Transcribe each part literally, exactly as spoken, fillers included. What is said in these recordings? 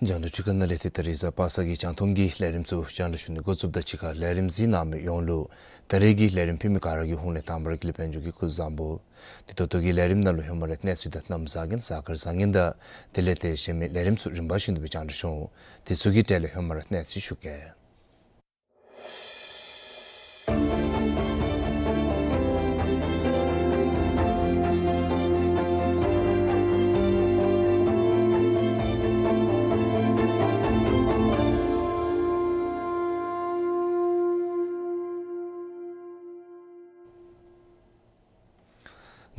རྒྱང་བསྒྲགས་འཕྲུལ་ཁང་ནང་ལས་ཏེ་ད་རིས་གཟའ་པ་སངས་ཀྱི་རྒྱང་མཐོང་གི་ལས་རིམ་ཚུ་རྒྱང་བསྒྲགས་ཞུ་ནི་འགོ་བཙུགསཔ་ད་གཅིག་ཁར་ལས་རིམ་གཟིགས་གནང་མི་ཡོངས་ལུ་ད་རིས་ཀྱི་ལས་རིམ་ཕུལ་མི་ག་ར་གི་ཧོངས་ལས་དང་པ་ར་ཀུན་ལེགས་དཔལ་འབྱོར་གྱིས་སྐུ་གཟུགས་བཟང་པོ། ཏེ་ད་ལྟོ་གི་ལས་རིམ་ནང་ལུ་ལྷོདཔ་མ་ར་གནས་ཚུལ་དང་གནམ་གཤིས་གཟའ་སྐར་གཟའ་ཉི་དང་དེ་ལས་ཏེ་གཞན་མི་ལས་རིམ་ཚུ་རིམ་པ་བཞིན་དུ་སྦེ་རྒྱང་བསྒྲགས་ཞུ་འོང་། དེ་ཚུ་གི་གྲས་ལས་ལྷོདཔ་མ་ར་གནས་ཚུལ་ཞུ་གེ།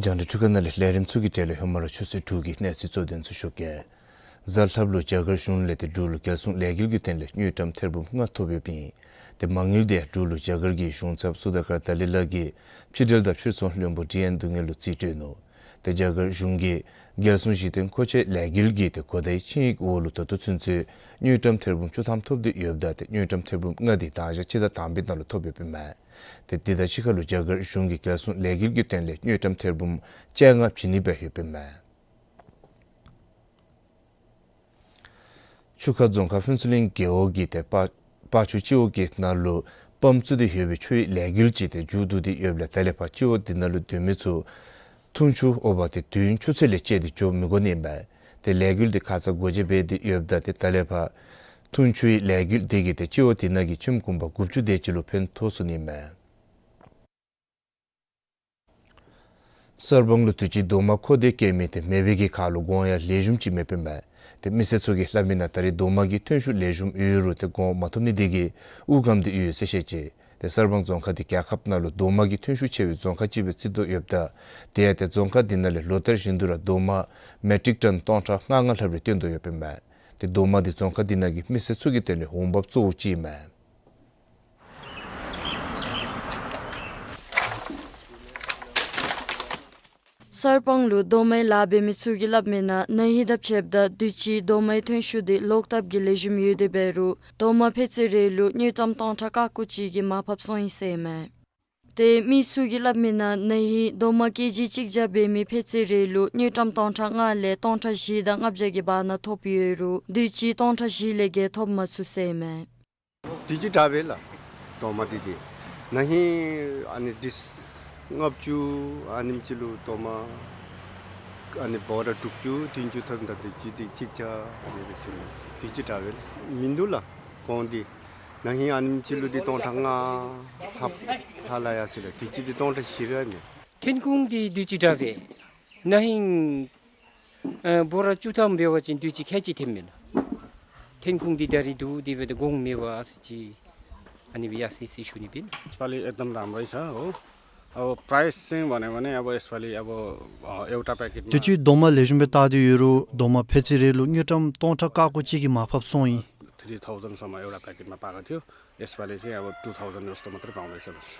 རྒྱང་བསྒྲགས་འཕྲུལ་ཁང་ནང་ལས་ལས་རིམ་ཚུ་གི་གྲས་ལས་ལྷོདཔ་མ་ར་ཆུ་ཚོད་དྲུག་གི་གནས་ཚུལ་གཙོ་དོན་ཚུ་ཞུ་གེ། གཟའ་ལྷགཔ་ལུ་རྒྱ་གར་གཞུང་ལས་ཏེ་འབྲུག་ལུ་རྒྱལ་སྲུང་ལས་འགུལ་གྱི་དོན་ལས་དངུལ་ཀྲམ་ཐེར་འབུམ་ལྔ་ཐོབ་ཡོདཔ་ཨིན། ཏེ་མ་དངུལ་དེ་ཡང་འབྲུག་ལུ་རྒྱ་གར་གྱི་གཞུང་ཚབ་སུ་དཱ་ཀར་དཱ་ལི་ལ་གིས་ཕྱི་འབྲེལ་དང་ཕྱིར་ཚོང་བློན་པོ་ཌི་ཨེན་རྡུ་དངོས་ལུ་རྩིས་སྤྲོད་ནུག། ཏེ་རྒྱ་གར་གཞུང་གིས་རྒྱལ་སྲུང་གཞི་རྟེན་མཁོ་ཆས་ལས་འགུལ་གྱི་ཏེ་གོ་བརྡའི་ཆིངས་ཡིག་འོག་ལུ་ད་ལྟོ་ཚུན་ཚོད་དངུལ་ཀྲམ་ཐེར་འབུམ་བཅུ་ཐམ་ཐོབ་སྟེ་ཡོདཔ་ད་ཏེ་དངུལ་ཀྲམ་ཐེར་འབུམ་ལྔ་དེ་དང་ཞག་སྤྱི་ཟླ་དང་པའི་ནང་ལུ་ཐོབ་ཡོདཔ་ཨིན་མས། ཏེ་དེ་དང་གཅིག་ཁར་ལུ་རྒྱ་གར་གཞུང་གིས་རྒྱལ་སྲུང་ལས་འགུལ་གྱི་དོན་ལས་དངུལ་ཀྲམ་ཐེར་འབུམ་བཅོ་ལྔ་བྱིན་ནི་སྦེ་ཡོདཔ་ཨིན་མས། ཆུ་ཁ་རྫོང་ཁག་ཕུན་ཚོགས་གླིང་རྒེད་འོག་གི་ཏེ་སྤ་སྤ་ཆུ་སྤྱི་འོག་གི་ནང་ལུ་པམཔ་བཙུགས་ཏེ་ཡོད་པའི་ཆུའི་ལས་འགུལ་ཅིག་ཏེ་མཇུག་བསྡུ་སྟེ་ཡོདཔ་ལས་ད་ལས་ཕར་སྤྱི་འོག་འདི་ནང་ལུ་སྡོད་མི་ཚུ་འཐུང་ཆུ་འོ་བ་ཏེ་དུས་ཡུན་ཆུ་ཚོད་ལས་བཅད་དེ་འགྱོ་མི་དགོ་ནི་ཨིན་མས། ཏེ་ལས་འགུལ་འདི་ཁ་ཙ་སྒོ་འབྱེད་འབད་དེ་ཡོདཔ་ད་ཏེ་ད་ལས་ཕར་འཐུང་ཆུའི་ལས་འགུལ་འདི་གིས་ཏེ་སྤྱི་འོག་འདི་ནང་གི་ཁྱིམ་གུང་པ་དགུ་བཅུ་དེ་ཅིག་ལུ་ཕན་ཐོགས་ཚུགས་ནི་ཨིན་མས། གསར་སྤང་ལུ་དུས་ཅི་རྡོག་མ་མཁོ་སྟེ་སྐྱེ་མི་ཏེ་མེད་པའི་གི་ཁར་ལུ་གོང་ཡང་ལེགས་ཤོམ་ཅིག་མེདཔ་ཨིན་མས། ཏེ་མི་སེར་ཚུ་གིས་སླབ་མི་ནང་ད་རེས་རྡོག་མ་གི་ཐོན་ཤུགས་ལེགས་ཤོམ་ཡོད་རུང་ཏེ་གོང་མ་ཐོབ་ནི་དེ་གིས་དབུགས་སྐམ་སྟེ་ཡོད་ཟེར་བཤད་ཅི། ཏེ་གསར་སྤང་རྫོང་ཁག་འདི་རྒྱལ་ཁབ་ནང་ལུ་རྡོག་མ་གི་ཐོན་ཤུགས་ཆེ་བའི་རྫོང་ཁག་ཅིག་སྦེ་བརྩི་དོ་ཡོདཔ་ད་དེ་ཡང་ཏེ་རྫོང་ཁག་འདི་ནང་ལས་ལོ་ལྟར་བཞིན་དུ་ར་རྡོག་མ་མེ་ཊིག་ཊོན་སྟོང་ཕྲག་ལྔ་ལྔ་ལྷགཔ་རེ་བཏོན་དོ་ཡོདཔ་ཨིན་མས། ཏེ་རྡོག་མ་འདི་རྫོང་ཁག་འདི་ནང་གི་མི་སེར་ཚུ་གི་དོན་ལས་འོང་འབབ་གཙོ་བོ་ཅིག་ཨིན་མས། གསར་སྤང་ལུ་རྡོག་མའི་ལཱ་འབད་མི་ཚུ་གིས་སླབ་མི་ནང་ན་ཧིང་དང་ཕྱདཔ་ད་དུས་ཅི་རྡོག་མའི་ཐོན་ཤུགས་འདི་ལོག་ལྟབ་ཀྱིས་ལེགས་ཤོམ་ཡོད་དེ་འབད་རུང་རྡོག་མ་ཕད་ཚོད་རེ་ལུ་དངུལ་ཀྲམ་སྟོང་ཕྲག་ཀ་ཀོ་ཅིག་གི་མར་ཕབ་སོང་ཡི་ཟེར་ཨིན་མས། ཏེ་མི་ཚུ་གིས་སླབ་མི་ནང་ན་ཧིང་རྡོག་མ་ཀེ་ཇི་གཅིག་བརྒྱ་འབད་མི་ཕད་ཚོད་རེ་ལུ་དངུལ་ཀྲམ་སྟོང་ཕྲག་ལྔ་ལས་སྟོང་ཕྲག་བཞི་དང་ལྔ་བརྒྱ་གི་བར་ན་ཐོབ་ཡོད་རུང་དུས་ཅི་སྟོང་ཕྲག་བཞི་ལས་བརྒལ་ཐོབ་མ་ཚུགས་ཟེར་ཨིན་མས། དུས་ཅི་དྲག་པས་ལགས། རྡོག་མ་འདི་འདི་ན་ཧིང་ཨ་ནི་ཌིས་ལྔ་བཅུ་ཨ་ནེམ་ཅིག་ལུ་རྡོག་མ་ཨ་ནི་བོ་ར་དྲུག་ཅུ་བདུན་ཅུ་ཐོབ་ད་དུས་ཅི་འདི་གཅིག་བརྒྱ་ཡོད་པའི་དུས་དུས་ཅི་དྲག་པས་ལགས། མིན་འདུག་ལགས། གོང་འདི་ན་ཧིང་ཨ་ནེམ་ཅིག་ལུ་འདི་སྟོང་ཕྲག་ལྔ་ལྷག་ལྷག་ལ་ཡར་སོང་ལགས། དུས་ཅི་འདི་སྟོང་ཕྲག་བཞི་ར་མས། ཐོན་ཁུངས་འདི་དུས་ཅི་དྲག་པས། ན་ཧིང་ཨ་བོ་ར་བཅུ་ཐམ་འབད་བ་ཅིན་དུས་ཅི་ཁལ་གཅིག་ཐོནམ་མས་ལགས། ཐོན་ཁུངས་འདི་ད་རིས་འདུག་དེ་སྦེ་ཏེ་གོང་མེད་པར་ཨ་ཙི་ཅིག་ཨ་ནི་སྦེ་ཡར་སོ་ཡི་ཟེར་ཞུ་ནི་ཨིན་པས། यसपालि एकदम राम्रै छ हो। अब प्राइस चाहिँ भन्यो भने अब यसपालि अब अ, एउटा प्याकेटमा དུས་ཅི་རྡོག་མ་ལེགས་ཤོམ་སྦེ་བཏགས་ཏེ་ཡོད་རུང་རྡོག་མ་ཕད་ཚོད་རེ་ལུ་དངུལ་ཀྲམ་སྟོང་ཕྲག་ཀ་ཀོ་གཅིག་གི་མར་ཕབ་སོང་ཡི། थ्री थाउजन्डसम्म एउटा प्याकेटमा पाएको थियो। यसपालि चाहिँ अब टू थाउजन्ड जस्तो मात्रै पाउँदैछ भन्छ।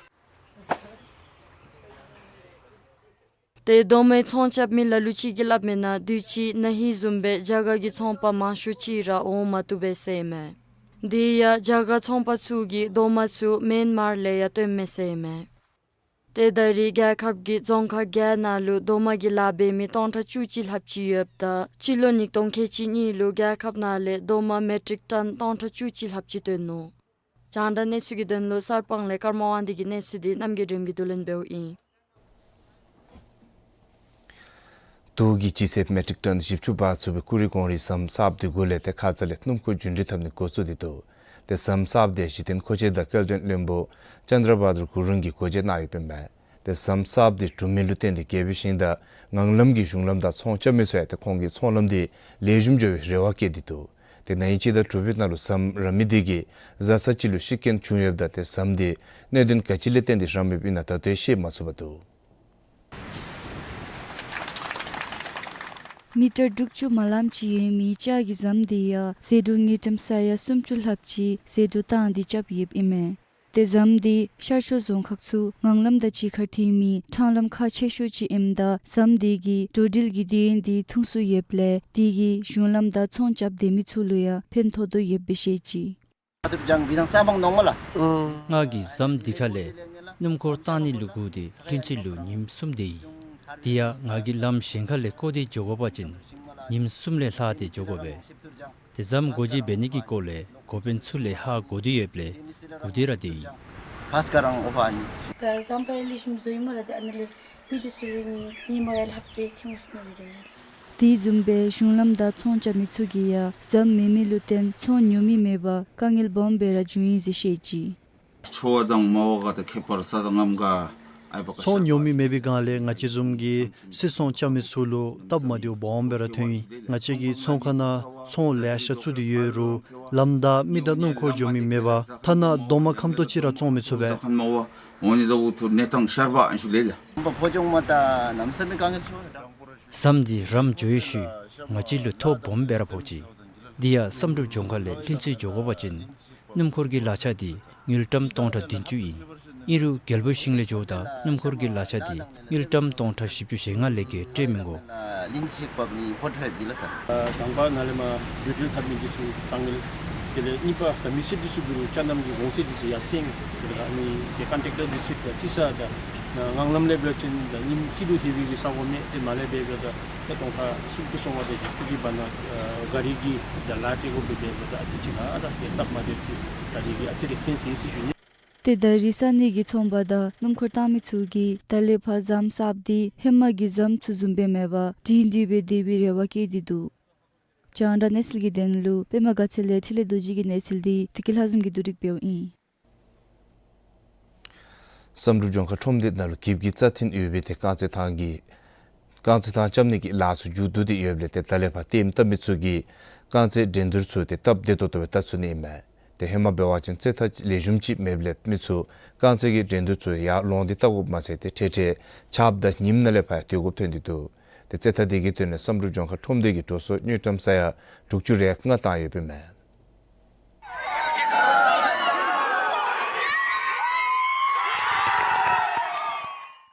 ཏེ་རྡོག་མའི་ཚོང་རྐྱབ་མི་ལ་ལུ་ཅིག་གིས་སླབ་མིའི་ནང་དུས་ཅི་ན་ཧིང་བཟུམ་སྦེ་རྒྱ་གར་གྱི་ཚོང་པ་མང་ཤོས་ཅིག་ར་འོང་མ་བཏུབ་པས་ཟེར་ཨིན་མས། དེ་ཡང་རྒྱ་གར་ཚོང་པ་ཚུ་གིས་རྡོག་མ་ཚུ་མེན་མར་ལས་ཡང་བཏོནམ་མས་ཟེར་ཨིན་མས། ཏེ་ད་རེས་རྒྱལ་ཁབ་ཀྱི་རྫོང་ཁག་བརྒྱད་ནང་ལུ་རྡོག་མ་གི་ལཱ་འབད་མི་སྟོང་ཕྲག་བཅུ་གཅིག་ལྷགཔ་ཅིག་ཡོདཔ་ད་སྤྱི་ལོ་ཉིས་སྟོང་ཁལ་གཅིག་གཉིས་ལུ་རྒྱལ་ཁབ་ནང་ལས་རྡོག་མ་མེ་ཊིག་ཊོན་སྟོང་ཕྲག་བཅུ་གཅིག་ལྷགཔ་ཅིག་བཏོན་ནུག། རྒྱང་བསྒྲགས་གནས་ཚུལ་གྱི་དོན་ལུ་གསར་སྤང་ལས་ཀརྨ་དབང་འདུས་ཀྱི་གནས་ཚུལ་འདི་རྣམ་རྒྱལ་སྒྲོལམ་གྱིས་བསྡུ་ལེན་འབདཝ་ཨིན། དུག་གི་ལྕི་ཚད་མེ་ཊིག་ཊོན་བཞི་བཅུ་བར་ཚུད་པའི་ཀུ་རི་གོང་རི་ཟམ་གསརཔ་འདི་གུ་ལས་ཏེ་ཁ་ཙ་ལས་སྣུམ་འཁོར་རྒྱུན་འགྲུལ་འཐབ་ནི་འགོ་བཙུགས་ཏེ་འདུག། ཏེ་ཟམ་གསརཔ་འདི་གཞི་རྟེན་མཁོ་ཆས་དང་སྐྱེལ་འདྲེན་བློན་པོ་ཅན་དྲ་བྷ་དྲ་གུ་རུང་གིས་སྒོ་འབྱེད་གནང་ཡོདཔ་ཨིན་མས། ཏེ་ཟམ་གསརཔ་འདི་གྲུབ་མི་ལུ་བརྟེན་ཏེ་རྒྱལ་པོའི་ཞིང་དང་ངང་ལམ་གྱི་གཞུང་ལམ་དང་ཚོང་རྐྱབ་མི་ཚུ་ཡང་ཏེ་ཁོང་གི་ཚོང་ལམ་འདི་ལེགས་ཤོམ་འགྱོ་བའི་རེ་བ་བསྐྱེད་དེ་འདུག། ཏེ་ན་ཧིང་སྤྱི་ཟླ་དྲུག་པའི་ནང་ལུ་ཟམ་ར་མི་འདི་གིས་བཟའ་ཚང་ཅིག་ལུ་ཤི་རྐྱེན་བྱུང་ཡོདཔ་ད་ཏེ་ཟམ་འདི་གནད་དོན་ག་ཅི་ལས་བརྟེན་ཏེ་རམ་ཡོདཔ་ཨིན་ན་ད་ལྟོ་ཤེས་མ་ཚུགས་པར་འདུག། མི་ཊར་དྲུག་ཅུ་དེམ་ཅིག་ཡོད་མི་ལྕགས་ཀྱི་ཟམ་འདི་ཡང་ཟད་འགྲོ་དངུལ་ཀྲམ་ས་ཡ་སུམ་ཅུ་ལྷགཔ་ཅིག་ཟད་འགྲོ་བཏང་སྟེ་རྐྱབ་ཡོདཔ་ཨིན་མས། ཏེ་ཟམ་འདི་ཤར་ཕྱོགས་རྫོང་ཁག་ཚུ་ངང་ལམ་དང་གཅིག་ཁར་ཐོན་མི་འཕྲང་ལམ་ཁག་ཆེ་ཤོས་ཅིག་ཨིནམ་ད་ཟམ་འདི་གིས་འགྲོ་འགྲུལ་གྱི་དུས་ཡུན་འདི་ཐུང་སུ་ཡོདཔ་ལས་དེ་གིས་གཞུང་ལམ་དང་ཚོང་རྐྱབ་སྡོད་མི་ཚུ་ལུ་ཡང་ཕན་ཐོགས་དོ་ཡོདཔ་སྦེ་བཤད་ཅི། ང་གིས་ཟམ་འདི་ཁ་ལས་སྣུམ་འཁོར་བཏང་ནི་ལུ་བསྒུགས་ཏེ་ལྷུན་རྩེ་ལུ་ཉིནམ་གསུམ་སྡོད་ཡི། དེ་ཡང་ང་གིས་ལམ་གཞན་ཁ་ལས་བསྐོར་ཏེ་འགྱོ་དགོ་པ་ཅིན་ཉིནམ་གསུམ་ལས་ལྷག་སྟེ་འགྱོ་དགོ་པས། ཏེ་ཟམ་སྒོ་འབྱེད་འབད་ནི་གི་སྐོར་ལས་འགོ་དཔོན་ཚུ་ལས་ཧ་གོ་སྟེ་ཡོདཔ་ལས་སྒུག་སྟེ་ར་སྡོད་ཡི། ཕཱསི་ཀར་རང་འོང་ཕ་ཨ་ནི། ད་ཟམ་པ་ལེགས་ཤོམ་བཟོ་ཡི་སྨོ་ལགས། ཏེ་ཨ་ནི་ལས་མི་འདི་ཚུ་ལུ་ནི་ཉིནམ་ཡང་ལྷགཔ་སྦེ་ཐོན་སོ་ནུག་ལགས། དེ་བཟུམ་སྦེ་གཞུང་ལམ་དང་ཚོང་རྐྱབ་མི་ཚུ་གིས་ཡང་ཟམ་མེད་མི་ལུ་བརྟེན་ཚོང་ཉོ་མི་མེད་པར་དཀའ་ངལ་སྦོམ་སྦེ་ར་བྱུང་ཡི་ཟེར་བཤད་ཅི། འཚོ་བ་དང་མ་འོངས་པ་དང་ཁྱད་པར་ས་དང་ངམ་ག་ཨའི་བ་ཀ་ཚོང་ཉོ་མི་མེད་པའི་སྒང་ལས་ང་བཅས་བཟུམ་གྱི་སིལ་ཚོང་རྐྱབ་མི་ཚུ་ལུ་སྟབས་མ་བདེཝ་སྦོམ་སྦེ་ར་ཐོན་ཡི། ང་བཅས་ཀྱི་ཚོང་ཁང་ནང་ཚོང་ལེ་ཤ་བཙུགས་ཏེ་ཡོད་རུང་ལམ་དང་མི་དང་སྣུམ་འཁོར་འགྱོ་མི་མེད་པར་ཐ་ན་རྡོག་མ་ཁམ་ཏོག་ཅིག་ར་བཙོང་མི་ཚུགས་པས། ཟམ་འདི་རམ་འགྱོ་བའི་ཤུལ་ང་བཅས་ལུ་ཐོ་སྦོམ་སྦེ་ར་ཕོག་ཅི། དེ་ཡང་བསམ་གྲུབ་ལྗོངས་མཁར་ལས་ལྷུན་རྩེ་འགྱོ་དགོ་པ་ཅིན་སྣུམ་འཁོར་གྱི་གླ་ཆ་འདི་དངུལ་ཀྲམ་སྟོང་ཕྲག་བདུན་ཅུ་ཨིན། ཨིན་རུང་རྒྱལ་པོའི་ཞིང་ལས་འགྱོཝ་ད་སྣུམ་འཁོར་གྱི་གླ་ཆ་འདི་དངུལ་ཀྲམ་སྟོང་ཕྲག་བཞི་བཅུ་ཞེ་ལྔ་ལས་བརྒལ་སྤྲོད་མི་དགོ། དང་པ་ནཱ་ལས་མར་འགྲུལ་འགྲུལ་འཐབ་མི་འདི་ཚུ་དཀའ་ངལ། དེ་ལས་གཉིས་པ་ད་མི་སེར་འདི་ཚུ་གུ་ལུ་ཅ་རྣམ་གྱི་གོང་ཚད་འདི་ཚུ་ཡར་སེང་། དེ་ལས་ཨ་ནི་ཏེ་ཀོན་ཊེག་ཊར་འདི་ཚུ་ད་རྩིས་ས་ད་ནང་ངང་ལམ་ལས་འབད་བ་ཅིན་ད་ཉིནམ་གཅིག་ལུ་ཐེབས་པའི་གི་ས་གོ་མེད། ཏེ་མར་ལས་འབད་བ་ད་ད་སྟོང་ཕྲག་སུམ་ཅུ་སོ་ལྔ་དེ་ཅིག་ཚུད་པའི་བར་ན་ཨ་གཱ་རི་གི་ད་ལཱ་སྤྲོད་དགོ་པའི་འབད་བ་ད་ཨ་ཙི་ཅིག་ཨ་ད་ཏེ་སྟབས་མ་བདེཝ་ཅིག་གཱ་རི་གི་ཨ་ཙི་རེ་འཐོན་སོ་ཡི་ཟེར་ཞུ་ནི། ཏེ་ད་རེས་ས་གནས་ཀྱི་ཚོང་པ་དང་སྣུམ་འཁོར་བཏང་མི་ཚུ་གིས་ད་ལས་ཕར་ཟམ་གསརཔ་འདི་ཧེ་མ་གི་ཟམ་ཚུ་བཟུམ་སྦེ་མེད་པར་སྒྲིང་སྒྲི་སྦེ་སྡོད་པའི་རེ་བ་བསྐྱེད་དེ་འདུག། རྒྱང་བསྒྲགས་གནས་ཚུལ་གྱི་དོན་ལུ་པདྨ་དགའ་ཚལ་ལས་འཕྲིན་ལས་རྡོ་རྗེ་གི་གནས་ཚུལ་འདི་བདེ་སྐྱིད་ལྷ་འཛོམས་ཀྱིས་བསྡུ་སྒྲིག་འབདཝ་ཨིན། བསམ་གྲུབ་ལྗོངས་མཁར་ཁྲོམ་སྡེ་ནང་ལུ་འགྱིབ་ཀྱི་རྩ་ཐིམ་ཡོད་པའི་ཏེ་རྐང་རྩེད་ཐང་གི་རྐང་རྩེད་ཐང་རྐྱབ་ནི་གི་ལཱ་ཚུ་མཇུག་བསྡུ་སྟེ་ཡོདཔ་ལས་ཏེ་ད་ལས་ཕར་ལྟདམོ་བལྟ་མི་ཚུ་གིས་རྐང་རྩེད་འགྲན་བསྡུར་ཚུ་ཏེ་སྟབས་བདེ་ཏོག་ཏོ་སྦེ་བལྟ་ཚུགས་ནི་ཨིན་མས། ཏེ་ཧེ་མ་འབད་བ་ཅིན་རྩེད་ཐང་ལེགས་ཤོམ་ཅིག་མེདཔ་ལས་མི་ཚུ་རྐང་རྩེད་ཀྱི་འགྲན་བསྡུར་ཚུ་ཡར་ལོང་སྟེ་བལྟ་དགོཔ་མ་ཚད་ཏེ་འཕྲལ་འཕྲལ་ཆརཔ་དང་ཉིམ་ནང་ལས་ཕར་ཡང་སྡོད་དགོཔ་ཐོན་ཏེ་འདུག། ཏེ་རྩེད་ཐང་དེ་གི་དོན་ལས་བསམ་གྲུབ་ལྗོངས་མཁར་ཁྲོམ་སྡེ་གིས་འགྲོ་སོང་དངུལ་ཀྲམ་ས་ཡ་དྲུག་ཅུ་རེ་ལྔ་བཏང་ཡོདཔ་ཨིན་མས།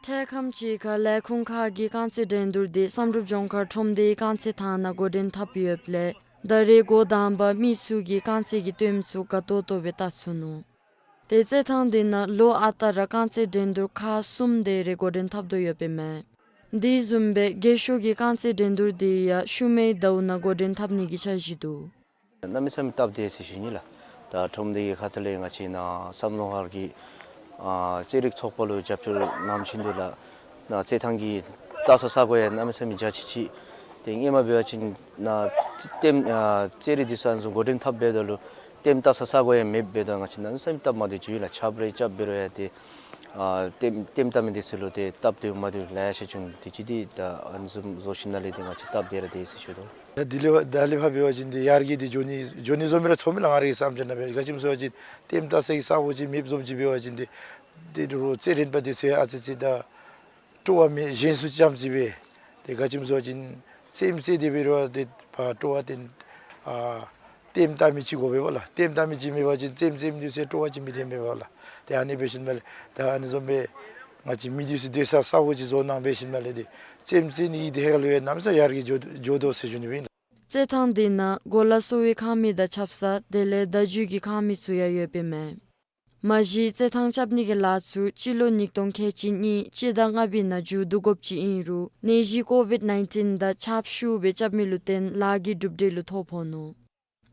འཕྲལ་ཁམས་ཅིག་ཁར་ལས་ཁུངས་ཁག་གི་རྐང་རྩེད་འགྲན་བསྡུར་འདི་བསམ་གྲུབ་ལྗོངས་མཁར་ཁྲོམ་སྡེའི་རྐང་རྩེད་ཐང་ནང་འགོ་འདྲེན་འཐབ་ཡོདཔ་ལས་ད་རེས་འགོ་དང་པ་མི་ཚུ་གིས་རྐང་རྩེད་ཀྱི་ལྟདམོ་ཚུ་དགའ་ཏོག་ཏོ་སྦེ་བལྟ་ཚུགས་ནུག། ཏེ་རྩེད་ཐང་འདི་ནང་ལོ་ཨ་རྟག་ར་རྐང་རྩེད་འགྲན་བསྡུར་ཁག་གསུམ་དེ་རེ་འགོ་འདྲེན་འཐབ་དོ་ཡོདཔ་ཨིན་མས། དེ་བཟུམ་སྦེ་རྒས་ཤོས་ཀྱི་རྐང་རྩེད་འགྲན་བསྡུར་འདི་ཡང་ཤུལ་མའི་ཟླཝ་ནང་འགོ་འདྲེན་འཐབ་ནི་གི་འཆར་གཞི་འདུག། གནམ་མེད་ས་མེད་སྟབས་བདེ་ཟེར་ཞུ་ནི་ལགས། ད་ཁྲོམ་སྡེ་གི་ཁ་ཐུག་ལས་ང་བཅས་ནཱ་བསམ་བློ་ཧར་གྱི་ཨ་རྩེད་རིགས་ཚོགས་པ་ལུ་རྒྱབ་སྐྱོར་གནང་བཞིན་དུ་ལགས། ནཱ་རྩེད་ཐང་གི་བལྟ་ས་ས་གོ་ཡང་གནམ་མེད་ས་མེད་རྒྱ་ཆེ་ཆེ། ཏེ་སྔོན་མ་འབད་བ་ཅིན་ནཱ་ལྟདམོ་ཨ་རྩེད་རིགས་འདི་ཚུ་ཨ་ནི་བཟུམ་འགོ་འདྲེན་འཐབ་འབདཝ་ད་ལུ་ལྟདམོ་བལྟ་ས་ས་གོ་ཡང་མེདཔ་འབདཝ་ད་ང་བཅས་གནམ་མེད་ས་མེད་སྟབས་མ་བདེཝ་བྱུང་ཡི་ལགས། ཆརཔ་རེ་རྐྱབ་འབད་རུང་ཡང་ཏེ་ཨ་ལྟདམོ་ལྟདམོ་བལྟ་མི་འདི་ཚུ་ལུ་ཏེ་སྟབས་བདེཝ་མ་བདེཝ་ལེ་ཤ་བྱུང་། དེ་ཅིག་འདི་ད་ཨ་ནི་བཟུམ་བཟོ་ཞིནམ་ལས་ཏེ་ང་བཅས་སྟབས་བདེ་ར་བདེ་ཟེར་ཞུ་དོ། ད་དེ་ལས་ད་ལས་ཕར་འབད་བ་ཅིན་འདི་ཡར་རྒྱས་འདི་འགྱོ་ནི་འགྱོ་ནི་བཟུམ་སྦེ་ར་ཚོར་མི་ལགས། ང་རའི་བསམ་འཆར་ནང་འབད་ག་ཅི་སྨོ་ཟེར་བ་ཅིན་ལྟདམོ་བལྟ་སའི་ས་གོ་ཅིག་མེདཔ་བཟུམ་ཅིག་འབད་བ་ཅིན་འདི་ཏེ་རོགས་རྩེད་རན་པ་འདི་ཚུ་ཡང་ཨ་ཙི་ཙི་ད་སྤྲོ་བ་མེད་གཞན་སུ་ཙམ་ཅིག་སྦེ་ཏེ་ག་ཅི་སྨོ་ཟེར་བ་ཅིན་རྩེདམོ་རྩེ་སྡོད་པའི་རོགས་ཏེ་ཕར་སྤྲོ་བ་ཏེ་ཨ་ལྟདམོ་བལྟ་མི་ཅིག་དགོ་པས་ལགས། ལྟདམོ་བལྟ་མི་ཅིག་མེད་པ་ཅིན་རྩེདམོ་རྩེ་མི་འདི་ཚུ་སྤྲོ་བ་ཅིག་མི་ཐོན་པས་ལགས། ཏེ་ཨ་ནི་འབད་ཞིནམ་ལས་ད་ཨ་ནི་བཟུམ་སྦེ་ ང་བཅས་མི་སྡེ་ཚུ་སྡོད་ས་ས་གོ་ཅིག་བཟོ་གནང་འབད་ཞིནམ་ལས་འདི་རྩེདམོ་རྩེ་ནི་འདི་ཧེ་ལུ་ཡང་གནམ་མེད་ས་མེད་ཡར་རྒྱས་འགྱོ་འགྱོ་དོ་ཟེར་ཞུ་ནི་ཨིན། རྩེད་ཐང་འདི་ནང་གོ་ལ་གསོ་བའི་ཁང་མིག་དང་ཆབ་གསང་དེ་ལས་བརྡ་བརྒྱུད་ཀྱི་ཁང་མིག་ཚུ་ཡང་ཡོདཔ་ཨིན་མས། མ་གཞི་རྩེད་ཐང་རྐྱབ་ནི་གི་ལཱ་ཚུ་སྤྱི་ལོ་ཉིས་སྟོང་ཁལ་གཅིག་གཉིས་སྤྱི་ཟླ་ལྔ་པའི་ནང་མཇུག་བསྡུ་དགོཔ་ཅིག་ཨིན་རུང་ནད་གཞི་ཀོ་ཝིཌ་ནའིན་ཊིན་དང་ཆརཔ་ཤུགས་སྦེ་རྐྱབ་མི་ལུ་བརྟེན་ལཱ་གི་གྲུབ་འབྲས་ལུ་ཐོ་ཕོག་ནུག།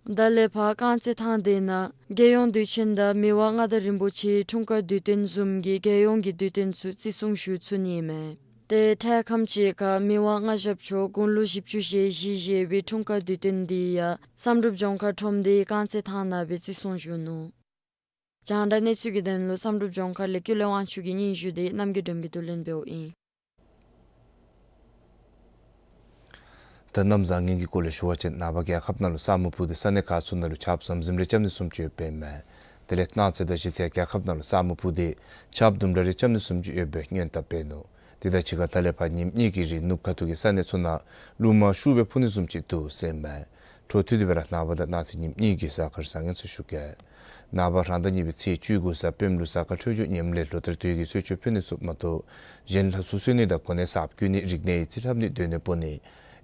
ད་ལས་ཕར་རྐང་རྩེད་ཐང་དེ་ནང་རྒྱལ་ཡོངས་དུས་ཆེན་དང་མི་དབང་མངའ་བདག་རིན་པོ་ཆེའི་འཁྲུངས་སྐར་དུས་སྟོན་བཟུམ་གྱི་རྒྱལ་ཡོངས་ཀྱི་དུས་སྟོན་ཚུ་བརྩི་སྲུང་ཞུ་ཚུགས་ནི་ཨིན་མས། ཏེ་འཕྲལ་ཁམས་ཅིག་ཁར་མི་དབང་མངའ་ཞབས་མཆོག་དགུང་ལོ་བཞི་བཅུ་ཞེ་བཞི་བཞེས་པའི་འཁྲུངས་སྐར་དུས་སྟོན་འདི་ཡང་བསམ་གྲུབ་ལྗོངས་མཁར་ཁྲོམ་སྡེའི་རྐང་རྩེད་ཐང་ནང་སྦེ་བརྩི་སྲུང་ཞུ་ནུག། རྒྱང་བསྒྲགས་གནས་ཚུལ་གྱི་དོན་ལུ་བསམ་གྲུབ་ལྗོངས་མཁར་ལས་ཀུན་ལེགས་དབང་ཕྱུག་གི་སྙན་ཞུ་དེ་རྣམ་རྒྱལ་སྒྲོལ་མ་གིས་བསྡུ་ལེན་འབདཝ་ཨིན། ད་གནམ་བཟང་ངན་གྱི་སྐོར་ལས་ཞུ་བ་ཅིན་ནངས་པ་རྒྱལ་ཁབ་ནང་ལུ་ས་སྨུག་ཕུབ་སྟེ་ས་གནས་ཁག་ཚུ་ནང་ལུ་ཆརཔ་ཟམ་ཟིམ་རེ་རྐྱབ་ནི་བཟུམ་ཅིག་ཡོདཔ་ཨིན་མས། དེ་ལས་གནངས་ཚེ་དང་གཞེས་ཚེ་རྒྱལ་ཁབ་ནང་ལུ་ས་སྨུག་ཕུབ་སྟེ་ཆརཔ་དུམ་གྲ་རེ་རྐྱབ་ནི་བཟུམ་ཅིག་ཡོདཔ་སྦེ་སྔོན་དཔག་འབད་ནུག། དེ་དང་གཅིག་ཁར་ད་ལས་ཕར་ཉིནམ་གཉིས་ཀྱི་རིང་ནུབ་ཁ་ཐུག་གི་ས་གནས་ཚུ་ནང་རླུང་མ་ཤུགས་སྦེ་འཕུ་ནི་བཟུམ་ཅིག་འདུག་ཟེར་ཨིན་མས། འཕྲོ་མཐུད་དེ་སྦེ་ར་ནངས་པ་དང་གནངས་ཚེ་ཉིནམ་གཉིས་ཀྱི་གཟའ་སྐར་བཟང་ངན་ཚུ་ཞུ་གེ། ནངས་པ་རང་ཟླ་གཉིས་པའི་ཚེས་བཅུ་དགུ་གཟའ་སྤེནམ་ལུ་གཟའ་སྐར་འཕྲོད་སྦྱོར་ངནམ་ལས་ལོ་ལྟར་དུས་ཀྱི་གསོལ་མཆོད་ཕུལ་ནི་ཚུ་མ་གཏོགས་གཞན་ལྷ་སྲུང་གསོལ་ནི་དང་གོ་གནས་གསརཔ་བསྐོ་ནི་རིག་གནས་ཡིག་རྩིས་ལྷབ་ནི་སྡོད་གནས་སྤོ་ནི་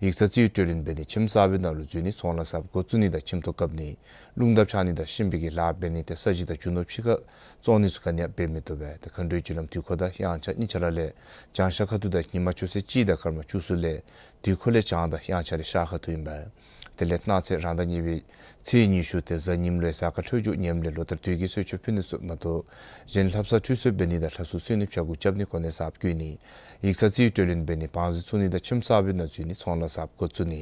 ཡིག་ཚང་རྩིས་སྤྲོད་ལེན་འབད་ནི་ཁྱིམ་གསར་པའི་ནང་ལུ་འཛུལ་ནི་ཚོང་ལཱ་གསརཔ་འགོ་བཙུགས་ནི་དང་ཁྱིམ་ཐོག་བཀབ་ནི་རླུང་དར་འཕྱར་ནི་དང་གཤིན་པོའི་གི་ལཱ་འབད་ནི་ཏེ་ས་གཞི་དང་རྒྱུ་ནོར་ཕྱི་ཁར་བཙོང་ནི་ཚུ་ག་ནི་ཡང་འབད་མི་བཏུབ་པས། ཏེ་མཁའ་འགྲོའི་རྒྱུ་ལམ་དུས་འཁོར་དང་དབྱངས་འཆར་གཉིས་ཆ་ར་ལས་བྱང་ཤར་ཁ་ཐུག་དང་ཉི་མ་ཆུ་ཚོད་གཅིག་དང་སྐར་མ་བཅུ་གསུམ་ལས་དུས་འཁོར་ལས་བྱང་དང་དབྱངས་འཆར་ལས་ཤར་ཁ་ཐུག་ཨིན་པས། དེ་ལས་གནངས་ཚེ་རང་ཟླ་གཉིས་པའི་ཚེས་ཉི་ཤུ་ཏེ་གཟའ་ཉིམ་ལུ་གཟའ་སྐར་འཕྲོད་སྦྱོར་ངནམ་ལས་ལོ་ལྟར་དུས་ཀྱི་གསོལ་མཆོད་ཕུལ་ནི་ཚུ་མ་གཏོགས་གཞན་ལྷ་བསངས་ཁྲུས་གསོལ་འབད་ནི་དང་ལྷ་སྲུང་གསོལ་ནི་ཕྱྭ་འགུགས་རྐྱབ་ནི་གོ་གནས་གསརཔ་བསྐོ་ནི་ཡིག་ཚང་རྩིས་སྤྲོད་ལེན་འབད་ནི་བང་རྩི་བཙུགས་ནི་དང་ཁྱིམ་གསར་པའི་ནང་འཛུལ་ནི་ཚོང་ལཱ་གསརཔ་འགོ་བཙུགས་ནི་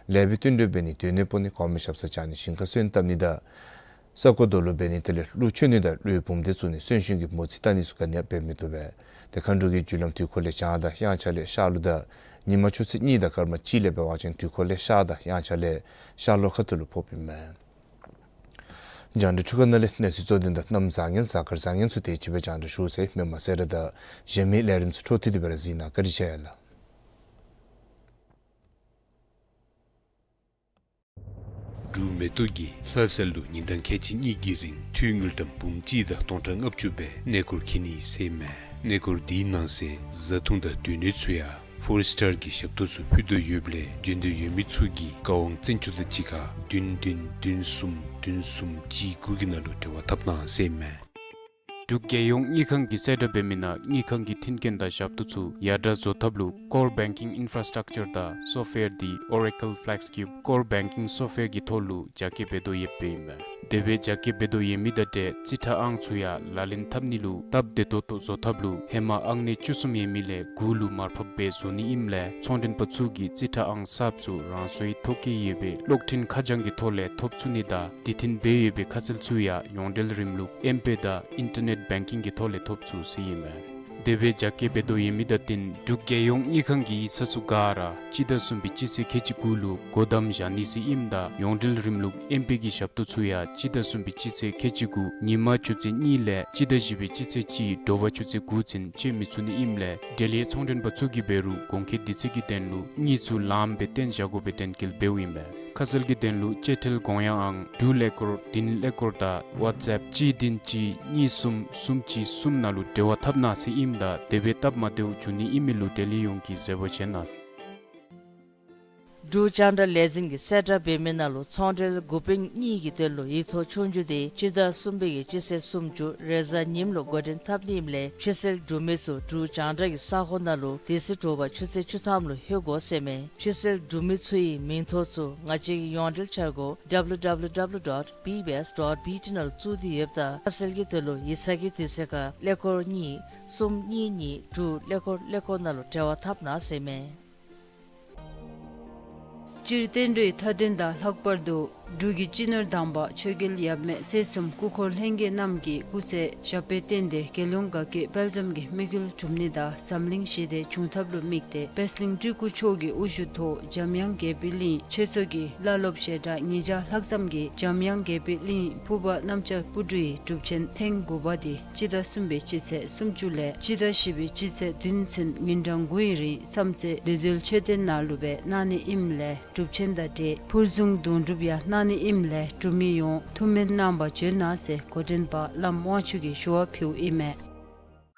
ལེགས་པའི་བསྟུན་གྲོས་འབད་ནི་སྡོད་གནས་སྤོ་ནི་གོང་མའི་ཞབས་སར་བཅར་ནི་ཞིང་ཁར་སོན་བཏབ་ནི་དང་ས་རྐོ་རྡོ་ལུ་འབད་ནི་དེ་ལས་ཀླུ་མཆོད་ནི་དང་ཀླུའི་བུམ་སྡེ་བཙུགས་ནི་གསོན་གཤིན་གྱི་མོ་རྩིས་བལྟ་ནི་ཚུ་ག་ནི་ཡང་འབད་མི་བཏུབ་པས། ཏེ་མཁའ་འགྲོ་གི་རྒྱུ་ལམ་དུས་འཁོར་ལས་བྱང་དང་དབྱངས་འཆར་ལས་ཤར་ལུགས་དང་ཉི་མ་ཆུ་ཚོད་གཉིས་དང་སྐར་མ་གཅིག་ལས་འབད་བ་ཅིན་དུས་འཁོར་ལས་ཤར་དང་དབྱངས་འཆར་ལས་ཤར་ལྷོ་ཁ་ཐུག་ལུ་ཕོགཔ་ཨིན་མས། རྒྱང་བསྒྲགས་འཕྲུལ་ཁང་ནང་ལས་གནས་ཚུལ་གཙོ་དོན་དང་གནམ་བཟང་ངན་གཟའ་སྐར་བཟང་ངན་ཚུ་དེ་ཅིག་སྦེ་རྒྱང་བསྒྲགས་ཞུ་ཚར་ཡི། མི་མང་གསལ་བསྒྲགས་དང་གཞན་མི་ལས་རིམ་ཚུ་འཕྲོ་མཐུད་དེ་སྦེ་ར་གཟིགས་གནང་། བཀའ་དྲིན་ཆེ་ལགས། འབྲུག་མེ་ཏོག་གིས་ལྷ་ས་ལུ་ཉིན་གྲངས་ཁལ་གཅིག་གཉིས་ཀྱི་རིང་འཐུས་དངུལ་ཀྲམ་འབུམ་གཅིག་དང་སྟོང་ཕྲག་ལྔ་བཅུ་སྦེ་གནས་སྐོར་འཁྱིད་ནི་ཟེར་ཨིན་མས། གནས་སྐོར་འདིའི་ནང་གསེས་བཟའ་འཐུང་དང་སྡོད་གནས་ཚུ་ཡང་ཕོར་སི་ཊར་གྱི་ཞབས་ཏོག་ཚུ་ཕུལ་དོ་ཡོདཔ་ལས་འབྱོན་འདོད་ཡོད་མི་ཚུ་གིས་བཀའ་དབང་བཙན་སྐྱོགས་དང་གཅིག་ཁར་བདུན་བདུན་བདུན་གསུམ་བདུན་གསུམ་གཅིག་དགུ་གི་ནང་ལུ་འབྲེལ་བ་འཐབ་གནང་ཟེར་ཨིན་མས། འབྲུག་རྒྱལ་ཡོངས་དངུལ་ཁང་གིས་གསལ་བསྒྲགས་འབད་མི་ནང་དངུལ་ཁང་གི་མཐུན་རྐྱེན་དང་ཞབས་ཏོག་ཚུ་ཡར་དྲག་བཟོ་ཐབས་ལུ་Core Banking Infrastructure དང་Software འདི་Oracle FlexCube Core Banking Software གི་ཐོག་ལུ་རྒྱ་སྐྱེད་འབད་དོ་ཡོདཔ་ཨིན་མས། དེ་སྦེ་རྒྱ་སྐྱེད་འབད་དོ་ཡོད་མི་དང་འབྲེལ་རྩིས་ཁྲ་ཨང་ཚུ་ཡང་ལག་ལེན་འཐབ་ནི་ལུ་སྟབས་བདེ་ཏོག་ཏོ་བཟོ་ཐབས་ལུ་ཧེ་མ་ཨང་གནས་བཅུ་གསུམ་ཡོད་མི་ལས་དགུ་ལུ་མར་ཕབ་སྦེ་བཟོ་ནི་ཨིནམ་ལས་ཚོང་མགྲོན་པ་ཚུ་གིས་རྩིས་ཁྲ་ཨང་གསརཔ་ཚུ་རང་སོའི་ཐོ་བཀོད་ཡོད་པའི་གློག་འཕྲིན་ཁ་བྱང་གི་ཐོག་ལས་ཐོབ་ཚུགས་ནི་དང་དེ་བརྟེན་འབད་ཡོད་པའི་ཁ་གསལ་ཚུ་ཡང་ཡོངས་འབྲེལ་རིམ་ལུགས་ཨེམ་པེ་དང་ཨིན་ཊར་ནེཊ་བེང་ཀིང་གི་ཐོག་ལས་ཐོབ་ཚུགས་ཟེར་ཨིན་མས། དེ་སྦེ་རྒྱ་སྐྱེད་འབད་དོ་ཡོད་མི་དང་བསྟུན་འབྲུག་རྒྱལ་ཡོངས་དངུལ་ཁང་གི་ཡིག་ཚང་ཚུ་ག་ར་སྤྱི་ཟླ་གསུམ་པའི་སྤྱི་ཚེས་ཁལ་གཅིག་དགུ་ལུ་སྒོ་བསྡམ་བཞག་ནི་ཟེར་ཨིནམ་ད་ཡོངས་འབྲེལ་རིམ་ལུགས་ཨེམ་པེ་གི་ཞབས་ཏོག་ཚུ་ཡང་སྤྱི་ཟླ་གསུམ་པའི་སྤྱི་ཚེས་ཁལ་གཅིག་དགུ་ཉིན་མ་ཆུ་ཚོད་གཉིས་ལས་སྤྱི་ཟླ་བཞི་པའི་སྤྱི་ཚེས་གཅིག་དྲོ་པ་ཆུ་ཚོད་དགུ་ཚུན་སྤྱོད་མི་ཚུགས་ནི་ཨིནམ་ལས་འབྲེལ་ཡོད་ཚོང་མགྲོན་པ་ཚུ་གིས་འབད་རུང་གོང་འཁོད་དུས་ཚོད་ཀྱི་དོན་ལུ་དངུལ་ཚུ་ལངམ་སྦེ་བཏོན་བཞག་དགོ་པའི་དོན་འཁོད་འབདཝ་ཨིན་མས། ཁ་གསལ་གྱི་དོན་ལུ་བཅད་ཁྲིམས་དགོངས་ཡངས་ཨང་དྲུག་ཀླད་ཀོར་བདུན་ཀླད་ཀོར་དང་ཝཊས་ཨེཔ་གཅིག་བདུན་གཅིག་གཉིས་གསུམ་གསུམ་གཅིག་གསུམ་ནང་ལུ་འབྲེལ་བ་འཐབ་གནང་ཟེར་ཨིནམ་ད་དེ་སྦེ་སྟབས་མ་བདེཝ་འབྱུང་ནི་ཨིན་མི་ལུ་འབྲེལ་ཡོད་ཡོངས་ཀྱིས་གཟབ་པ་བཞེས་གནང་། འབྲུག་རྒྱང་བསྒྲགས་ལས་འཛིན་གྱིས་གསལ་བསྒྲགས་འབད་མི་ནང་ལུ་ཚོང་འབྲེལ་འགོ་དཔོན་གཉིས་ཀྱི་དོན་ལུ་ཡིག་ཐོག་ཆོས་རྒྱུགས་དེ་སྤྱི་ཟླ་གསུམ་པའི་གི་སྤྱི་ཚེས་སུམ་ཅུ་རེས་གཟའ་ཉིམ་ལུ་འགོ་འདྲེན་འཐབ་ནི་ཨིནམ་ལས་ཕྱི་སེལ་འབྲུག་མི་ཚུ་འབྲུག་རྒྱང་བསྒྲགས་ཀྱི་ས་ཁོངས་ནང་ལུ་དེ་ཚེ་དྲོ་པ་ཆུ་ཚོད་བཅུ་ཐམ་ལུ་ལྷོད་དགོ་ཟེར་མས། ཕྱི་སེལ་འབྲུག་མི་ཚུ་གི་མིང་ཐོ་ཚུ་ང་བཅས་ཀྱི་ཡོངས་འབྲེལ་འཆར་སྒོ་W W W dot B B S dot B T ནང་ལུ་བཙུགས་ཏེ་ཡོདཔ་ད་ཁ་གསལ་གྱི་དོན་ལུ་ཡིག་ཚང་གི་དུས་ཚོད་ཁར་ཀླད་ཀོར་གཉིས་གསུམ་གཉིས་གཉིས་དྲུག་ཀླད་ཀོར་ཀླད་ཀོར་ནང་ལུ་འབྲེལ་བ་འཐབ་གནང་ཟེར་མས། སྤྱིར་བསྟན་འགྲོའི་མཐའ་དོན་དང་ལྷག་པར་དུ་འབྲུག་གི་སྤྱི་ནོར་དམ་པ་ཆོས་རྒྱལ་ཡབ་མེས་སྲས་གསུམ་སྐུ་འཁོར་ལྷན་རྒྱས་རྣམས་ཀྱི་སྐུ་ཚེ་ཞབས་པད་བརྟན་ཏེ་རྒྱལ་ཡོངས་དགའ་སྐྱིད་དཔལ་འཛོམས་ཀྱི་དམིགས་ཡུལ་གྲུབ་ནི་དང་འཛམ་གླིང་ཞི་བདེ་འབྱུང་ཐབས་ལུ་དམིགས་ཏེ་པད་གླིང་སྤྲུལ་སྐུ་མཆོག་གི་དབུ་བཞུགས་ཐོག་འཇམ་དབྱངས་དགྱེས་པའི་གླིང་ཆོས་ཚོགས་ཀྱི་བླ་སློབ་ཞལ་གྲངས་ཉིས་བརྒྱ་ལྷག་ཙམ་གྱིས་འཇམ་དབྱངས་དགྱེས་པའི་གླིང་ཕུར་པ་གནམ་ལྕགས་སྤུ་གྲི་ཡི་སྒྲུབ་ཆེན་ཐེངས་དགུ་པ་དེ་སྤྱི་ཟླ་གསུམ་པའི་སྤྱི་ཚེས་སུམ་ཅུ་ལས་སྤྱི་ཟླ་བཞི་པའི་སྤྱི་ཚེས་བདུན་ཚུན་ཉིན་གྲངས་དགུ་ཡི་རིང་མཚམས་ཚེ་བདེ་སྡོད་མཆོད་རྟེན་ནང་ལུ་སྦེ་གནང་ནི་ཨིནམ་ལས་སྒྲུབ་ཆེན་དང་འབྲེལ་ཕུར་བཟུང་དུང་སྒྲུབ་ཡང་གནང་ནི་ཨིནམ་ལས་འབྲུག་མི་ཡོངས་ཐུགས་སྨོན་གནང་བར་བྱོན་གནང་ཟེར་འགོ་འདྲེན་པ་བླམ་དབང་ཕྱུག་གིས་ཞུ་བ་ཕུལཝ་ཨིན་མས།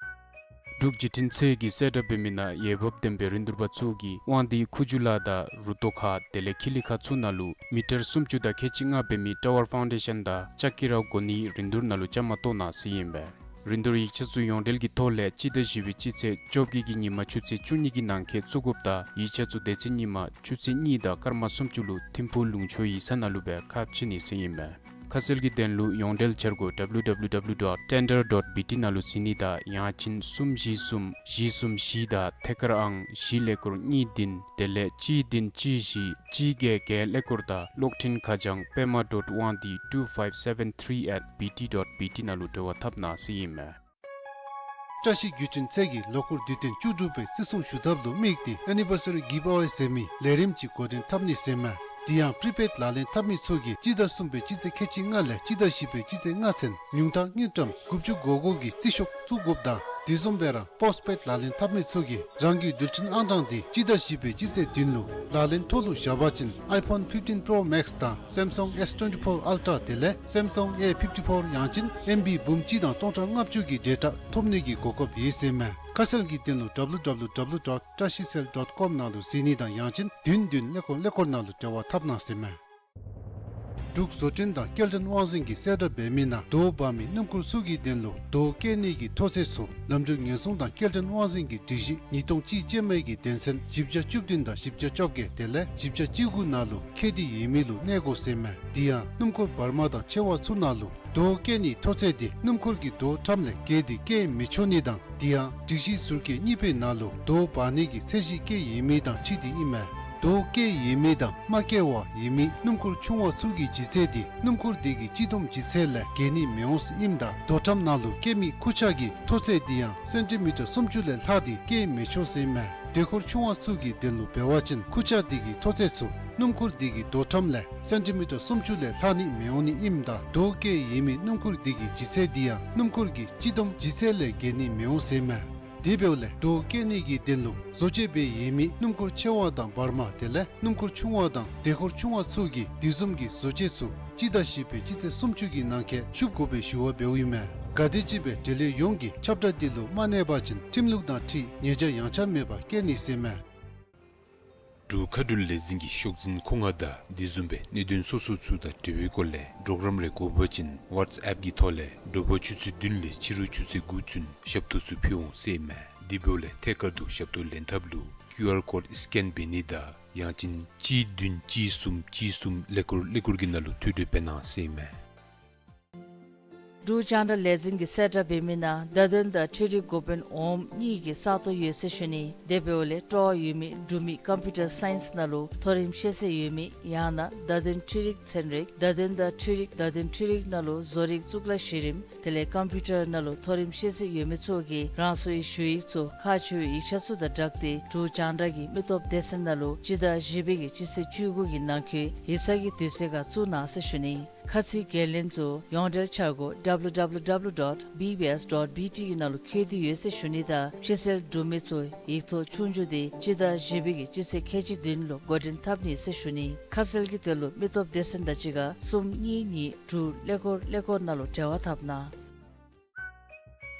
འབྲུག་བརྒྱུད་འཕྲིན་ཚད་ཀྱི་གསལ་བསྒྲགས་འབད་མི་ནང་འོས་འབབ་ལྡན་པའི་རིན་བསྡུར་པ་ཚུ་གིས་དབང་འདུས་ཁུ་བྱུག་ལ་དང་རུ་ཏོ་ཁ་དེ་ལས་ཁི་ལི་ཁ་ཚུ་ནང་ལུ་མི་ཊར་སུམ་ཅུ་དང་ཁལ་གཅིག་ལྔ་འབད་མི་ཊ་ཝར་ཕའུན་ཌེ་ཤཱན་དང་ལྕགས་ཀྱི་ར་དགོ་ནིའི་རིན་བསྡུར་ནང་ལུ་བཅའ་མར་གཏོགས་གནང་ཟེར་ཨིན་པས། རིན་བསྡུར་ཡིག་ཆ་ཚུ་ཡོངས་འབྲེལ་གྱི་ཐོག་ལས་སྤྱི་ཟླ་བཞི་པའི་སྤྱི་ཚེས་བཅོ་བརྒྱད་ཀྱི་ཉིན་མ་ཆུ་ཚོད་བཅུ་གཉིས་ཀྱི་ནང་འཁོད་བཙུགས་དགོཔ་དང་ཡིག་ཆ་ཚུ་དེ་ཚེ་ཉིན་མ་ཆུ་ཚོད་གཉིས་དང་སྐར་མ་སུམ་ཅུ་ལུ་ཐིམ་ཕུག་ལུང་ཕྱོགས་ཡིག་ཚང་ནང་ལུ་སྦེ་ཁ་ཕྱེ་ནི་ཟེར་ཨིན་པས། ཁ་གསལ་གྱི་དོན་ལུ་ཡོངས་འབྲེལ་འཆར་སྒོ་W W W dot tender dot B T ནང་ལུ་གཟིགས་ནི་དང་ཡང་ཅིན་གསུམ་བཞི་གསུམ་བཞི་གསུམ་བཞི་དང་ཐད་ཀར་ཨང་བཞི་ཀླད་ཀོར་གཉིས་བདུན་དེ་ལས་གཅིག་བདུན་གཅིག་བཞི་གཅིག་བརྒྱད་བརྒྱད་ཀླད་ཀོར་དང་གློག་འཕྲིན་ཁ་བྱང་པདྨ་dot དབང་འདུས་two five seven three at B T dot B T ནང་ལུ་འབྲེལ་བ་འཐབ་གནང་ཟེར་ཨིན་མས། བཀྲ་ཤིས་བརྒྱུད་འཕྲིན་ཚད་ཀྱིས་ལོ་འཁོར་དུས་སྟོན་བཅུ་དྲུག་པའི་བརྩི་སྲུང་ཞུ་ཐབས་ལུ་དམིགས་ཏེ་ཨེ་ནི་བར་སི་རི་གིབ་ཨ་ཝེ་ཟེར་མི་ལས་རིམ་ཅིག་འགོ་འདྲེན་འཐབ་ནི་ཟེར་མས། དེ་ཡང་པི་རི་པེཌ་ལག་ལེན་འཐབ་མི་ཚུ་གིས་སྤྱི་ཟླ་གསུམ་པའི་སྤྱི་ཚེས་ཁལ་གཅིག་ལྔ་ལས་སྤྱི་ཟླ་བཞི་པའི་སྤྱི་ཚེས་ལྔ་ཚུན་ཉུང་མཐའ་དངུལ་ཀྲམ་དགུ་བཅུ་གོ་དགུ་གི་རྩིས་ཤོག་བཙུགས་དགོཔ་དང་དེ་བཟུམ་སྦེ་ར་པོསཊ་པེཌ་ལག་ལེན་འཐབ་མི་ཚུ་གིས་རང་གི་རྡུལ་ཕྲན་ཨང་གྲངས་དེ་སྤྱི་ཟླ་བཞི་པའི་སྤྱི་ཚེས་བདུན་ལུ་ལག་ལེན་ཐོག་ལུ་བཞག་པ་ཅིན་ཨའི་ཕོན་ཕིབ་ཊིན་པྲོ་མེགསི་དང་སེམ་སང་ཨེསི་ཊུ་ཝེན་ཊི་ཕོར་ཨལ་ཊ་དེ་ལས་སེམ་སང་ཨེ་ཕིབ་ཊི་ཕོར་ཡང་ཅིན་ཨེམ་བི་འབུམ་གཅིག་དང་སྟོང་ཕྲག་ལྔ་བཅུ་གི་ཌེ་ཊ་ཐོབ་ནི་གི་གོ་སྐབས་ཡོད་ཟེར་མས། ཁ་གསལ་གྱི་དོན་ལུ་W W W dot trashiecell dot com ནང་ལུ་གཟིགས་ནི་དང་ཡང་ཅིན་བདུན་བདུན་ཀླད་ཀོར་ཀླད་ཀོར་ནང་ལུ་འབྲེལ་བ་འཐབ་གནང་ཟེར་མས། འབྲུག་བཟོ་སྐྲུན་དང་སྐྱེལ་འདྲེན་དབང་འཛིན་གྱིས་གསལ་བསྒྲགས་འབད་མི་ནང་རྡོ་འབག་མི་སྣུམ་འཁོར་ཚུ་གི་དོན་ལུ་རྡོ་བཀལ་ནི་གི་མཐོ་ཚད་ཚུ་ལམ་འགྲུལ་ཉེན་སྲུང་དང་སྐྱེལ་འདྲེན་དབང་འཛིན་གྱི་སྒྲིག་གཞི་ཉིས་སྟོང་གཅིག་ཅན་མའི་གི་དོན་ཚན་བཞི་བརྒྱ་བཅུ་བདུན་དང་བཞི་བརྒྱ་བཅོ་བརྒྱད་དེ་ལས་བཞི་བརྒྱ་བཅུ་དགུ་ནང་ལུ་འཁོད་དེ་ཡོད་མི་ལུ་གནས་དགོ་ཟེར་མས། དེ་ཡང་སྣུམ་འཁོར་བར་མ་དང་ཆེ་བ་ཚུ་ནང་ལུ་རྡོ་བཀལ་ནི་མཐོ་ཚད་དེ་སྣུམ་འཁོར་གྱི་རྡོ་ཁྲམ་ལས་བརྒལ་ཏེ་བཀལ་མི་ཆོག་ནི་དང་དེ་ཡང་སྒྲིག་གཞི་ཟུར་བཀལ་གཉིས་པའི་ནང་ལུ་རྡོ་འབག་ནི་གི་ཚད་གཞི་བཀལ་ཡོད་མི་དང་འཁྲིལ་ཏེ་ཨིན་མས། རྡོ་བཀལ་ཡོད་མི་དང་མ་བཀལ་བར་ཡོད་མི་སྣུམ་འཁོར་ཆུང་བ་ཚུ་གི་ལྗིད་ཚད་དེ་སྣུམ་འཁོར་དེ་གི་སྤྱི་བསྡོམས་ལྗིད་ཚད་ལས་བརྒལ་ནི་མི་འོང་ཟེར་ཨིནམ་ད་རྡོ་ཁྲམ་ནང་ལུ་བཀལ་མི་ཁུར་ཆ་གི་མཐོ་ཚད་དེ་ཡང་སེན་ཊི་མི་ཊར་སུམ་ཅུ་ལས་ལྷག་སྟེ་བཀལ་མི་ཆོག་ཟེར་མས། ཟློས་འཁོར་ཆུང་བ་ཚུ་གི་དོན་ལུ་འབད་བ་ཅིན་ཁུར་ཆ་དེ་གི་མཐོ་ཚད་ཚུ་སྣུམ་འཁོར་དེ་གི་རྡོ་ཁྲམ་ལས་སེན་ཊི་མི་ཊར་སུམ་ཅུ་ལས་ལྷག་ནི་མི་འོང་ནི་ཨིནམ་ད་རྡོ་བཀལ་ཡོད་མི་སྣུམ་འཁོར་དེ་གི་ལྗིད་ཚད་དེ་ཡང་སྣུམ་འཁོར་གྱི་སྤྱི་བསྡོམས་ལྗིད་ཚད་ལས་བརྒལ་ནི་མི་འོང་ཟེར་མས། དེ་འབདཝ་ལས་རྡོ་བཀལ་ནི་གི་དོན་ལུ་བཟོ་བཅོས་འབད་ཡོད་མི་སྣུམ་འཁོར་ཆེ་བ་དང་བར་མ་དེ་ལས་སྣུམ་འཁོར་ཆུང་བ་དང་ཟློས་འཁོར་ཆུང་བ་ཚུ་གིས་དེ་བཟུམ་གྱི་བཟོ་བཅོས་ཚུ་སྤྱི་ཟླ་བཞི་པའི་སྤྱི་ཚེས་སུམ་ཅུ་གི་ནང་འཁོད་ཞུ་དགོ་པའི་ཞུ་བ་འབདཝ་ཨིན་མས། ག་དེམ་ཅིག་སྦེ་འབྲེལ་ཡོད་ཡོངས་ཀྱིས་ཁྱབ་བསྒྲགས་དེ་ལུ་མ་གནས་པ་ཅིན་ཁྲིམས་ལུགས་དང་འཁྲིལ་ཉེས་བྱ་ཡངས་ཆག་མེད་པར་བཀལ་ནི་ཟེར་མས། འབྲུག་མཁའ་འགྲུལ་ལས་འཛིན་གྱི་ཤོག་འཛིན་མཁོ་མངགས་དང་དེ་བཟུམ་སྦེ་གནད་དོན་སོ་སོ་ཚུ་དང་འབྲེལ་བའི་སྐོར་ལས་གྲོགས་རམ་རེ་དགོ་པ་ཅིན་ཝཊས་ཨེཔ་གི་ཐོག་ལས་དྲོ་པ་ཆུ་ཚོད་བདུན་ལས་ཕྱི་རུ་ཆུ་ཚོད་དགུ་ཚུན་ཞབས་ཏོག་ཚུ་ཕུལ་འོང་ཟེར་མས། དེ་འབདཝ་ལས་ཐད་ཀར་དུ་ཞབས་ཏོག་ལེན་ཐབས་ལུ་ཀིའུ་ཨར་ཀོཌ་སི་ཀེན་འབད་ནི་དང་ཡང་ཅིན་གཅིག་བདུན་གཅིག་གསུམ་གཅིག་གསུམ་ཀླད་ཀོར་ཀླད་ཀོར་གྱི་ནང་ལུ་ཐུགས་སྤྲོ་འབད་གནང་ཟེར་མས། འབྲུག་རྒྱང་བསྒྲགས་ལས་འཛིན་གྱིས་གསལ་བསྒྲགས་འབད་མི་ནང་བརྡ་དོན་དང་འཕྲུལ་རིག་འགོ་དཔོན་འོགམ་གཉིས་ཀྱི་ས་སྟོང་ཡོད་ཟེར་ཞུ་ནི། དེ་འབདཝ་ལས་སྤྲོ་བ་ཡོད་མི་འབྲུག་མི་ཀམ་པིའུ་ཊར་སའིནསི་ནང་ལུ་མཐོ་རིམ་ཤེས་ཚད་ཡོད་མི་ཡང་ན་བརྡ་དོན་འཕྲུལ་རིག་ཚན་རིག་བརྡ་དོན་དང་འཕྲུལ་རིག་བརྡ་དོན་འཕྲུལ་རིག་ནང་ལུ་བཟོ་རིག་གཙུག་ལག་གཞི་རིམ་དེ་ལས་ཀམ་པིའུ་ཊར་ནང་ལུ་མཐོ་རིམ་ཤེས་ཚད་ཡོད་མི་ཚུ་གིས་རང་སོའི་ཞུ་ཡིག་ཚུ་ཁག་ཆེ་བའི་ཡིག་ཆ་ཚུ་དང་སྦྲགས་ཏེ་འབྲུག་རྒྱང་བསྒྲགས་ཀྱི་མི་སྟོབས་སྡེ་ཚན་ནང་ལུ་སྤྱི་ཟླ་བཞི་པའི་གི་སྤྱི་ཚེས་བཅུ་དགུ་གི་ནང་འཁོད་ཡིག་ཚང་གི་དུས་ཚོད་ཁར་བཙུགས་གནང་ཟེར་ཞུ་ནི། ཁ་ཚིག་འགན་ལེན་ཚུ་ཡོངས་འབྲེལ་འཆར་སྒོ་W W W dot B B S dot B T གི་ནང་ལུ་འཁོད་དེ་ཡོད་ཟེར་ཞུ་ནི་དང་ཕྱི་སེལ་གྲུབ་མི་ཚུ་ཡིག་ཐོག་ཆོས་རྒྱུགས་དེ་སྤྱི་ཟླ་བཞི་པའི་གི་སྤྱི་ཚེས་ཁལ་གཅིག་བདུན་ལུ་འགོ་འདྲེན་འཐབ་ནི་ཟེར་ཞུ་ནི། ཁ་གསལ་གྱི་དོན་ལུ་མི་སྟོབས་སྡེ་ཚན་དང་གཅིག་ཁར་གསུམ་གཉིས་གཉིས་དྲུག་ཀླད་ཀོར་ཀླད་ཀོར་ནང་ལུ་འབྲེལ་བ་འཐབ་གནང་།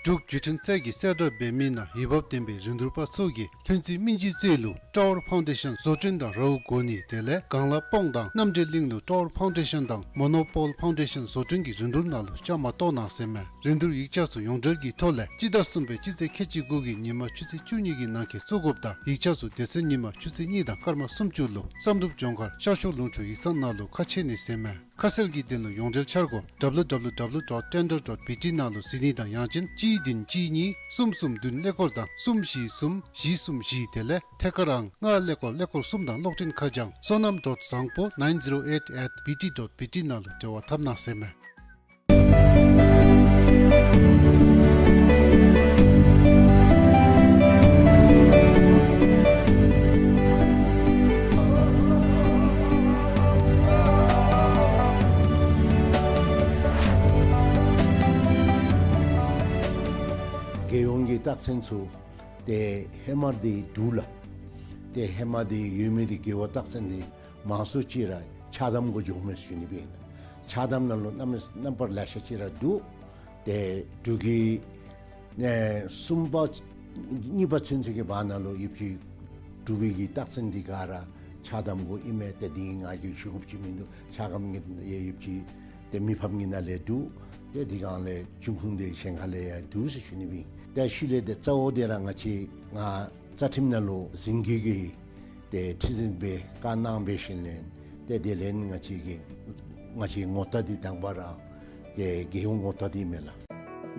འབྲུག་བརྒྱུད་འཕྲིན་ཚད་ཀྱིས་གསལ་བསྒྲགས་འབད་མི་ནང་འོས་འབབ་ལྡན་པའི་རིན་བསྡུར་པ་ཚུ་གིས་ལྷུན་རྩེ་སྨིན་སྦྱིས་རྩེ་ལུ་ཊ་ཝར་ཕའུན་ཌེ་ཤཱན་བཟོ་སྐྲུན་དང་རཝ་དགོ་ནི་དེ་ལས་སྒང་ལ་སྤོང་དང་རྣམ་འདྲེན་གླིང་ལུ་ཊ་ཝར་ཕའུན་ཌེ་ཤཱན་དང་མོ་ནོ་པོལ་ཕའུན་ཌེ་ཤཱན་བཟོ་སྐྲུན་གྱི་རིན་བསྡུར་ནང་ལུ་བཅའ་མར་གཏོགས་གནང་ཟེར་མས། རིན་བསྡུར་ཡིག་ཆ་ཚུ་ཡོངས་འབྲེལ་གྱི་ཐོག་ལས་སྤྱི་ཟླ་གསུམ་པའི་སྤྱི་ཚེས་ཁལ་གཅིག་དགུ་གི་ཉིན་མ་ཆུ་ཚོད་བཅུ་གཉིས་ཀྱི་ནང་འཁོད་བཙུགས་དགོཔ་དང་ཡིག་ཆ་ཚུ་དེ་ཚེ་ཉིན་མ་ཆུ་ཚོད་གཉིས་དང་སྐར་མ་སུམ་ཅུ་ལུ་བསམ་གྲུབ་ལྗོངས་མཁར་ཤར་ཕྱོགས་ལུང་ཕྱོགས་ཡིག་ཚང་ནང་ལུ་ཁ་ཕྱེ་ནི་ཟེར་མས། ཁ་གསལ་གྱི་དོན་ལུ་ཡོངས་འབྲེལ་འཆར་སྒོ་W W W dot tender dot B T ནང་ལུ་གཟིགས་ནི་དང་ཡང་ཅིན་གཅིག་བདུན་གཅིག་གཉིས་གསུམ་གསུམ་བདུན་ཀླད་ཀོར་དང་གསུམ་བཞི་གསུམ་བཞི་གསུམ་བཞི་དེ་ལས་ཐད་ཀར་ཨང་ལྔ་ཀླད་ཀོར་ཀླད་ཀོར་གསུམ་དང་གློག་འཕྲིན་ཁ་བྱང་བསོད་ནམས་dot བཟང་པོ nine zero eight at B T dot B T ནང་ལུ་འབྲེལ་བ་འཐབ་གནང་ཟེར་མས། རྒྱལ་ཡོངས་ཀྱི་རྟགས་མཚན་ཚུ་ཏེ་ཧེ་མ་འདི་འབྲུག་ལུ་ཏེ་ཧེ་མ་འདི་ཡོད་མི་འདི་རྒེད་འོག་རྟགས་མཚན་འདི་མང་སུ་ཅིག་ར་ཆགས་དམ་གུ་འགྱོཝ་མས་ཞུ་ནི་སྦེ་ཨིན། ཆགས་དམ་ནང་ལུ་རྣམ་རྣམ་པར་ལེ་ཤ་ཅིག་ར་འདུག། ཏེ་འབྲུག་གི་ནེ་གསུམ་པ་ གཉིས་པ་ཚུན་ཚོད་ཀྱི་བར་ན་ལུ་ཡོདཔ་ཅིག་འབྲུག་པའི་གི་རྟགས་མཚན་འདི་ག་ར་ཆགས་སྡང་གུ་ཨིན་མས། ཏེ་འདི་ང་གིས་ཞུ་དགོཔ་ཅིག་མིན་འདུག། ཆ་སྒམ་གྱི་ཡོདཔ་ཅིག་ཏེ་མི་ཕམ་གྱི་ནང་ལས་འདུག། ཏེ་འདི་གང་ལས་འབྱུང་ཁུངས་འདི་གཞན་ཁ་ལས་ཡང་འདུག་ཟེར་ཞུ་ནི་ཨིན། ཏེ་ཤུལ་ལས་ཏེ་གཙོ་བོ་འདི་ར་ང་བཅས་ང་རྩ་ཁྲིམས་ནང་ལུ་ཟིན་བྲིས་ཀྱི་ཏེ་ཁྲི་འཛིན་སྦེ་བཀའ་གནང་འབད་ཞིནམ་ལས་ཏེ་དེ་ལས་ང་བཅས་ཀྱི་ང་བཅས་ངོ་རྟགས་འདི་དང་པ་ར་ཏེ་རྒྱལ་ཡོངས་ངོ་རྟགས་འདི་མས་ལགས།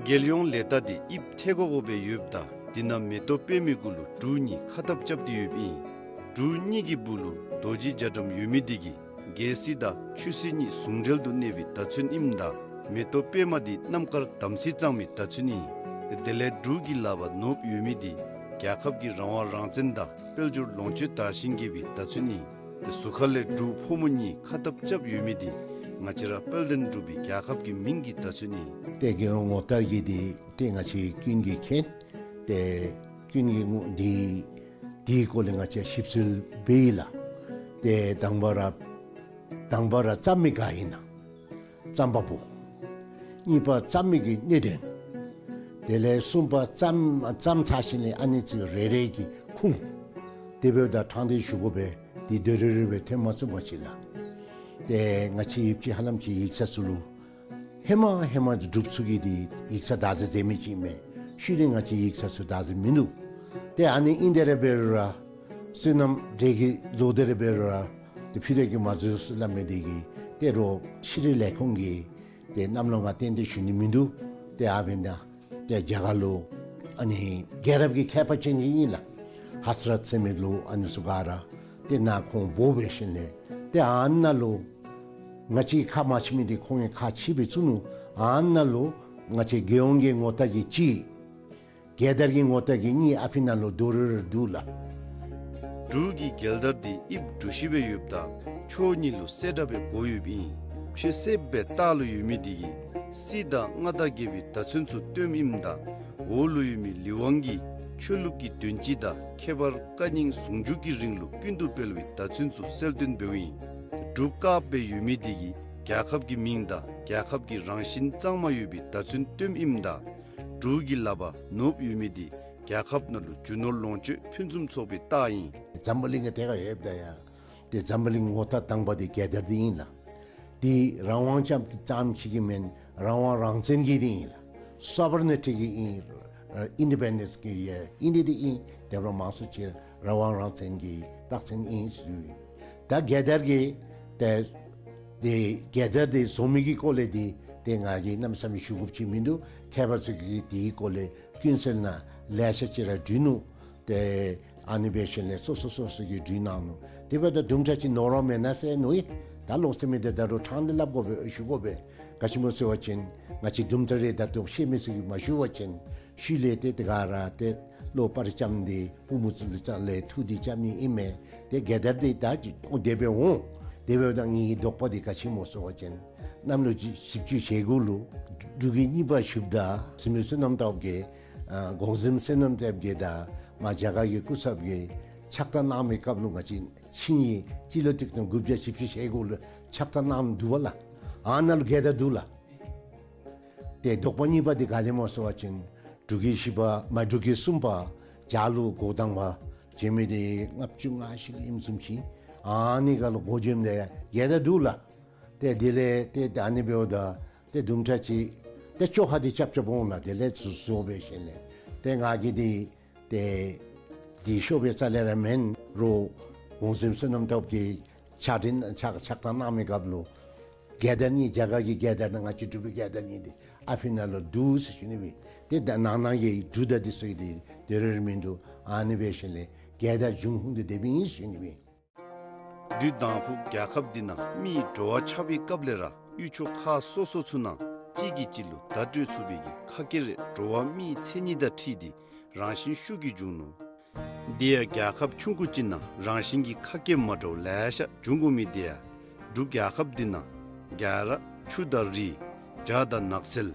རྒྱལ་ཡོངས་ལས་རྟགས་འདི་དབྱིབས་ཐད་ཀོ་ཀོ་སྦེ་ཡོདཔ་ད་འདི་ནང་མེ་ཏོག་པདྨའི་གུ་ལུ་འབྲུག་གཉིས་ཁ་འཐབ་རྐྱབ་སྟེ་ཡོདཔ་ཨིན། འབྲུག་གཉིས་ཀྱི་སྦུག་ལུ་རྡོ་རྗེ་རྒྱ་གྲམ་ཡོད་མི་འདི་གིས་རྒྱལ་སྲིད་དང་ཆོས་སྲིད་གཉིས་ཟུང་འབྲེལ་དུ་གནས་པའི་བརྡ་མཚོན་ཨིནམ་ད་མེ་ཏོག་པདྨ་འདི་རྣམ་དཀར་དམ་ཚིག་གཙང་མའི་བརྡ་མཚོན་ཨིན། དེ་ལས་འབྲུག་གི་ལག་པར་ནོར་བུ་ཡོད་མི་འདི་རྒྱལ་ཁབ་ཀྱི་རང་དབང་རང་བཙན་དང་དཔལ་འབྱོར་ལོངས་སྤྱོད་དར་ཞིང་རྒྱས་པའི་བརྡ་མཚོན་ཨིན། དེ་ཟུར་ཁ་ལས་འབྲུག་ཕོ་མོ་གཉིས་ཁ་འཐབ་རྐྱབ་ཡོད་མི་འདི་ང་བཅས་ར་དཔལ་ལྡན་འབྲུག་པའི་རྒྱལ་ཁབ་ཀྱི་མིང་གི་བརྡ་མཚོན་ཨིན། ཏེ་རྒྱལ་ཡོངས་ངོ་རྟགས་ཀྱི་འདི་ཏེ་ང་བཅས་ཀུན་གྱིས་མཁྱེན། ཏེ་ཀུན་གྱིས་ངོ་འདི་འདིའི་སྐོར་ལས་ང་བཅས་ཞིབ་འཚོལ་འབད་ཡི་ལགས། ཏེ་དང་པ་ར་དང་པ་ར་རྩོམ་མི་ག་ཨིན་ན་རྩོམ་པ་པོ། གཉིས་པ་རྩོམ་མི་གི་གནད་དོན། དེ་ལས་གསུམ་པ་རྩོམ་རྩོམ་ཚར་ཞིནམ་ལས་ཨ་ནི་ཚུ་རེ་རེ་གི་ཁུངས། དེ་འབདཝ་ད་དྲང་བདེན་ཞུ་དགོ་པས། འདི་དོན་རེ་རེ་སྦེ་ཐོན་མ་ཚུགས་པ་ཅིག་ལགས། ཏེ་ང་བཅས་ཡོདཔ་ཅིག་ཧ་ལམ་ཅིག་ཡིག་ཚང་ཚུ་ལུ་ཧེ་མ་ཧེ་མ་འབྲུགཔ་ཚུ་གིས་འདི་ཡིག་ཚང་བདག་འཛིན་མཛད་མི་ཅིག་མས། ཤུལ་ལས་ང་བཅས་ཡིག་ཚང་ཚུ་བདག་འཛིན་མིན་འདུག། ཏེ་ཨ་ནི་ཨིན་དེ་ར་འབད་རུང་ར་བསོད་ནམས་འདྲེ་གིས་བཟོ་དེ་ར་འབད་རུང་ར་ཏེ་ཕུད་རྡོག་གིས་མ་བཟོ་ཟེར་སླབ་མི་འདི་གིས་ཏེ་རོགས་ཤེས་རིག་ལས་ཁུངས་ཀྱིས་ཏེ་གནམ་ལོ་ང་ཏན་ཏན་ཞུ་ནི་མིན་འདུག། ཏེ་ཨ་འབདན་ད་ཏེ་རྒྱ་གར་ལུ་ཨ་ནི་རྒྱལ་རབས་ཀྱི་མཁས་པ་ཅན་ཅིག་ཨིན་ལགས། ཧ་སི་རཏ་ཟེར་མི་ལུ་ཨ་ནི་ཚུ་ག་ར་ཏེ་ནཱ་ཁོང་འབོ་འབད་ཞིནམ་ལས་ཏེ་ཨ་ནཱ་ལུ་ང་བཅས་ཁ་མ་ཕྱེ་མི་འདི་ཁོང་གིས་ཁ་ཕྱེ་སྦེ་བཙུགས་ནུག། ཨ་ནཱ་ལུ་ང་བཅས་རྒྱལ་ཡོངས་ཀྱི་ངོ་རྟགས་ཀྱི་གཅིག། རྒྱལ་དར་གྱི་ངོ་རྟགས་ཀྱི་གཉིས་ཨ་ཕི་ནང་ལུ་རྡོག་རིལ་རི་འདུག་ལགས། འབྲུག་གི་རྒྱལ་དར་འདི་དབྱིབས་འབྲུག་བཞི་སྦེ་ཡོདཔ་ད་ཕྱོགས་གཉིས་ལུ་གསལ་དྲགས་སྦེ་བགོ་ཡོདཔ་ཨིན། ཕྱེད་གསེབ་སྦེ་ལྟག་ལུ་ཡོད་མི་འདི་གིས་སྲིད་དང་མངའ་བདག་རྒྱལ་པོའི་བརྡ་མཚོན་ཚུ་སྟོནམ་ཨིནམ་ད་འོག་ལུ་ཡོད་མི་ལི་ཝང་གིས་ཆོས་ལུགས་ཀྱི་དོན་སྤྱི་དང་ཁྱད་པར་བཀའ་རྙིང་ཟུང་འཇུག་གི་རིང་ལུགས་ཀུན་ཏུ་སྤེལ་བའི་བརྡ་མཚོན་ཚུ་གསལ་སྟོན་འབདཝ་ཨིན། འབྲུག་དཀརཔོ་སྦེ་ཡོད་མི་འདི་གིས་རྒྱལ་ཁབ་ཀྱི་མིང་དང་རྒྱལ་ཁབ་ཀྱི་རང་བཞིན་གཙང་མ་ཡོད་པའི་བརྡ་མཚོན་སྟོནམ་ཨིནམ་ད་འབྲུག་གི་ལག་པར་ནོར་བུ་ཡོད་མི་འདི་རྒྱལ་ཁབ་ནང་ལུ་རྒྱུ་ནོར་ལོངས་སྤྱོད་ཕུན་སུམ་ཚོགས་པའི་རྟགས་ཨིན། འཛམ་བུ་གླིང་གི་ཐད་ཁར་ཡོདཔ་ད་ཡང་ཏེ་འཛམ་བུ་གླིང་ངོ་རྟགས་དང་པ་འདི་རྒྱལ་དར་འདི་ཨིན་ལགས། འདི་རང་དབང་ཙམ་ཙམ་ཅིག་གི་མེན། རང་དབང་རང་བཙན་གྱི་འདི་ཨིན་ལགས། སོ་བར་ནི་ཊི་གི་ཨིན། ཨིན་ཌི་པེན་ཌེནསི་གི་ཡང་ཨིན། འདི་འདི་ཨིན། དེ་འབདཝ་མང་སུ་ཅིག་རང་དབང་རང་བཙན་གྱི་རྟགས་མཚན་ཨིན་ཟེར་ཞུ་ཡི། ད་རྒྱལ་དར་གྱི་ཏེ་ཏེ་རྒྱལ་དར་འདི་བཟོ་མི་གི་སྐོར་ལས་འདི་ཏེ་ང་གིས་གནམ་མེད་ས་མེད་ཞུ་དགོཔ་ཅིག་མིན་འདུག། མཁས་པ་ཚུ་གིས་འདིའི་སྐོར་ལས་ཀུན་གསལ་ནང་ལེ་ཤ་ཅིག་ར་བྲིས་ནུག། ཏེ་ཨ་ནི་འབད་ཞིནམ་ལས་སོ་སོ་སོ་སོ་གིས་བྲིས་གནང་ནུག། དེ་འབདཝ་ད་དུམ་གྲ་ཅིག་ནོར་བ་མེན་ན་ཟེར་མནོ་ཡི། ད་ལོག་སྟེ་མི་འདི་ད་རུང་དྲང་སྟེ་སླབ་དགོ་པས། ཞུ་དགོ་པས། ག་ཅི་སྨོ་ཟེར་བ་ཅིན་ང་བཅས་དུམ་གྲ་རེ་ད་ལྟོ་ཤེས་མི་ཚུ་གིས་མ་ཞུ་བ་ཅིན་ཤུལ་ལས་ཏེ་དེ་ག་ར་ཏེ་བློ་ཕར་བཅམ་སྟེ་པུས་མོ་ཚུ་ལུ་རྩ་ལས་ཐུག་སྟེ་རྐྱབ་ནི་ཨིན་མས། ཏེ་རྒྱལ་དར་འདི་ད་ཅིག་འོང་དེ་སྦེ་འོང་། དེ་འབདཝ་ད་ངེའི་དོགས་པ་འདི་ག་ཅི་སྨོ་ཟེར་བ་ཅིན་གནམ་ལོ་བཞི་བཅུ་ཞེ་དགུ་ལུ་འབྲུག་གི་གཉིས་པ་ཞུཝ་ད་སྲིན་མོ་བསོད་ནམས་སྟོབས་རྒྱས་ཨ་གོང་གཟིམ་བསོད་ནམས་སྟོབས་རྒྱས་དང་མར་རྒྱ་གར་གྱི་སྐུ་ཚབ་ཀྱིས་ཕྱག་རྟགས་གནང་མི་སྐབས་ལུ་ང་བཅས་ཆིངས་ཡིག་སྤྱི་ལོ་ཆིག་སྟོང་དགུ་བརྒྱ་བཞི་བཅུ་ཞེ་དགུ་ལུ་ཕྱག་རྟགས་གནངམ་འདུག་པ་ལགས། ཨ་ནཱ་ལུ་རྒྱལ་དར་འདུག་ལགས། ཏེ་དོགས་པ་གཉིས་པ་འདི་ག་ལས་སྨོ་ཟེར་བ་ཅིན་འབྲུག་གི་བཞི་པ་མ་འབྲུག་གི་གསུམ་པ་རྒྱ་ལུ་འགོ་དང་པ་བྱོན་མི་འདི་ལྔ་བཅུ་ང་བཞི་ལུ་ཨིནམ་བཟུམ་ཅིག། ཨ་ནི་ཁར་ལུ་འགོ་བྱོནམ་ད་ཡང་རྒྱལ་དར་འདུག་ལགས། ཏེ་དེ་ལས་ཏེ་ད་ཨ་ནི་འབདཝ་ད་ཏེ་དུམ་གྲ་ཅིག་ཏེ་བཅོ་ཁ་འདི་རྐྱབ་རྐྱབ་འོང་ལགས། དེ་ལས་བཟོ་བཟོ་འབད་ཞིནམ་ལས་ཏེ་ང་གིས་འདི་ཏེ་འདི་ཤོབ་པའི་རྩ་ལས་ར་མེན་རུང་གོང་གཟིམ་བསོད་ནམས་སྟོབས་རྒྱས་ཕྱག་དྲིན་ཕྱག་ཕྱག་རྟགས་གནང་མི་སྐབས་ལུ་རྒྱལ་དར་གཉིས་རྒྱ་གར་གྱི་རྒྱལ་དར་དང་ང་བཅས་འབྲུག་པའི་རྒྱལ་དར་གཉིས་འདི་ཨ་ཕི་ནང་ལུ་འདུག་ཟེར་ཞུ་ནི་ཨིན། ཏེ་ད་ནང་ན་གི་འབྲུག་དང་འདི་ཚུ་གི་འདི་དོན་རེ་རེ་མིན་འདུག། ཨ་ནི་འབད་ཞིནམ་ལས་རྒྱལ་དར་འབྱུང་ཁུངས་འདི་དེ་སྦེ་ཨིན་ཟེར་ཞུ་ནི་ཨིན། དུས་དང་ཕུ་རྒྱལ་ཁབ་འདི་ནང་མིའི་འགྲོ་བ་ཆགས་པའི་སྐབས་ལས་ར་ཡུལ་ཕྱོགས་ཁག་སོ་སོ་ཚུ་ནང་གཅིག་གིས་གཅིག་ལུ་བརྡ་སྤྲོད་ཚུགས་པའི་གི་ཁ་སྐད་རེ་འགྲོ་བ་མིའི་མཚན་ཉིད་དང་འཁྲིལ་ཏེ་རང་བཞིན་ཤུགས་ཀྱིས་འབྱུང་ནུག། དེ་ཡང་རྒྱལ་ཁབ་ཆུང་ཀུ་ཅིག་ནང་རང་བཞིན་གྱི་ཁ་སྐད་མ་འདྲཝ་ལེ་ཤ་འབྱུང་དགོ་མི་དེ་ཡང་འབྲུག་རྒྱལ་ཁབ་འདི་ནང་རྒྱ་ར་ཆུ་དང་རི་བྱག་དང་ནགས་ཚལ་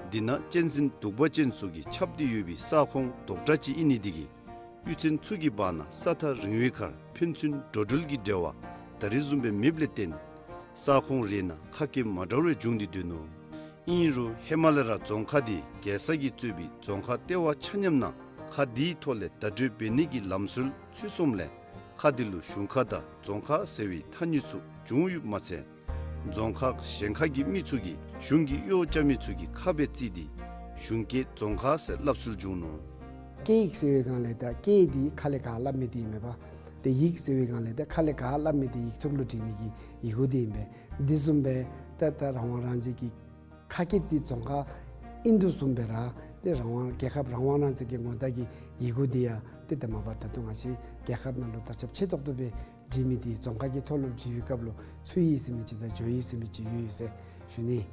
འདི་ནང་གཅན་གཟན་གདུག་པ་ཅན་ཚུ་གིས་ཁྱབ་སྟེ་ཡོད་པའི་ས་ཁོངས་རྡོག་བྲག་ཅིག་ཨིན་ནི་འདི་གིས་གཡུས་ཚན་ཚུ་གི་བར་ན་ས་ཐག་རིང་བའི་ཁར་ཕན་ཚུན་འགྲོ་འགྲུལ་གྱི་འབྲེལ་བ་ད་རིས་བཟུམ་སྦེ་མེདཔ་ལས་བརྟེན་ས་ཁོངས་རེ་ནང་ཁ་སྐད་མ་འདྲཝ་རེ་འབྱུང་སྟེ་སྡོད་ནུག། ཨིན་རུང་ཧེ་མ་ལས་ར་རྫོང་ཁག་འདི་རྒྱལ་ས་གིས་གཙོས་པའི་རྫོང་ཁག་ལྟེ་བ་ཆ་མཉམ་ནང་ ཁག་འདིའི་ཐོག་ལས་བརྡ་སྤྲོད་འབད་ནི་གི་ལམ་སྲོལ་ཚུད་སོངམ་ལས་ཁག་འདི་ལུ་གཞུང་ཁ་དང་རྫོང་ཁ་ཟེར་བའི་ཐ་སྙད་ཚུ་བྱུང་ཡོདཔ་མ་ཚད་རྫོང་ཁག་གཞན་ཁ་གི་མི་ཚུ་གིས་གཞུང་གི་གཡོག་རྐྱབ་མི་ཚུ་གི་ཁ་སྦེ་བརྩིས་ཏེ་གཞུང་སྐད་རྫོང་ཁ་ཟེར་སླབ་སྲོལ་བྱུང་ནུག། སྐད་ཡིག་ཟེར་བའི་སྒང་ལས་ད་སྐད་འདི་ཁ་ལས་ག་སླབ་མི་འདི་ཨིན་མས་པ། ཏེ་ཡིག་ཟེར་བའི་སྒང་ལས་ད་ཁ་ལས་ག་སླབ་མི་འདི་ཡིག་ཐོག་ལུ་བྲི་ནི་གི་ཡི་གུ་འདི་ཨིན་པས། འདི་བཟུམ་སྦེ་ད་ད་རང་དབང་རང་བཙན་གྱི་ཁ་སྐད་འདི་རྫོང་ཁ་ཨིན་དོ་བཟུམ་སྦེ་ར་ཏེ་རང་དབང་རྒྱལ་ཁབ་རང་དབང་རང་བཙན་གྱི་ངོ་རྟགས་ཀྱི་ཡི་གུ་འདི་ཡང་ཏེ་ད་མ་པ་ད་ལྟོ་ང་བཅས་རྒྱལ་ཁབ་ནང་ལུ་དར་ཁྱབ་ཆེ་ཏོག་ཏོ་སྦེ་བྲི་མི་འདི་རྫོང་ཁ་གི་ཐོག་ལུ་བྲི་བའི་སྐབས་ལུ་ཚུ་ཡིག་ཟེར་མི་ཅིག་དང་འཇོ་ཡིག་ཟེར་མི་ཅིག་ཡོད་ཡོད་ཟེར་ཞུ་ནི།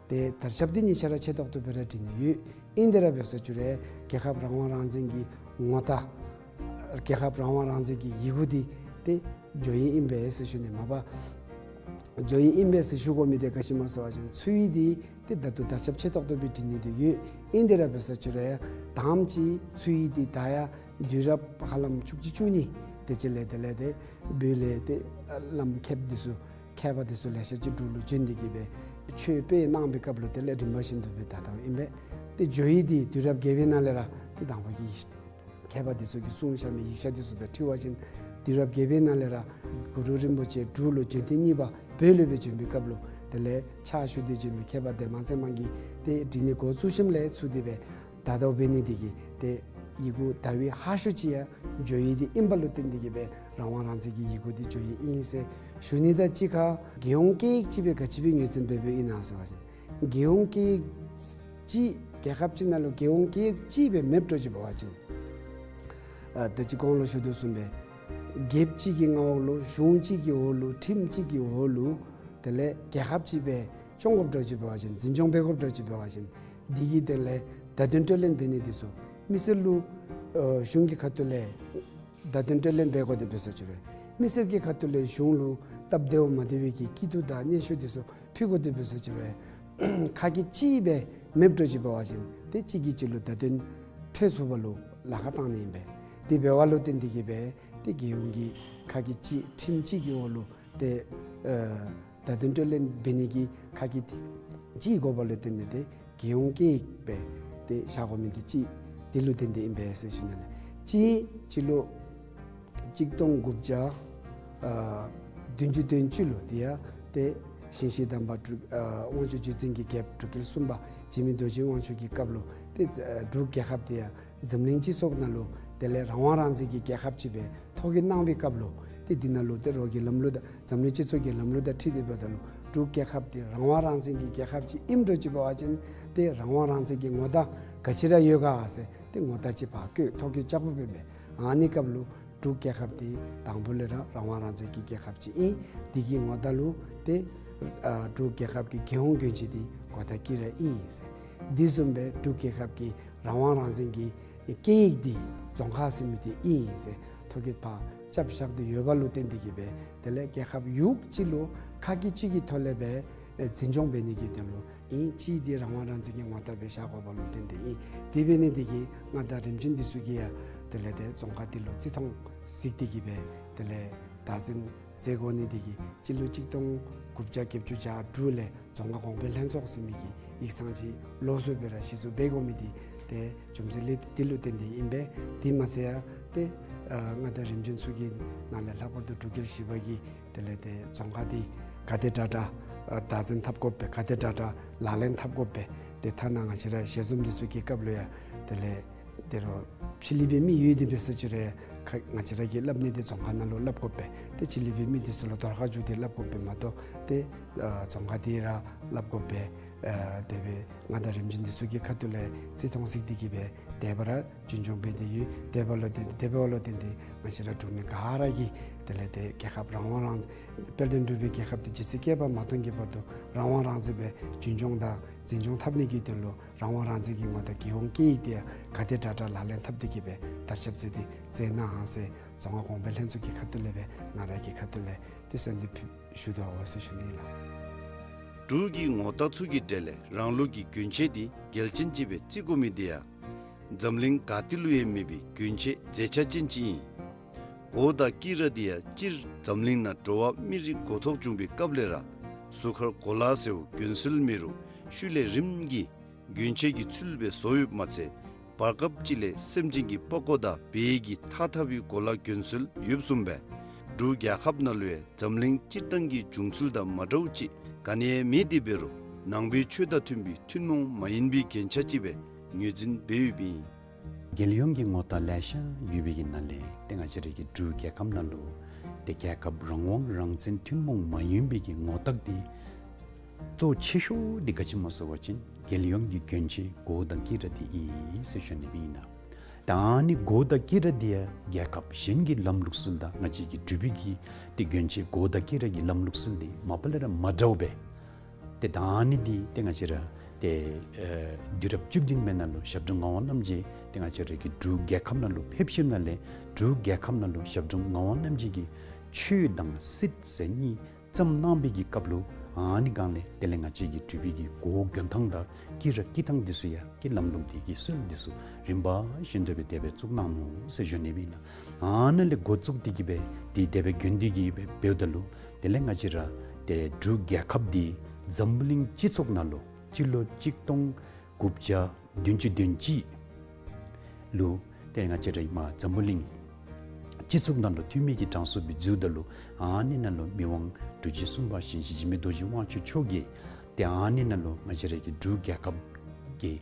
ཏེ་དར་ཁྱབ་འདི་གཉིས་ཆ་ར་ཆེ་ཏོག་ཏོ་སྦེ་ར་བྲི་ནི་ཡོད། ཨིན་ཏེ་ར་འབད་ས་ཅིག་རུང་རྒྱལ་ཁབ་རང་དབང་རང་བཙན་གྱི་ངོ་རྟགས་རྒྱལ་ཁབ་རང་དབང་རང་བཙན་གྱི་ཡི་གུ་འདི་ཏེ་འཇོ་ཡིག་ཨིན་པས་ཟེར་ཞུ་ནི། མ་པ་འཇོ་ཡིག་ཨིན་པས་ཟེར་ཞུ་དགོ་མི་འདི་ག་ཅི་སྨོ་ཟེར་བ་ཅིན་ཚུ་ཡིག་འདི་ཏེ་ད་ལྟོ་དར་ཁྱབ་ཆེ་ཏོག་ཏོ་སྦེ་བྲི་ནི་འདི་ཡོད། ཨིན་ཏེ་ར་འབད་ས་ཅིག་རུང་དང་པ་ཅིག་ཚུ་ཡིག་འདི་ད་ཡང་དུས་རབས་ཧ་ལམ་བཅུ་གཅིག་བཅུ་གཉིས་དེ་ཅིག་ལས་དེ་ལས་ཏེ་བོད་ལས་ཏེ་བླམ་མཁསཔ་འདི་ཚུ་མཁས་པ་འདི་ཚུ་ལེ་ཤ་ཅིག་འབྲུག་ལུ་བྱོན་ཏེ་གིས་སྦེ་ཆོས་སྤེལ་གནང་བའི་སྐབས་ལུ་དེ་ལས་རིམ་པ་བཞིན་དུ་སྦེ་ད་ལྟོ་ཨིན་པས། ཏེ་འཇོ་ཡིག་འདི་དུས་རབས་བརྒྱད་པའི་ནང་ལས་ར་ཏེ་དང་པ་གི་མཁས་པ་འདི་ཚུ་གིས་གསུངས་བཞག་མི་ཡིག་ཆ་འདི་ཚུ་དང་འཁྲིལ་བ་ཅིན་དུས་རབས་བརྒྱད་པའི་ནང་ལས་ར་གུ་རུ་རིན་པོ་ཆེ་འབྲུག་ལུ་བྱོན་ཐེངས་གཉིས་པ་བོད་ལུ་སྦེ་བྱོན་པའི་སྐབས་ལུ་དེ་ལས་ཕྱག་ཞུ་སྟེ་བྱོན་མི་མཁས་པ་འདན་མ་ཚེ་དམན་གྱིས་ཏེ་བྲི་ནི་འགོ་བཙུགས་ཞིནམ་ལས་ཚུར་དེ་སྦེ་ད་ལྟོ་འབད་ནི་འདི་གིས་ཏེ་ཡི་གུ་དར་བའི་ཧ་ཤོས་ཅིག་ཡང་འཇོ་ཡིག་འདི་ཨིནམ་ལུ་བརྟེན་ཏེ་གིས་སྦེ་རང་དབང་རང་བཙན་གྱི་ཡི་གུ་འདི་འཇོ་ཡིག་ཨིན་ཟེར་ཞུ་ནི། ད་གཅིག་ཁར་རྒྱལ་ཡོངས་སྐད་ཡིག་ཅིག་སྦེ་ག་ཅི་སྦེ་ངོས་འཛིན་འབད་འབདཝ་ཨིན་ན་ཟེར་བ་ཅིན་རྒྱལ་ཡོངས་སྐད་ཡིག་ཅིག་རྒྱལ་ཁབ་ཅིག་ནང་ལུ་རྒྱལ་ཡོངས་སྐད་ཡིག་ཅིག་སྦེ་མེདཔ་འགྱོ་ཅི་འབད་བ་ཅིན་ཨ་ད་ཅི་གོང་ལུ་ཞུ་དོ་བཟུམ་སྦེ་རྒྱལཔོ་ཅིག་གི་མངའ་འོག་ལུ་གཞུང་གཅིག་གི་འོག་ལུ་ཁྲིམས་གཅིག་གི་འོག་ལུ་དེ་ལས་རྒྱལ་ཁབ་ཅིག་སྦེ་སྐྱོང་དགོཔ་འགྱོ་ཅི་འབད་བ་ཅིན་འཛིན་སྐྱོང་འབད་དགོཔ་འགྱོ་ཅི་འབད་བ་ཅིན་འདི་གི་དོན་ལས་བརྡ་དོན་སྤྲོད་ལེན་འབད་ནི་འདི་ཚུ་མི་སེར་ལུ་ཨ་གཞུང་གི་ཁ་ཐུག་ལས་བརྡ་དོན་སྤྲོད་ལེན་འབད་དགོ་དེ་འབད་ས་ཅིག་རུང་མི་སེར་གྱི་ཁ་ཐུག་ལས་གཞུང་ལུ་སྟབས་བདེཝ་མ་བདེ་བའི་གི་སྐྱིད་སྡུག་དང་སྙན་ཞུ་འདི་ཚུ་ཕུལ་དགོ་དེ་འབད་ས་ཅིག་རུང་ཁ་སྐད་གཅིག་སྦེ་མེདཔ་འགྱོ་ཅི་འབད་བ་ཅིན་ཏེ་གཅིག་གིས་གཅིག་ལུ་བརྡ་དོན་འཕྲོད་ཚུགསཔ་ལུ་ལཱ་ཁག་བཏང་ནི་ཨིན་པས། དེ་འབདཝ་ལུ་བརྟེན་ཏེ་གིས་སྦེ་ཏེ་རྒྱལ་ཡོངས་ཀྱི་ཁ་སྐད་གཅིག་ཁྲིམས་གཅིག་གི་འོག་ལུ་ཏེ་ཨ་བརྡ་དོན་སྤྲོད་ལེན་འབད་ནི་གི་ཁ་སྐད་གཅིག་དགོཔ་ལུ་བརྟེན་ཏེ་ཏེ་རྒྱལ་ཡོངས་སྐད་ཡིག་སྦེ་ཏེ་བཞག་དགོ་མི་འདི་གཅིག་འདི་ལུ་བརྟེན་ཏེ་ཨིན་པས་ཟེར་ཞུ་ནི་ལགས། གཅིག་སྤྱི་ལོ་གཅིག་སྟོང་དགུ་བརྒྱ་ཨ་བདུན་ཅུ་དོན་གཅིག་ལུ་དེ་ཡང་ཏེ་ཞིང་གཤེགས་དམ་པ་འབྲུག་ཨ་དབང་ཕྱུག་བརྒྱུད་འཛིན་གྱི་རྒྱལཔོ་འབྲུག་རྒྱལ་གསུམ་པ་འཇིགས་མེད་རྡོ་རྗེ་དབང་ཕྱུག་གི་སྐབས་ལུ་ཏེ་ཨ་འབྲུག་རྒྱལ་ཁབ་དེ་ཡང་འཛམ་གླིང་སྤྱི་ཚོགས་ནང་ལུ་དེ་ལས་རང་དབང་རང་བཙན་གྱི་རྒྱལ་ཁབ་ཅིག་སྦེ་ཐོ་བཀོད་གནང་བའི་སྐབས་ལུ་ཏེ་འདི་ནང་ལུ་ཏེ་རོགས་ཀྱི་ལམ་ལུགས་དང་འཛམ་གླིང་སྤྱི་ཚོགས་ཀྱི་ལམ་ལུགས་དང་འཁྲིལ་ཏེ་འབདཝ་ད་ལུ་འབྲུག་རྒྱལ་ཁབ་དེ་རང་དབང་རང་བཙན་གྱི་རྒྱལ་ཁབ་ཅིག་ཨིནམ་འགྱོ་ཅི་འབད་བ་ཅིན་ཏེ་རང་དབང་རང་བཙན་གྱི་ངོ་རྟགས་ག་ཅི་ར་ཡོད་ག་ཟེར་ཏེ་ངོ་རྟགས་ཅིག་ཕར་བཀོད་ཐོ་བཀོད་རྐྱབ་དགོཔ་ཨིན་པས། ཨ་ནི་སྐབས་ལུ་འབྲུག་རྒྱལ་ཁབ་དེ་དང་པོ་ལས་ར་རང་དབང་རང་བཙན་གྱི་རྒྱལ་ཁབ་ཅིག་ཨིན། དེ་གི་ངོ་རྟགས་ལུ་ཏེ་ཨ་འབྲུག་རྒྱལ་ཁབ་ཀྱི་རྒྱལ་ཡོངས་གྱོན་ཆས་དེ་གོ་ཐག་དཀྱི་ར་ཨིན་ཟེར། དེ་བཟུམ་སྦེ་འབྲུག་རྒྱལ་ཁབ་ཀྱི་རང་དབང་རང་བཙན་གྱི་སྐད་ཡིག་དེ་རྫོང་ཁ་ཟེར་མི་དེ་ཨིན་ཟེར་ཐོ་བཀོད་ཕར་རྐྱབ་བཞག་སྟེ་ཡོདཔ་ལུ་བརྟེན་ཏེ་གིས་སྦེ་དེ་ལས་རྒྱལ་ཁབ་ཡུལ་གཅིག་ལུ་ཁ་སྐད་གཅིག་གི་ཐོག་ལས་སྦེ་ཨེ་འཛིན་སྐྱོང་འབད་ནི་གི་དོན་ལུ་ཨིན། གཅིག་འདི་རང་དབང་རང་བཙན་གྱི་ངོ་རྟགས་སྦེ་བཞག་དགོཔ་ལུ་བརྟེན་ཏེ་ཨིན། དེ་འབད་ནི་དེ་གིས་མངའ་བདག་རིམ་བྱོན་འདི་ཚུ་གིས་ཡང་དེ་ལས་ཏེ་རྫོང་ཁ་འདི་ལུ་བརྩི་མཐོང་གཟིགས་ཏེ་གིས་སྦེ་དེ་ལས་བདག་འཛིན་མཛད་དགོ་ནི་དེ་གིས་སྤྱི་ལོ་གཅིག་སྟོང་དགུ་བརྒྱ་བརྒྱད་ཅུ་གྱ་དྲུག་ལས་རྫོང་ཁ་གོང་འཕེལ་ལྷན་ཚོགས་ཟེར་མི་གི་ཡིག་ཚང་ཅིག་ལོགས་སུ་སྦེ་ར་གཞི་བཙུགས་འབད་དགོ་མི་འདི་ཏེ་རྒྱུ་མཚན་ལས་འདི་ལུ་བརྟེན་ཏེ་ཨིན་པས། དེ་མ་ཚད་ཡང་ཏེ་ཨ་མངའ་བདག་རིམ་བྱོན་ཚུ་གི་ནང་ལས་ལྷག་པར་དུ་འབྲུག་རྒྱལ་བཞི་པ་གིས་དེ་ལས་ཏེ་རྫོང་ཁ་འདི་ག་དེ་དྲག་དྲག་ཨ་བདག་འཛིན་འཐབ་དགོ་པས། ག་དེ་དྲག་དྲག་ལག་ལེན་འཐབ་དགོ་པས། ཏེ་ཐ་ན་ང་བཅས་ར་ཞལ་འཛོམས་འདི་ཚུ་གི་སྐབས་ལུ་ཡང་དེ་ལས་ཏེ་རོགས་ཕྱི་གླིང་པའི་མི་ཡོད་དེ་འབད་ས་ཅིག་རུང་ཁ་ང་བཅས་ར་གིས་སླབ་ནི་འདི་རྫོང་ཁ་ནང་ལུ་སླབ་དགོ་པས། ཏེ་ཕྱི་གླིང་པའི་མི་འདི་ཚུ་ལུ་དོར་ཁ་བཅུག་སྟེ་སླབ་དགོ་པས་མ་གཏོགས་ཏེ་ཨ་རྫོང་ཁ་འདི་ར་སླབ་དགོ་པས། ཨ་དེ་སྦེ་མངའ་བདག་རིམ་བྱོན་འདི་ཚུ་གི་ཁ་ཐུག་ལས་བརྩི་མཐོང་གཟིགས་ཏེ་གིས་སྦེ་དེ་སྦེ་ར་རྒྱུན་སྐྱོང་འབད་དེ་ཡོད། དེ་སྦེ་ལུ་བརྟེན་དེ་སྦེ་ལུ་བརྟེན་ཏེ་ང་བཅས་ར་འབྲུག་མི་ག་ར་གིས་དེ་ལས་ཏེ་རྒྱལ་ཁབ་རང་དབང་རང་དཔལ་ལྡན་འབྲུག་པའི་རྒྱལ་ཁབ་འདི་ཇི་སྲིད་བསྐལ་པ་མ་སྟོངས་ཀྱི་བར་དུ་རང་དབང་རང་བཙན་སྦེ་རྒྱུན་སྐྱོང་དང་འཛིན་སྐྱོང་འཐབ་ནི་གི་དོན་ལུ་རང་དབང་རང་བཙན་གྱི་ངོ་རྟགས་རྒྱལ་ཡོངས་སྐད་ཡིག་དེ་ཡང་ག་དེ་དྲག་དྲག་ལག་ལེན་འཐབ་སྟེ་གིས་སྦེ་དར་ཁྱབ་མཛད་དེ་མཛད་གནང་ཟེར་རྫོང་ཁ་གོང་འཕེལ་ལྷན་ཚོགས་ཀྱི་ཁ་ཐུག་ལས་སྦེ་ང་ར་གི་ཁ་ཐུག་ལས་ཏེ་གསོལ་འདེབས་ཞུ་དོ་ཟེར་ཞུ་ནི་ལགས། འབྲུག་གི་ངོ་རྟགས་ཚུ་གི་གྲས་ལས་རང་ལུགས་ཀྱི་གྱོན་ཆས་འདི་གལ་ཆེན་ཅིག་སྦེ་བརྩི་དགོ་མི་འདི་ཡང་འཛམ་གླིང་ག་ཏེ་ལུ་ཡང་མེད་པའི་གྱོན་ཆས་མཛེས་ཆ་ཅན་ཅིག་ཨིན། གོ་དང་དཀྱི་ར་འདི་ཡང་སྤྱིར་འཛམ་གླིང་ནང་འགྲོ་བ་མི་རིགས་འགོ་ཐོག་བྱུང་བའི་སྐབས་ལས་ར་གཟུགས་ཁར་གོ་ལ་ཟེརཝ་གྱོན་སྲོལ་མེད་རུང་ཤུལ་ལས་རིམ་གྱིས་གྱོན་ཆས་ཀྱི་ཚུལ་སྦེ་བཟོ་ཡོདཔ་མ་ཚད་ བར་སྐབས་ཅིག་ལས་སེམས་ཅན་གྱི་པགས་ཀོ་དང་བལ་གྱིས་ཐགས་འཐག་པའི་གོ་ལ་གྱོན་སྲོལ་ཡོདཔ་བཟུམ་སྦེ་འབྲུག་རྒྱལ་ཁབ་ནང་ལུ་ཡང་འཛམ་གླིང་སྤྱིར་བཏང་གི་བྱུང་ཚུལ་དང་མ་འདྲཝ་ཅིག་ག་ནི་ཡང་མེད། དེ་འབད་རུང་ནང་པའི་ཆོས་དང་མཐུན་པའི་ཐུན་མོང་མ་ཡིན་པའི་རྒྱན་ཆ་ཅིག་སྦེ་ངོས་འཛིན་འབད་ཡོདཔ་ཨིན། རྒྱལ་ཡོངས་ཀྱི་ངོ་རྟགས་ལེ་ཤ་ཡོད་པའི་གི་ནང་ལས་ཏེ་ང་བཅས་ར་གི་འབྲུག་རྒྱལ་ཁབ་ནང་ལུ་ཏེ་རྒྱལ་ཁབ་རང་དབང་རང་བཙན་ཐུན་མོང་མ་ཡིན་པའི་གི་ངོ་རྟགས་འདི་གཙོ་ཆེ་ཤོས་འདི་ག་ཅི་སྨོ་ཟེར་བ་ཅིན་རྒྱལ་ཡོངས་ཀྱི་གྱོན་ཆས་གོ་དང་དཀྱི་ར་འདི་ཨིན་ཟེར་ཞུ་ནི་སྦེ་ཨིན་ལགས། ད་ཨ་ནི་གོ་དང་དཀྱི་ར་འདི་ཡང་རྒྱལ་ཁབ་གཞན་གྱི་ལམ་ལུགས་སྲོལ་དང་ང་བཅས་ཀྱི་འབྲུག་པའི་གི་ཏེ་གྱོན་ཆས་གོ་དང་དཀྱི་ར་གི་ལམ་ལུགས་སྲོལ་འདི་མ་པ་ལས་ར་མ་འདྲཝ་སྦེ། ཏེ་ད་ཨ་ནི་འདི་ཏེ་ང་བཅས་ར་ཏེ་ཨེ་དུས་རབས་བཅུ་བདུན་པའི་ནང་ལུ་ཞབས་དྲུང་ངག་དབང་རྣམ་རྒྱལ་ཏེ་ང་བཅས་ར་གི་འབྲུག་རྒྱལ་ཁབ་ནང་ལུ་ཕེབས་ཞིནམ་ལས་འབྲུག་རྒྱལ་ཁབ་ནང་ལུ་ཞབས་དྲུང་ངག་དབང་རྣམ་རྒྱལ་གྱིས་ཆོས་དང་སྲིད་ཟེར་གཉིས་བརྩམས་གནང་བའི་གི་སྐབས་ལུ་ཨ་ནི་སྒང་ལས་དེ་ལས་ང་བཅས་ཀྱི་འབྲུག་པའི་གི་གོ་གྱོན་ཐངས་དང་དཀྱི་ར་དཀྱི་ཐངས་འདི་ཚུ་ཡང་གི་ལམ་ལུགས་འདི་གི་སྲོལ་འདི་ཚུ་རིམ་པ་བཞིན་དུ་སྦེ་དེ་སྦེ་བཙུགས་གནང་ནུག་ཟེར་ཞུ་ནི་སྦེ་ཨིན་ལགས། ཨ་ནཱ་ལས་འགོ་བཙུགས་ཏེ་གི་སྦེ་འདི་དེ་སྦེ་གྱོན་ཏེ་གི་སྦེ་འབདཝ་ད་ལུ་དེ་ལས་ང་བཅས་ར་ཏེ་འབྲུག་རྒྱལ་ཁབ་འདི་འཛམ་བུ་གླིང་སྤྱི་ཚོགས་ནང་ལུ་སྤྱི་ལོ་གཅིག་སྟོང་དགུ་བརྒྱ་བདུན་ཅུ་དོན་གཅིག་ལུ་ཏེ་ང་བཅས་ར་མར་འཛམ་བུ་གླིང་སྤྱི་ཚོགས་ནང་ལུ་འཐུས་མི་གི་གྲངས་སུ་སྦེ་འཛུལཝ་ད་ལུ་ཨ་ནི་ནང་ལུ་མི་དབང་འབྲུག་རྒྱལ་གསུམ་པ་ཞིང་གཤེགས་འཇིགས་མེད་རྡོ་རྗེ་དབང་ཕྱུག་མཆོག་གིས་ཏེ་ཨ་ནི་ནང་ལུ་ང་བཅས་ར་གི་འབྲུག་རྒྱལ་ཁབ་ཀྱི་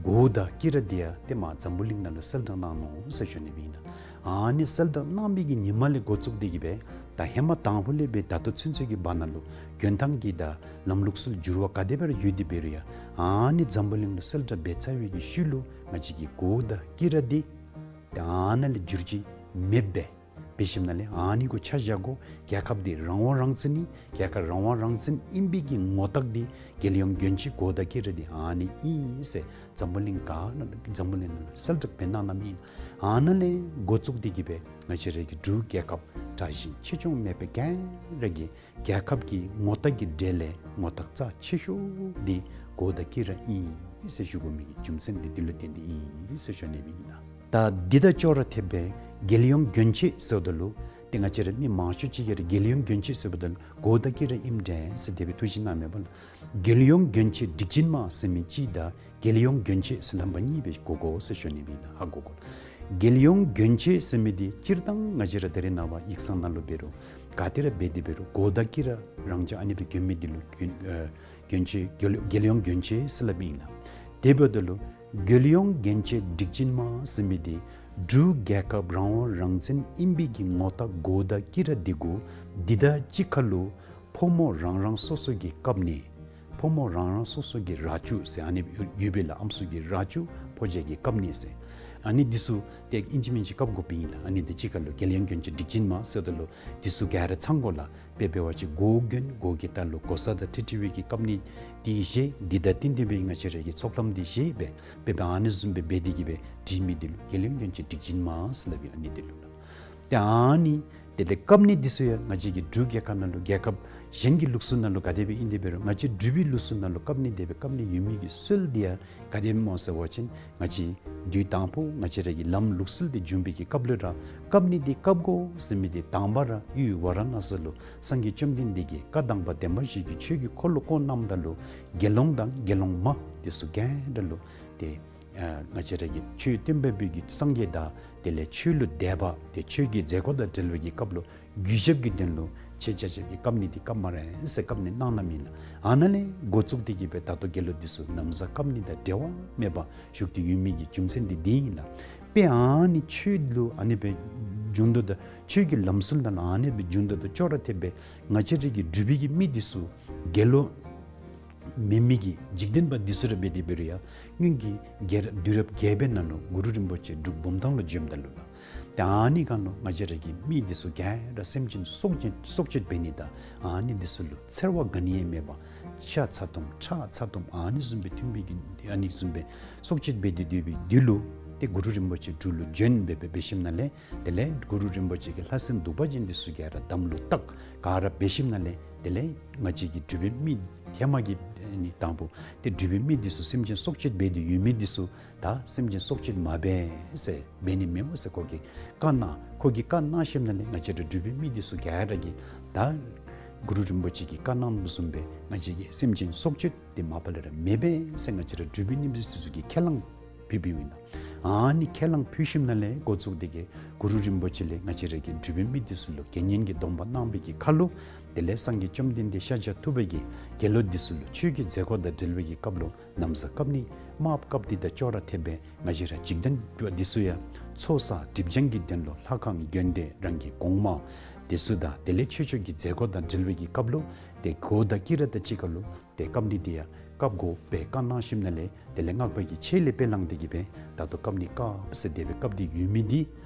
གོ་དང་དཀྱི་ར་འདི་ཡང་ཏེ་མར་འཛམ་བུ་གླིང་ནང་ལུ་གསལ་བསྒྲགས་གནང་ནུག་ཟེར་ཞུ་ནི་སྦེ་ཨིན་ལགས། ཨ་ནི་གསལ་བསྒྲགས་གནང་བའི་གི་ཉིནམ་ལས་འགོ་བཙུགས་ཏེ་གི་སྦེ་ད་ཧེ་མ་དང་ཕུ་ལས་སྦེ་ད་ལྟོ་ཚུན་ཚོད་ཀྱི་བར་ན་ལུ་གྱོན་ཐངས་ཀྱི་དང་ལམ་ལུགས་སྲོལ་འགྱུར་བ་ག་དེ་སྦེ་ར་ཡོད་དེ་འབད་རུང་ཡང་ཨ་ནི་འཛམ་བུ་གླིང་ལུ་གསལ་བསྒྲགས་འབད་ཚར་བའི་གི་ཤུལ་ལུ་ང་བཅས་ཀྱི་གོ་དང་དཀྱི་ར་འདི་ཏེ་ཨ་ནཱ་ལས་འགྱུར་བཅོས་མེདཔ་སྦེ་འབད་ཞིནམ་ལས་ཨ་ནི་གུ་ཆ་བཞག་དགོ། རྒྱལ་ཁབ་འདི་རང་དབང་རང་བཙན་ཨིན། རྒྱལ་ཁབ་རང་དབང་རང་བཙན་ཨིན་པའི་གི་ངོ་རྟགས་འདི་རྒྱལ་ཡོངས་གྱོན་ཆས་གོ་དང་དཀྱི་ར་འདི་ཨ་ནི་ཨིན་ཟེར་འཛམ་བུ་གླིང་ག་ནང་འཛམ་བུ་གླིང་ནང་ལུ་གསལ་བསྒྲགས་འབད་གནང་གནངམ་ཨིན། ཨ་ནཱ་ལས་འགོ་བཙུགས་ཏེ་གི་སྦེ་ང་བཅས་ར་གི་འབྲུག་རྒྱལ་ཁབ་དྲག་ཞན་ཆེ་ཆུང་མེད་པར་ག་ར་གི་རྒྱལ་ཁབ་ཀྱི་ངོ་རྟགས་ཀྱི་གྲས་ལས་ངོ་རྟགས་རྩ་ཆེ་ཤོས་འདི་གོ་དང་དཀྱི་ར་ཨིན་ཟེར་ཞུ་དགོ་མི་གི་རྒྱུ་མཚན་འདི་འདི་ལུ་བརྟེན་ཏེ་ཨིན་ཟེར་ཞུ་ནི་སྦེ་ཨིན་ལགས། ད་འདི་དང་ཅོག་ར་འཐདཔ་སྦེ་རྒྱལ་ཡོངས་གྱོན་ཆས་ཟེརཝ་ད་ལུ་ཏེ་ང་བཅས་ར་མི་མང་ཤོས་ཅིག་གིས་ར་རྒྱལ་ཡོངས་གྱོན་ཆས་ཟེརཝ་ད་ལུ་གོ་དང་དཀྱི་ར་ཨིནམ་འདྲས་ཟེར་དེ་སྦེ་ཐུགས་བཞེད་གནངམ་མས་པ་ལགས། རྒྱལ་ཡོངས་གྱོན་ཆས་སྒྲིག་ཆེན་མ་ཟེར་མི་གཅིག་དང་རྒྱལ་ཡོངས་གྱོན་ཆས་ཟེར་ལྷམ་པ་གཉིས་སྦེ་གོ་དགོ་ཟེར་ཞུ་ནི་སྦེ་ཨིན་ལགས། ཧ་གོ་དགོ། རྒྱལ་ཡོངས་གྱོན་ཆས་ཟེར་མི་འདི་སྤྱིར་བཏང་ང་བཅས་ར་ད་རེས་ནངས་པ་ཡིག་ཚང་ནང་ལུ་འབད་རུང་ག་ཏེ་ར་འབད་དེ་འབད་རུང་གོ་དང་དཀྱི་ར་རང་འཇགས་ཨ་ནི་སྦེ་གྱོན་མི་འདི་ལུ་གྱོན་ཨེ་གྱོན་ཆས་རྒྱལ་རྒྱལ་ཡོངས་གྱོན་ཆས་ཟེར་སླབ་ཨིན་ལགས། དེ་འབདཝ་ད་ལུ་རྒྱལ་ཡོངས་གྱོན་ཆས་སྒྲིག་ཆེན་མ་ཟེར་མི་འདི་འབྲུག་རྒྱལ་ཁབ་རང་དབང་རང་བཙན་ཨིན་པའི་གི་ངོ་རྟགས་གོ་དང་དཀྱི་ར་འདི་གུ་འདི་དང་གཅིག་ཁར་ལུ་ཕོ་མོ་རང་རང་སོ་སོ་གི་བཀབ་ནི། ཕོ་མོ་རང་རང་སོ་སོ་གི་ར་ཅུ་ཟེར་ཨ་ནི་ཡོད་པས་ལགས། ཨམ་སྲུ་གི་ར་ཅུ་ཕོ་རྒྱས་ཀྱིས་བཀབ་ནི་ཟེར། ཨ་ནི་འདི་ཚུ་ཏེ་ཨིན་ཅི་མིན་ཅི་བཀབ་དགོཔ་ཨིན་ལགས། ཨ་ནི་འདི་གཅིག་ཁར་ལུ་རྒྱལ་ཡོངས་གྱོན་ཆས་སྒྲིག་ཆེན་མ་ཟེརཝ་ད་ལུ་འདི་ཚུ་ག་ར་ཚང་དགོ་ལགས། དཔེ་འབད་བ་ཅིན་གོ་གྱོན་གོ་གི་ལྟག་ལུ་གོ་ས་དང་འཁྲིལ་འཁྲིལ་བའི་གི་བཀབ་ནི་འདི་བཞེས། འདི་དང་བསྟུན་ཏེ་སྦེ་ང་བཅས་ར་གི་ཚོགས་ལྷམ་འདི་བཞེས་སྦེ་དཔེ་འབད་ཨ་ནི་བཟུམ་སྦེ་འབད་དེ་གི་སྦེ་སྒྲིག་མི་འདི་ལུ་རྒྱལ་ཡོངས་གྱོན་ཆས་སྒྲིག་ཆེན་མ་ཟེར་སླབ་ཨིན། ཨ་ནི་འདི་ལུ་ལགས། ཏེ་ཨ་ནི་དེ་ལས་བཀབ་ནི་འདི་ཚུ་ཡང་ང་བཅས་ཀྱི་འབྲུག་རྒྱལ་ཁབ་ནང་ལུ་རྒྱལ་ཁབ་གཞན་གྱི་ལུགས་སྲོལ་ནང་ལུ་ག་དེ་སྦེ་ཨིན་དེ་འབད་རུང་ང་བཅས་འབྲུག་པའི་ལུགས་སྲོལ་ནང་ལུ་བཀབ་ནི་དེ་སྦེ་བཀབ་ནི་ཡོད་མི་གི་སྲོལ་འདི་ཡང་ག་དེ་སྨོ་ཟེར་བ་ཅིན་ང་བཅས་དུས་དང་ཕུ་ང་བཅས་ར་གི་ལམ་ལུགས་སྲོལ་འདི་བྱུང་བའི་གི་སྐབས་ལུ་ར་བཀབ་ནི་འདི་བཀབ་དགོ་ཟེར་མི་འདི་དང་པ་ར་ཡུལ་ཝཱ་ར་ཎ་སི་ལུ་སངས་རྒྱས་བཅོམ་ལྡན་འདས་ཀྱིས་བཀའ་དང་པ་བདེན་པ་བཞི་གི་ཆོས་ཀྱི་འཁོར་ལོ་བསྐོར་གནངམ་ད་ལུ་དགེ་སློང་དང་དགེ་སློང་མ་འདི་ཚུ་ག་ར་ལུ་ཏེ་ཨ་ང་བཅས་ར་གི་ཆོས་སྟོན་པ་པོ་གི་སངས་རྒྱས་དང་དེ་ལས་ཆོས་ལུ་དད་པ་ཏེ་ཆོས་ཀྱི་མཛད་སྒོ་དང་འབྲེལ་བའི་གི་སྐབས་ལུ་གུས་ཞབས་ཀྱི་དོན་ལུ་ཆེ་ཆ་ཆ་གི་བཀབ་ནི་འདི་བཀབ་སྨ་རེ་ཟེར་བཀབ་ནི་གནང་གནངམ་ཨིན་ལགས། ཨ་ནཱ་ལས་འགོ་བཙུགས་ཏེ་གི་སྦེ་ད་ལྟོ་དགེ་སློང་འདི་ཚུ་ན་བཟའ་བཀབ་ནི་དང་འབྲལ་བ་མེད་པར་བཞུགས་ཏེ་ཡོད་མི་གི་རྒྱུ་མཚན་འདི་འདི་ཨིན་ལགས། དཔེ་ཨ་ནི་ཆོས་ལུ་ཨ་ནི་སྦེ་བྱུང་དོ་དང་ཆོས་ཀྱི་ལམ་སྲོལ་དང་ཨ་ནི་སྦེ་བྱུང་དོ་དང་ཅོག་ར་འཐདཔ་སྦེ་ང་བཅས་ར་གི་འབྲུག་པའི་གི་མི་འདི་ཚུ་དགེ་སློང་མེན་མི་གི་འཇིག་རྟེན་པ་འདི་ཚུ་ར་འབད་དེ་འབད་རུང་ཡང་སྔོན་གྱི་རྒྱལ་རབས་དུས་རབས་བརྒྱད་པའི་ནང་ལུ་གུ་རུ་རིན་པོ་ཆེ་འབྲུག་བུམ་ཐང་ལུ་བྱོནམ་ད་ལུ་ལགས། ཏེ་ཨ་ནི་སྒང་ལུ་ང་བཅས་ར་གི་མི་འདི་ཚུ་ག་ར་སེམས་ཅན་སྲོག་གཅོད་སྲོག་གཅོད་འབད་ནི་དང་ཨ་ནི་འདི་ཚུ་ལུ་འཚེར་བ་ག་ནི་ཡང་མེད་པར་ཤ་ཚ་ཏོམ་ཁྲག་ཚ་ཏོམ་ཨ་ནི་བཟུམ་སྦེ་འཐུང་བའི་གི་ཨ་ནི་བཟུམ་སྦེ་སྲོག་གཅོད་འབད་དེ་སྡོད་པའི་དུས་ལུ་ཏེ་གུ་རུ་རིན་པོ་ཆེ་འབྲུག་ལུ་བྱོན་སྦེ་སྦེ་འབད་ཞིནམ་ལས་དེ་ལས་གུ་རུ་རིན་པོ་ཆེ་གིས་ལྷ་སྲིན་གདུག་པ་ཅན་འདི་ཚུ་ག་ར་དམ་ལུ་བཏགས་ག་ར་འབད་ཞིནམ་ལས་དེ་ལས་ང་བཅས་ཀྱི་འབྲུག་པའི་མི་ཧེ་མ་གི་ཨ་ནི་དང་ཕུ་ཏེ་འབྲུག་པའི་མི་འདི་ཚུ་སེམས་ཅན་སྲོག་གཅོད་འབད་དེ་ཡོད་མི་འདི་ཚུ་ད་སེམས་ཅན་སྲོག་གཅོད་མ་འབད་ཟེར་འབད་ནི་མེདཔ་ཟེར་ཁོ་གིས་བཀའ་གནང་། ཁོ་གིས་བཀའ་གནང་ཞིནམ་ལས་ང་བཅས་ར་འབྲུག་པའི་མི་འདི་ཚུ་ག་ར་གིས་ད་གུ་རུ་རིན་པོ་ཆེ་གིས་བཀའ་གནང་བཟུམ་སྦེ་ང་བཅས་ཀྱིས་སེམས་ཅན་སྲོག་གཅོད་འདི་མ་པ་ལས་ར་མི་འབད་ཟེར་ང་བཅས་ར་འབྲུག་པའི་མི་འདི་ཚུ་གིས་ཁས་བླངས་ ཕུལ་བའི་ཨིན་ལགས། ཨ་ནི་ཁས་བླངས་ཕུལ་ཞིནམ་ལས་འགོ་བཙུགས་ཏེ་གིས་གུ་རུ་རིན་པོ་ཆེ་ལས་ང་བཅས་ར་གི་འབྲུག་པའི་མི་འདི་ཚུ་ལུ་དགེ་བསྙེན་གྱི་སྡོམ་པ་གནང་བའི་གི་ཁར་ལུ་དེ་ལས་སངས་རྒྱས་བཅོམ་ལྡན་འདས་ཤཱཀྱ་ཐུབ་པ་གིས་དགེ་སློང་འདི་ཚུ་ལུ་ཆོས་ཀྱི་མཛད་སྒོ་དང་འབྲེལ་བའི་གི་སྐབས་ལུ་ན་བཟའ་བཀབ་ནི་དམག་བཀབ་འདི་དང་ཅོག་ར་འཐདཔ་སྦེ་ང་བཅས་ར་འཇིག་རྟེན་འདི་ཚུ་ཡང་ཚོགས་བསགས་སྒྲིབ་སྦྱང་གི་དོན་ལུ་ལྷ་ཁང་དགོན་སྡེ་རང་གི་གོང་མ་འདི་ཚུ་དང་དེ་ལས་ཆོས་ཕྱོགས་ཀྱི་མཛད་སྒོ་དང་འབྲེལ་བའི་གི་སྐབས་ལུ་ཏེ་གོས་དང་དཀྱི་ར་དང་གཅིག་ཁར་ལུ་ཏེ་བཀབ་ནི་འདི་ཡང་བཀབ་དགོ་པའི་བཀའ་གནང་ཞིནམ་ལས་དེ་ལས་སྔགས་པ་གི་ཆས་ལས་དཔེ་བླངས་ཏེ་གིས་སྦེ་ད་ལྟོ་བཀབ་ནི་བཀབ་ཟེར་དེ་སྦེ་བཀབ་སྟེ་ཡོད་མི་འདི་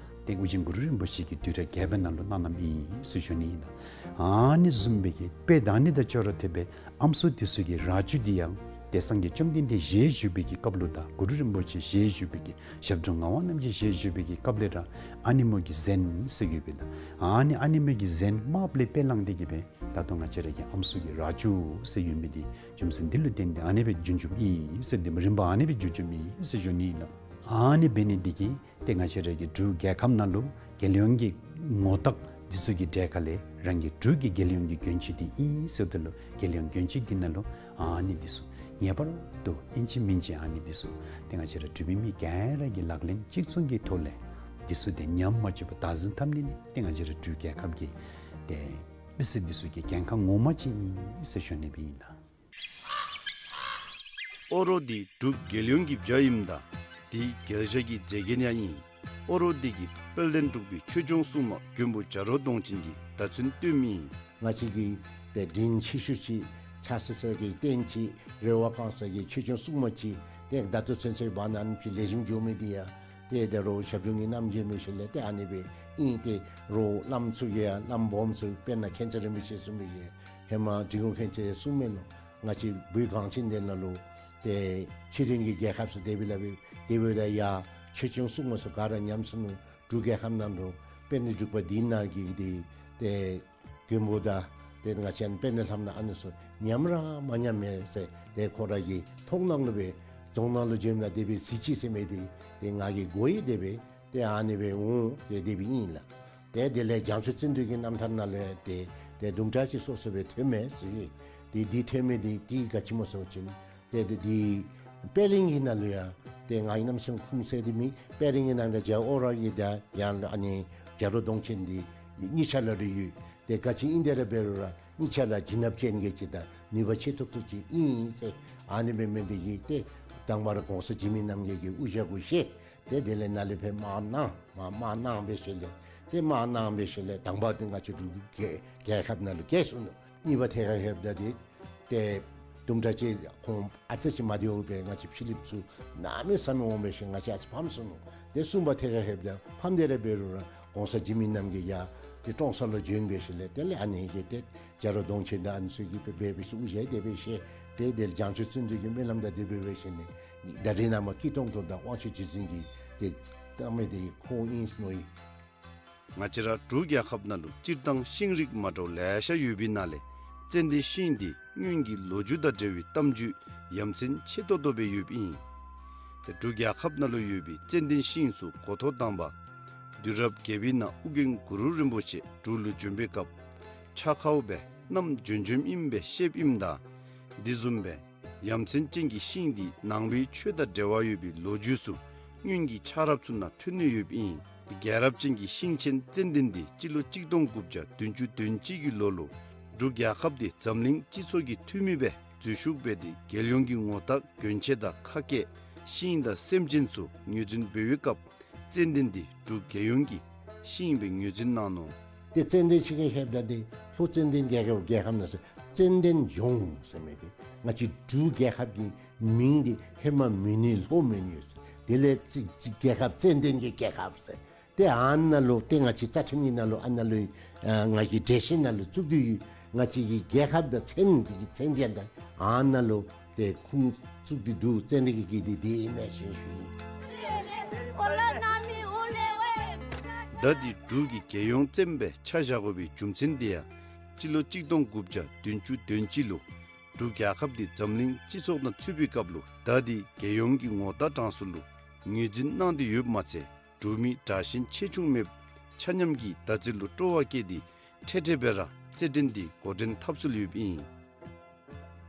ཏེ་ཨོ་རྒྱན་གུ་རུ་རིན་པོ་ཆེ་གིས་དུས་རབས་བརྒྱད་པའི་ནང་ལུ་གནང་གནངམ་ཨིན་ཟེར་ཞུ་ནི་ཨིན་ལགས། ཨ་ནི་བཟུམ་སྦེ་གི་དཔེ་དང་ཨ་ནི་དང་ཅོག་ར་འཐདཔ་སྦེ་ཨམ་སྲུ་འདི་ཚུ་གི་རྭ་ཅོ་འདི་ཡང་ཏེ་སངས་རྒྱས་བཅོམ་ལྡན་འདས་ཞལ་བཞུགས་པའི་གི་སྐབས་ལུ་དང་གུ་རུ་རིན་པོ་ཆེ་ཞལ་བཞུགས་པའི་གི་ཞབས་དྲུང་ངག་དབང་རྣམ་རྒྱལ་ཞལ་བཞུགས་པའི་གི་སྐབས་ལས་ར་ཨ་ནེམོ་གི་གཟན་ཟེར་ཡོདཔ་ཨིན་ལགས། ཨ་ནི་ཨ་ནེམོ་གི་གཟན་དམརཔོ་ལས་དཔེ་བླངས་ཏེ་གིས་སྦེ་ད་ལྟོ་ང་བཅས་ར་གི་ཨམ་སྲུ་གི་རྭ་ཅོ་ཟེར་ཡོད་མི་འདི་རྒྱུ་མཚན་འདི་ལུ་བརྟེན་ཏེ་ཨ་ནི་སྦེ་བྱུང་བྱུངམ་ཨིན་ཟེར། འདི་རིམ་པ་ཨ་ནི་སྦེ་བྱུང་བྱུངམ་ཨིན་ཟེར་ཞུ་ནི་ཨིན་ལགས། ཨ་ནི་འབད་ནི་འདི་གིས་ཏེ་ང་བཅས་ར་གི་འབྲུག་རྒྱལ་ཁབ་ནང་ལུ་རྒྱལ་ཡོངས་ཀྱི་ངོ་རྟགས་འདི་ཚུ་གི་གྲས་ཁ་ལས་རང་གི་འབྲུག་གི་རྒྱལ་ཡོངས་ཀྱི་གྱོན་ཆས་འདི་ཨིན་ཟེརཝ་ད་ལུ་རྒྱལ་ཡོངས་གྱོན་ཆས་འདི་ནང་ལུ་ཨ་ནི་འདི་ཚུ་ངེས་པར་དུ་ཨིན་ཅི་མིན་ཅི་ཨ་ནི་འདི་ཚུ་ཏེ་ང་བཅས་ར་འབྲུག་པའི་མི་ག་ར་གིས་ལག་ལེན་གཅིག་མཚུངས་ཀྱི་ཐོག་ལས་འདི་ཚུ་ཏེ་ཉམས་མ་བཅུག་པར་བདག་འཛིན་འཐབ་ནི་ནི་ཏེ་ང་བཅས་ར་འབྲུག་རྒྱལ་ཁབ་ཀྱི་ཏེ་མི་སེར་འདི་ཚུ་གི་འགན་ཁག་ངོ་མ་ཅིག་ཨིན་ཟེར་ཞུ་ནི་སྦེ་ཨིན་ལགས། ཨོ་རོག་འདི་འབྲུག་རྒྱལ་ཡོངས་ཀྱི་བྱ་ཨིནམ་ད་འདི་རྒྱལ་བཞག་གི་མཛེས་རྒྱན་ཡང་ཨིན། ཨོ་རོག་འདི་གིས་དཔལ་ལྡན་འབྲུག་པའི་ཆོས་སྐྱོང་སྲུང་མ་མགོན་པོ་བྱ་རོག་གདོང་ཅན་གྱི་བརྡ་མཚོན་སྟོནམ་ཨིན། ང་བཅས་ཀྱི་ཏེ་དྲིན་ཆེ་ཤོས་ཅིག་ཕྱག་འཚལ་ས་གི་རྟེན་ཅིག་རེ་བ་བསྐང་ས་གི་ཆོས་སྐྱོང་སྲུང་མ་ཅིག་ཏེ་ད་ལྟོ་ཚུན་ཚོད་བར་ན་ཅིག་ལེགས་ཤོམ་འགྱོ་མི་འདི་ཡང་ཏེ་ད་རུང་ཞབས་དྲུང་གི་རྣམ་རྒྱལ་འབད་ཞིནམ་ལས་ཏེ་ཨ་ནི་སྦེ་ཨིན། ཏེ་རོགས་བླམ་ཚུ་གིས་ཡང་བླམ་སྦོམ་ཚུ་དཔེར་ན་མཁྱེན་བརྩེ་རིན་པོ་ཆེ་གསུངས་མི་གི་ཧེ་མ་འབྲི་གུང་མཁྱེན་བརྩེ་གསུངས་མི་ལུ་ང་བཅས་བོད་གངས་ཅན་འདི་ནང་ལུ་ཏེ་ཕྱི་རོལ་གྱི་རྒྱལ་ཁབ་ཚུ་དེ་སྦེ་ལཱ་འབད་དེ་འབདཝ་ད་ཡང་ཆོས་སྐྱོང་སྲུང་མ་ཚུ་ག་ར་ཉམས་སོ་ནུག། འབྲུག་རྒྱལ་ཁབ་ནང་ལུ་དཔལ་ལྡན་འབྲུག་པ་འདི་ནང་གི་འདི་ཏེ་མགོན་པོ་དང་ཏེ་ང་བཅས་དཔལ་ལྡན་ལྷ་མོ་ཨ་ནི་ཚུ་ཉམས་ར་མ་ཉམས་མས་ཟེར་ཏེ་ཁོ་ར་གི་མཐོང་སྣང་ལུ་སྦེ་རྫོང་ནང་ལུ་བྱོནམ་ད་དེ་སྦེ་གཟིགས་ཅི་ཟེར་མི་འདི་ཏེ་ང་གིས་གོ་ཡི། དེ་སྦེ་ཏེ་ཨ་ནི་སྦེ་འོང་སྟེ་དེ་སྦེ་ཨིན་ལགས། ཏེ་དེ་ལས་བྱང་ཆུབ་བརྩོན་འགྲུས་ཀྱི་རྣམ་ཐར་ནང་ལུ་ཡང་ཏེ་ཏེ་དུམ་གྲ་ཅིག་སོ་སོ་སྦེ་ཐོནམ་མས་ཟེར། ཏེ་འདི་ཐོན་མི་འདི་ཏེ་ག་ཅི་སྨོ་ཟེར་བ་ཅིན་ཏེ་ཏེ་འདི་པད་གླིང་གི་ནང་ལུ་ཡང་ཏེ་ང་གིས་གནམ་མེད་ས་མེད་ཁུངས་བཙན་ཏེ་མེད། པད་གླིང་གི་ནང་ལུ་རྒྱལ་བ་ཨོ་རོག་གི་དང་ཡང་ཨ་ནི་རྒྱ་རོག་གདོང་ཅན་འདི་གཉིས་ཆ་ལ་རེ་ཡོད། ཏེ་ག་ཅི་ཨིན་དེ་ར་འབད་རུང་ར་གཉིས་ཆ་ལ་བྱིན་རླབས་ཅན་གྱི་ཅིག་དང་ནུས་པ་ཆེ་ཏོག་ཏོ་ཅིག་ཨིན་ཟེར། ཨ་ནི་སྦེ་མི་འདི་གིས་ཏེ་དང་པ་ར་གོང་ས་འཇིགས་མེད་རྣམ་རྒྱལ་གྱིས་དབུ་བཞུགས་གུ་བཞེས། ཏེ་དེ་ལས་ནཱ་ལས་ཕར་དམག་གནང་མ་དམག་གནང་འབད་ཞིནམ་ལས་ཏེ་དམག་གནང་འབད་ཞིནམ་ལས་དང་པ་འདི་ང་བཅས་འབྲུག་རྒྱལ་རྒྱལ་ཁབ་ནང་ལུ་རྒྱལ་སོ་ནུག། གཉིས་པ་ཐད་ཁར་ལྷོདཔ་ད་འདི་ཏེ་དུམ་གྲ་ཅིག་ཁོང་ཨ་ཙི་ཅིག་མ་བདེཝ་སྦེ་ང་བཅས་ཕྱི་གླིངཔ་ཚུ་གནམ་མེད་ས་མེད་འོང་འབད་ཞིནམ་ང་བཅས་ཨ་ཙི་ཕམ་སོ་ནུག། ཏེ་གསུམ་པ་ཐད་ཁར་ལྷོདཔ་ད་ཕམ་སྟེ་ར་འབད་རུང་ར་གོང་ས་འཇིགས་མེད་རྣམ་རྒྱལ་ཡང་ཏེ་ཀྲོང་གསར་ལུ་བྱོན་འབད་ཞིནམ་ལས་དེ་ལས་ཨ་ནི་གིས་ཏེ་རྒྱ་རོག་གདོང་ཅན་དང་ཨ་ནི་ཚུ་གིས་སྦེ་འབད་འབད་ཞིནམ་དབུ་བཞུགས་དེ་སྦེ་བཞེས། ཏེ་དེ་ལས་བྱང་ཆུབ་བརྩོན་འགྲུས་ཀྱི་སྨོན་ལམ་དང་དེ་སྦེ་འབད་ཞིནམ་ལས་ད་རེས་ནངས་པ་སྐྱིད་ཏོང་ཏོ་དང་དབང་ཕྱུག་རྗེ་བཙུན་གྱིས་ཏེ་བཏང་མི་འདི་ཁོང་ཨིན་ཟེར་མནོ་ཡི། ང་བཅས་ར་འབྲུག་རྒྱལ་ཁབ་ནང་ལུ་སྤྱིར་བཏང་ཤིང་རིགས་མ་འདྲཝ་ལེ་ཤ་ཡོད་པའི་ནང་ལས་ཙན་དན་ཤིང་འདི་སྔོན་གྱི་ལོ་རྒྱུས་དང་འབྲེལ་བའི་གཏམ་རྒྱུད་ཡ་མཚན་ཆེ་ཏོག་ཏོ་སྦེ་ཡོདཔ་ཨིན། ཏེ་འབྲུག་རྒྱལ་ཁབ་ནང་ལུ་ཡོད་པའི་ཙན་དན་ཤིང་ཚུ་འགོ་ཐོག་དང་པ་དུས་རབས་བརྒྱད་པའི་ནང་ཨོ་རྒྱན་གུ་རུ་རིན་པོ་ཆེ་འབྲུག་ལུ་བྱོན་པའི་སྐབས་ཕྱག་ཁར་སྦེ་བསྣམས་བྱོན་བྱོནམ་ཨིན་པའི་བཤདཔ་ཨིནམ་ད་དེ་བཟུམ་སྦེ་ཡ་མཚན་ཅན་གྱི་ཤིང་འདི་ནང་པའི་ཆོས་དང་འབྲེལ་བ་ཡོད་པའི་ལོ་རྒྱུས་ཚུ་སྔོན་གྱི་ཆགས་རབས་ཚུ་ནང་ཐོན་ནི་ཡོདཔ་ཨིན། རྒྱལ་རབས་ཅན་གྱི་ཤིང་ཆེན་ཙན་དན་འདི་སྤྱི་ལོ་གཅིག་སྟོང་དགུ་བརྒྱ་བདུན་ཅུ་དོན་གཅིག་གི་ལོ་ལུ་འབྲུག་རྒྱལ་ཁབ་འདི་འཛམ་གླིང་སྤྱི་ཚོགས་ཀྱི་འཐུས་མི་སྦེ་འཛུལ་ཞུགས་འབད་དེ་རྒྱལ་ཡོངས་ཀྱི་ངོ་རྟགས་གྱོན་ཆས་དང་ཁ་སྐད་ཤིང་དང་སེམས་ཅན་ཚུ་ངོས་འཛིན་འབད་བའི་སྐབས་ཙན་དན་འདི་འབྲུག་རྒྱལ་ཡོངས་ཀྱི་ཤིང་སྦེ་ངོས་འཛིན་གནང་ནུག། ཏེ་ཙན་དན་ཤིང་གི་ལྷོདཔ་ད་འདི་ལྷོ་ཙན་དན་རྒྱལ་ཁབ་རྒྱལ་ཁབ་ནང་ཟེར་ཙན་དན་ལྗོངས་ཟེར་མི་འདི་ང་བཅས་འབྲུག་རྒྱལ་ཁབ་ཀྱི་མིང་འདི་ཧེ་མ་མོན་ནི་ལྷོ་མོན་ནི་ཡོད་ཟེར། དེ་ལས་ཙི་ཙི་རྒྱལ་ཁབ་ཙན་དན་གྱི་རྒྱལ་ཁབ་ཟེར། ཏེ་ཨ་ནཱ་ལུ་ཏེ་ང་བཅས་རྩ་ཁྲིམས་ཀྱི་ནང་ལུ་ཨ་ནཱ་ལུ་ཨ་ང་བཅས་འགྲེལ་བཤད་ནང་ལུ་བཙུགས་ཏེ་ཡོད། ང་བཅས་ཀྱི་རྒྱལ་ཁབ་དང་མཚན་འདི་གི་མཚན་ཅན་དང་ཨ་ནཱ་ལུ་ཏེ་ཁུངས་བཙུགས་ཏེ་འདུག། ཙན་དན་གྱི་གི་འདི་འདི་ཨིན་མས་ཟེར་ཞུ་ཡི། ད་འདི་འབྲུག་གི་རྒྱལ་ཡོངས་ཙན་སྦེ་ཆ་བཞག་དགོ་པའི་རྒྱུ་མཚན་འདི་ཡང་སྤྱི་ལོ་གཅིག་སྟོང་དགུ་བརྒྱ་བདུན་ཅུ་དོན་གཅིག་ལུ་འབྲུག་རྒྱལ་ཁབ་འདི་འཛམ་གླིང་སྤྱི་ཚོགས་ནང་ཚུད་པའི་སྐབས་ལུ་ད་འདི་རྒྱལ་ཡོངས་ཀྱི་ངོ་རྟགས་གྲངས་སུ་ལུ་ངོས་འཛིན་གནང་སྟེ་ཡོདཔ་མ་ཚད་འབྲུག་མི་དྲག་ཞན་ཆེ་ཆུང་མེདཔ་ཆ་མཉམ་གྱིས་ཟླ་རྩིས་ལུ་སྤྲོ་བ་བསྐྱེད་དེ་འཕྲལ་འཕྲལ་སྦེ་ར་རྩེད་འགྲན་འདི་འགོ་འདྲེན་འཐབ་སྲོལ་ཡོདཔ་ཨིན།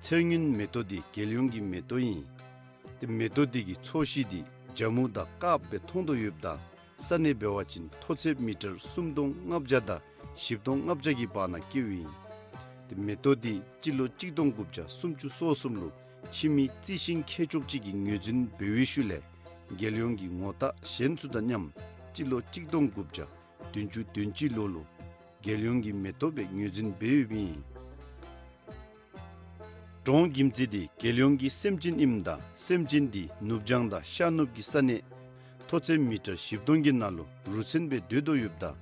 ཚེར་སྔོན་མེ་ཏོག་འདི་རྒྱལ་ཡོངས་ཀྱི་མེ་ཏོག་ཨིན། ཏེ་མེ་ཏོག་འདི་གི་ཚོས་གཞི་འདི་ ཇ་མུ་དང་དཀརཔོ་སྦེ་མཐོང་དོ་ཡོདཔ་ད་ས་གནས་འབད་བ་ཅིན་མཐོ་ཚད་མི་ཊར་སུམ་སྟོང་ལྔ་བརྒྱ་དང་བཞི་སྟོང་ལྔ་བརྒྱ་གི་བར་ན་བཀལཝ་ཨིན། ཏེ་མེ་ཏོག་འདི་སྤྱི་ལོ་གཅིག་སྟོང་དགུ་བརྒྱ་སུམ་ཅུ་སོ་གསུམ་ལུ་ཕྱི་མི་རྩི་ཤིང་མཁས་མཆོག་ཅིག་གིས་ངོས་འཛིན་འབད་བའི་ཤུལ་ལས་རྒྱལ་ཡོངས་ཀྱི་ངོ་རྟགས་གཞན་ཚུ་དང་མཉམ་སྤྱི་ལོ་གཅིག་སྟོང་དགུ་བརྒྱ་བདུན་ཅུ་དོན་གཅིག་ལོ་ལུ་རྒྱལ་ཡོངས་ཀྱི་མེ་ཏོག་སྦེ་ངོས་འཛིན་འབད་ཡོདཔ་ཨིན། འབྲོང་གིམ་ཙི་འདི་རྒྱལ་ཡོངས་ཀྱི་སེམས་ཅན་ཨིནམ་ད་སེམས་ཅན་འདི་ནུབ་བྱང་དང་ཤར་ནུབ་ཀྱི་ས་གནས་མཐོ་ཚད་མི་ཊར་བཞི་སྟོང་གི་ནང་ལུ་རུ་མཚོན་སྦེ་སྡོད་དོ་ཡོདཔ་ད་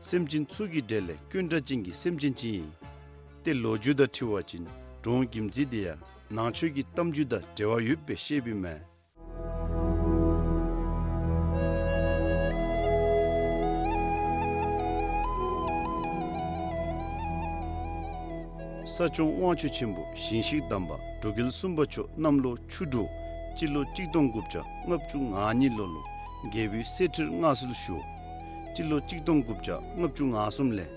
སེམས་ཅན་ཚུ་གི་གྲས་ལས་དཀོན་དྲགས་ཅན་གྱི་སེམས་ཅན་ཅིག་ཨིན། ཏེ་ལོ་རྒྱུས་དང་འཁྲིལ་བ་ཅིན་འབྲོང་གིམ་ཙི་འདི་ཡང་ནང་ཆོས་ཀྱི་གཏམ་རྒྱུད་དང་འབྲེལ་བ་ཡོདཔ་སྦེ་བཤདཔ་ཨིན་མས། ས་སྐྱོང་དབང་ཕྱུག་ཆེན་པོ་ཞིང་གཤེགས་དམ་པ་འབྲུག་རྒྱལ་གསུམ་པ་མཆོག་གནམ་ལོ་ཆུ་འབྲུག་སྤྱི་ལོ་གཅིག་སྟོང་དགུ་བརྒྱ་ལྔ་བཅུ་ང་གཉིས་ལོ་ལུ་རྒྱལ་པོའི་གསེར་ཁྲིར་མངའ་གསོལ་ཞུ། སྤྱི་ལོ་གཅིག་སྟོང་དགུ་བརྒྱ་ལྔ་བཅུ་ང་གསུམ་ལས་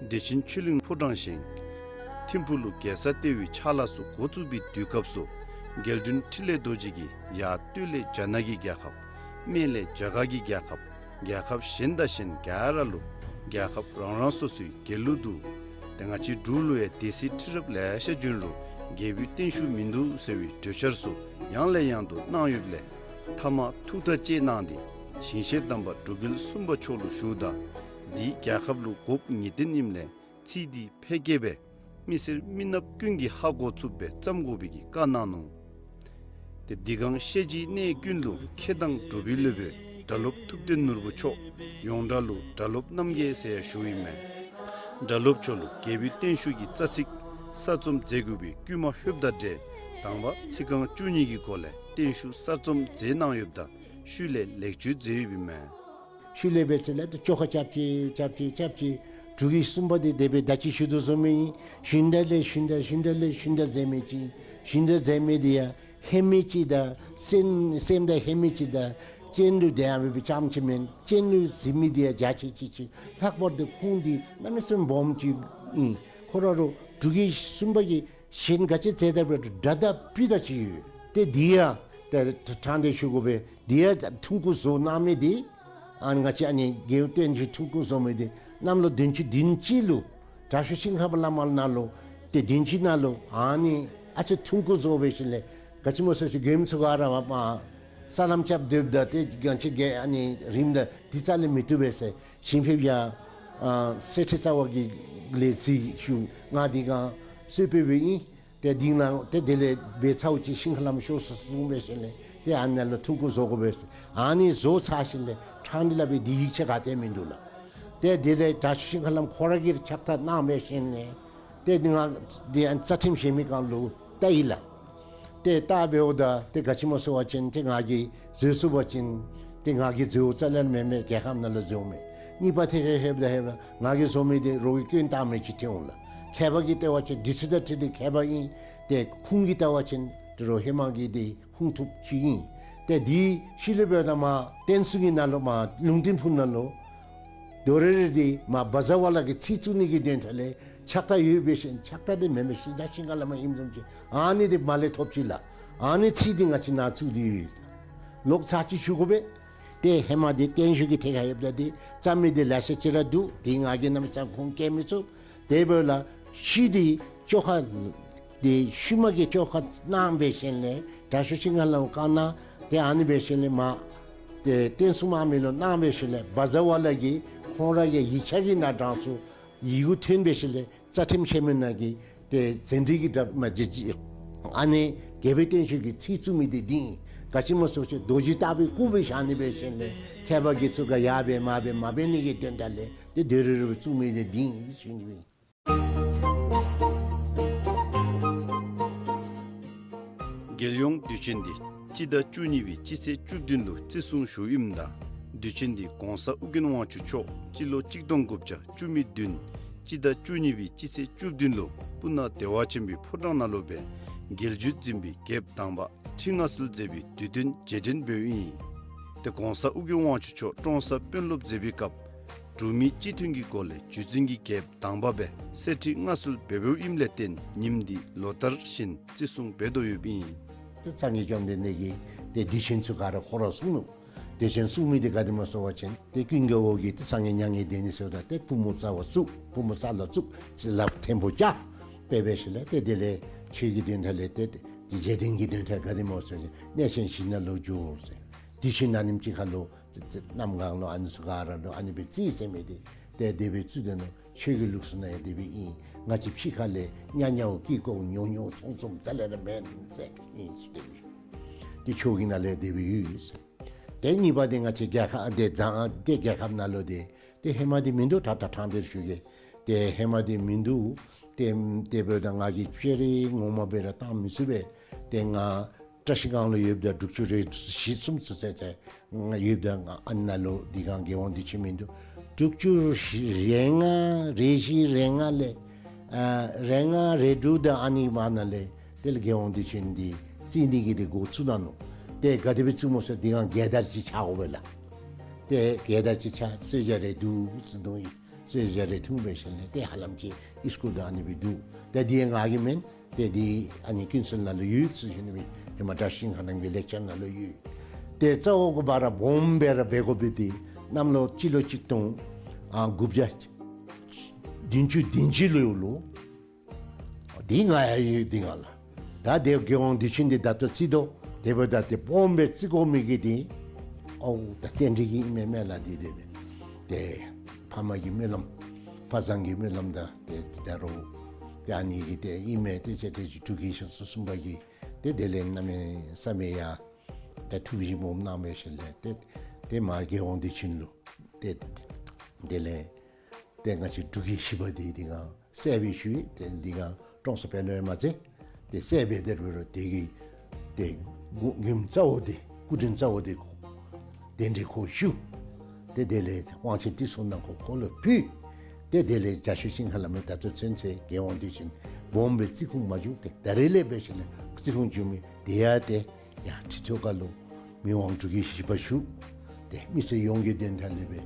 བདེ་ཆེན་ཆོས་གླིང་ཕོ་བྲང་བཞེངས། ཐིམ་ཕུག་ལུ་རྒྱལ་ས་ལྟེ་བའི་ཕྱག་ལཱ་ཚུ་འགོ་བཙུགས་པའི་དུས་སྐབས་སུ་རྒྱལ་དྲུང་འཕྲིན་ལས་རྡོ་རྗེ་གིས་ཡར་སྟོད་ལས་རྒྱ་ནག་གི་རྒྱལ་ཁབ། སྨད་ལས་རྒྱ་གར་གྱི་རྒྱལ་ཁབ། རྒྱལ་ཁབ་གཞན་དང་གཞན་ག་ར་ལུ་རྒྱལ་ཁབ་རང་རང་སོ་སོའི་རྒྱལ་གླུ་འདུག། ཏེ་ང་བཅས་འབྲུག་ལུ་ཡང་སྡེ་སྲིད་ཁྲི་རབས་ལེ་ཤ་བྱོན་རུང་རྒྱལ་པོའི་བརྟན་བཞུགས་མིན་འདུག་ཟེར་བའི་གྲོས་འཆར་ཚུ་ཡང་ལས་ཡང་དུ་གནང་ཡོདཔ་ལས་མཐའ་མ་ཐུགས་ཐག་བཅད་གནང་སྟེ་ཞིང་གཤེགས་དམ་པ་འབྲུག་རྒྱལ་གསུམ་པ་མཆོག་ལུ་ཞུཝ་ད་འདི་རྒྱལ་ཁབ་ལུ་དགོཔ་ངེས་བདེན་ཨིནམ་ལས་ཚིག་འདི་ཕལ་སྐད་སྦེ་མི་སེར་མི་ནགཔ་ཀུན་གྱིས་ཧ་གོ་ཚུགསཔ་སྦེ་བརྩམ་དགོ་པའི་གི་བཀའ་གནང་ནུག། ཏེ་འདི་གང་བཤད་རྒྱུའི་གནས་ཀུན་ལུ་མཁས་དང་གྲུབ་པའི་སློབ་དཔོན་སྒྲ་སློབ་ཐུབ་བསྟན་ནོར་བུ་མཆོག་ཡོངས་གྲགས་ལུ་སྒྲ་སློབ་རྣམ་རྒྱལ་ཟེར་ཡང་ཞུཝ་ཨིན་མས། སྒྲ་སློབ་མཆོག་ལུ་རྒྱལ་པོའི་བརྟན་བཞུགས་ཀྱི་རྩ་ཚིག་གསར་རྩོམ་མཛད་དགོ་པའི་བསྐུལ་མ་ལྷོདཔ་དང་འབྲེལ་དང་པ་ཚིག་རྐང་བཅུ་གཉིས་ཀྱི་སྒོ་ལས་བརྟན་བཞུགས་གསར་རྩོམ་མཛད་གནང་ཡོདཔ་ད་ཤུལ་ལས་ལེགས་བཅོས་མཛད་ཡོདཔ་ཨིན་མས། ཤུལ་ལས་འབད་ཅི་ལགས་ཏེ་བཅོ་ཁ་རྐྱབ་ཅི་རྐྱབ་ཅི་རྐྱབ་ཅི་འབྲུག་རྒྱལ་གསུམ་པ་འདི་དེ་སྦེ་ད་ཅི་ཞུ་དོ་བཟུམ་ཨིན། ཞུན་དག་ལས་ཞུན་དག་ཞུན་དག་ལས་ཞུན་དག་མཛད་མི་ཅིག། ཞུན་དག་མཛད་མི་འདི་ཡང་ཧེ་མའི་ཅིག་དང་སེམས་སེམས་དང་ཧེ་མའི་ཅིག་དང་སྤྱན་ལུ་དེ་ཡང་འབད་བའི་ཙམ་ཅིག་མེན། སྤྱན་ལུ་གཟིགས་མི་འདི་ཡང་རྒྱ་ཆེ་ཅིག་ཅིག། ལྷག་པར་དུ་ཁུངས་འདི་གནམ་མེད་ས་མེད་སྦོམ་ཅིག་ཨིན། ཁོ་ར་རུང་འབྲུག་རྒྱལ་གསུམ་པ་གིས་གཞན་ག་ཅི་མཛད་ད་འབད་རུང་སྒྲ་དང་སྤྲི་དང་ཅིག་ཡོད། ཏེ་འདི་ཡང་ཏེ་ཕྲང་སྟེ་ཞུ་དགོ་པས། འདི་ཡང་ཐུང་ཀུ་བཟོ་གནང་མི་འདི་ཨ་ནི་ང་བཅས་ཨ་ནི་རྒྱལ་པོའི་བརྟན་བཞུགས་ཐུང་ཀུ་བཟོ་མི་འདི་གནམ་ལོ་བདུན་ཅུ་དོན་གཅིག་ལུ་དྲག་ཤོས་ཤིང་ཧ་པ་ལ་མ་ནང་ལུ་ཏེ་དོན་གཅིག་ནང་ལུ་ཨ་ནི་ཨ་ཙི་ཐུང་ཀུ་བཟོ་འབད་ཞིནམ་ལས་ག་ཅི་སྨོ་ཟེར་ཅི་མགྱོནམ་ཚུ་ག་ར་མ་པ་ས་ལམ་རྐྱབ་སྡོདཔ་ད་ཏེ་ག་ཅི་གེ་ཨ་ནི་རིངམ་ད་འདི་རྩ་ལས་མི་བཏུབ་པས་ཟེར་ཞིང་ཕེབས་ཡར་ཨ་གསེར་ཁྲི་རྩ་བ་གི་ལས་ཚིག་ཞུ་ང་འདི་གང་གསོལ་ཕེབས་འབདཝ་ཨིན། ཏེ་འདི་ནང་ཏེ་དེ་ལས་འབད་ཚརཝ་ཅིག་ཤིང་ཧ་ལམ་ཤོར་སོ་གསུངས་འབད་ཞིནམ་ལས་ཏེ་ཨ་ནཱ་ལུ་ཐུང་ཀུ་བཟོ་དགོ་པས། ཨ་ནི་བཟོ་ཚར་ཞིནམ་ལས་ཕྲང་སྟེ་སླབ་པའི་འདི་ཡིག་ཆ་ག་ཏེ་མིན་འདུག་ལགས། ཏེ་དེ་ལས་དྲག་ཤོས་ཤིང་ཧ་ལམ་ཁོ་ར་གིས་ཕྱག་རྟགས་གནང་འབད་ཞིནམ་ལས་ཏེ་འདི་ང་འདི་ཨ་རྩ་ཁྲིམས་བཞེས་མི་སྒང་ལུ་བལྟ་ཡི་ལགས། ཏེ་བལྟ་འབདཝ་ད་ཏེ་ག་ཅི་སྨོ་ཟེར་བ་ཅིན་ཏེ་ང་གིས་བཟོ་ཚུགས་པ་ཅིན་ཏེ་ང་གིས་བཟོཝ་རྩ་ལས་མེན་མས། རྒྱལ་ཁབ་ནང་ལུ་བཟོཝ་མས། གཉིས་པ་ཐད་ཁར་ལྷོདཔ་ད་ལྷོདཔ་ད་ང་གིས་བཟོ་མི་འདི་རོགས་ཀྱིས་སྐྱོན་བཏགས་མི་ཅིག་ཐོན་འོང་ལགས། མཁས་པ་གིས་བལྟ་བ་ཅིན་འདི་ཚུ་དང་འཁྲིལ་ཏེ་མཁས་པ་ཨིན། ཏེ་ཁུངས་ཀྱིས་བལྟ་བ་ཅིན་ཏེ་རོགས་ཧེ་མ་གི་འདི་ཁུངས་ཐུབ་ཅིག་ཨིན། ཏེ་འདི་ཤུལ་ལས་འབདཝ་ད་མར་བསྟན་སྲུང་གི་ནང་ལུ་མར་ལུང་བསྟན་ཕུག་ནང་ལུ་དོ་རེ་རེ་འདི་མར་བ་ཛ་ཝ་ལ་གི་ཚིག་བཙུགས་ནི་གི་དོན་དག་ལས་ཕྱག་རྟགས་ཡོད་འབད་ཞིནམ་ཕྱག་རྟགས་འདི་མེན་མས། ཤིང་རྟ་ཤིང་ཁ་ལ་མ་ཨིནམ་བཟུམ་ཅིག་ཨ་ནི་འདི་མར་ལས་ཐོབ་ཅི་ལགས། ཨ་ནི་ཚིག་འདི་ང་བཅས་ནཱ་བཙུགས་ཏེ་ཡོད། ལོག་ཚར་ཅིག་ཞུ་དགོ་པས། ཏེ་ཧེ་མ་འདི་བརྟན་བཞུགས་ཀྱི་ཐད་ཁར་ལྷོདཔ་ད་འདི་རྩོམ་མི་འདི་ལེ་ཤ་ཅིག་ར་འདུག། འདི་ང་གིས་གནམ་མེད་ས་མེད་ཁུངས་བཀལ་མི་ཚུགས། དེ་འབདཝ་ལས་ཤུལ་འདི་བཅོ་ཁ་འདི་ཤུལ་མ་གི་བཅོ་ཁ་གནང་འབད་ཞིནམ་ལས་དྲག་ཤོས་ཤིང་ཧ་ལམ་བཀའ་གནང་། ཏེ་ཨ་ནི་འབད་ཞིནམ་ལས་མར་ཏེ་བསྟན་སྲུང་དམག་མི་ལུ་གནང་འབད་ཞིནམ་ལས་བ་ཛ་ཝ་ལ་གིས་ཁོང་ར་གི་ཡིག་ཆ་གི་ནང་དྲངས་སོང་། ཡི་གུ་ཐོན་འབད་ཞིནམ་ལས་རྩ་ཁྲིམས་བཞེས་མི་ནང་གི་ཏེ་ཟན་བྲིས་ཀྱི་དྲ་མ་ཅིག་ཅིག་ཨ་ནི་རྒྱལ་པོའི་བརྟན་བཞུགས་ཀྱི་ཚིག་བཙུགས་མི་འདི་འདི་ཨིན། ག་ཅི་སྨོ་ཟེར་བ་ཅིན་རྡོ་རྗེ་ལྟ་བུའི་སྐུ་སྦེ་བཞག་ནི་འབད་ཞིནམ་ལས་མཁས་པ་དགེ་ཚུ་ག་ཡར་འབད་མར་འབད་མ་འབད་ནི་གི་དོན་དག་ལས་ཏེ་དོ་རེ་རེ་སྦེ་བཙུགས་མི་འདི་འདི་ཨིན་ཟེར་ཞུ་ནི་ཨིན། རྒྱལ་ཡོངས་དུས་ཆེན་འདི་སྤྱི་ཟླ་བཅུ་གཉིས་པའི་སྤྱི་ཚེས་བཅུ་བདུན་ལུ་བརྩི་སྲུང་ཞུཝ་ཨིནམ་ད་དུས་ཆེན་འདི་གོང་ས་ཨོ་རྒྱན་དབང་ཕྱུག་མཆོག་སྤྱི་ལོ་གཅིག་སྟོང་དགུ་བརྒྱ་བཅུ་མེད་བདུན་སྤྱི་ཟླ་བཅུ་གཉིས་པའི་སྤྱི་ཚེས་བཅུ་བདུན་ལུ་སྤུ་ན་བདེ་བ་ཆེན་པོའི་ཕོ་བྲང་ནང་ལུ་སྦེ་རྒྱལ་བརྒྱུད་འཛིན་པའི་རྒྱལཔོ་དང་པ་ཁྲི་མངའ་གསོལ་མཛད་པའི་དུས་སྟོན་རྗེས་དྲན་འབདཝ་ཨིན། ཏེ་གོང་ས་ཨོ་རྒྱན་དབང་ཕྱུག་མཆོག་ཀྲོང་གསར་དཔོན་སློབ་མཛད་པའི་སྐབས་འབྲུག་མི་སྤྱི་མཐུན་གྱི་སྒོ་ལས་བརྒྱུད་འཛིན་གྱི་རྒྱལཔོ་དང་པ་སྦེ་གསེར་ཁྲི་མངའ་གསོལ་འབད་འབདཝ་ཨིནམ་ལས་བརྟེན་ཉིནམ་འདི་ལོ་ལྟར་བཞིན་བརྩི་སྲུང་འབད་དོ་ཡོདཔ་ཨིན། ཏེ་སངས་རྒྱས་བཅོམ་ལྡན་འདས་ཀྱིས་ ཏེ་དུས་ཆེན་ཚུ་ག་ར་ཁོ་ར་གསུང་ནུག། དུས་ཆེན་གསུང་མི་འདི་ག་དེ་སྨོ་ཟེར་བ་ཅིན་ཏེ་ཀུན་དགའ་བོ་གིས་ཏེ་སངས་རྒྱས་མྱ་ངན་འདས་ནི་ཟེརཝ་ད་ཏེ་པུས་མོ་རྩ་བ་བཙུགས། པུས་མོ་ས་ལུ་བཙུགས། ཅིག་ལགཔ་ཐེམ་པོ་བཅག། དཔེ་འབད་ཞིནམ་ལས་ཏེ་དེ་ལས་ཆོས་ཀྱི་དོན་དག་ལས་ཏེ་དེ་རྗེས་དྲན་གྱི་དོན་དག་ག་དེ་སྨོ་ཟེར་བ་ཅིན་གནས་ཆེན་བཞི་ནང་ལུ་འགྱོ་ཟེར། དུས་ཆེན་ཨ་ནེམ་ཅིག་ཁར་ལུ་ཏེ་ཏེ་གནམ་གང་ལུ་ཨ་ནི་ཚུ་ག་ར་ལུ་ཨ་ནི་སྦེ་རྩིས་ཟེར་མི་འདི་ཏེ་དེ་སྦེ་རྩིས་དེ་ནང་ཆོས་ཀྱི་ལུགས་སྲོལ་ནང་ཡང་དེ་སྦེ་ཨིན། ང་བཅས་ཕྱི་ཁ་ལས་ཉ་ཉའོ་ཀི་ཀོ་ཉོ་ཉོ་ཚོང་ཚོང་རྩ་ལས་ར་མེན་ཟེར་ཨིན་ཟེར་དེ་སྦེ། ཏེ་ཆོས་ཀྱི་ནང་ལས་དེ་སྦེ་ཡོད་ཟེར། ཏེ་གཉིས་པ་འདི་ང་བཅས་རྒྱལ་ཁབ་འདི་བཟང་ཏེ་རྒྱལ་ཁབ་ནང་ལུ་འདི་ཏེ་ཧེ་མ་འདི་མིན་འདུག། ད་ད་ཐང་འདིར་ཞུ་གེ། ཏེ་ཧེ་མ་འདི་མིན་འདུག། ཏེ་དེ་འབདཝ་ད་ང་གིས་ཕྱི་རུ་ངོ་མ་སྦེ་ར་བཏང་མི་ཚུགས་པས། ཏེ་ང་བཀྲ་ཤིས་སྒང་ལུ་ཡོདཔ་ད་དྲུག་ཅུ་རེ་བཞི་གསུམ་ཚུན་ཚོད་ཏེ་ང་ཡོདཔ་ད་ང་ཨ་ནཱ་ལུ་འདི་སྒང་རྒྱལ་དབང་དུས་ཆེན་མིན་འདུག། དྲུག་ཅུ་རེ་ལྔ་རེ་བཞི་རེ་ལྔ་ལས་ཨ་རེ་ལྔ་རེ་དྲུག་དང་ཨ་ནི་བར་ན་ལས་དེ་ལས་རྒྱལ་དབང་དུས་ཆེན་འདི་རྩིས་ནི་གི་འདི་འགོ་བཙུགས་གནང་ནུག། ཏེ་ག་དེ་སྦེ་བཙུགས་སྨོ་ཟེར་འདི་སྒང་རྒྱལ་དར་ཅིག་ཆགས་དགོ་པས་ལགས། ཏེ་རྒྱལ་དར་ཅིག་ཆགས་གསོལ་ཇ་རེ་བསྡུ་ཟེར་དོ་ཡི། གསོལ་ཇ་རེ་འཐུང་འབད་ཞིནམ་ལས་ཏེ་ཧ་ལམ་ཅིག་ཨིས་ཀུལ་དང་ཨ་ནི་སྦེ་འདུག། ཏེ་འདི་ང་གི་མེན། ཏེ་འདི་ཨ་ནི་ཀུན་གསལ་ནང་ལུ་ཡོད་ཟེར་ཞུ་ནི་སྦེ་ཧེ་མ་བཀྲ་ཤིས་ཤིང་ཁ་རྣམ་རྒྱལ་ལེགས་སྦྱར་ནང་ལུ་ཡོད། ཏེ་རྩ་བོ་གུ་བ་ར་སྦོམ་སྦེ་ར་འབད་དགོ་པའི་འདི་གནམ་ལོ་སྤྱི་ལོ་གཅིག་སྟོང་ཨ་དགུ་བརྒྱ་བདུན་ཅུ་དོན་གཅིག་ལོ་ལུ། འདི་ང་ཡང་ཡོད་འདི་ང་ལགས། ད་དེ་རྒྱལ་དབང་དུས་ཆེན་འདི་ད་ལྟོ་རྩིས་དོ། དེ་འབདཝ་ད་ཏེ་སྦོམ་སྦེ་རྩི་དགོ་མི་གི་འདི་ཨོ་ད་རྟེན་འབྲེལ་གྱི་ཨིན་མས་མེན་ལགས། འདི་འདི་འདི་ཏེ་ཕ་མ་གི་སྨོན་ལམ་ཕ་བཟང་གི་སྨོན་ལམ་དང་ཏེ་ད་རུང་ཏེ་ཨ་ནི་གི་ཏེ་ཨིན་མས། ཏེ་ཅིག་ཏེ་ཅིག་འབྲུག་གི་ཞབས་སོར་གསུམ་པ་གིས་ཏེ་དེ་ལས་གནམ་མེད་ས་མེད་ཡ་ཏེ་ཐུགས་བཞེད་སྦོམ་གནང་འབད་ཞིནམ་ལས་ཏེ་ཏེ་མ་རྒྱལ་དབང་དུས་ཆེན་ལུ་ཏེ་དེ་ལས་ཏེ་ང་བཅས་འབྲུག་གི་གཞི་པ་འདི་འདི་སྒང་གསལ་སྦེ་ཞུ་ཡི། ཏེ་འདི་སྒང་ཀྲོང་གསར་དཔོན་སློབ་ཡང་མ་ཚད་ཏེ་གསལ་སྦེ་དེ་རུ་རུ་དེ་གི་ཏེ་མགུ་མགུ་རྩ་བོ་འདི་སྐུ་དྲིན་རྩ་བོ་འདི་གདན་འདྲེན་ཁོ་ཞུ། ཏེ་དེ་ལས་དབང་ཆེན་ཏི་སུ་ནང་ཁོ་ཁོ་ལུ་ཕུལ། ཏེ་དེ་ལས་རྒྱ་ཤོད་ཤིང་ཁ་ལ་མེ་ད་ལྟོ་ཚུན་ཚོད་རྒྱལ་དབང་དུས་ཆེན་སྦོམ་སྦེ་རྩི་ཁུངས་མ་བྱུང་། ཏེ་ད་རེས་ལས་འབད་ཞིནམ་ལས་རྩི་ཁུངས་བྱུང་མི་དེ་ཡང་ཏེ་ཡར་ཁྲི་ཐོག་ཁ་ལུ་མི་དབང་འབྲུག་གི་གཞི་པ་བཞུགས། ཏེ་མི་སེར་ཡོངས་ཀྱི་དོན་དག་ལས་སྦེ་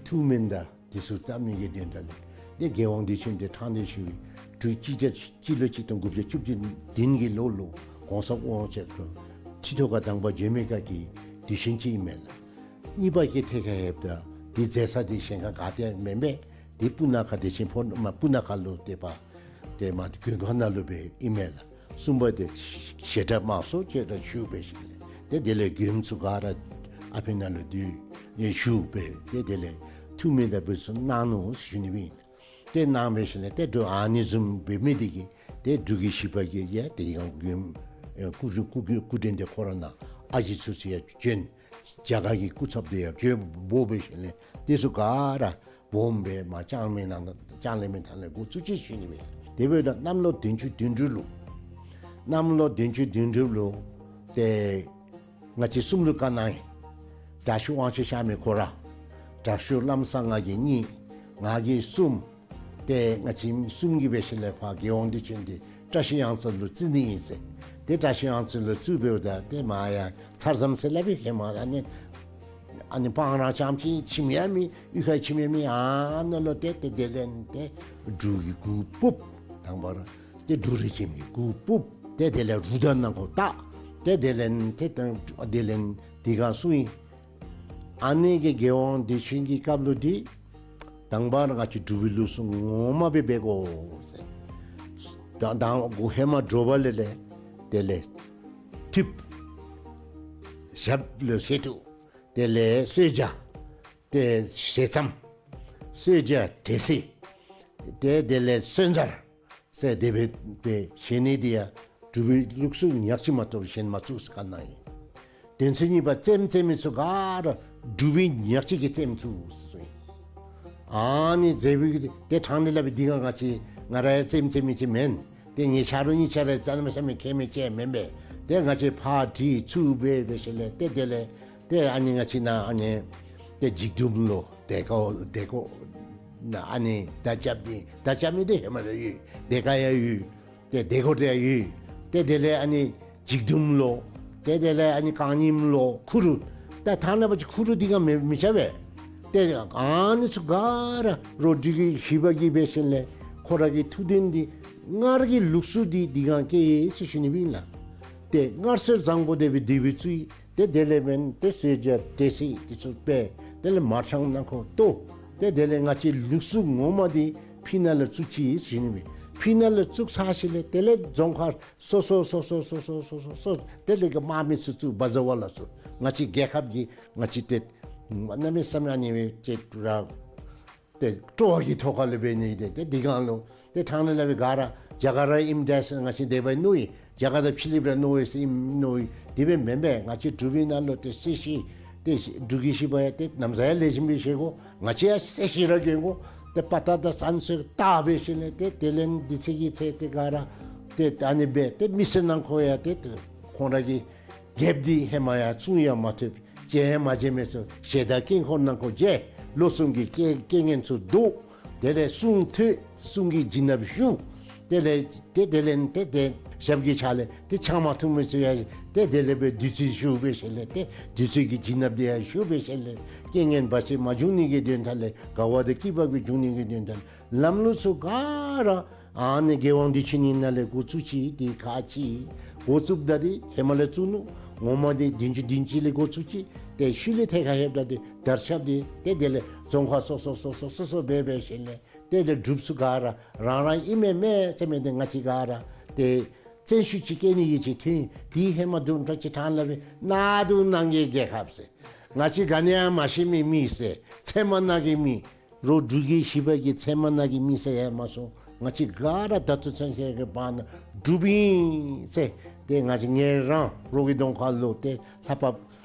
ཐུགས་སྨོན་དང་དེ་ཚུ་བཏབ་ནི་གི་དོན་དག་ལས་ཏེ་རྒྱལ་དབང་དུས་ཆེན་འདི་ཕྲང་སྟེ་ཞུ་བའི་དུས་ཅི་ཏེ་སྤྱི་ལོ་གཅིག་སྟོང་དགུ་བརྒྱ་བཅུ་བདུན་གྱི་ལོ་ལུ་གོང་ས་དབང་ཆེན་ཁོ་ཁྲི་ཐོག་ཁར་དང་པ་བྱོན་མི་ཁ་གི་དུས་ཆེན་ཅིག་ཨིན་མས་ལགས། གཉིས་པ་གི་ཐད་ཁར་ལྷོདཔ་ད་འདི་མཛད་ས་འདི་གཞན་ཁར་ག་ཏེ་མེན་པས། འདི་སྤུ་ན་ཁ་བདེ་ཆེན་ཕོ་མ་སྤུ་ན་ཁ་ལུ་ཏེ་པ་ཏེ་མ་མགོན་ཁང་ནང་ལུ་སྦེ་ཨིན་མས་ལགས། གསུམ་པ་འདི་བཤད་གྲྭ་དམངས་སྲོལ་བཅས་ར་ཞུ་འབད་ཞིནམ་ལས་ཏེ་དེ་ལས་མགྱོནམ་ཚུ་ག་ར་ཨ་ཕི་ནང་ལུ་འདུས་ནི་ཞུ་འབད། ཏེ་དེ་ལས་ཐུགས་སྨོན་དང་འབོད་ཚུགས་གནང་ནུག་ཞུ་ནི་སྦེ་ཨིན། ཏེ་གནང་འབད་ཞིནམ་ལས་ཏེ་འགྲོ་ཨ་ནི་བཟུམ་འབད་མི་འདི་གིས་ཏེ་འབྲུག་གི་གཞི་པ་གིས་ཡང་ཏེ་ཡང་མགྱོནམ་ཨེ་སྐུ་སྐུ་སྐུ་སྐུ་དྲིན་འདི་ཁོ་ར་ནང་ཨ་ཞེ་ཚུ་ཚུ་ཡང་བྱོན། རྒྱ་གར་གྱི་སྐུ་ཚབ་འདི་ཡང་བྱོན་འབོ་འབད་ཞིནམ་ལས་དེ་ཚུ་ག་ར་སྦོམ་སྦེ་མ་ལྕང་མའི་ནང་ལྕང་གླིང་མའི་ཐང་ལས་འགོ་བཙུགས་ཅི་ཞུ་ནི་སྦེ། དེ་འབདཝ་ད་གནམ་ལོ་བདུན་ཅུ་དོན་དྲུག་ལུ་གནམ་ལོ་བདུན་ཅུ་དོན་དྲུག་ལུ་ཏེ་ང་བཅས་གསུམ་ལུ་བཀའ་གནང་ཡི། དྲག་ཤོས་དབང་ཆེན་གཤགས་མི་ཁོ་ར། དྲག་ཤོས་བླམ་གསང་སྔགས་ཀྱི་གཉིས། ང་གིས་གསུམ། ཏེ་ང་བཅས་གསུམ་གྱིས་འབད་ཞིནམ་ལས་ཕར་རྒྱལ་དབང་དུས་ཆེན་འདི་བཀྲ་ཤིས་གཡང་རྩེ་ལུ་བརྩི་ནི་ཨིན་ཟེར། ཏེ་བཀྲ་ཤིས་གཡང་རྩེ་ལུ་བརྩིཝ་འབདཝ་ད་ཏེ་མ་ཡང་ཚར་ཙམ་ཟེར་སླབ་པའི་ཧེ་མ་ཨ་ནི་ཨ་ནི་སྤང་ར་རྐྱངམ་ཅིག་ཁྱིམ་ཡང་མེད། གཡུས་ཁར་ཁྱིམ་ཡང་མེད། ཨ་ནཱ་ལུ་ཏེ་ཏེ་དེ་ལས་ཏེ་འབྲུ་གི་གུར་ཕུབ། དང་པ་ར་ཏེ་འབྲུ་རིགས་ཅན་གྱི་གུར་ཕུབ། ཏེ་དེ་ལས་རུ་དང་ནང་ཁོག་བཏགས། ཏེ་དེ་ལས་ཏེ་དེ་ལས་དེ་སྒང་སོང་ཡི། ཨ་ནི་གི་རྒྱལ་དབང་དུས་ཆེན་གྱི་སྐབས་ལུ་འདི་དང་པ་ར་ང་བཅས་འབྲུག་པའི་ལུགས་སྲོལ་ངོ་མ་སྦེ་འབད་དགོ་ཟེར། ད་དང་འགོ་ཧེ་མ་དྲོ་པ་ལས་ལས་དེ་ལས་ཐུབ་ཞབས་ལུ་བཞེས་ཐུབ། དེ་ལས་གསོལ་ཇ། ཏེ་ཞལ་ཙམ། གསོལ་ཇ་འབྲས་སིལ། ཏེ་དེ་ལས་སོན་རྩར་ཟེར་དེ་སྦེ་སྦེ་བཞེས་ནི་འདི་ཡང་འབྲུག་པའི་ལུགས་སྲོལ་ཉག་གཅིག་མ་གཏོགས་གཞན་མ་བཙུགས་ཟེར་བཀའ་གནང་ཡི། དོན་ཚན་གཉིས་པ་རྩེདམོ་རྩེ་མི་ཚུ་ག་ར་འབྲུག་པའི་ཉག་གཅིག་གི་རྩེདམོ་བཙུགས་ཟེར་གསུངས་ཡི། ཨ་ནི་མཛད་པའི་གི་ཏེ་ཕྲང་སྟེ་སླབ་པའི་འདི་ག་ང་བཅས་ང་ར་ཡང་རྩེདམོ་རྩེ་མི་ཅིག་མེན། ཏེ་ངེའི་ཆ་རོགས་གཉིས་ཆ་ར་རྩེདམོ་རྩེ་མི་མཁས་མི་ཅིག་མེན་པས། ཏེ་ང་བཅས་ཕར་དྲི་ཚུར་འབད་འབད་ཞིནམ་ལས་ཏེ་དེ་ལས་ཏེ་ཨ་ནི་ང་བཅས་ནཱ་ཨ་ནི་ཏེ་འཇིགས་དུམ་ལུ་དེ་ཀ་དེ་ཀ་ནཱ་ཨ་ནི་མདའ་རྐྱབ་ནི་མདའ་རྐྱབ་ནི་འདི་ཧེ་མ་ར་ཡོད། དེ་ཀ་ཡང་ཡོད། ཏེ་དེ་ཀ་དེ་ཡང་ཡོད། ཏེ་དེ་ལས་ཨ་ནི་འཇིགས་དུམ་ལུ་ཏེ་དེ་ལས་ཨ་ནི་རྐང་རྙིངམ་ལུ་ཁུ་རུ། ད་ཐང་ནང་པ་ཅིག་ཁུ་རུ་འདི་ག་མི་མི་རྐྱབ་པས། ཏེ་ཨ་ནི་ཚུ་ག་ར་རོ་འབྲུག་གི་གཞི་པ་གིས་འབད་ཞིནམ་ལས་ཁོ་ར་གི་ཐུགས་དོན་འདི་སྔར་གྱི་ལུགས་སྲོལ་འདི་འདི་ག་སྐྱེལ་ཡི་ཟེར་ཞུ་ནི་སྦེ་ཨིན་ལགས། ཏེ་སྔར་སྲོལ་བཟང་པོ་དེ་སྦེ་འདི་སྦེ་བཙུགས་ཡི། ཏེ་དེ་ལས་འབདན་ཏེ་གསོལ་ཇ་འབྲས་སིལ་འདི་ཚུ་སྦེ་དེ་ལས་མར་ཤང་ནང་ཁོ་བཏོག། ཏེ་དེ་ལས་ང་བཅས་ལུགས་སྲོལ་ངོ་མ་འདི་ཕི་ནང་ལུ་བཙུགས་ཅི་ཟེར་ཞུ་ནི་མས། ཕི་ནང་ལུ་བཙུགས་ཚར་ཞིནམ་ལས་དེ་ལས་རྫོང་ཁག་སོ་སོ་སོ་སོ་དེ་ལས་གི་དམག་མི་ཚུ་བཙུགས། བ་ཛ་བ་ལ་ཚུ་ང་བཅས་རྒྱལ་ཁབ་ཀྱི་ང་བཅས་ཏེ་གནམ་མེད་ས་མེད་ཨ་ནི་སྦེ་ཏེ་ར་ཏེ་སྤྲོ་བ་གི་ཐོག་ཁ་ལུ་འབད་ནི་ཏེ་ཏེ་འདི་གང་ལུ་ཏེ་ཕྲང་ནི་ལ་སྦེ་ག་ར་རྒྱ་གར་ར་ཨིནམ་འདྲས་ཟེར་ང་བཅས་དེ་སྦེ་མནོ་ཡི། རྒྱ་གར་དང་ཕྱི་གླིངཔ་ར་མནོ་ཡི་ཟེར་ཨིནམ་མནོ་ཡི། དེ་སྦེ་མེན་པས། ང་བཅས་འབྲུག་པའི་ནང་ལུ་ཏེ་གསོལ་ཞིང་ཏེ་འབྲུག་གི་ཞི་བ་ཡང་ཏེ་ནམ་ཟ་ཡང་ལེགས་ཤོམ་སྦེ་བཞེས་དགོ། ང་བཅས་ཡང་གསོལ་ཞིང་ར་གྱོན་དགོ། ཏེ་དཔའ་རྟགས་དང་བསམ་ཚུལ་བཏགས་འབད་ཞིནམ་ལས་ཏེ་དེ་ལས་འདི་ཚེས་ཀྱི་ཚེ་ཏེ་ག་ར་ཏེ་ཨ་ནི་སྦེ་ཏེ་མི་སེར་ནང་འཁོད་ཡང་ཏེ་ཁོང་ར་གི་རྒྱལཔོ་འདི་ཧེ་མ་ཡང་བཙུན་ཡང་མ་ཐུབ། བཅས་ཡང་མ་བཅས་མི་ཚུ་ཞལ་དང་དཀྱིལ་འཁོར་ནང་འཁོད་བཅས། ལོ་གསུམ་གྱི་རྐྱེན་རྐྱེན་ངན་ཚུ་བཟློག། དེ་ལས་གསུང་ཐོས། གསུང་གི་བྱིན་རླབས་ཞུགས། དེ་ལས་ཏེ་དེ་ལས་ཏེ་ཏེ་ཞབས་ཀྱི་ཕྱག་ལས་ཏེ་ཕྱག་མ་ཐུབ་མི་ཚུ་ཡང་ཏེ་དེ་ལས་སྦེ་བདུད་རྩི་ཞུགས་འབད་ཞིནམ་ལས་ཏེ་བདུད་རྩི་གི་བྱིན་རླབས་འདི་ཡང་ཞུགས་འབད་ཞིནམ་ལས་རྐྱེན་ངན་བར་ཆད་མ་འབྱུང་ནི་གི་དོན་དག་ལས་དགའ་བ་དང་སྐྱིད་པ་གི་འབྱུང་ནི་གི་དོན་དག་ལས་ལམ་ལུགས་ཚུ་ག་ར་ཨ་ནི་རྒྱལ་དབང་བདེ་ཆེན་ནི་ནང་ལས་འགོ་བཙུགས་ཅི། ཏེ་ཁ་ཅིག་འགོ་བཙུགསཔ་ད་འདི་ཧེ་མ་ལས་བཙུགས་ནུག། ངོ་མ་འདི་བདུན་ཅུ་བདུན་ཅུ་ལས་འགོ་བཙུགས་ཅི། ཏེ་ཤུལ་ལས་ཐད་ཁར་ལྷོདཔ་ད་འདི་དར་ཁྱབ་འདི་ཏེ་དེ་ལས་རྫོང་ཁག་སོ་སོ་སོ་སོ་སོ་སོ་འབད་འབད་ཞིནམ་ལས་ཏེ་དེ་འབྲུགཔ་ཚུ་ག་ར་རང་རང་ཨིན་མས་མས་ཟེར་མི་འདི་ང་བཅས་ག་ར་ཏེ་བཙན་ཤུགས་ཅིག་བཀལ་ནི་གི་ཅིག་ཐོན། ཏེ་ཧེ་མ་དུམ་གྲ་ཅིག་ཕྲང་ལ་སྦེ་གནང་དོ་གནང་གི་རྒྱལ་ཁབ་ཟེར། ང་བཅས་ག་ནི་ཡང་མ་ཤེས་མི་མི་ཟེར། ཚལ་མ་ནང་གི་མི། རོགས་འབྲུག་གི་ཞི་བ་གི་ཚལ་མ་ནང་གི་མི་ཟེར་ཡང་མ་སོང་། ང་བཅས་ག་ར་ད་ལྟོ་ཚུན་ཆད་ཀྱི་བར་ན་འབྲུགཔ་ཨིན་ཟེར། ཏེ་ང་བཅས་ངལ་རངས་རོགས་ཀྱི་གདོང་ཁ་ལུ་ཏེ་ལྷ་པ་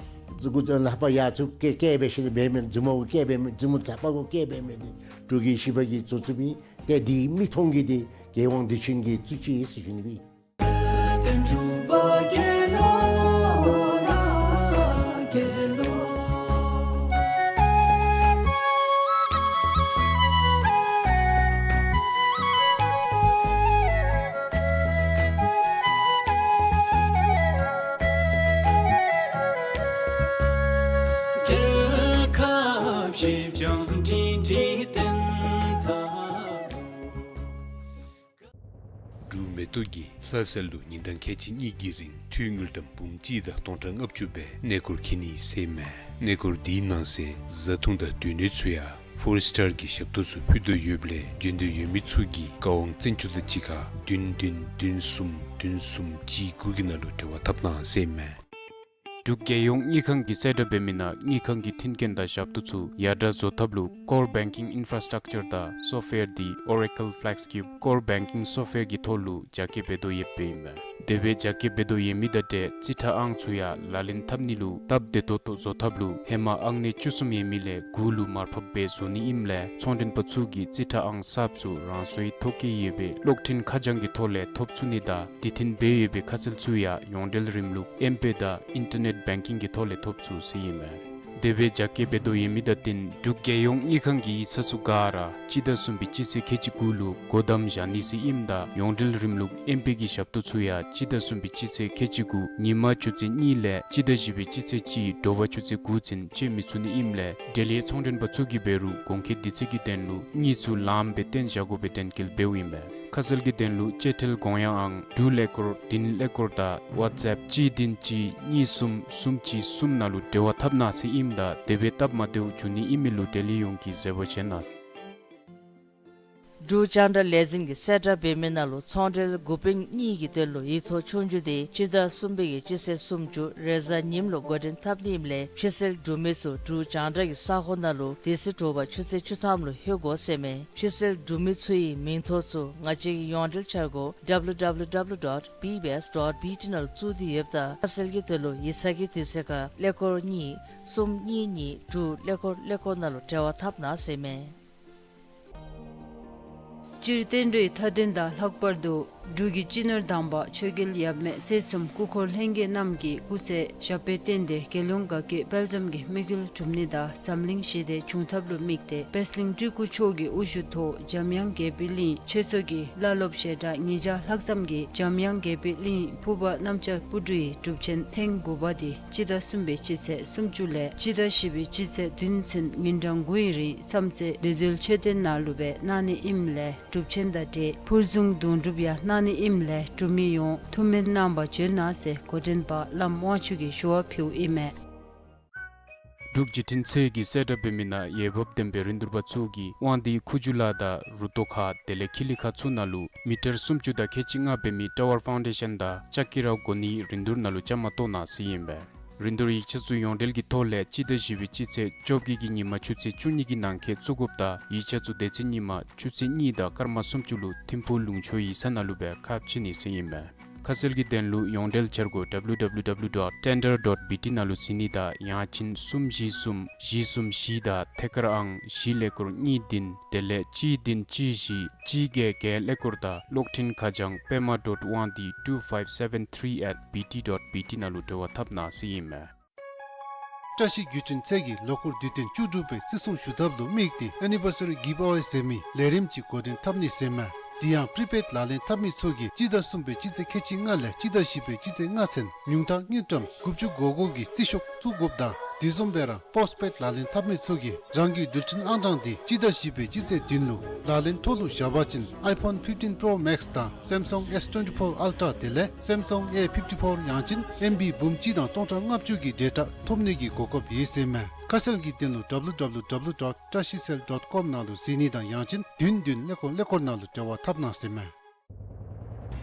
ལྷ་པ་ཡར་ཚུར་བཀལ་བཀལ་འབད་ཞིནམ་ལས་འབད་མི་མཛུབ་མོ་གུ་བཀལ་འབད་མི་མཛུབ་མོ་ལྷ་པ་གུ་བཀལ་འབད་མི་འདི་འབྲུག་གི་ཞི་བ་གིས་བཙུགས་བཙུགསཔ་ཨིན། ཏེ་འདི་མིག་མཐོང་གི་འདི་རྒྱལ་དབང་བདེ་ཆེན་གྱིས་བཙུགས་ཅི་ཟེར་ཞུ་ནི་སྦེ། འབྲུག་མེ་ཏོག་གིས་ལྷ་ས་ལུ་ཉིན་གྲངས་ཁལ་གཅིག་གཉིས་ཀྱི་རིང་འཐུས་དངུལ་ཀྲམ་འབུམ་གཅིག་དང་སྟོང་ཕྲག་ལྔ་བཅུ་སྦེ་གནས་སྐོར་འཁྱིད་ནི་ཟེར་ཨིན་མས། གནས་སྐོར་འདིའི་ནང་གསེས་བཟའ་འཐུང་དང་སྡོད་གནས་ཚུ་ཡང་ཕོར་སི་ཊར་གྱི་ཞབས་ཏོག་ཚུ་ཕུལ་དོ་ཡོདཔ་ལས་འབྱོན་འདོད་ཡོད་མི་ཚུ་གིས་བཀའ་དབང་བཙན་སྐྱོང་དང་གཅིག་ཁར་བདུན་བདུན་བདུན་གསུམ་བདུན་གསུམ་གཅིག་དགུ་གི་ནང་ལུ་འབྲེལ་བ་འཐབ་གནང་ཟེར་ཨིན་མས། འབྲུག་རྒྱལ་ཡོངས་དངུལ་ཁང་གིས་གསལ་བསྒྲགས་འབད་མི་ནང་དངུལ་ཁང་གི་མཐུན་རྐྱེན་དང་ཞབས་ཏོག་ཚུ་ཡར་དྲག་བཟོ་ཐབས་ལུ་Core Banking Infrastructure དང་Software འདི་Oracle FlexCube Core Banking Software གི་ཐོག་ལུ་རྒྱ་སྐྱེད་འབད་དོ་ཡོདཔ་ཨིན་མས། དེ་སྦེ་རྒྱ་སྐྱེད་འབད་དོ་ཡོད་མི་དང་འབྲེལ་རྩིས་ཁྲ་ཨང་ཚུ་ཡང་ལག་ལེན་འཐབ་ནི་ལུ་སྟབས་བདེ་ཏོག་ཏོ་བཟོ་ཐབས་ལུ་ཧེ་མ་ཨང་གནས་བཅུ་གསུམ་ཡོད་མི་ལས་དགུ་ལུ་མར་ཕབ་འབད་བཟོ་ནི་ཨིནམ་ལས་ཚོང་མགྲོན་པ་ཚུ་གིས་རྩིས་ཁྲ་ཨང་གསརཔ་ཚུ་རང་སོའི་ཐོ་བཀོད་ཡོད་པའི་གློག་འཕྲིན་ཁ་བྱང་གི་ཐོག་ལས་ཐོབ་ཚུགས་ནི་དང་དེ་བརྟེན་འབད་ཡོད་པའི་ཁ་གསལ་ཚུ་ཡང་ཡོངས་འབྲེལ་རིམ་ལུགས་ཨེམ་པེ་དང་ཨིན་ཊར་ནེཊ་བེང་ཀིང་གི་ཐོག་ལས་ཐོབ་ཚུགས་ཟེར་ཨིན་མས། དེ་སྦེ་རྒྱ་སྐྱེད་འབད་དོ་ཡོད་མི་དང་བསྟུན་འབྲུག་རྒྱལ་ཡོངས་དངུལ་ཁང་གིས་ཡིག་ཚང་ཚུ་ག་ར་སྤྱི་ཟླ་གསུམ་པའི་སྤྱི་ཚེས་ཁལ་གཅིག་དགུ་ལུ་སྒོ་བསྡམ་བཞག་ནི་ཟེར་ཨིནམ་ད་ཡོངས་འབྲེལ་རིམ་ལུགས་ཨེམ་པེ་གི་ཞབས་ཏོག་ཚུ་ཡང་སྤྱི་ཟླ་གསུམ་པའི་སྤྱི་ཚེས་ཁལ་གཅིག་དགུ་ཉིན་མ་ཆུ་ཚོད་གཉིས་ལས་སྤྱི་ཟླ་བཞི་པའི་སྤྱི་ཚེས་གཅིག་དྲོ་པ་ཆུ་ཚོད་དགུ་ཚུན་སྤྱོད་མི་ཚུགས་ནི་ཨིནམ་ལས་འབྲེལ་ཡོད་ཚོང་མགྲོན་པ་ཚུ་གིས་འབད་རུང་གོང་འཁོད་དུས་ཚོད་ཀྱི་དོན་ལུ་དངུལ་ཚུ་ལངམ་སྦེ་བཏོན་བཞག་དགོ་པའི་དོན་འཁོད་འབདཝ་ཨིན་མས། ཁ་གསལ་གྱི་དོན་ལུ་བཅད་ཁྲིད་དགོངས་ཡངས་ཨང་དྲུག་ཀླད་ཀོར་བདུན་ཀླད་ཀོར་དང་ཝཊས་ཨེཔ་གཅིག་བདུན་གཅིག་གཉིས་གསུམ་གསུམ་གཅིག་གསུམ་ནང་ལུ་འབྲེལ་བ་འཐབ་གནང་ཟེར་ཨིནམ་ད་དེ་སྦེ་སྟབས་མ་བདེཝ་འབྱུང་ནི་ཨིན་མི་ལུ་འབྲེལ་ཡོད་ཡོངས་ཀྱིས་གཟབ་པོ་བྱས་གནང་། འབྲུག་རྒྱང་བསྒྲགས་ལས་འཛིན་གྱིས་གསལ་བསྒྲགས་འབད་མི་ནང་ལུ་ཚོང་འབྲེལ་འགོ་དཔོན་གཉིས་ཀྱི་དོན་ལུ་ཡིག་ཐོག་ཆོས་རྒྱུགས་དེ་སྤྱི་ཟླ་གསུམ་པའི་གི་སྤྱི་ཚེས་སུམ་ཅུ་རེས་གཟའ་ཉིམ་ལུ་འགོ་འདྲེན་འཐབ་ནི་ཨིནམ་ལས་ཕྱི་སེལ་འབྲུག་མི་ཚུ་འབྲུག་རྒྱང་བསྒྲགས་ཀྱི་ས་ཁོངས་ནང་ལུ་དེ་ཚེ་དྲོ་པ་ཆུ་ཚོད་བཅུ་ཐམ་ལུ་ལྷོད་དགོ་ཟེར་མས། ཕྱི་སེལ་འབྲུག་མི་ཚུ་ཡི་མིང་ཐོ་ཚུ་ང་བཅས་ཀྱི་ཡོངས་འབྲེལ་འཆར་སྒོ་W W W dot B B S dot B T ནང་ལུ་བཙུགས་ཏེ་ཡོདཔ་ད་ཁ་གསལ་གྱི་དོན་ལུ་ཡིག་ཚང་གི་དུས་ཚོད་ཁར་ཀླད་ཀོར་གཉིས་གསུམ་གཉིས་གཉིས་དྲུག་ཀླད་ཀོར་ཀླད་ཀོར་ནང་ལུ་འབྲེལ་བ་འཐབ་གནང་ཟེར་མས། སྤྱིར་བསྟན་འགྲོའི་མཐའ་དོན་དང་ལྷག་པར་དུ་འབྲུག་གི་སྤྱི་ནོར་དམ་པ་ཆོས་རྒྱལ་ཡབ་མེས་སྲས་གསུམ་སྐུ་འཁོར་ལྷན་རྒྱས་རྣམས་ཀྱི་སྐུ་ཚེ་ཞབས་པད་བརྟན་ཏེ་རྒྱལ་ཡོངས་དགའ་སྐྱིད་དཔལ་འཛོམས་ཀྱི་དམིགས་ཡུལ་འགྲུབ་ནི་དང་འཛམ་གླིང་ཞི་བདེ་འབྱུང་ཐབས་ལུ་དམིགས་ཏེ་པད་གླིང་སྤྲུལ་སྐུ་མཆོག་གི་དབུ་བཞུགས་ཐོག་འཇམ་དབྱངས་དགྱེས་པའི་གླིང་ཆོས་ཚོགས་ཀྱི་བླ་སློབ་ཞལ་གྲངས་ཉིས་བརྒྱ་ལྷག་ཙམ་གྱིས་འཇམ་དབྱངས་དགྱེས་པའི་གླིང་ཕུར་པ་གནམ་ལྕགས་སྤུ་གྲི་ཡི་སྒྲུབ་ཆེན་ཐེངས་དགུ་པ་དེ་སྤྱི་ཟླ་གསུམ་པའི་སྤྱི་ཚེས་སུམ་ཅུ་ལས་སྤྱི་ཟླ་བཞི་པའི་སྤྱི་ཚེས་བདུན་ཚུན་ཉིན་གྲངས་དགུའི་རིང་མཚམས་ཚེ་བདེ་སྡུག་མཆོད་རྟེན་ནང་ལུ་སྦེ་གནང་ནི་ཨིནམ་ལས་ སྒྲུབ་ཆེན་དང་འབྲེལ་ཕུར་བཟུང་དོན་གྲུབ་ཡང་གནང་ནི་ཨིནམ་ལས་འབྲུག་མི་ཡོངས་ཐུགས་སྨོན་གནང་བར་བྱོན་གནང་ཟེར་འགོ་འདྲེན་པ་བླམ་དབང་ཕྱུག་གིས་ཞུ་བ་ཕུལཝ་ཨིན་མས། འབྲུག་བརྒྱུད་འཕྲིན་ཚད་ཀྱི་གསལ་བསྒྲགས་འབད་མི་ནང་འོས་འབབ་ལྡན་པའི་རིན་བསྡུར་པ་ཚུ་གིས་དབང་འདུས་ཁུ་བྱུག་ལ་དང་རུ་ཏོ་ཁ་དེ་ལས་ཁི་ལི་ཁ་ཚུ་ནང་ལུ་མི་ཊར་སུམ་ཅུ་དང་ཁལ་གཅིག་ལྔ་འབད་མི་ཊ་ཝར་ཕའུན་ཌེ་ཤཱན་དང་ལྕགས་ཀི་ར་དགོ་ནིའི་རིན་བསྡུར་ནང་ལུ་བཅའ་མར་གཏོགས་གནང་ཟེར་ཨིན་པས། རིན་བསྡུར་ཡིག་ཆ་ཚུ་ཡོངས་འབྲེལ་གྱི་ཐོག་ལས་སྤྱི་ཟླ་བཞི་པའི་སྤྱི་ཚེས་བཅོ་བརྒྱད་ཀྱི་ཉིན་མ་ཆུ་ཚོད་བཅུ་གཉིས་ཀྱི་ནང་འཁོད་བཙུགས་དགོཔ་དང་ཡིག་ཆ་ཚུ་དེ་ཚེ་ཉིན་མ་ཆུ་ཚོད་གཉིས་དང་སྐར་མ་སུམ་ཅུ་ལུ་ཐིམ་ཕུག་ལུང་ཕྱོགས་ཡིག་ཚང་ནང་ལུ་སྦེ་ཁ་ཕྱེ་ནི་ཟེར་ཨིན་པས། ཁ་གསལ་གྱི་དོན་ལུ་ཡོངས་འབྲེལ་འཆར་སྒོ་W W W dot tender dot B T ནང་ལུ་གཟིགས་ནི་དང་ཡང་ཅིན་གསུམ་བཞི་གསུམ་བཞི་གསུམ་བཞི་དང་ཐད་ཀར་ཨང་བཞི་ཀླད་ཀོར་གཉིས་བདུན་དེ་ལས་གཅིག་བདུན་གཅིག་བཞི་གཅིག་བརྒྱད་བརྒྱད་ཀླད་ཀོར་དང་གློག་འཕྲིན་ཁ་བྱང་པདྨ་dot དབང་འདུས་two five seven three at B T dot B T ནང་ལུ་འབྲེལ་བ་འཐབ་གནང་ཟེར་ཨིན་མས། བཀྲ་ཤིས་བརྒྱུད་འཕྲིན་ཚད་ཀྱིས་ལོ་འཁོར་དུས་སྟོན་བཅུ་དྲུག་པའི་བརྩི་སྲུང་ཞུ་ཐབས་ལུ་དམིགས་ཏེ་ཨེ་ནི་བར་སི་རི་གིབ་ཨ་ཝེ་ཟེར་མི་ལས་རིམ་ཅིག་འགོ་འདྲེན་འཐབ་ནི་ཟེར་མས། དེ་ཡང་པི་རི་པེཌ་ལག་ལེན་འཐབ་མི་ཚུ་གིས་སྤྱི་ཟླ་གསུམ་པའི་སྤྱི་ཚེས་ཁལ་གཅིག་ལྔ་ལས་སྤྱི་ཟླ་བཞི་པའི་སྤྱི་ཚེས་ལྔ་ཚུན་ཉུང་མཐའ་དངུལ་ཀྲམ་དགུ་བཅུ་གོ་དགུ་གི་རྩིས་ཤོག་བཙུགས་དགོཔ་དང་དེ་བཟུམ་སྦེ་ར་པོསཊ་པེཌ་ལག་ལེན་འཐབ་མི་ཚུ་གིས་རང་གི་རྡུལ་ཕྲན་ཨང་གྲངས་འདི་སྤྱི་ཟླ་བཞི་པའི་སྤྱི་ཚེས་བདུན་ལུ་ལག་ལེན་ཐོག་ལུ་བཞག་པ་ཅིན་ཨའི་ཕོན་ཕིབ་ཊིན་པྲོ་མེགསི་དང་སེམ་སང་ཨེསི་ཊུ་ཝེན་ཊི་ཕོར་ཨལ་ཊ་དེ་ལས་སེམ་སང་ཨེ་ཕིབ་ཊི་ཕོར་ཡང་ཅིན་ཨེམ་བི་འབུམ་གཅིག་དང་སྟོང་ཕྲག་ལྔ་བཅུ་གི་ཌེ་ཊ་ཐོབ་ནི་གི་གོ་སྐབས་ཡོད་ཟེར་མས། ཁ་གསལ་གྱི་དོན་ལུ་W W W dot trashiecell dot com ནང་ལུ་གཟིགས་ནི་དང་ཡང་ཅིན་བདུན་བདུན་ཀླད་ཀོར་ཀླད་ཀོར་ནང་ལུ་འབྲེལ་བ་འཐབ་གནང་ཟེར་མས།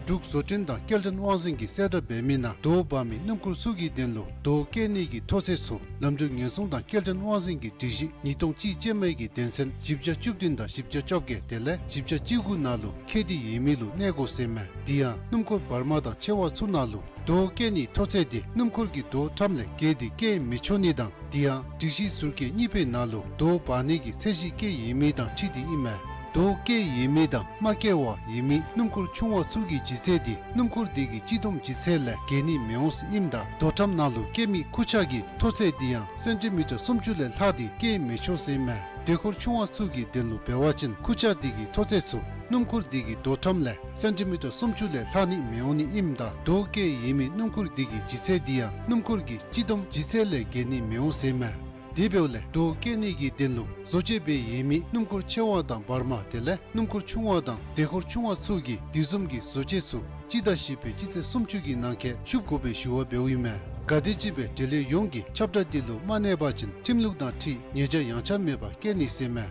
འབྲུག་བཟོ་སྐྲུན་དང་སྐྱེལ་འདྲེན་དབང་འཛིན་གྱིས་གསལ་བསྒྲགས་འབད་མི་ནང་རྡོ་འབག་མི་སྣུམ་འཁོར་ཚུ་གི་དོན་ལུ་རྡོ་བཀལ་ནི་གི་མཐོ་ཚད་ཚུ་ལམ་འགྲུལ་ཉེན་སྲུང་དང་སྐྱེལ་འདྲེན་དབང་འཛིན་གྱི་སྒྲིག་གཞི་ཉིས་སྟོང་གཅིག་ཅན་མའི་གི་དོན་ཚན་བཞི་བརྒྱ་བཅུ་བདུན་དང་བཞི་བརྒྱ་བཅོ་བརྒྱད་དེ་ལས་བཞི་བརྒྱ་བཅུ་དགུ་ནང་ལུ་ཁྱད་དེ་ཡོད་མི་ལུ་གནས་དགོ་ཟེར་མས། དེ་ཡང་སྣུམ་འཁོར་བར་མ་དང་ཆེ་བ་ཚུ་ནང་ལུ་རྡོ་བཀལ་ནི་མཐོ་ཚད་དེ་སྣུམ་འཁོར་གྱི་རྡོ་ཕྲམ་ལས་བརྒལ་ཏེ་བཀལ་མི་ཆོག་ནི་དང་དེ་ཡང་སྒྲིག་གཞི་ཟུར་བཀོད་གཉིས་པའི་ནང་ལུ་རྡོ་འབག་ནི་གི་ཚད་གཞི་བཀལ་ཡོད་མི་དང་འཁྲིལ་ཏེ་ཨིན་མས། རྡོ་བཀལ་ཡོད་མི་དང་མ་བཀལ་བར་ཡོད་མི་སྣུམ་འཁོར་ཆུང་བ་ཚུ་གི་ལྗིད་ཚད་དེ་སྣུམ་འཁོར་དེ་གི་སྤྱི་བསྡོམས་ལྗིད་ཚད་ལས་བརྒལ་ནི་མི་འོང་ཟེར་ཨིནམ་ད་རྡོ་ཕྲམ་ནང་ལུ་བཀལ་མི་ཁུར་ཆ་གི་མཐོ་ཚད་དེ་ཡང་སེན་ཊི་མི་ཊར་སུམ་ཅུ་ལས་ལྷག་སྟེ་བཀལ་མི་ཆོག་ཟེར་མས། དེ་འཁོར་ཆུང་བ་ཚུ་གི་དོན་ལུ་འབད་བ་ཅིན་ཁུར་ཆ་དེ་གི་མཐོ་ཚད་ཚུ་སྣུམ་འཁོར་དེ་གི་རྡོ་ཕྲམ་ལས་སེན་ཊི་མི་ཊར་སུམ་ཅུ་ལས་ལྷག་ནི་མི་འོང་ནི་ཨིནམ་ད་རྡོ་བཀལ་ཡོད་མི་སྣུམ་འཁོར་དེ་གི་ལྗིད་ཚད་དེ་ཡང་སྣུམ་འཁོར་གྱི་སྤྱི་བསྡོམས་ལྗིད་ཚད་ལས་བརྒལ་ནི་མི་འོང་ཟེར་མས། དེ་འབདཝ་ལས་རྡོ་བཀལ་ནི་གི་དོན་ལུ་བཟོ་བཅོས་འབད་ཡོད་མི་སྣུམ་འཁོར་ཆེ་བ་དང་བར་མ་དེ་ལས་སྣུམ་འཁོར་ཆུང་བ་དང་དེ་འཁོར་ཆུང་བ་ཚུ་གིས་དེ་བཟུམ་གྱི་བཟོ་བཅོས་ཚུ་སྤྱི་ཟླ་བཞི་པའི་སྤྱི་ཚེས་སུམ་ཅུ་གི་ནང་འཁོད་ཞུ་དགོ་པའི་ཞུ་བ་འབདཝ་ཨིན་མས། ག་དེམ་ཅིག་སྦེ་འབྲེལ་ཡོད་ཡོངས་ཀྱིས་ཁྱབ་བསྒྲགས་དེ་ལུ་མ་གནས་པ་ཅིན་ཁྲིམས་ལུགས་དང་འཁྲིལ་ཉེས་བྱ་ཡངས་ཆག་མེད་པར་བཀལ་ནི་ཟེར་མས།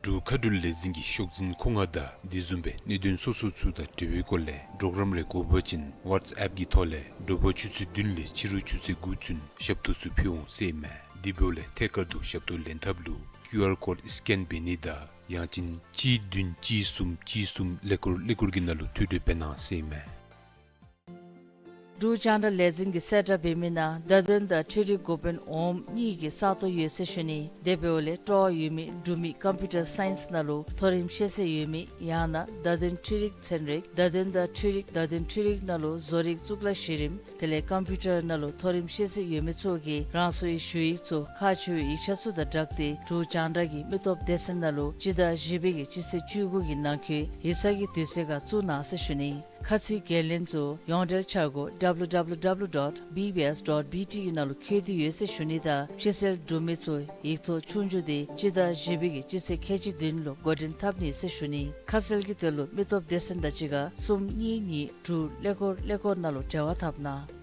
འབྲུག་མཁའ་འགྲུལ་ལས་འཛིན་གྱི་ཤོག་འཛིན་ཁོ་ང་དང་དེ་བཟུམ་སྦེ་གནད་དོན་སོ་སོ་ཚུ་དང་འབྲེལ་བའི་སྐོར་ལས་གྲོགས་རམ་རེ་དགོ་པ་ཅིན་ཝཊས་ཨེཔ་གི་ཐོག་ལས་དྲོ་པ་ཆུ་ཚོད་བདུན་ལས་ཕྱི་རུ་ཆུ་ཚོད་དགུ་ཚུན་ཞབས་ཏོག་ཚུ་ཕུལ་འོང་ཟེར་མས། དེ་འབདཝ་ལས་ཐད་ཀར་དུ་ཞབས་ཏོག་ལེན་ཐབས་ལུ་ཀིའུ་ཨར་ཀོཌ་སི་ཀེན་འབད་ནི་དང་ཡང་ཅིན་གཅིག་བདུན་གཅིག་གསུམ་གཅིག་གསུམ་ཀླད་ཀོར་ཀླད་ཀོར་གྱི་ནང་ལུ་ཐུགས་སྤྲོ་འབད་གནང་ཟེར་མས། འབྲུག་རྒྱང་བསྒྲགས་ལས་འཛིན་གྱིས་གསལ་བསྒྲགས་འབད་མི་ནང་བརྡ་དོན་དང་འཕྲུལ་རིག་འགོ་དཔོན་འོགམ་གཉིས་ཀྱི་ས་སྟོང་ཡོད་ཟེར་ཞུ་ནི། དེ་འབདཝ་ལས་སྤྲོ་བ་ཡོད་མི་འབྲུག་མི་ཀམ་པིའུ་ཊར་སའིནསི་ནང་ལུ་མཐོ་རིམ་ཤེས་ཚད་ཡོད་མི་ཡང་ན་བརྡ་དོན་འཕྲུལ་རིག་ཚན་རིག་བརྡ་དོན་དང་འཕྲུལ་རིག་བརྡ་དོན་འཕྲུལ་རིག་ནང་ལུ་བཟོ་རིག་གཙུག་ལག་གཞི་རིམ་དེ་ལས་ཀམ་པིའུ་ཊར་ནང་ལུ་མཐོ་རིམ་ཤེས་ཚད་ཡོད་མི་ཚུ་གིས་རང་སོའི་ཞུ་ཡིག་ཚུ་ཁག་ཆེ་བའི་ཡིག་ཆ་ཚུ་དང་སྦྲགས་ཏེ་འབྲུག་རྒྱང་བསྒྲགས་ཀྱི་མི་སྟོབས་སྡེ་ཚན་ནང་ལུ་སྤྱི་ཟླ་བཞི་པའི་གི་སྤྱི་ཚེས་བཅུ་དགུ་གི་ནང་འཁོད་ཡིག་ཚང་གི་དུས་ཚོད་ཁར་བཙུགས་གནང་ཟེར་ཞུ་ནི། ཁ་ཚིག་འགན་ལེན་ཚུ་ཡོངས་འབྲེལ་འཆར་སྒོ་W W W dot B B S dot B T གི་ནང་ལུ་འཁོད་དེ་ཡོད་ཟེར་ཞུ་ནི་དང་ཕྱི་སེལ་འབྲུག་མི་ཚུ་ཡིག་ཐོག་ཆོས་རྒྱུགས་དེ་སྤྱི་ཟླ་བཞི་པའི་གི་སྤྱི་ཚེས་ཁལ་གཅིག་བདུན་ལུ་འགོ་འདྲེན་འཐབ་ནི་ཟེར་ཞུ་ནི། ཁ་གསལ་གྱི་དོན་ལུ་མི་སྟོབས་སྡེ་ཚན་དང་གཅིག་ཁར་གསུམ་གཉིས་གཉིས་དྲུག་ཀླད་ཀོར་ཀླད་ཀོར་ནང་ལུ་འབྲེལ་བ་འཐབ་གནང་།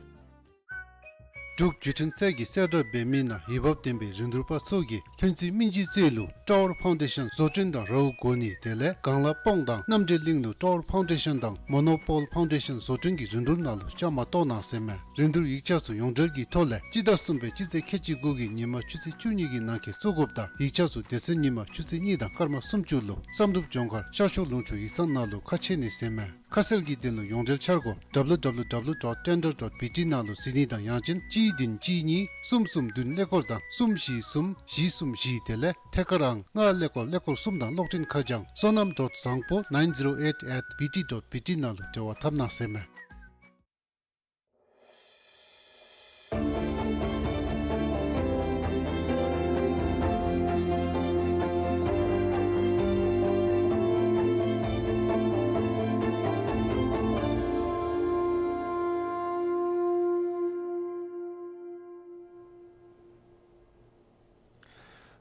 འབྲུག་བརྒྱུད་འཕྲིན་ཚད་ཀྱིས་གསལ་བསྒྲགས་འབད་མི་ནང་འོས་འབབ་ལྡན་པའི་རིན་བསྡུར་པ་ཚུ་གིས་ལྷུན་རྩེ་སྨིན་བྱེད་རྩེ་ལུ་ཊ་ཝར་ཕའུན་ཌེ་ཤཱན་བཟོ་སྐྲུན་དང་རཝ་བསྐོར་ནི་དེ་ལས་སྒང་ལ་སྤོང་དང་རྣམ་འདྲེན་གླིང་ལུ་ཊ་ཝར་ཕའུན་ཌེ་ཤཱན་དང་མོ་ནོ་པོལ་ཕའུན་ཌེ་ཤཱན་བཟོ་སྐྲུན་གྱི་རིན་བསྡུར་ནང་ལུ་བཅའ་མར་གཏོགས་གནང་ཟེར་མས། རིན་བསྡུར་ཡིག་ཆ་ཚུ་ཡོངས་འབྲེལ་གྱི་ཐོག་ལས་སྤྱི་ཟླ་གསུམ་པའི་སྤྱི་ཚེས་ཁལ་གཅིག་དགུ་གི་ཉིན་མ་ཆུ་ཚོད་བཅུ་གཉིས་ཀྱི་ནང་འཁོད་བཙུགས་དགོཔ་དང་ཡིག་ཆ་ཚུ་དེ་ཚེ་ཉིན་མ་ཆུ་ཚོད་གཉིས་དང་སྐར་མ་སུམ་ཅུ་ལུ་བསམ་གྲུབ་ལྗོངས་མཁར་ཤར་ཕྱོགས་ལུང་ཕྱོགས་ཡིག་ཚང་ནང་ལུ་ཁ་ཕྱེ་ནི་ཟེར་མས། ཁ་གསལ་གྱི་དོན་ལུ་ཡོངས་འབྲེལ་འཆར་སྒོ་W W W dot tender dot B T ནང་ལུ་གཟིགས་ནི་དང་ཡང་ཅིན་གཅིག་བདུན་གཅིག་གཉིས་གསུམ་གསུམ་བདུན་ཀླད་ཀོར་དང་གསུམ་བཞི་གསུམ་བཞི་གསུམ་བཞི་དེ་ལས་ཐད་ཀར་ཨང་ལྔ་ཀླད་ཀོར་ཀླད་ཀོར་གསུམ་དང་གློག་འཕྲིན་ཁ་བྱང་བསོད་ནམས་dot བཟང་པོ nine zero eight at B T dot B T ནང་ལུ་འབྲེལ་བ་འཐབ་གནང་ཟེར་མས།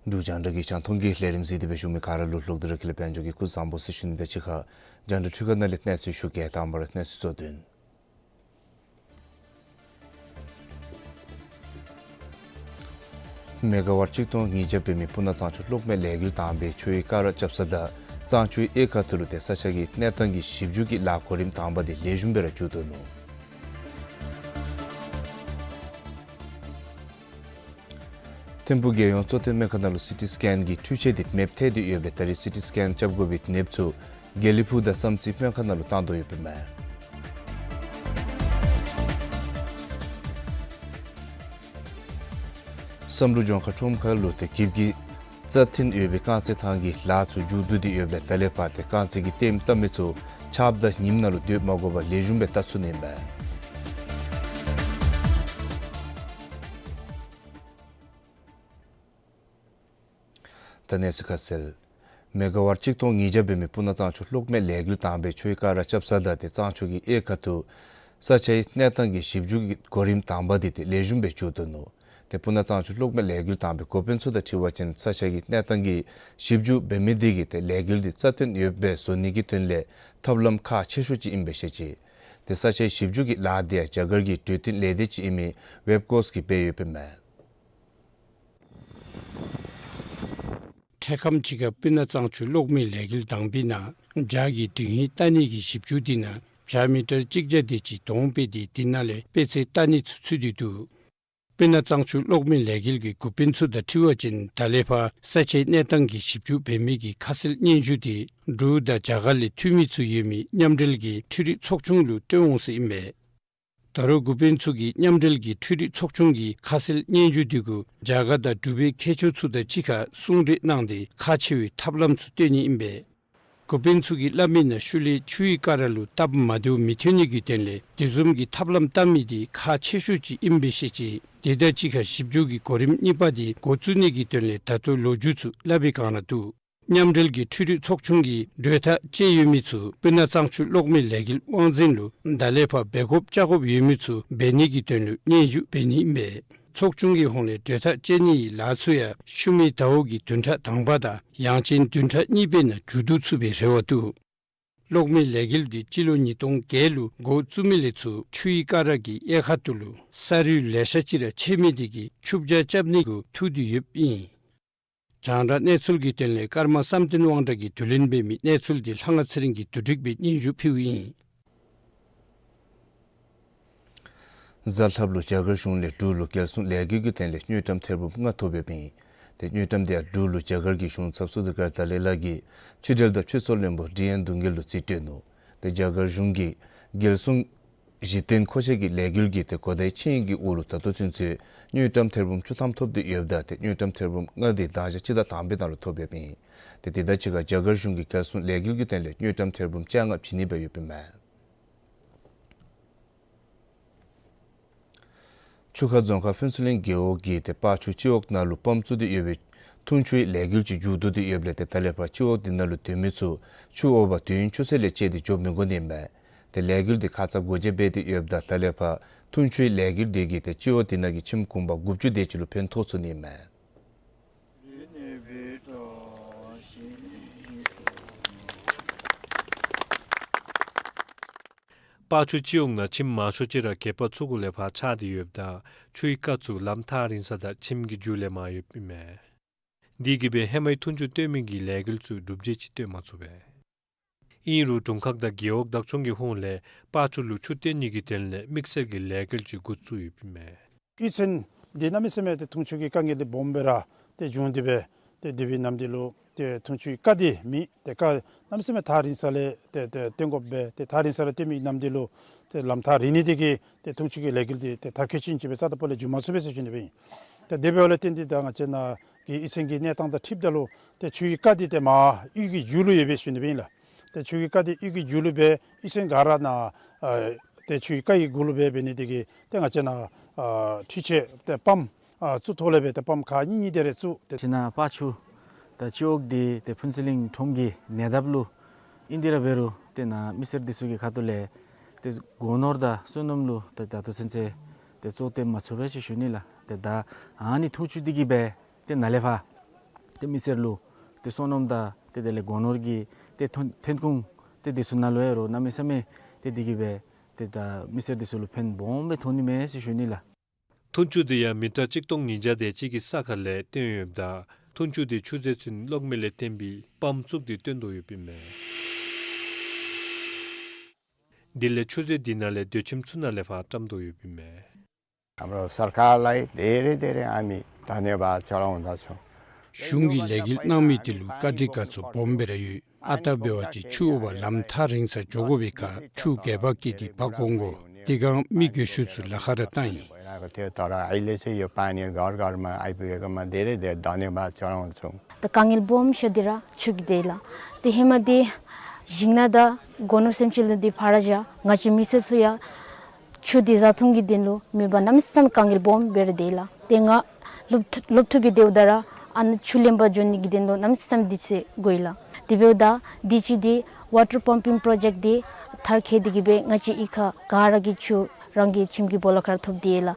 འབྲུག་རྒྱང་བསྒྲགས་ཀྱི་རྒྱང་མཐོང་གི་ལས་རིམ་གཟིགས་ཏེ་འབད་བཞུགས་མི་ག་ར་ལུ་ལྷག་དུས་ར་ཁྱེད་ལུ་དཔལ་འབྱོར་གྱི་སྐུ་གཟུགས་བཟང་པོ་ཟེར་ཞུ་ནི་དང་གཅིག་ཁར་རྒྱང་བསྒྲགས་འཕྲུལ་ཁང་ནང་ལས་གནས་ཚུལ་ཞུ་གེ། དང་པ་ར་གནས་ཚུལ་གཙོ་དོན། མེ་ག་ཝཊ་གཅིག་སྟོང་ཉིས་བརྒྱ་འབད་མི་སྤུ་ན་གཙང་ཆུ་གློག་མེ་ལས་འགུལ་དང་པའི་ཆུའི་ཀ་ར་རྐྱབ་ས་དང་གཙང་ཆུའི་གཡས་ཁ་ཐུག་ལུ་ཏེ་ས་ཆ་གི་གནས་སྟངས་ཀྱི་ཞིབ་འཇུག་གི་ལཱ་གོ་རིམ་དང་པ་དེ་ལེགས་ཤོམ་སྦེ་ར་མཇུག་བསྡུ་ནུག། ཐིམ་ཕུག་རྒྱལ་ཡོངས་གཙོ་བསྟེན་སྨན་ཁང་ནང་ལུ་སི་ཊི་སི་ཀེན་གྱི་འཕྲུལ་ཆས་དེ་མེདཔ་ཐལ་ཏེ་ཡོདཔ་ལས་ད་རིས་སི་ཊི་སི་ཀེན་རྐྱབ་དགོ་པའི་ནདཔ་ཚུ་དགེ་ལེགས་ཕུག་དང་བསམ་རྩེ་སྨན་ཁང་ནང་ལུ་བཏང་དོ་ཡོདཔ་ཨིན་མས། བསམ་གྲུབ་ལྗོངས་མཁར་ཁྲོམ་ཁ་ལུ་ཏེ་འགྱིབ་ཀྱི་རྩ་འཐེན་ཡོད་པའི་རྐང་རྩེད་ཐང་གི་ལཱ་ཚུ་མཇུག་བསྡུ་སྟེ་ཡོདཔ་ལས་ད་ལས་ཕར་ཏེ་རྐང་རྩེད་ཀྱི་ལྟདམོ་བལྟ་མི་ཚུ་ཆརཔ་དང་ཉིམ་ནང་ལུ་སྡོད་མ་དགོ་པར་ལེགས་ཤོམ་སྦེ་བལྟ་ཚུགས་ནི་ཨིན་མས། ད་གནས་ཚུལ་ཁ་གསལ། མེ་ག་ཝཊ་གཅིག་སྟོང་ཉིས་བརྒྱ་འབད་མི་སྤུ་ན་གཙང་ཆུ་གློག་མེ་ལས་འགུལ་དང་པའི་ཆུའི་ཀ་ར་རྐྱབ་ས་དང་ཏེ་གཙང་ཆུ་གི་གཡས་ཁ་ཐུག་ས་ཆའི་གནས་སྟངས་ཀྱི་ཞིབ་འཇུག་གི་གོ་རིམ་དང་པ་དེ་ཏེ་ལེགས་ཤོམ་སྦེ་མཇུག་བསྡུ་ནུག། ཏེ་སྤུ་ན་གཙང་ཆུ་གློག་མེ་ལས་འགུལ་དང་པའི་འགོ་དཔོན་ཚུ་དང་འཁྲིལ་བ་ཅིན་ས་ཆ་གི་གནས་སྟངས་ཀྱི་ཞིབ་འཇུག་འབད་མི་དེ་གིས་ཏེ་ལས་འགུལ་དེ་རྩ་བརྟན་ཡོདཔ་སྦེ་བཟོ་ནི་གི་དོན་ལས་ཐབས་ལམ་ཁག་ཆེ་ཤོས་ཅིག་ཨིན་པས་ཟེར་བཤད་ཅི། ཏེ་ས་ཆའི་ཞིབ་འཇུག་གི་ལཱ་དེ་ཡང་རྒྱ་གར་གྱི་འཕྲུལ་བསྟུན་ལས་སྡེ་ཅིག་ཨིན་མི་ཝེབ་ཀོསཊ་གིས་འབད་ཡོདཔ་ཨིན་མས། འཕྲལ་ཁམས་ཅིག་ཁར་སྤུ་ན་གཙང་ཆུ་གློག་མེ་ལས་འགུལ་དང་པའི་ནང་བྱག་གི་མགྲིན་ཧིང་བལྟ་ནི་གི་ཞིབ་འཇུག་དེ་ནང་བྱག་མི་ཊར་གཅིག་བརྒྱ་དེ་ཅིག་དོང་སྤེལ་ཏེ་དེ་ནང་ལས་དཔེ་ཚད་བལྟ་ནི་ཚུ་ཚུད་དེ་འདུག། སྤུ་ན་གཙང་ཆུ་གློག་མེ་ལས་འགུལ་གྱི་འགོ་དཔོན་ཚུ་དང་འཁྲིལ་བ་ཅིན་ད་ལས་ཕར་ས་ཆའི་གནས་སྟངས་ཀྱི་ཞིབ་འཇུག་འབད་མི་གི་ཁ་གསལ་སྙན་ཞུ་དེ་འབྲུག་དང་རྒྱ་གར་ལས་འཐུས་མི་ཚུ་ཡོད་མི་མཉམ་འབྲེལ་གྱི་འཕྲུལ་རིག་ཚོགས་ཆུང་ལུ་སྤྲོད་འོང་ཟེར་ཨིན་པས། ད་རུང་འགོ་དཔོན་ཚུ་གིས་མཉམ་འབྲེལ་གྱི་འཕྲུལ་རིག་ཚོགས་ཆུང་གི་ཁ་གསལ་སྙན་ཞུ་དེ་གུ་རྒྱ་གར་དང་འབྲུག་པའི་མཁས་མཆོག་ཚུ་དང་གཅིག་ཁར་གསུང་གྲོས་གནང་སྟེ་ཁག་ཆེ་བའི་ཐབས་ལམ་ཚུ་བཏོན་ནི་ཨིན་པས། འགོ་དཔོན་ཚུ་གིས་སླབ་མིའི་ནང་ཤུལ་ལས་ཆུའི་ཀ་ར་ལུ་སྟབས་མ་བདེཝ་མི་ཐོན་ནི་གི་དོན་ལས་དེ་བཟུམ་གྱི་ཐབས་ལམ་བཏོན་མི་དེ་ཁག་ཆེ་ཤོས་ཅིག་ཨིན་པས་ཟེར་བཤད་ཅི། དེ་དང་གཅིག་ཁར་ཞིབ་འཇུག་གི་གོ་རིམ་གཉིས་པ་དེ་འགོ་བཙུགས་ནི་གི་དོན་ལས་ད་ལྟོ་ལོ་རྒྱུས་ཚུ་སླབ་པའི་སྒང་ར་འདུག། མཉམ་འབྲེལ་གྱི་འཕྲུལ་རིག་ཚོགས་ཆུང་གིས་གྲོས་ཐག་བཅད་ཡོད་མི་ཚུ་སྤུ་ན་གཙང་ཆུ་གློག་མེ་ལས་འགུལ་དབང་འཛིན་ལུ་ད་ལས་ཕར་འབད་དགོཔ་བཅའ་དགོཔ་ཡོད་མི་ཚུ་འབད་ནི་གི་དོན་ལུ་སྙན་ཞུ་འབད་ནི་ཨིན་པས། ཚོགས་ཆུང་གི་ཧོངས་ལས་གྲོས་ཐག་བཅད་ནིའི་ལཱ་ཚུ་ཡང་ཤུལ་མའི་ཟླཝ་གི་བདུན་ཕྲག་དང་པ་དང་ཡང་ཅིན་བདུན་ཕྲག་གཉིས་པའི་ནང་མཇུག་བསྡུ་ཚུགས་པའི་རེ་བ་འདུག། གློག་མེ་ལས་འགུལ་དེ་སྤྱི་ལོ་ཉིས་སྟོང་བརྒྱད་ལུ་འགོ་བཙུགས་མི་ལས་ཚུར་ཆུའི་ཀ་ར་གི་གཡས་ཁ་ཐུག་ལུ་ས་རུད་ལེ་ཤ་ཅིག་ར་ཆད་མི་དེ་གིས་ཆུ་བྱ་རྐྱབ་ནི་གུ་ཐུག་སྟེ་ཡོདཔ་ཨིན། རྒྱང་བསྒྲགས་གནས་ཚུལ་གྱི་དོན་ལས་ཀརྨ་བསམ་གཏན་དབང་གྲགས་ཀྱིས་བསྡུ་ལེན་འབད་མི་གནས་ཚུལ་དེ་ལྷ་དབང་ཚེ་རིང་གིས་བསྡུ་སྒྲིག་འབད་སྙན་ཞུ་ཕུལཝ་ཨིན། གཟའ་ལྷགཔ་ལུ་རྒྱ་གར་གཞུང་ལས་འབྲུག་ལུ་རྒྱལ་སྲུང་ལས་འགུལ་གྱི་དོན་ལས་དངུལ་ཀྲམ་ཐེར་འབུམ་ལྔ་ཐོབ་ཡོདཔ་ཨིན། ཏེ་དངུལ་ཀྲམ་དེ་ཡང་འབྲུག་ལུ་རྒྱ་གར་གྱི་གཞུང་ཚབ་སུ་དཱ་ཀར་དཱ་ལའི་ལ་གིས་ཕྱི་འབྲེལ་དང་ཕྱི་སྲོལ་བློན་པོ་ཌི་ཨེན་དུང་གེ་ལུ་རྩིས་སྤྲོད་ནུག། ཏེ་རྒྱ་གར་གཞུང་གིས་རྒྱལ་སྲུང་གཞི་རྟེན་མཁོ་ཆས་ཀྱི་ལས་འགུལ་གྱི་ཏེ་གོ་བརྡའི་ཆིངས་ཡིག་གི་འོག་ལུ་ད་ལྟོ་ཚུན་ཚོད་དངུལ་ཀྲམ་ཐེར་འབུམ་བཅུ་ཐམ་ཐོབ་སྟེ་ཡོདཔ་ད་ཏེ་དངུལ་ཀྲམ་ཐེར་འབུམ་ལྔ་དེ་དང་ཞག་སྤྱི་ཟླ་དང་པའི་ནང་ལུ་ཐོབ་ཡོདཔ་ཨིན། ཏེ་དེ་དང་གཅིག་ཁར་རྒྱ་གར་གཞུང་གིས་རྒྱལ་སྲུང་ལས་འགུལ་གྱི་དོན་ལས་དངུལ་ཀྲམ་ཐེར་འབུམ་བཅོ་ལྔ་བྱིན་ནི་སྦེ་ཡོདཔ་ཨིན་མས། ཆུ་ཁ་རྫོང་ཁག་ཕུན་ཚོགས་གླིང་རྒེད་འོག་གི་ཏེ་སྤ་ཆུ་སྤྱི་འོག་ནང་ལུ་པམཔ་བཙུགས་ཏེ་ཡོད་པའི་འཐུང་ཆུའི་ལས་འགུལ་ཅིག་མཇུག་བསྡུ་སྟེ་ཡོདཔ་ལས་ཏེ་ད་ལས་ཕར་སྤྱི་འོག་དེ་ནང་ལུ་སྡོད་མི་ཚུ་ཆུ་འོག་པ་དུས་ཡུན་ཆུ་ཚོད་ལས་བཅད་དེ་འགྱོ་མི་དགོ་ནི་ཨིན་མས། ཏེ་ལས་འགུལ་དེ་ཁ་ཙ་སྒོ་འབྱེད་འབད་དེ་ཡོདཔ་ད་ད་ལས་ཕར་འཐུང་ཆུའི་ལས་འགུལ་དེ་གིས་ཏེ་སྤྱི་འོག་དེ་ནང་གི་ཁྱིམ་གུང་པ་དགུ་བཅུ་དེ་ཅིག་ལུ་ཕན་ཐོགས་ཚུགས་ནི་ཨིན་མས། སྤ་ཆུ་སྤྱི་འོག་ནང་ཁྱིམ་མང་ཤོས་ཅིག་ར་གད་པ་ཚུ་གུ་ལས་ཕར་ཆགས་ཏེ་ཡོདཔ་ད་ཆུའི་རྐ་ཚུ་ལམ་ཐག་རིང་ས་དང་ཁྱིམ་གྱི་མཇུག་ལས་མར་ཡོདཔ་ཨིན་མས། དེ་གིས་སྦེ་ཧེ་མའི་འཐུང་ཆུ་བཏོན་མི་གི་ལས་འགུལ་ཚུ་གྲུབ་འབྲས་ཅིག་བཏོན་མ་ཚུགས་པས། ཨིན་རུང་དྲུང་ཁག་དང་རྒེད་འོག་བདག་སྐྱོང་གི་ཧོངས་ལས་སྤ་ཆུ་ལུ་ཆུ་བཏོན་ནི་གི་དོན་ལས་དམིགས་བསལ་གྱི་ལས་འགུལ་ཅིག་འགོ་བཙུགས་ཡོདཔ་ཨིན་མས། གཡུས་ཚན་འདི་གནམ་མེད་ས་མེད་ཏེ་འཐུང་ཆུ་གི་དཀའ་ངལ་འདི་སྦོམ་སྦེ་ར་ཏེ་བྱུང་སྟེ་སྦེ་ཏེ་དེ་འབད་ནི་དེ་ལུ་ཏེ་འཐུང་ཆུའི་རྐ་འདི་མེད། ཏེ་རྐ་གནམ་མེད་ས་མེད་ཐག་རིང་ས་ལས་ཏེ་ཏེ་བཏོན་དགོཔ་སྦེ་ཏེ་ཐག་རིང་ས་ལས་བཏོན་མི་གནམ་དེ་ལུ་ཏེ་ལམ་ཐག་རིང་ནི་དེ་གིས་ཏེ་འཐུང་ཆུ་གི་ལས་འགུལ་འདི་ཏེ་མཐར་འཁྱོལ་ཅིག་ཨིན་ཅི་སྦེ་རྩ་དང་པོ་ལས་འགྱོ་མ་ཚུགས་པས་ཟེར་ཞུ་ནི་སྦེ་ཨིན། ཏེ་དེ་འབདཝ་ལས་བརྟེན་ཏེ་ད་ང་བཅས་ནཱ་གི་གཡུས་ཚན་གྱི་གནས་སྟངས་དང་འཁྲིལཝ་ད་ལུ་ཏེ་ཆུའི་རྐ་འདི་ཏེ་མར་གཡུས་ཀྱི་མཇུག་ལུ་ཡོད་པས་ཟེར་ཞུ་ནི་སྦེ་ཨིན་ལགས། ཏེ་ཆུ་གི་རྐ་འདི་གཡུས་ཀྱི་མཇུག་ལུ་སྦེ་གཡུས་ཚན་ག་ར་ནཱ་ཨ་ཏེ་ཆུའི་རྐ་གི་གུ་ལུ་སྦེ་འབད་ནི་དེ་གིས་ཏེ་ང་བཅས་ནཱ་ཨ་འཕྲུལ་ཆས་ཏེ་པམཔ་ཨ་བཙུགས་ཐོག་ལས་སྦེ་ཏེ་པམཔ་ཁག་གཉིས་གཉིས་དེ་རེ་བཙུགས། ཏེ་ཁྱིམ་ནང་སྤ་ཆུ་དང་སྤྱི་འོག་འདི་ཏེ་ཕུན་ཚོགས་གླིང་ཁྲོམ་གྱི་ཉེ་འདབས་ལུ་ཨིན་ཏེ་ར་འབད་རུང་ཏེ་ནཱ་མི་སེར་འདི་ཚུ་གི་ཁ་ཐུག་ལས་ཏེ་སྒོ་ནོར་དང་བསོད་ནམས་ལུ་ཏེ་ད་ལྟོ་ཚུན་ཚོད་ཏེ་གཙོ་བོ་བཏོན་མ་ཚུགས་པས་ཟེར་ཞུ་ནི་ལགས། ཏེ་ད་ཨ་ནི་འཐུང་ཆུ་འདི་གིས་སྦེ་ཏེ་ནཱ་ལས་ཕར་ ཏེ་མི་སེར་ལུ་ཏེ་སོ་ནམ་དང་ཏེ་དེ་ལས་སྒོ་ནོར་གྱི་ཏེ་ཐོན་ཐོན་ཁུངས་ཏེ་འདི་ཚུ་ནང་ལུ་ཡང་རོགས་གནམ་མེད་ས་མེད་ཏེ་འདི་གིས་སྦེ་ཏེ་ད་མི་སེར་འདི་ཚུ་ལུ་ཕན་སྦོམ་སྦེ་ཐོགས་ནི་མས་ཟེར་ཞུ་ནི་ལགས། འཐུང་ཆུ་དེ་ཡང་མི་ཊར་གཅིག་སྟོང་ཉིས་བརྒྱ་དེ་ཅིག་གི་ས་ཁ་ལས་བཏོན་ཡོདཔ་ད་འཐུང་ཆུ་དེ་ཆུ་རྫས་ཚུན་གློག་མེ་ལས་བཏོན་པའི་པམཔ་བཙུགས་ཏེ་བཏོན་དོ་ཡོདཔ་ཨིན་མས། དེ་ལས་ཆུ་མཛོད་དེ་ནང་ལས་སྡོད་ཁྱིམ་ཚུ་ནང་ལས་ཕར་བཀྲམ་དོ་ཡོདཔ་ཨིན་མས། हाम्रो सरकारलाई धेरै धेरै हामी धन्यवाद चढाउँदछौँ। གཞུང་གིས་ལས་འགུལ་གནང་མི་དེ་ལུ་བཀའ་དྲིན་དགའ་ཚོར་སྦོམ་སྦེ་ར་ཡོད། ཨ་རྟག་འབད་བ་ཅིན་ཆུ་འོང་པར་ལམ་ཐག་རིང་སར་འགྱོ་དགོ་པའི་ཁར་ཆུ་སྒལ་པར་བཀལ་ཏེ་འབག་འོང་དགོ། དེ་སྒང་མི་རྒས་ཤོས་ཚུ་ལཱ་ཁག་ར་བཏང་ཡི། पहिलाको थियो, तर अहिले चाहिँ यो पानीहरू घर घरमा आइपुगेकोमा धेरै धेरै धन्यवाद चढाउँछौँ। ད་དཀའ་ངལ་སྦོམ་ཤོས་འདི་ར་ཆུ་གི་དེ་ལགས། ཏེ་ཧེ་མ་འདི་ཞིང་ནང་དང་སྒོ་ནོར་སེམས་ཅན་ལུ་འདི་ཕར་བཞག་ང་བཅས་མི་སེར་ཚུ་ཡང་ཆུ་འདི་བཟའ་འཐུང་གི་དོན་ལུ་མེད་པར་གནམ་མེད་ས་མེད་དཀའ་ངལ་སྦོམ་སྦེ་ར་དེ་ལགས། ཏེ་ང་སློབ་ཕྲུག་སློབ་ཕྲུག་གི་དེ་འབདཝ་ད་ར་ཨ་ནཱ་ཆུ་ལེན་པར་འགྱོ་ནི་གི་དོན་ལུ་གནམ་མེད་ས་མེད་དུས་ཚོད་འགོར་ཡི་ལགས། དེ་འབདཝ་ད་དུས་ཅི་འདི་ཝ་ཊར་པམ་པིང་པྲོ་ཇེཀཊ་འདི་མཐར་འཁྱོལ་ཏེ་གིས་སྦེ་ང་བཅས་གཡུས་ཁར་ག་ར་གིས་ཆུ་རང་གི་ཁྱིམ་གྱི་སྦོ་ལོགས་ཁར་ཐོབ་སྟེ་ཡོད་ལགས།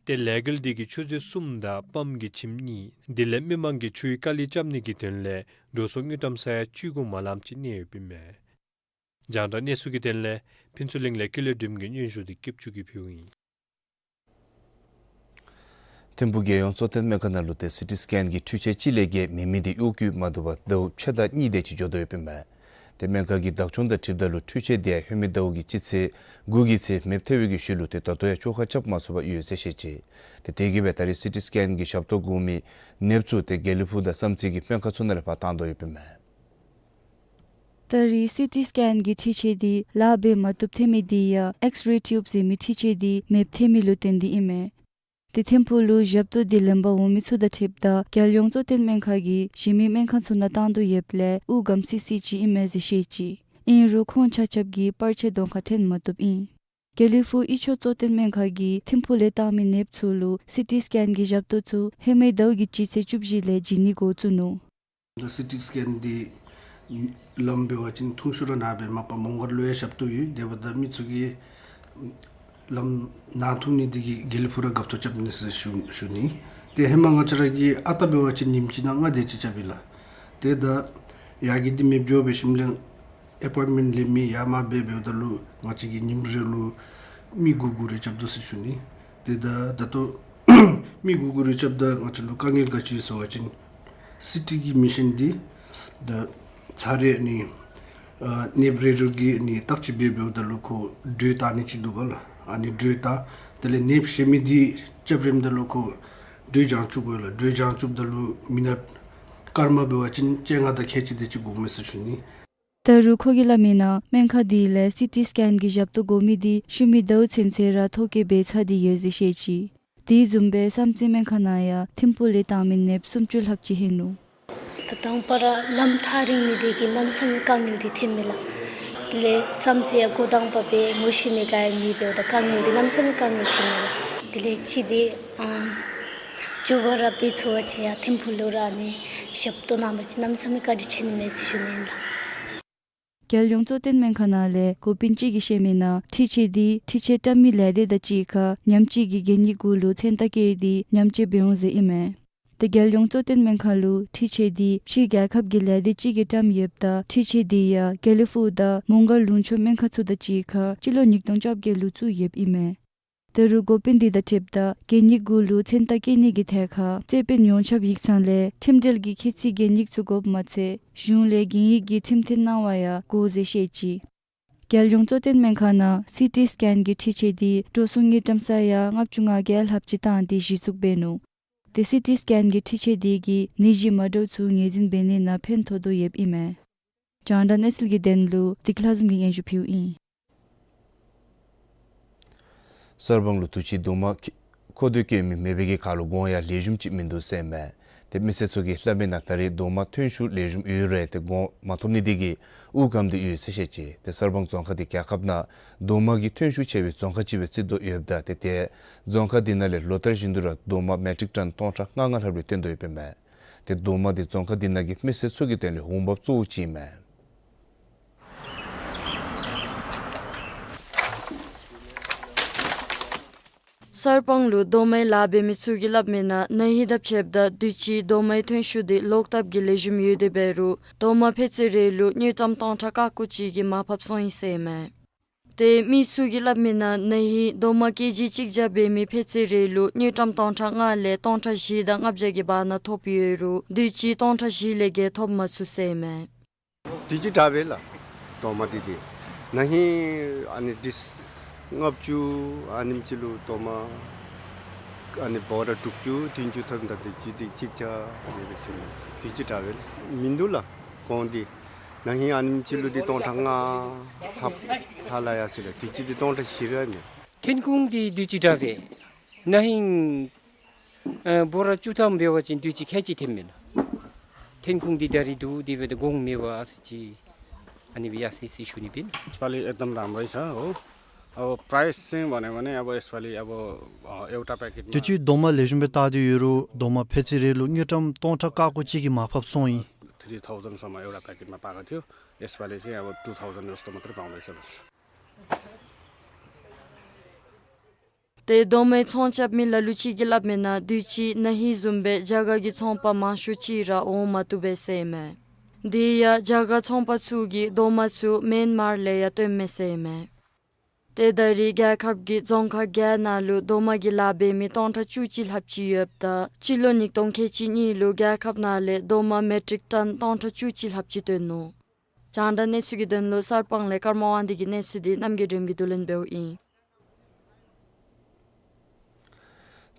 ཏེ་ལས་འགུལ་འདི་གིས་ཆུ་མཛོད་གསུམ་དང་པམཔ་གི་ཁྱིམ་གཉིས་དེ་ལས་མི་མང་གི་ཆུའི་དཀའ་ལས་བསྐྱབ་ནི་གི་དོན་ལས་འགྲོ་སོང་དངུལ་ཀྲམ་ས་ཡ་བཅུ་དགུ་མ་ལངམ་ཅིག་གནས་ཡོདཔ་ཨིན་མས། རྒྱང་བསྒྲགས་གནས་ཚུལ་གྱི་དོན་ལས་ཕུན་ཚོགས་གླིང་ལས་ཀུན་ལེགས་སྒྲོལམ་གྱི་སྙན་ཞུ་འདི་སྐྱབས་ཆུ་གིས་ཕུལཝ་ཨིན། ཐིམ་ཕུག་རྒྱལ་ཡོངས་གཙོ་བསྟེན་སྨན་ཁང་ནང་ལུ་ཏེ་སི་ཊི་སི་ཀེན་གྱི་འཕྲུལ་ཆས་གཅིག་ལས་བརྒལ་མེད་མི་འདི་གཡོག་བཀོལ་མ་བཏུབ་པར་ཟླཝ་ཕྱེད་དང་གཉིས་དེ་ཅིག་འགྱོ་དོ་ཡོདཔ་ཨིན་མས། ཏེ་སྨན་ཁང་གི་བདག་སྐྱོང་དང་འཁྲིལཝ་ད་ལུ་འཕྲུལ་ཆས་དེ་ཡང་ཧེ་མའི་ཟླཝ་གི་སྤྱི་ཚེས་དགུ་གི་ཚེ་མེདཔ་ཐལ་བའི་གི་ཤུལ་ལུ་ཏེ་ད་ལྟོ་ཡང་བཅོ་ཁ་རྐྱབ་མ་ཚུགས་པར་ཡོད་ཟེར་བཤད་ཅི། ཏེ་དེ་གིས་སྦེ་ད་རེས་སི་ཊི་སི་ཀེན་གྱི་ཞབས་ཏོག་དགོ་མི་ནདཔ་ཚུ་ཏེ་དགེ་ལེགས་ཕུག་དང་བསམ་རྩེ་གི་སྨན་ཁང་ཚུ་ནང་ལས་ཕར་བཏང་དོ་ཡོདཔ་ཨིན་མས། ད་རེས་སི་ཊི་སི་ཀེན་གྱི་འཕྲུལ་ཆས་འདི་ལཱ་འབད་མ་བཏུབ་ཐལ་མི་དེ་ཡང་ཨེགསི་རེ་ཊིའུབ་ཟེར་མི་འཕྲུལ་ཆས་འདི་མེདཔ་ཐལ་མི་ལུ་བརྟེན་ཏེ་ཨིན་མས། ཏེ་ཐིམ་ཕུག་ལུ་ཞབས་ཏོག་འདི་ལེན་པར་འོང་མི་ཚུ་དང་འཁྲིལཝ་ད་རྒྱལ་ཡོངས་གཙོ་བསྟེན་སྨན་ཁང་གིས་གཞན་མི་སྨན་ཁང་ཚུ་ནང་བཏང་དོ་ཡོདཔ་ལས་དབུགས་སྒམ་སི་སི་ཅིག་ཨིན་མས་ཟེར་བཤད་ཅི། ཨིན་རུང་ཁོང་ཆ་ཁྱབ་ཀྱིས་པར་ཆས་གདོང་ཁར་འཐོན་མ་བཏུབ་ཨིན། དགེ་ལེགས་ཕུག་ཡུལ་ཕྱོགས་གཙོ་བསྟེན་སྨན་ཁང་གིས་ཐིམ་ཕུག་ལས་བཏང་མི་ནདཔ་ཚུ་ལུ་སི་ཊི་སི་ཀེན་གྱི་ཞབས་ཏོག་ཚུ་ཧེ་མའི་ཟླཝ་གི་སྤྱི་ཚེས་བཅུ་བཞི་ལས་བྱིན་ནི་འགོ་བཙུགས་ནུག། ད་སི་ཊི་སི་ཀེན་འདི་ལམ་འབད་བ་ཅིན་ཐུང་ཤོས་ར་ནཱ་སྦེ་མ་པ་མོང་སྒར་ལུ་ཡང་ཞབས་ཏོག་ཡོད། དེ་འབདཝ་ད་མི་ཚུ་གིས་ལམ་ནཱ་ཐུང་ནི་འདི་གིས་དགེ་ལེགས་ཕུག་ར་རྒཔོ་ཐོབ་རྐྱབ་ནི་ཟེར་ཞུ་ཞུ་ནི། ཏེ་ཧེ་མ་ང་བཅས་ར་གིས་ཨ་རྟག་འབད་བ་ཅིན་ཉིནམ་གཅིག་ནང་ལྔ་དེ་ཅིག་རྐྱབ་ཨིན་ལགས། ཏེ་ད་ཡར་གྱི་འདི་མེདཔ་འགྱོ་འབད་ཞིནམ་ལས་ཨེ་པོའིནཊ་མེནཊ་ལེན་མི་ཡར་མར་འབད་འབདཝ་ད་ལུ་ང་བཅས་ཀྱིས་ཉིནམ་རེ་ལུ་མི་དགུ་དགུ་རེ་རྐྱབ་དོ་ཟེར་ཞུ་ནི། ཏེ་ད་ད་ལྟོ་མི་དགུ་དགུ་རེ་རྐྱབ་ད་ང་བཅས་ལུ་དཀའ་ངལ་ག་ཅི་ཡོད་ཟེར་བ་ཅིན་སི་ཊི་གི་མེ་ཤིན་འདི་ད་ཚར་རེ་ཨ་ནི་ཨ་ནདཔ་རེ་རེ་གིས་ཨ་ནི་བརྟག་དཔྱད་འབད་འབདཝ་ད་ལུ་ཁོ་དྲོད་བཏང་ནི་ཅིག་འདུག་པ་ལགས། ཨ་ནི་དྲོད་བཏང་དེ་ལས་ནདཔ་གཞན་མི་འདི་རྐྱབ་རནམ་ད་ལུ་ཁོ་དྲོད་བྱང་བཅུག་དགོ་ལགས། དྲོད་བྱང་བཅུགཔ་ད་ལུ་མི་ནཊ་སྐར་མ་འབད་བ་ཅིན་བཅོ་ལྔ་དང་ཁལ་གཅིག་དེ་ཅིག་འགོརཝ་མས་ཟེར་ཞུ་ནི། ད་རུང་ཁོ་གིས་སླབ་མིའི་ནང་སྨན་ཁང་འདི་ལས་སི་ཊི་སི་ཀེན་གྱི་ཞབས་ཏོག་དགོ་མི་འདི་ཤུལ་མའི་ཟླཝ་ཚུན་ཚོད་ར་ཐོ་བཀོད་འབད་ཚར་ཏེ་ཡོད་ཟེར་བཤད་ཅི། དེ་བཟུམ་སྦེ་བསམ་རྩེ་སྨན་ཁང་ནང་ཡང་ཐིམ་ཕུག་ལས་བཏང་མི་ནདཔ་སུམ་ཅུ་ལྷགཔ་ཅིག་ལྷོད་ནུག། ད་དང་པ་ར་ལམ་ཐག་རིང་ནི་དེ་གིས་གནམ་མེད་ས་མེད་དཀའ་ངལ་འདི་ཐོན་མས་ལགས། དེ་ལས་བསམ་རྩེ་ཡང་འགོ་དང་པ་སྦེ་ངོ་ཤེས་མི་ག་ཡང་མེད་འབདཝ་ད་དཀའ་ངལ་འདི་གནམ་མེད་ས་མེད་དཀའ་ངལ་ཐོན་མས་ལགས། དེ་ལས་ཅི་འདི་ཨ་མགྱོགས་པ་ར་འབད་ཚུགས་པ་ཅིན་ཡང་ཐིམ་ཕུག་ལུ་ར་ཨ་ནི་ཞབས་ཏོག་གནང་པ་ཅིན་གནམ་མེད་ས་མེད་བཀའ་དྲིན་ཆེ་ནི་མས་ཟེར་ཞུ་ནི་ཨིན་ལགས། རྒྱལ་ཡོངས་གཙོ་བསྟེན་སྨན་ཁང་ནང་ལས་འགོ་དཔོན་ཅིག་གིས་བཤད་མིའི་ནང་འཕྲུལ་ཆས་འདི་འཕྲུལ་ཆས་བཀྲམ་མི་ལས་སྡེ་དང་གཅིག་ཁར་ཉིནམ་གཅིག་གི་གན་ཡིག་གུ་ལུ་མཚན་རྟགས་བཀོད་དེ་ཉམས་བཅོས་འབད་འོང་ཟེར་ཨིན་མས། ཏེ་རྒྱལ་ཡོངས་གཙོ་བསྟེན་སྨན་ཁང་ལུ་འཕྲུལ་ཆས་འདི་ཕྱིའི་རྒྱལ་ཁབ་ཀྱི་ལས་སྡེ་ཅིག་གིས་བཀྲམ་ཡོདཔ་ད་འཕྲུལ་ཆས་འདི་ཡང་དགེ་ལེགས་ཕུག་དང་མོང་སྒར་ལུང་ཕྱོགས་སྨན་ཁང་ཚུ་དང་གཅིག་ཁར་སྤྱི་ལོ་ཉིས་སྟོང་བཅོ་བརྒྱད་ལུ་བཙུགས་ཡོདཔ་ཨིན་མས། ད་རུང་འགོ་དཔོན་འདི་དང་འཁྲིལཝ་ད་གན་ཡིག་གུ་ལུ་མཚན་རྟགས་བཀོད་ནི་གི་ཐད་ཁར་རྩོད་དཔོན་ཡོངས་ཁྱབ་ཡིག་ཚང་ལས་ཁྲིམས་འབྲེལ་གྱི་ཁྱད་ཚད་གན་ཡིག་ཚུ་དགོཔ་མ་ཚད་གཞུང་ལས་གན་ཡིག་གི་ཁྲིམས་མཐུན་གནང་བ་ཡང་དགོ་ཟེར་བཤད་ཅི། རྒྱལ་ཡོངས་གཙོ་བསྟེན་སྨན་ཁང་ནང་སི་ཊི་སི་ཀེན་གྱི་འཕྲུལ་ཆས་འདི་འགྲོ་སོང་དངུལ་ཀྲམ་ས་ཡ་ལྔ་བཅུ་ང་བརྒྱད་ལྷགཔ་ཅིག་བཏང་སྟེ་གཞི་བཙུགས་འབད་ནུག། ཏེ་སི་ཊི་སི་ཀེན་གྱི་འཕྲུལ་ཆས་འདི་གིས་ནད་གཞི་མ་འདྲཝ་ཚུ་ངོས་འཛིན་འབད་ནི་ནང་ཕན་ཐོགས་དོ་ཡོདཔ་ཨིན་མས། རྒྱང་བསྒྲགས་གནས་ཚུལ་གྱི་དོན་ལུ་བདེ་སྐྱིད་ལྷ་འཛོམས་ཀྱིས་སྙན་ཞུ་ཕུལཝ་ཨིན། གསར་སྤང་ལུ་དུས་ཅི་རྡོག་མ་མཁོ་འདོད་བཀོད་མི་མེད་པའི་གི་ཁར་ལུ་གོང་ཡང་ལེགས་ཤོམ་ཅིག་མིན་འདུག་ཟེར་མས། ཏེ་མི་སེར་ཚུ་གིས་སླབ་མིའི་ནང་ད་རེས་རྡོག་མ་ཐོན་ཤུགས་ལེགས་ཤོམ་ཡོད་རུང་ཏེ་གོང་མ་ཐོབ་ནི་དེ་གིས་དབུགས་སྐམ་སྟེ་ཡོད་ཟེར་བཤད་ཅི། ཏེ་གསར་སྤང་རྫོང་ཁག་འདི་རྒྱལ་ཁབ་ནང་རྡོག་མ་གི་ཐོན་ཤུགས་ཆེ་བའི་རྫོང་ཁག་ཅིག་སྦེ་བརྩི་དོ་ཡོདཔ་ད་ཏེ་ཏེ་རྫོང་ཁག་འདི་ནང་ལས་ལོ་ལྟར་བཞིན་དུ་ར་རྡོག་མ་མེ་ཊིག་ཊོན་སྟོང་ཕྲག་ལྔ་ལྔ་ལྷགཔ་རེ་ཐོན་དོ་ཡོདཔ་ཨིན་མས། ཏེ་རྡོག་མ་འདི་རྫོང་ཁག་འདི་ནང་གི་མི་སེར་ཚུ་གི་དོན་ལས་འོང་འབབ་གཙོ་བོ་ཅིག་ཨིན་མས། གསར་སྤང་ལུ་རྡོག་མའི་ལཱ་འབད་མི་ཚུ་གིས་སླབ་མི་ནང་ན་ཧིང་དང་ཕྱདཔ་ད་དུས་ཅི་རྡོག་མའི་ཐོན་ཤུགས་འདི་ལོག་ལྟབ་ཀྱི་ལེགས་ཤོམ་ཡོད་དེ་འབད་རུང་རྡོག་མ་ཕད་ཚེ་རེ་ལུ་དངུལ་ཀྲམ་སྟོང་ཕྲག་ཀ་ཀོ་གཅིག་གིས་མར་ཕབ་སོང་ཡི་ཟེར་མས། ཏེ་མི་ཚུ་གིས་སླབ་མི་ནང་ན་ཧིང་རྡོག་མ་ཀེ་ཇི་གཅིག་བརྒྱ་འབད་མི་ཕད་ཚེ་རེ་ལུ་དངུལ་ཀྲམ་སྟོང་ཕྲག་ལྔ་ལས་སྟོང་ཕྲག་བཞི་དང་ལྔ་བརྒྱ་གི་བར་ན་ཐོབ་ཡོད་རུང་དུས་ཅི་སྟོང་ཕྲག་བཞི་ལས་བརྒལ་ཐོབ་མ་ཚུགས་ཟེར་མས། དུས་ཅི་དྲག་པས་ལགས། རྡོག་མ་འདི་འདི་ན་ཧིང་ཨ་ནི་ཏིས་ལྔ་བཅུ་ཨ་ནེམ་ཅིག་ལུ་རྡོག་མ་ཨ་ནི་འབོར་ར་དྲུག་ཅུ་བདུན་ཅུ་ཐོབ་ད། དུས་ཅི་འདི་གཅིག་བརྒྱ་ཨ་ནི་སྦེ་ཐོན་མས། དུས་ཅི་དྲག་པས་ལགས། མིན་འདུག་ལགས། གོང་འདི་ན་ཧིང་ཨ་ནེམ་ཅིག་ལུ་འདི་སྟོང་ཕྲག་ལྔ་ལྷག་ལྷག་ལྷག་ཡར་སོ་ཡི་ལགས། དུས་ཅི་འདི་སྟོང་ཕྲག་བཞི་ར་མས། ཐོན་ཁུངས་འདི་དུས་ཅི་དྲག་པས། ན་ཧིང་ཨ་འབོར་ར་བཅུ་ཐམ་འབད་བ་ཅིན་དུས་ཅི་ཁལ་གཅིག་ཐོན་མས་ལགས། ཐོན་ཁུངས་འདི་ད་རིས་འདུག། དེ་འབདཝ་ད་གོང་མེད་པར་ཨ་ཙི་ཅིག་ཨ་ནི་སྦེ་ཡར་སོ་ཡི་ཟེར་ཞུ་ནི་ཨིན། यसपालि एकदम राम्रै छ हो। अब प्राइस चाहिँ भन्यो भने अब यसपालि अब अ, एउटा प्याकेटमा དུས་ཅི་རྡོག་མ་ལེགས་ཤོམ་སྦེ་བཏགས་ཏེ་ཡོད་རུང་རྡོག་མ་ཕད་ཚེ་རེ་ལུ་དངུལ་ཀྲམ་སྟོང་ཕྲག་ཀ་ཀོ་གཅིག་གིས་མར་ཕབ་སོང་ཡི། थ्री थाउजन्डसम्म एउटा प्याकेटमा पाएको थियो। यसपालि चाहिँ अब टू थाउजन्ड जस्तो मात्रै पाउँदैछ भन्छ। ཏེ་རྡོག་མའི་ཚོང་རྐྱབ་མི་ལ་ལུ་ཅིག་གིས་སླབ་མི་ནང་དུས་ཅི་ན་ཧིང་བཟུམ་སྦེ་རྒྱ་གར་གྱི་ཚོང་པ་མང་ཤོས་ཅིག་ར་འོང་མ་བཏུབ་པས་ཟེར་མས། དེ་ཡང་རྒྱ་གར་ཚོང་པ་ཚུ་གིས་རྡོག་མ་ཚུ་མེན་མར་ལས་ཡང་བཏོན་མས་ཟེར་མས། ཏེ་ད་རིས་རྒྱལ་ཁབ་ཀྱི་རྫོང་ཁག་བརྒྱད་ནང་ལུ་རྡོག་མ་གི་ལཱ་འབད་མི་སྟོང་ཕྲག་བཅུ་གཅིག་ལྷགཔ་ཅིག་ཡོདཔ་ད་སྤྱི་ལོ་ཉིས་སྟོང་ཁལ་གཅིག་གཉིས་ལུ་རྒྱལ་ཁབ་ནང་ལས་རྡོག་མ་མེ་ཊིག་ཊོན་སྟོང་ཕྲག་བཅུ་གཅིག་ལྷགཔ་ཅིག་བཏོན་ནུག། རྒྱང་བསྒྲགས་གནས་ཚུལ་གྱི་དོན་ལུ་གསར་སྤང་ལས་ཀརྨ་དབང་འདུས་ཀྱི་གནས་ཚུལ་འདི་རྣམ་རྒྱལ་སྒྲོལམ་གྱིས་བསྡུ་ལེན་འབདཝ་ཨིན།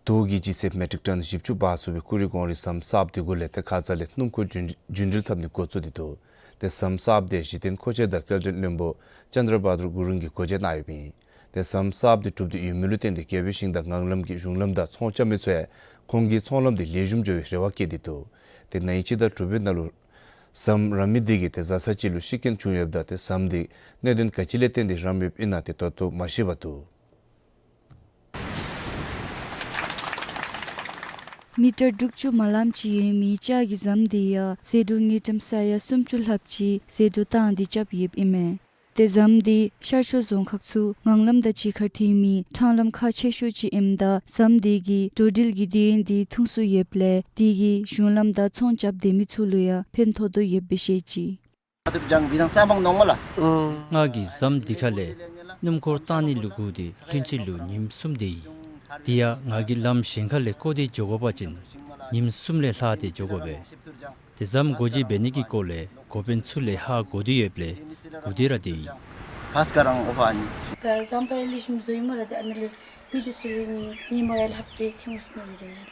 དུག་གི་ལྗིད་ཚད་མེ་ཊིག་ཊོན་བཞི་བཅུ་འབག་ཚུགས་པའི་ཀུ་རི་གོང་རི་ཟམ་གསརཔ་འདི་གུ་ལས་ཏེ་ཁ་ཙ་ལས་སྣུམ་འཁོར་རྒྱུན་རྒྱུན་འགྲུལ་འཐབ་ནི་འགོ་བཙུགས་ཏེ་འདུག། ཏེ་ཟམ་གསརཔ་འདི་གཞི་རྟེན་མཁོ་ཆས་དང་སྐྱེལ་འདྲེན་བློན་པོ་ཅན་དྲ་བྷ་དུར་གུ་རུང་གིས་སྒོ་འབྱེད་གནང་ཡོདཔ་ཨིན། ཏེ་ཟམ་གསརཔ་འདི་གྲུབ་སྟེ་ཡོད་མི་ལུ་བརྟེན་ཏེ་རྒྱལ་པོའི་ཞིང་དང་ངང་ལམ་གྱི་གཞུང་ལམ་དང་ཚོང་རྐྱབ་མི་ཚུ་ཡང་ཁོང་གི་ཚོང་ལམ་འདི་ལེགས་ཤོམ་འགྱོ་བའི་རེ་བ་བསྐྱེད་དེ་འདུག། ཏེ་ན་ཧིང་སྤྱི་ཟླ་དྲུག་པའི་ནང་ལུ་ཟམ་ར་མི་འདི་གིས་ཏེ་བཟའ་ཚང་ཅིག་ལུ་ཤི་རྐྱེན་བྱུང་ཡོདཔ་ད་ཏེ་ཟམ་འདི་གནད་དོན་ག་ཅི་ལས་བརྟེན་ཏེ་རམ་ཡོདཔ་ཨིན་ན་ཏེ་ད་ལྟོ་མ་ཤེས་པར་འདུག། མི་ཊར་དྲུག་ཅུ་མ་ལངམ་ཅིག་ཡོད་མི་ལྕགས་ཀྱི་ཟམ་འདི་ཡང་ཟད་འགྲོ་དངུལ་ཀྲམ་ས་ཡ་སུམ་ཅུ་ལྷགཔ་ཅིག་ཟད་འགྲོ་བཏང་སྟེ་རྐྱབ་ཡོདཔ་ཨིན་མས། ཏེ་ཟམ་འདི་ཤར་ཕྱོགས་རྫོང་ཁག་ཚུ་ངང་ལམ་དང་གཅིག་ཁར་ཐིམ་མི་འཕྲང་ལམ་ཁག་ཆེ་ཤོས་ཅིག་ཨིནམ་ད་ཟམ་འདི་གིས་འགྲོ་འགྲུལ་གྱི་དུས་ཡུན་འདི་ཐུང་སུ་ཡོདཔ་ལས་དེ་གིས་གཞུང་ལམ་དང་ཚོང་རྐྱབ་སྡོད་མི་ཚུ་ལུ་ཡང་ཕན་ཐོགས་དོ་ཡོདཔ་སྦེ་བཤད་ཅི། ང་གིས་ཟམ་འདི་ཁ་ལས་སྣུམ་འཁོར་བཏང་ནི་ལུ་སྒུག་སྟེ་ལྷུན་རྩེ་ལུ་ཉིནམ་གསུམ་སྡོད་ཡི། དེ་ཡང་ང་གིས་ལམ་གཞན་ཁ་ལས་བསྐོར་ཏེ་འགྱོ་དགོ་པ་ཅིན་ཉིནམ་གསུམ་ལས་ལྷག་སྟེ་འགྱོ་དགོ་པས། ཏེ་ཟམ་སྒོ་འབྱེད་འབད་ནི་གི་སྐོར་ལས་འགོ་དཔོན་ཚུ་ལས་ཧ་གོ་སྟེ་ཡོདཔ་ལས་སྒུག་སྟེ་ར་སྡོད་ཡི། ད་ཟམ་པ་ལེགས་ཤོམ་བཟོ་ཡི་སྨོ་ལགས། ཏེ་ཨ་ནི་ལས་མི་འདི་ཚུ་ལུ་ནི་ཉིནམ་ཡང་ལྷགཔ་སྦེ་ཐིམ་འོང་ཟེར་མནོ་ཡི་ལགས།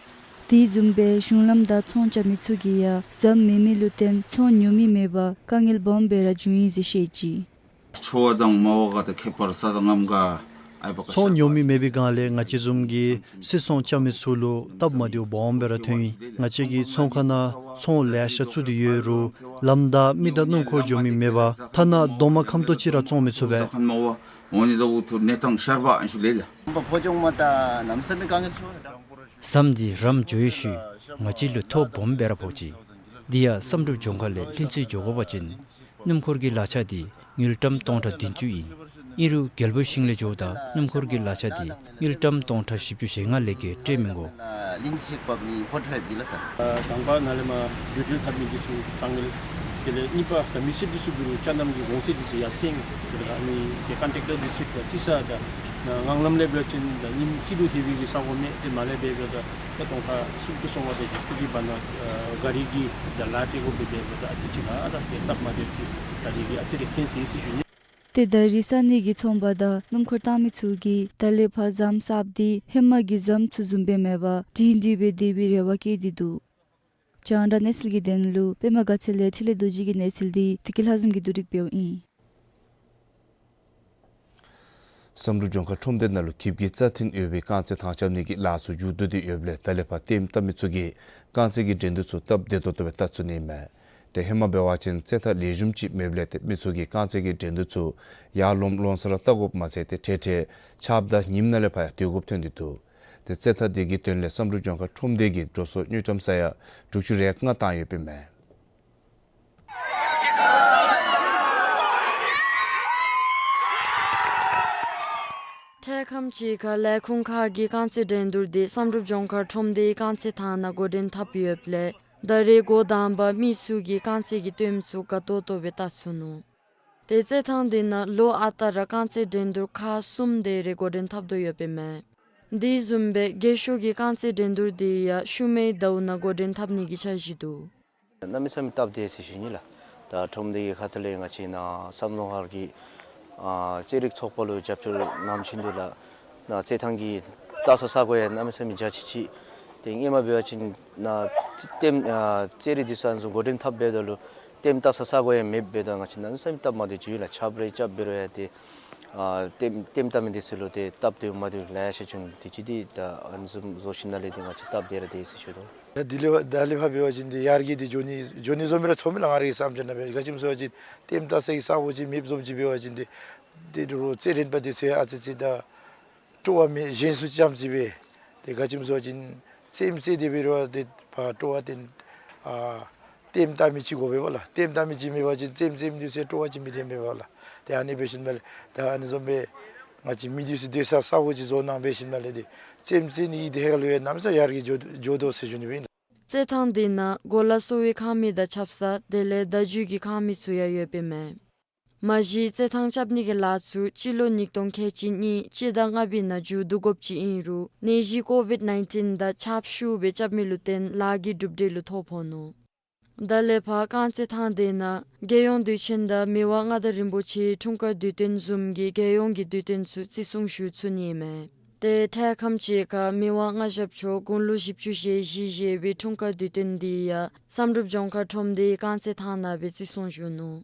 དེ་བཟུམ་སྦེ་གཞུང་ལམ་དང་ཚོང་རྐྱབ་མི་ཚུ་གིས་ཡང་ཟམ་མེད་མི་ལུ་བརྟེན་ཚོང་ཉོ་མི་མེད་པར་དཀའ་ངལ་སྦོམ་སྦེ་ར་བྱུང་ཡི་ཟེར་བཤད་ཅི། ཚོང་ཉོ་མི་མེད་པའི་སྒང་ལས་ང་བཅས་བཟུམ་གྱི་སིལ་ཚོང་རྐྱབ་མི་ཚུ་ལུ་སྟབས་མ་བདེཝ་སྦོམ་སྦེ་ར་ཐོན་ཡི། ང་བཅས་ཀྱི་ཚོང་ཁང་ནང་ཚོང་ལེ་ཤ་བཙུགས་ཏེ་ཡོད་རུང་ལམ་བདའ་མི་དང་སྣུམ་འཁོར་འགྱོ་མི་མེད་པར་ཐ་ན་རྡོག་མ་ཁམ་ཏོག་ཅིག་ར་བཙོང་མི་ཚུགས་པས། ཟམ་འདི་རམ་འགྱོ་བའི་ཤུལ་ང་བཅས་ལུ་ཐོ་སྦོམ་སྦེ་ར་ཕོག་ཅི། དེ་ཡང་བསམ་གྲུབ་ལྗོངས་མཁར་ལས་ལྷུན་རྩེ་འགྱོ་དགོ་པ་ཅིན་སྣུམ་འཁོར་གྱི་ལག་ཆ་འདི་དངུལ་ཀྲམ་སྟོང་ཕྲག་བདུན་ཅུ་ཨིན། ཨིན་རུང་རྒྱལ་པོའི་ཞིང་ལས་འགྱོཝ་ད་སྣུམ་འཁོར་གྱི་ལག་ཆ་འདི་དངུལ་ཀྲམ་སྟོང་ཕྲག་བཞི་བཅུ་ཞེ་ལྔ་ལས་བརྒལ་སྤྲོད་མི་དགོ། དང་པ་ནཱ་ལས་མར་བརྒྱུད་འགྲུལ་འཐབ་མི་འདི་ཚུ་དཀའ་ངལ། དེ་ལས་གཉིས་པ་ད་མི་སེར་འདི་ཚུ་གུ་ལུ་ཅ་རྣམ་གྱི་གོང་ཚད་འདི་ཚུ་ཡར་སེང་། དེ་ལས་ཨ་ནི་ཏེ་ཀོན་ཊེག་ཊར་འདི་ཚུ་ད་རྩི་ས་ད་ནཱ་ངང་ལམ་ལས་འབད་བ་ཅིན་ད་ཉིནམ་གཅིག་ལུ་དེ་སྦེ་གི་ས་གོ་མེད། དེ་མར་ལས་འབད་འབདཝ་ད་ད་སྟོང་ཕྲག་སུམ་ཅུ་སོང་བ་དེ་བཅུ་གི་བར་ན་ཨ་ག་རི་གིས་ད་ལཱ་འབྲས་བུ་འབད་འབདཝ་ད་ཨ་ཙི་ཅིག་ལཱ་ད་ཏེ་སྟབས་མ་བདེཝ་ཅིག་ག་རི་གིས་ཨ་ཙི་རེ་འཐོན་སོ་ཡི་ཟེར་ཞུ་ནི། ཏེ་ད་རིས་ས་གནས་ཀྱི་ཚོང་པ་དང་སྣུམ་འཁོར་བཏང་མི་ཚུ་གིས་ད་ལས་ཕར་ཟམ་གསརཔ་འདི་ཧེ་མ་གི་ཟམ་ཚུ་བཟུམ་སྦེ་མེད་པར་སྒྲིང་སྒྲི་སྦེ་སྡོད་པའི་རེ་བ་བསྐྱེད་དེ་འདུག། རྒྱང་བསྒྲགས་གནས་ཚུལ་གྱི་དོན་ལུ་པདྨ་དགའ་ཚལ་ལས་འཕྲིན་ལས་རྡོ་རྗེ་གི་གནས་ཚུལ་འདི་བདེ་སྐྱིད་ལྷ་འཛོམས་ཀྱིས་བསྡུ་སྒྲིག་འབདཝ་ཨིན། བསམ་གྲུབ་ལྗོངས་མཁར་ཁྲོམ་སྡེ་ནང་ལུ་འགྱིབ་ཀྱི་རྩ་ཐིམ་ཡོད་པའི་རྐང་རྩེད་ཐང་རྐྱབ་ནི་གི་ལཱ་ཚུ་མཇུག་བསྡུ་སྟེ་ཡོདཔ་ལས་ད་ལས་ཕར་ལྟདམོ་བལྟ་མི་ཚུ་གིས་རྐང་རྩེད་ཀྱི་འགྲན་བསྡུར་ཚུ་སྟབས་བདེ་ཏོག་ཏོ་སྦེ་བལྟ་ཚུགས་ནི་མས། ཏེ་ཧེ་མ་འབད་བ་ཅིན་རྩེད་ཐང་ལེགས་ཤོམ་ཅིག་མེདཔ་ལས་ཏེ་མི་ཚུ་གིས་རྐང་རྩེད་ཀྱི་འགྲན་བསྡུར་ཚུ་ཡར་ལོངམ་ལོང་ས་ར་བལྟ་དགོཔ་མ་ཚད་ཏེ་འཕྲལ་འཕྲལ་ཆརཔ་དང་ཉིམ་ནང་ལས་ཕར་ཡང་སྡོད་དགོཔ་ཐོན་ཏེ་འདུག། ཏེ་རྩེད་ཐང་འདི་གི་དོན་ལས་བསམ་གྲུབ་ལྗོངས་མཁར་ཁྲོམ་སྡེ་གིས་འགྲོ་སོང་དངུལ་ཀྲམ་ས་ཡ་དྲུག་ཅུ་རེ་ལྔ་བཏང་ཡོདཔ་ཨིན་མས། ཐེངས་ཁམས་ཅིག་ཁར་ལས་ཁུངས་ཁག་གི་རྐང་རྩེད་འགྲན་བསྡུར་འདི་བསམ་གྲུབ་ལྗོངས་མཁར་ཁྲོམ་སྡེའི་རྐང་རྩེད་ཐང་ནང་འགོ་འདྲེན་འཐབ་ཡོདཔ་ལས་ད་རེས་འགོ་དང་པ་མི་ཚུ་གིས་རྐང་རྩེད་ཀྱི་སྟོནམ་ཚུ་དགའ་ཏོག་ཏོ་སྦེ་བལྟ་ཚུགས་ནུག། ཏེ་རྩེད་ཐང་འདི་ནང་ལོ་ཨ་རྟག་ར་རྐང་རྩེད་འགྲན་བསྡུར་ཁག་གསུམ་དེ་རེ་འགོ་འདྲེན་འཐབ་དོ་ཡོདཔ་ཨིན་མས། དེ་བཟུམ་སྦེ་རྒས་ཤོས་ཀྱི་རྐང་རྩེད་འགྲན་བསྡུར་འདི་ཡང་ཤུལ་མའི་ཟླཝ་ནང་འགོ་འདྲེན་འཐབ་ནི་གི་འཆར་གཞི་འདུག། གནམ་མེད་ས་མེད་སྟབས་བདེ་ཟེར་ཞུ་ནི་ལགས། ད་ཁྲོམ་སྡེ་གི་ཁ་ཐུག་ལས་ང་བཅས་ནཱ་བསམ་གྲུབ་ལྗོངས་མཁར་གྱི་ཨ་རྩེད་རིགས་ཚོགས་པ་ལུ་རྒྱབ་སྐྱོར་གནང་བཞིན་དུ་ལགས། ནཱ་རྩེད་ཐང་གི་ལྟ་ས་ས་གོ་ཡང་གནམ་མེད་ས་མེད་འཇའ་ཆི་ཆི། ཏེ་སྔོན་མ་འབད་བ་ཅིན་ནཱ་ལྟདམོ་ཨ་རྩེད་རིགས་འདི་ཚུ་ཨ་ནི་བཟུམ་འགོ་འདྲེན་འཐབ་འབདཝ་ད་ལུ་ལྟདམོ་ལྟ་ས་ས་གོ་ཡང་མེདཔ་འབདཝ་ད་ང་བཅས་གནམ་མེད་ས་མེད་སྟབས་མ་བདེཝ་བྱུང་ཡི་ལགས། ཆརཔ་རེ་རྐྱབ་འབད་རུང་ཡང་ཏེ་ཨ་ལྟདམོ་ལྟདམོ་ལྟ་མི་འདི་ཚུ་ལུ་ཏེ་སྟབས་བདེཝ་མ་བདེཝ་ལེ་ཤ་བྱུང་། དེ་ཅིག་འདི་ད་ཨ་ནི་བཟུམ་བཟོ་ཞིནམ་ལས་ཏེ་ང་བཅས་སྟབས་བདེ་ར་བདེ་ཟེར་ཞུ་དོ། ད་དེ་ལས་ད་ལས་ཕར་འབད་བ་ཅིན་ཏེ་ཡར་རྒྱས་འདི་འགྱོ་ནི་འགྱོ་ནི་བཟུམ་སྦེ་ར་ཚོར་མས་ལགས། ང་རའི་བསམ་འཆར་ནང་སྦེ་ག་ཅི་སྨོ་ཟེར་བ་ཅིན་ལྟདམོ་ལྟ་སའི་ས་གོ་ཅིག་མེདཔ་བཟུམ་ཅིག་འབད་བ་ཅིན་ཏེ་ཏེ་རོགས་རྩེད་རན་པ་འདི་ཚུ་ཡང་ཨ་ཙི་ཙི་ད་སྤྲོ་བ་མེད་གཞན་སུ་ཙམ་ཅིག་སྦེ། ཏེ་ག་ཅི་སྨོ་ཟེར་བ་ཅིན་རྩེདམོ་རྩེ་སྟེ་འབད་རུང་ཏེ་ཕར་སྤྲོ་བ་ཏེ་ཨ་ལྟདམོ་ལྟ་མི་ཅིག་དགོ་པས་ལགས། ལྟདམོ་ལྟ་མི་ཅིག་མེད་པ་ཅིན་རྩེདམོ་རྩེ་མི་འདི་ཚུ་སྤྲོ་བ་ཅིག་མི་ཐོན་པས་ལགས། ཏེ་ཨ་ནི་འབད་ཞིནམ་ལས་ད་ཨ་ནི་བཟུམ་སྦེ་ང་བཅས་མི་འདི་ཚུ་སྡོད་ས་ས་གོ་ཅིག་བཟོ་གནང་འབད་ཞིནམ་ལས་ཏེ་རྩེདམོ་རྩེ་ནི་དེ་ཧེ་ལུ་ཡང་གནམ་མེད་ས་མེད་ཡར་རྒྱས་འགྱོ་འགྱོ་དོ་ཟེར་ཞུ་ནི་སྦེ་ཨིན། རྩེད་ཐང་འདི་ནང་གོ་ལ་གསོ་བའི་ཁང་མིག་དང་ཆབ་གསང་དེ་ལས་བརྡ་བརྒྱུད་ཀྱི་ཁང་མིག་ཚུ་ཡང་ཡོདཔ་ཨིན་མས། མ་གཞི་རྩེད་ཐང་རྐྱབ་ནི་གི་ལཱ་ཚུ་སྤྱི་ལོ་ཉིས་སྟོང་ཁལ་གཅིག་གཉིས་སྤྱི་ཟླ་ལྔ་པའི་ནང་མཇུག་བསྡུ་དགོཔ་ཅིག་ཨིན་རུང་ནད་གཞི་ཀོ་ཝིཌ་ནའིན་ཊིན་དང་ཆརཔ་ཤུགས་སྦེ་རྐྱབ་མི་ལུ་བརྟེན་ལཱ་གི་གྲུབ་འབྲས་ལུ་ཐོ་ཕོག་ནུག། ད་ལས་ཕར་རྐང་རྩེད་ཐང་འདི་ནང་རྒྱལ་ཡོངས་དུས་ཆེན་དང་མི་དབང་མངའ་བདག་རིན་པོ་ཆེའི་འཁྲུངས་སྐར་དུས་སྟོན་བཟུམ་གྱི་རྒྱལ་ཡོངས་ཀྱི་དུས་སྟོན་ཚུ་བརྩི་སྲུང་ཞུ་ཚུགས་ནི་ཨིན་མས། ཏེ་ཐེངས་ཁམས་ཅིག་ཁར་མི་དབང་མངའ་ཞབས་མཆོག་དགུང་ལོ་བཞི་བཅུ་ཞེ་བཞི་བཞེས་པའི་འཁྲུངས་སྐར་དུས་སྟོན་འདི་ཡང་བསམ་གྲུབ་ལྗོངས་མཁར་ཁྲོམ་སྡེའི་རྐང་རྩེད་ཐང་ནང་སྦེ་བརྩི་སྲུང་ཞུ་ནུག།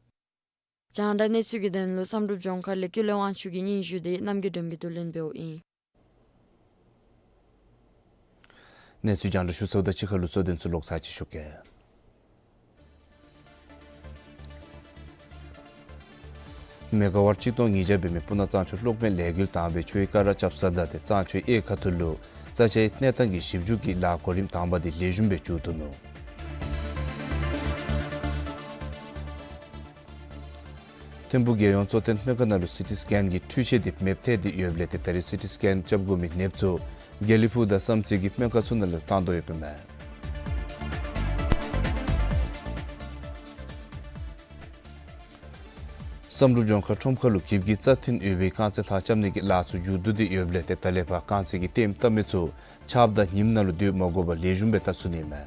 རྒྱང་བསྒྲགས་གནས་ཚུལ་གྱི་དོན་ལུ་བསམ་གྲུབ་ལྗོངས་མཁར་ལས་ཀུན་ལེགས་དབང་ཕྱུག་གི་སྙན་ཞུ་དེ་རྣམ་རྒྱལ་སྒྲོལ་མ་གིས་བསྡུ་ལེན་འབདཝ་ཨིན། གནས་ཚུལ་རྒྱང་བསྒྲགས་ཞུ་ཚརཝ་དང་གཅིག་ཁར་ལུ་གཙོ་དོན་ཚུ་ལོག་ཚར་ཅིག་ཞུ་གེ། མེ་ག་ཝཊ་གཅིག་སྟོང་ཉིས་བརྒྱ་འབད་མི་སྤུ་ན་གཙང་ཆུ་གློག་མེ་ལས་འགུལ་དང་པའི་ཆུའི་སྐ་རགས་རྐྱབ་ས་དང་ཏེ་གཙང་ཆུའི་གཡས་ཁ་ཐུག་ལུ་རྩ་ཆེའི་གནས་སྟངས་ཀྱི་ཞིབ་འཇུག་གི་ལཱ་གོ་རིམ་དང་པ་དེ་ལེགས་ཤོམ་སྦེ་མཇུག་བསྡུ་ནུག། ཐིམ་ཕུག་རྒྱལ་ཡོངས་གཙོ་བསྟེན་སྨན་ཁང་ནང་ལུ་སི་ཊི་སི་ཀེན་གྱི་འཕྲུལ་ཆས་དེ་མེདཔ་ཐལ་ཏེ་ཡོདཔ་ལས་ཏེ་ད་རེས་སི་ཊི་སི་ཀེན་རྐྱབ་དགོ་མི་ནདཔ་ཚུ་དགེ་ལེགས་ཕུག་དང་བསམ་རྩེ་གི་སྨན་ཁང་ཚུ་ནང་ལུ་བཏང་དོ་ཡོདཔ་ཨིན་མས། བསམ་གྲུབ་ལྗོངས་མཁར་ཁྲོམ་ཁ་ལུ་གིབ་ཀྱི་རྩ་ཐོན་ཡོད་པའི་རྐང་རྩེད་ལྷ་རྐྱབ་ནི་གི་ལཱ་ཚུ་མཇུག་བསྡུ་སྟེ་ཡོདཔ་ལས་ཏེ་ད་ལས་ཕར་རྐང་རྩེད་ཀྱི་ལྟདམོ་ལྟ་མི་ཚུ་ཆརཔ་དང་ཉིམ་ནང་ལུ་སྡོད་མ་དགོ་པར་ལེགས་ཤོམ་སྦེ་ལྟ་ཚུགས་ནི་ཨིན་མས།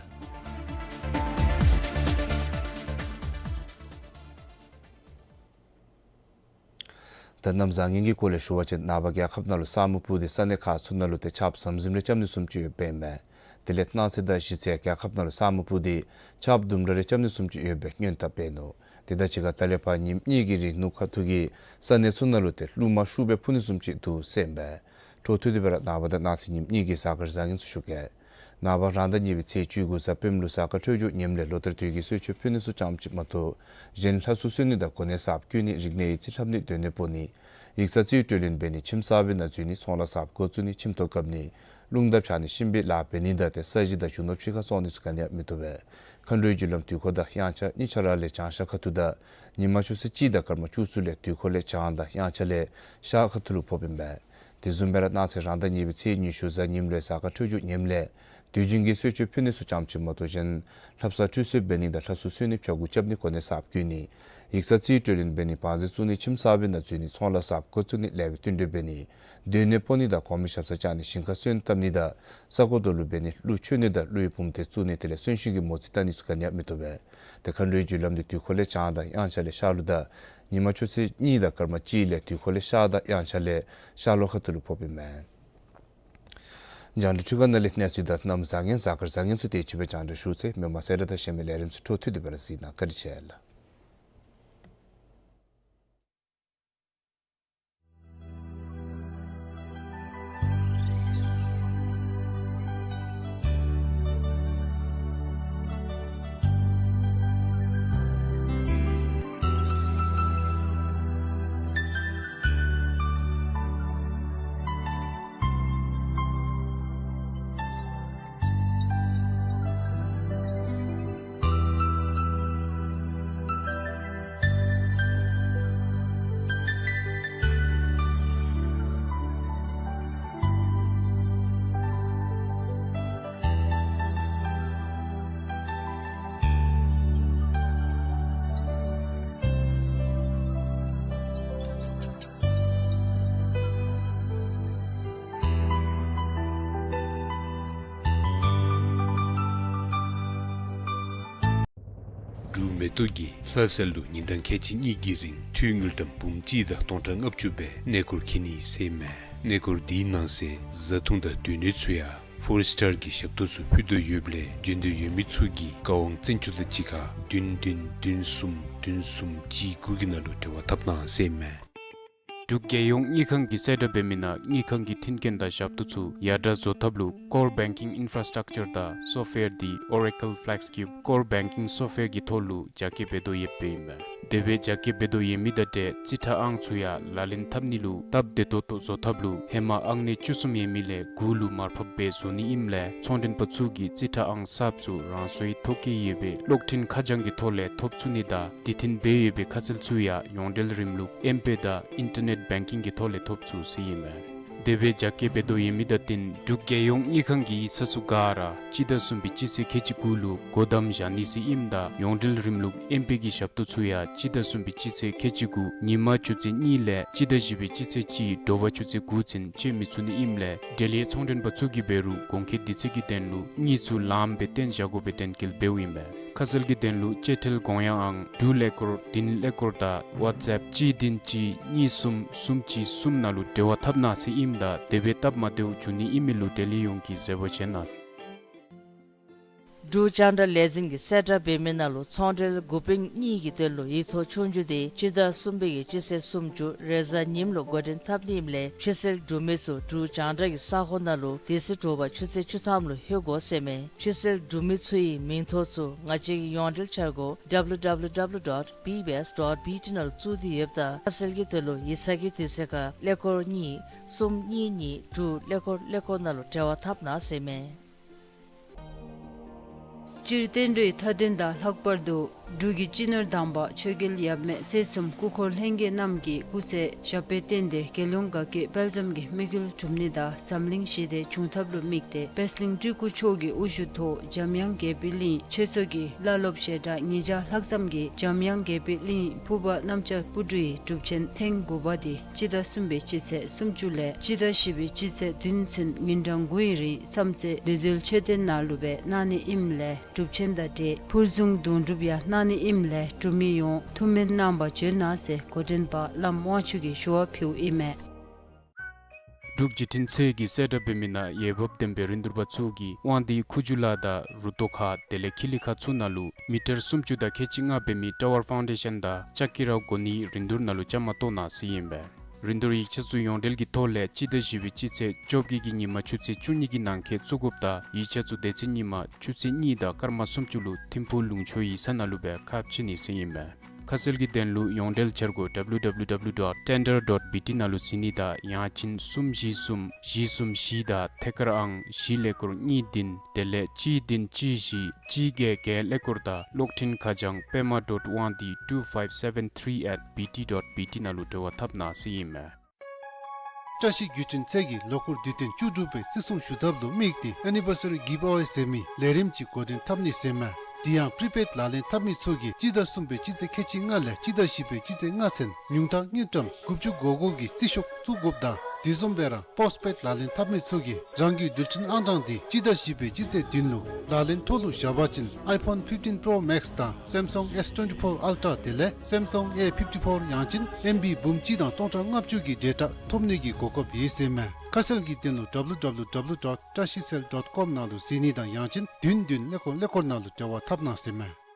ད་གནམ་བཟང་ངན་གྱི་སྐོར་ལས་ཞུ་བ་ཅིན་ནངས་པ་རྒྱལ་ཁབ་ནང་ལུ་ས་སྨུག་སྤུབས་ཏེ་ས་གནས་ཁག་ཚུ་ནང་ལུ་ཏེ་ཆརཔ་ཟམ་ཟིམ་རེ་རྐྱབ་ནི་བཟུམ་ཅིག་ཡོདཔ་ཨིན་མས། དེ་ལས་གནངས་ཚེ་དང་གཞེས་ཚེ་རྒྱལ་ཁབ་ནང་ལུ་ས་སྨུག་སྤུབས་ཏེ་ཆརཔ་དུམ་གྲ་རེ་རྐྱབ་ནི་བཟུམ་ཅིག་ཡོད་པའི་སྔོན་དཔག་འབད་ནུག། དེ་དང་གཅིག་ཁར་ད་ལས་ཕར་ཉིནམ་གཉིས་ཀྱི་རིང་ནུབ་ཁ་ཐུག་གི་ས་གནས་ཚུ་ནང་ལུ་ཏེ་རླུང་མ་ཤུགས་སྦེ་འཕུ་ནི་བཟུམ་ཅིག་འདུག་ཟེར་ཨིན་པས། འཕྲོ་མཐུད་དེ་སྦེ་ར་ནངས་པ་དང་གནངས་ཚེ་ཉིནམ་གཉིས་ཀྱི་གཟའ་སྐར་བཟང་ངན་ཚུ་ཞུ་གེ། ནངས་པ་རང་ཟླ་གཉིས་པའི་ཚེས་བཅུ་དགུ་གཟའ་སྤེནམ་ལུ་གཟའ་སྐར་འཕྲོད་སྦྱོར་ངནམ་ལས་ལོ་ལྟར་དུས་ཀྱི་གསོལ་མཆོད་ཕུལ་ནི་ཚུ་ཙམ་ཅིག་མ་གཏོགས་གཞན་ལྷ་གསོལ་གསོལ་ནི་དང་གོ་གནས་གསརཔ་བསྐོ་ནི་རིག་གནས་ཡིག་རྩིས་ལྷབ་ནི་སྡོད་གནས་སྤོ་ནི་ཡིག་ཚང་རྩིས་སྤྲོད་ལེན་འབད་ནི་ཁྱིམ་གསར་པའི་ནང་འཛུལ་ནི་ཚོང་ལཱ་གསརཔ་འགོ་བཙུགས་ནི་ཁྱིམ་ཐོག་བཀབ་ནི་རླུང་རྟ་འཕྱར་ནི་ཤིང་བལ་ལག་འབད་ནི་དང་ཏེ་ས་གཞི་དང་རྒྱུ་ནོར་ཕྱི་ཁར་བཙོང་ནི་ཚུ་ག་ནི་ཡང་མི་བཏུབ་པས། མཁའ་འགྲོའི་རྒྱུ་ལམ་དུས་འཁོར་དང་དབྱངས་འཆར་གཉིས་ཆ་ར་ལས་བྱང་ཤར་ཁ་ཐུག་དང་ཉི་མ་ཆུ་ཚོད་གཅིག་དང་སྐར་མ་བཅུ་གསུམ་ལས་དུས་འཁོར་ལས་བྱང་དང་དབྱངས་འཆར་ལས་ཤར་ཁ་ཐུག་ལུ་ཕོགཔ་ཨིན་པས། དེ་བཟུམ་སྦེ་ར་གནངས་ཚེ་རང་ཟླ་གཉིས་པའི་ཚེས་ཉི་ཤུ་གཟའ་ཉིམ་ལུ་གཟའ་སྐར་འཕྲོད་སྦྱོར་ངནམ་ལས་དུས་རྒྱུན་གྱི་གསོལ་མཆོད་ཕུལ་ནི་ཚུ་ཙམ་ཅིག་མ་གཏོགས་གཞན་ལྷ་བསངས་ཁྲུས་གསོལ་འབད་ནི་དང་ལྷ་གསོལ་གསོལ་ནི་ཕྱྭ་འགུགས་རྐྱབ་ནི་གོ་གནས་གསརཔ་བསྐོ་ནི་ཡིག་ཚང་རྩིས་སྤྲོད་ལེན་འབད་ནི་བང་རྩིས་བཙུགས་ནི་ཁྱིམ་གསར་པའི་ནང་འཛུལ་ནི་ཚོང་ལཱ་གསརཔ་འགོ་བཙུགས་ནི་ལེགས་པའི་བསྟུན་གྲོས་འབད་ནི་སྡོད་གནས་སྤོ་ནི་དང་གོང་མའི་ཞབས་སར་བཅར་ནི་ཞིང་ཁར་སོན་བཏབ་ནི་དང་ས་གོ་རྡོ་ལུ་འབད་ནི་ཀླུ་མཆོད་ནི་དང་ཀླུ་ཡི་བུམ་སྡེ་བཙུགས་ནི་དེ་ལས་གསོན་གཤིན་གྱི་མོ་རྩིས་བལྟ་ནི་ཚུ་ག་ནི་ཡང་མི་བཏུབ་པས། ཏེ་མཁའ་འགྲོའི་རྒྱུ་ལམ་འདི་དུས་འཁོར་ལས་བྱང་དང་དབྱངས་འཆར་ལས་ཤར་ལུ་དང་ཉི་མ་ཆུ་ཚོད་གཉིས་དང་སྐར་མ་གཅིག་ལས་དུས་འཁོར་ལས་ཤར་དང་དབྱངས་འཆར་ལས་ཤར་ལྷོ་ཁ་ཐུག་ལུ་ཕོགཔ་ཨིན་མས། རྒྱང་བསྒྲགས་འཕྲུལ་ཁང་ནང་ལས་གནས་ཚུལ་དང་གནམ་བཟང་ངན་གཟའ་སྐར་བཟང་ངན་ཚུ་དེ་ཅིག་སྦེ་རྒྱང་བསྒྲགས་ཞུ་ཚར་ཡི། མི་མང་གསལ་བསྒྲགས་དང་གཞན་མི་ལས་རིམ་ཚུ་འཕྲོ་མཐུད་དེ་སྦེ་ར་གཟིགས་གནང་། བཀའ་དྲིན་ཆེ་ལགས། འབྲུག་མེ་ཏོག་གིས་ལྷ་ས་ལུ་ཉིན་གྲངས་ཁལ་གཅིག་གཉིས་ཀྱི་རིང་དངུལ་ཀྲམ་འབུམ་གཅིག་དང་སྟོང་ཕྲག་ལྔ་བཅུ་སྦེ་གནས་སྐོར་འཁྱིད་ནི་ཟེར་ཨིན་མས། གནས་སྐོར་དེའི་ནང་གསེས་བཟའ་འཐུང་དང་སྡོད་གནས་ཚུ་ཡང་ཕོར་སི་ཊར་གྱི་ཞབས་ཏོག་ཚུ་ཕུལ་དོ་ཡོདཔ་ལས་འབྱོན་འདོད་ཡོད་མི་ཚུ་གིས་བཀའ་དབང་བཙན་ཚུ་དང་གཅིག་ཁར་བདུན་བདུན་བདུན་གསུམ་བདུན་གསུམ་གཅིག་དགུ་གི་ནང་ལུ་འབྲེལ་བ་འཐབ་གནང་ཟེར་ཨིན་མས། འབྲུག་རྒྱལ་ཡོངས་དངུལ་ཁང་གིས་གསལ་བསྒྲགས་འབད་མི་ནང་དངུལ་ཁང་གི་མཐུན་རྐྱེན་དང་ཞབས་ཏོག་ཚུ་ཡར་དྲག་བཟོ་ཐབས་ལུ་Core Banking Infrastructure དང་Software དེ་Oracle FlexCube Core Banking Software གི་ཐོག་ལུ་རྒྱ་སྐྱེད་འབད་དོ་ཡོདཔ་ཨིན་མས། དེ་སྦེ་རྒྱ་སྐྱེད་འབད་དོ་ཡོད་མི་དང་འབྲེལ་རྩིས་ཁྲ་ཨང་ཚུ་ཡང་ལག་ལེན་འཐབ་ནི་ལུ་སྟབས་བདེ་ཏོག་ཏོ་བཟོ་ཐབས་ལུ་ཧེ་མ་ཨང་གནས་བཅུ་གསུམ་ཡོད་མི་ལས་དགུ་ལུ་མར་ཕབ་སྦེ་བཟོ་ནི་ཨིནམ་ལས་ཚོང་མགྲོན་པ་ཚུ་གིས་རྩིས་ཁྲ་ཨང་གསརཔ་ཚུ་རང་སོའི་ཐོ་བཀོད་ཡོད་པའི་གློག་འཕྲིན་ཁ་བྱང་གི་ཐོག་ལས་ཐོབ་ཚུགས་ནི་དང་དེ་བརྟེན་འབད་ཡོད་པའི་ཁ་གསལ་ཚུ་ཡང་ཡོངས་འབྲེལ་རིམ་ལུགས་ཨེམ་པེ་དང་ཨིན་ཊར་ནེཊ་བེང་ཀིང་གི་ཐོག་ལས་ཐོབ་ཚུགས་ཟེར་ཨིན་མས། དེ་སྦེ་རྒྱ་སྐྱེད་འབད་དོ་ཡོད་མི་དང་བསྟུན་འབྲུག་རྒྱལ་ཡོངས་དངུལ་ཁང་གིས་ཡིག་ཚང་ཚུ་ག་ར་སྤྱི་ཟླ་གསུམ་པའི་སྤྱི་ཚེས་ཁལ་གཅིག་དགུ་ལུ་སྒོ་བསྡམ་བཞག་ནི་ཟེར་ཨིནམ་ད་ཡོངས་འབྲེལ་རིམ་ལུགས་ཨེམ་པེ་གི་ཞབས་ཏོག་ཚུ་ཡང་སྤྱི་ཟླ་གསུམ་པའི་སྤྱི་ཚེས་ཁལ་གཅིག་དགུ་ཉིན་མ་ཆུ་ཚོད་གཉིས་ལས་སྤྱི་ཟླ་བཞི་པའི་སྤྱི་ཚེས་གཅིག་དྲོ་པ་ཆུ་ཚོད་དགུ་ཚུན་སྤྱོད་མི་ཚུགས་ནི་ཨིནམ་ལས་འབྲེལ་ཡོད་ཚོང་མགྲོན་པ་ཚུ་གིས་འབད་རུང་གོང་འཁོད་དུས་ཚོད་ཀྱི་དོན་ལུ་དངུལ་ཚུ་ལངམ་སྦེ་བཏོན་བཞག་དགོ་པའི་དོན་འཁོད་འབདཝ་ཨིན་པས། ཁ་གསལ་གྱི་དོན་ལུ་བཅད་ཁྲིམས་དགོངས་ཡངས་ཨང་དྲུག་ཀླད་ཀོར་བདུན་ཀླད་ཀོར་དང་ཝཊས་ཨེཔ་གཅིག་བདུན་གཅིག་གཉིས་གསུམ་གསུམ་གཅིག་གསུམ་ནང་ལུ་འབྲེལ་བ་འཐབ་གནང་ཟེར་ཨིནམ་ད་དེ་སྦེ་སྟབས་མ་བདེཝ་འབྱུང་ནི་ཨིན་མི་ལུ་འབྲེལ་ཡོད་ཡོངས་ཀྱིས་བཟོད་པ་བཞེས་གནང་། འབྲུག་རྒྱང་བསྒྲགས་ལས་འཛིན་གྱིས་གསལ་བསྒྲགས་འབད་མི་ནང་ལུ་ཚོང་འབྲེལ་འགོ་དཔོན་གཉིས་ཀྱི་དོན་ལུ་ཡིག་ཐོག་ཆོས་རྒྱུགས་དེ་སྤྱི་ཟླ་གསུམ་པའི་གི་སྤྱི་ཚེས་སུམ་ཅུ་རེས་གཟའ་ཉིམ་ལུ་འགོ་འདྲེན་འཐབ་ནི་ཨིནམ་ལས་ཕྱི་སེལ་འབྲུག་མི་ཚུ་འབྲུག་རྒྱང་བསྒྲགས་ཀྱི་ས་གོ་ནང་ལུ་དེ་ཚེ་དྲོ་པ་ཆུ་ཚོད་བཅུ་ཐམ་ལུ་ལྷོད་དགོ་ཟེར་མས། ཕྱི་སེལ་འབྲུག་མི་ཚུ་གི་མིང་ཐོ་ཚུ་ང་བཅས་ཀྱི་ཡོངས་འབྲེལ་འཆར་སྒོ་W W W dot B B S dot B T ནང་ལུ་བཙུགས་ཏེ་ཡོདཔ་ད་ཁ་གསལ་གྱི་དོན་ལུ་ཡིག་ཚང་གི་དུས་ཚོད་ཁར་ཀླད་ཀོར་གཉིས་གསུམ་གཉིས་གཉིས་དྲུག་ཀླད་ཀོར་ཀླད་ཀོར་ནང་ལུ་འབྲེལ་བ་འཐབ་གནང་ཟེར་མས། སྤྱིར་བསྟན་འགྲོའི་མཐའ་དོན་དང་ལྷག་པར་དུ་འབྲུག་གི་སྤྱི་ནོར་དམ་པ་ཆོས་རྒྱལ་ཡབ་མེས་སྲས་གསུམ་སྐུ་འཁོར་ལྷན་རྒྱས་རྣམས་ཀྱི་སྐུ་ཚེ་ཞབས་པད་བརྟན་ཏེ་རྒྱལ་ཡོངས་དགའ་སྐྱིད་དཔལ་འཛོམས་ཀྱི་དམིགས་ཡུལ་འགྲུབ་ནི་དང་འཛམ་གླིང་ཞི་བདེ་འབྱུང་ཐབས་ལུ་དམིགས་ཏེ་པད་གླིང་སྤྲུལ་སྐུ་མཆོག་གི་དབུ་བཞུགས་ཐོག་འཇམ་དབྱངས་དགྱེས་པའི་གླིང་ཆོས་ཚོགས་ཀྱི་བླ་སློབ་ཞལ་གྲངས་ཉིས་བརྒྱ་ལྷག་ཙམ་གྱིས་འཇམ་དབྱངས་དགྱེས་པའི་གླིང་ཕུར་པ་གནམ་ལྕགས་སྤུ་གྲིའི་སྒྲུབ་ཆེན་ཐེངས་དགུ་པ་དེ་སྤྱི་ཟླ་གསུམ་པའི་སྤྱི་ཚེས་སུམ་ཅུ་ལས་སྤྱི་ཟླ་བཞི་པའི་སྤྱི་ཚེས་བདུན་ཚུན་ཉིན་གྲངས་དགུའི་རིང་མཚམས་ཚེ་བདེ་སྡོད་མཆོད་རྟེན་ནང་ལུ་སྦེ་གནང་ནི་ཨིནམ་ལས་སྒྲུབ་ཆེན་དང་འབྲེལ་ཕུར་བཟུང་དུང་སྒྲུབ་ཡང་གནང་ནི་ཨིནམ་ལས་འབྲུག་མི་ཡོངས་ཐུགས་སྨོན་གནང་པར་བྱོན་གནང་ཟེར་འགོ་འདྲེན་པ་བླམ་དབང་ཕྱུག་གིས་ཞུ་བ་ཕུལཝ་ཨིན་མས། འབྲུག་བརྒྱུད་འཕྲིན་ཚད་ཀྱིས་གསལ་བསྒྲགས་འབད་མི་ནང་འོས་འབབ་ལྡན་པའི་རིན་བསྡུར་པ་ཚུ་གིས་དབང་འདུས་ཁུ་བྱུག་ལ་དང་རུ་ཏོ་ཁ་དེ་ལས་ཁི་ལི་ཁ་ཚུ་ནང་ལུ་མི་ཊར་སུམ་ཅུ་དང་ཁལ་གཅིག་ལྔ་འབད་མི་ཊ་ཝར་ཕའུན་ཌེ་ཤཱན་དང་ལྕགས་ཀྱི་ར་གོ་ནི་རིན་བསྡུར་ནང་ལུ་བཅའ་མར་གཏོགས་གནང་ཟེར་ཨིན་པས། རིན་བསྡུར་ཡིག་ཆ་ཚུ་ཡོངས་འབྲེལ་གྱི་ཐོག་ལས་སྤྱི་ཟླ་བཞི་པའི་སྤྱི་ཚེས་བཅོ་བརྒྱད་ཀྱི་ཉིན་མ་ཆུ་ཚོད་བཅུ་གཉིས་ཀྱི་ནང་འཁོད་བཙུགས་དགོཔ་དང་ཡིག་ཆ་ཚུ་དེ་ཚེ་ཉིན་མ་ཆུ་ཚོད་གཉིས་དང་སྐར་མ་སུམ་ཅུ་ལུ་ཐིམ་ཕུག་ལུང་ཕྱོགས་ཡིག་ཚང་ནང་ལུ་སྦེ་ཁ་ཕྱེ་ནི་ཟེར་ཨིན་པས། ཁ་གསལ་གྱི་དོན་ལུ་ཡོངས་འབྲེལ་འཆར་སྒོ་W W W dot tender dot B T ནང་ལུ་གཟིགས་ནི་དང་ཡང་ཅིན་གསུམ་བཞི་གསུམ་བཞི་གསུམ་བཞི་དང་ཐད་ཀར་ཨང་བཞི་ཀླད་ཀོར་གཉིས་བདུན་དེ་ལས་གཅིག་བདུན་གཅིག་བཞི་གཅིག་བརྒྱད་བརྒྱད་ཀླད་ཀོར་དང་གློག་འཕྲིན་ཁ་བྱང་པདྨ་dot དབང་འདུས་two five seven three at B T dot B T ནང་ལུ་འབྲེལ་བ་འཐབ་གནང་ཟེར་ཨིན་མས། བཀྲ་ཤིས་བརྒྱུད་འཕྲིན་ཚད་ཀྱིས་ལོ་འཁོར་དུས་སྟོན་བཅུ་དྲུག་པའི་བརྩི་སྲུང་ཞུ་ཐབས་ལུ་དམིགས་ཏེ་ཨེ་ནི་བར་སེ་རི་གིབ་ཨ་ཝེ་ཟེར་མི་ལས་རིམ་ཅིག་འགོ་འདྲེན་འཐབ་ནི་ཟེར་མས། དེ་ཡང་པི་རི་པེཌ་ལག་ལེན་འཐབ་མི་ཚུ་གིས་སྤྱི་ཟླ་གསུམ་པའི་སྤྱི་ཚེས་ཁལ་གཅིག་ལྔ་ལས་སྤྱི་ཟླ་བཞི་པའི་སྤྱི་ཚེས་ལྔ་ཚུན་ཉུང་མཐའ་དངུལ་ཀྲམ་དགུ་བཅུ་གོ་དགུ་གི་རྩིས་ཤོག་བཙུགས་དགོཔ་དང་དེ་བཟུམ་སྦེ་ར་པོསཊ་པེཌ་ལག་ལེན་འཐབ་མི་ཚུ་གིས་རང་གི་རྡུལ་ཕྲན་ཨང་གྲངས་དེ་སྤྱི་ཟླ་བཞི་པའི་སྤྱི་ཚེས་བདུན་ལུ་ལག་ལེན་ཐོག་ལུ་བཞག་པ་ཅིན་iPhone fifteen Pro Max དང་Samsung S twenty-four Ultra དེ་ལས་Samsung A fifty-four ཡང་ཅིན་ཨེམ་བི་འབུམ་གཅིག་དང་སྟོང་ཕྲག་ལྔ་བཅུ་གི་ཌེ་ཊ་ཐོབ་ནི་གི་གོ་སྐབས་ཡོད་ཟེར་མས། ཁ་གསལ་གྱི་དོན་ལུ་W W W dot trashiesel dot com ནང་ལུ་གཟིགས་ནི་དང་ཡང་ཅིན་བདུན་བདུན་ཀླད་ཀོར་ཀླད་ཀོར་ནང་ལུ་འབྲེལ་བ་འཐབ་གནང་ཟེར་མས།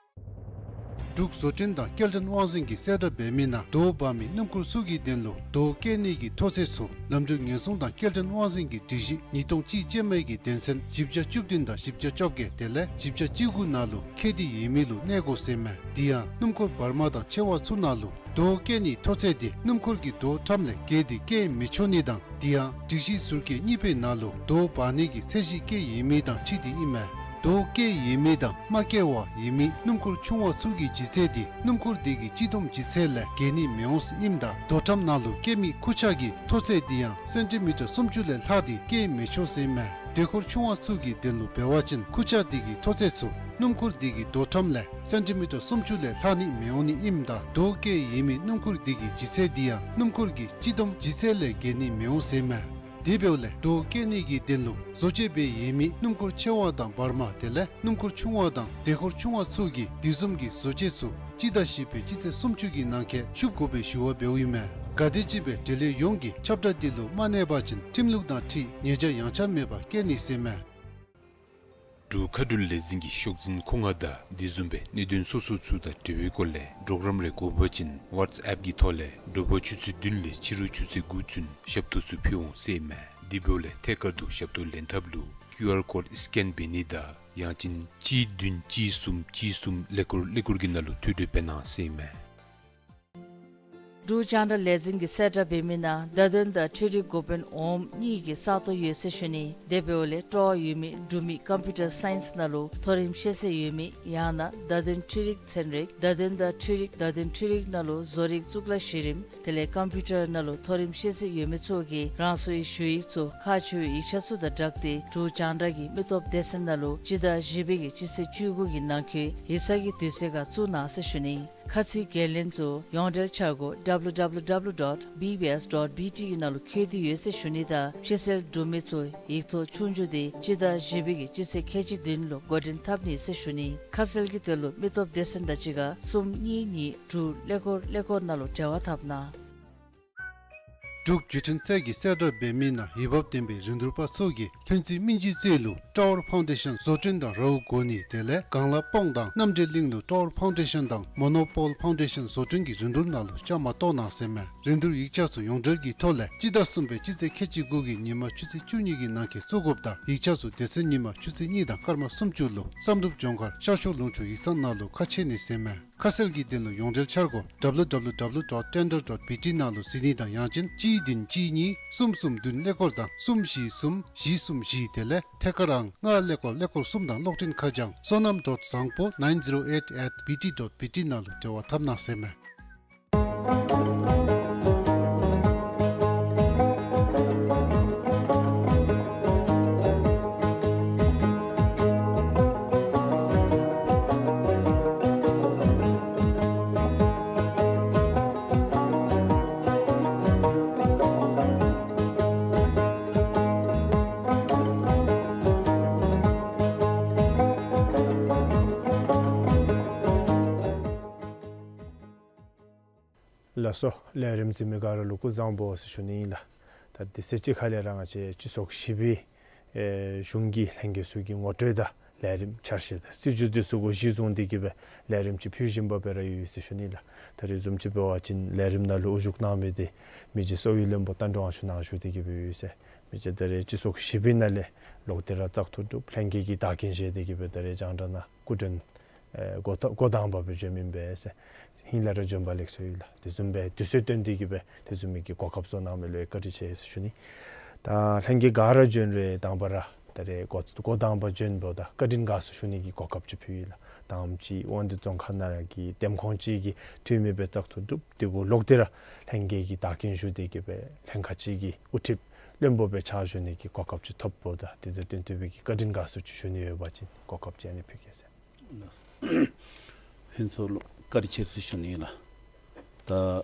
འབྲུག་བཟོ་སྐྲུན་དང་སྐྱེལ་འདྲེན་དབང་འཛིན་གྱིས་གསལ་བསྒྲགས་འབད་མི་ནང་རྡོ་འབག་མི་སྣུམ་འཁོར་ཚུ་གི་དོན་ལུ་རྡོ་བཀལ་ནི་གི་མཐོ་ཚད་ཚུ་ལམ་འགྲུལ་ཉེན་སྲུང་དང་སྐྱེལ་འདྲེན་དབང་འཛིན་གྱི་སྒྲིག་གཞི་ཉིས་སྟོང་གཅིག་ཅན་མའི་གི་དོན་ཚན་བཞི་བརྒྱ་བཅུ་བདུན་དང་བཞི་བརྒྱ་བཅོ་བརྒྱད་དེ་ལས་བཞི་བརྒྱ་བཅུ་དགུ་ནང་ལུ་འཁོད་དེ་ཡོད་མི་ལུ་གནས་དགོ་ཟེར་མས། དེ་ཡང་སྣུམ་འཁོར་བར་མ་དང་ཆེ་བ་ཚུ་ནང་ལུ་རྡོ་བཀལ་ནིའི་མཐོ་ཚད་དེ་སྣུམ་འཁོར་གྱི་རྡོ་ཁྲམ་ལས་བརྒལ་ཏེ་བཀལ་མི་ཆོག་ནི་དང་དེ་ཡང་སྒྲིག་གཞི་ཟུར་བཀོད་གཉིས་པའི་ནང་ལུ་རྡོ་འབག་ནི་གི་ཚད་གཞི་བཀོད་ཡོད་མི་དང་འཁྲིལ་ཏེ་ཨིན་མས། རྡོ་བཀལ་ཡོད་མི་དང་མ་བཀལ་བར་ཡོད་མི་སྣུམ་འཁོར་ཆུང་བ་ཚུ་གི་ལྗིད་ཚད་དེ་སྣུམ་འཁོར་དེ་གི་སྤྱི་བསྡོམས་ལྗིད་ཚད་ལས་བརྒལ་ནི་མི་འོང་ཟེར་ཨིནམ་ད་རྡོ་ཁྲམ་ནང་ལུ་བཀལ་མི་ཁུར་ཆ་གི་མཐོ་ཚད་དེ་ཡང་སེན་ཊི་མི་ཊར་སུམ་ཅུ་ལས་ལྷག་སྟེ་བཀལ་མི་ཆོག་ཟེར་ཨིན་མས། དུས་འཁོར་ཆུང་བ་ཚུ་གི་དོན་ལུ་འབད་བ་ཅིན་ཁུར་ཆ་དེ་གི་མཐོ་ཚད་ཚུ་སྣུམ་འཁོར་དེ་གི་རྡོ་ཁྲམ་ལས་སེན་ཊི་མི་ཊར་སུམ་ཅུ་ལས་ལྷག་ནི་མི་འོང་ནི་ཨིནམ་ད་རྡོ་བཀལ་ཡོད་མི་སྣུམ་འཁོར་དེ་གི་ལྗིད་ཚད་དེ་ཡང་སྣུམ་འཁོར་གྱི་སྤྱི་བསྡོམས་ལྗིད་ཚད་ལས་བརྒལ་ནི་མི་འོང་ཟེར་ཨིན་མས། དེ་འབདཝ་ལས་འབྲུག་སྐྱེ་ནི་གི་དོན་ལུ་བཟོ་བཅོས་འབད་ཡོད་མི་སྣུམ་འཁོར་ཆེ་བ་དང་བར་མ་དེ་ལས་སྣུམ་འཁོར་ཆུང་བ་དང་དེ་འཁོར་ཆུང་བ་ཚུ་གིས་དེ་བཟུམ་གྱི་བཟོ་བཅོས་ཚུ་སྤྱི་ཟླ་བཞི་པའི་སྤྱི་ཚེས་སུམ་ཅུ་གི་ནང་འཁོད་ཞུ་དགོ་པའི་ཞུ་བ་འབདཝ་ཨིན་མས། ག་དེམ་ཅིག་སྦེ་འབྲེལ་ཡོད་ཡོངས་ཀྱིས་ཁྱབ་བསྒྲགས་འདི་ལུ་མ་གནས་པ་ཅིན་ཁྲིམས་ལུགས་དང་འཁྲིལ་ཉེས་བྱ་ཡངས་ཆག་མེད་པར་བཀལ་ནི་ཟེར་མས། འབྲུག་མཁའ་འགྲུལ་ལས་འཛིན་གྱི་ཤོག་འཛིན་ཁོང་ང་དང་དེ་བཟུམ་སྦེ་གནད་དོན་སོ་སོ་ཚུ་དང་འབྲེལ་བའི་སྐོར་ལས་གྲོགས་རམ་རེ་དགོ་པ་ཅིན་ཝཊས་ཨེཔ་གི་ཐོག་ལས་དྲོ་པ་ཆུ་ཚོད་བདུན་ལས་ཕྱི་རུ་ཆུ་ཚོད་དགུ་ཚུན་ཞབས་ཏོག་ཚུ་ཕུལ་འོང་ཟེར་མས། དེ་འབདཝ་ལས་ཐད་ཀར་དུ་ཞབས་ཏོག་ལེན་ཐབས་ལུ་ཀིའུ་ཨར་ཀོཌ་སི་ཀེན་འབད་ནི་དང་ཡང་ཅིན་གཅིག་བདུན་གཅིག་གསུམ་གཅིག་གསུམ་ཀླད་ཀོར་ཀླད་ཀོར་གྱི་ནང་ལུ་ཐོ་འགོད་འབད་གནང་ཟེར་མས། འབྲུག་རྒྱང་བསྒྲགས་ལས་འཛིན་གྱིས་གསལ་བསྒྲགས་འབད་མི་ནང་བརྡ་དོན་དང་འཕྲུལ་རིག་འགོ་དཔོན་འོགམ་གཉིས་ཀྱི་ས་སྟོང་ཡོད་ཟེར་ཞུ་ནི། དེ་འབདཝ་ལས་སྤྲོ་བ་ཡོད་མི་འབྲུག་མི་ཀམ་པིའུ་ཊར་སའིནསི་ནང་ལུ་མཐོ་རིམ་ཤེས་ཚད་ཡོད་མི་ཡང་ན་བརྡ་དོན་འཕྲུལ་རིག་ཚན་རིག་བརྡ་དོན་དང་འཕྲུལ་རིག་བརྡ་དོན་འཕྲུལ་རིག་ནང་ལུ་བཟོ་རིག་གཙུག་ལག་གཞི་རིམ་དེ་ལས་ཀམ་པིའུ་ཊར་ནང་ལུ་མཐོ་རིམ་ཤེས་ཚད་ཡོད་མི་ཚུ་གིས་རང་སོའི་ཞུ་ཡིག་ཚུ་ཁག་ཆེ་བའི་ཡིག་ཆ་ཚུ་དང་སྦྲགས་ཏེ་འབྲུག་རྒྱང་བསྒྲགས་ཀྱི་མི་སྟོབས་སྡེ་ཚན་ནང་ལུ་སྤྱི་ཟླ་བཞི་པའི་གི་སྤྱི་ཚེས་བཅུ་དགུ་གི་ནང་འཁོད་ཡིག་ཚང་གི་དུས་ཚོད་ཁར་བཙུགས་གནང་ཟེར་ཞུ་ནི། ཁ་ཚིག་འགན་ལེན་ཚུ་ཡོངས་འབྲེལ་འཆར་སྒོ་W W W dot B B S dot B T གི་ནང་ལུ་བཀོད་དེ་ཡོད་ཟེར་ཞུ་ནི་དང་ཕྱིར་སེལ་གྲུབ་མི་ཚུ་ཡིག་ཐོག་ཆོས་རྒྱུགས་དེ་སྤྱི་ཟླ་བཞི་པའི་གི་སྤྱི་ཚེས་ཁལ་གཅིག་བདུན་ལུ་འགོ་འདྲེན་འཐབ་ནི་ཟེར་ཞུ་ནི། ཁ་གསལ་གྱི་དོན་ལུ་མི་སྟོབས་སྡེ་ཚན་དང་གཅིག་ཁར་གསུམ་གཉིས་གཉིས་དྲུག་ཀླད་ཀོར་ཀླད་ཀོར་ནང་ལུ་འབྲེལ་བ་འཐབ་གནང་། འབྲུག་བརྒྱུད་འཕྲིན་ཚད་ཀྱིས་གསལ་བསྒྲགས་འབད་མི་ནང་འོས་འབབ་ལྡན་པའི་རིན་བསྡུར་པ་ཚུ་གིས་ལྷུན་རྩེ་སྨིན་བྱེད་རྩེ་ལུ་ཊ་ཝར་ཕའུན་ཌེ་ཤཱན་བཟོ་སྐྲུན་དང་རཝ་བསྐོ་ནི་དེ་ལས་སྒང་ལ་སྤང་དང་རྣམ་འདྲེན་གླིང་ལུ་ཊ་ཝར་ཕའུན་ཌེ་ཤཱན་དང་མོ་ནོ་པོལ་ཕའུན་ཌེ་ཤཱན་བཟོ་སྐྲུན་གྱི་རིན་བསྡུར་ནང་ལུ་བཅའ་མར་གཏོགས་གནང་ཟེར་མས། རིན་བསྡུར་ཡིག་ཆ་ཚུ་ཡོངས་འབྲེལ་གྱི་ཐོག་ལས་སྤྱི་ཟླ་གསུམ་པའི་སྤྱི་ཚེས་ཁལ་གཅིག་དགུ་གི་ཉིན་མ་ཆུ་ཚོད་བཅུ་གཉིས་ཀྱི་ནང་འཁོད་བཙུགས་དགོཔ་དང་ཡིག་ཆ་ཚུ་དེ་ཚེ་ཉིན་མ་ཆུ་ཚོད་གཉིས་དང་སྐར་མ་སུམ་ཅུ་ལུ་བསམ་གྲུབ་ལྗོངས་མཁར་ཤར་ཕྱོགས་ལུང་ཕྱོགས་ཡིག་ཚང་ནང་ལུ་ཁ་ཕྱེ་ནི་ཟེར་མས། ཁ་གསལ་གྱི་དོན་ལུ་ཡོངས་འབྲེལ་འཆར་སྒོ་W W W dot tender dot B T ནང་ལུ་གཟིགས་ནི་དང་ཡང་ཅིན་གཅིག་བདུན་གཅིག་གཉིས་གསུམ་གསུམ་བདུན་ཀླད་ཀོར་དང་གསུམ་བཞི་གསུམ་བཞི་གསུམ་བཞི་དེ་ལས་ཐད་ཀར་ཨང་ལྔ་ཀླད་ཀོར་ཀླད་ཀོར་གསུམ་དང་གློག་འཕྲིན་ཁ་བྱང་བསོད་ནམས་dot བཟང་པོ་nine zero eight at B T dot B T ནང་ལུ་འབྲེལ་བ་འཐབ་གནང་ཟེར་མས། ལགས་སོ། ལས་རིམ་གཟིགས་མི་ག་ར་ལུ་སྐུ་གཟུགས་བཟང་པོ་ཟེར་ཞུ་ནི་ཨིན་ལགས། ད་དེ་ཚེ་གཅིག་ཁ་ལས་ར་ང་བཅས་སྤྱི་ཚོགས་བཞི་པའི་ཨེ་གཞུང་གི་ལྷན་རྒྱས་ཚུ་གི་ངོ་སྤྲོད་དང་ལས་རིམ་འཆར་གཞི་དང་སྲིད་བྱུས་དེ་ཚུ་གུ་གཞི་བཟུང་སྟེ་གི་སྦེ་ལས་རིམ་ཅིག་ཕུལ་བཞིན་པ་སྦེ་ར་ཡོད་ཟེར་ཞུ་ནི་ལགས། ད་རེས་བཟུམ་ཅིག་འབད་བ་ཅིན་ལས་རིམ་ནང་ལུ་དབུ་བཞུགས་གནང་མི་དེ་མི་རྗེ་གསོ་བའི་བློན་པོ་རྟ་མགྲིན་དབང་ཕྱུག་ནཱ་བཞུགས་ཏེ་གི་སྦེ་ཡོད་ཟེར། མི་རྗེ་ད་རེས་སྤྱི་ཚོགས་བཞི་པའི་ནང་ལས་ལོག་སྟེ་ར་བཙག་འཐུ་གྲུབ་ལྷན་རྒྱས་ཀྱི་བདག་རྐྱེན་བཞེས་ཏེ་གི་སྦེ་ད་རེས་རྒྱང་བསྒྲགས་ནང་སྐུ་མགྲོན་ཨེ་འགོ་ཐོག་འགོ་དང་པ་སྦེ་བྱོན་མི་ཨིན་པས་ཟེར། ཧིང་ལས་ར་བྱོན་པ་ལེགས་སོ་ཡོད་ལགས། དེ་བཟུམ་སྦེ་དུས་ཚོད་བཏོན་ཏེ་གི་སྦེ་དེ་བཟུམ་མའི་གི་གོ་སྐབས་བཟོ་གནང་མི་ལུ་ཡང་བཀའ་དྲིན་ཆེ་ཟེར་ཞུ་ནི། ད་ལྷན་རྒྱས་ག་ར་བྱོན་རུང་དང་པ་ར་ད་རེས་འགོ་འགོ་དང་པ་བྱོན་འབདཝ་ད་བཀའ་དྲིན་དགའ་ཚོར་ཞུ་ནི་གི་གོ་སྐབས་ཅིག་ཕུལ་ཡི་ལགས། དང་པ་ཅིག་དབང་འདུས་རྫོང་ཁག་ནང་གི་འདེམས་ཁོངས་ཅིག་གི་འཐུས་མི་སྦེ་བཙག་འཐུ་གྲུབ་སྟེ་གུ་ལོག་སྟེ་ར་ལྷན་རྒྱས་ཀྱི་བདག་རྐྱེན་ཞུ་སྟེ་གི་སྦེ་ལྷན་ཁག་ཅིག་གི་དབུ་ཁྲིདཔ་བློན་པོ་སྦེ་ཕྱག་ཞུ་ནི་གི་གོ་སྐབས་ཅིག་ཐོབ་འབདཝ་ད་དེ་དང་བསྟུན་ཏེ་སྦེ་གི་བཀའ་དྲིན་དགའ་ཚོར་ཅིག་ཞུ་ནི་ཡོད་པ་ཅིན་གོ་སྐབས་ཅིག་ཨ་ནི་ཕུལ་གེ་ཟེར། ལགས། ཕུན་ཚོགས་ལུ་བཀའ་དྲིན་ཆེ་ཟེར་ཞུ་ནི་ལགས། ད་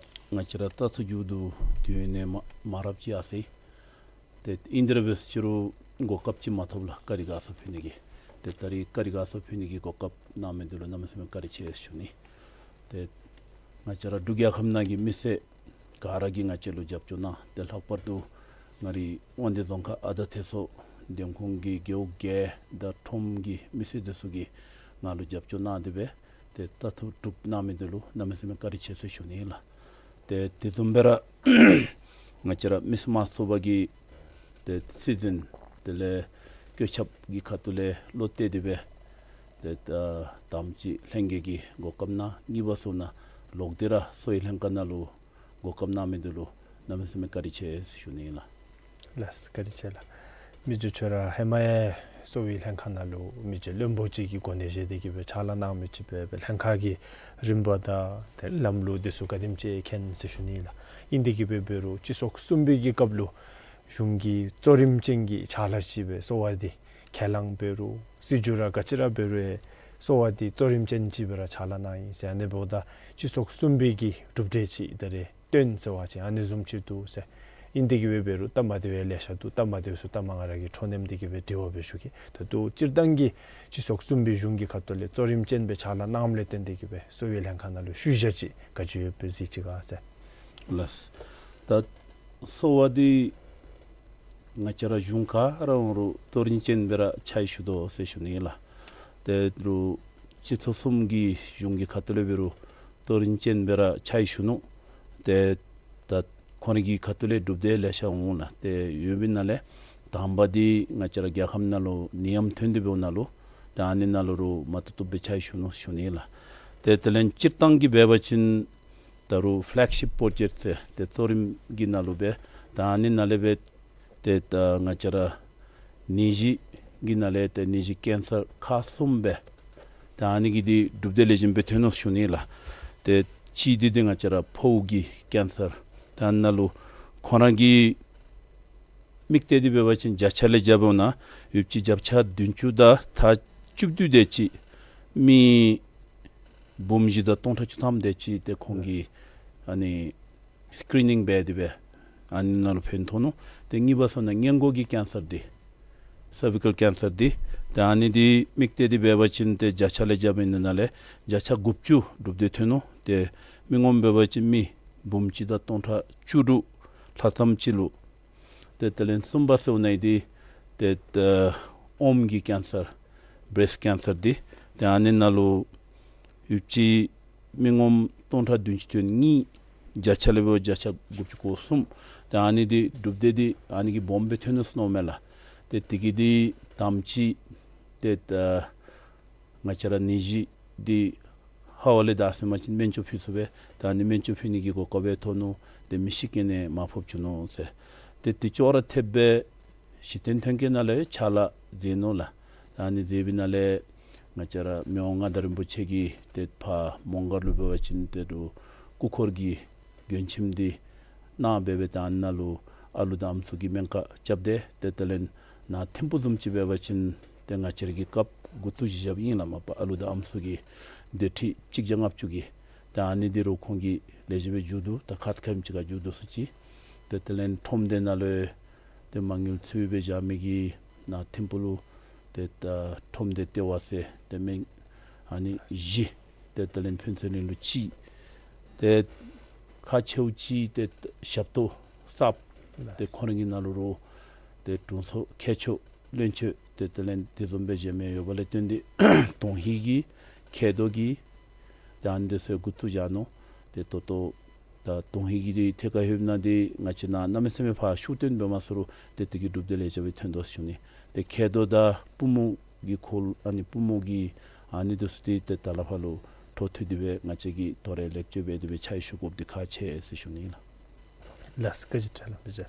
ང་བཅས་ར་བཙག་འཐུ་མཇུག་བསྡུ་དུས་ཡུན་ནི་མ་མ་རབས་ཅིག་ཡར་སོ་ཡི། ཏེ་ཨིན་དེ་ར་འབད་ཟེར་ཅི་རུང་གོ་སྐབས་ཅིག་མ་ཐོབ་ལགས། བཀའ་དྲིན་དགའ་ཚོར་ཕུལ་ནི་གི། ཏེ་ད་རིས་བཀའ་དྲིན་དགའ་ཚོར་ཕུལ་ནི་གི་གོ་སྐབས་གནང་མི་འདི་ལུ་གནམ་མེད་ས་མེད་བཀའ་དྲིན་ཆེ་ཟེར་ཞུ་ནི། ཏེ་ང་བཅས་ར་འབྲུག་རྒྱལ་ཁབ་ནང་གི་མི་སེར་ག་ར་གིས་ང་བཅས་ལུ་རྒྱབ་སྐྱོར་གནང་། ཏེ་ལྷག་པར་དུ་ང་རའི་དབང་འདུས་རྫོང་ཁག་ཨ་ད་ཐེ་སོ་འདེམས་ཁོངས་ཀྱི་རྒེད་འོག་བརྒྱད་དང་ཁྲོམ་གྱི་མི་སེར་དེ་ཚུ་གིས་ང་ལུ་རྒྱབ་སྐྱོར་གནང་སྟེ་སྦེ་ཏེ་བཙག་འཐུ་གྲུབ་གནང་མི་འདི་ལུ་གནམ་མེད་ས་མེད་བཀའ་དྲིན་ཆེ་ཟེར་ཞུ་ནི་ལགས། ཏེ་དེ་བཟུམ་སྦེ་ར་ང་བཅས་ར་མི་སེར་དམངས་གཙོ་པ་གི་ཏེ་སྲིད་འཛིན་དེ་ལས་བཀོད་ཁྱབ་ཀྱི་ཁ་ཐུག་ལས་བློ་གཏད་དེ་སྦེ་ཏེ་ད་དང་པ་ཅིག་ལྷན་རྒྱས་ཀྱིས་གོ་སྐབས་གནང་། གཉིས་པ་ཚུ་ནང་ལོག་སྟེ་ར་གསོ་བའི་ལྷན་ཁག་ནང་ལུ་གོ་སྐབས་གནང་མི་འདི་ལུ་གནམ་མེད་ས་མེད་བཀའ་དྲིན་ཆེ་ཟེར་ཞུ་ནི་ཨིན་ལགས། ལགས་སོ། བཀའ་དྲིན་ཆེ་ལགས། མི་རྗེ་ཁྱོད་ར་ཧེ་མ་ཡང་གསོ་བའི་ལྷན་ཁག་ནང་ལུ་མི་རྗེ་བློན་པོ་ཅིག་གི་གོ་གནས་བཞེས་ཏེ་གི་སྦེ་ཕྱག་ལཱ་གནང་མི་ཅིག་སྦེ་སྦེ་ལྷན་ཁག་གི་རིམ་པ་དང་ཏེ་ལམ་ལུགས་དེ་ཚུ་ག་དེམ་ཅིག་མཁྱེན་ཟེར་ཞུ་ནི་ལགས། ཨིན་ཏེ་གི་སྦེ་འབད་རུང་སྤྱི་ཚོགས་གསུམ་པའི་གི་སྐབས་ལུ་གཞུང་གི་གཙོ་རིམ་ཅན་གྱི་ཕྱག་ལཱ་ཅིག་སྦེ་གསོ་བ་འདི་ཁས་བླངས་འབད་རུང་སྲིད་བྱུས་ར་ག་ཅི་ར་འབད་རུང་ཡང་གསོ་བ་འདི་གཙོ་རིམ་ཅན་ཅིག་སྦེ་ར་ཕྱག་ལཱ་གནང་ཡི་ཟེར། ཨ་ནི་འབདཝ་ད་སྤྱི་ཚོགས་གསུམ་པའི་གི་གྲུབ་འབྲས་ཅིག་ད་རེས་བཏོན་ཟེར་བ་ཅིན་ཨ་ནི་བཟུམ་ཅིག་འདུག་ཟེར། ཨིན་ཏེ་གི་སྦེ་འབད་རུང་སྟབས་མ་བདེཝ་ཡང་ལེ་ཤ་འདུག། སྟབས་མ་བདེཝ་ཚུ་སྟབས་མ་ང་ར་གིས་འཕྲོ་མཉམ་སྟེ་གི་སྦེ་དྲི་བ་སྦེ་ཞུ་གེ། ད་ལྟོ་སྤྱིར་བཏང་གི་སྤྱི་ཚོགས་གསུམ་པའི་གཞུང་གི་ཁ་ཐུག་ལས་གཙོ་རིམ་ཅན་སྦེ་ཕྱག་ལཱ་གནངམ་ལས་བརྟེན་ཏེ་གི་སྦེ་གསོ་བའི་ལྷན་ཁག་ནང་ལུ་ཤུལ་བཞག་ཅིག་ག་ཅི་ཡོདཔ་སྦེ་གཟིགས་ཅི་ག་ཟེར། ལགས། ད་གསོ་བ་འདི་ང་བཅས་ར་གཞུང་ག་ར་འོང་རུང་གཙོ་རིམ་ཅན་སྦེ་ར་ཕྱག་ཞུ་དོ་ཟེར་ཞུ་ནི་ལགས། ཏེ་རུང་སྤྱི་ཚོགས་གསུམ་གྱི་གཞུང་གི་ཁ་ཐུག་ལས་འབད་རུང་གཙོ་རིམ་ཅན་སྦེ་ར་ཕྱག་ཞུ་ནུག། ཏེ་ད་ཁོང་རའི་གི་ཁ་ཐུག་ལས་གྲུབ་འབྲས་ལེ་ཤ་འོང་ལགས། ཏེ་ཡོད་པའི་ནང་ལས་དང་པ་འདི་ང་བཅས་ར་རྒྱལ་ཁབ་ནང་ལུ་ནད་ཡམས་ཐོན་ཏེ་འབདཝ་ནང་ལུ་ཏེ་ཨ་ནི་ནང་ལུ་རུང་མ་བཏུབ་བཏུབ་སྦེ་ཕྱག་ཞུ་ནུག་ཞུ་ནི་ལགས། ཏེ་དེ་ལས་སྤྱིར་བཏང་གི་འབད་བ་ཅིན་ད་རུང་ཕེ་ལེག་ཤིཔ་པོརོ་ཇེཀཊ་ཟེར་ཏེ་གཙོ་རིམ་གྱི་ནང་ལུ་སྦེ་ད་ཨ་ནི་ནང་ལས་སྦེ་ཏེ་ད་ང་བཅས་ར་ནད་གཞི་གི་ནང་ལས་ཏེ་ནད་གཞི་ཀེན་སར་ཁག་གསུམ་སྦེ་ད་ཨ་ནི་གི་འདི་གྲུབ་འབྲས་ལེགས་ཤོམ་སྦེ་ཐོན་ནུག་ཞུ་ནི་ལགས། ཏེ་གཅིག་འདི་འདི་ང་བཅས་ར་ཕོཝ་གི་ཀེན་སར། ད་ཨ་ནཱ་ལུ་ཁོང་ར་གི་དམིགས་གཏད་འདི་འབད་བ་ཅིན་བརྒྱ་ཆ་ལས་རྐྱབ་འོང་ན་ཡོད་ཅི་བརྒྱ་ཆ་བདུན་ཅུ་དང་ཐ་བཅུ་བདུན་དེ་ཅིག་མི་འབུམ་བཞི་དང་སྟོང་ཕྲག་བཅུ་ཐམ་དེ་ཅིག་ཏེ་ཁོང་གིས་ཨ་ནི་སི་ཀི་རི་ནིང་འབད་དེ་སྦེ་ཨ་ནི་ནང་ལུ་ཕན་ཐོགས་ནུག། ཏེ་གཉིས་པ་སོང་ན་སྔས་མགོ་གི་ཀེན་སར་འདི་སར་བི་ཀཱལ་ཀེན་སར་འདི་ཏེ་ཨ་ནི་འདི་དམིགས་གཏད་འདི་འབད་བ་ཅིན་ཏེ་བརྒྱ་ཆ་ལས་རྐྱབ་ཨིན་ན་ལས་བརྒྱ་ཆ་དགུ་བཅུ་གྲུབ་འབྲས་ཐོན་ནུག། ཏེ་མི་ངོམ་འབད་བ་ཅིན་མི་འབུམ་གཅིག་དང་སྟོང་ཕྲག་བཅུ་དྲུག་ལྷག་ཙམ་ཅིག་ལུ། ཏེ་དེ་ལས་གསུམ་པ་ཟེར་བ་ཅིན་འདི་ཏེ་ཨོམ་གྱི་ཀེན་སར་བེརེསཊ་ཀེན་སར་འདི་ཏེ་ཨ་ནི་ནང་ལུ་ཡོད་ཅི་མི་ངོམ་སྟོང་ཕྲག་བདུན་ཅུ་དོན་གཉིས་བརྒྱ་ཆ་ལས་འབད་བརྒྱ་ཆ་དགུ་བཅུ་གོ་གསུམ། ཏེ་ཨ་ནི་འདི་གྲུབ་འབྲས་འདི་ཨ་ནི་གིས་སྦོམ་སྦེ་ཐོན་ནུག་ཟེར་མནོཝ་མས་ལགས། ཏེ་དེ་གིས་འདི་དང་པ་ཅིག་ཏེ་ད་ང་བཅས་ར་ནད་གཞི་འདི་ཧ་ལམ་ལས་ད་ཟེར་བ་ཅིན་སྨན་བཅོས་ཕུལ་ཚུགས་པས། ད་ཨ་ནི་སྨན་བཅོས་ཕུལ་ནི་གི་གོ་སྐབས་སྦེ་ཐོབ་ནུག། ཏེ་མི་ཤི་ག་ནི་མ་ཕོགཔ་བྱུང་ནུག་ཟེར། ཏེ་དེ་ཅོག་ར་འཐདཔ་སྦེ་གཞི་རྟེན་ཐོན་སྐྱེད་ནང་ལས་ཕྱག་ལཱ་མཛད་ནུག་ལགས། ད་ཨ་ནི་མཛད་པའི་ནང་ལས་ང་བཅས་ར་མི་དབང་མངའ་བདག་རིན་པོ་ཆེ་གིས་ཏེ་ཕར་མོང་སྒར་ལུ་འབད་བ་ཅིན་ཏེ་རུང་སྐུ་འཁོར་གྱི་མགྲོན་ཁྱིམ་འདི་གནང་སྦེ་སྦེ་ད་ཨ་ནཱ་ལུ་ཨ་ལུ་དང་ཨམ་སྲུ་གི་སྨན་ཁང་རྐྱབ་སྟེ་ཏེ་དེ་ལས་ནཱ་ཐིམ་ཕུ་བཟུམ་ཅིག་འབད་བ་ཅིན་ཏེ་ང་བཅས་ར་གི་སྐབས་འགོ་བཙུགས་ཅི་བཞགཔ་ཨིན་ལགས། མ་པ་ཨ་ལུ་དང་ཨམ་སྲུ་གི་སྡོད་ཁྲི་གཅིག་བརྒྱ་ལྔ་བཅུ་གི་ཏེ་ཨ་ནི་འདི་རུང་ཁོང་གིས་ལེགས་ཤོམ་སྦེ་མཇུག་བསྡུ། ད་ཁ་ཙ་ཁ་ཉིནམ་ཅིག་ཁར་མཇུག་བསྡུ་ཚུགས་ཅི། ཏེ་དེ་ལས་ཁྲོམ་སྡེ་ནང་ལུ་ཏེ་མ་དངུལ་ཚུ་སྦེ་བཞག་མི་གི་ནཱ་ཐིམ་ཕུ་ལུ་ཏེ་ད་ཁྲོམ་སྡེ་ལྟེ་བ་ཟེར་ཏེ་མི་ཨ་ནི་བཞི། ཏེ་དེ་ལས་ཕུན་ཚོགས་གླིང་ལུ་གཅིག། ཏེ་ཁག་ཆེཝ་གཅིག་ཏེ་ཞབས་ཏོག་གསརཔ་ཏེ་ཁོང་རའི་ནང་ལུ་རུང་ཏེ་དྲུང་འཚོ་མཁས་མཆོག་བློན་ཆེན་ཏེ་དེ་ལས་དེ་བཟུམ་སྦེ་གཞན་མི་ཡོདཔ་ལས་བརྟེན་ཏེ་དོན་ཧིང་གི་མཁལ་རྡོག་གི་ཏེ་ཨ་ནི་འདི་ཚུ་འགོ་བཙུགས་བཞག་ནུག། ཏེ་ད་ལྟོ་ད་དོན་ཧིང་གི་འདི་ཐད་ཁར་ལྷོདཔ་ད་འདི་ང་བཅས་ནཱ་གནམ་མེད་ས་མེད་ཕར་ཤུགས་བཏོན་འབད་མ་ཚུགས་རུང་ཏེ་དེ་གི་གྲུབ་འབྲས་ལེགས་ཤོམ་སྦེ་ཐོན་དོ་ཟེར་ཞུ་ནི། ཏེ་མཁལ་རྡོག་དང་པུས་མོ་གི་ཁོག་ཨ་ནི་པུས་མོ་གི་ཨ་ནི་འདི་ཚུ་འདི་ཏེ་ད་ལས་ཕར་ལུ་འཕྲོ་མཐུད་དེ་སྦེ་ང་བཅས་ཀྱིས་དོ་རུང་ལེགས་བཅོས་འབད་དེ་སྦེ་ཕྱག་ཞུ་དགོཔ་འདི་ཁག་ཆེ་ཟེར་ཞུ་ནི་ཨིན་ལགས། ལགས་སོ། བཀའ་དྲིན་ཆེ་ལགས། མི་རྗེ་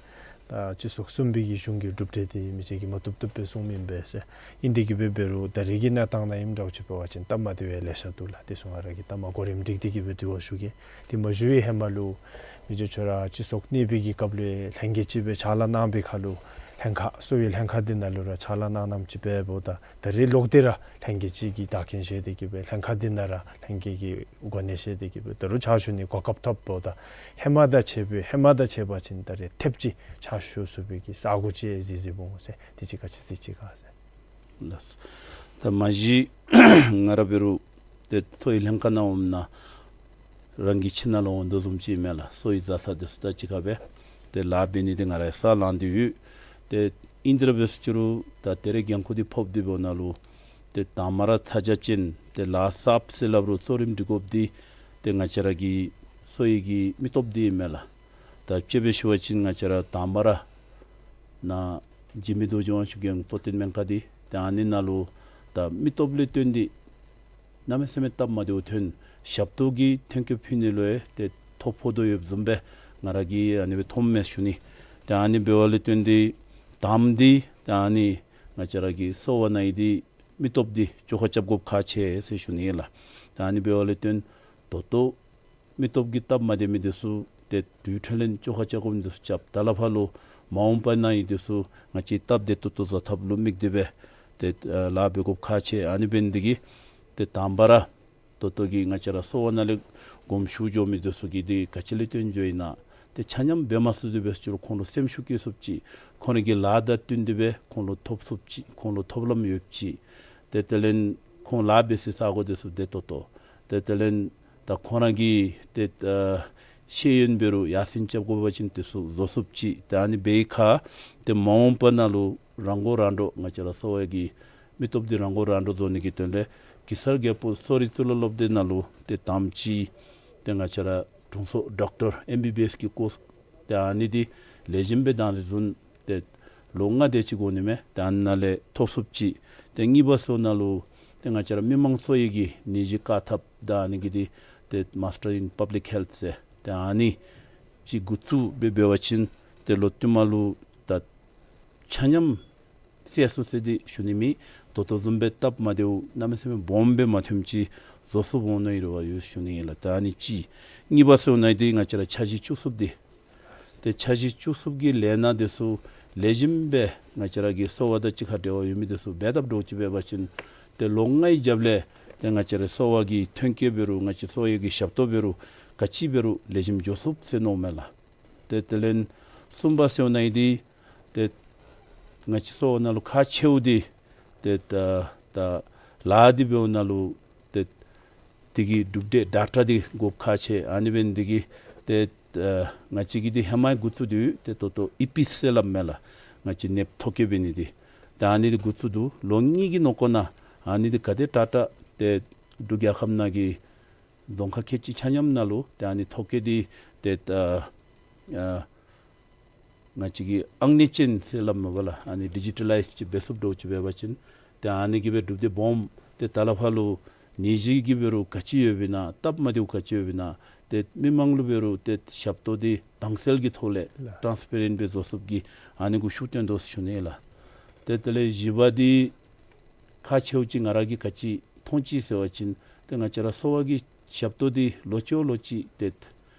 ད་སྤྱི་ཚོགས་གསུམ་པའི་གི་གཞུང་གི་གྲུབ་འབྲས་འདི་མི་རྗེ་གིས་མ་བཏུབ་བཏུབ་སྦེ་གསུངམ་ཨིན་པས་ཟེར། ཨིན་ཏེ་གི་སྦེ་འབད་རུང་ད་རེས་ཀྱི་གནས་སྟངས་ནང་ཨིནམ་འདྲཝ་ཅིག་འབད་བ་ཅིན་སྟབས་མ་བདེཝ་ཡང་ལེ་ཤ་འདུག་ལགས། དེ་ཚུ་ང་ར་གིས་ད་མ་གོ་རིམ་སྒྲིག་སྟེ་གི་སྦེ་དྲི་བ་ཞུ་གེ། དེ་མ་ཞུ་བའི་ཧེ་མ་ལུ་མི་རྗེ་ཁྱོད་ར་སྤྱི་ཚོགས་གཉིས་པའི་གི་སྐབས་ལུ་ལྷན་རྒྱས་ཅིག་སྦེ་ཕྱག་ལཱ་གནང་བའི་ཁར་ལུ་ལྷན་ཁག་གསོ་བའི་ལྷན་ཁག་འདི་ནང་ལུ་ར་ཕྱག་ལཱ་གནང་གནངམ་ཅིག་འབདཝ་ད་ད་རེས་ལོག་སྟེ་ར་ལྷན་རྒྱས་ཅིག་གིས་བདག་རྐྱེན་བཞེས་ཏེ་གི་སྦེ་ལྷན་ཁག་འདི་ནང་ར་ལྷན་རྒྱས་ཀྱིས་གོ་གནས་བཞེས་ཏེ་གི་སྦེ་ད་རུང་ཕྱག་ཞུ་ནི་གོ་སྐབས་ཐོབཔ་ད་ཧེ་མ་དང་ཕྱད་པའི་ཧེ་མ་དང་ཕྱད་པ་ཅིན་ད་རེས་ཐེབས་ཅིག་ཕྱག་ཞུ་ཚུགས་པའི་གི་ས་གོ་ཅིག་གཟིགས་གཟིགསཔ་འོང་ཟེར། དེ་ཅིག་ག་ཅི་གཟིགས་ཅི་ག་ཟེར། ལགས། ད་མ་གཞི་ང་ར་འབད་རུང་ཏེ་གསོ་བའི་ལྷན་ཁག་ནང་འོངམ་ད་རང་གི་ཁྱིམ་ནང་ལུ་འོང་དོ་བཟུམ་ཅིག་མས་ལགས། གསོ་བའི་བཟའ་ཚང་འདི་ཚུ་དང་གཅིག་ཁར་སྦེ་ཏེ་ལཱ་འབད་ནི་འདི་ང་ར་ཡང་ས་ལངས་ཏེ་ཡོད། ཏེ་ཨིན་དེ་ར་འབད་ཟེར་ཅི་རུང་ད་ད་རེས་འགན་ཁུར་འདི་ཕོགཔ་འདི་འབདཝ་ད་ལུ་ཏེ་དང་པ་ར་ཚ་གྱང་ཅན་ཏེ་ལཱ་གསརཔ་ཟེར་སླབ་རུང་གཙོ་རིམ་སྒྲིག་དགོཔ་འདི་ཏེ་ང་བཅས་ར་གི་གསོ་བའི་གི་མི་སྟོབས་འདི་ཨིན་མས་ལགས། ད་དཔྱེ་སྦེ་ཞུ་བ་ཅིན་ང་བཅས་ར་དང་པ་ར་ནཱ་འཇིགས་མེད་རྡོ་རྗེ་དབང་ཕྱུག་རྒྱལ་ཡོངས་གཙོ་བསྟེན་སྨན་ཁང་འདི་ཏེ་ཨ་ནི་ནང་ལུ་ད་མི་སྟོབས་ལས་བརྟེན་ཏེ་གནམ་མེད་ས་མེད་སྟབས་མ་བདེཝ་ཐོན། ཞབས་ཏོག་གི་ཐོན་སྐྱེད་ཕུལ་ནི་ལུ་ཡང་ཏེ་ཐོ་ཕོག་དོ་ཡོདཔ་བཟུམ་སྦེ་ང་ར་གིས་ཨ་ནི་སྦེ་མཐོངམ་མས་ཞུ་ནི། ཏེ་ཨ་ནི་འབདཝ་ལས་བརྟེན་ཏེ་དང་པ་འདི་ཏེ་ཨ་ནི་ང་བཅས་ར་གི་གསོ་བ་ནང་ཡོད་མི་སྟོབས་འདི་བཅོ་ཁ་རྐྱབ་དགོཔ་ཁག་ཆེ་ཟེར་ཞུ་ནི་ལགས། ཏེ་ཨ་ནི་འབདཝ་ལས་བརྟེན་ད་ལྟོ་མི་སྟོབས་ཀྱི་སྟབས་མ་བདེ་མི་འདི་ཚུ་ཏེ་དུས་ཐོག་ལས་བཅོ་ཁ་རྐྱབ་དགོ་མི་འདི་ཚུ་རྐྱབ། ད་ལས་ཕར་ལུ་མ་འོངས་པ་ནང་ཡོད་མི་འདི་ཚུ་ང་བཅས་སྟབས་བདེ་ཏོག་ཏོ་བཟའ་ཐབས་ལུ་དམིགས་ཏེ་སྦེ་ཏེ་ལཱ་འབད་དགོཔ་ཁག་ཆེ། ཨ་ནི་འབད་ནི་འདི་གིས་ཏེ་དང་པ་ར་ད་ལྟོ་གི་ང་བཅས་ར་གསོ་བ་ནང་ལས་དགོངསམ་ཞུ་འགྱོ་མི་འདི་ཚུ་གིས་འདི་ག་ཅི་ལས་བརྟེན་འགྱོཝ་ཨིན་ན། ཏེ་ཆ་མཉམ་འབད་མ་ཚུགས་ཏེ་འབད་ཅི་རུང་ཁོང་ལུ་སེམས་ཤུགས་བསྐྱེད་ཚུགསཔ་ཅིག། ཁོང་རའི་གི་ལཱ་དང་བསྟུན་ཏེ་སྦེ་ཁོང་ལུ་ཐོབ་ཚུགསཔ་ཅིག། ཁོང་ལུ་ཐོབ་ལམ་ཡོདཔ་ཅིག། ཏེ་དེ་ལས་ཁོང་ལཱ་འབད་སའི་ས་གོ་དེ་ཚུ་བདེ་ཏོག་ཏོ། ཏེ་དེ་ལས་ད་ཁོང་ར་གི་ཏེ་ཨ་ཤེས་ཡོན་འབད་རུང་ཡར་སེང་རྐྱབ་དགོ་པ་ཅིན་དེ་ཚུ་བཟོ་ཚུགསཔ་ཅིག། ཏེ་ཨ་ནི་འབད་བའི་ཁར་ཏེ་མ་འོངས་པ་ནང་ལུ་རང་མགོ་རང་འདྲོངས་ང་བཅས་ར་གསོ་བ་གི་མི་སྟོབས་འདི་རང་མགོ་རང་འདྲོངས་བཟོ་ནི་གི་དོན་ལས་གེ་སར་རྒྱལ་པོ་གསོ་རིག་གཙུག་ལག་སློབ་སྡེ་ནང་ལུ་ཏེ་དང་པ་ཅིག་ཏེ་ང་བཅས་ར་དྲུང་འཚོ་ཌོག་ཊར་ཨེམ་བི་བི་ཨེས་ཀྱི་ཀོརསི་ཏེ་ཨ་ནི་འདི་ལེགས་ཤོམ་སྦེ་དང་འདི་བཟུམ་ཏེ་ལོ་ལྔ་དེ་ཅིག་འགོར་ནི་མས། ཏེ་ཨ་ནཱ་ལས་ཐོབ་ཚུགསཔ་ཅིག། ཏེ་གཉིས་པ་ཟེར་ནང་ལུ་ཏེ་ང་བཅས་ར་མི་མང་གསོ་བའི་གི་ནད་གཞི་བཀག་ཐབས་དང་ཨ་ནི་གི་འདི་ཏེ་མཱས་ཊར་ཨིན་པབ་ལིཀ་ཧེལཐ་ཟེར་ཏེ་ཨ་ནི་ཅིག་འགོ་བཙུགས་སྦེ་འབད་བ་ཅིན་ཏེ་ལོག་ཤུལ་མ་ལུ་ད་ཆ་མཉམ་བསལ་སོང་ཟེར་འདི་ཞུ་ནི་མེད། ད་ལྟོ་བཟུམ་སྦེ་སྟབས་མ་བདེཝ་གནམ་མེད་ས་མེད་སྦོམ་སྦེ་མ་ཐོནམ་ཅིག་བཟོ་ཚུགས་འོང་ནི་རེ་བ་ཡོད་ཞུ་ནི་ཨིན་ལགས། ད་ཨ་ནི་གཅིག། གཉིས་པ་ཟེར་ནི་འདི་ང་བཅས་ར་འཆར་གཞི་བཅུ་གསུམ་འདི་ཏེ་འཆར་གཞི་བཅུ་གསུམ་གྱི་ལས་སྣ་དེ་ཚུ་ལེགས་ཤོམ་སྦེ་ང་བཅས་ར་གི་གསོ་བ་དང་གཅིག་ཁར་འབྲེལ་བ་ཡོད་མི་དེ་ཚུ་འབད་ཐབས་འདྲཝ་ཅིག་འབད་བ་ཅིན་ཏེ་ལོ་ལྔའི་རྒྱབ་ལས་ཏེ་ང་བཅས་ར་གསོ་བ་གི་ཐོན་སྐྱེད་འབད་རུང་ང་བཅས་གསོ་བའི་གི་ཞབས་ཏོག་འབད་རུང་ག་ཅི་འབད་རུང་ལེགས་ཤོམ་འགྱོ་ཚུགས་ཟེར་མནོཝ་མས་ལགས། ཏེ་དེ་ལས་གསུམ་པ་ཟེར་ནི་འདི་ཏེ་ང་བཅས་གསོ་བ་ནང་ལུ་ཁག་ཆེཝ་འདི་ཏེ་ད་ད་ལཱ་འདི་འབདཝ་ནང་ལུ་ཏེ་དེ་གི་གྲུབ་འབྲས་ཌེ་ཊ་འདི་དགོཔ་ཁག་ཆེ། ཨ་ནི་འབད་ནི་འདི་གིས་ཏེ་ཨ་ང་བཅས་ཀྱིས་འདི་ཧེ་མ་འགོ་བཙུགས་ཏེ་ཡོད། ཏེ་ད་ལྟོ་ཨི་པི་ཟེར་སླབ་མས་ལགས། ང་བཅས་ནདཔ་ཐོ་བཀོད་འབད་ནི་འདི་ད་ཨ་ནི་འདི་འགོ་བཙུགས་འདུག། ལོ་གཉིས་ཀྱི་ནང་འཁོད་ནང་ཨ་ནི་འདི་ག་དེ་དྲག་དྲག་ཏེ་འབྲུག་རྒྱལ་ཁབ་ནང་གི་རྫོང་ཁག་ཁལ་གཅིག་ཆ་མཉམ་ནང་ལུ་ཏེ་ཨ་ནི་ཐོ་བཀོད་འདི་ཏེ་ཨ་ཨ་ང་བཅས་ཀྱིས་ཨང་གནས་ཅན་ཟེར་སླབ་མས་པ་ལགས། ཨ་ནི་ཌི་ཇི་ཊ་ལའིཛ་ཅིག་འབད་ཚུགསཔ་འདྲཝ་ཅིག་འབད་བ་ཅིན་ཏེ་ཨ་ནི་གིས་འབད་གྲུབ་འབྲས་སྦོམ་ཏེ་ད་ལས་ཕར་ལུ་ནད་གཞི་གི་འབད་རུང་ག་ཅི་ཡོདཔ་ཨིན་ན་སྟབས་མ་བདེཝ་ག་ཅི་ཡོདཔ་ཨིན་ན་ཏེ་མི་མང་ལུ་འབད་རུང་ཏེ་ཞབས་ཏོག་འདི་དྭངས་གསལ་གྱི་ཐོག་ལས་ལགས། ཊཱནསི་པེ་རེནཊ་སྦེ་བཟོ་ཚུགསཔ་གི་ཨ་ནི་གུ་ཤུགས་བཏོན་དོ་ཟེར་ཞུ་ནི་ལགས། ཏེ་དེ་ལས་བཞི་པ་འདི་ཁག་ཆེཝ་ཅིག་ང་ར་གིས་ག་ཅི་མཐོང་ཅི་ཟེར་བ་ཅིན་ཏེ་ང་བཅས་ར་གསོ་བ་གི་ཞབས་ཏོག་འདི་ལོ་ཅིག་ལོ་ཅིག་ཏེ་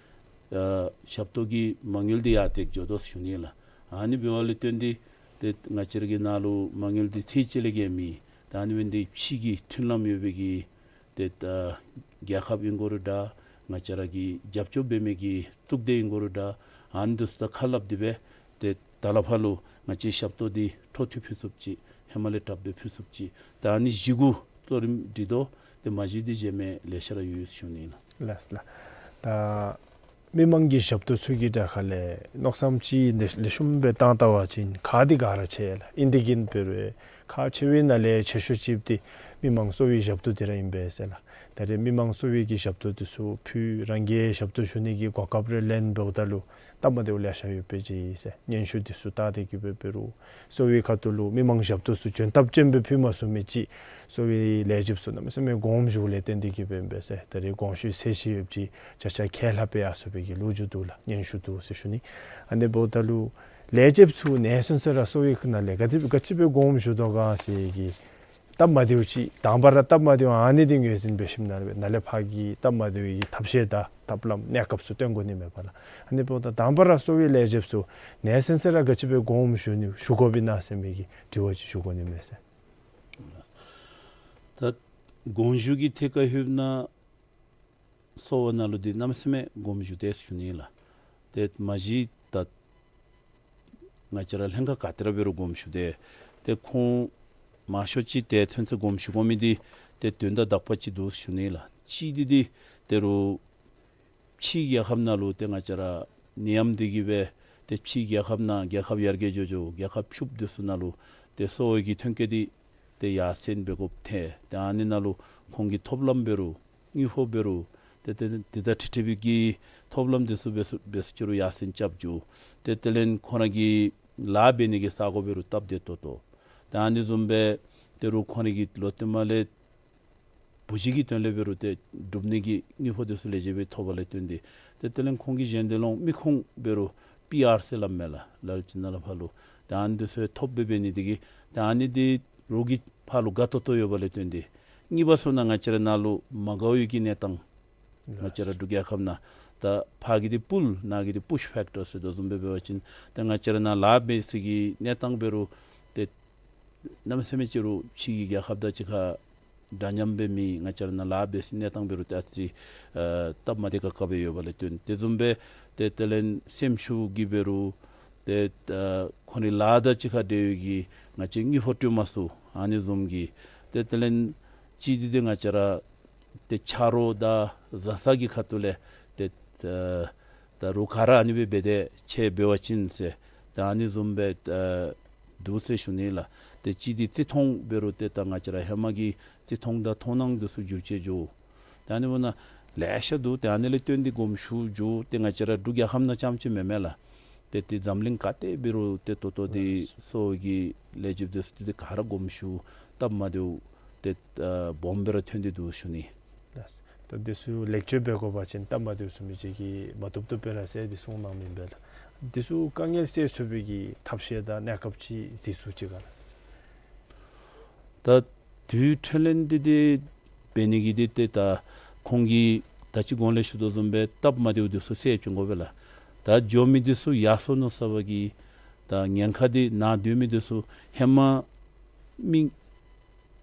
ཨ་ཞབས་ཏོག་གི་མ་དངུལ་འདི་ཡར་འདེགས་འགྱོ་དོ་ཟེར་ཞུ་ནི་ལགས། ཨ་ནི་འབདཝ་ལས་བརྟེན་ཏེ་ཏེ་ང་བཅས་ར་གི་ནང་ལུ་མ་དངུལ་འདི་ཚད་ཅིག་ལས་བརྒལ་མེད། ད་ཨ་ནི་འབད་ནི་འདི་ཕྱི་གི་མཐུན་ལམ་ཡོད་པའི་གི་ཏེ་ཨ་རྒྱལ་ཁབ་ཨིན་དགོ་རུང་འདྲ་ང་བཅས་ར་གི་རྒྱབ་སྐྱོར་འབད་མི་གི་གཙུག་སྡེ་ཨིན་དགོ་རུང་འདྲ་ཨ་ནི་འདི་ཚུ་དང་ཁ་སླབ་སྟེ་སྦེ་ཏེ་ད་ལས་ཕར་ལུ་ང་བཅས་ཞབས་ཏོག་འདི་འཕྲོ་མཐུད་ཕུལ་ཚུགསཔ་ཅིག། ཧེ་མ་ལས་དྲགཔ་སྦེ་ཕུལ་ཚུགསཔ་ཅིག། ད་ཨ་ནི་བཞི་གུ་གཙོ་རིམ་སྒྲིག་དོ། ཏེ་མ་གཞི་འདི་གཞན་མི་ལེ་ཤ་ར་ཡོད་ཡོད་ཟེར་ཞུ་ནི་ཨིན་ལགས། ལགས་ལགས། ད་མི་མང་གི་ཞབས་ཏོག་ཚུ་གི་གྲས་ཁ་ལས་མནོ་བསམ་ཅིག་ལེགས་ལེགས་ཤོམ་སྦེ་བཏང་བལྟ་བ་ཅིན་ག་དེ་ག་ར་ཆེ་ལགས། ཨིན་དེ་གིས་འབད་རུང་ཁག་ཆེ་བའི་ནང་ལས་ཆེ་ཤོས་ཅིག་འདི་མི་མང་གསོ་བའི་ཞབས་ཏོག་འདི་ར་ཨིན་པས་ཟེར་ལགས། ད་རེས་མི་མང་གསོ་བའི་གི་ཞབས་ཏོག་འདི་ཚུ་ཕུལ་རང་གིས་ཞབས་ཏོག་ཞུ་ནི་གི་གོ་སྐབས་རེ་ལེན་འབདཝ་ད་ལུ་སྟབས་མ་བདེཝ་ལེ་ཤ་ཡོད་པས་ཟེར་སྙན་ཞུ་འདི་ཚུ་བལྟ་སྟེ་གིས་འབད་རུང་གསོ་བའི་ཁ་ཐུག་ལུ་མི་མང་ཞབས་ཏོག་ཚུ་འཇོན་ཐངས་ཅན་སྦེ་ཕུལ་མ་ཚུགས་མི་ཅིག་གསོ་བའི་ལས་བྱེདཔ་ཚུ་གནམ་མེད་ས་མེད་དགོངསམ་ཞུཝ་ལས་བརྟེན་ཏེ་གིས་འབད་ཟེར། ད་རེས་དགོངས་ཞུ་ཚད་གཞི་ཡོདཔ་ཅིག་ཆ་ཆ་ཁས་ལེན་འབད་ཡར་སོང་བའི་གི་ལོ་རྒྱུས་འདུག་ལགས། སྙན་ཞུ་འདུག་ཟེར་ཞུ་ནི། ཨ་ནི་འབདཝ་ད་ལུ་ལས་བྱེདཔ་ཚུ་ནད་སོང་ས་ར་གསོ་བའི་ཁ་ནང་ལས་ག་དེ་ག་ཅི་སྦེ་དགོངསམ་ཞུ་དོ་ག་ཟེར་གི་སྟབས་མ་བདེཝ་ཅིག་དང་པ་ར་སྟབས་མ་བདེཝ་ཨ་ནི་འདི་ངོས་འཛིན་འབད་ཞིནམ་ལས་ནཱ་ལས་ཕར་གྱི་སྟབས་མ་བདེཝ་གི་ཐབས་ཤེས་དང་ཐབས་ལམ་གནས་སྐབས་ཚུ་སྟོན་དགོ་ནི་མས་པ་ལགས། ཨ་ནི་འབདཝ་ད་དང་པ་ར་གསོ་བའི་ལས་བྱེདཔ་ཚུ་ནད་སོང་ས་ར་ག་ཅི་སྦེ་དགོངསམ་ཞུ་ནི་ཞུ་དགོཔ་ཨིན་ན་ཟེར་མི་གི་དྲི་བ་ཅིག་ཞུ་དགོ་ནི་མས་ཟེར། ད་དགོངས་ཞུ་གི་ཐད་ཁར་ལྷོདཔ་ད་གསོ་བ་ནང་ལུ་འདི་གནམ་མེད་ས་མེད་དགོངསམ་ཞུ་དེས་ཞུ་ནི་ལགས། ཏེ་མ་གཞི་ད་ང་བཅས་ར་ལྷན་ཁག་ག་ཏེ་ར་འབད་རུང་དགོངསམ་ཞུ་དེས། ཏེ་ཁོང་མང་ཤོས་ཅིག་ཏེ་ཚུན་ཚོད་དགོངསམ་ཞུ་དགོ་མི་འདི་ཏེ་དོན་དག་དག་པ་ཅིག་འདུག་ཞུ་ནི་ལགས། གཅིག་འདི་འདི་ད་རུང་ཕྱིའི་རྒྱལ་ཁབ་ནང་ལུ་ཏེ་ང་བཅས་ར་ནད་ཡམས་འདི་གིས་འབད་ཏེ་ཕྱིའི་རྒྱལ་ཁབ་ནང་རྒྱལ་ཁབ་ཡར་རྒྱས་འགྱོ་འགྱོ་རྒྱལ་ཁབ་ཕྱུགཔོ་འདི་ཚུ་ནང་ལུ་ཏེ་གསོ་བའི་གི་ཐོན་སྐྱེད་འདི་ཏེ་ཡར་སེང་འབད་དགོཔ་ཐལ། ཏེ་ཨ་ནི་ནང་ལུ་ཁོང་གི་ཐོབ་ལམ་འབད་རུང་དངུལ་ཕོགས་འབད་རུང་ཏེ་ཏེ་འདི་དང་འཁྲིལ་འཁྲིལ་བའི་གི་ཐོབ་ལམ་འདི་ཚུ་འབད་ཚུགས་འབད་ཚུགས་ཅི་རུང་ཡར་སེང་རྐྱབ་འགྱོ། ཏེ་དེ་ལས་ཁོང་ར་གི་ལཱ་འབད་ནི་གི་ས་གོ་འབད་རུང་སྟབས་བདེ་ཏོག་ཏོ། ཏེ་ཨ་ནི་བཟུམ་སྦེ་ད་རུང་ཁོང་ར་གི་ལོག་སྟེ་མར་ལས་བུ་གཞི་གི་དོན་ལས་འབད་རུང་ཏེ་སྒྲུབ་ནི་གི་དངུལ་ཕོགས་འདི་ཚུ་ལེགས་ཤོམ་སྦེ་ཐོབ་པ་ལས་བརྟེན་ཏེ་ཏེ་དེ་ལས་ཁོང་གི་གཞན་དོན་ལུ་དམིགས་ཁུངས་འབད་རུང་པི་ཨར་ཟེར་སླབ་མས་ལགས། ལ་ལུ་ཅིག་ནཱ་ལས་ཕར་ལུ་ཏེ་ཨ་ནི་འདི་ཚུ་ཐོབ་སྦེ་འབད་ནི་འདི་གིས་ཏེ་ཨ་ནི་འདི་རོགས་ཀྱི་ཕར་ལུ་དགའ་ཏོག་ཏོ་ཡོད་པ་ལས་བརྟེན་ཏེ། གཉིས་པ་ཟེར་ན་ང་བཅས་ར་ནཱ་ལུ་མ་དགའ་བའི་གི་གནས་སྟངས་ང་བཅས་ར་འབྲུག་རྒྱལ་ཁབ་ནང་ད་ཕར་གྱི་འདི་པུལ་ནཱ་གི་འདི་པུཤ་ཕེཀ་ཊར་ཟེར་དོ་བཟུམ་སྦེ་འབད་བ་ཅིན་ཏེ་ང་བཅས་ར་ནཱ་ལཱ་འབད་སའི་གི་གནས་སྟངས་འབད་རུང་ཏེ་གནམ་མེད་ས་མེད་ཅིག་རུང་ཕྱི་གི་རྒྱལ་ཁབ་དང་གཅིག་ཁར་ འདྲ་མཉམ་སྦེ་མི་ང་བཅས་ར་ནང་ལཱ་འབད་སའི་གནས་སྟངས་འབད་རུང་ཏེ་ཨ་ཙི་ཨ་སྟབས་མ་བདེ་ཁག་ཁ་སྦེ་ཡོདཔ་ལས་བརྟེན་དེ་བཟུམ་སྦེ་ཏེ་དེ་ལས་སེམས་ཤུགས་ཀྱིས་འབད་རུང་ཏེ་ཨ་ཁོང་རའི་ལཱ་དང་གཅིག་ཁར་འབྲེལ་བའི་གི་ང་བཅས་དངུལ་ཕོགས་སྤྲོད་མ་ཚུགས་ཨ་ནི་བཟུམ་གྱི་ཏེ་དེ་ལས་ཅིག་འདི་ཏེ་ང་བཅས་ར་ཏེ་ཆ་རོགས་དང་བཟའ་ཚང་གི་ཁ་ཐུག་ལས་ཏེ་ཨ་ད་རུང་ག་ར་ཨ་ནི་སྦེ་འབད་དེ་ཁྱེད་འབད་བ་ཅིན་ཟེར་ད་ཨ་ནི་བཟུམ་སྦེ་ཨ་འདུག་ཟེར་ཞུ་ནི་ལགས། ཏེ་ཅིག་འདི་བརྩི་མཐོང་འབད་རུང་ཏེ་ད་ང་བཅས་ར་ཧེ་མ་གི་བརྩི་མཐོང་དང་མཐོང་སྣང་འདི་ཚུ་འགྱུར་བཅོས་འགྱོ། ད་ཨ་ནི་འབདཝ་ད་ལེ་ཤ་འདུག། ཏེ་ཨ་ནི་ལས་བརྟེན་ཏེ་དགོངསམ་ཞུ་འགྱོ། ཏེ་ང་བཅས་ར་འབྲུག་རྒྱལ་ཁབ་ནང་རྐྱངམ་ཅིག་མེན་མས་ལགས། ཏེ་ཏེ་འཛམ་གླིང་ག་ཏེ་འབད་རུང་ཏེ་ད་ལྟོ་འདི་གསོ་བའི་གི་ལས་བྱེདཔ་འདི་ཚུ་ཏེ་ག་ར་དགོངསམ་ཞུ་སྟབས་མ་བདེཝ་ཏེ་ཨ་སྦོམ་སྦེ་ར་ཐོན་ཏེ་འདུག་ཞུ་ནི། ལགས། ད་འདི་ཚུ་ལེགས་བཅོས་འབད་དགོ་པ་ཅིན་སྟབས་མ་བདེཝ་ཚུ་མི་བྱེད་གི་མ་བཏུབ་བཏུབ་སྦེ་ར་ཟེར་འདི་གསུངས་གནང་མི་ཨིན་པས་ལགས། འདི་ཚུ་དཀའ་ངལ་སེལ་ཚུགས་པའི་གི་ཐབས་ཤེས་དང་གནས་སྐབས་ཅིག་གཟིགས་ཚུགས་ཅི་ག་ལགས། ད་དུས་ཐོན་ལས་འདི་འདི་འབད་ནི་གི་འདི་ཏེ་ད་ཁོང་གིས་ད་ཅི་གོང་ལས་ཞུ་དོ་བཟུམ་སྦེ་སྟབས་མ་བདེཝ་འདི་ཚུ་སེལ་བཅུག་དགོ་པས་ལགས། ད་འགྱོ་མི་འདི་ཚུ་ཡར་སོང་ནུག་ཟེར་བའི་གི་ད་ཉེན་ཁ་འདི་ནཱ་སྡོད་མི་འདི་ཚུ་ཧེ་མ་མི་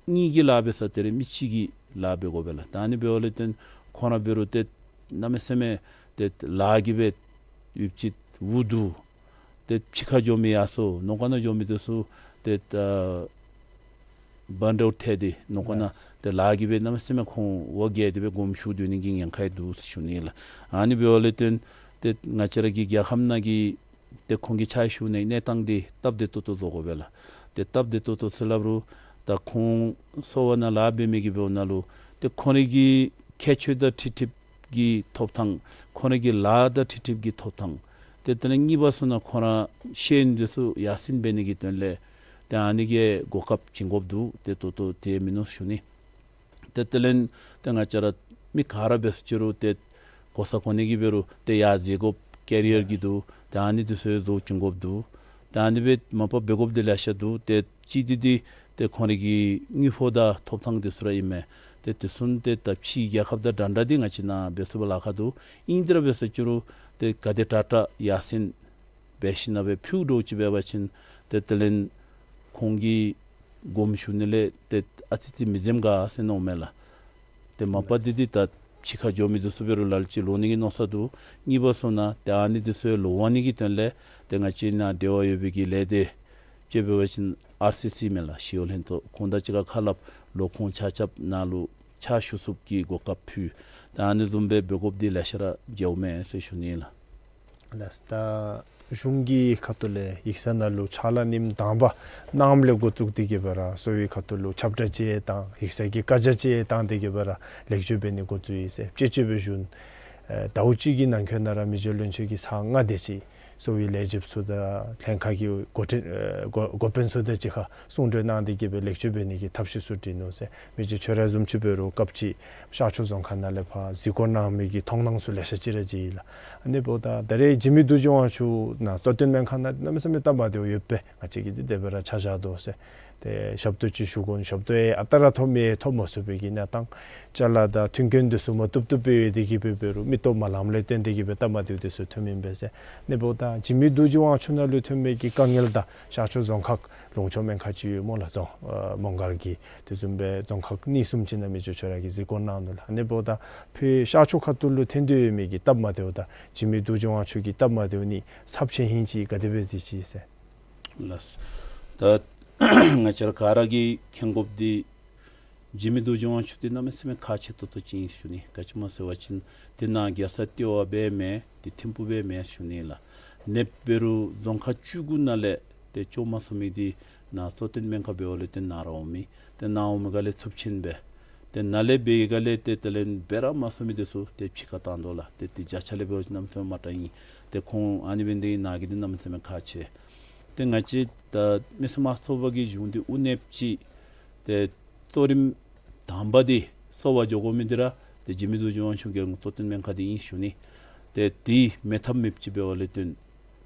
གཉིས་ཀྱི་ལཱ་འབད་ས་དེ་ར་མི་གཅིག་གི་ལཱ་འབད་དགོ་པས་ལགས། ད་ཨ་ནི་འབདཝ་ལས་བརྟེན་ཁོང་ར་འབད་རུང་ཏེ་གནམ་མེད་ས་མེད་ཏེ་ལཱ་གིས་སྦེ་ཡུདཔ་ཅིག་འུ་སྡུག། ཏེ་ཕྱི་ཁར་འགྱོ་མི་ཡར་སོང་ནང་ཁོག་ནང་འགྱོ་མི་འདི་ཚུ་ཏེ་ཨ་བན་དྲཝ་ཐལ་ཏེ་ནང་ཁོག་ནང་ལགས། ཏེ་ལཱ་གིས་སྦེ་གནམ་མེད་ས་མེད་ཁོང་འོ་བརྒྱལ་ཏེ་སྦེ་དགོངསམ་ཞུ་སྡོད་ནི་གི་ཉེན་ཁ་ཡང་འདུག་ཟེར་ཞུ་ནི་ལགས། ཨ་ནི་འབདཝ་ལས་བརྟེན་ཏེ་ང་བཅས་ར་གི་རྒྱལ་ཁབ་ནང་གི་ཏེ་ཁོང་གི་ཕྱག་ཞུ་ནིའི་གནས་སྟངས་འདི་སྟབས་བདེ་ཏོག་ཏོ་བཟོ་དགོ་པས་ལགས། ཏེ་སྟབས་བདེ་ཏོག་ཏོ་ཟེར་སླབ་རུང་ད་ཁོང་གསོ་བ་ནང་ལཱ་འབད་མི་གིས་འབདཝ་ད་ལུ་ཏེ་ཁོང་རའི་གི་ཁྱད་ཆོས་དང་འཁྲིལ་འཁྲིལཝ་གི་ཐོབ་ཐང་ཁོང་རའི་གི་ལཱ་དང་འཁྲིལ་འཁྲིལཝ་གི་ཐོབ་ཐང་ཏེ་དེ་ལས་གཉིས་པ་སོང་ན་ཁོང་ར་ཤེས་ཡོན་འདི་ཚུ་ཡར་སེང་འབད་ནི་གི་དོན་ལས་ཏེ་ཨ་ནི་གི་གོ་སྐབས་བྱིན་དགོཔ་འདུག། ཏེ་ད་ལྟོ་དེ་མིན་ནུག་ཞུ་ནི། ཏེ་དེ་ལས་ཏེ་ང་བཅས་ར་མི་ག་ར་འབད་ས་ཅི་རུང་ཏེ་གོ་ས་གོ་ནི་གི་འབད་རུང་ཏེ་ཡར་འཛེག་དགོཔ་ཀེ་རི་ཡར་གི་འདུག། ཏེ་ཨ་ནི་འདི་ཚུ་བཟོ་བྱིན་དགོཔ་འདུག། ཏེ་ཨ་ནི་སྦེ་མ་པ་འབད་དགོཔ་འདི་ལེ་ཤ་འདུག། ཏེ་གཅིག་འདི་འདི་ཏེ་ཁོང་རའི་གི་དངུལ་ཕོགས་དང་ཐོབ་ཐང་འདི་ཚུ་ར་ཨིན་མས། ཏེ་དེ་ཚུ་ཏེ་ད་ཕྱིའི་རྒྱལ་ཁབ་དང་འདྲན་འདྲ་འདི་ང་བཅས་ནཱ་འབད་ཚུགས་པར་ལཱ་ཁག་འདུག། ཨིན་ཏེ་ར་འབད་ས་ཅི་རུང་ཏེ་ག་དེ་དྲག་དྲག་ཡར་སེང་འབད་ཞིན་ན་སྦེ་ཕུལཝ་འདྲཝ་ཅིག་འབད་བ་ཅིན་ཏེ་དེ་ལས་ཁོང་གིས་དགོངསམ་ཞུ་ནི་ལས་ཏེ་ཨ་ཙི་ཙི་མི་འཛེམ་ག་ཟེར་མནོཝ་མས་ལགས། ཏེ་མ་པ་འདི་འདི་ད་ཕྱི་ཁར་འགྱོ་མི་འདི་ཚུ་འབད་རུང་ལ་ལུ་ཅིག་ལོག་ནི་གི་མནོ་ས་འདུག། གཉིས་པ་སོང་ན་ཏེ་ཨ་ནི་འདི་ཚུ་ལོག་འོང་ནི་གི་དོན་ལས་ཏེ་ང་བཅས་ནཱ་འབྲེལ་བ་ཡོད་པའི་གི་ལས་སྡེ་ཅིག་འབད་བ་ཅིན་ཨར་སི་སི་མས་ལགས། ཞི་གཡོག་ལྷན་ཚོགས། ཁོང་དང་གཅིག་ཁར་ཁ་སླབ་ལོག་ཁོང་ཆ་ཁྱབ་ནཱ་ལུ་ཕྱག་ཞུ་ཚུགསཔ་གི་གོ་སྐབས་ཕུལ། ད་ཨ་ནི་བཟུམ་སྦེ་འབད་དགོཔ་འདི་ལེ་ཤ་ར་མཇལཝ་མས་ཟེར་ཞུ་ནི་ལགས། ལགས། ད་གཞུང་གི་ཁ་ཐུག་ལས་ཡིག་ཚང་ནང་ལུ་ཕྱག་ལཱ་ཉིནམ་དང་པ་གནངམ་ལས་འགོ་བཙུགས་ཏེ་གི་སྦེ་ར་གསོ་བའི་ཁ་ཐུག་ལུ་ཁྱབ་བསྒྲགས་ཅིག་དང་ཡིག་ཚང་གི་བཀའ་རྒྱ་ཅིག་བཏང་སྟེ་གི་སྦེ་ར་ལེགས་བཅོས་འབད་ནི་འགོ་བཙུགས་ཡི་ཟེར་དཔྱེ་བྱས་སྦེ་ཞུ་ནི། ཨེ་ཟླཝ་གཅིག་གི་ནང་འཁོད་ནང་ར་མི་རྗེ་བློན་ཆེན་གྱིས་ཚར་ལྔ་དེ་ཅིག་གསོ་བའི་ལས་བྱེདཔ་ཚུ་དང་ལྷན་ཁག་གི་འགོ་འདྲེན་ཨེ་འགོ་འགོ་དཔོན་ཚུ་དང་གཅིག་ཁར་གསུང་གྲོས་གནང་སྟེ་གི་སྦེ་ལེགས་བཅོས་འབད་ནི་གི་ཐབས་ཤེས་ཚུ་བྲིས་ནུག་ཟེར། མི་རྗེ་ཁྱོད་ར་བཟུམ་ཅིག་འབད་རུང་སྐབས་ཅིག་ཤར་ཕྱོགས་རྫོང་ཁག་ནང་ལས་ཕར་གཟིགས་སྐོར་གནང་མི་གི་མཐོང་སྣང་ཚུ་ལེ་ཤ་ཅིག་ར་མཇལ་ཡི་ལགས། ཨ་ནི་འབདཝ་ད་ད་རེས་འཇིགས་མེད་རྡོ་རྗེ་དབང་ཕྱུག་ནཱ་གཙོ་བསྟེན་སྨན་ཁང་ནང་གནམ་མེད་ས་མེད་སྟབས་མ་བདེཝ་ཡོདཔ་སྦེ་ང་བཅས་ཀྱིས་འདི་དེ་སྦེ་ར་ཆ་བཞག་དོ་ཟེར། ཏེ་ཞབས་ཏོག་ཅིག་ཞུ་དགོ་ནི་ཞབས་ཏོག་ཨེ་ཨ་རྟག་ར་ཐོབ་མི་ཐོབ་མ་ཚུགས་པའི་གི་གནས་སྟངས་ཅ་ལ་དང་མཐུན་རྐྱེན་འདི་ཚུ་མ་བཏུབ་བཏུབ་སྦེ་ཡོད་དེ་གི་སྦེ་འབད་རུང་མིག་ཏོ་མ་ལངམ་ལས་བརྟེན་ཏེ་གི་སྦེ་སྟབས་མ་བདེཝ་འདི་ཚུ་ཐོནམ་ཨིན་པས་ཟེར། ཨ་ནི་འབདཝ་ད་འཇིགས་མེད་རྡོ་རྗེ་དབང་ཕྱུག་ནང་ལུ་ཐོན་མི་གི་དཀའ་ངལ་དང་ཤར་ཕྱོགས་རྫོང་ཁག་ལུང་ཕྱོགས་སྨན་ཁང་ཅིག་ཡོད་སྨོ་ལགས། རྫོང་ཨ་མོང་སྒར་གྱི། དེ་བཟུམ་སྦེ་རྫོང་ཁག་གཉིས་གསུམ་ཅིག་ནང་མི་རྗེ་ཁྱོད་ར་གིས་གཟིགས་སྐོར་གནང་ནུག་ལགས། ཨ་ནི་འབདཝ་ད་ཕར་ཤར་ཕྱོགས་ཁ་ཐུག་ལུ་ཐོན་ཏེ་ཡོད་མི་གི་སྟབས་མ་བདེཝ་དང་འཇིགས་མེད་རྡོ་རྗེ་དབང་ཕྱུག་གི་སྟབས་མ་བདེཝ་གཉིས་ཚབས་ཆེ་ཧིང་ཅིག་ག་དེ་སྦེ་གཟིགས་ཅི་ཟེར། ལགས། ད་ང་བཅས་ར་ག་ར་གིས་མཁྱེན་དགོཔ་འདི་འཇིགས་མེད་རྡོ་རྗེ་དབང་ཕྱུག་འདི་གནམ་མེད་ས་མེད་ཁག་ཆེ་ཏོག་ཏོ་ཅིག་ཨིན་ཞུ་ནི། ག་ཅི་སྨོ་ཟེར་བ་ཅིན་འདི་ནང་རྒྱལ་ས་ལྟེ་བ་སྦེ་མེན། འདི་ཐིམ་ཕུག་སྦེ་མེན་ཞུ་ནི་ལགས། ཨ་ནི་འབད་རུང་རྫོང་ཁག་བཅུ་དགུ་ནང་ལས་ཏེ་བཅོ་མ་སོང་མི་འདི་ནཱ་གཙོ་བསྟེན་སྨན་ཁང་འབདཝ་ལས་ཏེ་ནཱ་ར་འོང་མི། ཏེ་ནཱ་འོང་མི་ག་ལས་ཚབས་ཆེན་སྦེ། ཏེ་ནཱ་ལས་འབད་བའི་ག་ལས་ཏེ་དེ་ལས་འབད་ར་མ་སོང་མི་འདི་ཚུ་ཏེ་ཕྱི་ཁར་བཏང་དོ་ལགས། ཏེ་ཏེ་བརྒྱ་ཆ་ལས་འབད་བ་ཅིན་གནམ་མེད་ས་མེད་མ་དྲག་ཨིན། ཏེ་ཁོང་ཨ་ནི་འབད་ནི་དེ་གིས་ནཱ་གི་འདི་གནམ་མེད་ས་མེད་ཁག་ཆེ། ཏེ་ང་བཅས་ད་མི་སེར་དམངས་གཙོའི་གི་གཞུང་འདི་དབུ་བརྙེས་ཅི། ཏེ་གཙོ་རིམ་དང་པ་འདི་གསོ་བར་འགྱོ་དགོ་མི་འདི་ར་ཏེ་འཇིགས་མེད་རྡོ་རྗེ་དབང་ཕྱུག་རྒྱལ་ཡོངས་གཙོ་བསྟེན་སྨན་ཁང་འདི་ཨིན་ཞུ་ནི། ཏེ་འདི་མེད་ཐབས་མེདཔ་ཅིག་འབདཝ་ལས་བརྟེན།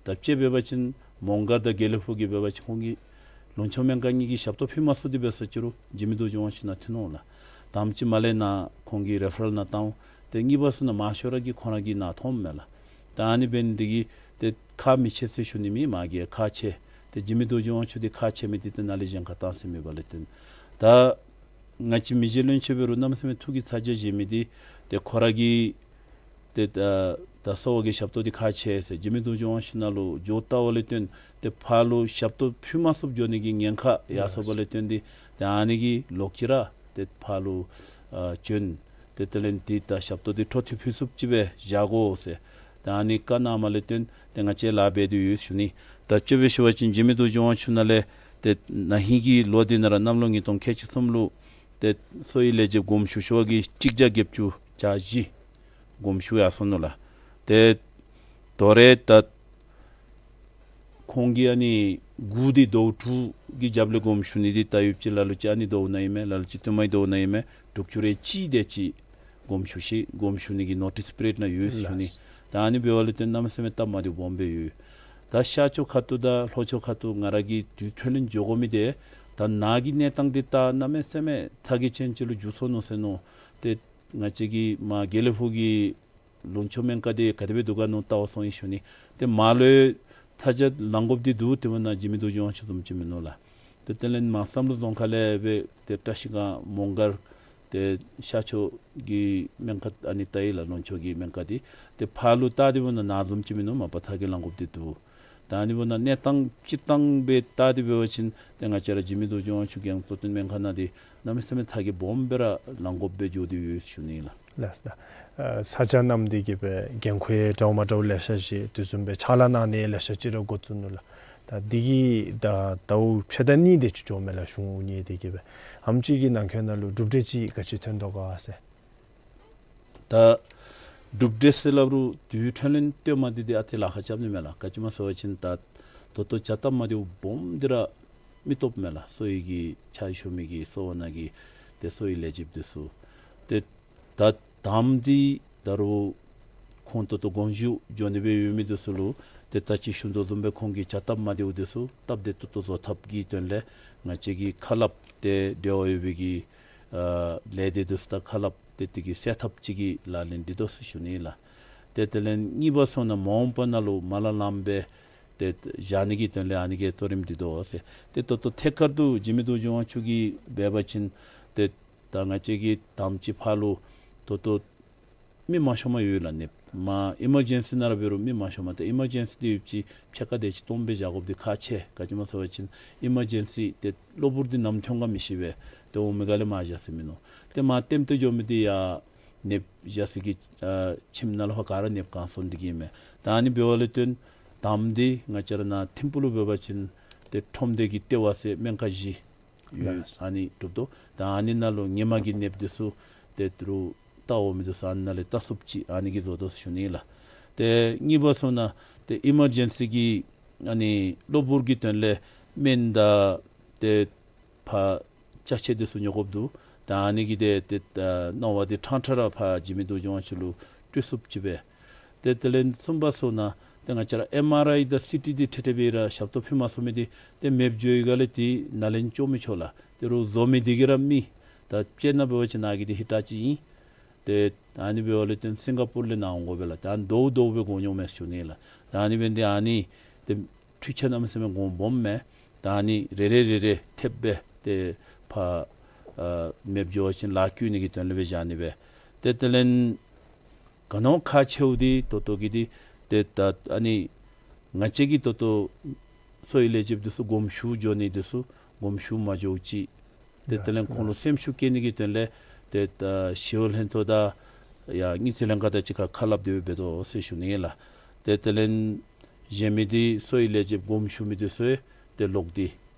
ད་དཔྱེ་འབད་བ་ཅིན་མོང་སྒར་དང་དགེ་ལེགས་ཕུག་གི་འབད་བ་ཅིན་ཁོང་གིས་ལུང་ཕྱོགས་སྨན་ཁང་གཉིས་ཀྱིས་ཞབས་ཏོག་ཕུལ་མ་ཚུགས་ཏེ་འབད་ས་ཅི་རུང་འཇིགས་མེད་རྡོ་རྗེ་དབང་ཕྱུག་ནཱ་ཐོན་འོང་ལགས། དང་པ་ཅིག་མར་ལས་ནཱ་ཁོང་གིས་རེ་ཕ་རཱལ་ནཱ་བཏང་འོང་། ཏེ་གཉིས་པ་སོང་ན་མང་ཤོས་ར་གིས་ཁོང་ར་གིས་ནཱ་ཐོནམ་མས་ལགས། ད་ཨ་ནི་འབད་ནི་འདི་གིས་ཏེ་ཁག་མི་ཆེ་ཟེར་ཞུ་ནི་མེན། མ་གཞི་ཁག་ཆེ། ཏེ་འཇིགས་མེད་རྡོ་རྗེ་དབང་ཕྱུག་འདི་ཁག་ཆེ་མི་འདི་ཏེ་ནཱ་ལས་གཞན་ཁར་བཏང་ཟེར་མེད་པ་ལས་བརྟེན། ད་ ང་བཅས་མི་རྗེ་བློན་ཆེན་འབད་རུང་གནམ་མེད་ས་མེད་ཐུགས་ཀྱི་ཚ་གྱང་བཞེས་མི་འདི་ཏེ་ཁོ་ར་གིས་ཏེ་ད་ད་གསོ་བ་གི་ཞབས་ཏོག་འདི་ཁག་ཆེ་ཟེར་འཇིགས་མེད་རྡོ་རྗེ་དབང་ཕྱུག་ནང་ལུ་འགྱོ་བལྟཝ་ལས་བརྟེན་ཏེ་ཕར་ལུ་ཞབས་ཏོག་ཕུལ་མ་ཚུགསཔ་འགྱོ་ནི་གི་ཉེན་ཁ་ཡར་སོངམ་ལས་བརྟེན་ཏེ་ཏེ་ཨ་ནི་གི་ལོག་ཅི་ར་ཏེ་ཕར་ལུ་ཨ་བྱོན། ཏེ་དེ་ལས་འདི་ད་ཞབས་ཏོག་འདི་འཕྲོ་མཐུད་ཕུལ་ཚུགསཔ་ཅིག་སྦེ་བཞག་དགོ་ཟེར་ཏེ་ཨ་ནི་བཀའ་གནངམ་ལས་བརྟེན་ཏེ་ང་བཅས་ལཱ་འབད་དེ་ཡོད་ཞུ་ནི། ད་དཔྱེ་སྦེ་ཞུ་བ་ཅིན་འཇིགས་མེད་རྡོ་རྗེ་དབང་ཕྱུག་ནང་ལས་ཏེ་ན་ཧིང་གི་ལོ་འདི་ནང་ར་གནམ་ལོ་ཉིས་སྟོང་ཁལ་གཅིག་གསུམ་ལུ་ཏེ་གསོ་བའི་ལས་བྱེདཔ་དགོངསམ་ཞུ་ཞུ་བ་གིས་གཅིག་བརྒྱ་བརྒྱད་ཅུ་གྱ་བཞི་དགོངསམ་ཞུ་ཡར་སོ་ནུག་ལགས། ཏེ་དོ་རུང་ད་ཁོང་གིས་ཨ་ནི་དགུ་འདི་ཟླཝ་དྲུག་གི་རྒྱབ་ལས་དགོངསམ་ཞུ་ནི་འདི་ད་ཡོདཔ་ཅིག་ལ་ལུ་ཅིག་ཨ་ནི་ཟླཝ་ནང་ཨིན་མས། ལ་ལུ་ཅིག་སྟོན་མའི་ཟླཝ་ནང་ཨིན་མས། དྲུག་ཅུ་རེ་གཅིག་དེ་ཅིག་དགོངསམ་ཞུ་ཤིག་དགོངསམ་ཞུ་ནི་གི་ནོ་ཊིསི་པི་རི་ཊི་ནང་ཡོད་ཞུ་ནི། ལགས། ད་ཨ་ནི་འབདཝ་ལས་བརྟེན་གནམ་མེད་ས་མེད་སྟབས་མ་བདེཝ་སྦོམ་སྦེ་ཡོད། ད་ཤར་ཕྱོགས་ཁ་ཐུག་དང་ལྷོ་ཕྱོགས་ཁ་ཐུག་ང་ར་གིས་དུས་ཐོན་ལས་འགྱོ་དགོ་མི་འདི་ད་ནཱ་གི་གནས་སྟངས་འདི་ད་གནམ་མེད་ས་མེད་ཚ་གྱང་ཅན་ཅིག་ལུ་འགྱུར་སོ་ནུག་ཟེར་མནོ། ཏེ་ང་བཅས་ཀྱི་མར་དགེ་ལེགས་ཕུག་གི་ལུང་ཕྱོགས་སྨན་ཁང་འདི་ག་དེ་སྦེ་འདུག་ག་མནོ་བལྟ་བར་སོང་ཡི་ཞུ་ནི། ཏེ་མར་ལུ་ཚ་གྱང་ལང་དགོཔ་འདི་འདུག། དེ་འབདཝ་ད་འཇིགས་མེད་རྡོ་རྗེ་དབང་ཕྱུག་བཟུམ་ཅིག་མིན་ནུག་ལགས། ཏེ་དེ་ལས་མར་བསམ་གྲུབ་རྫོང་ཁག་ལས་སྦེ་ཏེ་བཀྲ་ཤིས་སྒང་མོང་སྒར་ཏེ་ཤར་ཕྱོགས་ཀྱི་སྨན་ཁང་ཨ་ནི་བལྟ་ཡི་ལགས། ལུང་ཕྱོགས་ཀྱི་སྨན་ཁང་འདི། ཏེ་ཕར་ལུ་བལྟ་སྟེ་འབདཝ་ད་ནཱ་བཟུམ་ཅིག་མིན་ནུག། མ་པ་ཚ་གྱང་ལང་དགོཔ་འདི་འདུག། ད་ཨ་ནི་འབདཝ་ད་གནས་སྟངས་སྤྱིར་བཏང་སྦེ་བལྟ་སྟེ་འབད་བ་ཅིན་ཏེ་ང་བཅས་ར་འཇིགས་མེད་རྡོ་རྗེ་དབང་ཕྱུག་རྒྱལ་ཡོངས་གཙོ་བསྟེན་སྨན་ཁང་ནང་འདི་གནམ་མེད་ས་མེད་ཚ་གྱང་སྦོམ་སྦེ་ར་ལང་དགོཔ་སྦེ་འགྱོ་སྟེ་ཡོད་ཞུ་ནི་ལགས། ལགས་སོ། ད་ཨ་ཚ་གྱང་མནར་ཏེ་གིས་སྦེ་འགན་ཁུར་འདྲཝ་མ་འདྲཝ་ལེ་ཤ་ཅིག་དེ་བཟུམ་སྦེ་ཕྱག་ལཱ་གནང་ནི་ལེ་ཤ་ཅིག་ར་འགོ་བཙུགས་ནུག་ལགས། ད་འདི་གི་ད་ཟླཝ་ཕྱེད་དང་གཉིས་དེ་ཅིག་འགྱོཝ་མས་ལགས། གཞུང་གཉེར་ཏེ་གིས་སྦེ་ཨ་ནེམ་ཅིག་གི་ནང་འཁོད་ནང་ལུ་གྲུབ་འབྲས་ཅིག་ག་ཅི་ཐོན་དོ་ག་ཟེར། ད་གྲུབ་འབྲས་ཟེར་སླབ་རུང་དུས་ཐོན་ལས་སྟོན་མ་འདི་ཏེ་ཨ་ཙི་ལཱ་ཁག་རྐྱབ་ནི་མས་ལགས། ག་ཅི་སྨོ་ཟེར་བ་ཅིན་ད་ད་ལྟོ་བྱ་སྟབས་མ་བདེཝ་སྦོམ་འདི་ར་མི་ཐོབ་མས་ལགས། གསོ་བའི་གི་ཕྱག་ཞུ་མི་གི་གསོ་བ་ནང་གི་ཏེ་གསོ་བའི་ལས་བྱེདཔ་འདི་ཚུ་ཏེ་ད་དང་པ་འདི་ད་རུང་ཁོང་ད་ལྟོ་དགོངས་ཞུ་འགྱོ་ནི་སྦེ་ཡོད་མི་འདི་ཚུ་ལུ་ཏེ་ད་ཅི་ཞུ་དོ་བཟུམ་སྦེ་ཁོང་གི་བྱ་སྟབས་མ་བདེཝ་འདི་ཚུ་སྟབས་བདེ་ཏོག་ཏོ་བཟོ་ཐབས་ཀྱི་དོན་ལས་ང་བཅས་ཀྱིས་ཁ་སླབ་སྟེ་འབྲེལ་བ་ཡོད་པའི་གི་ཨ་ལས་སྡེ་འདི་ཚུ་དང་ཁ་སླབ་སྟེ་དེ་གི་སེལ་ཐབས་ཅིག་གི་ལག་ལེན་འདི་དོ་ཟེར་ཞུ་ནི་ལགས། ཏེ་དེ་ལས་གཉིས་པ་སོང་ན་མ་འོངས་པ་ནང་ལུ་མ་ལ་ལངམ་སྦེ་ཏེ་བཞག་ནི་གི་དོན་ལས་ཨ་ནི་གི་གཙོ་རིམ་འདི་དོ་ཟེར། ཏེ་ད་ལྟོ་ཐད་ཀར་དུ་འཇིགས་མེད་རྡོ་རྗེ་དབང་ཕྱུག་གིས་འབད་བ་ཅིན་ཏེ་ད་ང་བཅས་ཀྱིས་དང་པ་ཅིག་ཕར་ལུ་ད་ལྟོ་མི་མང་ཤོས་མ་ཡོད་ལགས། ནདཔ་མར་ཨི་མར་ཇེན་སི་ནང་ར་འབད་རུང་མི་མང་ཤོས་མ། ད་ཨི་མར་ཇེན་སི་འདི་ཡོདཔ་ཅིག་ཕྱེད་ཀ་དེ་ཅིག་སྟོངམ་སྦེ་བཞག་དགོཔ་འདི་ཁག་ཆེ། ག་ཅི་སྨོ་ཟེར་བ་ཅིན་ཨི་མར་ཇེན་སི་ཏེ་གློ་བུར་འདི་ནམ་ཐོན་ག་མི་ཤེས་པས། ཏེ་འོང་མི་ག་ལས་མར་བཞག་ས་མིན་ནུག། ཏེ་མར་ལྟེམ་སྟེ་འགྱོ་མི་འདི་ཡར་ནདཔ་བཞག་ས་གི་ཨ་ཁྱིམ་ནང་ལུ་ཕར་ག་ར་ནདཔ་གང་སོང་འདི་གིས་མས། ད་ཨ་ནི་འབདཝ་ལས་བརྟེན་དང་པ་འདི་ང་བཅས་ར་ནཱ་ཐིམ་ཕུག་ལུ་འབད་བ་ཅིན་ཏེ་ཁྲོམ་སྡེ་གི་ལྟེ་བ་ཟེར་སྨན་ཁང་བཞི་ཡོད། ལགས། ཨ་ནི་གྲུབ་དོ། ད་ཨ་ནི་ནང་ལུ་ཧེ་མ་གི་ནདཔ་འདི་ཚུ་ཏེ་ད་རུང་བལྟ་འོང་མི་འདི་ཚུ་ཨ་ནི་ནང་ལས་བལྟ་ཚུགསཔ་ཅིག་ཨ་ནི་གིས་བཟོ་དོ་ཟེར་ཞུ་ནི་ལགས། ཏེ་གཉིས་པ་སོང་ན་ཏེ་ཨི་མར་ཇེན་སི་གི་ཨ་ནི་གློ་བུར་གྱི་དོན་ལས་སྨན་དང་ཏེ་ཕར་ཅ་ཆས་འདི་ཚུ་ཉོ་དགོཔ་འདུག། ད་ཨ་ནི་གི་ཏེ་ཏེ་ཨ་མནོ་བ་འདི་ཕྲང་ཕྲང་ར་ཕར་འཇིགས་མེད་རྡོ་རྗེ་དབང་ཕྱུག་ལུ་སྤྲོད་ཚུགསཔ་ཅིག་སྦེ། ཏེ་དེ་ལས་གསུམ་པ་སོང་ན་ཏེ་ང་བཅས་ར་ཨེམ་ཨར་ཨའི་དང་སི་ཊི་འདི་ཁྲིག་ཁྲི་སྦེ་ར་ཞབས་ཏོག་ཕུལ་མ་ཚུགས་མི་འདི་ཏེ་མེདཔ་འགྱོ་ཡི་ག་ལས་ཏེ་ནཱ་ལེན་ཅོག་མི་ཆོག་ལགས། ཏེ་རུང་བཟོ་མི་འདི་གིས་ར་མི་ད་དཔྱེ་ནང་འབད་བ་ཅིན་ནཱ་གི་འདི་ཧི་ཊ་ཅིག་ཨིན། ཏེ་ཨ་ནི་འབདཝ་ལས་བརྟེན་སིང་ག་པུར་ལས་ནཱ་འོང་དགོ་པས་ལགས། ད་ཨ་ནི་དོ་དོ་སྦེ་གོ་མྱོངམ་མས་ཟེར་ཞུ་ནི་ལགས། ད་ཨ་ནི་འབད་ནི་འདི་ཨ་ནི་ཏེ་འཕྲུལ་ཆས་གནམ་མེད་ས་མེད་གོང་སྦོམ་མས། ད་ཨ་ནི་རེ་རེ་རེ་རེ་ཐེབས་སྦེ་ཏེ་ཕར་ཨ་མེདཔ་འགྱོ་བ་ཅིན་ལཱ་བཀོད་ནི་གི་དོན་ལས་སྦེ་བཞག་ནི་སྦེ། ཏེ་དེ་ལས་ག་ནི་བ་ཁག་ཆེཝ་འདི་ད་ལྟོ་གི་འདི་ཏེ་ད་ཨ་ནི་ང་བཅས་ཀྱིས་ད་ལྟོ་གསོ་བའི་ལས་བྱེདཔ་འདི་ཚུ་དགོངསམ་ཞུ་འགྱོ་ནི་འདི་ཚུ་དགོངསམ་ཞུ་མ་འགྱོཝ་ཅིག། ཏེ་དེ་ལས་ཁོང་ལུ་སེམས་ཤུགས་བསྐྱེད་ནི་གི་དོན་ལས་ཏེ་ད་ཞི་གཡོག་ལྷན་ཚོགས་དང་ཡང་དངུལ་རྩིས་ལྷན་ཁག་དང་གཅིག་ཁར་ཁ་སླབ་སྟེ་འབད་དོ་ཟེར་ཞུ་ནི་ལགས། ཏེ་དེ་ལས་གཞན་མི་འདི་གསོ་བའི་ལས་བྱེདཔ་དགོངསམ་ཞུ་མི་འདི་ཚུ་ཏེ་ལོག་སྟེ་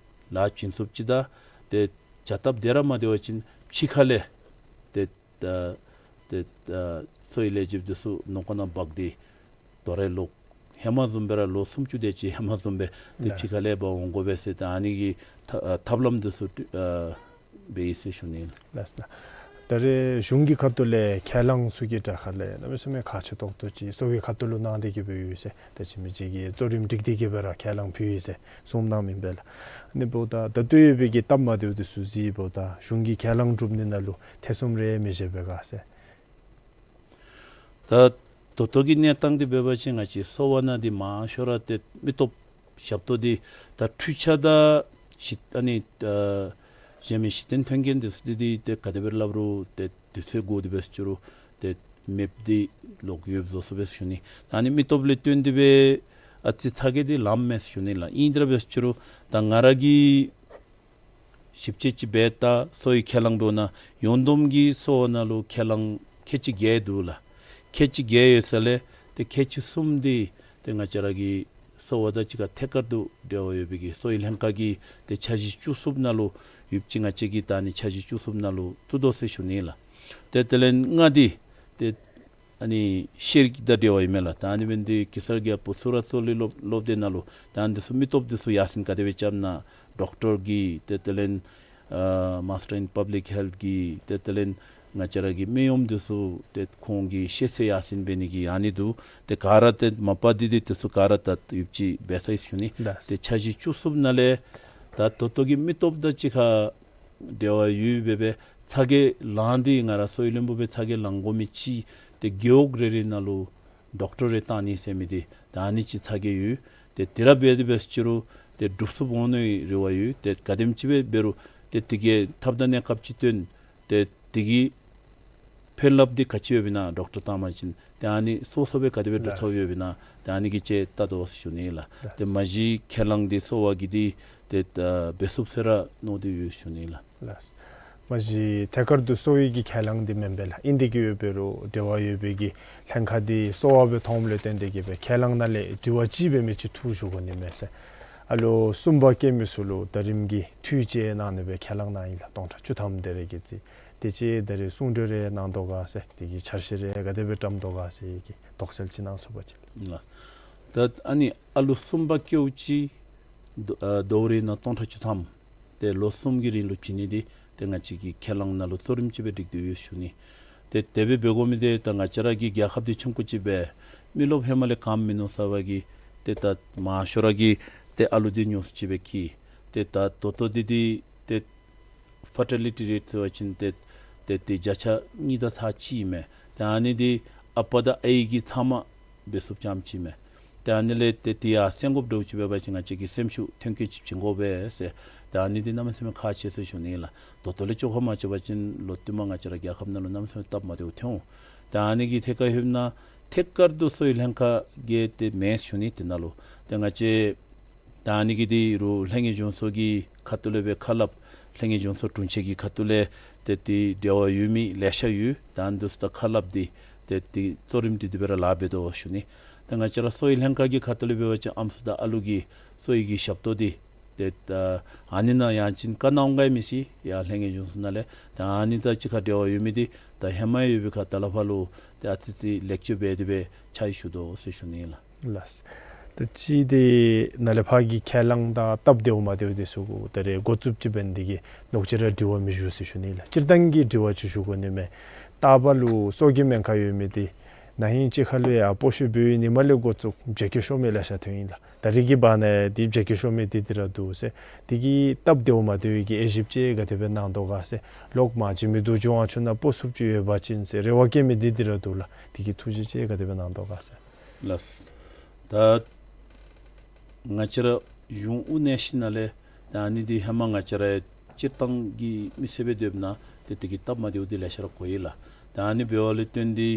ལཱ་བྱིན་ཚུགསཔ་ཅིག་དང་ཏེ་བྱ་སྟབས་བདེ་ར་མ་བདེ་བ་ཅིན་ཕྱི་ཁ་ལས་ཏེ་ད་ཏེ་ད་གསོ་བའི་ལས་བྱེདཔ་འདི་ཚུ་ནང་འཁོད་ནང་འབག་སྟེ་དོ་རུང་ལོག་ཧེ་མ་བཟུམ་སྦེ་ར་ལོ་སུམ་ཅུ་དེ་ཅིག་ཧེ་མ་བཟུམ་སྦེ་ཏེ་ལགས། ཕྱི་ཁ་ལས་འབག་འོང་དགོ་པས་ཟེར་ད་ཨ་ནི་གི་ཐབས་ལམ་འདི་ཚུ་ཨ་འབད་ཡི་ཟེར་ཞུ་ནི་ལགས། ལགས་སོ། ད་རེས་གཞུང་གི་ཁ་ཐུག་ལས་ཁས་བླངས་ཚུ་གི་དྲག་ཁ་ལས་གནམ་མེད་ས་མེད་ཁག་ཆེ་ཏོག་ཏོ་ཅིག་གསོ་བའི་ཁ་ཐུག་ལུ་གནང་སྟེ་གིས་འབད་ཡོད་ཟེར། ད་ཅི་མི་ཅིག་གིས་གཙོ་རིམ་སྒྲིག་སྟེ་གིས་འབད་ར་ཁས་བླངས་ཕུལ་ཡི་ཟེར་གསུངམ་གནངམ་ཨིན་པས་ལགས། ཨ་ནི་འབདཝ་ད་ད་ལྟོ་ཡོད་པའི་གི་སྟབས་མ་བདེཝ་འདི་ཚུ་གཟིགསཔ་ད་གཞུང་གི་ཁས་བླངས་གྲུབ་ནི་ནང་ལུ་ཐེ་ཚོམ་རེ་མི་བཞེས་པས་ག་ཟེར། ད་ད་ལྟོ་གི་གནས་སྟངས་འདི་འབད་བ་ཅིན་ང་བཅས་གསོ་བ་ནང་འདི་མང་ཤོས་ར་ཏེ་མི་ཐོབ། ཞབས་ཏོག་འདི་ད་འཕྲུལ་ཆས་དང་ཞིབ་ཨ་ནི་ཨ་ གཞན་མི་གཞི་རྟེན་མཐུན་རྐྱེན་འདི་ཚུ་འདི་འདི་ཏེ་ག་དེ་སྦེ་སླབ་རུང་ཏེ་དུས་ཚོད་འགོར་ཏེ་འབད་ཞུ་རུང་ཏེ་མེདཔ་འདི་ལོག་ཡོདཔ་བཟོ་ཚུགས་པས་ཞུ་ནི། ད་ཨ་ནི་མི་སྟོབས་ལས་བརྟེན་ཏེ་སྦེ་ཨ་ཙི་ཚ་གྱང་འདི་ལངམ་མས་ཞུ་ནི་ལགས། ཨིན་དེ་ར་འབད་ཞུ་རུང་ད་ང་ར་གིས་ཞིབ་དཔྱད་ཅིག་འབད་ད་གསོ་བའི་ཁས་བླངས་འབདཝ་ད་ཡོངས་བསྡོམས་ཀྱི་གསོ་བ་ནང་ལུ་ཁས་བླངས་ཁལ་གཅིག་བརྒྱད་འདུག་ལགས། ཁལ་གཅིག་བརྒྱད་ཡོད་ས་ལས་ཏེ་ཁལ་གཅིག་གསུམ་འདི་ཏེ་ང་བཅས་ར་གི་གསོ་བ་དང་གཅིག་ཁར་ཐད་ཀར་དུ་འབྲེལ་བ་ཡོད་པའི་གི་གསོ་བའི་ལྷན་ཁག་གི་ཏེ་འཆར་གཞི་བཅུ་གསུམ་ནང་ལུ་ཡོདཔ་ཅིག་ང་བཅས་ཀྱིས་ད་ཨ་ནི་འཆར་གཞི་བཅུ་གསུམ་ནང་ལུ་བཙུགས་དོ་ཟེར་ཞུ་ནི་ལགས། ཏེ་དེ་ལས་ལྔ་འདི་ཏེ་ཨ་ནི་ཤེས་རིག་དང་འབྲེལ་བ་ཡོད་མས་ལགས། ད་ཨ་ནི་འབད་ནི་འདི་གེ་སར་རྒྱལ་པོ་སུ་ར་རྩོད་གླེང་སློབ་སློབ་སྡེ་ནང་ལུ་ད་ཨ་ནི་འདི་ཚུ་མི་སྟོབས་འདི་ཚུ་ཡར་སེང་ག་དེ་སྦེ་རྐྱབ་ན་ཌོག་ཊར་གི་ཏེ་དེ་ལས་ཨ་མཱས་ཊར་ཨིན་པབ་ལིཀ་ཧེལཐ་གི་ཏེ་དེ་ལས་ང་བཅས་ར་གི་མི་གཡོགམ་འདི་ཚུ་ཏེ་ཁོང་གི་ཤེས་ཚད་ཡར་སེང་འབད་ནི་གི་ཨ་ནི་འདུག། ཏེ་ག་ར་ཏེ་མ་པ་འདི་འདི་འདི་ཚུ་ག་ར་ད་ཡོདཔ་ཅིག་འབད་ཚར་ཡི་ཞུ་ནི། ད་ཏེ་འཆར་གཞི་བཅུ་གསུམ་ནང་ལས་ད་ད་ལྟོ་གི་མི་སྟོབས་དང་གཅིག་ཁར་འབྲེལ་བ་ཡོད་པའི་སྦེ་ཚ་གྱང་ལངམ་འདི་ང་ར་གསོ་བའི་བློན་པོ་སྦེ་ཚ་གྱང་ལང་དགོ་མི་ཅིག་ཏེ་རྒེད་འོག་རེ་རེ་ནང་ལུ་ཌོག་ཊར་རེ་བཏང་ནི་ཟེར་མི་འདི་ད་ཨ་ནི་ཅིག་ཚ་གྱང་ཡོད། ཏེ་དེ་ར་འབད་དེ་འབད་ཞུ་རུང་ཏེ་འགྲུབ་ཚུགསཔ་འོང་ནིའི་རེ་བ་ཡོད། ཏེ་ག་དེམ་ཅིག་སྦེ་འབད་རུང་ཏེ་དེ་གི་ཐབས་དང་གནས་སྐབས་ཅིག་བཏོན་ཏེ་དེ་གི་ཕན་རླབས་འདི་ག་ཅི་ཡོདཔ་ཨིན་ན་ཌོག་ཊར་བཏང་པ་ཅིན་ཏེ་ཨ་ནི་གསོ་གསོ་སྦེ་ག་དེ་སྦེ་འགྲུབ་ཐོབ་ཡོདཔ་ཨིན་ན་ཏེ་ཨ་ནི་གི་ཅིག་བལྟ་དོ་ཞུ་ནི་ལགས། ཏེ་མ་གཞི་ཁས་བླངས་འདི་གསོ་བ་གི་འདི་ཏེ་ད་འབད་ཚུགས་ཟེར་ར་མནོ་སྟེ་ཡོད་ཞུ་ནི་ལགས། ལགས། མ་གཞི་ཐད་ཀར་དུ་གསོ་བའི་གི་ཁས་བླངས་འདི་མེན་པས་ལགས། ཨིན་དེ་གིས་འབད་རུང་འབྲེལ་བ་ཡོད་པའི་གི་ལྷན་ཁག་འདི་གསོ་བ་སྦེ་མཐོངམ་ལས་བརྟེན་ཏེ་གིས་སྦེ་ཁས་བླངས་ནང་ལས་དྲི་བ་ཅིག་འབད་མི་ཅིག་འདུག་ཞུ་དགོ་ནི་མས་ཟེར། ཨ་ལོ་གསུམ་པ་སྐྱེ་མི་ཚུ་ལུ་ཟླ་རིམ་གྱི་འཐུས་ཅིག་གནང་ནི་སྦེ་ཁས་བླངས་གནང་ཡི་ལགས། སྟོང་ཕྲག་བཅུ་ཐམ་དེ་རེ་གི་རྩིས། དེ་ཅིག་ད་རེས་གསུང་གྲོས་རེ་གནང་དོ་ག་ཟེར། དེ་གི་འཆར་གཞི་རེ་ག་དེ་སྦེ་བཀྲམ་དོ་ག་ཟེར་གྱི་དོགས་སེལ་ཅིག་གནང་ཚུགས་པ་ཅིན། ལགས། ད་ཨ་ནི་ཨ་ལོ་གསུམ་པ་སྐྱེཝ་ཅིག་ཟླཝ་ཨ་ཟླཝ་རེ་ནང་སྟོང་ཕྲག་བཅུ་ཐམ་ཏེ་ལོ་གསུམ་གྱི་རིང་ལུ་བྱིན་ནི་འདི་ཏེ་ང་བཅས་ཀྱི་ཁས་བླངས་ནང་ལུ་གཙོ་རིམ་ཅིག་སྦེ་སྒྲིག་སྟེ་ཡོད་ཞུ་ནི། ཏེ་དེ་སྦེ་འབད་དགོ་མི་འདི་ད་ང་བཅས་ར་གི་རྒྱལ་ཁབ་འདི་ཆུང་ཀུ་ཅིག་སྦེ་མི་རློབས་ཧེ་མ་ལས་གངམ་མིན་ནུག་ཟེར་བ་གིས་ཏེ་ད་མང་ཤོས་ར་གིས་ཏེ་ཨ་ལོ་འདི་ཉུང་སུ་ཅིག་སྦེ་སྐྱེ། ཏེ་ད་ད་ལྟོ་འདི་འདི་ཏེ་ཕར་ཊི་ལི་ཊི་རེཊ་ཟེར་བ་ཅིན་ཏེ་ཏེ་ཏེ་བརྒྱ་ཆ་གཉིས་དང་ཚག་གཅིག་ཨིན་མས། ཏེ་ཨ་ནི་འདི་ཨ་པ་དང་ཨའི་གིས་ཚབ་མ་འབད་ཚུགསཔ་ཙམ་ཅིག་ཨིན་མས། ཏེ་ཨ་ནི་ལས་ཏེ་ཏེ་ཡར་སེང་དགོཔ་འདྲཝ་ཅིག་འབད་བ་ཅིན་ང་བཅས་ཀྱིས་སེམས་ཤུགས་མཐུན་རྐྱེན་ཅིག་བྱིན་དགོ་པས་ཟེར། ཏེ་ཨ་ནི་འདི་གནམ་མེད་ས་མེད་ཁག་ཆེ་ཟེར་ཞུ་ནི་ལགས། ད་ལྟོ་ལས་བཅོ་ཁ་མ་རྐྱབ་པ་ཅིན་ལོག་སྟེ་མར་ང་བཅས་ར་རྒྱལ་ཁབ་ནང་ལུ་གནམ་མེད་ས་མེད་སྟབས་མ་བདེཝ་ཐོན་འོང་། ཏེ་ཨ་ནི་གི་ཐད་ཁར་ལྷོདཔ་ད་ཐད་ཀར་དུ་གསོ་བའི་ལྷན་ཁག་གིས་ཏེ་མེན་ཞུ་ནི་དེ་ནང་ལུ། ཏེ་ང་བཅས་ད་ཨ་ནི་གི་འདི་རུང་ལྷན་རྒྱས་གཞུང་ཚོགས་ཀྱི་ཁ་ཐུག་ལས་སྦེ་ཁ་སླབ། ལྷན་རྒྱས་གཞུང་ཚོགས་དྲུང་ཆེན་གྱི་ཁ་ཐུག་ལས་ཏེ་འདི་འབྲེལ་བ་ཡོད་མི་ལེ་ཤ་ཡོད། ད་ཨ་ནི་འདི་ཚུ་དང་ཁ་སླབ་སྟེ་ཏེ་འདི་གཙོ་རིམ་འདི་དེ་སྦེ་ར་ལཱ་འབད་དོ་ཞུ་ནི། ཏེ་ང་བཅས་ར་གསོ་བའི་ལྷན་ཁག་གི་ཁ་ཐུག་ལས་འབད་བ་ཅིན་ཨམ་སྲུ་དང་ཨ་ལུ་གི་གསོ་བའི་གི་ཞབས་ཏོག་འདི་ཏེ་ད་ཨ་ནི་ནང་ཡང་ཅིན་བཀའ་གནང་འོང་ག་མི་ཤེས། ཡར་ལྷན་རྒྱས་གཞུང་ཚོགས་ནང་ལས་ད་ཨ་ནི་དང་གཅིག་ཁར་འབྲེལ་བ་ཡོད་མི་འདི་ད་ཧེ་མ་ཡོད་པའི་ཁར་ད་ལས་ཕར་ལུ་ཏེ་ཨ་ཙི་ཙི་ལེགས་བཅོས་འབད་དེ་སྦེ་ཕྱག་ཞུ་དོ་ཟེར་ཞུ་ནི་ལགས། ལགས། ད་ཅི་འདི་ནཱ་ལས་ཕར་གྱི་ཁས་བླངས་དང་སྟབས་བདེཝ་མ་བདེཝ་འདི་ཚུ་གུ་ད་རེས་འགོ་བཙུགསཔ་ཅིག་འབད་ནི་འདི་གིས་ལོག་ཅི་ར་དྲི་བ་མི་ཞུ་ཟེར་ཞུ་ནི་ལགས། སྤྱིར་བཏང་གི་དྲི་བ་ཅིག་ཞུ་དགོ་ནི་མས། རྟག་པ་ལུ་གསོ་གི་སྨན་ཁང་ཡོད་མི་འདི་ན་ཧིང་ཅིག་ཁ་ལུ་ཡང་སྤོ་ཤུལ་འབད་བའི་ཉིནམ་ལས་འགོ་བཙུགས་བརྗེད་སྐྱོར་ཤོར་མི་ལེ་ཤ་ཐོན་ཡི་ལགས། ད་རེས་ཀྱི་བར་ན་འདི་བརྗེད་སྐྱོར་ཤོར་མི་འདི་འདི་ར་འདུག་ཟེར། འདི་གི་སྟབས་བདེཝ་མ་བདེཝ་གི་དབྱེ་ཞིབ་ཅིག་ག་དེ་སྦེ་གནང་དོ་ག་ཟེར། ལོག་མར་འཇིགས་མེད་རྡོ་རྗེ་དབང་ཕྱུག་ནང་སྤོ་ཚུགསཔ་ཅིག་ཡོད་པ་ཅིན་ཟེར་རེ་བ་བསྐྱེད་མི་འདི་འདི་ར་འདུག་ལགས། འདི་གི་ཐུགས་བཞེད་ཅིག་ག་དེ་སྦེ་གནང་དོ་ག་ཟེར། ལགས། ད་ང་བཅས་ར་གཞུང་དབུ་ནང་ཞིནམ་ལས་ད་ཨ་ནི་འདི་ཧེ་མ་ང་བཅས་ར་སྤྱིར་བཏང་གི་མི་སེར་སྦེ་སྡོདཔ་ད་ཏེ་འདི་གི་སྟབས་མ་བདེཝ་འདི་ལེ་ཤ་ར་གོ་ཡི་ལགས། ད་ཨ་ནི་འབདཝ་ལས་བརྟེན་ཏེ་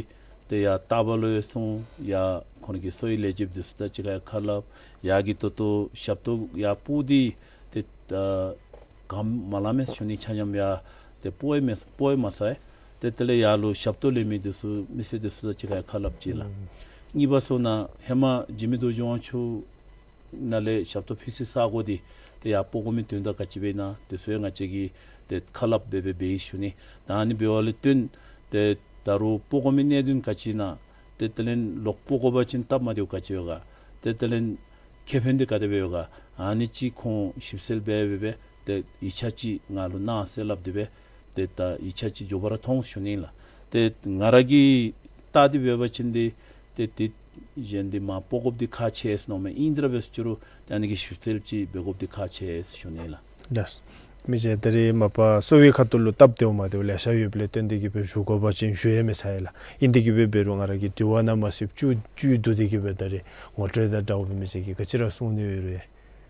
ཏེ་ཡར་རྟག་པ་ལུ་ཡང་སོང་ཡར་ཁོང་གི་གསོ་བའི་ལས་བྱེདཔ་འདི་ཚུ་དང་གཅིག་ཁར་ཡང་ཁ་སླབ། ཡར་གྱི་ད་ལྟོ་ཞབས་ཏོག་ཡར་སྤོ་སྟེ་ཏེ་ད་ག་མ་ལང་མས་ཞུ་ནི། ཆ་མཉམ་ཡར་ཏེ་སྤོ་ཡི་མས་སྤོ་ཡི་མ་ཚར། ཏེ་དེ་ལས་ཡར་ལུ་ཞབས་ཏོག་ལེན་མི་འདི་ཚུ་མི་སེར་འདི་ཚུ་དང་གཅིག་ཁར་ཡང་ཁ་སླབ་ཅིག་ལགས། གཉིས་པ་སོང་ན་ཧེ་མ་འཇིགས་མེད་རྡོ་རྗེ་དབང་ཕྱུག་ནང་ལས་ཞབས་ཏོག་ཕུལ་སའི་ས་གོ་འདི་ཏེ་ཡར་སྤོ་དགོ་མི་དོན་དག་ག་ཅི་སྦེ་ཨིན་ན་འདི་ཚུ་ཡང་ང་བཅས་ཀྱིས་ཏེ་ཁ་སླབ་འབད་འབད་འབད་ཡི་ཞུ་ནི། ད་ཨ་ནི་འབདཝ་ལས་བརྟེན་ཏེ་ད་རུང་སྤོ་དགོ་མི་གནད་དོན་ག་ཅི་ཨིན་ན་ཏེ་དེ་ལས་ལོག་སྤོ་དགོ་པ་ཅིན་སྟབས་མ་བདེཝ་ག་ཅི་ཡོད་ག་ཏེ་དེ་ལས་ཁེ་ཕན་འདི་ག་དེ་སྦེ་ཡོད་ག་ཨ་ནི་ཅིག་ཁོང་ཞིབ་འཚོལ་འབད་འབད་འབད་ཏེ་ཡིག་ཆ་ཅིག་ང་ལུ་གནང་ཟེར་སླབ་སྟེ་སྦེ་ཏེ་ད་ཡིག་ཆ་ཅིག་མགྱོགས་པ་ར་མཐོང་ཞུ་ནི་ལགས། ཏེ་ང་ར་གིས་བལྟ་སྟེ་འབད་བ་ཅིན་འདི་ཏེ་དེ་གཞན་འདི་མར་སྤོ་དགོཔ་འདི་ཁག་ཆེ་ཟེར་མནོཝ་མས། ཨིན་དེ་ར་འབད་ཟེར་རུང་ཏེ་ཨ་ནི་གི་ཞིབ་འཚོལ་ཅིག་འབད་དགོཔ་འདི་ཁག་ཆེ་ཟེར་ཞུ་ནི་ལགས། ལགས། མི་རྗེ་ད་རེས་མ་པ་གསོ་བའི་ཁ་ཐུག་ལུ་སྟབས་བདེཝ་མ་བདེཝ་ལེ་ཤ་ཡོདཔ་ལས་བརྟེན་ཏེ་གིས་སྦེ་ཞུ་དགོ་པ་ཅིན་ཞུ་ཡང་མི་ཚར་ཡི་ལགས། ཨིན་དེ་གིས་སྦེ་འབད་རུང་ང་ར་གིས་དྲི་བ་ནང་མ་ཚུདཔ་བཅུད་བཅུད་བསྡུ་སྟེ་གིས་སྦེ་ད་རེས་ངོ་སྤྲོད་དང་འདྲཝ་སྦེ་མི་རྗེ་གིས་ག་ཅི་ར་གསུང་ནི་ཡོད་རུང་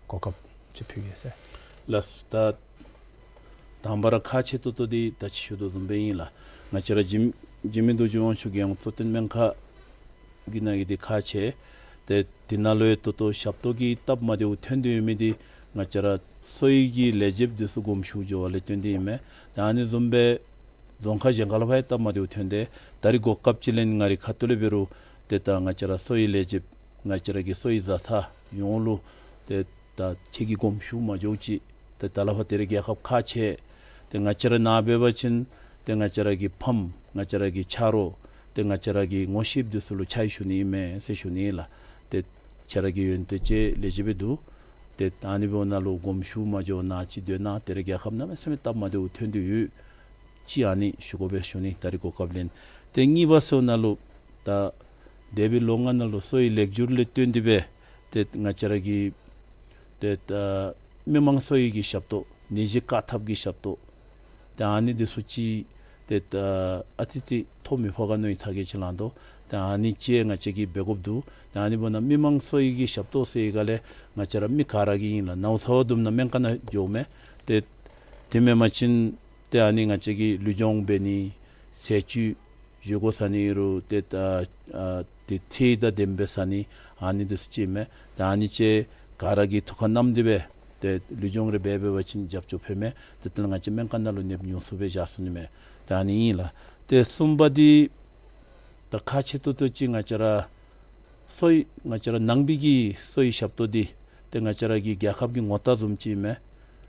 གོ་སྐབས་ཅིག་ཕུལ་གེ་ཟེར། ལགས། ད་ དང་པ་ར་ཁག་ཆེ་ཏོག་ཏོ་འདི་ད་ཅི་ཞུ་དོ་བཟུམ་སྦེ་ཨིན་ལགས། ང་བཅས་ར་འཇིགས་འཇིགས་མེད་རྡོ་རྗེ་དབང་ཕྱུག་རྒྱལ་ཡོངས་གཙོ་བསྟེན་སྨན་ཁང་གི་ནང་གི་འདི་ཁག་ཆེ། ཏེ་འདི་ནང་ལུ་ཡང་ཏོག་ཏོ་ཞབས་ཏོག་གི་སྟབས་མ་བདེཝ་ཐོན་ཏེ་ཡོད་མི་འདི་ང་བཅས་ར་གསོ་བའི་གི་ལས་བྱེདཔ་འདི་ཚུ་དགོངསམ་ཞུ་འགྱོ་བ་ལས་བརྟེན་ཏེ་ཨིན་མས། ཏེ་ཨ་ནི་བཟུམ་སྦེ་རྫོང་ཁག་གཞན་ཁ་ལུ་ཕར་ཡང་སྟབས་མ་བདེཝ་ཐོན་ཏེ་ད་རིས་གོ་སྐབས་ཅིག་ལེན་ང་རའི་ཁ་ཐུག་ལས་འབད་རུང་ཏེ་ད་ང་བཅས་ར་གསོ་བའི་ལས་བྱེདཔ་ང་བཅས་ར་གི་གསོ་བའི་བཟའ་ཚང་ཡོངས་ལུ་ཏེ་ད་ཁྱེད་ཀྱིས་དགོངསམ་ཞུ་མ་འགྱོཝ་ཅིག་ཏེ་ད་ལས་ཕར་ད་རེས་རྒྱལ་ཁབ་ཁག་ཆེ། ཏེ་ང་བཅས་ར་ནཱ་འབད་བ་ཅིན་ཏེ་ང་བཅས་ར་གི་ཕམ་ང་བཅས་ར་གི་ཆ་རོགས་ཏེ་ང་བཅས་ར་གི་ངོ་ཤེསཔ་འདི་ཚུ་ལུ་ཕྱག་ཞུ་ནི་ཨིན་མས་ཟེར་ཞུ་ནི་ལགས། ཏེ་ཁྱེད་ར་གི་ཡོན་ཏན་ཅིག་ལེགས་ཤོམ་སྦེ་འདུག། ཏེ་ཨ་ནི་འབདཝ་ནང་ལུ་དགོངསམ་ཞུ་མ་འགྱོ་ནཱ་ཅིག་སྡོད་གནང་། ད་རེས་རྒྱལ་ཁབ་གནམ་མེད་ས་མེད་སྟབས་མ་བདེཝ་ཐོན་ཏེ་ཡོད། ཅིག་ཨ་ནི་ཞུ་དགོ་པས་ཞུ་ནི། ད་རིས་གོ་སྐབས་ལེན། ཏེ་གཉིས་པ་ཟེརཝ་ནང་ལུ་ད་འདས་པའི་ལོ་ལྔ་ནང་ལུ་གསོ་བའི་ལེགས་སྒྱུར་ལས་བརྟེན་ཏེ་སྦེ་ཏེ་ང་བཅས་ར་གི་ཏེ་ད་མི་མང་གསོ་བའི་གི་ཞབས་ཏོག་ནད་གཞི་བཀག་ཐབས་ཀྱི་ཞབས་ཏོག་ཏེ་ཨ་ནི་འདི་ཚུ་ཅིག་ཏེ་ད་ཨ་ཙི་ཙི་ཐོ་མི་ཕོག་ག་མནོ་བའི་ཚ་གྱང་ཅིག་ལང་དོ། ཏེ་ཨ་ནི་ཅིག་ང་བཅས་ཀྱིས་འབད་དགོཔ་འདུག། ཏེ་ཨ་ནི་འབདཝ་ད་མི་མང་གསོ་བའི་གི་ཞབས་ཏོག་ཟེར་བའི་སྒང་ལས་ང་བཅས་ར་མི་ག་ར་གིས་ཨིན་ལགས། ནཝ་ཚཝ་བརྡུངམ་ད་སྨན་ཁང་ནང་འགྱོཝ་མས། ཏེ་དེ་མེན་པ་ཅིན་ཏེ་ཨ་ནི་ང་བཅས་ཀྱིས་ལུས་སྦྱོང་འབད་ནི་ཟས་བཅུད་བཞེས་སྒོ་ཟ་ནི་ཨིན་རུང་ཏེ་ད་ཨ་ཏེ་ཚད་དང་ལྡནམ་སྦེ་ཟ་ནི་ཨ་ནི་འདི་ཚུ་ཅིག་མས། ཏེ་ཨ་ནི་ཅིག་ག་ར་གིས་ཐུགས་ཁར་བསྣམས་ཏེ་སྦེ་ཏེ་ལུས་སྦྱོང་རེ་འབད་འབད་བ་ཅིན་རྒྱབ་སྐྱོར་ཕན་མས། ཏེ་དེ་ལས་ང་བཅས་སྨན་ཁང་ནང་ལུ་ནདཔ་ཉུང་སུ་སྦེ་བཞག་ཚུགས་ནི་མས། ཏེ་ཨ་ནི་ཨིན་ལགས། ཏེ་གསུམ་པ་འདི་ད་ཁག་ཆེ་ཏོག་ཏོ་ཅིག་ང་བཅས་ར་གསོ་བའི་ང་བཅས་ར་ནང་པའི་གི་གསོ་བའི་ཞབས་ཏོག་འདི་ཏེ་ང་བཅས་ར་གི་རྒྱལ་ཁབ་ཀྱི་ངོ་རྟགས་བཟུམ་ཅིག་མས།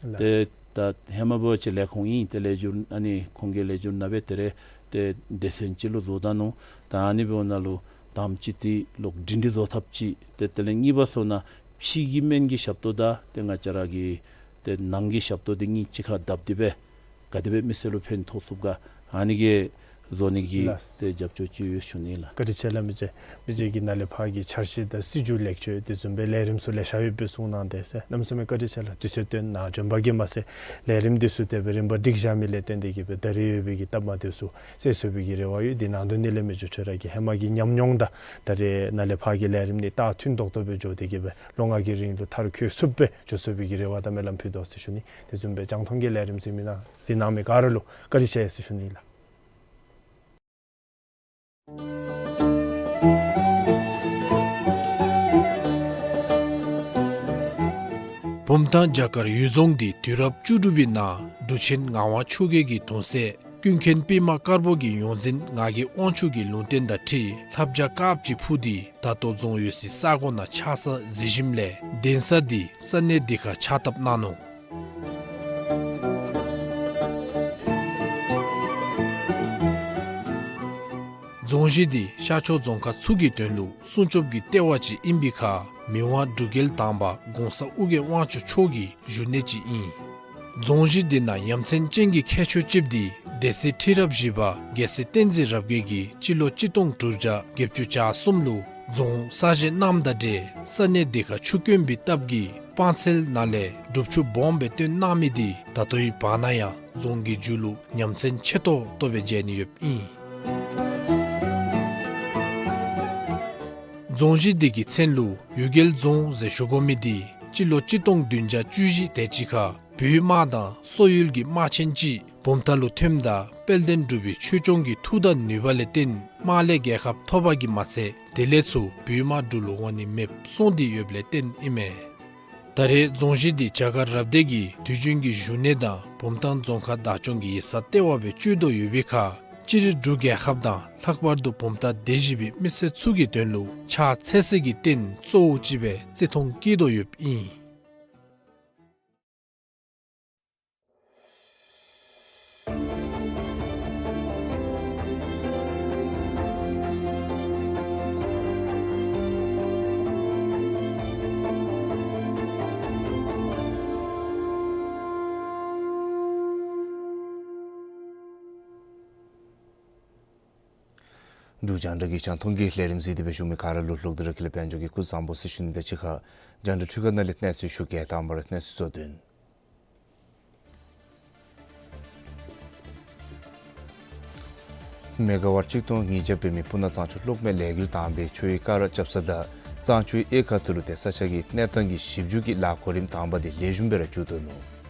ལགས། ཏེ་ད་ཧེ་མ་འབད་བ་ཅིན་ལས་ཁུངས་ཨིན། ཏེ་ལེགས་སྒྱུར་ཨ་ནི་ཁོང་གིས་ལེགས་སྒྱུར་ནང་སྦེ་ད་རེས་ཏེ་སྡེ་ཚན་ཅིག་ལུ་བཟོ་ད་ནུག། ད་ཨ་ནི་འབདཝ་ནང་ལུ་དང་པ་ཅིག་འདི་ལོག་སྒྲིང་སྒྲི་བཟོ་ཐབས་ཅིག། ཏེ་དེ་ལས་གཉིས་པ་ཟེརཝ་ན་ཕྱི་གི་སྨན་གྱི་ཞབས་ཏོག་དང་ཏེ་ང་བཅས་ར་གི་ཏེ་ནང་གི་ཞབས་ཏོག་འདི་གཉིས་གཅིག་ཁར་བསྡབས་ཏེ་སྦེ་ག་དེ་སྦེ་མི་སེར་ལུ་ཕན་ཐོགས་ཚུགས་ག་ཨ་ནི་གི་བཟོ་ནི་གི་ལགས། ཏེ་རྒྱབ་སྐྱོར་ཅིག་ཡོད་ཞུ་ནི་ལགས། བཀའ་དྲིན་ཆེ་ལགས། མི་རྗེ་མི་རྗེ་གིས་ནཱ་ལས་ཕར་གྱི་འཆར་གཞི་དང་སྲིད་བྱུས་ལེགས་བཅོས་དེ་བཟུམ་སྦེ་ལས་རིམ་ཚུ་ལེ་ཤ་ཡོད་པའི་གསུང་གནང་དེས་ཟེར། གནམ་མེད་ས་མེད་བཀའ་དྲིན་ཆེ་ལགས། དུས་ཚོད་བཏོན་གནང་བྱོན་པ་གིས་མ་ཚད་ལས་རིམ་འདི་ཚུ་དེ་སྦེ་རིམ་པ་སྒྲིག་བཞག་མི་ལས་བརྟེན་ཏེ་གིས་སྦེ་ད་རིས་ཡོད་པའི་གི་སྟབས་མ་བདེཝ་ཚུ་སེལ་ཚུགས་པའི་གི་རེ་བ་ཡོད། དེ་ནང་དོན་འདི་ལས་མི་རྗེ་ཁྱོད་ར་གི་ཧེ་མ་གི་ཉམས་མྱོང་དང་ད་རིས་ནཱ་ལས་ཕར་གྱི་ལས་རིམ་འདི་ད་མཐུན་ཏོག་ཏོ་སྦེ་འགྱོ་སྟེ་གིས་སྦེ་ལོ་ལྔ་གི་རིང་ལུ་མཐར་འཁྱོལ་ཚུགསཔ་སྦེ་འགྱོ་ཚུགས་པའི་གི་རེ་བ་དང་སྨོན་ལམ་ཕུལ་དོ་ཟེར་ཞུ་ནི། དེ་བཟུམ་སྦེ་རྒྱང་མཐོང་གི་ལས་རིམ་གཟིགས་མི་ནང་གཟིགས་གནང་མི་ག་ར་ལུ་བཀའ་དྲིན་ཆེ་ཟེར་ཞུ་ནི་ལགས། བུམ་ཐང་བྱ་དཀར་གཡུལ་རྫོང་འདི་དུས་རབས་བཅུ་དྲུག་པའི་ནང་འབྲུག་ཆེན་ངག་དབང་ཆོས་རྒྱལ་གྱི་གདུང་སྲས་ཀུན་མཁྱེན་པདྨ་དཀར་པོ་གི་ཡོངས་འཛིན་ངག་གི་དབང་ཕྱུག་གི་ལུང་བསྟན་དང་འཁྲིལ་ལྷ་བྱ་དཀརཔོ་ཅིག་འཕུར་ཏེ་ད་ལྟོ་རྫོང་ཡོད་སའི་ས་གོ་ནང་ཆགས་ས་གཟིགས་ཞིནམ་ལས་གདན་ས་འདི་ས་གནས་འདི་ཁར་ཕྱག་བཏབ་གནང་ནུག། རྫོང་གཞི་འདི་ཤར་ཕྱོགས་རྫོང་ཁག་ཚུ་གི་དོན་ལུ་སྲུང་སྐྱོབ་ཀྱི་ལྟེ་བ་ཅིག་ཨིན་པའི་ཁར་མི་དབང་འབྲུག་རྒྱལ་དང་པ་གོང་ས་ཨོ་རྒྱན་དབང་ཕྱུག་མཆོག་གི་བཞུགས་གནས་ཅིག་ཨིན། རྫོང་གཞི་འདི་ནང་ཡ་མཚན་ཅན་གྱི་ཁྱད་ཆོས་ཅིག་འདི་སྡེ་སྲིད་ཁྲི་རབས་བཞི་པ་རྒྱལ་སྲས་བསྟན་འཛིན་རབ་རྒྱས་ཀྱིས་སྤྱི་ལོ་གཅིག་སྟོང་དྲུག་བརྒྱ་བརྒྱད་ཅུ་གྱ་གསུམ་ལུ་རྫོང་གསར་བཞེངས་གནངམ་དང་འབྲེལ་ས་གནས་འདི་ཁར་ཆུ་དཀོན་པའི་སྟབས་ཀྱིས་སྤང་ཚལ་ནང་ལས་སྒྲུབ་ཆུ་སྦོམ་སྦེ་བཏོན་གནང་མི་འདི་ད་ལྟོའི་བར་ན་ཡང་རྫོང་གི་མཇུག་ལུ་ཡ་མཚན་ཆེ་ཏོག་ཏོ་སྦེ་མཇལ་ནི་ཡོདཔ་ཨིན། རྫོང་གཞི་འདི་གི་མཚན་ལུ་གཡུལ་རྒྱལ་རྫོང་ཟེར་ཞུ་དགོ་མི་འདི་སྤྱི་ལོ་གཅིག་སྟོང་བདུན་བརྒྱ་བཅུ་བཞི་དེ་ཅིག་ཁར་བོད་དམག་དང་སོག་ཡུལ་གྱི་དམག་ཆེན་ཅིག་བུམ་ཐང་ལུ་ཐོནམ་ད་དཔལ་ལྡན་འབྲུག་པའི་ཆོས་སྐྱོང་གི་མཐུ་དང་ནུས་པ་ལས་བརྟེན་དམག་ལས་རྒྱལ་ཁ་ཐོབ་པ་གིས་མ་ཚད་དེ་ལས་ཚུར་བོད་དམག་འབྲུག་ལུ་འོང་ནི་མེདཔ་སོང་སྟེ་ཡོདཔ་ལས་བརྟེན་ཨིན་མས། ད་རེས་རྫོང་གཞི་འདི་བྱ་དཀར་རབ་སྡེ་གི་དུས་རྒྱུན་གྱི་བཞུགས་གནས་དང་བུམ་ཐང་རྫོང་ཁག་བདག་སྐྱོང་གི་ཡིག་ཚང་ལྟེ་བ་སྦེ་སྤྱོད་དོ་ཡོད་པའི་ཁར་སྤྱིར་འབྲུག་རྒྱལ་ཁབ་དང་ལྷག་པར་དུ་བུམ་ཐང་སྡེ་བཞི་པའི་མི་སེར་ཚུ་གི་དོན་ལུ་ཕྱག་འཚལ་སའི་གི་རྟེན་གཙོ་བོ་ཅིག་སྦེ་བརྩི་མཐོང་བསྐྱེད་དོ་ཡོདཔ་ཨིན། འབྲུག་རྒྱང་བསྒྲགས་ཀྱི་རྒྱང་མཐོང་གི་ལས་རིམ་གཟིགས་ཏེ་སྦེ་བཞུགས་མི་ག་ར་ལུ་ལྷག་དེ་ར་ཁྱེད་ལུ་དཔལ་འབྱོར་གྱི་སྐུ་གཟུགས་བཟང་པོ་ཟེར་ཞུ་ནི་དང་གཅིག་ཁར་རྒྱང་བསྒྲགས་འཕྲུལ་ཁང་ནང་ལས་གནས་ཚུལ་ཞུ་གེ། དང་པ་ར་གནས་ཚུལ་གཙོ་དོན། མེ་ག་ཝཊ་གཅིག་སྟོང་ཉིས་བརྒྱ་འབད་མི་སྤུ་ན་གཙང་ཆུ་གློག་མེ་ལས་འགུལ་དང་པའི་ཆུའི་ཀ་ར་རྐྱབ་ས་དང་གཙང་ཆུའི་གཡས་ཁ་ཐུག་ལུ་ཏེ་ས་ཆ་གི་གནས་སྟངས་ཀྱི་ཞིབ་འཇུག་གི་ལཱ་གོ་རིམ་དང་པ་འདི་ལེགས་ཤོམ་སྦེ་ར་མཇུག་བསྡུ་ནུག།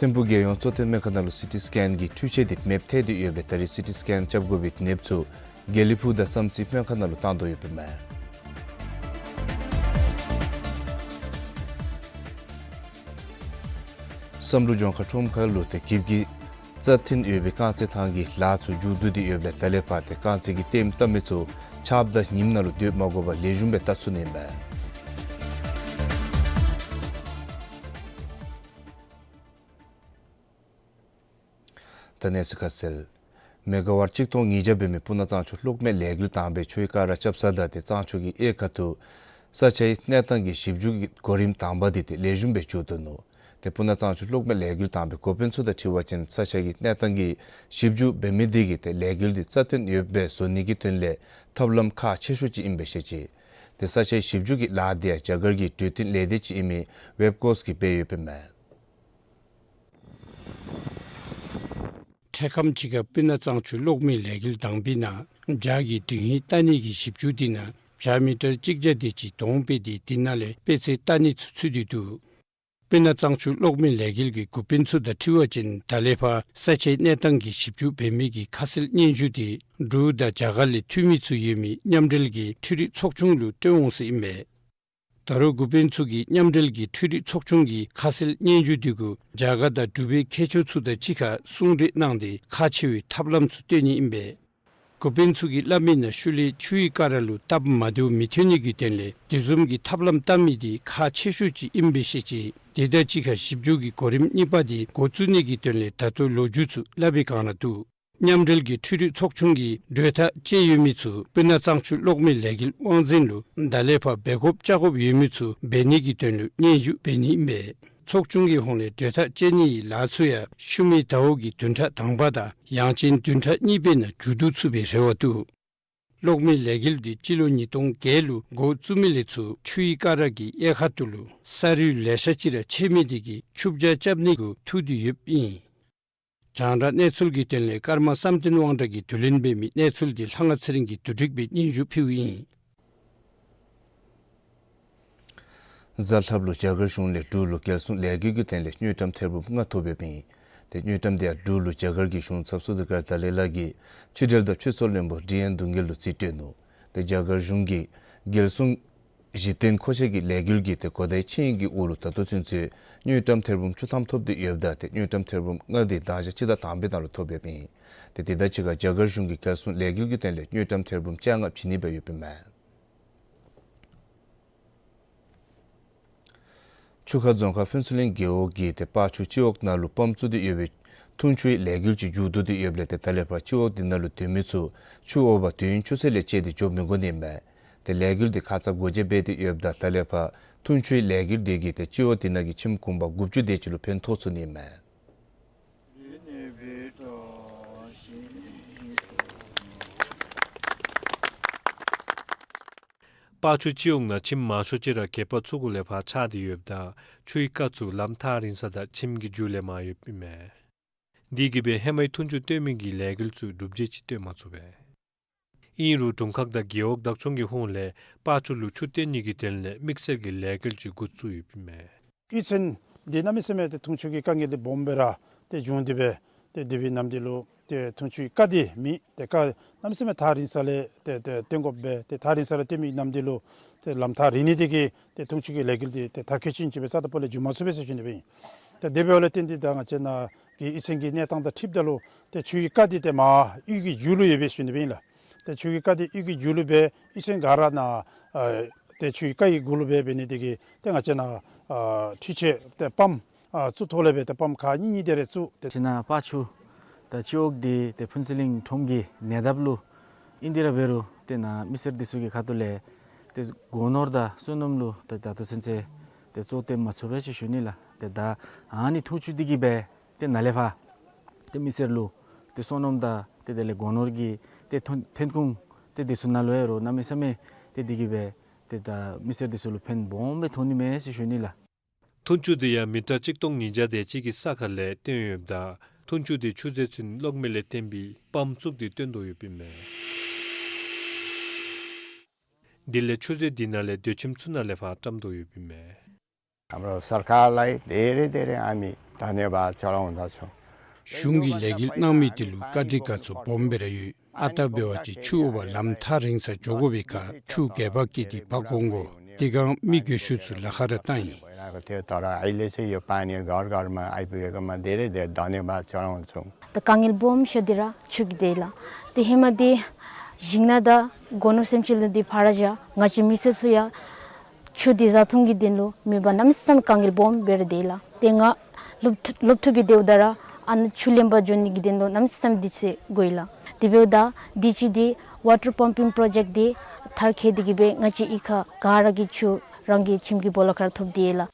ཐིམ་ཕུག་རྒྱལ་ཡོངས་གཙོ་བསྟེན་སྨན་ཁང་ནང་ལུ་སི་ཊི་སི་ཀེན་གྱི་འཕྲུལ་ཆས་འདི་མེདཔ་ཐལ་ཏེ་ཡོདཔ་ལས་ད་རེས་སི་ཊི་སི་ཀེན་རྐྱབ་དགོ་པའི་ནདཔ་ཚུ་དགེ་ལེགས་ཕུག་དང་བསམ་རྩེ་སྨན་ཁང་ནང་ལུ་བཏང་དོ་ཡོདཔ་ཨིན་མས། བསམ་གྲུབ་ལྗོངས་མཁར་ཁྲོམ་ཁ་ལུ་ཏེ་འགྱིབ་ཀྱི་རྩ་འཐེན་ཡོད་པའི་རྐང་རྩེད་ཐང་གི་ལཱ་ཚུ་མཇུག་བསྡུ་སྟེ་ཡོདཔ་ལས་ད་ལས་ཕར་ཏེ་རྐང་རྩེད་ཀྱི་ལྟདམོ་བལྟ་མི་ཚུ་ཆརཔ་དང་ཉིམ་ནང་ལུ་སྡོད་མ་དགོ་པར་ལེགས་ཤོམ་སྦེ་བལྟ་ཚུགས་ནི་ཨིན་མས། ད་གནས་ཚུལ་ཁ་གསལ། མེ་ག་ཝཊ་གཅིག་སྟོང་ཉིས་བརྒྱ་འབད་མི་སྤུ་ན་གཙང་ཆུ་གློག་མེ་ལས་འགུལ་དང་པའི་ཆུའི་ཀ་ར་རྐྱབ་ས་དང་ཏེ་གཙང་ཆུ་གི་གཡས་ཁ་ཐུག་ས་ཆའི་གནས་སྟངས་ཀྱི་ཞིབ་འཇུག་གི་གོ་རིམ་དང་པ་འདི་ཏེ་ལེགས་ཤོམ་སྦེ་མཇུག་བསྡུ་ནུག། ཏེ་སྤུ་ན་གཙང་ཆུ་གློག་མེ་ལས་འགུལ་དང་པའི་འགོ་དཔོན་ཚུ་དང་འཁྲིལ་བ་ཅིན་ས་ཆ་གི་གནས་སྟངས་ཀྱི་ཞིབ་འཇུག་འབད་མི་འདི་གིས་ཏེ་ལས་འགུལ་འདི་རྩ་བརྟན་ཡོདཔ་སྦེ་བཟོ་ནི་གི་དོན་ལས་ཐབས་ལམ་ཁག་ཆེ་ཤོས་ཅིག་ཨིན་པས་ཟེར་བཤད་ཅི། ཏེ་ས་ཆའི་ཞིབ་འཇུག་གི་ལཱ་འདི་ཡང་རྒྱ་གར་གྱི་འཕྲུལ་བསྟུན་ལས་སྡེ་ཅིག་ཨིན་མི་ཝེབ་ཀོསཊ་ཀྱིས་འབད་ཡོདཔ་ཨིན་མས། འཕྲལ་ཁམས་ཅིག་ཁར་སྤུ་ན་གཙང་ཆུ་གློག་མེ་ལས་འགུལ་དང་པའི་ནང་བྱག་གི་མགྲིན་ཧིང་བལྟ་ནི་གི་ཞིབ་འཇུག་འདི་ནང་བྱག་མི་ཊར་གཅིག་བརྒྱ་དེ་ཅིག་དོང་སྤེལ་ཏེ་འདི་ནང་ལས་དཔེ་ཚད་བལྟ་ནི་ཚུ་ཚུད་དེ་འདུག། སྤུ་ན་གཙང་ཆུ་གློག་མེ་ལས་འགུལ་གྱི་འགོ་དཔོན་ཚུ་དང་འཁྲིལ་བ་ཅིན་ད་ལས་ཕར་ས་ཆའི་གནས་སྟངས་ཀྱི་ཞིབ་འཇུག་འབད་མི་གི་ཁ་གསལ་སྙན་ཞུ་དེ་འབྲུག་དང་རྒྱ་གར་ལས་འཐུས་མི་ཚུ་ཡོད་མི་མཉམ་འབྲེལ་གྱི་འཕྲུལ་རིག་ཚོགས་ཆུང་ལུ་སྤྲོད་འོང་ཟེར་ཨིན་མས། ད་རུང་འགོ་དཔོན་ཚུ་གིས་མཉམ་འབྲེལ་གྱི་འཕྲུལ་རིག་ཚོགས་ཆུང་གི་ཁ་གསལ་སྙན་ཞུ་འདི་གུ་རྒྱ་གར་དང་འབྲུག་པའི་མཁས་མཆོག་ཚུ་དང་གཅིག་ཁར་གསུང་གྲོས་གནང་སྟེ་ཁག་ཆེ་བའི་ཐབས་ལམ་ཚུ་བཏོན་ནི་ཨིན་པས། འགོ་དཔོན་ཚུ་གིས་སླབ་མི་ནང་ཤུལ་ལས་ཆུའི་ཀ་ར་ལུ་སྟབས་མ་བདེཝ་མི་ཐོན་ནི་གི་དོན་ལས་དེ་བཟུམ་གྱི་ཐབས་ལམ་བཏབ་མི་འདི་ཁག་ཆེ་ཤོས་ཅིག་ཨིན་པས་ཟེར་བཤད་ཅི། དེ་དང་གཅིག་ཁར་ཞིབ་འཇུག་གི་གོ་རིམ་གཉིས་པ་འདི་འགོ་བཙུགས་ནི་གི་དོན་ལས་ད་ལྟོ་ལོ་རྒྱུས་ཚུ་སླབ་པའི་བསྒང་ར་འདུག། མཉམ་འབྲེལ་གྱི་འཕྲུལ་རིག་ཚོགས་ཆུང་གིས་གྲོས་ཐག་བཅད་ཡོད་མི་ཚུ་སྤུ་ན་གཙང་ཆུ་གློག་མེ་ལས་འགུལ་དབང་འཛིན་ལུ་ད་ལས་ཕར་འབད་དགོཔ་བཅའ་དགོཔ་ཡོད་མི་ཚུ་འབད་ནི་གི་དོན་ལུ་སྙན་ཞུ་འབད་ནི་ཨིན་པས། ཚོགས་ཆུང་གི་ཧོངས་ལས་གྲོས་ཐག་བཅད་ནི་གི་ལཱ་ཚུ་ཡང་ཤུལ་མའི་ཟླཝ་གི་བདུན་ཕྲག་དང་པ་དང་ཡང་ཅིན་བདུན་ཕྲག་གཉིས་པའི་ནང་མཇུག་བསྡུ་ཚུགས་པའི་རེ་བ་འདུག། གློག་མེ་ལས་འགུལ་འདི་སྤྱི་ལོ་ཉིས་སྟོང་བརྒྱད་ལུ་འགོ་བཙུགས་མི་ལས་ཚུར་ཆུའི་ཀ་ར་གི་གཡས་ཁ་ཐུག་ལུ་ས་རུད་ལེ་ཤ་ཅིག་ར་ཆད་མི་འདི་གིས་ཆུ་བྱ་རྐྱབ་ནི་གུ་ཐུག་སྟེ་ཡོདཔ་ཨིན། རྒྱང་བསྒྲགས་གནས་ཚུལ་གྱི་དོན་ལས་ཀརྨ་བསམ་གཏན་དབང་གྲགས་ཀྱིས་བསྡུ་ལེན་འབད་མི་གནས་ཚུལ་འདི་ལྷ་དབང་ཚེ་རིང་གིས་བསྡུ་སྒྲིག་འབད་སྙན་ཞུ་ཕུལཝ་ཨིན། གཟའ་ལྷགཔ་ལུ་རྒྱ་གར་གཞུང་ལས་འབྲུག་ལུ་རྒྱལ་སྲུང་ལས་འགུལ་གྱི་དོན་ལས་དངུལ་ཀྲམ་ཐེར་འབུམ་ལྔ་ཐོབ་ཡོདཔ་ཨིན། ཏེ་དངུལ་ཀྲམ་དེ་ཡང་འབྲུག་ལུ་རྒྱ་གར་གྱི་གཞུང་ཚབ་སུ་དཱ་ཀར་དཱ་ལའི་ལ་གིས་ཕྱི་འབྲེལ་དང་ཕྱི་སྲོལ་བློན་པོ་ཌི་ཨེན་གདུང་རྒྱལ་ལུ་རྩིས་སྤྲོད་ནུག། ཏེ་རྒྱ་གར་གཞུང་གིས་རྒྱལ་སྲུང་གཞི་རྟེན་མཁོ་ཆས་ཀྱི་ལས་འགུལ་གྱི་ཏེ་གོ་བརྡའི་ཆིངས་ཡིག་གི་འོག་ལུ་ད་ལྟོ་ཚུན་ཚོད་དངུལ་ཀྲམ་ཐེར་འབུམ་བཅུ་ཐམ་ཐོབ་སྟེ་ཡོདཔ་ད་ཏེ་དངུལ་ཀྲམ་ཐེར་འབུམ་ལྔ་འདི་གདངས་ཞག་སྤྱི་ཟླ་དང་པའི་ནང་ལུ་ཐོབ་ཡོདཔ་ཨིན། ཏེ་དེ་དང་གཅིག་ཁར་རྒྱ་གར་གཞུང་གིས་རྒྱལ་སྲུང་ལས་འགུལ་གྱི་དོན་ལས་དངུལ་ཀྲམ་ཐེར་འབུམ་བཅོ་ལྔ་བྱིན་ནི་སྦེ་ཡོདཔ་ཨིན་མས། ཆུ་ཁ་རྫོང་ཁག་ཕུན་ཚོགས་གླིང་རྒེད་འོག་གི་ཏེ་སྤ་ཆུ་སྤྱི་འོག་ནང་ལུ་པམཔ་བཙུགས་ཏེ་ཡོད་པའི་འཐུང་ཆུའི་ལས་འགུལ་ཅིག་མཇུག་བསྡུ་སྟེ་ཡོདཔ་ལས་ཏེ་ད་ལས་ཕར་སྤྱི་འོག་འདི་ནང་ལུ་སྡོད་མི་ཚུ་ཆུ་འོག་པ་དུས་ཡུན་ཆུ་ཚོད་ལས་བཅད་དེ་འགྱོ་མི་དགོ་ནི་ཨིན་མས། ཏེ་ལས་འགུལ་འདི་ཁ་ཙ་སྒོ་འབྱེད་འབད་དེ་ཡོདཔ་ད་ད་ལས་ཕར་འཐུང་ཆུའི་ལས་འགུལ་འདི་གིས་ཏེ་སྤྱི་འོག་འདི་ནང་གི་ཁྱིམ་གུང་པ་དགུ་བཅུ་དེ་ཅིག་ལུ་ཕན་ཐོགས་ཚུགས་ནི་ཨིན་མས། སྤ་ཆུ་སྤྱི་འོག་ནང་ཁྱིམ་མང་ཤོས་ཅིག་ར་གད་པ་ཚུ་གུ་ལས་ཕར་ཆགས་ཏེ་ཡོདཔ་ད་ཆུའི་རྐ་ཚུ་ལམ་ཐག་རིང་ས་དང་ཁྱིམ་གྱི་མཇུག་ལས་མར་ཡོདཔ་ཨིན་མས། དེ་གིས་སྦེ་ཧེ་མའི་འཐུང་ཆུ་བཏོན་མི་གི་ལས་འགུལ་ཚུ་སྒྲུབ་བྱེད་ཅིག་བཏོན་མ་ཚུགས་པས། ཨིན་རུང་དྲུང་ཁག་དང་རྒེད་འོག་བདག་སྐྱོང་གི་ཧོངས་ལས་སྤ་ཆུ་ལུ་ཆུ་བཏོན་ནི་གི་དོན་ལས་དམིགས་བསལ་གྱི་ལས་འགུལ་ཅིག་འགོ་བཙུགས་ཡོདཔ་ཨིན་མས། གཡུས་ཚན་འདི་གནམ་མེད་ས་མེད་ཏེ་འཐུང་ཆུ་གི་དཀའ་ངལ་འདི་སྦོམ་སྦེ་ར་ཏེ་བྱུང་སྟེ་སྦེ་ཏེ་དེ་སྦེ་ནམ་འདི་ལུ་ཏེ་འཐུང་ཆུའི་རྐ་འདི་མེད། ཏེ་རྐ་གནམ་མེད་ས་མེད་ཐག་རིང་ས་ལས་ཏེ་ཏེ་བཏོན་དགོ་པས། ཏེ་ཐག་རིང་ས་ལས་བཏོན་མི་ནམ་འདི་ལུ་ཏེ་ལམ་ཐག་རིང་ནི་དེ་གིས་ཏེ་འཐུང་ཆུ་གི་ལས་འགུལ་འདི་ཏེ་ད་གལ་ཆེན་ཅིག་སྦེ་རྩ་དང་པོ་ལས་འགྱོ་མ་ཚུགས་པས་ཟེར་ཞུ་ནི་སྦེ་ཨིན། ཏེ་དེ་འབདཝ་ལས་བརྟེན་ཏེ་ད་ང་བཅས་ནཱ་གི་གཡུས་ཚན་གྱི་གནས་སྟངས་དང་འཁྲིལཝ་ད་ལུ་ཏེ་ཆུའི་རྐ་འདི་ཏེ་མར་གཡུས་ཀྱི་མཇུག་ལུ་ཡོད་པས་ཞུ་ནི་སྦེ་ཨིན་ལགས། ཏེ་ཆུའི་རྐ་འདི་གཡུས་ཀྱི་མཇུག་ལུ་སྦེ་གཡུས་ཚན་ག་ར་ནཱ་ཨ་ཏེ་ཆུའི་རྐ་གི་གུ་ལུ་སྦེ་འབད་ནི་དེ་གིས་ཏེ་ང་བཅས་ནཱ་ཨ་འཕྲུལ་ཆས་ཏེ་པམཔ་ཨ་བཙུགས་ཐོག་ལས་སྦེ་ཏེ་པམཔ་ཁག་གཉིས་གཉིས་དེ་རེ་བཙུགས། ཏེ་ཅིག་ནཱ་སྤ་ཆུ་ད་སྤྱི་འོག་འདི་ཏེ་ཕུན་ཚོགས་གླིང་ཁྲོམ་གྱི་ཉེ་འདབས་ལུ་ཨིན། དེ་ར་འབད་རུང་ཏེ་ནཱ་མི་སེར་འདི་ཚུ་གི་ཁ་ཐུག་ལས་ཏེ་སྒོ་ནོར་དང་བསོད་ནམས་ལུ་ཏེ་ད་ལྟོ་ཚུན་ཚོད་ཏེ་གཙོ་བཏོན་མ་ཚུགས་པས་ཟེར་ཞུ་ནི་ལགས། ཏེ་ད་ཨ་ནི་འཐུང་ཆུ་འདི་གིས་སྦེ་ཏེ་ནཱ་ལས་ཕར་ཏེ་མི་སེར་ལུ་ཏེ་བསོད་ནམས་དང་ཏེ་དེ་ལས་སྒོ་ནོར་གྱི་ཏེ་ཐོན་ཐོན་ཁུངས་ཏེ་འདི་ཚུ་ནང་ལུ་ཡང་རུང་གནམ་མེད་ས་མེད་ཏེ་འདི་གིས་སྦེ་ཏེ་ད་མི་སེར་འདི་ཚུ་ལུ་ཕན་སྦོམ་སྦེ་ཐོགས་ནི་མས་ཟེར་ཞུ་ནི་ལགས། འཐུང་ཆུ་འདི་ཡང་མི་ཊར་གཅིག་སྟོང་ཉིས་བརྒྱ་དེ་ཅིག་གི་ས་ཁ་ལས་བཏོན་ཡོདཔ་ད་འཐུང་ཆུ་འདི་ཆུ་མཛོད་ཚུན་གློག་མེ་ལས་བཏོན་པའི་པམཔ་བཙུགས་ཏེ་བཏོན་དོ་ཡོདཔ་ཨིན་མས། དེ་ལས་ཆུ་མཛོད་འདི་ནང་ལས་སྡོད་ཁྱིམ་ཚུ་ནང་ལས་ཕར་བཀྲམ་དོ་ཡོདཔ་ཨིན་མས། ཨམ་རོ་སར་ཁར་ལས་དེ་རེ་དེ་རེ་ཨ་མི་ धन्यवाद चढाउँदछु। གཞུང་གིས་ལས་འགུལ་གནང་མི་དེ་ལུ་བཀའ་དྲིན་དགའ་ཚོར་སྦོམ་སྦེ་ར་ཡོད། ཨ་རྟག་འབད་བ་ཅིན་ཆུ་འོ་བ་ལམ་ཐག་རིང་སར་འགྱོ་དགོ་པའི་ཁར་ཆུ་སྒལ་པར་བཀལ་ཏེ་འབག་འོང་དགོ། དེ་སྒང་མི་རྒས་ཤོས་ཚུ་ལཱ་ཁག་ར་བཏང་ཡི། तर अहिले चाहिँ यो पानी घर घरमा आइपुगेकोमा धेरै धेरै धन्यवाद चढाउँछु। ད་དཀའ་ངལ་སྦོམ་ཤོས་འདི་ར་ཆུ་གི་དེ་ལགས། ཏེ་ཧེ་མ་འདི་ཞིང་ནང་ད་སྒོ་ནོར་སེམས་ཅན་ལུ་འདི་ཕར་བཞག་ང་བཅས་མི་སེར་ཚུ་ཡང་ཆུ་འདི་བཟའ་འཐུང་གི་དོན་ལུ་མེད་པར་གནམ་མེད་ས་མེད་དཀའ་ངལ་སྦོམ་སྦེ་ར་སྡོད་ལགས། ཏེ་ང་སློབ་ཕྲུག་སློབ་ཕྲུག་སྦེ་སྡོདཔ་ད་ར་ཨ་ནཱ་ཆུ་ལེན་པར་འགྱོ་ནི་གི་དོན་ལུ་གནམ་མེད་ས་མེད་དུས་ཚོད་འགོར་ཡི་ལགས། དེ་འབདཝ་ད་དུས་ཅི་འདི་ཝ་ཊར་པམ་པིང་པྲོ་ཇེཀཊ་འདི་མཐར་འཁྱོལ་ཏེ་གི་སྦེ་ང་བཅས་གཡུས་ཁར་ག་ར་གིས་ཆུ་རང་གི་ཁྱིམ་གྱི་སྦོ་ལོགས་ཁར་ཐོབ་སྟེ་ཡོད་ལགས།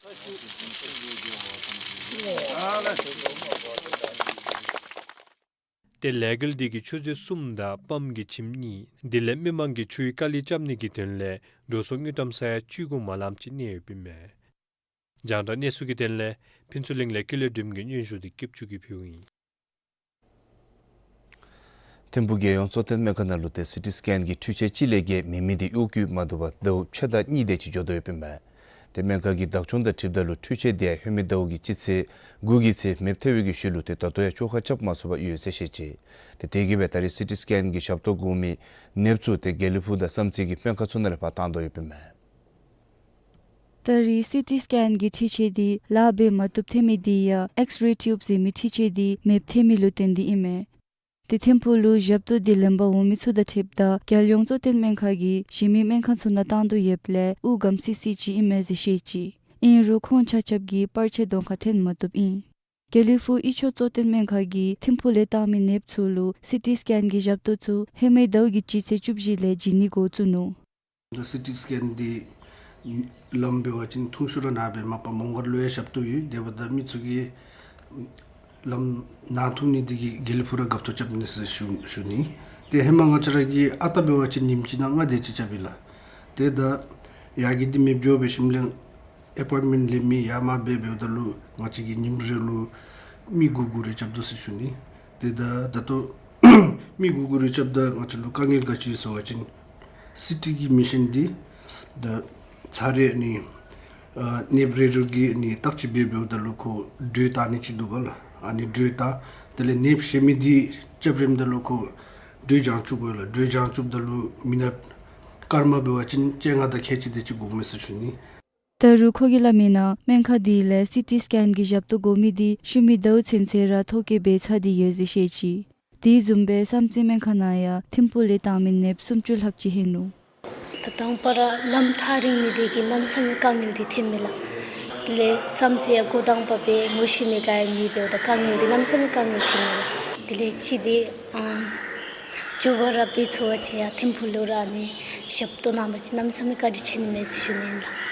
ཏེ་ལས་འགུལ་འདི་གིས་ཆུ་མཛོད་གསུམ་དང་པམ་གྱི་ཁྱིམ་གཉིས་དེ་ལས་མི་མང་གི་ཆུའི་དཀའ་ལས་བསྐྱབ་ནི་གི་དོན་ལས་འགྲོ་སོང་དངུལ་ཀྲམ་ས་ཡ་བཅུ་དགུ་མ་ལངམ་ཅིག་གནས་ཡོདཔ་ཨིན་མས། རྒྱང་བསྒྲགས་གནས་ཚུལ་གྱི་དོན་ལས་ཕུན་ཚོགས་གླིང་ལས་ཀུན་ལེགས་སྒྲོལམ་གྱི་སྙན་ཞུ་འདི་སྐྱབས་ཆུ་གིས་ཕུལཝ་ཨིན། ཐིམ་ཕུག་རྒྱལ་ཡོངས་གཙོ་བསྟེན་སྨན་ཁང་ནང་ལུ་ཏེ་སི་ཊི་སི་ཀེན་གྱི་འཕྲུལ་ཆས་གཅིག་ལས་བརྒལ་མེད་མི་འདི་གཡོག་བཀོལ་མ་བཏུབ་པར་ཟླཝ་ཕྱེད་དང་གཉིས་དེ་ཅིག་འགྱོ་དོ་ཡོདཔ་ཨིན་མས། ཏེ་སྨན་ཁང་གི་བདག་སྐྱོང་དང་འཁྲིལཝ་ད་ལུ་འཕྲུལ་ཆས་དེ་ཡང་ལྷོད་མི་ཟླཝ་གི་སྤྱི་ཚེས་དགུ་གི་ཚེ་མེདཔ་ཐལ་བའི་གི་ཤུལ་ལུ་ཏེ་ད་ལྟོ་ཡང་བཅོ་ཁ་རྐྱབ་མ་ཚུགས་པར་ཡོད་ཟེར་བཤད་ཅི། ཏེ་དེ་གིས་སྦེ་ད་རེས་སི་ཊི་སི་ཀེན་གྱི་ཞབས་ཏོག་དགོ་མི་ནདཔ་ཚུ་ཏེ་དགེ་ལེགས་ཕུག་དང་བསམ་རྩེ་གི་སྨན་ཁང་ཚུ་ནང་ལས་ཕར་བཏང་དོ་ཡོདཔ་ཨིན་མས། ད་རེས་སི་ཊི་སི་ཀེན་གྱི་འཕྲུལ་ཆས་འདི་ལཱ་འབད་མ་བཏུབ་ཐལ་མི་འདི་ཡང་ཨེགསི་རེ་ཊིའུབ་ཟེར་མི་འཕྲུལ་ཆས་འདི་མེདཔ་ཐལ་མི་ལུ་བརྟེན་ཏེ་ཨིན་མས། ཏེ་ཐིམ་ཕུག་ལུ་ཞབས་ཏོག་འདི་ལེན་པར་འོང་མི་ཚུ་དང་འཁྲིལཝ་ད་རྒྱལ་ཡོངས་གཙོ་བསྟེན་སྨན་ཁང་གིས་གཞན་མི་སྨན་ཁང་ཚུ་ནང་བཏང་དོ་ཡོདཔ་ལས་དབུགས་སྒམ་སི་སི་ཅིག་ཨིན་མས་ཟེར་བཤད་ཅི། ཨིན་རུང་ཁོང་ཆ་ཁྱབ་ཀྱིས་པར་ཆས་གདོང་ཁར་འཐོན་མ་བཏུབ་ཨིན། དགེ་ལེགས་ཕུག་ཡུལ་ཕྱོགས་གཙོ་བསྟེན་སྨན་ཁང་གིས་ཐིམ་ཕུག་ལས་བཏང་མི་ནདཔ་ཚུ་ལུ་སི་ཊི་སི་ཀེན་གྱི་ཞབས་ཏོག་ཚུ་ལྷོད་མི་ཟླཝ་གི་སྤྱི་ཚེས་བཅུ་བཞི་ལས་བྱིན་ནི་འགོ་བཙུགས་ནུག། ད་སི་ཊི་སི་ཀེན་འདི་ལམ་འབད་བ་ཅིན་ཐུང་ཤོས་ར་ནཱ་སྦེ་མ་པ་མོང་སྒར་ལུ་ཡང་ཞབས་ཏོག་ཡོད། དེ་འབདཝ་ད་མི་ཚུ་གིས་ལམ་ནཱ་ཐུང་ནི་འདི་གིས་དགེ་ལེགས་ཕུག་ར་འགབ་ཐོག་རྐྱབ་ནི་ཟེར་ཞུ་ཞུ་ནི། ཏེ་ཧེ་མ་ང་བཅས་ར་གིས་ཨ་རྟག་འབད་བ་ཅིན་ཉིནམ་གཅིག་ནང་ལྔ་དེ་ཅིག་རྐྱབ་ཨིན་ལགས། ཏེ་ད་ཡར་གྱི་འདི་མེདཔ་འགྱོ་སྦེ་ཞིནམ་ལས་ཨེ་པོའིནཊ་མེནཊ་ལེན་མི་ཡར་མར་འབད་འབདཝ་ད་ལུ་ང་བཅས་ཀྱིས་ཉིནམ་རེ་ལུ་མི་དགུ་དགུ་རེ་རྐྱབ་དོ་ཟེར་ཞུ་ནི། ཏེ་ད་ད་ལྟོ་མི་དགུ་དགུ་རེ་རྐྱབ་ད་ང་བཅས་ལུ་དཀའ་ངལ་ག་ཅི་ཟེར་བ་ཅིན་སི་ཊི་གི་མི་ཤིན་འདི་ད་ཚར་རེ་ཨ་ནི་ཨ་ནདཔ་རེ་རེ་གིས་ཨ་ནི་བརྟག་དཔྱད་འབད་འབདཝ་ད་ལུ་ཁོ་དྲོད་བཏང་ནི་ཅིག་འདུག་པ་ལགས། ཨ་ནི་དྲོད་བཏང་དེ་ལས་ནདཔ་གཞན་མི་འདི་རྐྱབ་རནམ་ད་ལུ་ཁོ་དྲོད་བྱང་བཅུག་དགོ་ལགས། དྲོད་བྱང་བཅུགཔ་ད་ལུ་མི་ནཊ་སྐར་མ་འབད་བ་ཅིན་བཅོ་ལྔ་དང་ཁལ་གཅིག་དེ་ཅིག་དགོ་མས་ཟེར་ཞུ་ནི། ད་རུང་ཁོ་གིས་སླབ་མིའི་ནང་སྨན་ཁང་འདི་ལས་སི་ཊི་སི་ཀེན་གྱི་ཞབས་ཏོག་དགོ་མི་འདི་ཤུལ་མའི་ཟླཝ་ཚུན་ཚོད་ར་ཐོ་བཀོད་འབད་ཚར་ཏེ་ཡོད་ཟེར་བཤད་ཅི། དེ་བཟུམ་སྦེ་བསམ་རྩེ་སྨན་ཁང་ནང་ཡང་ཐིམ་ཕུག་ལས་བཏང་མི་ནདཔ་སུམ་ཅུ་ལྷགཔ་ཅིག་ལྷོད་ནུག། ད་དང་པ་ར་ལམ་ཐག་རིང་ནི་འདི་གིས་གནམ་མེད་ས་མེད་དཀའ་ངལ་འདི་ཐོན་མས་ལགས། དེ་ལས་བསམ་རྩེ་ཡང་འགོ་དང་པ་སྦེ་ངོ་ཤེས་མི་ག་ཡང་མེད་འབདཝ་ད་དཀའ་ངལ་འདི་གནམ་མེད་ས་མེད་དཀའ་ངལ་ཐོན་མས་ལགས། དེ་ལས་ཅིག་འདི་ཨ་མགྱོགས་པ་ར་འབད་ཚུགས་པ་ཅིན་ཡང་ཐིམ་ཕུག་ལུ་ར་ཨ་ནི་ཞབས་ཏོག་གནང་པ་ཅིན་གནམ་མེད་ས་མེད་བཀའ་དྲིན་ཆེ་ནི་མས་ཟེར་ཞུ་ནི་ཨིན་ལགས།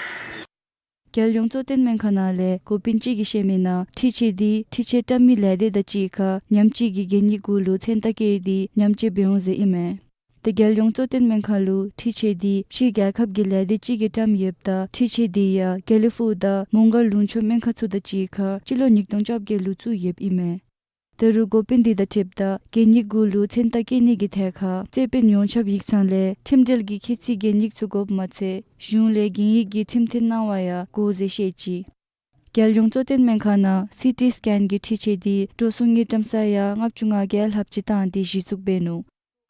རྒྱལ་ཡོངས་གཙོ་བསྟེན་སྨན་ཁང་ནང་ལས་འགོ་དཔོན་ཅིག་གིས་བཤད་མིའི་ནང་འཕྲུལ་ཆས་འདི་འཕྲུལ་ཆས་བཀྲམ་མི་ལས་སྡེ་དང་གཅིག་ཁར་ཉམས་བཅོས་ཀྱི་གད་སྙིགས་གུ་ལུ་མཚོན་རྟགས་བཀལ་ཏེ་ཉམས་བཅོས་འབད་འོང་ཟེར་ཨིན་མས། ཏེ་རྒྱལ་ཡོངས་གཙོ་བསྟེན་སྨན་ཁང་ལུ་འཕྲུལ་ཆས་འདི་ཕྱིའི་རྒྱལ་ཁབ་ཀྱི་ལས་སྡེ་ཅིག་གིས་བཀྲམ་ཡོདཔ་ད་འཕྲུལ་ཆས་འདི་ཡང་དགེ་ལེགས་ཕུག་དང་མོང་སྒར་ལུང་ཕྱོགས་སྨན་ཁང་ཚུ་དང་གཅིག་ཁར་སྤྱི་ལོ་ཉིས་སྟོང་བཅོ་བརྒྱད་ལུ་བཙུགས་ཡོདཔ་ཨིན་མས། ད་རུང་འགོ་དཔོན་འདི་དང་འཁྲིལཝ་ད་གད་སྙིགས་གུ་ལུ་མཚོན་རྟགས་བཀལ་ནི་གི་ཐད་ཁར་རྩོད་དཔོན་ཡོངས་ཁྱབ་ཡིག་ཚང་ལས་ཁྲིམས་འབྲེལ་གྱི་ཁྱད་ཚད་གད་སྙིགས་ཚུ་དགོཔ་མ་ཚད་གཞུང་ལས་གན་ཡིག་གི་ཁྲིམས་མཐུན་གནང་བ་ཡང་དགོ་ཟེར་བཤད་ཅི། རྒྱལ་ཡོངས་གཙོ་བསྟེན་སྨན་ཁང་ནང་སི་ཊི་སི་ཀེན་གྱི་འཕྲུལ་ཆས་འདི་འགྲོ་སོང་དངུལ་ཀྲམ་ས་ཡ་ལྔ་བཅུ་ང་བརྒྱད་ལྷགཔ་ཅིག་བཏང་སྟེ་གཞི་བཙུགས་འབད་ནུག།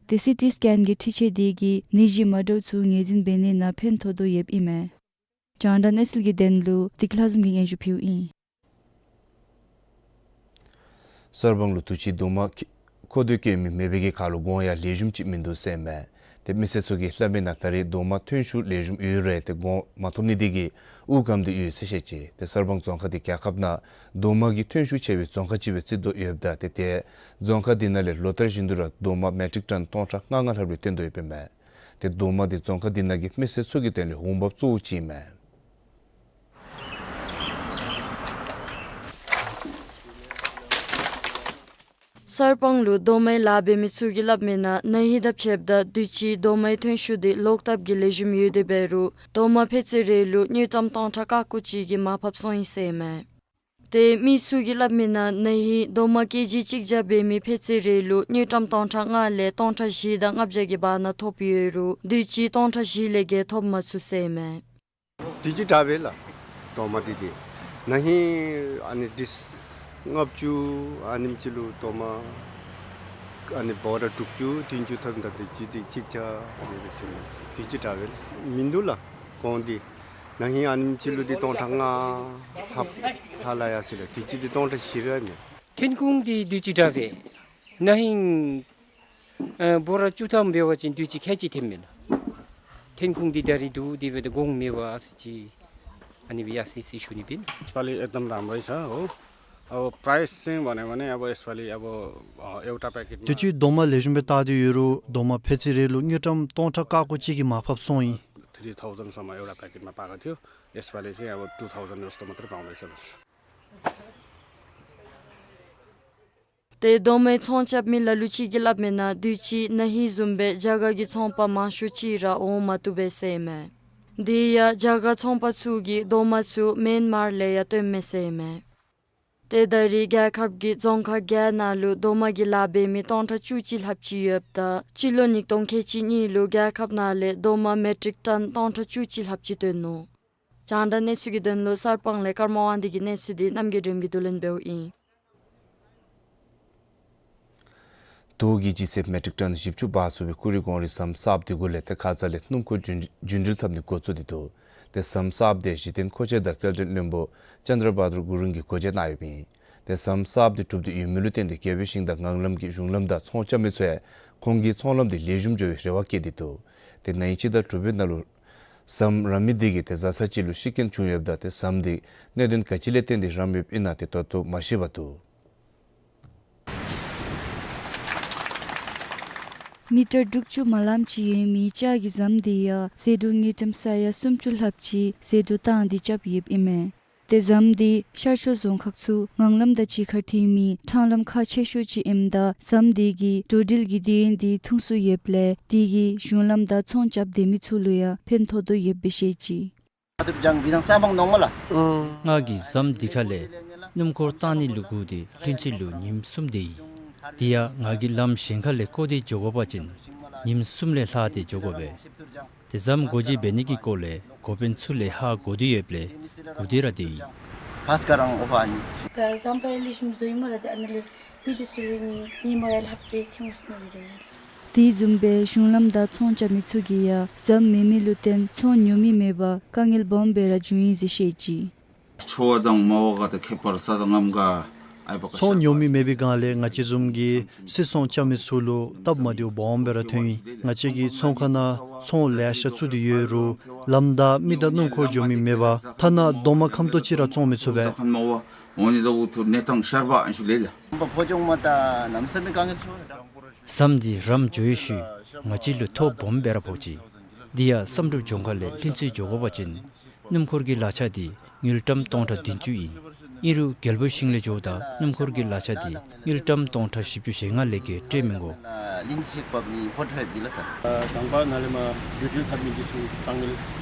ཏེ་སི་ཊི་སི་ཀེན་གྱི་འཕྲུལ་ཆས་འདི་གིས་ནད་གཞི་མ་འདྲཝ་ཚུ་ངོས་འཛིན་འབད་ནི་ནང་ཕན་ཐོགས་དོ་ཡོདཔ་ཨིན་མས། རྒྱང་བསྒྲགས་གནས་ཚུལ་གྱི་དོན་ལུ་བདེ་སྐྱིད་ལྷ་འཛོམས་ཀྱིས་སྙན་ཞུ་ཕུལཝ་ཨིན། གསར་སྤང་ལུ་དུས་ཅི་རྡོག་མ་མཁོ་འདོད་བཀོད་མི་མེད་པའི་གི་ཁར་ལུ་གོང་ཡང་ལེགས་ཤོམ་ཅིག་མིན་འདུག་ཟེར་མས། ཏེ་མི་སེར་ཚུ་གིས་སླབ་མིའི་ནང་ད་རེས་རྡོག་མ་ཐོན་ཤུགས་ལེགས་ཤོམ་ཡོད་རུང་ཏེ་གོང་མ་ཐོབ་ནི་འདི་གིས་དབུགས་སྒམ་སྟེ་ཡོད་ཟེར་བཤད་ཅི། ཏེ་གསར་སྤང་རྫོང་ཁག་འདི་རྒྱལ་ཁབ་ནང་རྡོག་མ་གི་ཐོན་ཤུགས་ཆེ་བའི་རྫོང་ཁག་ཅིག་སྦེ་བརྩི་དོ་ཡོདཔ་ད་ཏེ་ཏེ་རྫོང་ཁག་འདི་ནང་ལས་ལོ་ལྟར་བཞིན་དུ་ར་རྡོག་མ་མེ་ཊིག་ཊོན་སྟོང་ཕྲག་ལྔ་ལྔ་ལྷགཔ་རེ་བཏོན་དོ་ཡོདཔ་ཨིན་མས། ཏེ་རྡོག་མ་འདི་རྫོང་ཁག་འདི་ནང་གི་མི་སེར་ཚུ་གི་དོན་ལས་འོང་འབབ་གཙོ་བོ་ཅིག་ཨིན་མས། གསར་སྤང་ལུ་རྡོག་མའི་ལཱ་འབད་མི་ཚུ་གིས་སླབ་མིའི་ནང་ན་ཧིང་དང་ཕྱདཔ་ད་དུས་ཅི་རྡོག་མའི་ཐོན་ཤུགས་འདི་ལོག་ལྟབ་ཀྱིས་ལེགས་ཤོམ་ཡོད་དེ་འབད་རུང་རྡོག་མ་ཕད་ཚོད་རེ་ལུ་དངུལ་ཀྲམ་སྟོང་ཕྲག་ཀ་ཀོ་གཅིག་གིས་མར་ཕབ་སོང་ཡི་ཟེར་མས། ཏེ་མི་ཚུ་གིས་སླབ་མིའི་ནང་ན་ཧིང་རྡོག་མ་ཀེ་ཇི་གཅིག་བརྒྱ་འབད་མི་ཕད་ཚོད་རེ་ལུ་དངུལ་ཀྲམ་སྟོང་ཕྲག་ལྔ་ལས་སྟོང་ཕྲག་བཞི་དང་ལྔ་བརྒྱ་གི་བར་ན་ཐོབ་ཡོད་རུང་དུས་ཅི་སྟོང་ཕྲག་བཞི་ལས་བརྒལ་ཐོབ་མ་ཚུགས་ཟེར་མས། དུས་ཅི་དྲག་པས་ལགས། རྡོག་མ་འདི་ཏེ་ན་ཧིང་ཨ་ནི་ཌིས་ ལྔ་བཅུ་ཨ་ནེམ་ཅིག་ལུ་རྡོག་མ་ཨ་ནི་འབོ་ར་དྲུག་ཅུ་བདུན་ཅུ་ཐོནམ་ད་དུས་ཅི་འདི་གཅིག་ཆ་ཨ་ནི་སྦེ་ཐོན་མས། དུས་ཅི་དྲག་པས་མིན་འདུག་ལགས། གོང་འདི་ན་ཧིང་ཨ་ནེམ་ཅིག་ལུ་འདི་སྟོང་ཕྲག་ལྔ་ལྷགཔ་ལྷག་ལྷག་ཡར་སོ་ཡི་ལགས། དུས་ཅི་འདི་སྟོང་ཕྲག་བཞི་རེ་མས། ཐོན་ཁུངས་འདི་དུས་ཅི་དྲག་པས། ན་ཧིང་ཨ་འབོ་ར་བཅུ་ཐམ་འབད་བ་ཅིན་དུས་ཅི་ཁལ་གཅིག་ཐོནམ་མས་ལགས། ཐོན་ཁུངས་འདི་ད་རིས་འདུག་འདི་འབད་དེ་གོང་མེད་པར་ཨ་ཙི་ཅིག་ཨ་ནི་སྦེ་ཡར་སོ་ཡི་ཟེར་ཞུ་ནི་ཨིན། इस पालि एकदम राम्रै छ हो। अब प्राइस चाहिँ भन्यो भने अब यसपालि अब, अ, एउटा प्याकेटमा དུས་ཅི་རྡོག་མ་ལེགས་ཤོམ་སྦེ་བཏགས་ཏེ་ཡོད་རུང་རྡོག་མ་ཕལ་ཆེར་རེ་ལུ་དངུལ་ཀྲམ་སྟོང་ཕྲག་ཀ་ཀོ་གཅིག་གིས་མར་ཕབ་སོང་ཡི། थ्री थाउजन्डसम्म एउटा प्याकेटमा पाएको थियो। यसपालि चाहिँ अब टू थाउजन्ड जस्तो मात्रै पाउँदैछ। ཏེ་རྡོག་མའི་ཚོང་རྐྱབ་མི་ལ་ལུ་ཅིག་གིས་སླབ་མིའི་ནང་དུས་ཅི་ན་ཧིང་བཟུམ་སྦེ་རྒྱ་གར་གྱི་ཚོང་པ་མང་ཤོས་ཅིག་ར་འོང་མ་བཏུབ་པས་ཟེར་ཨིན་མས། དེ་ཡང་རྒྱ་གར་ཚོང་པ་ཚུ་གིས་རྡོག་མ་ཚུ་མེན་མར་ལས་ཡར་བཏོན་མས་ཟེར་ཨིན་མས། ཏེ་ད་རིས་རྒྱལ་ཁབ་ཀྱི་རྫོང་ཁག་བརྒྱད་ནང་ལུ་རྡོག་མ་གི་ལཱ་འབད་མི་སྟོང་ཕྲག་བཅུ་གཅིག་ལྷགཔ་ཅིག་ཡོདཔ་ད་སྤྱི་ལོ་ཉིས་སྟོང་ཁལ་གཅིག་གཉིས་ལུ་རྒྱལ་ཁབ་ནང་ལས་རྡོག་མ་མེ་ཊིག་ཊོན་སྟོང་ཕྲག་བཅུ་གཅིག་ལྷགཔ་ཅིག་བཏོན་ནུག། རྒྱང་བསྒྲགས་གནས་ཚུལ་གྱི་དོན་ལུ་གསར་སྤང་ལས་ཀརྨ་དབང་འདུས་ཀྱི་གནས་ཚུལ་འདི་རྣམ་རྒྱལ་སྒྲོལམ་གྱིས་བསྡུ་ལེན་འབདཝ་ཨིན། རྡོག་གི་ལྗིད་ཚད་མེ་ཊིག་ཊོན་བཞི་བཅུ་འབག་ཚུགས་པའི་ཀུ་རི་གོང་རི་ཟམ་གསརཔ་དེ་གུ་ལས་ཏེ་ཁ་ཙ་ལས་སྣུམ་འཁོར་རྒྱུན་རྒྱུན་འགྲུལ་འཐབ་ནི་འགོ་བཙུགས་ཏེ་འདུག། ཏེ་ཟམ་གསརཔ་དེ་གཞི་རྟེན་མཁོ་ཆས་དང་སྐྱེལ་འདྲེན་བློན་པོ་ཅནྡྲ་བྷ་དྲུ་གུ་རུང་གིས་སྒོ་འབྱེད་གནང་ཡོདཔ་ཨིན། ཏེ་ཟམ་གསརཔ་དེ་གྲུབ་སྟེ་ཡོད་མི་ལུ་བརྟེན་ཏེ་རྒྱལ་པོའི་ཞིང་དང་ངང་ལམ་གྱི་གཞུང་ལམ་དང་ཚོང་རྐྱབ་མི་ཚུ་ཡང་ཁོང་གི་ཚོང་ལམ་དེ་ལེགས་ཤོམ་འགྱོ་བའི་རེ་བ་བསྐྱེད་དེ་འདུག། ཏེ་ན་ཧིང་སྤྱི་ཟླ་དྲུག་པའི་ནང་ལུ་ཟམ་ར་མི་དེ་གིས་ཏེ་བཟའ་ཚང་ཅིག་ལུ་ཤི་རྐྱེན་བྱུང་ཡོདཔ་ད་ཏེ་ཟམ་དེ་གནད་དོན་ག་ཅི་ལས་བརྟེན་ཏེ་རམ་ཡོདཔ་ཨིན་ན་ཏེ་ད་ལྟོ་མ་ཤེས་པར་འདུག། མི་ཊར་དྲུག་ཅུ་མ་ལངམ་ཅིག་ཡོད་མི་ལྕགས་ཀྱི་ཟམ་དེ་ཡང་ཟད་འགྲོ་དངུལ་ཀྲམ་ས་ཡ་སུམ་ཅུ་ལྷགཔ་ཅིག་ཟད་འགྲོ་བཏང་སྟེ་རྐྱབ་ཡོདཔ་ཨིན་མས། ཏེ་ཟམ་དེ་ཤར་ཕྱོགས་རྫོང་ཁག་ཚུ་ངང་ལམ་དང་གཅིག་ཁར་ཐོན་མི་ཕྲང་ལམ་ཁག་ཆེ་ཤོས་ཅིག་ཨིནམ་ད་ཟམ་དེ་གིས་འགྲོ་འགྲུལ་གྱི་དུས་ཡུན་དེ་ཐུང་སུ་ཡོདཔ་ལས་དེ་གིས་གཞུང་ལམ་དང་ཚོང་རྐྱབ་སྡོད་མི་ཚུ་ལུ་ཡང་ཕན་ཐོགས་དོ་ཡོདཔ་སྦེ་བཤད་ཅི། ང་གིས་ཟམ་འདི་ཁ་ལས་སྣུམ་འཁོར་བཏང་ནི་ལུ་སྒུག་སྟེ་ལྷུན་རྩེ་ལུ་ཉིནམ་གསུམ་སྡོད་ཡི། དེ་ཡང་ང་གིས་ལམ་གཞན་ཁ་ལས་བསྐོར་ཏེ་འགྱོ་དགོ་པ་ཅིན་ཉིནམ་གསུམ་ལས་ལྷག་སྟེ་འགྱོ་དགོ་པས། ཏེ་ཟམ་སྒོ་འབྱེད་འབད་ནི་གི་སྐོར་ལས་འགོ་དཔོན་ཚུ་ལས་ཧ་གོ་སྟེ་ཡོདཔ་ལས་སྒུག་སྟེ་ར་སྡོད་ཡི། དེ་བཟུམ་སྦེ་གཞུང་ལམ་དང་ཚོང་རྐྱབ་མི་ཚུ་གིས་ཡང་ཟམ་མེད་མི་ལུ་བརྟེན་ཚོང་ཉོ་མི་མེད་པར་དཀའ་ངལ་སྦོམ་སྦེ་ར་བྱུང་ཡི་ཟེར་བཤད་ཅི། འཚོ་བ་དང་མ་འོངས་པ་དང་ཁྱད་པར་ས་དང་ངམ་ག་ཨའི་བ་ཀ་ཚོང་ཉོ་མི་མེད་པའི་སྒང་ལས་ང་བཅས་བཟུམ་གྱི་སིལ་ཚོང་རྐྱབ་མི་ཚུ་ལུ་སྟབས་མ་བདེཝ་སྦོམ་སྦེ་ར་ཐོན་ཡི། ང་བཅས་ཀྱི་ཚོང་ཁང་ནང་ཚོང་ལེ་ཤ་བཙུགས་ཏེ་ཡོད་རུང་ལམ་དང་མི་དང་སྣུམ་འཁོར་འགྱོ་མི་མེད་པར་ཐ་ན་རྡོག་མ་ཁམ་ཏོག་ཅིག་ར་བཙོང་མི་ཚུགས་པས། ཟམ་འདི་རམ་འགྱོ་བའི་ཤུལ་ང་བཅས་ལུ་ཐོ་སྦོམ་སྦེ་ར་ཕོག་ཅི། དེ་ཡང་བསམ་གྲུབ་ལྗོངས་མཁར་ལས་ལྷུན་རྩེ་འགྱོ་དགོ་པ་ཅིན་སྣུམ་འཁོར་གྱི་ལག་ཆ་དེ་དངུལ་ཀྲམ་སྟོང་ཕྲག་བདུན་ཅུ་ཨིན། ཨིན་རུང་རྒྱལ་པོའི་ཞིང་ལས་འགྱོཝ་ད་སྣུམ་འཁོར་གྱི་ལག་ཆ་དེ་དངུལ་ཀྲམ་སྟོང་ཕྲག་བཞི་བཅུ་ཞེ་ལྔ་ལས་བརྒལ་སྤྲོད་མི་དགོ། དང་པ་ནཱ་ལས་མར་རྒྱུ་འགྲུལ་འཐབ་མི་འདི་ཚུ་དཀའ་ངལ།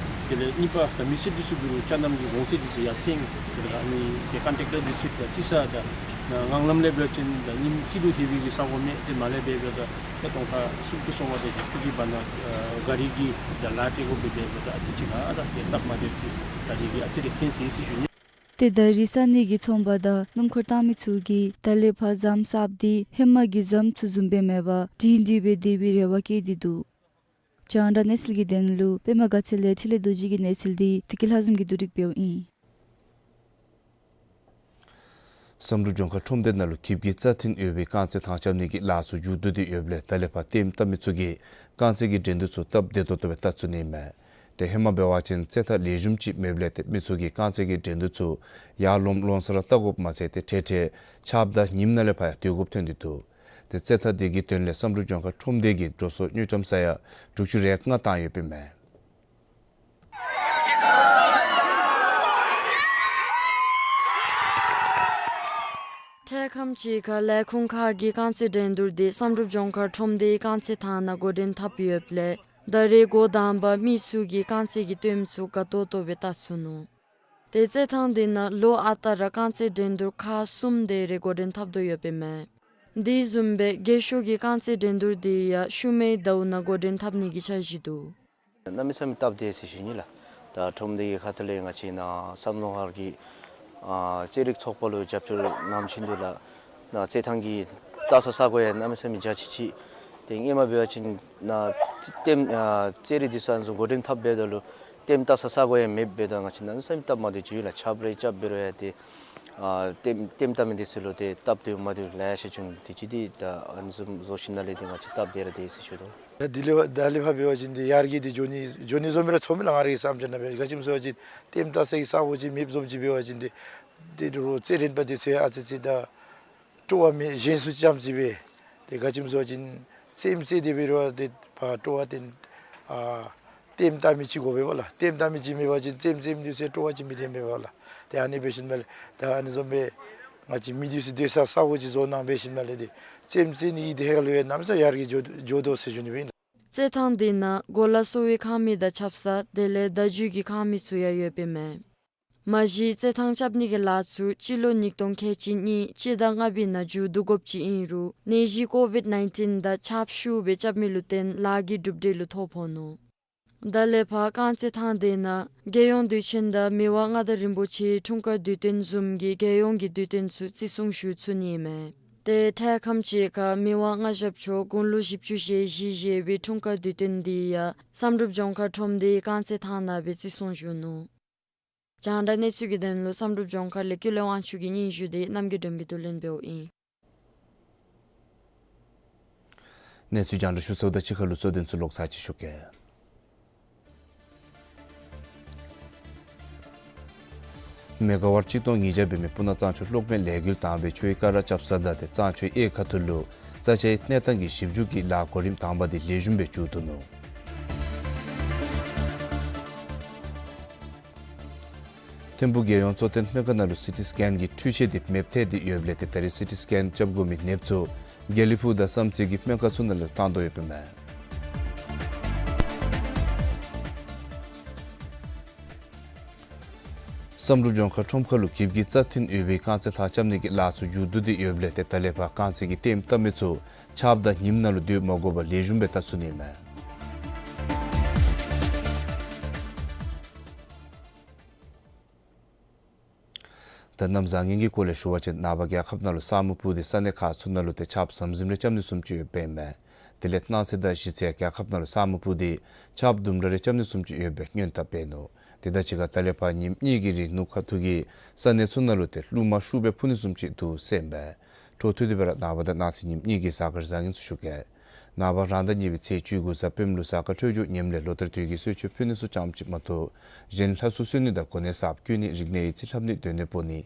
དེ་ལས་གཉིས་པ་ད་མི་སེར་འདི་ཚུ་གུ་ཅ་རྣམ་གྱི་གོང་ཚད་འདི་ཚུ་ཡར་སེང་། དེ་ལས་ཨ་ནི་ཏེ་ཀོན་ཊེག་ཊར་འདི་ཚུ་དང་རྩིས་ས་དང་ངང་ལམ་ལས་འབད་བ་ཅིན་ད་ཉིནམ་གཅིག་ལུ་ལྷོད་པའི་གི་ས་གོ་མེད། ཏེ་མར་ལས་འབད་འབདཝ་ད་ཏེ་སྟོང་ཕྲག་སུམ་ཅུ་སོང་བ་དེ་ཅིག་ཚུ་གི་བར་ན་ཨ་གཱ་རི་གི་ད་ལཱ་སྤྲོད་དགོ་པའི་འབདཝ་ད་ཨ་ཙི་ཅིག་ཨ་ར་ཏེ་སྟབས་མ་བདེཝ་ཅིག་གཱ་རི་གི་ཨ་ཙི་རེ་ཐོན་ཅི་ཟེར་ཞུ་ནི། ཏེ་ད་རིས་ས་གནས་ཀྱི་ཚོང་པ་དང་སྣུམ་འཁོར་བཏང་མི་ཚུ་གིས་ད་ལས་ཕར་ཟམ་གསརཔ་འདི་ཧེ་མ་གི་ཟམ་ཚུ་བཟུམ་སྦེ་མེད་པར་སྒྲིང་སྒྲི་སྦེ་སྡོད་པའི་རེ་བ་བསྐྱེད་དེ་འདུག། རྒྱང་བསྒྲགས་གནས་ཚུལ་གྱི་དོན་ལུ་པདྨ་དགའ་ཚལ་ལས་འཕྲིན་ལས་རྡོ་རྗེ་གི་གནས་ཚུལ་འདི་བདེ་སྐྱིད་ལྷ་འཛོམས་ཀྱིས་བསྡུ་སྒྲིག་འབདཝ་ཨིན། བསམ་གྲུབ་ལྗོངས་མཁར་ཁྲོམ་སྡེ་ནང་ལུ་འགྱིབ་ཀྱི་རྩ་ཐིམ་ཡོད་པའི་རྐང་རྩེད་ཐང་རྐྱབ་ནི་གི་ལཱ་ཚུ་མཇུག་བསྡུ་སྟེ་ཡོདཔ་ལས་ད་ལས་ཕར་ལྟདམོ་བལྟ་མི་ཚུ་གིས་རྐང་རྩེད་ཀྱི་འགྲན་བསྡུར་ཚུ་སྟབས་བདེ་ཏོག་ཏོ་སྦེ་བལྟ་ཚུགས་ནི་ཨིན་མས། ཏེ་ཧེ་མ་འབད་བ་ཅིན་རྩེད་ཐང་ལེགས་ཤོམ་ཅིག་མེདཔ་ལས་ཏེ་མི་ཚུ་གིས་རྐང་རྩེད་ཀྱི་འགྲན་བསྡུར་ཚུ་ཡར་ལོངམ་ལོང་ས་ར་བལྟ་དགོཔ་མ་ཚད་ཏེ་འཕྲལ་འཕྲལ་ཆརཔ་དང་ཉིམ་ནང་ལས་ཕར་ཡང་སྡོད་དགོཔ་ཐོན་ཏེ་འདུག། ཏེ་རྩེད་ཐང་དེ་གི་དོན་ལས་བསམ་གྲུབ་ལྗོངས་མཁར་ཁྲོམ་སྡེ་གིས་འགྲོ་སོང་དངུལ་ཀྲམ་ས་ཡ་དྲུག་ཅུ་རེ་ལྔ་བཏང་ཡོདཔ་ཨིན་མས། འཕྲལ་ཁམས་ཅིག་ཁར་ལས་ཁུངས་ཁག་གི་རྐང་རྩེད་འགྲན་བསྡུར་དེ་བསམ་གྲུབ་ལྗོངས་མཁར་ཁྲོམ་སྡེའི་རྐང་རྩེད་ཐང་ནང་འགོ་འདྲེན་འཐབ་ཡོདཔ་ལས་ད་རེས་འགོ་དང་པ་མི་ཚུ་གིས་རྐང་རྩེད་ཀྱི་ལྟདམོ་ཚུ་དགའ་ཏོག་ཏོ་སྦེ་བལྟ་ཚུགས་ནུག། ཏེ་རྩེད་ཐང་དེ་ནང་ལོ་ཨ་རྟག་ར་རྐང་རྩེད་འགྲན་བསྡུར་ཁག་གསུམ་དེ་རེ་འགོ་འདྲེན་འཐབ་དོ་ཡོདཔ་ཨིན་མས། དེ་བཟུམ་སྦེ་རྒས་ཤོས་ཀྱི་རྐང་རྩེད་འགྲན་བསྡུར་དེ་ཡང་ཤུལ་མའི་ཟླཝ་ནང་འགོ་འདྲེན་འཐབ་ནི་གི་འཆར་གཞི་འདུག། གནམ་མེད་ས་མེད་སྟབས་བདེ་ཟེར་ཞུ་ནི་ལགས། ད་ཁྲོམ་སྡེ་གི་ཁ་ཐུག་ལས་ང་བཅས་ནཱ་བསམ་གྲུབ་ལྗོངས་མཁར་གྱི་ ཨ་རྩེད་རིགས་ཚོགས་པ་ལུ་རྒྱབ་སྐྱོར་གནངམ་ཅིག་འདུག་ལགས། ནཱ་རྩེད་ཐང་གི་ལྟ་ས་ས་གོ་ཡང་གནམ་མེད་ས་མེད་འཇའ་ཆི་ཆི། ཏེ་སྔོན་མ་འབད་བ་ཅིན་ནཱ་ལྟདམོ་ཨ་རྩེད་རིགས་འདི་ཚུ་ཨ་ནི་བཟུམ་འགོ་འདྲེན་འཐབ་འབདཝ་ད་ལུ་ལྟདམོ་ལྟ་ས་ས་གོ་ཡང་མེདཔ་འབདཝ་ད་ང་བཅས་གནམ་མེད་ས་མེད་སྟབས་མ་བདེཝ་ཅིག་ཡོད་ལགས། ཆརཔ་རེ་རྐྱབ་འབད་རུང་ཡང་ཏེ་ཨ་ལྟདམོ་ལྟདམོ་ལྟ་མི་འདི་ཚུ་ལུ་ཏེ་སྟབས་བདེཝ་མ་བདེཝ་ལེ་ཤ་བྱུང་། དེ་ཅིག་འདི་ད་ཨ་ནི་བཟུམ་བཟོ་ཞིནམ་ལས་ཏེ་ང་བཅས་སྟབས་བདེ་ར་བདེ་ཟེར་ཞུ་དོ། ད་དེ་ལས་ད་ལས་ཕར་འབད་བ་ཅིན་ཏེ་ཡར་རྒྱས་འདི་འགྱོ་ནི་འགྱོ་ནི་བཟུམ་སྦེ་ར་ཚོར་མས་ལགས། ང་རའི་བསམ་འཆར་ནང་འབད་ག་ཅི་སྨོ་ཟེར་བ་ཅིན་ལྟདམོ་ལྟ་སའི་ས་གོ་ཅིག་མེདཔ་བཟུམ་ཅིག་འབད་བ་ཅིན་ཏེ་ཏེ་རོགས་རྩེད་འགྲན་པ་འདི་ཚུ་ཡང་ཨ་ཙི་ཙི་ད་སྤྲོ་བ་མེད་གཞན་སུ་ཙམ་ཅིག་སྦེ། ཏེ་ག་ཅི་སྨོ་ཟེར་བ་ཅིན་རྩེདམོ་རྩེ་སྟེ་འབད་རུང་ཏེ་ཕར་སྤྲོ་བ་ཏེ་ཨ་ལྟདམོ་ལྟ་མི་ཅིག་དགོ་པས་ལགས། ལྟདམོ་ལྟ་མི་ཅིག་མེད་པ་ཅིན་རྩེདམོ་རྩེ་མི་འདི་ཚུ་ཡང་སྤྲོ་བ་ཅིག་མི་ཐོན་པས་ལགས། ཏེ་ཨ་ནི་འབད་ཞིནམ་ལས་ད་ཨ་ནི་བཟུམ་སྦེ་ང་བཅས་མི་འདི་ཚུ་སྡོད་ས་ས་གོ་ཅིག་བཟོ་གནང་འབད་ཞིནམ་ལས་ཏེ་རྩེདམོ་རྩེ་ནི་འདི་ཧེ་ལུ་ཡང་གནམ་མེད་ས་མེད་ཡར་རྒྱས་འགྱོ་འགྱོ་དོ་ཟེར་ཞུ་ནི་སྦེ་ཨིན། རྩེད་ཐང་འདི་ནང་གོ་ལ་གསོ་བའི་ཁང་མིག་དང་ཆབ་གསང་དེ་ལས་བརྡ་བརྒྱུད་ཀྱི་ཁང་མིག་ཚུ་ཡང་ཡོདཔ་ཨིན་མས། མ་གཞི་རྩེད་ཐང་རྐྱབ་ནི་གི་ལཱ་ཚུ་སྤྱི་ལོ་ཉིས་སྟོང་ཁལ་གཅིག་གཉིས་སྤྱི་ཟླ་ལྔ་པའི་ནང་མཇུག་བསྡུ་དགོཔ་ཅིག་ཨིན་རུང་ནད་གཞི་ཀོ་ཝིཌ་ནའིན་ཊིན་དང་ཆརཔ་ཤུགས་སྦེ་རྐྱབ་མི་ལུ་བརྟེན་ལཱ་གི་གྲུབ་འབྲས་ལུ་ཐོ་ཕོག་ནུག། ད་ལས་ཕར་རྐང་རྩེད་ཐང་འདི་ནང་རྒྱལ་ཡོངས་དུས་ཆེན་དང་མི་དབང་མངའ་བདག་རིན་པོ་ཆེའི་འཁྲུངས་སྐར་དུས་སྟོན་བཟུམ་གྱི་རྒྱལ་ཡོངས་ཀྱི་དུས་སྟོན་ཚུ་བརྩི་སྲུང་ཞུ་ཚུགས་ནི་མས། ཏེ་འཕྲལ་ཁམས་ཅིག་ཁར་མི་དབང་མངའ་ཞབས་མཆོག་དགུང་ལོ་བཞི་བཅུ་ཞེ་བཞི་བཞེས་པའི་འཁྲུངས་སྐར་དུས་སྟོན་འདི་ཡང་བསམ་གྲུབ་ལྗོངས་མཁར་ཁྲོམ་སྡེའི་རྐང་རྩེད་ཐང་ནང་སྦེ་བརྩི་སྲུང་ཞུ་ནུག། རྒྱང་བསྒྲགས་གནས་ཚུལ་གྱི་དོན་ལུ་བསམ་གྲུབ་ལྗོངས་མཁར་ལས་ཀུན་ལེགས་དབང་ཕྱུག་གི་སྙན་ཞུ་དེ་རྣམ་རྒྱལ་སྒྲོན་མེ་གིས་བསྡུ་ལེན་འབདཝ་ཨིན། གནས་ཚུལ་རྒྱང་བསྒྲགས་ཞུ་ཚརཝ་དང་གཅིག་ཁར་ལུ་གཙོ་དོན་ཚུ་ལོག་ཚར་ཅིག་ཞུ་གེ། མེ་ག་ཝཊ་གཅིག་སྟོང་ཉིས་བརྒྱ་འབད་མི་སྤུ་ན་གཙང་ཆུ་གློག་མེ་ལས་འགུལ་དང་པའི་ཆུའི་སྐ་རགས་རྐྱབ་ས་དང་དེ་གཙང་ཆུའི་གཡས་ཁ་ཐུག་ལུ་རྩ་ཆེའི་གནས་སྟངས་ཀྱི་ཞིབ་འཇུག་གི་ལཱ་གོ་རིམ་དང་པ་དེ་ལེགས་ཤོམ་སྦེ་མཇུག་བསྡུ་ནུག། ཐིམ་ཕུག་རྒྱལ་ཡོངས་གཙོ་བསྟེན་སྨན་ཁང་ནང་ལུ་སི་ཊི་སི་ཀེན་གྱི་འཕྲུལ་ཆས་དེ་མེདཔ་ཐལ་ཏེ་ཡོདཔ་ལས་ཏེ་ད་རེས་སི་ཊི་སི་ཀེན་རྐྱབ་དགོ་མི་ནདཔ་ཚུ་དགེ་ལེགས་ཕུག་དང་བསམ་རྩེ་གི་སྨན་ཁང་ཚུ་ནང་ལུ་བཏང་དོ་ཡོདཔ་ཨིན་མས། བསམ་གྲུབ་ལྗོངས་མཁར་ཁྲོམ་ཁ་ལུ་གིབ་ཀྱི་རྩྭ་ཐོན་ཡོད་པའི་རྐང་རྩེད་ལྷ་རྐྱབ་ནི་གི་ལཱ་ཚུ་མཇུག་བསྡུ་སྟེ་ཡོདཔ་ལས་ཏེ་ད་ལས་ཕར་རྐང་རྩེད་ཀྱི་ལྟདམོ་ལྟ་མི་ཚུ་ཆརཔ་དང་ཉིམ་ནང་ལུ་སྡོད་མ་དགོ་པར་ལེགས་ཤོམ་སྦེ་ལྟ་ཚུགས་ནི་ཨིན་མས། ད་གནམ་བཟང་ངན་གྱི་སྐོར་ལས་ཞུ་བ་ཅིན་ནངས་པ་རྒྱལ་ཁབ་ནང་ལུ་ས་སྨུག་སྤུབས་ཏེ་ས་གནས་ཁག་ཚུ་ནང་ལུ་ཏེ་ཆརཔ་ཟམ་ཟིམ་རེ་རྐྱབ་ནི་བཟུམ་ཅིག་ཡོདཔ་ཨིན་མས། དེ་ལས་གནངས་ཚེ་དང་གཞེས་ཚེ་རྒྱལ་ཁབ་ནང་ལུ་ས་སྨུག་སྤུབས་ཏེ་ཆརཔ་དུམ་གྲ་རེ་རྐྱབ་ནི་བཟུམ་ཅིག་ཡོད་པའི་སྔོན་དཔག་འབད་ནུག། དེ་དང་གཅིག་ཁར་ད་ལས་ཕར་ཉིནམ་གཉིས་ཀྱི་རིང་ནུབ་ཁ་ཐུག་གི་ས་གནས་ཚུ་ནང་ལུ་ཏེ་རླུང་མ་ཤུགས་སྦེ་འཕུ་ནི་བཟུམ་ཅིག་འདུག་ཟེར་ཨིན་པས། འཕྲོ་མཐུད་དེ་སྦེ་ར་ནངས་པ་དང་གནངས་ཚེ་ཉིནམ་གཉིས་ཀྱི་གཟའ་སྐར་བཟང་ངན་ཚུ་ཞུ་གེ། ནངས་པ་རང་ཟླ་གཉིས་པའི་ཚེས་བཅུ་དགུ་གཟའ་སྤེནམ་ལུ་གཟའ་སྐར་འཕྲོད་སྦྱོར་ངནམ་ལས་ལོ་ལྟར་དུས་ཀྱི་གསོལ་མཆོད་ཕུལ་ནི་ཚུ་ཙམ་ཅིག་མ་གཏོགས་གཞན་ལྷ་གསོལ་གསོལ་ནི་དང་གོ་གནས་གསརཔ་བསྐོ་ནི་རིག་གནས་ཡིག་རྩིས་ལྷབ་ནི་སྡོད་གནས་སྤོ་ནི་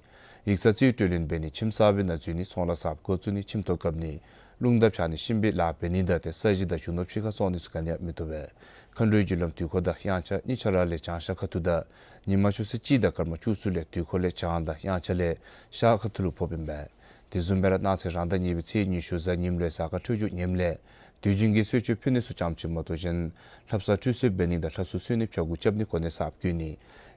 ཡིག་ཚང་རྩིས་སྤྲོད་ལེན་འབད་ནི་ཁྱིམ་གསརཔ་ནང་འཛུལ་ནི་ཚོང་ལཱ་གསརཔ་འགོ་བཙུགས་ནི་ཁྱིམ་ཐོག་བཀབ་ནི་རླུང་རྟ་འཕྱར་ནི་གཤིན་པོའི་ལཱ་འབད་ནི་དང་ཏེ་ས་གཞི་དང་རྒྱུ་ནོར་ཕྱི་ཁར་བཙོང་ནི་ཚུ་ག་ནི་ཡང་མི་བཏུབ་པས། མཁའ་འགྲོའི་རྒྱུ་ལམ་དུས་འཁོར་དང་དབྱངས་འཆར་གཉིས་ཆ་ར་ལས་བྱང་ཤར་ཁ་ཐུག་དང་ཉི་མ་ཆུ་ཚོད་གཅིག་དང་སྐར་མ་བཅུ་གསུམ་ལས་དུས་འཁོར་ལས་བྱང་དང་དབྱངས་འཆར་ལས་ཤར་ཁ་ཐུག་ལུ་ཕོགཔ་ཨིན་པས། དེ་བཟུམ་སྦེ་ར་གནངས་ཚེ་རང་ཟླ་གཉིས་པའི་ཚེས་ཉི་ཤུ་གཟའ་ཉིམ་ལུ་གཟའ་སྐར་འཕྲོད་སྦྱོར་ངནམ་ལས་དུས་རྒྱུན་གྱི་གསོལ་མཆོད་ཕུལ་ནི་ཚུ་ཙམ་ཅིག་མ་གཏོགས་གཞན་ལྷ་བསངས་ཁྲུས་གསོལ་འབད་ནི་དང་ལྷ་གསོལ་གསོལ་ནི་ཕྱྭ་འགུགས་རྐྱབ་ནི་གོ་གནས་གསརཔ་བསྐོ་ནི་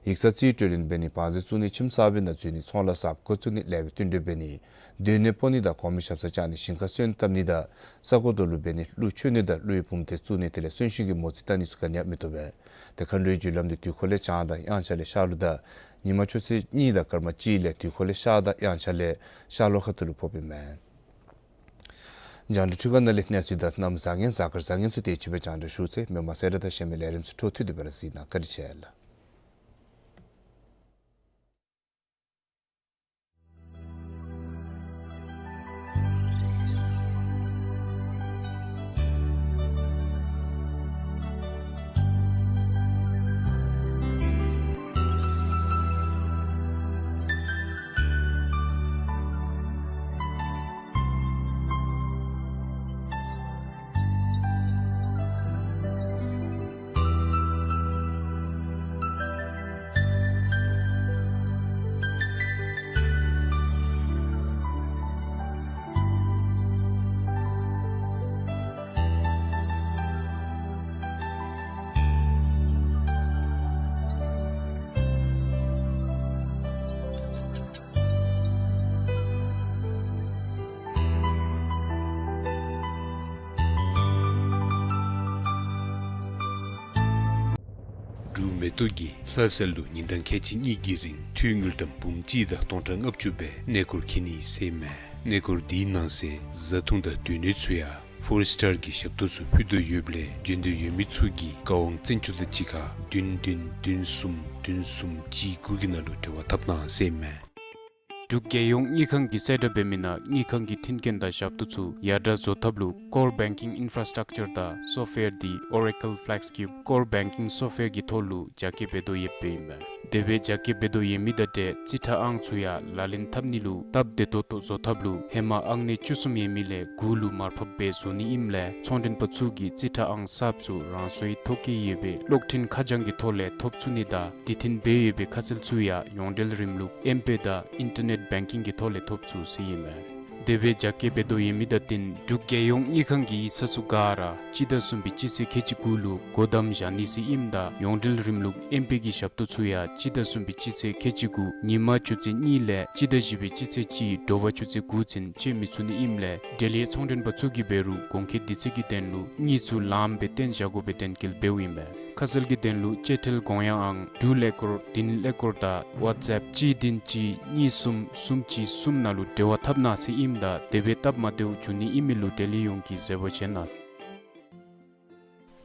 ཡིག་ཚང་རྩིས་སྤྲོད་ལེན་འབད་ནི་བང་རྩི་བཙུགས་ནི་ཁྱིམ་གསརཔ་ནང་འཛུལ་ནི་ཚོང་ལཱ་གསརཔ་འགོ་བཙུགས་ནི་ལེགས་པའི་བསྟུན་གྲོས་འབད་ནི་སྡོད་གནས་སྤོ་ནི་དང་གོང་མའི་ཞབས་སར་བཅར་ནི་ཞིང་ཁར་སོན་བཏབ་ནི་དང་ས་གོ་རྡོ་ལུ་འབད་ནི་ཀླུ་མཆོད་ནི་དང་ཀླུའི་བུམ་སྡེ་བཙུགས་ནི་དེ་ལས་གསོན་གཤིན་གྱི་མོ་རྩིས་བལྟ་ནི་ཚུ་ག་ནི་ཡང་མི་བཏུབ་པས། ཏེ་མཁའ་འགྲོའི་རྒྱུ་ལམ་འདི་དུས་འཁོར་ལས་བྱང་དང་དབྱངས་འཆར་ལས་ཤར་ལུ་དང་ཉི་མ་ཆུ་ཚོད་གཉིས་དང་སྐར་མ་གཅིག་ལས་དུས་འཁོར་ལས་ཤར་དང་དབྱངས་འཆར་ལས་ཤར་ལྷོ་ཁ་ཐུག་ལུ་ཕོགཔ་ཨིན་མས། རྒྱང་བསྒྲགས་འཕྲུལ་ཁང་ནང་ལས་གནས་ཚུལ་དང་གནམ་བཟང་ངན་གཟའ་སྐར་བཟང་ངན་ཚུ་དེ་ཅིག་སྦེ་རྒྱང་བསྒྲགས་ཞུ་ཚར་ཡི། མི་མང་གསལ་བསྒྲགས་དང་གཞན་མི་ལས་རིམ་ཚུ་འཕྲོ་མཐུད་དེ་སྦེ་ར་གཟིགས་གནང་། བཀའ་དྲིན་ཆེ་ལགས། ཏེ་ཏོ་གིས་ལྷ་ས་ལུ་ཉིན་གྲངས་ཁལ་གཅིག་གཉིས་ཀྱི་རིང་འཐུས་དངུལ་ཀྲམ་འབུམ་གཅིག་དང་སྟོང་ཕྲག་ལྔ་བཅུ་སྦེ་གནས་སྐོར་འཁྱིད་ནི་ཟེར་ཨིན་མས། གནས་སྐོར་དེའི་ནང་གསེས་བཟའ་འཐུང་དང་སྡོད་གནས་ཚུ་ཡང་ཕོར་སི་ཊར་གྱི་ཞབས་ཏོག་ཚུ་ཕུལ་དོ་ཡོདཔ་ལས་འབྱོན་འདོད་ཡོད་མི་ཚུ་གིས་བཀའ་དབང་བཙན་ཆུ་དང་གཅིག་ཁར་བདུན་བདུན་བདུན་གསུམ་བདུན་གསུམ་གཅིག་དགུ་གི་ནང་ལུ་འབྲེལ་བ་འཐབ་གནང་ཟེར་ཨིན་མས། འབྲུག་རྒྱལ་ཡོངས་དངུལ་ཁང་གིས་གསལ་བསྒྲགས་འབད་མི་ནང་དངུལ་ཁང་གི་མཐུན་རྐྱེན་དང་ཞབས་ཏོག་ཚུ་ཡར་དྲག་བཟོ་ཐབས་ལུ་Core Banking Infrastructure དང་སོཕ་ཝེར་འདི་Oracle FlexCube Core Banking Software གི་ཐོག་ལུ་རྒྱ་སྐྱེད་འབད་དོ་ཡོདཔ་ཨིན་མས། དེ་སྦེ་རྒྱ་སྐྱེད་འབད་དོ་ཡོད་མི་དང་འབྲེལ་རྩིས་ཁྲ་ཨང་ཚུ་ཡང་ལག་ལེན་འཐབ་ནི་ལུ་སྟབས་བདེ་ཏོག་ཏོ་བཟོ་ཐབས་ལུ་ཧེ་མ་ཨང་གནས་བཅུ་གསུམ་ཡོད་མི་ལས་དགུ་ལུ་མར་ཕབ་སྦེ་བཟོ་ནི་ཨིནམ་ལས་ཚོང་མགྲོན་པ་ཚུ་གིས་རྩིས་ཁྲ་ཨང་གསརཔ་ཚུ་རང་སོའི་ཐོ་བཀོད་ཡོད་པའི་གློག་འཕྲིན་ཁ་བྱང་གི་ཐོག་ལས་ཐོབ་ཚུགས་ནི་དང་དེ་བརྟེན་འབད་ཡོད་པའི་ཁ་གསལ་ཚུ་ཡང་ཡོངས་འབྲེལ་རིམ་ལུགས་ཨེམ་པེ་དང་ཨིན་ཊར་ནེཊ་བེང་ཀིང་གི་ཐོག་ལས་ཐོབ་ཚུགས་ཟེར་ཨིན་མས། དེ་སྦེ་རྒྱ་སྐྱེད་འབད་དོ་ཡོད་མི་དང་བསྟུན་འབྲུག་རྒྱལ་ཡོངས་དངུལ་ཁང་གི་ཡིག་ཚང་ཚུ་ག་ར་སྤྱི་ཟླ་གསུམ་པའི་སྤྱི་ཚེས་ཁལ་གཅིག་དགུ་ལུ་སྒོ་བསྡམ་བཞག་ནི་ཟེར་ཨིནམ་ད་ཡོངས་འབྲེལ་རིམ་ལུགས་ཨེམ་པེ་གི་ཞབས་ཏོག་ཚུ་ཡང་སྤྱི་ཟླ་གསུམ་པའི་སྤྱི་ཚེས་ཁལ་གཅིག་དགུ་ཉིན་མ་ཆུ་ཚོད་གཉིས་ལས་སྤྱི་ཟླ་བཞི་པའི་སྤྱི་ཚེས་གཅིག་དྲོ་པ་ཆུ་ཚོད་དགུ་ཚུན་སྤྱོད་མི་ཚུགས་ནི་ཨིནམ་ལས་འབྲེལ་ཡོད་ཚོང་མགྲོན་པ་ཚུ་གིས་འབད་རུང་གོང་འཁོད་དུས་ཚོད་ཀྱི་དོན་ལུ་དངུལ་ཚུ་ལངམ་སྦེ་བཏོན་བཞག་དགོ་པའི་དོན་འཁོད་འབདཝ་ཨིན་མས། ཁ་གསལ་གྱི་དོན་ལུ་བཅད་ཁྲིམས་དགོངས་ཡངས་ཨང་དྲུག་ཀླད་ཀོར་བདུན་ཀླད་ཀོར་དང་ཝཊས་ཨེཔ་གཅིག་བདུན་གཅིག་གཉིས་གསུམ་གསུམ་གཅིག་གསུམ་ནང་ལུ་འབྲེལ་བ་འཐབ་གནང་ཟེར་ཨིནམ་ད་དེ་སྦེ་སྟབས་མ་བདེཝ་འབྱུང་ནི་ཨིན་མི་ལུ་འབྲེལ་ཡོད་ཡོངས་ཀྱིས་བཟོད་པ་བཞེས་གནང་།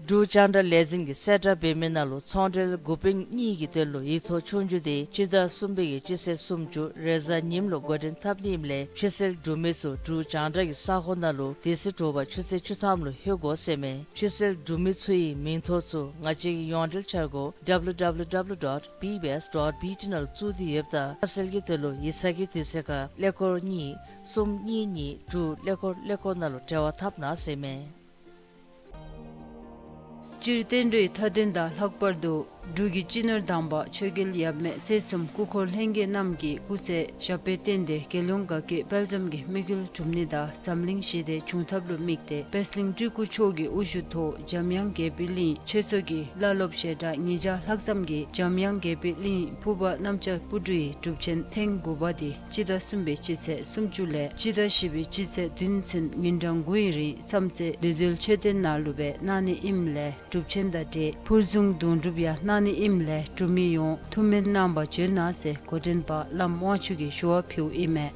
འབྲུག་རྒྱང་བསྒྲགས་ལས་འཛིན་གྱིས་གསལ་བསྒྲགས་འབད་མི་ནང་ལུ་ཚོང་འབྲེལ་འགོ་དཔོན་གཉིས་ཀྱི་དོན་ལུ་ཡིག་ཐོག་ཆོས་རྒྱུགས་དེ་སྤྱི་ཟླ་གསུམ་པའི་གི་སྤྱི་ཚེས་སུམ་ཅུ་རེས་གཟའ་ཉིམ་ལུ་འགོ་འདྲེན་འཐབ་ནི་ཨིནམ་ལས་ཕྱི་སེལ་འབྲུག་མི་ཚུ་འབྲུག་རྒྱང་བསྒྲགས་ཀྱི་ས་ཁོངས་ནང་ལུ་དེ་ཚེ་དྲོ་པ་ཆུ་ཚོད་བཅུ་ཐམ་ལུ་ལྷོད་དགོ་ཟེར་ཨིན་མས། ཕྱི་སེལ་འབྲུག་མི་ཚུ་གི་མིང་ཐོ་ཚུ་ང་བཅས་ཀྱི་ཡོངས་འབྲེལ་འཆར་སྒོ་W W W dot B B S dot B T ནང་ལུ་བཙུགས་ཏེ་ཡོདཔ་ད་ཁ་གསལ་གྱི་དོན་ལུ་ཡིག་ཚང་གི་དུས་ཚོད་ཁར་ཀླད་ཀོར་གཉིས་གསུམ་གཉིས་གཉིས་དྲུག་ཀླད་ཀོར་ཀླད་ཀོར་ནང་ལུ་འབྲེལ་བ་འཐབ་གནང་ཟེར་ཨིན་མས། སྤྱིར་བསྟན་འགྲོའི་མཐའ་དོན་དང་ལྷག་པར་དུ་འབྲུག་གི་སྤྱི་ནོར་དམ་པ་ཆོས་རྒྱལ་ཡབ་མེས་སྲས་གསུམ་སྐུ་འཁོར་ལྷན་རྒྱས་རྣམས་ཀྱི་སྐུ་ཚེ་ཞབས་པད་བརྟན་ཏེ་རྒྱལ་ཡོངས་དགའ་སྐྱིད་དཔལ་འཛོམས་ཀྱི་དམིགས་ཡུལ་འགྲུབ་ནི་དང་འཛམ་གླིང་ཞི་བདེ་འབྱུང་ཐབས་ལུ་དམིགས་ཏེ་པད་གླིང་སྤྲུལ་སྐུ་མཆོག་གི་དབུ་བཞུགས་ཐོག་འཇམ་དབྱངས་དགྱེས་པའི་གླིང་ཆོས་ཚོགས་ཀྱི་བླ་སློབ་ཞལ་གྲངས་ཉིས་བརྒྱ་ལྷག་ཙམ་གྱིས་འཇམ་དབྱངས་དགྱེས་པའི་གླིང་ཕུར་པ་གནམ་ལྕགས་སྤུ་གྲིའི་སྒྲུབ་ཆེན་ཐེངས་དགུ་པ་དེ་སྤྱི་ཟླ་གསུམ་པའི་སྤྱི་ཚེས་སུམ་ཅུ་ལས་སྤྱི་ཟླ་བཞི་པའི་སྤྱི་ཚེས་བདུན་ཚུན་ཉིན་གྲངས་དགུའི་རིང་མཚམས་ཚེ་བདེ་སྡུག་མཆོད་རྟེན་ནང་ལུ་སྦེ་གནང་ནི་ཨིནམ་ལས་སྒྲུབ་ཆེན་དང་འབྲེལ་ཕུར་བཟུང་དུང་སྒྲུབ་ཡང་གནང་ནི་ཨིནམ་ལས་འབྲུག་མི་ཡོངས་ཐུགས་སྨོན་གནང་པར་བྱོན་གནང་ཟེར་འགོ་འདྲེན་པ་བླམ་དབང་ཕྱུག་གིས་ཞུ་བ་ཕུལཝ་ཨིན་མས།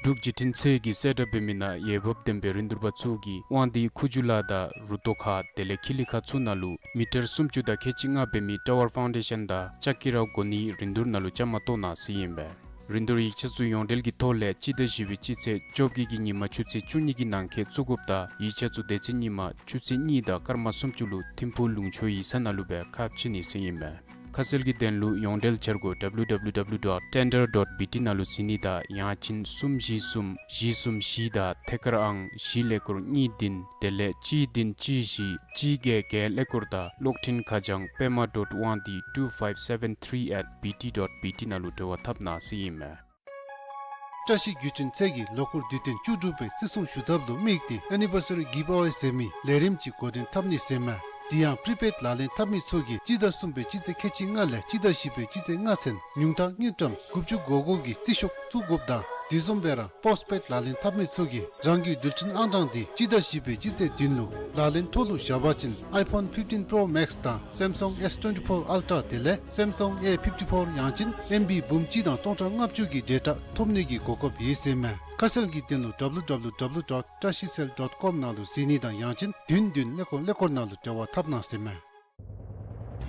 འབྲུག་བརྒྱུད་འཕྲིན་ཚད་ཀྱིས་གསལ་བསྒྲགས་འབད་མི་ནང་འོས་འབབ་ལྡན་པའི་རིན་བསྡུར་པ་ཚུ་གིས་དབང་འདུས་ཁུ་བྱུག་ལ་དང་རུ་ཏོ་ཁ་དེ་ལས་ཁི་ལི་ཁ་ཚུ་ནང་ལུ་མི་ཊར་སུམ་ཅུ་དང་ཁལ་གཅིག་ལྔ་འབད་མི་ཊ་ཝར་ཕའུན་ཌེ་ཤཱན་དང་ལྕགས་ཀྱི་ར་གོ་ནི་རིན་བསྡུར་ནང་ལུ་བཅའ་མར་གཏོགས་གནང་ཟེར་ཨིན་པས། རིན་བསྡུར་ཡིག་ཆ་ཚུ་ཡོངས་འབྲེལ་གྱི་ཐོག་ལས་སྤྱི་ཟླ་བཞི་པའི་སྤྱི་ཚེས་བཅོ་བརྒྱད་ཀྱི་ཉིན་མ་ཆུ་ཚོད་བཅུ་གཉིས་ཀྱི་ནང་འཁོད་བཙུགས་དགོཔ་དང་ཡིག་ཆ་ཚུ་དེ་ཚེ་ཉིན་མ་ཆུ་ཚོད་གཉིས་དང་སྐར་མ་སུམ་ཅུ་ལུ་ཐིམ་ཕུག་ལུང་ཕྱོགས་ཡིག་ཚང་ནང་ལུ་སྦེ་ཁ་ཕྱེ་ནི་ཟེར་ཨིན་མས། ཁ་གསལ་གྱི་དོན་ལུ་ཡོངས་འབྲེལ་འཆར་སྒོ་W W W dot tender dot B T ནང་ལུ་གཟིགས་ནི་དང་ཡང་ཅིན་གསུམ་བཞི་གསུམ་བཞི་གསུམ་བཞི་དང་ཐད་ཀར་ཨང་བཞི་ཀླད་ཀོར་གཉིས་བདུན་དེ་ལས་གཅིག་བདུན་གཅིག་བཞི་གཅིག་བརྒྱད་བརྒྱད་ཀླད་ཀོར་དང་གློག་འཕྲིན་ཁ་བྱང་པདྨ་dot དབང་འདུས་two five seven three at B T dot B T ནང་ལུ་འབྲེལ་བ་འཐབ་གནང་ཟེར་ཨིན་མས། བཀྲ་ཤིས་བརྒྱུད་འཕྲིན་ཚད་ཀྱིས་ལོ་འཁོར་དུས་སྟོན་བཅུ་དྲུག་པའི་བརྩི་སྲུང་ཞུ་ཐབས་ལུ་དམིགས་ཏེ་ཨེ་ནི་བར་སི་རི་གིབ་ཨ་ཝེ་ཟེར་མི་ལས་རིམ་ཅིག་འགོ་འདྲེན་འཐབ་ནི་ཟེར་ཨིན་མས། དེ་ཡང་པི་རི་པེཌ་ལག་ལེན་འཐབ་མི་ཚུ་གིས་སྤྱི་ཟླ་གསུམ་པའི་སྤྱི་ཚེས་ཁལ་གཅིག་ལྔ་ལས་སྤྱི་ཟླ་བཞི་པའི་སྤྱི་ཚེས་ལྔ་ཚུན་ཉུང་མཐའ་དངུལ་ཀྲམ་དགུ་བཅུ་གོ་དགུ་གི་རྩིས་ཤོག་བཙུགས་དགོཔ་དང་དེ་བཟུམ་སྦེ་ར་པོསཊ་པེཌ་ལག་ལེན་འཐབ་མི་ཚུ་གིས་རང་གི་རྡུལ་ཕྲན་ཨང་གྲངས་དེ་སྤྱི་ཟླ་བཞི་པའི་སྤྱི་ཚེས་བདུན་ལུ་ལག་ལེན་ཐོག་ལུ་བཞག་པ་ཅིན་ཨའི་ཕོན་ཕིབ་ཊིན་པྲོ་མེགསི་དང་སེམ་སང་ཨེསི་ཊུ་ཝེན་ཊི་ཕོར་ཨལ་ཊ་དེ་ལས་སེམ་སང་ཨེ་ཕིབ་ཊི་ཕོར་ཡང་ཅིན་ཨེམ་བི་འབུམ་གཅིག་དང་སྟོང་ཕྲག་ལྔ་བཅུ་གི་ཌེ་ཊ་ཐོབ་ནི་གི་གོ་སྐབས་ཡོད་ཟེར་ཨིན་མས། ཁ་གསལ་གྱི་དོན་ལུ་W W W dot trashicell dot com ནང་ལུ་གཟིགས་ནི་དང་ཡང་ཅིན་བདུན་བདུན་ཀླད་ཀོར་ཀླད་ཀོར་ནང་ལུ་འབྲེལ་བ་འཐབ་གནང་ཟེར་ཨིན་མས།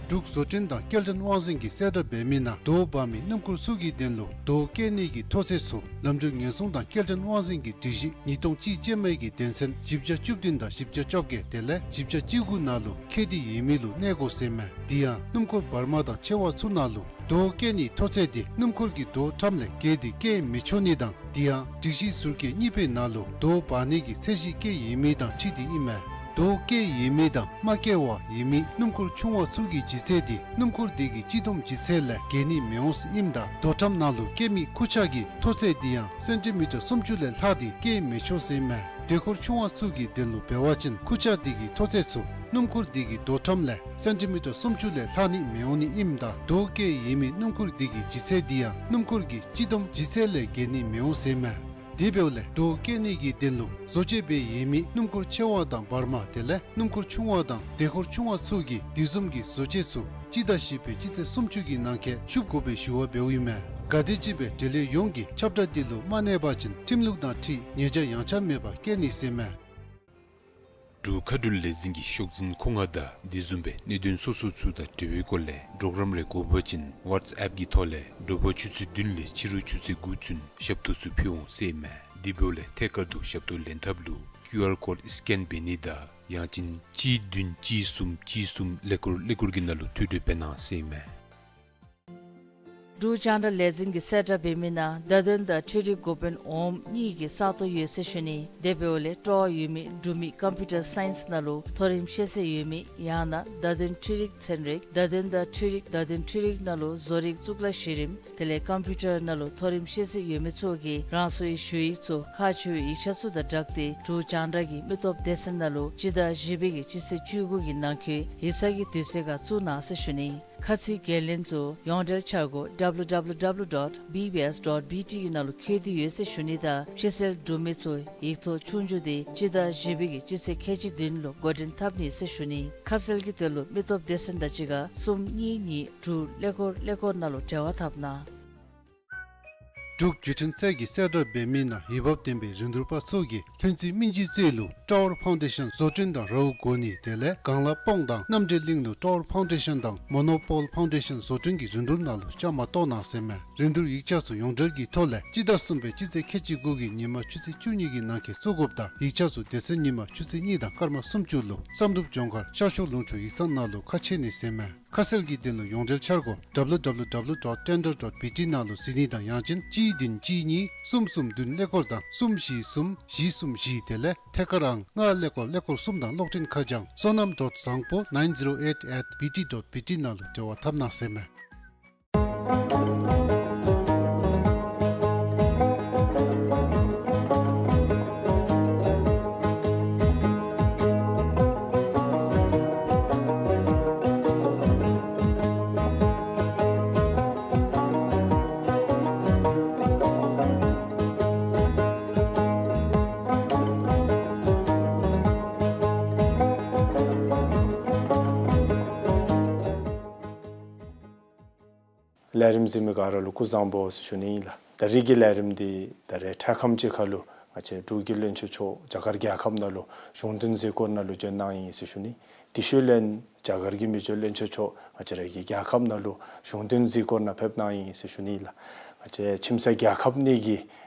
འབྲུག་བཟོ་སྐྲུན་དང་སྐྱེལ་འདྲེན་དབང་འཛིན་གྱིས་གསལ་བསྒྲགས་འབད་མི་ནང་རྡོ་འབག་མི་སྣུམ་འཁོར་ཚུ་གི་དོན་ལུ་རྡོ་བཀལ་ནི་གི་མཐོ་ཚད་ཚུ་ལམ་འགྲུལ་ཉེན་སྲུང་དང་སྐྱེལ་འདྲེན་དབང་འཛིན་གྱི་སྒྲིག་གཞི་ཉིས་སྟོང་གཅིག་ཅན་མའི་གི་དོན་ཚན་བཞི་བརྒྱ་བཅུ་བདུན་དང་བཞི་བརྒྱ་བཅོ་བརྒྱད་དེ་ལས་བཞི་བརྒྱ་བཅུ་དགུ་ནང་ལུ་འཁེལ་ཏེ་ཡོད་མི་ལུ་གནས་དགོ་ཟེར་ཨིན་མས། དེ་ཡང་སྣུམ་འཁོར་བར་མ་དང་ཆེ་བ་ཚུ་ནང་ལུ་རྡོ་བཀལ་ནིའི་མཐོ་ཚད་དེ་སྣུམ་འཁོར་གྱི་རྡོ་ཁྲམ་ལས་བརྒལ་ཏེ་བཀལ་མི་ཆོག་ནི་དང་དེ་ཡང་སྒྲིག་གཞི་ཟུར་བཀོད་གཉིས་པའི་ནང་ལུ་རྡོ་འབག་ནི་གི་ཚད་གཞི་བཀལ་ཡོད་མི་དང་འཁྲིལ་ཏེ་ཨིན་མས། རྡོ་བཀལ་ཡོད་མི་དང་མ་བཀལ་བར་ཡོད་མི་སྣུམ་འཁོར་ཆུང་བ་ཚུ་གི་ལྗིད་ཚད་དེ་སྣུམ་འཁོར་དེ་གི་སྤྱི་བསྡོམས་ལྗིད་ཚད་ལས་བརྒལ་ནི་མི་འོང་ཟེར་ཨིནམ་ད་རྡོ་ཁྲམ་ནང་ལུ་བཀལ་མི་ཁུར་ཆ་གི་མཐོ་ཚད་དེ་ཡང་སེན་ཊི་མི་ཊར་སུམ་ཅུ་ལས་ལྷག་སྟེ་བཀལ་མི་ཆོག་ཟེར་ཨིན་མས། དུས་འཁོར་ཆུང་བ་ཚུ་གི་དོན་ལུ་འབད་བ་ཅིན་ཁུར་ཆ་དེ་གི་མཐོ་ཚད་ཚུ་སྣུམ་འཁོར་དེ་གི་རྡོ་ཁྲམ་ལས་སེན་ཊི་མི་ཊར་སུམ་ཅུ་ལས་ལྷག་ནི་མི་འོང་ནི་ཨིནམ་ད་རྡོ་བཀལ་ཡོད་མི་སྣུམ་འཁོར་དེ་གི་ལྗིད་ཚད་དེ་ཡང་སྣུམ་འཁོར་གྱི་སྤྱི་བསྡོམས་ལྗིད་ཚད་ལས་བརྒལ་ནི་མི་འོང་ཟེར་ཨིན་མས། དེ་འབདཝ་ལས་འབྲུག་སྐྱེ་ནི་གི་དོན་ལུ་བཟོ་བཅོས་འབད་ཡོད་མི་སྣུམ་འཁོར་ཆེ་བ་དང་བར་མ་དེ་ལས་སྣུམ་འཁོར་ཆུང་བ་དང་དེ་འཁོར་ཆུང་བ་ཚུ་གི་དེ་བཟུམ་གྱི་བཟོ་བཅོས་ཚུ་སྤྱི་ཟླ་བཞི་པའི་སྤྱི་ཚེས་སུམ་ཅུ་གི་ནང་འཁོད་ཞུ་དགོ་པའི་ཞུ་བ་འབདཝ་ཨིན་མས། ག་དེམ་ཅིག་སྦེ་འབྲེལ་ཡོད་ཡོངས་ཀྱིས་ཁྱབ་བསྒྲགས་འདི་ལུ་མ་གནས་པ་ཅིན་ཁྲིམས་ལུགས་དང་འཁྲིལ་ཉེས་བྱ་ཡངས་ཆག་མེད་པར་བཀལ་ནི་ཟེར་མས། འབྲུག་མཁའ་འགྲུལ་ལས་འཛིན་གྱི་ཤོག་འཛིན་ཁོ་ང་དང་དེ་བཟུམ་སྦེ་གནད་དོན་སོ་སོ་ཚུ་དང་འབྲེལ་བའི་སྐོར་ལས་གྲོགས་རམ་རེ་དགོ་པ་ཅིན་ཝཊས་ཨེཔ་གི་ཐོག་ལས་དྲོ་པ་ཆུ་ཚོད་བདུན་ལས་ཕྱི་རུ་ཆུ་ཚོད་དགུ་ཚུན་ཞབས་ཏོག་ཚུ་ཕུལ་འོང་ཟེར་མས། དེ་འབདཝ་ལས་ཐད་ཀར་དུ་ཞབས་ཏོག་ལེན་ཐབས་ལུ་ཀིའུ་ཨར་ཀོཌ་སི་ཀེན་འབད་ནི་དང་ཡང་ཅིན་གཅིག་བདུན་གཅིག་གསུམ་གཅིག་གསུམ་ཀླད་ཀོར་ཀླད་ཀོར་གྱི་ནང་ལུ་ཐོ་འགོད་འབད་གནང་ཟེར་མས། འབྲུག་རྒྱང་བསྒྲགས་ལས་འཛིན་གྱིས་གསལ་བསྒྲགས་འབད་མི་ནང་བརྡ་དོན་དང་འཕྲུལ་རིག་འགོ་དཔོན་འོགམ་གཉིས་ཀྱི་ས་སྟོང་ཡོད་ཟེར་ཞུ་ནི། དེ་འབདཝ་ལས་སྤྲོ་བ་ཡོད་མི་འབྲུག་མི་ཀམ་པིའུ་ཊར་སའིནསི་ནང་ལུ་མཐོ་རིམ་ཤེས་ཚད་ཡོད་མི་ཡང་ན་བརྡ་དོན་འཕྲུལ་རིག་ཚན་རིག་བརྡ་དོན་དང་འཕྲུལ་རིག་བརྡ་དོན་འཕྲུལ་རིག་ནང་ལུ་བཟོ་རིག་གཙུག་ལག་གཞི་རིམ་དེ་ལས་ཀམ་པིའུ་ཊར་ནང་ལུ་མཐོ་རིམ་ཤེས་ཚད་ཡོད་མི་ཚུ་གིས་རང་སོའི་ཞུ་ཡིག་ཚུ་ཁག་ཆེ་བའི་ཡིག་ཆ་ཚུ་དང་སྦྲགས་ཏེ་འབྲུག་རྒྱང་བསྒྲགས་ཀྱི་མི་སྟོབས་སྡེ་ཚན་ནང་ལུ་སྤྱི་ཟླ་བཞི་པའི་གི་སྤྱི་ཚེས་བཅུ་དགུ་གི་ནང་འཁོད་ཡིག་ཚང་གི་དུས་ཚོད་ཁར་བཙུགས་གནང་ཟེར་ཞུ་ནི། ཁ་ཚིག་འགན་ལེན་ཚུ་ཡོངས་འབྲེལ་འཆར་སྒོ་W W W dot B B S dot B T གི་ནང་ལུ་བཀོད་དེ་ཡོད་ཟེར་ཞུ་ནི་དང་ཕྱི་སེལ་འབྲུག་མི་ཚུ་ཡིག་ཐོག་ཆོས་རྒྱུགས་དེ་སྤྱི་ཟླ་བཞི་པའི་གི་སྤྱི་ཚེས་ཁལ་གཅིག་བདུན་ལུ་འགོ་འདྲེན་འཐབ་ནི་ཟེར་ཞུ་ནི། ཁ་གསལ་གྱི་དོན་ལུ་མི་སྟོབས་སྡེ་ཚན་དང་གཅིག་ཁར་གསུམ་གཉིས་གཉིས་དྲུག་ཀླད་ཀོར་ཀླད་ཀོར་ནང་ལུ་འབྲེལ་བ་འཐབ་གནང་། འབྲུག་བརྒྱུད་འཕྲིན་ཚད་ཀྱིས་གསལ་བསྒྲགས་འབད་མི་ནང་འོས་འབབ་ལྡན་པའི་རིན་བསྡུར་པ་ཚུ་གིས་ལྷུན་རྩེ་སྨིན་བྱེད་རྩེ་ལུ་ཊ་ཝར་ཕའུན་ཌེ་ཤཱན་བཟོ་སྐྲུན་དང་རཝ་བསྐོ་ནི་དེ་ལས་སྒང་ལ་སྤང་དང་རྣམ་འདྲེན་གླིང་ལུ་ཊ་ཝར་ཕའུན་ཌེ་ཤཱན་དང་མོ་ནོ་པོལ་ཕའུན་ཌེ་ཤཱན་བཟོ་སྐྲུན་གྱི་རིན་བསྡུར་ནང་ལུ་བཅའ་མར་གཏོགས་གནང་ཟེར་མས། རིན་བསྡུར་ཡིག་ཆ་ཚུ་ཡོངས་འབྲེལ་གྱི་ཐོག་ལས་སྤྱི་ཟླ་གསུམ་པའི་སྤྱི་ཚེས་ཁལ་གཅིག་དགུ་གི་ཉིན་མ་ཆུ་ཚོད་བཅུ་གཉིས་ཀྱི་ནང་འཁོད་བཙུགས་དགོཔ་དང་ཡིག་ཆ་ཚུ་དེ་ཚེ་ཉིན་མ་ཆུ་ཚོད་གཉིས་དང་སྐར་མ་སུམ་ཅུ་ལུ་བསམ་གྲུབ་ལྗོངས་མཁར་ཤར་ཕྱོགས་ལུང་ཕྱོགས་ཡིག་ཚང་ནང་ལུ་ཁ་ཕྱེ་ནི་ཟེར་མས། ཁ་གསལ་གྱི་དོན་ལུ་ཡོངས་འབྲེལ་འཆར་སྒོ་W W W dot tender dot B T ནང་ལུ་གཟིགས་ནི་དང་ཡང་ཅིན་གཅིག་བདུན་གཅིག་གཉིས་གསུམ་གསུམ་བདུན་ཀླད་ཀོར་དང་གསུམ་བཞི་གསུམ་བཞི་གསུམ་བཞི་དེ་ལས་ཐད་ཀར་ཨང་ལྔ་ཀླད་ཀོར་ཀླད་ཀོར་གསུམ་དང་གློག་འཕྲིན་ཁ་བྱང་བསོད་ནམས་dot བཟང་པོ nine zero eight at B T dot B T ནང་ལུ་འབྲེལ་བ་འཐབ་གནང་ཟེར་མས། ལས་རིམ་གཟིགས་མི་ག་ར་ལུ་སྐུ་གཟུགས་བཟང་པོ་ཟེར་ཞུ་ནི་ཨིན་ལགས། ད་རིས་ཀྱི་ལས་རིམ་འདི་ད་རེས་འཕྲལ་ཁམས་ཅིག་ཁར་ལུ་ང་བཅས་འབྲུག་གི་བློན་ཆེན་མཆོག་རྒྱ་གར་རྒྱལ་ཁབ་ནང་ལུ་གཞུང་དོན་གཟིགས་སྐོར་ནང་ལུ་བྱོན་གནང་ཡི་ཟེར་ཞུ་ནི། དེ་ཤུལ་ལས་རྒྱ་གར་གྱི་མི་རྗེ་བློན་ཆེན་མཆོག་ང་བཅས་ར་གི་རྒྱལ་ཁབ་ནང་ལུ་གཞུང་དོན་གཟིགས་སྐོར་ནང་ཕེབས་གནང་ཡི་ཟེར་ཞུ་ནི་ལགས། ང་བཅས་ཁྱིམ་མཚེས་རྒྱལ་ཁབ་གཉིས་ཀྱི་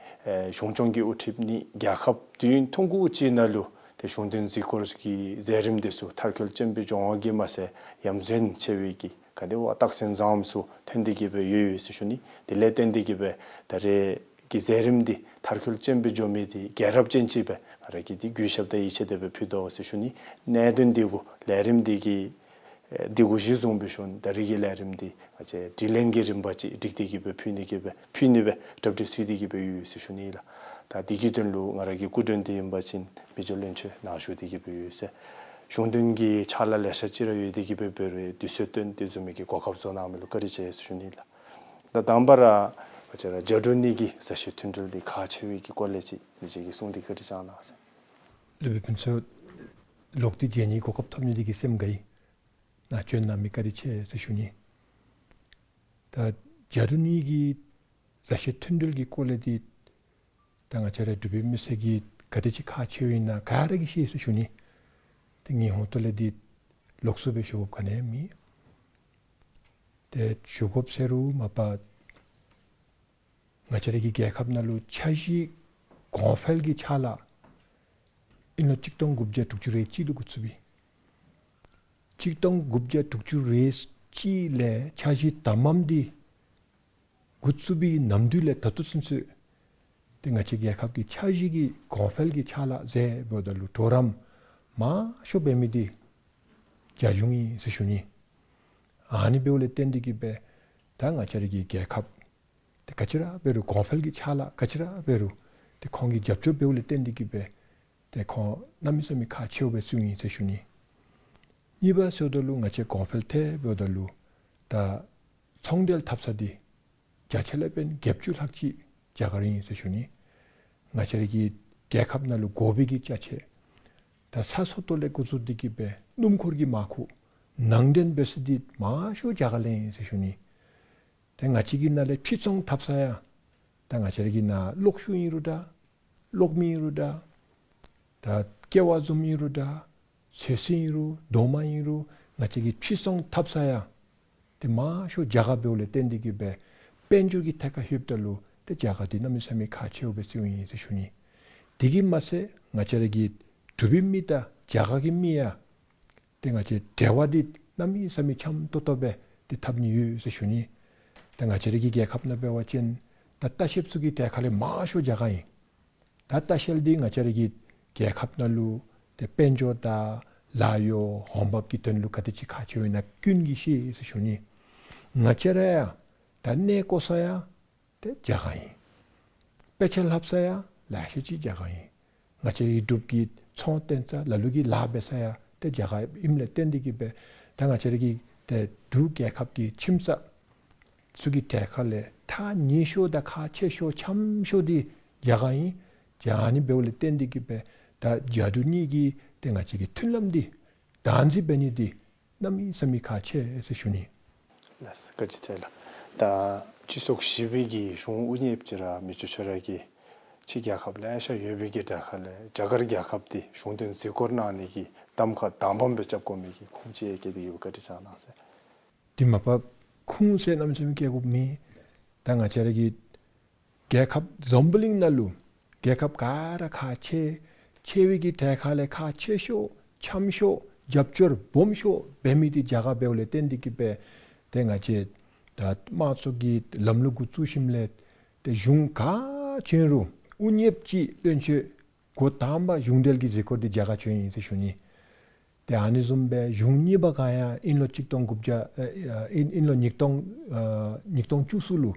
ཨེ་གཞུང་སྐྱོང་གི་དབུ་ཁྲིདཔ་གཉིས་རྒྱལ་ཁབ་དུས་ཡུན་ཐུང་ཀུ་ཅིག་ནང་ལུ་ཏེ་གཞུང་དོན་གཟིགས་སྐོར་གྱི་མཛད་རིམ་འདི་ཚུ་མཐར་འཁྱོལ་ཅན་སྦེ་འགྱོ་བ་གིས་མ་ཚད་ཡ་མཚན་ཆེ་བའི་གི་ག་དེ་སྦེ་རྟགས་མཚན་བཟང་པོ་ཚུ་ཐོན་ཏེ་གི་སྦེ་ཡོད་ཡོད་ཟེར་ཞུ་ནི། དེ་ལས་བརྟེན་ཏེ་གི་སྦེ་ད་རེས་ཀྱི་མཛད་རིམ་འདི་མཐར་འཁྱོལ་ཅན་སྦེ་འགྱོ་མི་འདི་རྒྱལ་རབས་ཅན་ཅིག་སྦེ་ང་ར་གིས་འདི་གུས་ཞབས་དང་ཡིད་ཆེས་དེ་སྦེ་ཕུལ་དོ་ཟེར་ཞུ་ནི། གནད་དོན་འདི་གུ་ལས་རིམ་འདི་གི་ཨེ་འདི་གུ་གཞི་བཟུང་སྦེ་ཞུ་ནི། ད་རེས་ཀྱི་ལས་རིམ་འདི་ང་བཅས་དྲི་ལན་གྱི་རིམ་པ་ཅིག་སྒྲིག་སྟེ་གི་སྦེ་ཕུལ་ནི་གི་སྦེ་ཕུལ་ནི་སྦེ་གྲ་སྒྲིག་ཚུད་དེ་གི་སྦེ་ཡོད་ཟེར་ཞུ་ནི་ལགས། ད་འདི་གི་དོན་ལུ་ང་ར་གི་སྐུ་མགྲོན་འདི་ཨིན་པ་ཅིན་མི་རྗེ་བློན་ཆེན་ནཱ་བཞུགས་ཏེ་གི་སྦེ་ཡོད་ཟེར། གཞུང་དོན་གྱི་ཕྱག་ལཱ་ལེ་ཤ་ཅིག་ར་ཡོད་དེ་གི་སྦེ་འབད་རུང་དུས་ཚོད་བཏོན་ཏེ་བཟུམ་མའི་གི་གོ་སྐབས་བཟོ་གནང་མི་ལུ་བཀའ་དྲིན་ཆེ་ཟེར་ཞུ་ནི་ལགས། ད་དང་པ་ར་ང་བཅས་ར་རྒྱ་འབྲུག་གཉིས་ཀྱི་མཛའ་བཤེས་མཐུན་འབྲེལ་འདི་ག་ཅི་ཡོད་ཀྱི་སྐོར་ལས་ཅིག་མི་རྗེ་གིས་གསུངས་ཏེ་བཀའ་དྲིན་བསྐྱང་གནང་ཟེར། སློབ་དཔོན་ཕུན་ཚོགས་ལོག་སྟེ་མཇལ་ནིའི་གོ་སྐབས་ཐོབ་ནི་འདི་གིས་སེམས་དགའ་ཡི། ནཱ་བྱོན་གནང་མི་བཀའ་དྲིན་ཆེ་ཟེར་ཞུ་ནི། ད་རྒྱ་འབྲུག་གཉིས་ཀྱི་མཛའ་བཤེས་མཐུན་འབྲེལ་གྱི་སྐོར་ལས་འདི་ད་ང་བཅས་ར་འབྲུག་པའི་མི་སེར་གྱིས་ག་དེ་ཅིག་ཁག་ཆེཝ་ཨིན་ན་ག་ར་གིས་ཤེས་ཟེར་ཞུ་ནི། ཏེ་ངེའི་ཧོང་ཏོ་ལས་འདི་ལོགས་སུ་སྦེ་ཞུ་དགོཔ་ག་ནི་ཡང་མེད། ཏེ་ཞུ་དགོཔ་ཟེར་རུང་མ་པ་ང་བཅས་ར་གི་རྒྱལ་ཁབ་ནང་ལུ་འཆར་གཞི་གོང་འཕེལ་གྱི་ཕྱག་ལཱ་ཨིན་ལོ་གཅིག་སྟོང་དགུ་བརྒྱ་དྲུག་ཅུ་རེ་གཅིག་ལུ་འགོ་བཙུགས་པའི། གཅིག་སྟོང་དགུ་བརྒྱ་དྲུག་ཅུ་རེ་གཅིག་ལས་འཆར་གཞི་དང་པམ་འདི་འགོ་བཙུགས་པའི་ནམ་དུས་ལས་ད་ལྟོ་ཚུན་ཚོད་ཏེ་ང་བཅས་རྒྱལ་ཁབ་ཀྱི་འཆར་གཞི་གི་གོང་འཕེལ་གྱི་ཕྱག་ལཱ་མཛད་འབདཝ་ད་ལུ་གྲོགས་རམ་མང་ཤོས་འབད་མི་འདི་རྒྱ་གཞུང་ཨིན་ཟེར་ཞུ་ནི། ཨ་ནི་འབདཝ་ལས་བརྟེན་ཏེ་གི་སྦེ་ད་ང་བཅས་ར་གི་རྒྱལ་ཁབ་ཏེ་ག་ཅི་ར་འབད་རུང་གོང་འཕེལ་གྱི་ཕྱག་ལཱ་ག་ཅི་ར་འབད་རུང་ཏེ་ཁོང་གི་རྒྱབ་སྐྱོར་འབདཝ་ལས་བརྟེན་ཏེ་གི་སྦེ་ཏེ་ཁོང་གནམ་མེད་ས་མེད་ཁག་ཆེཝ་སྦེ་བརྩིཝ་ཨིན་ཟེར་ཞུ་ནི། གཉིས་པ་ཟེརཝ་ད་ལུ་ང་བཅས་གོང་འཕེལ་ཐལ་འབདཝ་ད་ལུ་ད་ཚོང་འབྲེལ་འཐབ་ས་འདི་བརྒྱ་ཆ་ལས་དཔོན་བརྒྱད་ཅུ་ལྷག་ཅིག་རྒྱ་གར་ཨིན་ཟེར་ཞུ་ནི། ང་བཅས་ར་གི་རྒྱལ་ཁབ་ནང་ལུ་དགོ་པའི་གི་ཅ་ཆས། ད་ས་སོ་ཏོ་ལས་འགོ་བཙུགས་ཏེ་གི་སྦེ་སྣུམ་འཁོར་གྱི་མར་ཁུ་ནང་འདྲེན་འབད་ས་འདི་མང་ཤོས་རྒྱ་གར་ལས་ཨིན་ཟེར་ཞུ་ནི། ཏེ་ང་བཅས་ཀྱི་ནང་ལས་ཕྱིར་ཚོང་འཐབ་ས་ཡང་ད་ང་བཅས་ར་གི་ནང་གློག་ཤུགས་ཨིན་རུང་འདྲ། གློག་མེ་ཨིན་རུང་འདྲ། ད་ཀེ་བ་བཟུམ་ཨིན་རུང་འདྲ། ཚོད་བསྲེ་ཨིན་རུང་རྡོག་མ་ཨིན་རུང་ང་བཅས་ཀྱིས་ཕྱིར་ཚོང་འཐབ་ས་ཡང་ཏེ་མང་ཤོས་རྒྱ་གར་འབདཝ་ལས་བརྟེན་ཏེ་གི་སྦེ་དཔལ་འབྱོར་གྱི་ཐད་ཁར་ལྷོདཔ་ད་ལུ་ཏེ་རྒྱ་གར་འདི་གནམ་མེད་ས་མེད་ཁག་ཆེཝ་སྦེ་བརྩིཝ་ཨིན་ཟེར་ཞུ་ནི། དེ་གིས་མ་ཚད་ང་བཅས་ར་གི་འབྲུག་པའི་མི་དང་རྒྱ་གར་གྱི་མི་ཡང་ཏེ་ང་བཅས་འབྲེལ་བ་འདི་གནམ་མེད་ས་མེད་འཆམ་ཏོག་ཏོ་སྦེ་ཏེ་འཐབ་ནི་ཡོད་ཟེར་ཞུ་ནི། ཏེ་ང་བཅས་ར་གི་རྒྱལ་ཁབ་ནང་འབད་བ་ཅིན་ད་ལྟ་བཤལཔ་ཚུ་གི་གྲལ་ཁར་ལས་མང་ཤོས་རྒྱ་གར་ཨིན། ད་ལྟ་བཤལ་འདི་ང་བཅས་ར་གི་རྒྱལ་ཁབ་ནང་ལུ་ཏེ་དཔལ་འབྱོར་དང་ལཱ་གཡོག་འོང་འབབ་ཀྱི་དོན་ལུ་ག་དེ་ཅིག་ཁག་ཆེཝ་ཨིན་ན་ཀུན་གྱིས་ཤེས་ཟེར་ཞུ་ནི། ང་བཅས་ར་ཡང་ད་གནས་བཀོལ་ས་ཡང་ཏེ་རྒྱ་གར་ཨིན། དཔེ་ཆ་ལྷབ་ས་ཡང་ལེ་ཤ་ཅིག་རྒྱ་གར་ཨིན། ང་བཅས་རའི་འབྲུག་གི་ཚོང་བཏོན་ས་ལ་ལུ་གི་ལཱ་འབད་ས་ཡང་ཏེ་རྒྱ་གར་ཨིནམ་ལས་བརྟེན་ཏེ་གི་སྦེ་ད་ང་བཅས་ར་གི་ཏེ་འབྲུག་རྒྱལ་ཁབ་ཀྱི་ཁྱིམ་ཚང་ཚུ་གི་གྲལ་ཁར་ལས་ཐག་ཉེ་ཤོས་དང་ཁག་ཆེ་ཤོས་འཆམ་ཤོས་འདི་རྒྱ་གར་ཨིན། རྒྱ་ཨ་ནི་འབདཝ་ལས་བརྟེན་ཏེ་གི་སྦེ་ད་རྒྱ་འབྲུག་གཉིས་ཀྱི་ཏེ་ང་བཅས་ཀྱི་མཐུན་ལམ་འདི་བདག་འཛིན་འབད་ནི་འདི་གནམ་མེད་ས་མེད་ཁག་ཆེ་ཟེར་ཞུ་ནི། ལགས་སོ། བཀའ་དྲིན་ཆེ་ལགས། ད་སྤྱི་ཚོགས་བཞི་པའི་གི་གཞུང་དབུ་བརྙེས་ཅིག་ར་མི་རྗེ་ཁྱོད་ར་གིས་ཕྱི་རྒྱལ་ཁབ་ལེ་ཤ་ཡོད་པའི་གི་གྲལ་ཁར་ལས་རྒྱ་གར་རྒྱལ་ཁབ་འདི་གཞུང་དོན་གཟིགས་སྐོར་གནང་ནི་གི་གདམ་ཁ་དང་པམ་སྦེ་རྐྱབ་དགོ་མི་གི་ཁུངས་ཅིག་ཡང་བཀལ་ཏེ་གི་སྦེ་བཀའ་དྲིན་བསྐྱང་གནང་ཟེར། དེ་མ་པ་ཁུངས་ཟེར་གནམ་མེད་ས་མེད་བཀལ་དགོཔ་མེད། ད་ང་བཅས་ར་གི་རྒྱལ་ཁབ་འཛམ་བུ་གླིང་ནང་ལུ་རྒྱལ་ཁབ་ག་ར་ཁག་ཆེ་ཆེ་བའི་གི་གྲལ་ཁར་ལས་ཁག་ཆེ་ཤོས་འཆམ་ཤོས་རྒྱབ་སྐྱོར་སྦོམ་ཤོས་འབད་མི་འདི་རྒྱ་གར་འབདཝ་ལས་བརྟེན་ཏེ་གི་སྦེ་ཏེ་ང་བཅས་ད་དམངས་གཙོ་གི་ལམ་ལུགས་འགོ་བཙུགས་ཞིནམ་ལས་ཏེ་གཞུང་ག་བྱོན་རུང་དབུ་བརྙེས་ཅིག་བློན་ཆེན་འགོ་དང་པ་གཞུང་འབྲེལ་གྱི་གཟིགས་སྐོར་འདི་རྒྱ་གར་བྱོན་ཡི་ཟེར་ཞུ་ནི། ཏེ་ཨ་ནི་བཟུམ་སྦེ་གཞུང་གཉིས་པ་ག་ཡང་དབྱིན་ལོ་གཅིག་སྟོང་དགུ་བརྒྱ་ཨ་ཨ་དབྱིན་དབྱིན་ལོ་ཉིས་སྟོང་ཨ་ཉིས་སྟོང་བཅུ་གསུམ་ལུ་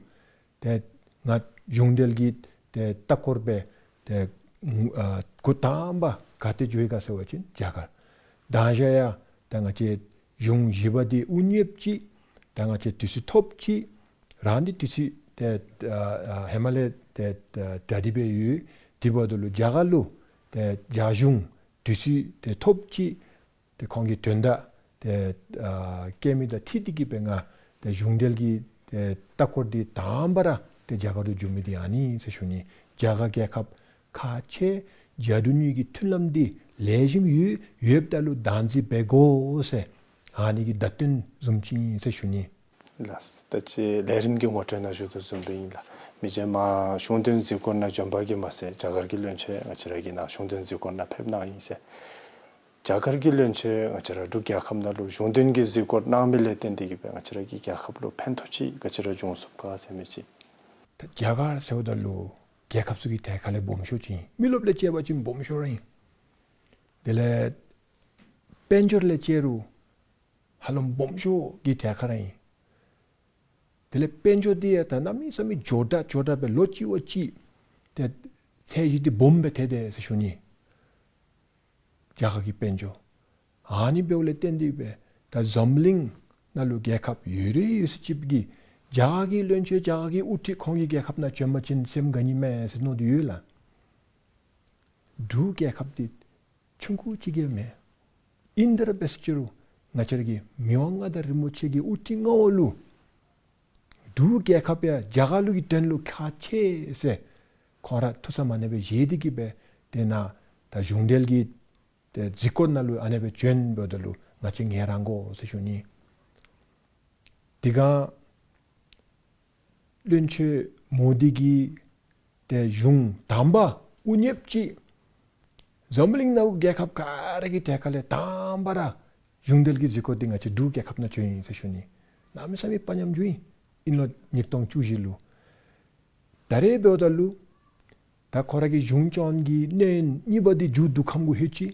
ཏེ་ང་གཞུང་འབྲེལ་གྱི་ཏེ་ལྟ་སྐོར་སྦེ་ཏེ་ཨ་འགོ་དང་པ་ག་ཏེ་འགྱོ་ཡི་ག་ཟེར་བ་ཅིན་རྒྱ་གར། ད་ཅི་ཡང་ད་ང་བཅས་གཞུང་བཞི་པ་འདི་དབུ་བརྙེས་ཅིག་ད་ང་བཅས་དུས་ཚོད་ཐོབ་ཅི། རང་འདི་དུས་ཚོད་ཏེ་ཨ་ཨ་ཧེ་མ་ལས་ཏེ་ཨ་གྲ་སྒྲིག་འབད་ཡོད། དེ་འབདཝ་ད་ལུ་རྒྱ་གར་ལུ་ཏེ་རྒྱ་གཞུང་དུས་ཚོད་ཏེ་ཐོབ་ཅི། ཏེ་ཁོང་གི་དོན་དག་ཏེ་ཨ་བཀལ་མི་དང་འཁྲིལ་ཏེ་གི་སྦེ་ང་ཏེ་གཞུང་འབྲེལ་གྱི་ཏེ་ལྟ་སྐོར་འདི་དང་པ་ར་ཏེ་རྒྱ་གར་ལུ་འགྱོ་མི་འདི་ཨ་ནི་ཟེར་ཞུ་ནི། རྒྱ་གར་རྒྱལ་ཁབ་ཁག་ཆེ་རྒྱ་འབྲུག་གཉིས་ཀྱི་མཐུན་ལམ་འདི་ལེགས་ཤོམ་ཡོད་ཡོདཔ་ད་ལུ་བདག་འཛིན་འབད་དགོ་ཟེར་ཨ་ནི་གི་བརྡ་སྟོན་བཟུམ་ཅིག་ཨིན་ཟེར་ཞུ་ནི། ལགས། ད་ཅི་ལས་རིམ་གྱི་ངོ་སྤྲོད་ནང་ཞུ་དོ་བཟུམ་སྦེ་ཨིན་ལགས། མི་རྗེ་མར་གཞུང་དོན་གཟིགས་སྐོར་ནང་བྱོན་པ་གིས་མ་ཚད་རྒྱ་གར་གྱི་བློན་ཆེན་ང་བཅས་ར་གི་ནང་གཞུང་དོན་གཟིགས་སྐོར་ནང་ཕེབས་གནང་ཡི་ཟེར། རྒྱ་གར་གྱི་བློན་ཆེན་ང་བཅས་ར་འབྲུག་རྒྱལ་ཁབ་ནང་ལུ་གཞུང་དོན་གྱི་གཟིགས་སྐོར་གནང་མི་ལས་བརྟེན་ཏེ་གི་སྦེ་ང་བཅས་ར་གི་རྒྱལ་ཁབ་ལུ་ཕན་ཐོགས་ཅིག་ག་ཅི་ར་འབྱུང་ཚུགས་ག་ཟེར་མི་ཅིག། ད་རྒྱ་གར་ཟེརཝ་ད་ལུ་རྒྱལ་ཁབ་ཚུ་གི་གྲལ་ཁར་ལས་སྦོམ་ཤོས་ཅིག་ཨིན། མི་རློབས་ལས་བཅད་པ་ཅིན་སྦོམ་ཤོས་ར་ཨིན། དེ་ལས་དཔལ་འབྱོར་ལས་བཅད་རུང་ཧ་ལམ་སྦོམ་ཤོས་ཀྱི་གྲལ་ཁར་ར་ཨིན། དེ་ལས་དཔལ་འབྱོར་འདི་ཡང་ད་གནམ་མེད་ས་མེད་འགྱོ་དྲགས་འགྱོ་དྲགས་སྦེ་ལོ་གཅིག་བ་གཅིག་ཏེ་ཚད་གཞི་འདི་སྦོམ་སྦེ་ཐལ་དེས་ཟེར་ཞུ་ནི། རྒྱ་གར་གྱི་དཔལ་འབྱོར་ཨ་ནི་འབདཝ་ལས་བརྟེན་ཏེ་སྦེ་ད་འཛམ་གླིང་ནང་ལུ་རྒྱལ་ཁབ་ཡོད་རིགས་ཡོད་ཚད་ཅིག་གིས་རྒྱ་གར་གྱི་བློན་ཆེན་རྒྱ་གར་གྱི་དབུ་ཁྲིད་ཁོང་གི་རྒྱལ་ཁབ་ནང་བྱོན་པ་ཅིན་སེམས་དགའ་ནི་མས་ཟེར་མནོ་སྟེ་ཡོད་ལགས། འབྲུག་རྒྱལ་ཁབ་འདི་ཆུང་ཀུ་ཅིག་ཡང་མེན། ཨིན་ཏེ་ར་འབད་ཟེར་ཅི་རུང་ང་བཅས་ར་གི་མི་དབང་མངའ་བདག་རིན་པོ་ཆེ་གི་དབུ་ཁྲིད་མངའ་འོག་ལུ་འབྲུག་རྒྱལ་ཁབ་ཡང་རྒྱ་གར་ལུ་གི་དོན་ལུ་ཁག་ཆེ་ཟེར་ཁོང་ར་ཐུགས་བསམ་ཨ་ནེ་སྦེ་བཞེས་ཏེ་གི་སྦེ་དེ་ནང་ད་གཞུང་འབྲེལ་གྱི་ཏེ་གཟིགས་སྐོར་ནང་ལུ་ཨ་ནེ་སྦེ་བྱོན་འབདཝ་ད་ལུ་ང་བཅས་ངལ་རངས་དགོ་ཟེར་ཞུ་ནི། དེ་སྒང་བློན་ཆེན་མོ་དི་གིས་ཏེ་གཞུང་དང་པ་དབུ་བརྙེས་ཅིག་འཛམ་གླིང་ནང་རྒྱལ་ཁབ་ག་ར་གི་གྲལ་ཁར་ལས་དང་པ་ར་གཞུང་འབྲེལ་གྱི་གཟིགས་སྐོར་འདི་ང་བཅས་འབྲུག་རྒྱལ་ཁབ་ནང་བྱོན་ཡི་ཟེར་ཞུ་ནི། གནམ་མེད་ས་མེད་དཔའ་ཉམས་འགྱོ་ཡི། ཨིན་ལོ་ཉིས་སྟོང་བཅུ་བཞི་ལུ། ད་རེས་འབདཝ་ད་ལུ་ད་ཁོ་ར་གི་གཞུང་སྐྱོང་གི་གནས་ཡུན་གཉིས་པ་འདི་མཇུག་བསྡུ་ཁམས་གུ་ལྷོད་ཅི།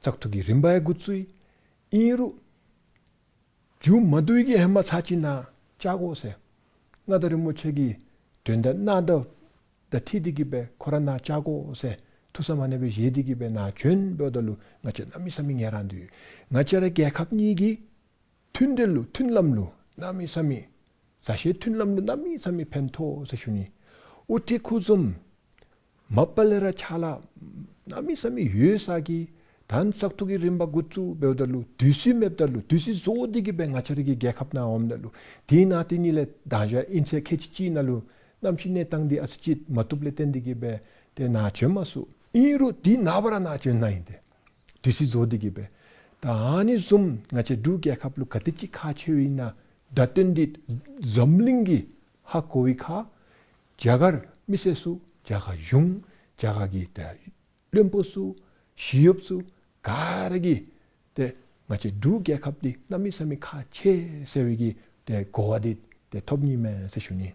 བཙག་འཐུ་གི་རིམ་པ་ཡང་འགོ་བཙུགས་ཡི། ཨིན་རུང་མཇུག་མ་བསྡུ་བའི་གི་ཧེ་མ་ཚར་གཅིག་ནཱ་བཅར་དགོ་ཟེར། མངའ་བདག་རིན་པོ་ཆེ་གིས་དོན་དག་གནང་དོ་དང་འཁྲིལ་ཏེ་གི་སྦེ་ཁོ་ར་ནཱ་བཅར་དགོ་ཟེར་ཐུགས་བསམ་ཨ་ནེ་སྦེ་བཞེས་ཏེ་གི་སྦེ་ནཱ་བྱོན་འབདཝ་ད་ལུ་ང་བཅས་གནམ་མེད་ས་མེད་ངལ་རངས་ཏེ་ཡོད། ང་བཅས་ར་རྒྱལ་ཁབ་གཉིས་ཀྱི་མཐུན་འབྲེལ་ལུ་མཐུན་ལམ་ལུ་གནམ་མེད་ས་མེད་མཛའ་བཤེས་མཐུན་ལམ་ལུ་གནམ་མེད་ས་མེད་ཕན་ཐོགས་ཟེར་ཞུ་ནི། དབུ་ཁྲིད་ཁུངས་བཙུན་ མ་པ་ལས་ར་ཕྱག་ལཱ་གནམ་མེད་ས་མེད་ཡོད་ས་གི་ད་བཙག་འཐུ་གི་རིམ་པ་འགོ་བཙུགས་འབདཝ་ད་ལུ་དུས་ཚོད་མེདཔ་ད་ལུ་དུས་ཚོད་བཟོ་སྟེ་གི་སྦེ་ང་བཅས་ར་གི་རྒྱལ་ཁབ་ནང་འོངམ་ད་ལུ་དེ་ནང་དེ་ནི་ལས་དང་ཞག་ཨིན་ཚེ་ཁལ་གཅིག་གཅིག་ནང་ལུ་གནམ་གཤིས་གནས་སྟངས་འདི་ཨ་ཙི་ཅིག་མ་བཏུབ་ལས་བརྟེན་ཏེ་གི་སྦེ་ཏེ་ནཱ་བྱོན་མ་ཚུགས། ཨིན་རུང་དེ་ནངས་པ་ར་ནཱ་བྱོན་ནི་ཨིན། ཏེ་དུས་ཚོད་བཟོ་སྟེ་གི་སྦེ། ད་ཨ་ནི་བཟུམ་ང་བཅས་འབྲུག་རྒྱལ་ཁབ་ལུ་ག་དེ་ཅིག་ཁག་ཆེཝ་ཨིན་ན་བརྡ་སྟོན་འདི་འཛམ་གླིང་གིས་ཧ་གོ་བའི་ཁར་རྒྱ་གར་མི་སེར་ཚུ་རྒྱ་གར་གཞུང་རྒྱ་གར་གྱི་ཏེ་བློན་པོ་ཚུ་ཞི་གཡོགཔ་ཚུ་ག་ར་གིས་ཏེ་ང་བཅས་འབྲུག་རྒྱལ་ཁབ་འདི་གནམ་མེད་ས་མེད་ཁག་ཆེ་ཟེར་བའི་གི་ཏེ་གོ་བ་འདི་ཏེ་ཐོབ་ནི་མས་ཟེར་ཞུ་ནི།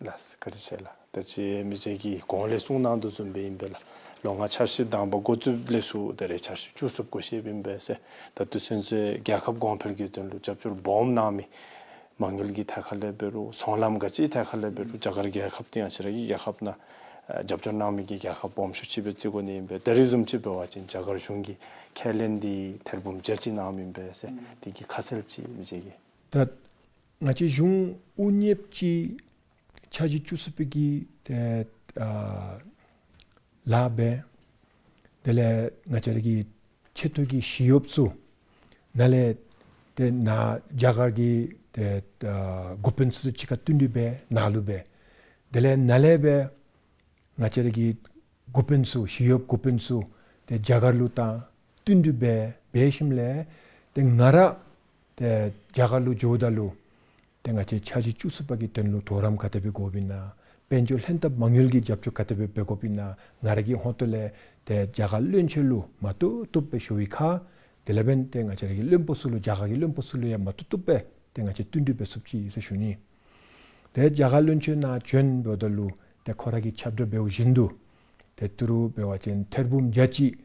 ལགས་སོ། བཀའ་དྲིན་ཆེ་ལགས། ད་ཅི་མི་རྗེ་གིས་གོང་ལས་གསུང་གནང་དོ་བཟུམ་སྦེ་ཨིན་པས་ལགས། ལོ་ལྔ་འཆར་གཞི་དང་པ་འགོ་བཙུགསཔ་ལས་ཚུར་ད་རེས་འཆར་གཞི་བཅུ་གསུམ་འགོ་བཤདཔ་ཨིན་པས་ཟེར། ད་ལྟོ་ཚུན་ཚོད་རྒྱལ་ཁབ་གོང་འཕེལ་གྱི་དོན་ལུ་རྒྱབ་སྐྱོར་སྦོམ་གནང་མི་མ་དངུལ་གྱི་ཐད་ཁར་ལས་འབད་རུང་ཚོང་ལམ་ག་ཅི་ཐད་ཁར་ལས་འབད་རུང་རྒྱ་གར་རྒྱལ་ཁབ་འདི་ང་བཅས་ར་གི་རྒྱལ་ཁབ་ནང་ཨ་རྒྱབ་སྐྱོར་གནང་མི་གི་རྒྱལ་ཁབ་སྦོམ་ཤོས་ཅིག་སྦེ་བརྩི་དགོ་ནི་ཨིན་པས། ད་རེས་བཟུམ་ཅིག་འབད་བ་ཅིན་རྒྱ་གར་གཞུང་གིས་ཁས་ལེན་འདི་ཐེར་འབུམ་བརྒྱད་ཅིག་གནངམ་ཨིན་པས་ཟེར། དེ་གི་ཁ་གསལ་ཅིག་མི་རྗེ་གིས། ད་ང་བཅས་གཞུང་དབུ་བརྙེས་ཅིག་འཆར་གཞི་བཅུ་གསུམ་པའི་གི་ཏེ་ཨ་ལཱ་འབད། དེ་ལས་ང་བཅས་ར་གི་ཆེ་མཐོ་གི་ཞི་གཡོགཔ་ཚུ་ནཱ་ལས་ཏེ་ནཱ་རྒྱ་གར་གྱི་ཏེ་ཨ་འགོ་དཔོན་ཚུ་གཅིག་ཁར་བསྟུན་ཏེ་སྦེ་ནཱ་ལུ་འབད། དེ་ལས་ནཱ་ལས་འབད་ང་བཅས་ར་གི་འགོ་དཔོན་ཚུ་ཞི་གཡོགཔ་འགོ་དཔོན་ཚུ་ཏེ་རྒྱ་གར་ལུ་དང་བསྟུན་ཏེ་སྦེ་འབད་ཞིནམ་ལས་ཏེ་ང་ར་ཏེ་རྒྱ་གར་ལུ་འགྱོཝ་ད་ལུ་ཏེ་ང་བཅས་འཆར་གཞི་བཅུ་གསུམ་པ་གི་དོན་ལུ་གྲོགས་རམ་ག་དེ་སྦེ་དགོཔ་ཨིན་ན། དཔལ་འབྱོར་ལྷན་ཐབས་མ་དངུལ་གྱི་རྒྱབ་སྐྱོར་ག་དེ་སྦེ་འབད་དགོཔ་ཨིན་ན། ང་ར་གི་ཧོངས་ཏོ་ལས་ཏེ་རྒྱ་གར་བློན་ཆེན་ལུ་མ་བཏུབ་བཏུབ་སྦེ་ཞུ་བའི་ཁར་དེ་ལས་འབདན་ཏེ་ང་བཅས་ར་གི་བློན་པོ་ཚུ་ལུ་རྒྱ་གར་གྱི་བློན་པོ་ཚུ་ལུ་ཡང་མ་བཏུབ་བཏུབ་སྦེ་ཏེ་ང་བཅས་བསྟུན་ཏེ་འབད་ཚུགསཔ་ཅིག་ཟེར་ཞུ་ནི། ཏེ་རྒྱ་གར་བློན་ཆེན་ནཱ་བྱོན་འབདཝ་ད་ལུ་ཏེ་ཁོ་ར་གིས་ཁྱབ་བསྒྲགས་འབདཝ་བཞིན་དུ་ཏེ་ཏི་རུ་འབད་བ་ཅིན་ཐེར་འབུམ་བརྒྱད་ཅིག་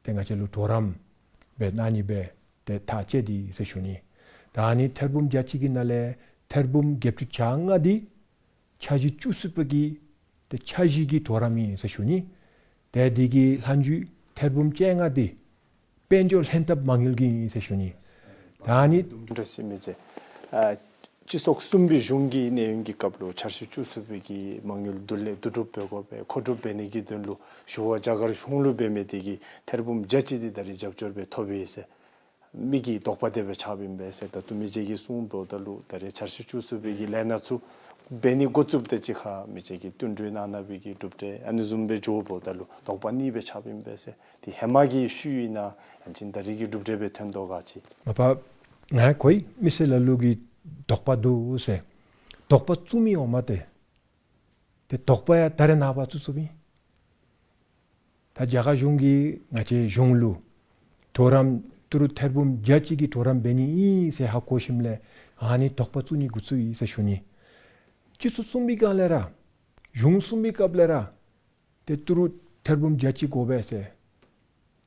ཏེ་ང་བཅས་ལུ་གྲོགས་རམ་སྦེ་གནང་ནི་སྦེ་ཏེ་ཐག་བཅད་དེ་ཟེར་ཞུ་ནི། ད་ཨ་ནི་ཐེར་འབུམ་བརྒྱད་ཅིག་གི་ནང་ལས་ཐེར་འབུམ་བརྒྱད་ཅུ་གྱ་ལྔ་འདི་འཆར་གཞི་བཅུ་གསུམ་པ་གི་ཏེ་འཆར་གཞི་གི་གྲོགས་རམ་ཨིན་ཟེར་ཞུ་ནི། ཏེ་དེ་གི་ལྷག་རྒྱུ་ཐེར་འབུམ་བཅོ་ལྔ་འདི་དཔལ་འབྱོར་ལྷན་ཐབས་མ་དངུལ་གྱི་ཨིན་ཟེར་ཞུ་ནི། ད་ཨ་ནི་འདྲ་ཞིག་མི་རྗེ། ཨ་སྤྱི་ཚོགས་གསུམ་པའི་གཞུང་གི་གནས་ཡུན་གྱི་སྐབས་ལུ་འཆར་གཞི་བཅུ་གསུམ་པའི་གི་མ་དངུལ་བསྡུ་ལེན་བསྡུ་གྲུབ་འབད་དགོ་པས། མཁོ་སྒྲུབ་འབད་ནི་གི་དོན་ལུ་ཞུ་བ་རྒྱ་གར་གཞུང་ལུ་འབད་མི་དེ་གིས་ཐེར་འབུམ་བརྒྱད་ཅུ་དེ་ད་རེས་རྒྱབ་སྐྱོར་སྦེ་ཐོབ་ཡི་ཟེར་མི་གི་དོགས་པ་དེ་སྦེ་ཆགསཔ་ཨིན་པས་ཟེར། ད་ལྟོ་མི་རྗེ་གིས་གསུངས་འབདཝ་ད་ལུ་ད་རེས་འཆར་གཞི་བཅུ་གསུམ་པའི་གི་ལས་སྣ་ཚུ་འབད་ནི་འགོ་བཙུགསཔ་དེ་ཅིག་ཁར་མི་རྗེ་གིས་བསྟུན་གྲོས་གནང་གནང་བའི་གི་གྲུབ་འབྲས་ཨ་ནི་བཟུམ་སྦེ་འགྱོ་འབདཝ་ད་ལུ་དོགས་པ་གཉིས་སྦེ་ཆགསཔ་ཨིན་པས་ཟེར། དེ་ཧེ་མ་གི་ཤུལ་ཨིན་ན་ཡང་ཅིན་ད་རེས་ཀྱི་གྲུབ་འབྲས་སྦེ་ཐོན་དོ་ག་ཅི། མ་པ་ང་གོ་ཡི། མི་སེར་ལ་ལུ་གིས་དོགས་པ་འདུག་ཟེར། དོགས་པ་བཙུགས་མི་འོང་མས་ཏེ། ཏེ་དོགས་པ་ཡང་ད་རེས་ནངས་པ་བཙུགས་བཙུགསཔ་ཨིན། ད་རྒྱ་གར་གཞུང་གིས་ང་བཅས་གཞུང་ལུ་གྲོགས་རམ་ཏི་རུ་ཐེར་འབུམ་བརྒྱད་ཅུ་གི་གྲོགས་རམ་འབད་ནི་ཨིན་ཟེར་ཧ་གོ་ཞིནམ་ལས་ཨ་ནི་དོགས་པ་བཙུགས་ནི་འགོ་བཙུགས་ཡི་ཟེར་ཞུ་ནི། སྤྱི་ཚོགས་གསུམ་པའི་སྒང་ལས་ར་གཞུང་གསུམ་པའི་སྐབས་ལས་ར་ཏེ་ཏི་རུ་ཐེར་འབུམ་བརྒྱད་ཅུ་དགོ་པས་ཟེར།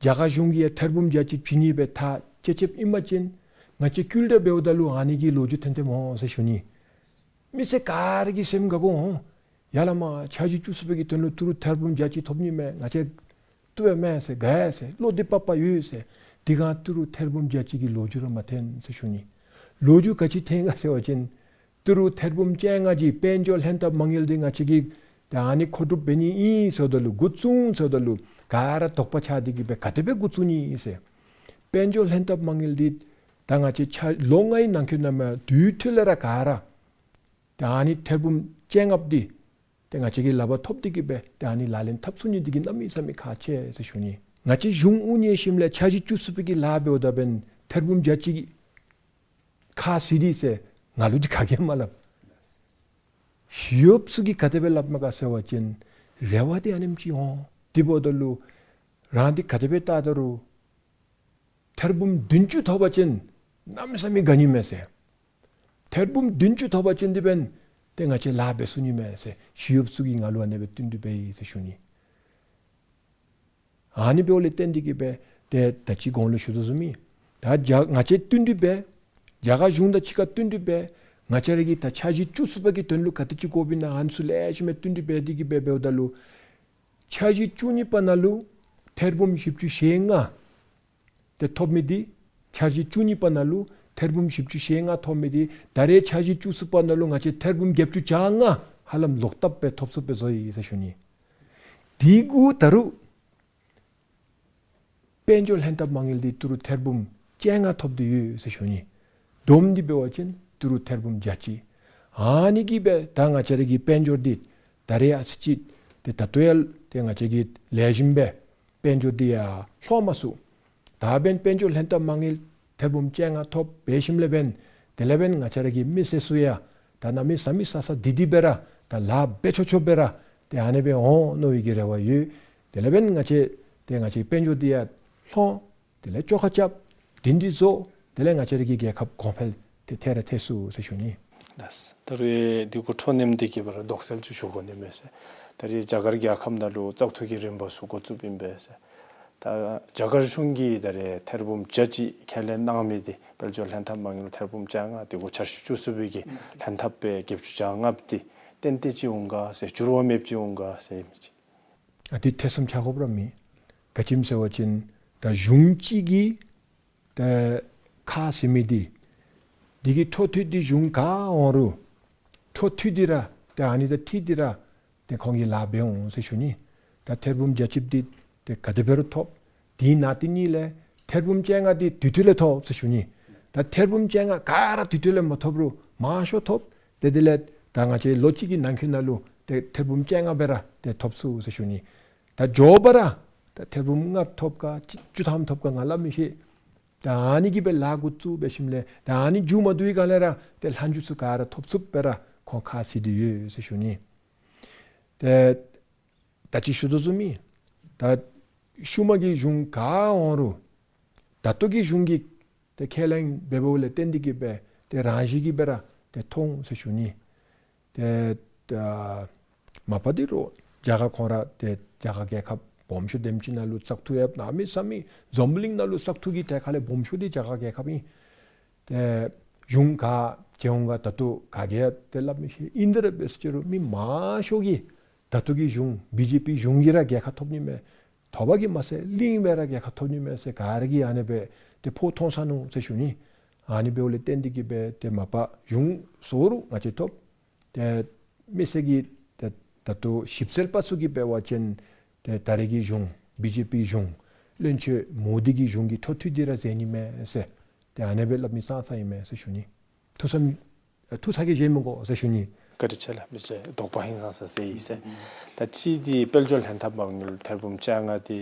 རྒྱ་གར་གཞུང་གིས་ཡང་ཐེར་འབུམ་བརྒྱད་ཅུ་བྱིན་ནི་སྦེ་ཐག་བཅད་བཅདཔ་ཨིན་པ་ཅིན་ང་བཅས་བསྐུལ་བསྒྲགས་འབདཝ་ད་ལུ་ཨ་ནི་གི་ལོ་རྒྱུས་ཐོན་ཐོནམ་འོང་ཟེར་ཞུ་ནི། མི་སེར་ག་ར་གི་སེམས་དགའ་དགོ་འོང་། ཡ་ལ་མ་འཆར་གཞི་བཅུ་གསུམ་པའི་གི་དོན་ལུ་ཏི་རུ་ཐེར་འབུམ་བརྒྱད་ཅུ་ཐོབ་ནི་མས། ང་བཅས་བཏུབ་པས་མས་ཟེར་དགའ་ཡི་ཟེར་བློ་བདེ་པག་པ་ཡོད་ཟེར། དེ་སྒང་ཏི་རུ་ཐེར་འབུམ་བརྒྱད་ཅུ་གི་ལོ་རྒྱུས་ར་མ་ཐོན་ཟེར་ཞུ་ནི། ལོ་རྒྱུས་ག་ཅི་ཐོན་ག་ཟེར་བ་ཅིན་ཏི་རུ་ཐེར་འབུམ་བཅོ་ལྔ་གི་དཔལ་འབྱོར་ལྷན་ཐབས་མ་དངུལ་འདི་ང་བཅས་ཀྱིས་ད་ཨ་ནི་མཁོ་སྒྲུབ་འབད་ནི་ཨིན་ཟེརཝ་ད་ལུ་འགོ་བཙུགས་ཟེརཝ་ད་ལུ་ག་ར་དོགས་པ་ཆགས་ཏེ་གི་སྦེ་ག་དེ་སྦེ་འགོ་བཙུགས་ནི་ཨིན་ཟེར། དཔལ་འབྱོར་ལྷན་ཐབས་མ་དངུལ་འདི་ད་ང་བཅས་ཆ་ལོ་ལྔའི་ནང་འཁོད་ནང་མ་དུས་མཐུད་ལས་ར་ག་ར་ད་ཨ་ནི་ཐེར་འབུམ་བཅོ་ལྔ་འདི་ཏེ་ང་བཅས་ཀྱིས་ལག་པར་ཐོབ་སྟེ་གི་སྦེ་ཏེ་ཨ་ནི་ལག་ལེན་འཐབ་ཚུགས་ནི་འདི་གིས་གནམ་མེད་ས་མེད་ཁག་ཆེ་ཟེར་ཞུ་ནི། ང་བཅས་གཞུང་དབུ་བརྙེས་ཞིནམ་ལས་འཆར་གཞི་བཅུ་གསུམ་པའི་གི་ལཱ་འབདཝ་ད་འབདན་ཐེར་འབུམ་བརྒྱད་ཅུ་གི་ཁག་ཟེར་ཏེ་ཟེར་ང་ལུ་འདི་ག་གིས་མ་སླབ། ཞི་གཡོགཔ་ཚུ་གིས་ག་དེ་སྦེ་སླབ་མས་ག་ཟེར་བ་ཅིན་རེ་བ་འདི་ཨ་ནེམ་ཅིག་འོང་། དེ་འབདཝ་ད་ལུ་རང་འདི་ག་དེ་སྦེ་བལྟ་ད་རུང་ཐེར་འབུམ་བདུན་ཅུ་ཐོབ་པ་ཅིན་གནམ་མེད་ས་མེད་དགའ་ནི་མས་ཟེར། ཐེར་འབུམ་བདུན་ཅུ་ཐོབ་པ་ཅིན་འདི་འབདན་ཏེ་ང་བཅས་ལཱ་འབད་ཚུགས་ནི་མས་ཟེར་ཞི་གཡོགཔ་ཚུ་གིས་ང་ལུ་ཨ་ནེ་སྦེ་བསྟུན་གྲོས་འབད་ཡི་ཟེར་ཞུ་ནི། ཨ་ནི་འབདཝ་ལས་བརྟེན་ཏེ་གི་སྦེ་ཏེ་ད་ཅི་གོང་ལུ་ཞུ་དོ་བཟུམ་ཨིན། ད་རྒྱ་ང་བཅས་བསྟུན་གྲོས་འབད། རྒྱ་གར་གཞུང་དང་གཅིག་ཁར་བསྟུན་གྲོས་འབད། ང་བཅས་ར་གི་ད་འཆར་གཞི་བཅུ་གསུམ་པ་གི་དོན་ལུ་ག་དེ་ཅིག་དགོཔ་ཨིན་ན་ཨ་ནི་ཚུ་ལེགས་ཤོམ་སྦེ་བསྟུན་གྲོས་འབད་དེ་གི་སྦེ་འབདཝ་ད་ལུ་འཆར་གཞི་བཅུ་གཉིས་པ་ནང་ལུ་ཐེར་འབུམ་བཞི་བཅུ་ཞེ་ལྔ་ཏེ་ཐོབ་མི་འདི་འཆར་གཞི་བཅུ་གཉིས་པ་ནང་ལུ་ཐེར་འབུམ་བཞི་བཅུ་ཞེ་ལྔ་ཐོབ་མི་འདི་ད་རེས་འཆར་གཞི་བཅུ་གསུམ་པ་ནང་ལུ་ང་བཅས་ཐེར་འབུམ་བརྒྱད་ཅུ་གྱ་ལྔ་ཧ་ལམ་ལོག་ལྟབ་སྦེ་ཐོབ་ཚུགསཔ་སྦེ་བཟོ་ཡི་ཟེར་ཞུ་ནི། དེ་གུ་ད་རུང་དཔལ་འབྱོར་ལྷན་ཐབས་མ་དངུལ་འདི་ཏི་རུ་ཐེར་འབུམ་བཅོ་ལྔ་ཐོབ་སྟེ་ཡོད་ཟེར་ཞུ་ནི། བསྡོམས་ཏེ་འབད་བ་ཅིན་ཏི་རུ་ཐེར་འབུམ་བརྒྱ་གཅིག། ཨ་ནི་གིས་སྦེ་ད་ང་བཅས་ར་གི་དཔལ་འབྱོར་འདི་ད་རེས་ཨ་ཙི་ཅིག་ཏེ་ད་ལྟོ་ཡང་ཏེ་ང་བཅས་ཀྱིས་ལེགས་ཤོམ་སྦེ་དཔལ་འབྱོར་འདི་ཡང་ལྷོད་མ་ཚུགས། ད་འབདན་དཔལ་འབྱོར་ལྷན་ཐབས་མ་དངུལ་ཐེར་འབུམ་བཅོ་ལྔ་ཐོབ་འབད་ཞིནམ་ལས་འབདན་དེ་ལས་འབདན་ང་བཅས་ར་གི་མི་སེར་ཚུ་ཡང་ད་གནམ་མེད་ས་མེད་ས་ས་བདེ་བདེ་སྦེ་ར་ད་ལཱ་འབད་ཆོག་ཆོག་སྦེ་ར་ཏེ་ཨ་ནི་སྦེ་འོང་མནོ་བའི་གི་རེ་བ་ཡོད། དེ་ལས་འབདན་ང་བཅས་ཏེ་ང་བཅས་དཔལ་འབྱོར་འདི་ཡང་ལྷོད། དེ་ལས་བཅོ་ཁ་རྐྱབ། སྒྲིང་སྒྲི་བཟོ། དེ་ལས་ང་བཅས་ར་གི་རྒྱལ་ཁབ་གོང་འཕེལ་ཏེ་ཐལ་ར་ཐལ་ཚུགས་ཟེར་ཞུ་ནི། ལགས། ད་རུང་འདི་གུ་འཕྲོ་མཉམ་འདི་གི་བར་དོགས་སེལ་ཅིག་ཞུ་དགོ་ནི་མས་ཟེར། ད་རེས་རྒྱ་གར་རྒྱལ་ཁབ་ནང་ལུ་བཙག་འཐུ་གི་རིམ་པ་ཚུ་འགོ་བཙུགསཔ་ཨིན་པས་ཟེར། ད་རྒྱ་གར་གཞུང་གིས་ད་རེས་ཐེར་འབུམ་བརྒྱ་གཅིག་ཁས་ལེན་གནང་མི་འདི་དཔལ་འབྱོར་ལྷན་ཐབས་མ་དངུལ་ཐེར་འབུམ་བཅོ་ལྔ་འདི་གུ་འཆར་གཞི་བཅུ་གསུམ་པའི་གི་ལྷན་ཐབས་སྦེ་བརྒྱད་ཅུ་གྱ་ལྔ་འདི་ཏན་ཏན་ཅིག་འོང་ག་ཟེར་འགྱུར་བ་མེདཔ་ཅིག་འོང་ག་ཟེར་མི་ཅིག། ཨ་འདི་ཐེ་ཚོམ་རྒྱག་དགོཔ་ར་མེད། ག་ཅི་སྨོ་ཟེར་བ་ཅིན་ད་གཞུང་གཅིག་གིས་ད་ཁ་བཟེད་མི་འདི་འདི་གི་འཕྲོ་མཐུད་འདི་གཞུང་ག་འོང་རུང་འཕྲོ་མཐུད་དེ་ར་ཏེ་ཨ་ནི་དང་འཁྲིལ་ཏེ་ར་ཏེ་ཁོང་གིས་ལཱ་འབད་འོང་ཟེར་ཞུ་ནི། ད་ཐེར་འབུམ་བརྒྱ་གཅིག་འདི་ཏེ་ག་དེ་འབད་རུང་ཐོབ། དེ་ནང་དེ་གཉིས་ལས་ཐེར་འབུམ་བཅོ་ལྔ་འདི་དུས་ཐོག་ལས་ཐོབ་ཟེར་ཞུ་ནི། ད་ཐེར་འབུམ་བཅོ་ལྔ་ག་ར་དུས་ཐོག་ལས་མ་ཐོབ་རུང་མང་ཤོས་ཐོབ། ཏེ་དེ་ལས་ད་ང་བཅས་ལོ་གཅིག་གི་ནང་འཁོད་ནང་ལུ་ཏེ་ཐེར་འབུམ་བཅོ་ལྔ་སྦེ་ར་ཏེ་ཐོབ་ཚུགས་ཟེར་ཞུ་ནི། ད་མགྱོགས་པ་ར་ད་ཐེར་འབུམ་ལྔ་ཐོབ་ག་བཅུ་ཐམ་ཐོབ་ག་ང་སླབ་མི་ཤེས། ད་ཨ་ནི་གིས་སྦེ་ལཱ་འགོ་བཙུགས་འབད་ཞིནམ་ལས་ད་ཨ་ནི་མཇུག་མ་བསྡུ་བའི་སྒང་ལས་ར་ཏེ་ལྷག་མཇུག་ཚུ་ག་ར་ཐོབ་ཚུགསཔ་སྦེ་ར་ཁོང་ཁ་བཟེད་དེ་ཡོད་ཟེར་ཞུ་ནི། ཏེ་ད་ཅི་ཞུ་དོ་བཟུམ་སྦེ་ད་ཤུལ་མ་གི་གཞུང་ག་འོང་རུང་ད་ལྟོ་གི་གཞུང་གིས་ཏེ་ཁས་ལེན་འབདཝ་ལས་བརྟེན་ཏེ་གིས་སྦེ་ཏེ་རང་བཞིན་གྱིས་སྦེ་ར་ཏེ་ཐོབ་འོང་ཟེར་ཞུ་ནི། ཏེ་ད་མ་པ་འདི་རུང་རྒྱ་གར་ཁོང་ར་ཏེ་རྒྱ་གར་རྒྱལ་ཁབ་སྦོམ་ཤོས་དེམ་ཅིག་ནང་ལུ་བཙག་འཐུ་ཡང་གནམ་མེད་ས་མེད་འཛམ་བུ་གླིང་ནང་ལུ་བཙག་འཐུ་གི་ཐད་ཁ་ལས་སྦོམ་ཤོས་འདི་རྒྱ་གར་རྒྱལ་ཁབ་ཨིན། ཏེ་གཞུང་ག་བྱོན་འོང་ག་ད་ལྟོ་ག་གིས་ཡང་ཏེ་སླབ་མི་ཤེས། ཨིན་ཏེ་ར་འབད་ཟེར་རུང་མི་མང་ཤོས་ཀྱིས་ད་ལྟོ་གི་གཞུང་བི་ཇེ་པི་གཞུང་གིས་ར་རྒྱལ་ཁ་ཐོབ་ནི་མས། དོགས་པ་གིས་མ་ཚད་གླིང་སྦེ་ར་རྒྱལ་ཁ་ཐོབ་ནི་མས་ཟེར་ག་ར་གིས་ཨ་ནི་སྦེ་ཏེ་ཕོ་མཐོང་ས་ནུག་ཟེར་ཞུ་ནི། ཨ་ནི་འབདཝ་ལས་བརྟེན་ཏེ་གིས་སྦེ་ཏེ་མ་པ་གཞུང་བཟོ་རུང་ང་བཅས་ཐོབ། ཏེ་མི་སེར་གྱིས་ཏེ་ད་ལྟོ་ཞིབ་འཚོལ་པ་ཚུ་གིས་འབད་བ་ཅིན་ཏེ་ད་རེས་ཀྱི་གཞུང་བི་ཇེ་པི་གཞུང་བློན་ཆེན་མོ་དི་གི་གཞུང་གིས་འཕྲོ་མཐུད་དེ་ར་མཛད་ནི་མས་ཟེར་ཏེ་ཨ་ནི་སྦེ་སླབ་མི་ཙང་ཙང་ཨིན་མས་ཟེར་ཞུ་ནི། ཐུགས་བསམ་ཐུགས་ཚ་གིས་བཞེས་མི་དགོ་ཟེར་ཞུ་ནི། བཀའ་དྲིན་ཆེ་ལགས། མི་རྗེ་དོགས་པ་ཧིང་སངས་ས་སེལ་ཡི་ཟེར། ད་ཅི་འདི་དཔལ་འབྱོར་ལྷན་ཐབས་མ་དངུལ་ཐེར་འབུམ་བཅོ་ལྔ་འདི་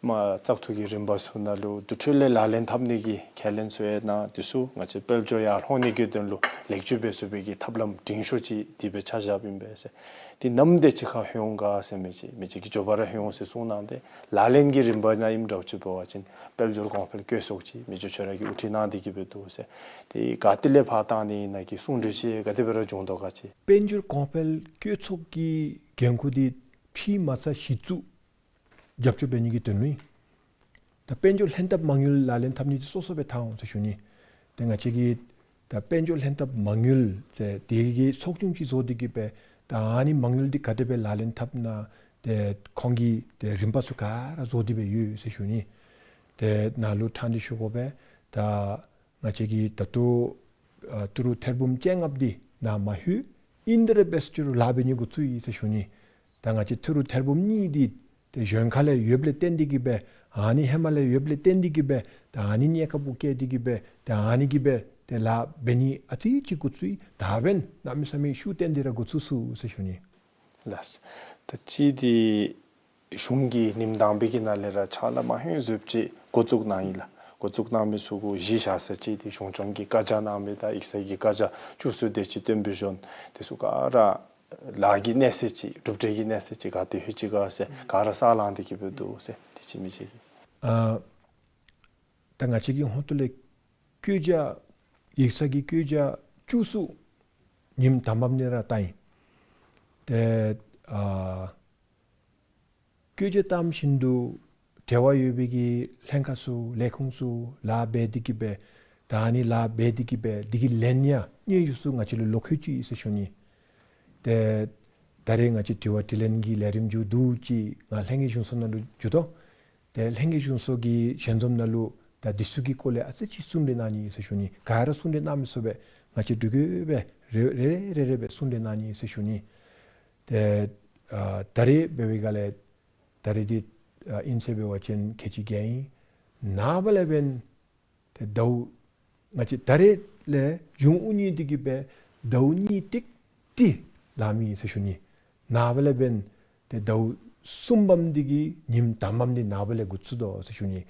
མ་བཙག་འཐུ་གི་རིམ་པ་ཚུ་ནང་ལུ་དུས་ཐོག་ལས་ལག་ལེན་འཐབ་ནི་གི་ཁས་ལེན་ཚུ་ཡང་གནང་། དེ་ཚུ་ང་བཅས་དཔལ་འབྱོར་ཡར་ལྷོད་ནི་གི་དོན་ལུ་ལེགས་བཅོས་འབད་ཚུགས་པའི་གི་ཐབས་ལམ་འབྲིང་ཤོས་ཅིག་འདི་སྦེ་ཆ་བཞགཔ་ཨིན་པས་ཟེར། འདི་ནམ་དེ་ཅིག་ཁར་ལྷོད་འོང་ག་ཟེར་མི་ཅིག་མི་རྗེ་གིས་མགྱོགས་པ་ར་ལྷོད་འོང་ཟེར་གསུངས་གནང་སྟེ་ལག་ལེན་གྱི་རིམ་པ་ནང་ཨིནམ་འདྲཝ་ཅིག་འབད་བ་ཅིན་དཔལ་འབྱོར་གོང་འཕེལ་བཀོད་ཚོགས་ཅིག་མི་རྗེ་ཁྱོད་ར་གིས་དབུ་ཁྲིད་གནང་སྟེ་གིས་སྦེ་འདུག་ཟེར། ཏེ་ག་ཏེ་ལས་ཕར་བཏང་ནི་ཨིན་ན་གི་གསུང་གྲོས་ཅིག་ག་དེ་སྦེ་ར་བྱུང་དོ་ག་ཅིག། དཔལ་འབྱོར་གོང་འཕེལ་བཀོད་ཚོགས་ཀྱི་འགན་ཁུར་འདི་ཕྱི་མ་རྩ་གཞི་བཙུགས་རྒྱབ་སྐྱོར་འབད་ནི་གི་དོན་ལུ་ཨིན། ད་དཔལ་འབྱོར་ལྷན་ཐབས་མ་དངུལ་ལག་ལེན་འཐབ་ནི་འདི་སོ་སོ་སྦེ་འཐབ་འོང་ཟེར་ཞུ་ནི། ཏེ་ང་བཅས་ཀྱིས་ད་དཔལ་འབྱོར་ལྷན་ཐབས་མ་དངུལ་ཏེ་དེ་གི་ཚོགས་ཆུང་ཅིག་བཟོ་སྟེ་གིས་སྦེ་ད་ཨ་ནི་མ་དངུལ་འདི་ག་དེ་སྦེ་ལག་ལེན་འཐབ་ན་ཏེ་ཁོང་གིས་ཏེ་རིམ་པ་ཚུ་ག་ར་བཟོ་སྟེ་སྦེ་ཡོད་ཟེར་ཞུ་ནི། ཏེ་ནཱ་ལུ་ཕྲང་སྟེ་ཞུ་དགོ་པས། ད་ང་བཅས་ཀྱིས་ད་ལྟོ་ཨ་ཏི་རུ་ཐེར་འབུམ་བཅོ་ལྔ་འདི་ནཱ་མ་ལྷོད། ཨིན་ཏེ་ར་འབད་ཟེར་རུང་ལཱ་འབད་ནི་འགོ་བཙུགས་ཡི་ཟེར་ཞུ་ནི། ད་ང་བཅས་ཏི་རུ་ཐེར་འབུམ་གཉིས་འདི་ཏེ་གཞན་ཁ་ལས་ཡོདཔ་ལས་བརྟེན་ཏེ་གིས་སྦེ་ཨ་ནི་ཧེ་མ་ལས་ཡོདཔ་ལས་བརྟེན་ཏེ་གིས་སྦེ་ད་ཨ་ནི་གནས་སྐབས་བཀལ་ཏེ་གིས་སྦེ་ད་ཨ་ནི་གིས་སྦེ་ཏེ་ལཱ་འབད་ནི་ཨ་ཙི་ཅིག་འགོ་བཙུགས་ཡི། ད་འབདན་གནམ་མེད་ས་མེད་ཤུགས་བཏོན་ཏེ་ར་འགོ་བཙུགས་ཚུགས་ཟེར་ཞུ་ནི། ལགས། ད་ཅི་འདི་གཞུང་གིས་ཉིནམ་དང་པའི་གི་ནང་ལས་ར་ཕྱག་ལཱ་མ་ཧེ་ཟུབ་ཅིག་འགོ་བཙུགས་གནང་ཡི་ལགས། འགོ་བཙུགས་གནང་མི་ཚུ་གུ་གཞི་བཞག་ས་ཅིག་འདི་གཞུང་སྐྱོང་གི་བཀའ་རྒྱ་གནང་མི་དང་ཡིག་ཚང་གི་བཀའ་རྒྱ་བཅུ་གསུམ་དེ་ཅིག་བཏོན་པའི་གཞུང་དེ་ཚུ་ག་ར་ལཱ་གི་གནས་ཚད་ཅིག་གྲུབ་འབྲས་ཀྱི་གནས་ཚད་ཅིག་ག་ཏེ་ལྷོད་ཅི་ག་ཟེར་ག་ར་ས་ལང་སྟེ་གིས་སྦེ་འདུག་ཟེར། དེ་ཅིག་མི་རྗེ་གིས། ཨ་ད་ང་བཅས་ཀྱི་ཧོངས་ཏོ་ལས་བཀོད་རྒྱ་ཡིག་ཚང་གི་བཀོད་རྒྱ་བཅུ་གསུམ་ཉིནམ་དང་པམ་ནང་ར་བཏང་ཡི། ཏེ་ཨ་བཀོད་རྒྱ་བཏངམ་བཞིན་དུ་འབྲེལ་བ་ཡོད་པའི་གི་ལྷན་ཁག་ཚུ་ལས་ཁུངས་ཚུ་ལཱ་འབད་དེ་གིས་སྦེ་ད་ཨ་ནི་ལཱ་འབད་དེ་གིས་སྦེ་འདི་གི་ལན་ཡང་སྙན་ཞུ་ཚུ་ང་བཅས་ལུ་ལོག་ལྷོད་ཅི་ཟེར་ཞུ་ནི། ཏེ་ད་རེས་ང་བཅས་དྲི་བ་དྲིས་ལན་གྱི་ལས་རིམ་མཇུག་བསྡུ་ཅི། ང་ལྷན་རྒྱས་གཞུང་ཚོགས་ནང་ལུ་འགྱོ་དོ། ཏེ་ལྷན་རྒྱས་གཞུང་ཚོགས་ཀྱི་ཞལ་འཛོམས་ནང་ལུ་ད་འདི་ཚུ་གི་སྐོར་ལས་ཨ་ཙི་ཅིག་གསུང་གྲོས་གནང་ནི་ཟེར་ཞུ་ནི། ག་ར་གསུང་གྲོས་གནང་མི་ཚུགས་པས། ང་བཅས་འབྲུག་རྒྱལ་སྦེ་རེ་རེ་རེ་རེ་སྦེ་གསུང་གྲོས་གནང་ནི་ཟེར་ཞུ་ནི། ཏེ་ ཨ་ད་རེས་འབད་བའི་སྒང་ལས་ད་རེས་འདི་ཨ་ཨིན་ཟེར་འབད་བ་ཅིན་ཁལ་གཅིག་བརྒལ་ཡི། ནངས་པ་ལས་འབདན་ཏེ་ཟླཝ་ང་བཅས་ད་རེས་ལས་གཞུང་དབུ་བརྙེས་ཏེ་གི་སྦེ་ཟླཝ་གཉིས་ཏིག་ཏི་ལང་མི་ཟེར་ཞུ་ནི། ནངས་པ་ལས་འབདན་ཏེ་ཟླཝ་གསུམ་པམ་འདི་གི་ཉིནམ་དང་པམ་འདི་ནངས་པ་ལས་འགོ་བཙུགས་དོ་ཟེར་ཞུ་ནི།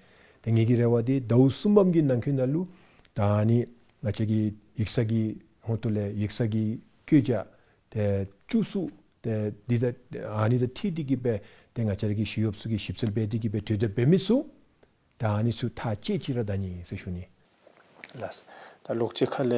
ཏེ་ངེ་གི་རེ་བ་འདི་ཟླཝ་གསུམ་པམ་གི་ནང་འཁོད་ནང་ལུ་ད་ཨ་ནི་ང་བཅས་ཀྱི་ཡིག་ཚང་གི་ཧོངས་ཏོ་ལས་ཡིག་ཚང་གི་བཀོད་རྒྱ་ཏེ་བཅུ་གསུམ་ཏེ་འདི་དང་ཨ་ནི་དང་འཁྲིལ་ཏེ་གི་སྦེ་ཏེ་ང་བཅས་ར་གི་ཞི་གཡོགཔ་ཚུ་གིས་ཞིབ་འཚོལ་འབད་དེ་གི་སྦེ་གྲོས་བསྡུར་འབད་མི་ཚུ་ད་ཨ་ནི་ཚུ་ཐག་བཅད་ཅི་ར་ད་ནི་ཟེར་ཞུ་ནི། ལགས། ད་ལོག་ཅིག་ཁ་ལས་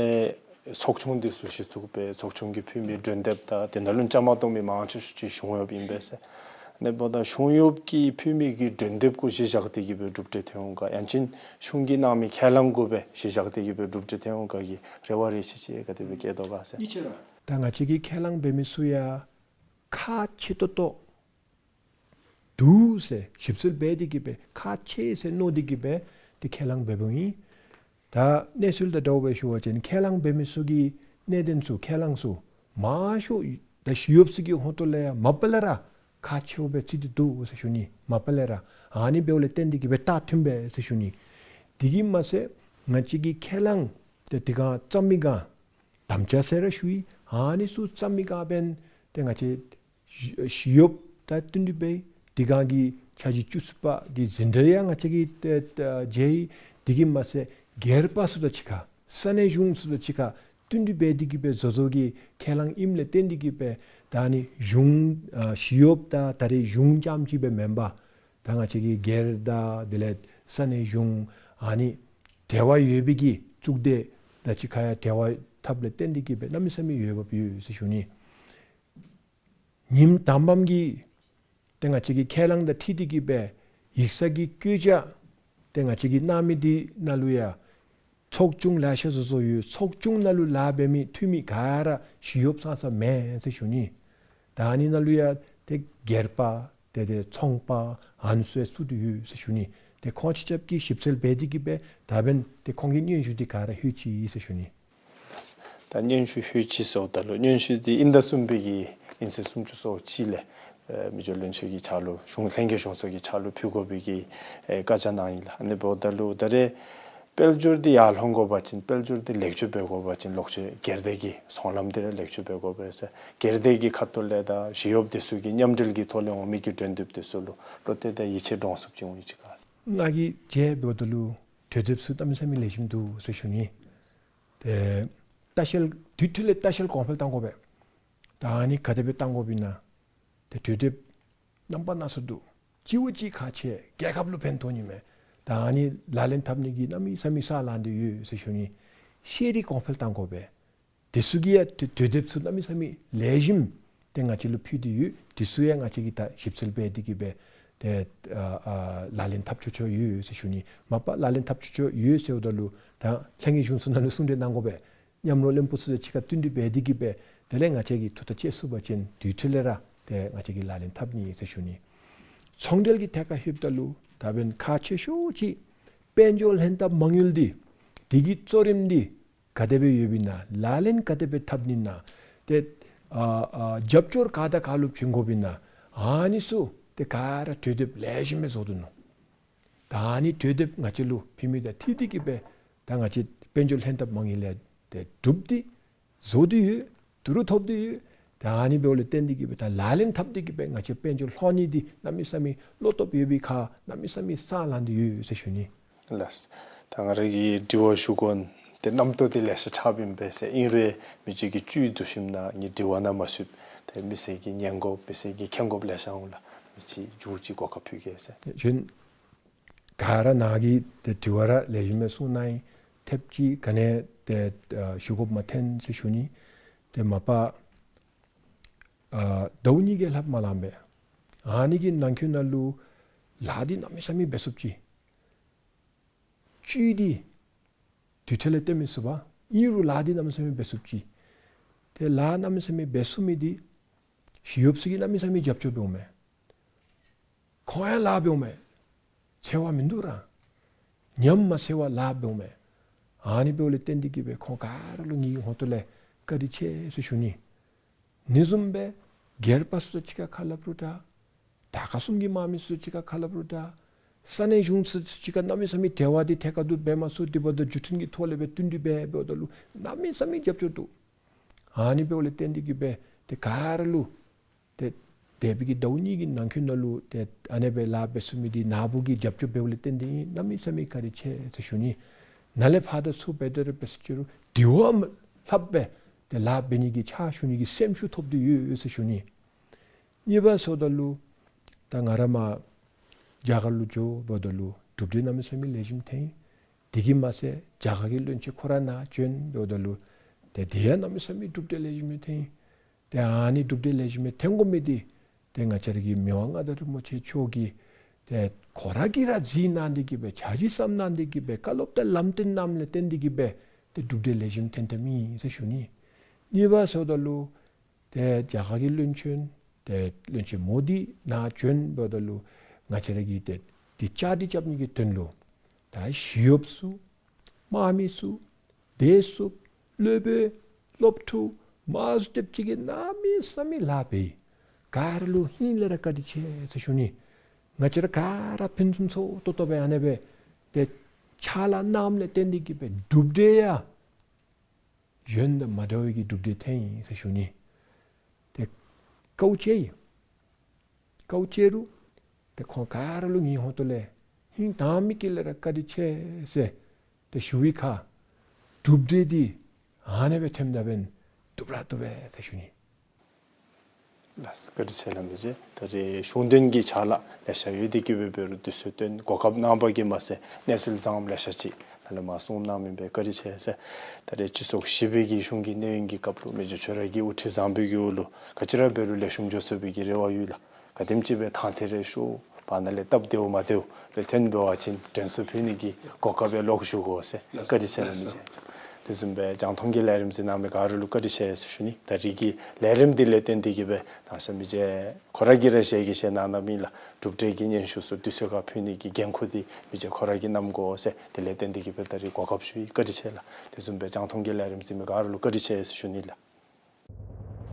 ཚོགས་ཆུང་འདི་ཚུ་གཞི་བཙུགས་སྦེ་ཚོགས་ཆུང་གིས་ཕུལ་མི་གྲོས་འདེབས་དང་དེ་ནང་ལུ་བཅའ་མར་གཏོགས་མི་མང་ཆེ་ཤོས་ཅིག་གཞུང་གཡོགཔ་ཨིན་པས་ཟེར། ཨ་ནི་འབདཝ་ད་གཞུང་གཡོགཔ་གིས་ཕུལ་མི་གི་གྲོས་འདེབས་གུ་གཞི་བཞག་སྟེ་གི་སྦེ་གྲུབ་འབྲས་ཐོན་འོང་ག། ཡང་ཅིན་གཞུང་གིས་གནང་མི་ཁས་བླངས་གུ་སྦེ་གཞི་བཞག་སྟེ་གི་སྦེ་གྲུབ་འབྲས་ཐོན་འོང་ག་གི་རེ་བ་རེ་ཆེ་ཆེ་ག་དེ་སྦེ་བསྐྱེད་དོ་ག་ཟེར། ད་ང་བཅས་ཀྱིས་ཁས་བླངས་འབད་མི་ཚུ་ཡང་ཁག་ཆེ་ཏོག་ཏོ་འདུག་ཟེར་ཞིབ་འཚོལ་འབད་དེ་གི་སྦེ་ཁག་ཆེ་ཟེར་མནོ་སྟེ་གི་སྦེ་ཏེ་ཁས་བླངས་འབད་འབདཝ་ཨིན། ད་གནས་ཚུལ་དང་འདྲཝ་སྦེ་ཞུ་བ་ཅིན་ཁས་བླངས་འབད་མི་ཚུ་གི་གནད་དོན་ཚུ་ཁས་བླངས་ཚུ་མང་ཤོས་ད་ཞི་གཡོགཔ་ཚུ་གི་ཧོངས་ཏོ་ལས་ཡང་མ་པ་ལས་ར་ཁག་ཆེཝ་སྦེ་བརྩི་སྟེ་འདུག་ཟེར་ཞུ་ནི། མ་པ་ལས་ར། ཨ་ནི་འབདཝ་ལས་བརྟེན་ཏེ་གི་སྦེ་རྟགས་ཐོན་པས་ཟེར་ཞུ་ནི། དེ་གིས་མ་ཚད་ང་བཅས་ཀྱིས་ཁས་བླངས་ཏེ་དེ་སྒང་བརྩམ་མི་སྒང་དམ་བཅའ་ཟེར་ར་ཞུ་ཡི། ཨ་ནི་ཚུ་བརྩམ་མི་སྒང་འབདན་ཏེ་ང་བཅས་ཞི་གཡོགཔ་དང་བསྟུན་ཏེ་སྦེ་དེ་སྒང་གི་འཆར་གཞི་བཅུ་གསུམ་པ་གི་ཟིན་བྲིས་ཡང་ང་བཅས་ཀྱིས་ཏེ་ཏེ་མཇལ་ཡི། དེ་གིས་མ་ཚད་སྒེར་པ་ཚུ་དང་གཅིག་ཁར་ས་གནས་གཞུང་ཚུ་དང་གཅིག་ཁར་བསྟུན་ཏེ་སྦེ་དེ་གི་སྦེ་བཟོ་བཟོཝ་གི་ཁས་བླངས་ཨིནམ་ལས་བརྟེན་ཏེ་གི་སྦེ་ད་ཨ་ནི་གཞུང་ཨ་ཞི་གཡོགཔ་དང་ད་རེས་གཞུང་རྐྱངམ་གཅིག་སྦེ་མེན་པར་ད་ང་བཅས་ཀྱི་སྒེར་དང་དེ་ལས་ས་གནས་གཞུང་ཨ་ནི་འབྲེལ་བ་ཡོད་པའི་གི་གཙུག་སྡེ་དང་གཅིག་ཁར་ཡང་འབྲེལ་བ་འཐབ་ལས་བརྟེན་ཏེ་གི་སྦེ་གནམ་མེད་ས་མེད་འོས་འབབ་ཡོད་ཟེར་ཞུ་ནི། ཉིནམ་དང་པམ་གི་ཏེ་ང་བཅས་ཀྱི་ཁས་བླངས་དང་འཁྲིལ་ཏེ་གི་སྦེ་ཡིག་ཚང་གི་བཀོད་རྒྱ་ཏེ་ང་བཅས་ཀྱིས་གནང་མི་འདི་ནང་ལུ་ཡང་ཚོགས་ཆུང་ལེ་ཤ་བཟོ་བཟོཝ་ཡོད། ཚོགས་ཆུང་ནང་ལུ་ལཱ་འབད་མི་འཐུས་མི་ག་ར་ཞི་གཡོགཔ་ཙང་ཙང་མེན་ཟེར་ཞུ་ནི། ད་ཨ་ནི་ནང་ལུ་ཡང་ཏེ་སྒེར་པ་ཏེ་ཏེ་ཚོང་པ་ཨ་ནི་ཚུ་ཚུད་དེ་ཡོད་ཟེར་ཞུ་ནི། ཏེ་ཁོང་ཆ་ཁྱབ་ཀྱིས་ཞིབ་འཚོལ་འབད་དེ་གི་སྦེ་ད་འབདན་ཏེ་ཁོང་གི་སྙན་ཞུ་འདི་ག་ར་ལྷོད་ཅི་ཟེར་ཞུ་ནི། ད་སྙན་ཞུ་ལྷོད་ཅི་ཟེརཝ་ད་ལུ་སྙན་ཞུ་འདི་དབྱིན་ཟླ་གསུམ་པའི་གི་དབྱིན་ཚེས་སུམ་ཅུ་སོ་གཅིག་ལས་ཨེ་མི་རྗེ་བློན་ཆེན་གྱི་ཕྱག་ལུ་གཞུང་ལྷན་རྒྱས་གཞུང་ཚོགས་ཀྱི་ཕྱག་ལུ་ཕུལ་དགོ་པའི་གི་ཨེ་བཀའ་རྒྱ་གནང་ཡི་ལགས། ཨ་ནི་འབདཝ་ད་ལུ་ད་རེས་དཔལ་འབྱོར་འདི་ཡར་ལོང་དགོ་པ་ཅིན་དཔལ་འབྱོར་འདི་ལེགས་བཅོས་འབད་དགོ་པ་ཅིན་ལོག་ཅི་སྒེར་སྡེ་གི་ཚོང་ལམ་འདི་ར་ལེགས་བཅོས་འབད་དགོ་པས་ཟེར། སྒེར་སྡེ་གི་ཁ་ཐུག་ལས་དང་ཞི་གཡོགཔ་འདི་ཚུ་གི་མཉམ་འབྲེལ་གྱི་ཐོག་ལས་འོང་མི་གི་གྲོས་འདེབས་འདི་ཚུ་ལུ་བློ་གཏད་དང་ཡིད་ཆེས་འདྲོངས་ཚུགསཔ་ཅིག་འོང་ཡི་ཅིག་ག། ང་གིས་མཇལ་འབདཝ་ད་ལུ་གྲོས་འདེབས་ཚུ་གནམ་མེད་ས་མེད་ལེགས་ཤོམ་འདུག་ཟེར་ཞུ་ནི། ཏེ་ལྟ་བཤལ་དུས་ཐོག་ལས་ལྟ་བཤལ་གོང་འཕེལ་གཏང་དགོ་པས། ད་ཨ་ནི་ག་དེ་སྦེ་གཏང་དགོཔ་ཨིན་ན། ཏེ་གྲོས་འདེབས་རྣམ་པ་སྣ་ཚོགས་འདུག། གཅིག་བ་གཅིག་ཁག་ཆེ། རྒྱལ་ཁབ་ལུ་ཕན་ཐོགས་ནི་མས། ད་ཨ་ནི་ལག་ལེན་འཐབ་ནི་གི་གནམ་མེད་ས་མེད་ས་ལངས་ཏེ་ཡོད་ཟེར་ཞུ་ནི། ཤེས་རིག་གོང་འཕེལ་གཏང་དགོ་པས། དེ་ཚུ་གི་ཡང་གྲོས་གྲོས་འདེབས་ཚུ་གནམ་མེད་ས་མེད་ལེགས་ཤོམ་ཏེ་ང་བཅས་ལུ་ཕུལ་ཏེ་ཡོད། དེ་ཚུ་ཡང་ང་བཅས་ཀྱིས་ད་ཞིབ་འཚོལ་འབད་དེ་གི་སྦེ་ཏེ་ཨ་ཨ་ལག་ལེན་འཐབ་ཆོག་ཆོག་ཡོད་ཟེར་ཞུ་ནི། མ་པ་ལག་ལེན་འཐབ་ཆོག་ཆོག་ཡོད་ཟེརཝ་ད་ལུ་ད་ལྷན་རྒྱས་གཞུང་ཚོགས་ནང་ལུ་གསུང་གྲོས་གནང་དགོ་པས། མཉམ་རོགས་བློན་པོ་ཚུ་དང་གཅིག་ཁར་བསྟུན་གྲོས་འབད་དེ་གི་སྦེ་དེ་ལས་ང་བཅས་ཀྱིས་ཐུགས་ཐག་བཅད་ཚུགས་པ་ཅིན་དུས་ཐོག་ལས་ར་ཏེ་ང་བཅས་ཀྱིས་ལག་ལེན་འཐབ་ནི་ཟེར་ཞུ་ནི། ཚོང་འབྲེལ་གྱི་ཐད་ཁར་ལྷོདཔ་ད་ལུ་ད་འབདན་ཁག་ཆེ་ཤོས་ཅིག་དཔལ་འབྱོར་ལྷན་ཐབས་མ་དངུལ་འདི་དེ་གི་གཙོ་རིམ་འདི་ག་དེ་སྦེ་ཡོདཔ་ཨིན་ན། ལག་ལེན་ག་དེ་སྦེ་འཐབ་ནི་ཨིན་ན། ཏེ་ཨ་ཨ་རྒྱབ་སྐྱོར་ག་དང་ག་ལུ་བྱིན་དགོཔ་ཨིན་ན། ཨ་ནི་ཚུ་ཏེ་ག་ར་གྲོས་འདེབས་ལེགས་ཤོམ་སྦེ་བཟོ་དོ་ནུག། ད་ཨ་ནི་གྲོས་འདེབས་ང་བཅས་ལུ་ཕུལ་མི་དང་འཁྲིལ་ཏེ་གི་སྦེ་ད་ང་བཅས་དཔལ་འབྱོར་ལྷན་ཐབས་མ་དངུལ་ལས་ཏེ་གྲུབ་སྟེ་བཟོ་སྟེ་ཡོད། ཐུགས་ཁུར་ཐོབ་སྟེ་ཡོད། ད་ཨ་ནི་འབདཝ་ལས་བརྟེན་ཏེ་གི་སྦེ་ད་ལག་ལེན་འཐབ་སྟེ་གི་སྦེ་ང་བཅས་དཔལ་འབྱོར་ལྷོ་ནི་འདི་གནམ་མེད་ས་མེད་བློ་སྟོབས་ཡོད་པའི་ཁར་གནམ་མེད་ས་མེད་ས་ལངས་ཏེ་ཡོད་ཟེར་ཞུ་ནི། ལགས། ད་ང་ར་གིས་དྲི་བ་ཞུ་དགོ་ཏེ་རྣམ་རྟོག་འདི་ལེ་ཤ་ཆགསཔ་ཨིན་པས་ཟེར། ཨིན་རུང་མི་གཅིག་གི་བཅུད་བསྡུ་ཞིནམ་ན་ངེའི་དྲི་བ་ནང་མ་ཚུདཔ་ཏེ་མི་སེར་གྱིས་ཉན་དགོཔ་མི་སེར་གྱིས་མཁྱེན་དགོཔ་ལེ་ཤ་འོང་ལགས། མི་གཅིག་མཇུག་ཅིག་གོ་སྐབས་ཕུལ་གེ་ཟེར། གཞན་ག་ར་ནཱ་གིས་ཏེ་དྲི་བ་ར་ལེགས་ཤོམ་སྦེ་གསུངས་གནང་ཡི། ཐེབས་ཅིག་ག་ནི་ཏེ་ཨ་ཞུ་དགོཔ་མ་ཐོན་ཟེར་ཞུ་ནི། ཏེ་མ་པ་ཨ་ཟླཝ་གཉིས་ཀྱི་ལྷག་མ་ལངམ་སྦེ་ཨ་ནི་གི་ནང་འཁོད་ནང་ལུ་ལཱ་འདི་གནམ་མེད་ས་མེད་འབད་ཚུགསཔ་ཅིག། བཅུད་འདི་དུས་ཐོག་ལས་བཏོན་མི་ཚུགས་པས། ཨིན་རུང་ལཱ་འདི་གནམ་མེད་ས་མེད་འབད་ཚུགསཔ་ཅིག། ཏེ་ལཱ་གནམ་མེད་ས་མེད་འབད་ཚུགས་མི་འདི་ཞི་གཡོགཔ་ཚུ་གིས་གནམ་མེད་ས་མེད་རྒྱབ་སྐྱོར་འབདཝ་མས། ཁོང་ཡང་ལཱ་འབདཝ་མས། འཚེར་བ་མིན་འདུག་ར། ཉམས་མ་འཚེར་བར་ལཱ་འབདཝ་མས། ཨ་ནི་འབདཝ་ལས་བརྟེན་ཏེ་གི་སྦེ་ཁོང་ག་ར་ལུ་ངེའི་ཧོངས་ཏོ་ལས་བཀའ་དྲིན་ཆེ་ཟེར་ཞུ་ནི། ཨ་ནི་བཟུམ་སྦེ་ སྒེར་པ་ཚུ་དང་གཅིག་ཁར་ཁ་སླབ་རུང་འདྲ། དར་ཁ་གསུམ་གྱི་དམག་མི་ཚུ་དང་གཅིག་ཁར་ཁ་སླབ་རུང་འདྲ། ས་གནས་གཞུང་ཚུ་དང་གཅིག་ཁར་གནམ་མེད་ས་མེད་འབྲེལ་བ་འདི་ཐད་ཀར་དུ་འབད་མ་ཚུགས། དེ་འབདཝ་ད་བརྒྱུད་འཕྲིན་གྱི་ཐོག་ལས་སྦེ་བསྟུན་གྲོས་འབད་འབདཝ་ད་ལུ་གནམ་མེད་ས་མེད་རྒྱབ་སྐྱོར་འདུག། ཨ་ནི་འབདཝ་ལས་བརྟེན་ཏེ་གིས་སྦེ་ཏེ་ག་ར་ལུ་ཏེ་འདས་པའི་གི་ཟླཝ་གཉིས་ཀྱི་ནང་འཁོད་ནང་ལུ་ཏེ་ཨ་ནེ་སྦེ་ལཱ་འབད་ཚུགས་མི་འདི་ནཱ་བུ་གིས་རྒྱབ་སྐྱོར་འབདཝ་ལས་བརྟེན་ཏེ་ཨིན། གནམ་མེད་ས་མེད་བཀའ་དྲིན་ཆེ་ཟེར་ཞུ་ནི། ནཱ་ལས་ཕར་དང་ཚུར་འབད་དེ་ར་འབད་ཟེར་ཅི་རུང་དེ་བ་ལྷགཔ་སྦེ་ཏེ་ལཱ་འབད་ནི་གི་ཕྱག་ཞུ་ནི་གི་སེམས་ཤུགས་ཐོབ་སྟེ་ཡོད་ཡོད་ཟེར་ཞུ་ནི། གཉིས་པ་ཟེརཝ་ད་ལུ་ད་ང་ར་མར་རྒྱ་གར་ལུ་འགྱོ་འབདཝ་ད་ལུ་གྲུབ་འབྲས་གནམ་མེད་ས་མེད་ལེགས་ཤོམ་ཐོན་ཡི། དེ་གིས་མ་ཚད་རྒྱ་གར་གྱི་བློན་ཆེན་ཁོ་ར་ནཱ་བྱོན་འབདཝ་ད་ལུ་ཏེ་དེ་ཡང་གནམ་མེད་ས་མེད་གྲུབ་འབྲས་ལེགས་ཤོམ་ཐོན་ཡི། ཏེ་ཨ་ནི་གྲུབ་འབྲས་ལེགས་ཤོམ་ཐོན་དགོ་མི་འདི་ཏེ་ང་བཅས་ར་གི་མི་དབང་མངའ་བདག་རིན་པོ་ཆེ་མཆོག་གིས་ཏེ་ཁོ་ར་གིས་ར་གཟིགས་གནང་སྟེ་གིས་སྦེ་ཕྱག་ཞུ་བསམ་གནང་སྟེ་གིས་སྦེ་བཀའ་སློབ་དང་ལམ་སྟོན་གནངམ་ལས་བརྟེན་ཏེ་གིས་སྦེ་ཏེ་གྲུབ་འབྲས་ལེགས་ཤོམ་ཐོན་ཐོནམ་ཨིན་ཟེར་ཞུ་ནི། གཉིས་པ་ཟེརཝ་ད་ལུ་ཏེ་རྒྱ་གར་གྱི་བློན་ཆེན་ཏེ་བློན་ཆེན་མོ་དི་ནཱ་བྱོན་འབདཝ་ད་ལུ་ང་བཅས་ར་གིས་ཏེ་འདི་བཅའ་སྒྲིག་རྐྱབ་ནི་གི་དོན་ལུ་ད་ཞི་གཡོགཔ་ཚུ་དམག་མི་ཚུ་སྡེ་ཚུ་སློབ་དཔོན་སློབ་ཕྲུག་མང་སུ་སྡེབ་ཅིག་གིས་གནམ་མེད་ས་མེད་ལཱ་འབད་ཡི། ག་ར་ལུ་ཧིང་ལས་ར་བཀའ་དྲིན་ཆེ་ཟེར་ཞུ་ནི། ང་བཅས་ར་ག་ར་ཕུན་སུམ་ཚོགས་ཏོག་ཏོ་སྦེ་ཨ་ནེ་སྦེ་ཏེ་ཕྱག་ལཱ་གནངམ་ལས་བརྟེན་ཏེ་གིས་སྦེ་གྲུབ་འབྲས་ཡང་གཞན་དང་མ་འདྲ་བའི་གི་གྲུབ་འབྲས་ཐོན་ཡི་ཟེར་ཞུ་ནི། ཏེ་དཀའཝ་སྤྱད་ཡི། དཀའཝ་སྤྱད་རུང་ཏེ་ཁོང་ག་ར་ལུ་ངེའི་ཧོངས་ལས་ཧིང་དྭངས་མའི་དཀྱིལ་ལས་ར་བཀའ་དྲིན་ཆེ་ཟེར་ཏེ་ཞུ་བའི་ཁར་གྲུབ་འབྲས་འདི་ཨ་ནེ་སྦེ་ཐོནམ་ད་འབདན་བཏུབ་ར་བཏུབ་པས་ཟེར་ཞུ་ནི། ལགས་སོ། བཀའ་དྲིན་ཆེ་ལགས་མི་རྗེ། ད་རེས་གཞུང་དོན་གྱི་ཕྱག་ལཱ་ལེ་ཤ་ཡོད་དེ་གིས་སྦེ་འབད་རུང་དུས་ཚོད་བཏོན་གོ་སྐབས་གནང་བ་གིས་མ་ཚད་གནས་ཚུལ་བཟང་པོ་ལེ་ཤ་ཅིག་ནཱ་ལས་མར་གསུངས་གནངམ་ཨིན་པས། བཀའ་དྲིན་ཆེ་ཟེར། ད་རེས་སྤྱི་ཚོགས་ཞི་བའི་གི་གཞུང་གི་གནས་ཡུན་གྱི་སྐབས་ལུ་མི་རྗེ་ཁྱོད་ར་གི་དབུ་ཁྲིད་བཟང་པོའི་གི་འོག་ལུ་ག་ཅི་ར་འབད་རུང་ལེགས་ཤོམ་འགྱོ་ཚུགས་པའི་གི་རེ་བ་ཡོད་ལགས། ག་དེམ་ཅིག་སྦེ་ཐང་ཐེ་རེ་ཤོར་བར་ན་ལས་སྟབས་བདེཝ་མ་བདེཝ་རེ་ཐོན་འབད་བ་ཅིན་དྲན་གསོ་ཕུལ་ནི་གི་གོ་སྐབས་ཡང་ལོག་ཞུ་དགོ་ཟེར། བཀའ་དྲིན་ཆེ་ལགས་མི་རྗེ། དེ་བཟུམ་སྦེ་རྒྱང་མཐོང་གི་ལས་རིམ་གཟིགས་གནང་མི་ག་ར་ལུ་བཀའ་དྲིན་ཆེ་ཟེར་ཞུ་ནི། ད་རིས་ཀྱི་ལས་རིམ་འདི་ལས་བརྟེན་ཏེ་གིས་སྦེ་ནཱ་ས་མི་རྗེ་ཁོ་ར་གིས་ར་ཞལ་གྱིས་བཞེས་གནང་གནངམ་ཨིན་ལགས། གྲུབ་འབྲས་ཀྱི་སྙན་ཞུ་ཚུ་དུས་ཚོད་ཁར་ཕུལ་ནི་གི་འགན་ཁུར་འདི་མི་རྗེ་ཁོ་ར་གིས་བསྣམ་དགོ་ཟེར། དེ་ལས་བརྟེན་ཏེ་གིས་སྦེ་ད་རིས་གོ་སྐབས་ཞུ་ཡི། བཀའ་དྲིན་ཆེ་ལགས། དེ་བཟུམ་སྦེ་རྒྱང་མཐོང་གི་ལས་རིམ་གཟིགས་མི་ག་ར་ལུ་བཀའ་དྲིན་ཆེ་ཟེར་ཞུ་ནི་ལགས།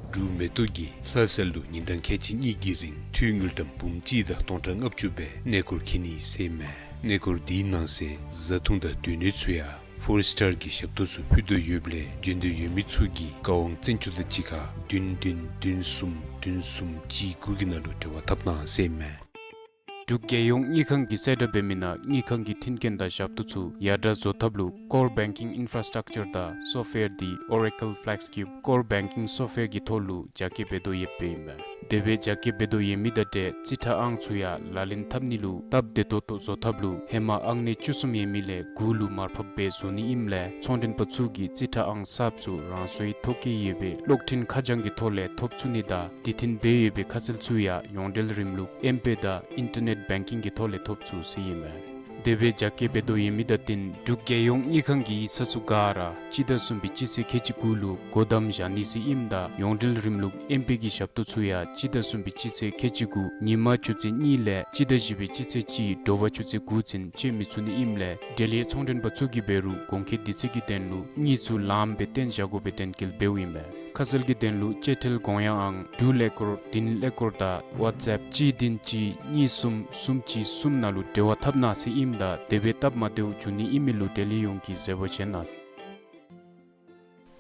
འབྲུག་མེ་ཏོག་གིས་ལྷ་ས་ལུ་ཉིན་གྲངས་ཁལ་གཅིག་གཉིས་ཀྱི་རིང་ཐོན་དངུལ་ཀྲམ་འབུམ་གཅིག་དང་སྟོང་ཕྲག་ལྔ་བཅུ་སྦེ་གནས་སྐོར་འཁྱིད་ནི་ཟེར་ཨིན་མས། གནས་སྐོར་འདི་ནང་གསེས་བཟའ་འཐུང་དང་སྡོད་གནས་ཚུ་ཡང་ཕོར་སི་ཊར་གྱི་ཞབས་ཏོག་ཚུ་ཕུལ་དོ་ཡོདཔ་ལས་འབྱོན་འདོད་ཡོད་མི་ཚུ་གིས་བཀའ་དབང་བཙན་ཚུ་དང་གཅིག་ཁར་བདུན་བདུན་བདུན་གསུམ་བདུན་གསུམ་གཅིག་དགུ་གི་ནང་ལུ་འབྲེལ་བ་འཐབ་གནང་ཟེར་ཨིན་མས། འབྲུག་རྒྱལ་ཡོངས་དངུལ་ཁང་གིས་གསལ་བསྒྲགས་འབད་མི་ནང་དངུལ་ཁང་གི་མཐུན་རྐྱེན་དང་ཞབས་ཏོག་ཚུ་ཡར་དྲག་བཟོ་ཐབས་ལུ་ཀོར་བེང་ཀིང་ཨིན་ཕ་ར་སི་ཊག་ཅར་དང་སོཕ་ཝེར་འདི་Oracle FlexCube Core Banking Software གི་ཐོག་ལུ་རྒྱ་སྐྱེད་འབད་དོ་ཡོདཔ་ཨིན་མས། དེ་སྦེ་རྒྱ་སྐྱེད་འབད་དོ་ཡོད་མི་དང་འབྲེལ་རྩིས་ཁྲ་ཨང་ཚུ་ཡང་ལག་ལེན་འཐབ་ནི་ལུ་སྟབས་བདེ་ཏོག་ཏོ་བཟོ་ཐབས་ལུ་ཧེ་མ་ཨང་གནས་བཅུ་གསུམ་ཡོད་མི་ལས་དགུ་ལུ་མར་ཕབ་སྦེ་བཟོ་ནི་ཨིནམ་ལས་ཚོང་མགྲོན་པ་ཚུ་གིས་རྩིས་ཁྲ་ཨང་གསརཔ་ཚུ་རང་སོའི་ཐོ་བཀོད་ཡོད་པའི་གློག་འཕྲིན་ཁ་བྱང་གི་ཐོག་ལས་ཐོབ་ཚུགས་ནི་དང་དེ་བརྟེན་འབད་ཡོད་པའི་ཁ་གསལ་ཚུ་ཡང་ཡོངས་འབྲེལ་རིམ་ལུགས་ཨེམ་པེ་དང་ཨིན་ཊར་ནེཊ་བེང་ཀིང་གི་ཐོག་ལས་ཐོབ་ཚུགས་ཟེར་ཨིན་མས། དེ་སྦེ་རྒྱ་སྐྱེད་འབད་དོ་ཡོད་མི་དང་བསྟུན་འབྲུག་རྒྱལ་ཡོངས་དངུལ་ཁང་གི་ཡིག་ཚང་ཚུ་ག་ར་སྤྱི་ཟླ་གསུམ་པའི་སྤྱི་ཚེས་ཁལ་གཅིག་དགུ་ལུ་སྒོ་བསྡམ་བཞག་ནི་ཟེར་ཨིནམ་ད་ཡོངས་འབྲེལ་རིམ་ལུགས་ཨེམ་པེ་གི་ཞབས་ཏོག་ཚུ་ཡང་སྤྱི་ཟླ་གསུམ་པའི་སྤྱི་ཚེས་ཁལ་གཅིག་དགུ་ཉིན་མ་ཆུ་ཚོད་གཉིས་ལས་སྤྱི་ཟླ་བཞི་པའི་སྤྱི་ཚེས་གཅིག་དྲོ་པ་ཆུ་ཚོད་དགུ་ཚུན་སྤྱོད་མི་ཚུགས་ནི་ཨིནམ་ལས་འབྲེལ་ཡོད་ཚོང་མགྲོན་པ་ཚུ་གིས་འབད་རུང་གོང་འཁོད་དུས་ཚོད་ཀྱི་དོན་ལུ་གཉིད་ཚུ་ལངམ་སྦེ་བཏོན་བཞག་དགོ་པའི་དོན་འཁོད་འབདཝ་ཨིན་མས། ཁ་གསལ་གྱི་དོན་ལུ་བཅད་ཁྲིམས་དགོངས་ཡངས་ཨང་དྲུག་ཀླད་ཀོར་བདུན་ཀླད་ཀོར་དང་ཝཊས་ཨེཔ་གཅིག་བདུན་གཅིག་གཉིས་གསུམ་གསུམ་གཅིག་གསུམ་ནང་ལུ་འབྲེལ་བ་འཐབ་གནང་ཟེར་ཨིནམ་ད་དེ་སྦེ་སྟབས་མ་བདེཝ་འབྱུང་ནི་ཨིན་མི་ལུ་འབྲེལ་ཡོད་ཡོངས་ཀྱིས་བཟོད་པ་བཞེས་གནང་།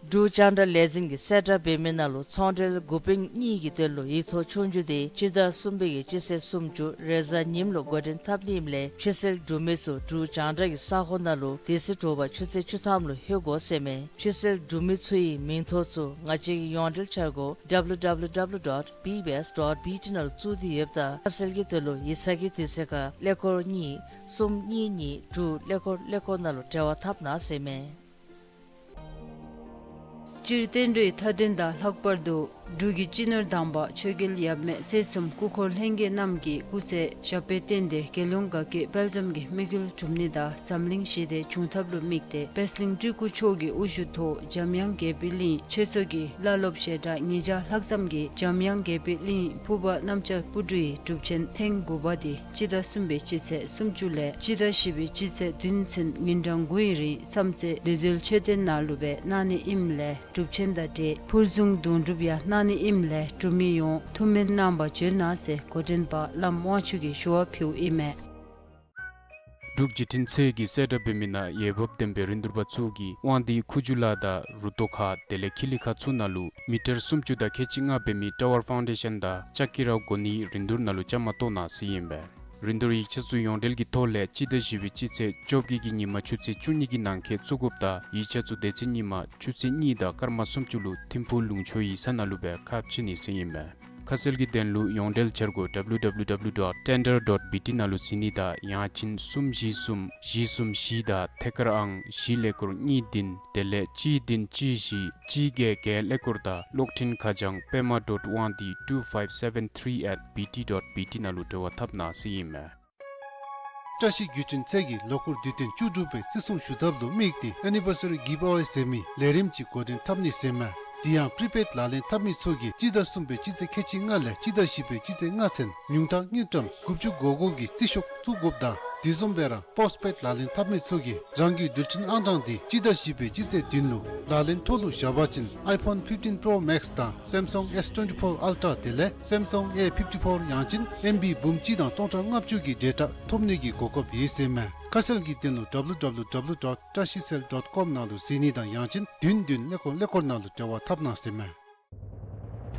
འབྲུག་རྒྱང་བསྒྲགས་ལས་འཛིན་གྱིས་གསལ་བསྒྲགས་འབད་མི་ནང་ལུ་ཚོང་འབྲེལ་འགོ་དཔོན་གཉིས་ཀྱི་དོན་ལུ་ཡིག་ཐོག་ཆོས་རྒྱུགས་དེ་སྤྱི་ཟླ་གསུམ་པའི་གི་སྤྱི་ཚེས་སུམ་ཅུ་རེས་གཟའ་ཉིམ་ལུ་འགོ་འདྲེན་འཐབ་ནི་ཨིནམ་ལས་ཕྱི་སེལ་འབྲུག་མི་ཚུ་འབྲུག་རྒྱང་བསྒྲགས་ཀྱི་ས་ཁོངས་ནང་ལུ་དེ་ཚེ་དྲོ་པ་ཆུ་ཚོད་བཅུ་ཐམ་ལུ་ལྷོད་དགོ་ཟེར་མས། ཕྱི་སེལ་འབྲུག་མི་ཚུ་གི་མིང་ཐོ་ཚུ་ང་བཅས་ཀྱི་ཡོངས་འབྲེལ་འཆར་སྒོ་W W W dot B B S dot B T ནང་ལུ་བཙུགས་ཏེ་ཡོདཔ་ད་ཁ་གསལ་གྱི་དོན་ལུ་ཡིག་ཚང་གི་དུས་ཚོད་ཁར་ཀླད་ཀོར་གཉིས་གསུམ་གཉིས་གཉིས་དྲུག་ཀླད་ཀོར་ཀླད་ཀོར་ནང་ལུ་འབྲེལ་བ་འཐབ་གནང་ཟེར་མས། སྤྱིར་བསྟན་འགྲོའི་མཐའ་དོན་དང་ལྷག་པར་དུ་འབྲུག་གི་སྤྱི་ནོར་དམ་པ་ཆོས་རྒྱལ་ཡབ་མེས་སྲས་གསུམ་སྐུ་འཁོར་ལྷན་རྒྱས་རྣམས་ཀྱི་སྐུ་ཚེ་ཞབས་པད་བརྟན་ཏེ་རྒྱལ་ཡོངས་དགའ་སྐྱིད་དཔལ་འཛོམས་ཀྱི་དམིགས་ཡུལ་འགྲུབ་ནི་དང་འཛམ་གླིང་ཞི་བདེ་འབྱུང་ཐབས་ལུ་དམིགས་ཏེ་པད་གླིང་སྤྲུལ་སྐུ་མཆོག་གི་དབུ་བཞུགས་ཐོག་འཇམ་དབྱངས་དགྱེས་པའི་གླིང་ཆོས་ཚོགས་ཀྱི་བླ་སློབ་ཞལ་གྲངས་ཉིས་བརྒྱ་ལྷག་ཙམ་གྱིས་འཇམ་དབྱངས་དགྱེས་པའི་གླིང་ཕུར་པ་གནམ་ལྕགས་སྤུ་གྲིའི་སྒྲུབ་ཆེན་ཐེངས་དགུ་པ་དེ་སྤྱི་ཟླ་གསུམ་པའི་སྤྱི་ཚེས་སུམ་ཅུ་ལས་སྤྱི་ཟླ་བཞི་པའི་སྤྱི་ཚེས་བདུན་ཚུན་ཉིན་གྲངས་དགུའི་རིང་མཚམས་ཚེ་བདེ་སྡོད་མཆོད་རྟེན་ནང་ལུ་སྦེ་གནང་ནི་ཨིནམ་ལས་སྒྲུབ་ཆེན་དང་འབྲེལ་ཕུར་བཟུང་དུང་སྒྲུབ་ཡང་གནང་ གནང་ནི་ཨིནམ་ལས་འབྲུག་མི་ཡོངས་ཐུགས་སྨོན་གནང་བར་བྱོན་གནང་ཟེར་འགོ་འདྲེན་པ་བླམ་དབང་ཕྱུག་གིས་ཞུ་བ་ཕུལཝ་ཨིན་མས། འབྲུག་བརྒྱུད་འཕྲིན་ཚད་ཀྱིས་གསལ་བསྒྲགས་འབད་མི་ནང་འོས་འབབ་ལྡན་པའི་རིན་བསྡུར་པ་ཚུ་གིས་དབང་འདུས་ཁུ་བྱུག་ལ་དང་རུ་ཏོ་ཁ་དེ་ལས་ཁི་ལི་ཁ་ཚུ་ནང་ལུ་མི་ཊར་སུམ་ཅུ་དང་ཁལ་གཅིག་ལྔ་འབད་མི་ཊ་ཝར་ཕའུན་ཌེ་ཤཱན་དང་ལྕགས་ཀྱི་ར་བ་དགོ་ནིའི་རིན་བསྡུར་ནང་ལུ་བཅའ་མར་གཏོགས་གནང་ཟེར་ཨིན་པས། རིན་བསྡུར་ཡིག་ཆ་ཚུ་ཡོངས་འབྲེལ་གྱི་ཐོག་ལས་སྤྱི་ཟླ་བཞི་པའི་སྤྱི་ཚེས་བཅོ་བརྒྱད་ཀྱི་ཉིན་མ་ཆུ་ཚོད་བཅུ་གཉིས་ཀྱི་ནང་འཁོད་བཙུགས་དགོཔ་དང་ཡིག་ཆ་ཚུ་དེ་ཚེ་ཉིན་མ་ཆུ་ཚོད་གཉིས་དང་སྐར་མ་སུམ་ཅུ་ལུ་ཐིམ་ཕུག་ལུང་ཕྱོགས་ཡིག་ཚང་ནང་ལུ་འབད་བར་ཁ་ཕྱེ་ནི་ཟེར་ཨིན་པས། ཁ་གསལ་གྱི་དོན་ལུ་ཡོངས་འབྲེལ་འཆར་སྒོ་W W W dot tender dot B T ནང་ལུ་གཟིགས་ནི་དང་ཡང་ཅིན་གསུམ་བཞི་གསུམ་བཞི་གསུམ་བཞི་དང་ཐད་ཀར་ཨང་བཞི་ཀླད་ཀོར་གཉིས་བདུན་དེ་ལས་གཅིག་བདུན་གཅིག་བཞི་གཅིག་བརྒྱད་བརྒྱད་ཀླད་ཀོར་དང་གློག་འཕྲིན་ཁ་བྱང་པདྨ་dot དབང་འདུས two five seven three at B T dot B T ནང་ལུ་འབྲེལ་བ་འཐབ་གནང་ཟེར་ཨིན་མས། བཀྲ་ཤིས་བརྒྱུད་འཕྲིན་ཚད་ཀྱིས་ལོ་འཁོར་དུས་སྟོན་བཅུ་དྲུག་པའི་བརྩི་སྲུང་ཞུ་ཐབས་ལུ་དམིགས་ཏེ་ཨེ་ནི་བར་སི་རི་གིབ་ཨ་ཝེ་ཟེར་མི་ལས་རིམ་ཅིག་འགོ་འདྲེན་འཐབ་ནི་ཟེར་མས། དེ་ཡང་པི་རི་པེཌ་ལག་ལེན་འཐབ་མི་ཚུ་གིས་སྤྱི་ཟླ་གསུམ་པའི་སྤྱི་ཚེས་ཁལ་གཅིག་ལྔ་ལས་སྤྱི་ཟླ་བཞི་པའི་སྤྱི་ཚེས་ལྔ་ཚུན་ཉུང་མཐའ་དངུལ་ཀྲམ་དགུ་བཅུ་གོ་དགུ་གི་རྩིས་ཤོག་བཙུགས་དགོཔ་དང་དེ་བཟུམ་སྦེ་ར་པོསཊ་པེཌ་ལག་ལེན་འཐབ་མི་ཚུ་གིས་རང་གི་རྡུལ་ཕྲན་ཨང་གྲངས་དེ་སྤྱི་ཟླ་བཞི་པའི་སྤྱི་ཚེས་བདུན་ལུ་ལག་ལེན་ཐོག་ལུ་བཞག་པ་ཅིན་iPhone fifteen Pro Max དང་Samsung S twenty-four Ultra དེ་ལས་Samsung A fifty-four ཡང་ཅིན་ཨེམ་བི་འབུམ་གཅིག་དང་སྟོང་ཕྲག་ལྔ་བཅུ་གི་ཌེ་ཊ་ཐོབ་ནི་གི་གོ་སྐབས་ཡོད་ཟེར་མས། ཁ་གསལ་གྱི་དོན་ལུ་W W W dot trashicell dot com ནང་ལུ་གཟིགས་ནི་དང་ཡང་ཅིན་བདུན་བདུན་ཀླད་ཀོར་ཀླད་ཀོར་ནང་ལུ་འབྲེལ་བ་འཐབ་གནང་ཟེར་མས།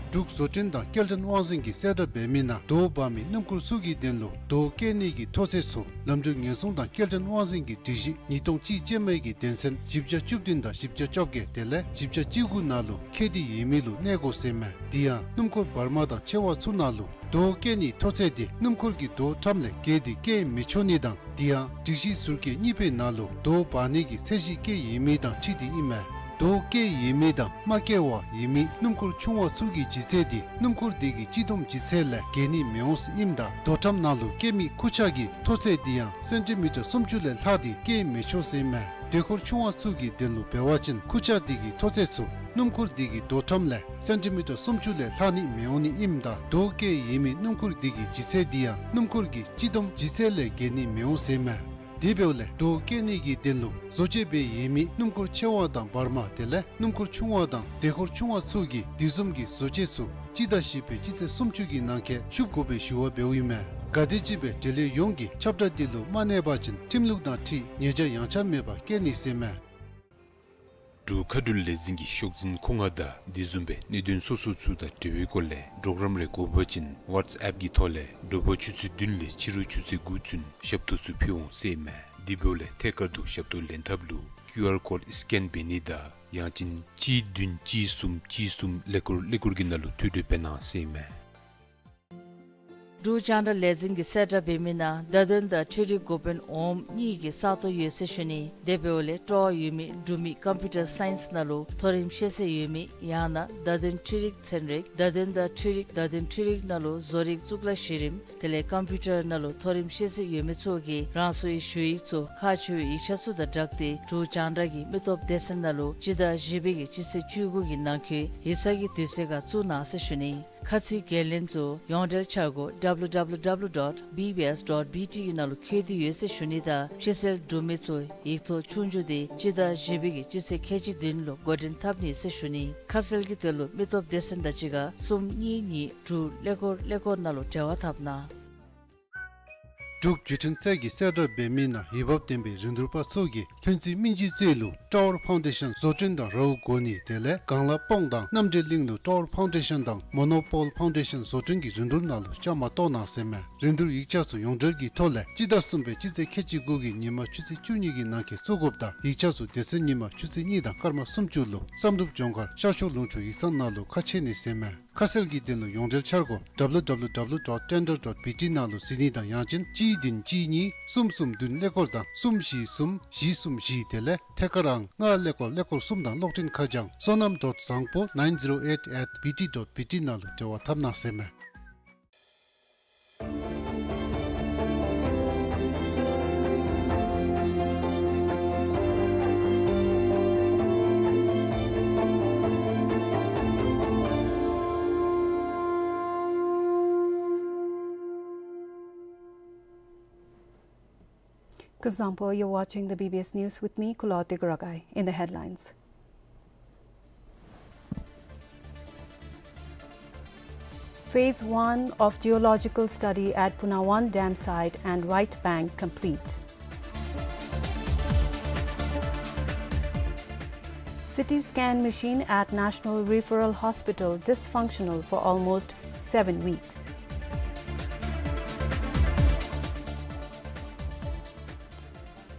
འབྲུག་བཟོ་སྐྲུན་དང་སྐྱེལ་འདྲེན་དབང་འཛིན་གྱིས་གསལ་བསྒྲགས་འབད་མི་ནང་རྡོ་འབག་མི་སྣུམ་འཁོར་ཚུ་གི་དོན་ལུ་རྡོ་བཀལ་ནི་གི་མཐོ་ཚད་ཚུ་ལམ་འགྲུལ་ཉེན་སྲུང་དང་སྐྱེལ་འདྲེན་དབང་འཛིན་གྱི་སྒྲིག་གཞི་ཉིས་སྟོང་གཅིག་ཅན་མའི་གི་དོན་ཚན་བཞི་བརྒྱ་བཅུ་བདུན་དང་བཞི་བརྒྱ་བཅོ་བརྒྱད་དེ་ལས་བཞི་བརྒྱ་བཅུ་དགུ་ནང་ལུ་ཁྱད་དེ་ཡོད་མི་ལུ་གནས་དགོ་ཟེར་མས། དེ་ཡང་སྣུམ་འཁོར་བར་མ་དང་ཆེ་བ་ཚུ་ནང་ལུ་རྡོ་བཀལ་ནིའི་མཐོ་ཚད་དེ་སྣུམ་འཁོར་གྱི་རྡོ་ཁྲམ་ལས་བརྒལ་ཏེ་བཀལ་མི་ཆོག་ནི་དང་དེ་ཡང་སྒྲིག་གཞི་ཟུར་བཀལ་གཉིས་པའི་ནང་ལུ་རྡོ་འབག་ནི་གི་ཚད་གཞི་བཀལ་ཡོད་མི་དང་འཁྲིལ་ཏེ་ཨིན་མས། རྡོ་བཀལ་ཡོད་མི་དང་མ་བཀལ་བར་ཡོད་མི་སྣུམ་འཁོར་ཆུང་བ་ཚུ་གི་ལྗིད་ཚད་དེ་སྣུམ་འཁོར་དེ་གི་སྤྱི་བསྡོམས་ལྗིད་ཚད་ལས་བརྒལ་ནི་མི་འོང་ཟེར་ཨིནམ་ད་རྡོ་ཁྲམ་ནང་ལུ་བཀལ་མི་ཁུར་ཆ་གི་མཐོ་ཚད་དེ་ཡང་སེན་ཊི་མི་ཊར་སུམ་ཅུ་ལས་ལྷག་སྟེ་བཀལ་མི་ཆོག་ཟེར་ཨིན་མས། དེ་འཁོར་ཆུང་བ་ཚུ་གི་དོན་ལུ་འབད་བ་ཅིན་ཁུར་ཆ་དེ་གི་མཐོ་ཚད་ཚུ་སྣུམ་འཁོར་དེ་གི་རྡོ་ཁྲམ་ལས་སེན་ཊི་མི་ཊར་སུམ་ཅུ་ལས་ལྷག་ནི་མི་འོང་ནི་ཨིནམ་ད་རྡོ་བཀལ་ཡོད་མི་སྣུམ་འཁོར་དེ་གི་ལྗིད་ཚད་དེ་ཡང་སྣུམ་འཁོར་གྱི་སྤྱི་བསྡོམས་ལྗིད་ཚད་ལས་བརྒལ་ནི་མི་འོང་ཟེར་ཨིན་མས། དེ་འབདཝ་ལས་རྡོ་བཀལ་ནི་གི་དོན་ལུ་བཟོ་བཅོས་འབད་ཡོད་མི་སྣུམ་འཁོར་ཆེ་བ་དང་བར་མ་དེ་ལས་སྣུམ་འཁོར་ཆུང་བ་དང་དེ་འཁོར་ཆུང་བ་ཚུ་གིས་དེ་བཟུམ་གྱི་བཟོ་བཅོས་ཚུ་སྤྱི་ཟླ་བཞི་པའི་སྤྱི་ཚེས་སུམ་ཅུ་གི་ནང་འཁོད་ཞུ་དགོ་པའི་ཞུ་བ་འབདཝ་ཨིན་མས། ག་དེམ་ཅིག་སྦེ་འབྲེལ་ཡོད་ཡོངས་ཀྱིས་ཁྱབ་བསྒྲགས་དེ་ལུ་མ་གནས་པ་ཅིན་ཁྲིམས་ལུགས་དང་འཁྲིལ་ཉེས་བྱ་ཡངས་ཆག་མེད་པར་བཀལ་ནི་ཟེར་ཨིན་མས། འབྲུག་མཁའ་འགྲུལ་ལས་འཛིན་གྱི་ཤོག་འཛིན་མཁོ་མངགས་དང་དེ་བཟུམ་སྦེ་གནད་དོན་སོ་སོ་ཚུ་དང་འབྲེལ་བའི་སྐོར་ལས་གྲོགས་རམ་རེ་དགོ་པ་ཅིན་ཝཊས་ཨེཔ་གི་ཐོག་ལས་དྲོ་པ་ཆུ་ཚོད་བདུན་ལས་ཕྱི་རུ་ཆུ་ཚོད་དགུ་ཚུན་ཞབས་ཏོག་ཚུ་ཕུལ་འོང་ཟེར་ཨིན་མས། དེ་འབདཝ་ལས་ཐད་ཀར་དུ་ཞབས་ཏོག་ལེན་ཐབས་ལུ་ཀིའུ་ཨར་ཀོཌ་སི་ཀེན་འབད་ནི་དང་ཡང་ཅིན་གཅིག་བདུན་གཅིག་གསུམ་གཅིག་གསུམ་ཀླད་ཀོར་ཀླད་ཀོར་གྱི་ནང་ལུ་ཐོ་འགོད་འབད་གནང་ཟེར་ཨིན་མས། འབྲུག་རྒྱང་བསྒྲགས་ལས་འཛིན་གྱིས་གསལ་བསྒྲགས་འབད་མི་ནང་བརྡ་དོན་དང་འཕྲུལ་རིག་འགོ་དཔོན་འོགམ་གཉིས་ཀྱི་ས་སྟོང་ཡོད་ཟེར་ཞུ་ནི། དེ་འབདཝ་ལས་སྤྲོ་བ་ཡོད་མི་འབྲུག་མི་ཀམ་པིའུ་ཊར་སའིནསི་ནང་ལུ་མཐོ་རིམ་ཤེས་ཚད་ཡོད་མི་ཡང་ན་བརྡ་དོན་འཕྲུལ་རིག་ཚན་རིག་བརྡ་དོན་དང་འཕྲུལ་རིག་བརྡ་དོན་འཕྲུལ་རིག་ནང་ལུ་བཟོ་རིག་གཙུག་ལག་གཞི་རིམ་དེ་ལས་ཀམ་པིའུ་ཊར་ནང་ལུ་མཐོ་རིམ་ཤེས་ཚད་ཡོད་མི་ཚུ་གིས་རང་སོའི་ཞུ་ཡིག་ཚུ་ཁག་ཆེ་བའི་ཡིག་ཆ་ཚུ་དང་སྦྲགས་ཏེ་འབྲུག་རྒྱང་བསྒྲགས་ཀྱི་མི་སྟོབས་སྡེ་ཚན་ནང་ལུ་སྤྱི་ཟླ་བཞི་པའི་གི་སྤྱི་ཚེས་བཅུ་དགུ་གི་ནང་འཁོད་ཡིག་ཚང་གི་དུས་ཚོད་ཁར་བཙུགས་གནང་ཟེར་ཞུ་ནི། ཁ་ཚིག་འགན་ལེན་ཚུ་ཡོངས་འབྲེལ་འཆར་སྒོ་W W W dot B B S dot B T གི་ནང་ལུ་འཁོད་དེ་ཡོད་ཟེར་ཞུ་ནི་དང་ཕྱི་སེལ་འབྲུག་མི་ཚུ་ཡིག་ཐོག་ཆོས་རྒྱུགས་དེ་སྤྱི་ཟླ་བཞི་པའི་གི་སྤྱི་ཚེས་ཁལ་གཅིག་བདུན་ལུ་འགོ་འདྲེན་འཐབ་ནི་ཟེར་ཞུ་ནི། ཁ་གསལ་གྱི་དོན་ལུ་མི་སྟོབས་སྡེ་ཚན་དང་གཅིག་ཁར་གསུམ་གཉིས་གཉིས་དྲུག་ཀླད་ཀོར་ཀླད་ཀོར་ནང་ལུ་འབྲེལ་བ་འཐབ་གནང་། འབྲུག་བརྒྱུད་འཕྲིན་ཚད་ཀྱིས་གསལ་བསྒྲགས་འབད་མི་ནང་འོས་འབབ་ལྡན་པའི་རིན་བསྡུར་པ་ཚུ་གིས་ལྷུན་རྩེ་སྨིན་བྱེད་རྩེ་ལུ་ཊ་ཝར་ཕའུན་ཌེ་ཤཱན་བཟོ་སྐྲུན་དང་ར་བ་དགོ་ནི་དེ་ལས་སྒང་ལ་སྤང་དང་རྣམ་འདྲེན་གླིང་ལུ་ཊ་ཝར་ཕའུན་ཌེ་ཤཱན་དང་མོ་ནོ་པོལ་ཕའུན་ཌེ་ཤཱན་བཟོ་སྐྲུན་གྱི་རིན་བསྡུར་ནང་ལུ་བཅའ་མར་གཏོགས་གནང་ཟེར་མས། རིན་བསྡུར་ཡིག་ཆ་ཚུ་ཡོངས་འབྲེལ་གྱི་ཐོག་ལས་སྤྱི་ཟླ་གསུམ་པའི་སྤྱི་ཚེས་ཁལ་གཅིག་དགུ་གི་ཉིན་མ་ཆུ་ཚོད་བཅུ་གཉིས་ཀྱི་ནང་འཁོད་བཙུགས་དགོཔ་དང་ཡིག་ཆ་ཚུ་དེ་ཚེ་ཉིན་མ་ཆུ་ཚོད་གཉིས་དང་སྐར་མ་སུམ་ཅུ་ལུ་བསམ་གྲུབ་ལྗོངས་མཁར་ཤར་ཕྱོགས་ལུང་ཕྱོགས་ཡིག་ཚང་ནང་ལུ་ཁ་ཕྱེ་ནི་ཟེར་མས། ཁ་གསལ་གྱི་དོན་ལུ་ཡོངས་འབྲེལ་འཆར་སྒོ་W W W dot tender dot B T ནང་ལུ་གཟིགས་ནི་དང་ཡང་ཅིན་གཅིག་བདུན་གཅིག་གཉིས་གསུམ་གསུམ་བདུན་ཀླད་ཀོར་དང་གསུམ་བཞི་གསུམ་བཞི་གསུམ་བཞི་དེ་ལས་ཐད་ཀར་ཨང་ལྔ་ཀླད་ཀོར་ཀླད་ཀོར་གསུམ་དང་གློག་འཕྲིན་ཁ་བྱང་བསོད་ནམས་dot བཟང་པོ nine zero eight at B T dot B T ནང་ལུ་འབྲེལ་བ་འཐབ་གནང་ཟེར་མས། Kuzuzangpo, you're watching the B B S News with me, Kulo Tegarakay. In the headlines. Phase one of geological study at Puna one dam site and right bank complete. C T scan machine at National Referral Hospital dysfunctional for almost seven weeks.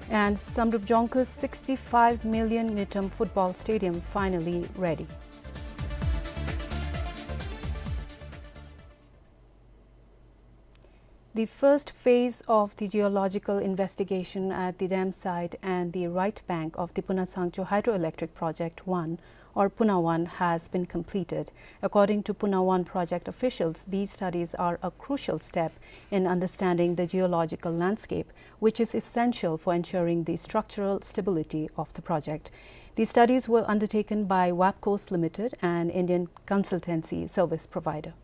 And Samdrup Jongku's sixty-five million ngultrum football stadium finally ready. The first phase of the geological investigation at the dam site and the right bank of the Puna Tsangchu Hydroelectric Project one, or Puna one, has been completed. According to Puna one project officials, these studies are a crucial step in understanding the geological landscape, which is essential for ensuring the structural stability of the project. These studies were undertaken by Wapcos Limited, an Indian consultancy service provider.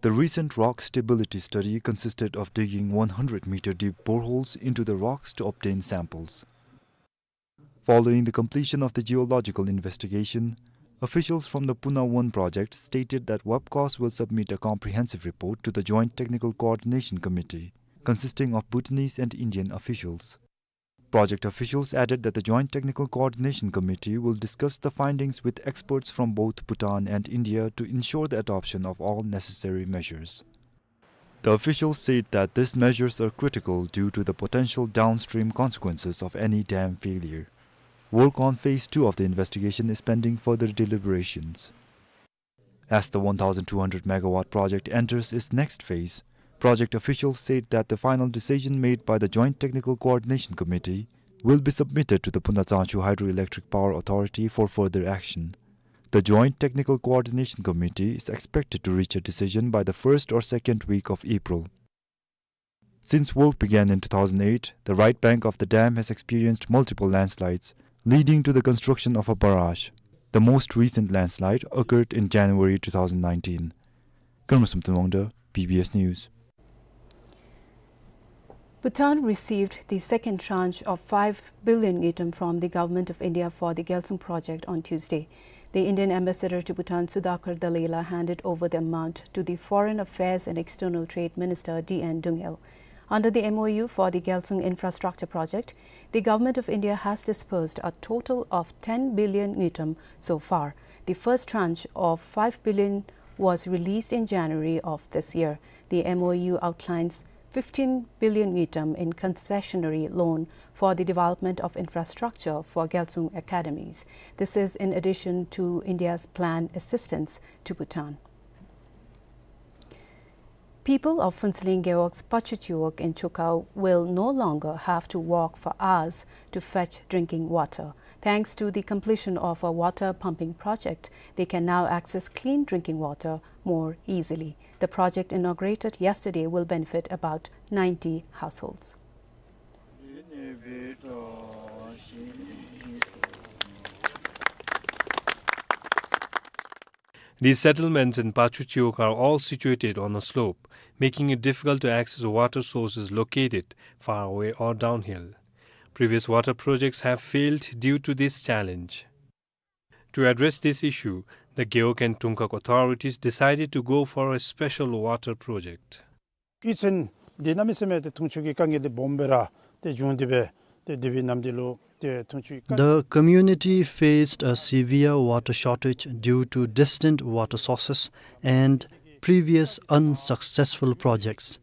The recent rock stability study consisted of digging one hundred meter deep boreholes into the rocks to obtain samples. Following the completion of the geological investigation, officials from the Puna one project stated that Wapcos will submit a comprehensive report to the Joint Technical Coordination Committee, consisting of Bhutanese and Indian officials. Project officials added that the Joint Technical Coordination Committee will discuss the findings with experts from both Bhutan and India to ensure the adoption of all necessary measures. The officials said that these measures are critical due to the potential downstream consequences of any dam failure. Work on phase two of the investigation is pending further deliberations. As the one thousand two hundred megawatt project enters its next phase, project officials said that the final decision made by the Joint Technical Coordination Committee will be submitted to the Puna Tsangchu Hydroelectric Power Authority for further action. The Joint Technical Coordination Committee is expected to reach a decision by the first or second week of April. Since work began in two thousand eight, the right bank of the dam has experienced multiple landslides, leading to the construction of a barrage. The most recent landslide occurred in January two thousand nineteen. Karma Samten Wangda, B B S News. Bhutan received the second tranche of five billion ngultrum from the Government of India for the Gyalsung project on Tuesday. The Indian ambassador to Bhutan, Sudhakar Dallela, handed over the amount to the Foreign Affairs and External Trade Minister, D N Dungel. Under the M O U for the Gyalsung infrastructure project, the Government of India has disbursed a total of ten billion ngultrum so far. The first tranche of five billion was released in January of this year. The M O U outlines fifteen billion ngultrum in concessionary loan for the development of infrastructure for Gyalsung academies. This is in addition to India's planned assistance to Bhutan. People of Phuentsholing Gewog's Pachu Chiwog in Chukha will no longer have to walk for hours to fetch drinking water. Thanks to the completion of a water pumping project, they can now access clean drinking water more easily. The project, inaugurated yesterday, will benefit about ninety households. These settlements in Pachu Chiwog are all situated on a slope, making it difficult to access water sources located far away or downhill. Previous water projects have failed due to this challenge. To address this issue, the Gewog and Tungkak authorities decided to go for a special water project. ཡུལ་ཚན་འདི་གནམ་མེད་ས་མེད་ཏེ་འཐུང་ཆུ་གི་དཀའ་ངལ་འདི་སྦོམ་སྦེ་ར་ཏེ་བྱུང་སྟེ་སྦེ་ཏེ་དེ་སྦེ་ནམ་འདི་ལུ་ཏེ་འཐུང་ཆུ་གི་དཀའ། The community faced a severe water shortage due to distant water sources and previous unsuccessful projects.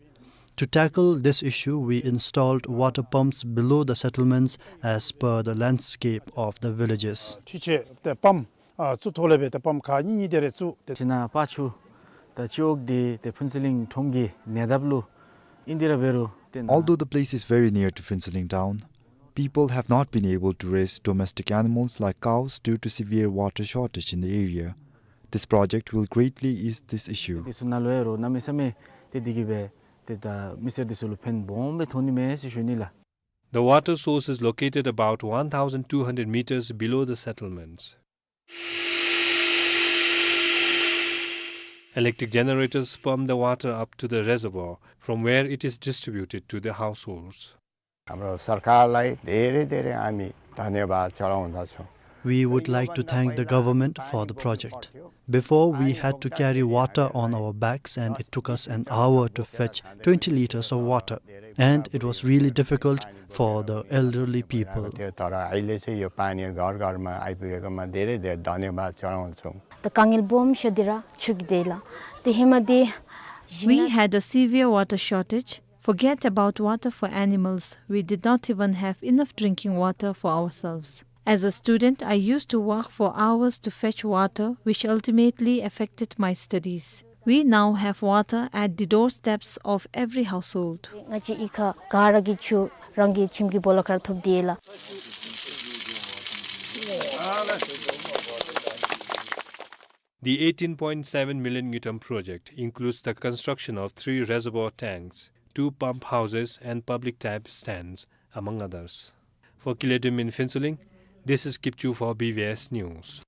To tackle this issue, we installed water pumps below the settlements as per the landscape of the villages. འཕྲུལ་ཆས་ཏེ་པམཔ་ཨ་བཙུགས་ཐོག་ལས་སྦེ་ཏེ་པམཔ་ཁག་གཉིས་གཉིས་དེ་རེ་བཙུགས་ཏེ། ཅིག་ནང་པ་ཆུ་དང་ཅིག་འོག་འདི་ཏེ་ཕུན་ཚོགས་གླིང་ཁྲོམ་གྱི་ཉེ་འདབས་ལུ་ཨིན། དེ་ར་འབད་རུང་ཏེ་ནཱ། Although the place is very near to Phuentsholing town, people have not been able to raise domestic animals like cows due to severe water shortage in the area. This project will greatly ease this issue. འདི་ཚུ་ནང་ལུ་ཡང་རོགས་གནམ་མེད་ས་མེད་ཏེ་འདི་གིས་སྦེ་ཏེ་ད་མི་སེར་འདི་ཚུ་ལུ་ཕན་སྦོམ་སྦེ་ཐོགས་ནི་མས་ཟེར་ཞུ་ནི་ལགས། The water source is located about one thousand two hundred meters below the settlements. Electric generators pump the water up to the reservoir, from where it is distributed to the households. हाम्रो सरकारलाई धेरै धेरै हामी धन्यवाद चढाउँदछौँ। We would like to thank the government for the project. Before, we had to carry water on our backs, and it took us an hour to fetch twenty liters of water. And it was really difficult for the elderly people. तर अहिले चाहिँ यो पानीहरू घर घरमा आइपुगेकोमा धेरै धेरै धन्यवाद चढाउँछौँ। त काङ्गेल बोम सदिरा छुक देला। त हेमा दे We had a severe water shortage. Forget about water for animals. We did not even have enough drinking water for ourselves. As a student, I used to walk for hours to fetch water, which ultimately affected my studies. We now have water at the doorsteps of every household. ང་བཅས་ཨི་ཁ་ག་ར་གི་ཆུ་རང་གི་ཁྱིམ་གྱི་སྦོ་ལོགས་ཁར་ཐོབ་སྟེ་ཡོད་ལགས། The eighteen point seven million ngultrum project includes the construction of three reservoir tanks, two pump houses and public tap stands, among others. For Kile Dum in Phuentsholing, this is Kipchu for B B S News.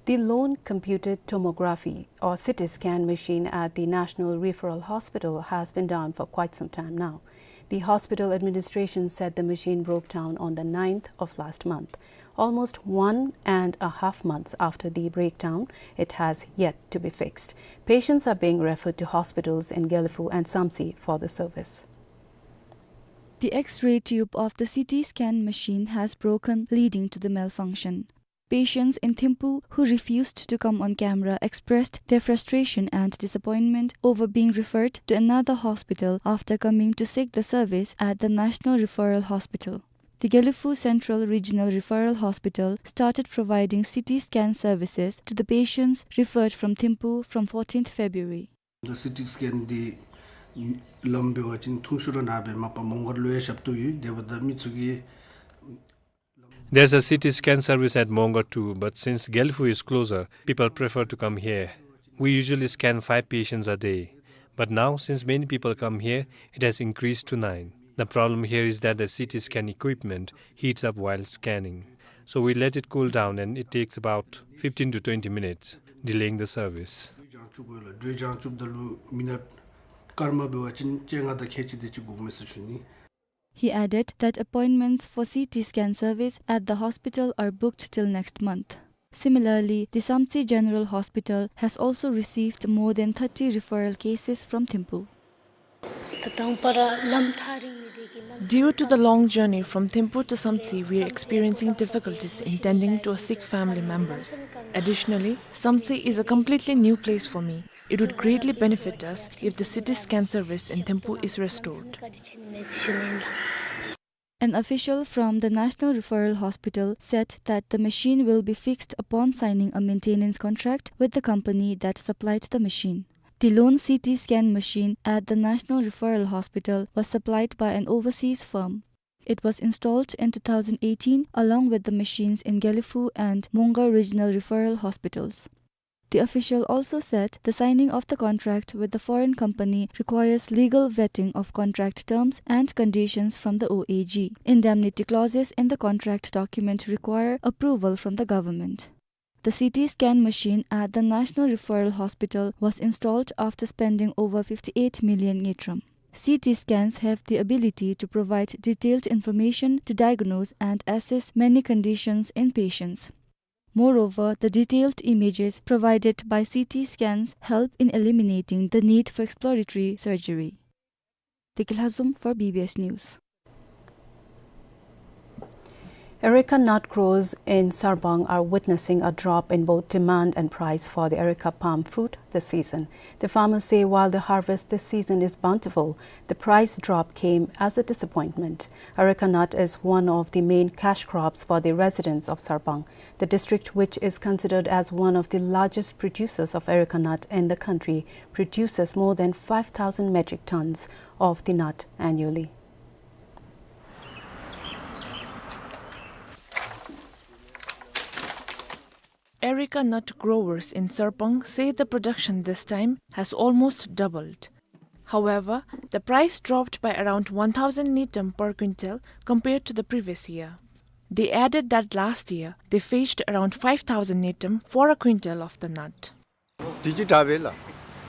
The lone computed tomography or C T scan machine at the National Referral Hospital has been down for quite some time now. The hospital administration said the machine broke down on the ninth of last month. Almost one and a half months after the breakdown, it has yet to be fixed. Patients are being referred to hospitals in Gelephu and Samtse for the service. The X-ray tube of the C T scan machine has broken, leading to the malfunction. Patients in Thimphu who refused to come on camera expressed their frustration and disappointment over being referred to another hospital after coming to seek the service at the National Referral Hospital. The Gelephu Central Regional Referral Hospital started providing C T scan services to the patients referred from Thimphu from fourteenth February. The C T scan འདི་ལམ་འབད་བ་ཅིན་ཐུང་ཤོས་ར་ནཱ་སྦེ་མ་པ་མོང་སྒར་ལུ་ཡང་ཞབས་ཏོག་ཡོད། དེ་འབདཝ་ད་མི་ཚུ་གིས། There's a C T scan service at Mongar too, but since Gelephu is closer, people prefer to come here. We usually scan five patients a day, but now, since many people come here, it has increased to nine. The problem here is that the C T scan equipment heats up while scanning. So we let it cool down and it takes about fifteen to twenty minutes, delaying the service. འགྲོས་བྱང་བཅུགཔ་ལགས། འགྲོས་བྱང་བཅུགཔ་ད་ལུ་མི་ནཊ་སྐར་མ་འབད་བ་ཅིན་བཅོ་ལྔ་དང་ཁལ་གཅིག་དེ་ཅིག་འགོརཝ་མས་ཟེར་ཞུ་ནི། He added that appointments for C T scan service at the hospital are booked till next month. Similarly, the Samtse General Hospital has also received more than thirty referral cases from Thimphu. Due to the long journey from Thimphu to Samtse, we are experiencing difficulties in tending to our sick family members. Additionally, Samtse is a completely new place for me. It would greatly benefit us if the C T scan service in Thimphu is restored. An official from the National Referral Hospital said that the machine will be fixed upon signing a maintenance contract with the company that supplied the machine. The lone C T scan machine at the National Referral Hospital was supplied by an overseas firm. It was installed in two thousand eighteen along with the machines in Gelephu and Mongar Regional Referral Hospitals. The official also said the signing of the contract with the foreign company requires legal vetting of contract terms and conditions from the O A G. Indemnity clauses in the contract document require approval from the government. The C T scan machine at the National Referral Hospital was installed after spending over fifty-eight million ngultrum. C T scans have the ability to provide detailed information to diagnose and assess many conditions in patients. Moreover, the detailed images provided by C T scans help in eliminating the need for exploratory surgery. Deki Lhazom for B B S News. Areca nut growers in Sarbang are witnessing a drop in both demand and price for the areca palm fruit this season. The farmers say while the harvest this season is bountiful, the price drop came as a disappointment. Areca nut is one of the main cash crops for the residents of Sarbang. The district, which is considered as one of the largest producers of areca nut in the country, produces more than five thousand metric tons of the nut annually. Areca nut growers in Sarpang say the production this time has almost doubled. However, the price dropped by around one thousand ngultrum per quintal compared to the previous year. They added that last year they fetched around five thousand ngultrum for a quintal of the nut. དེ་གི་འདྲ་བས་ལགས།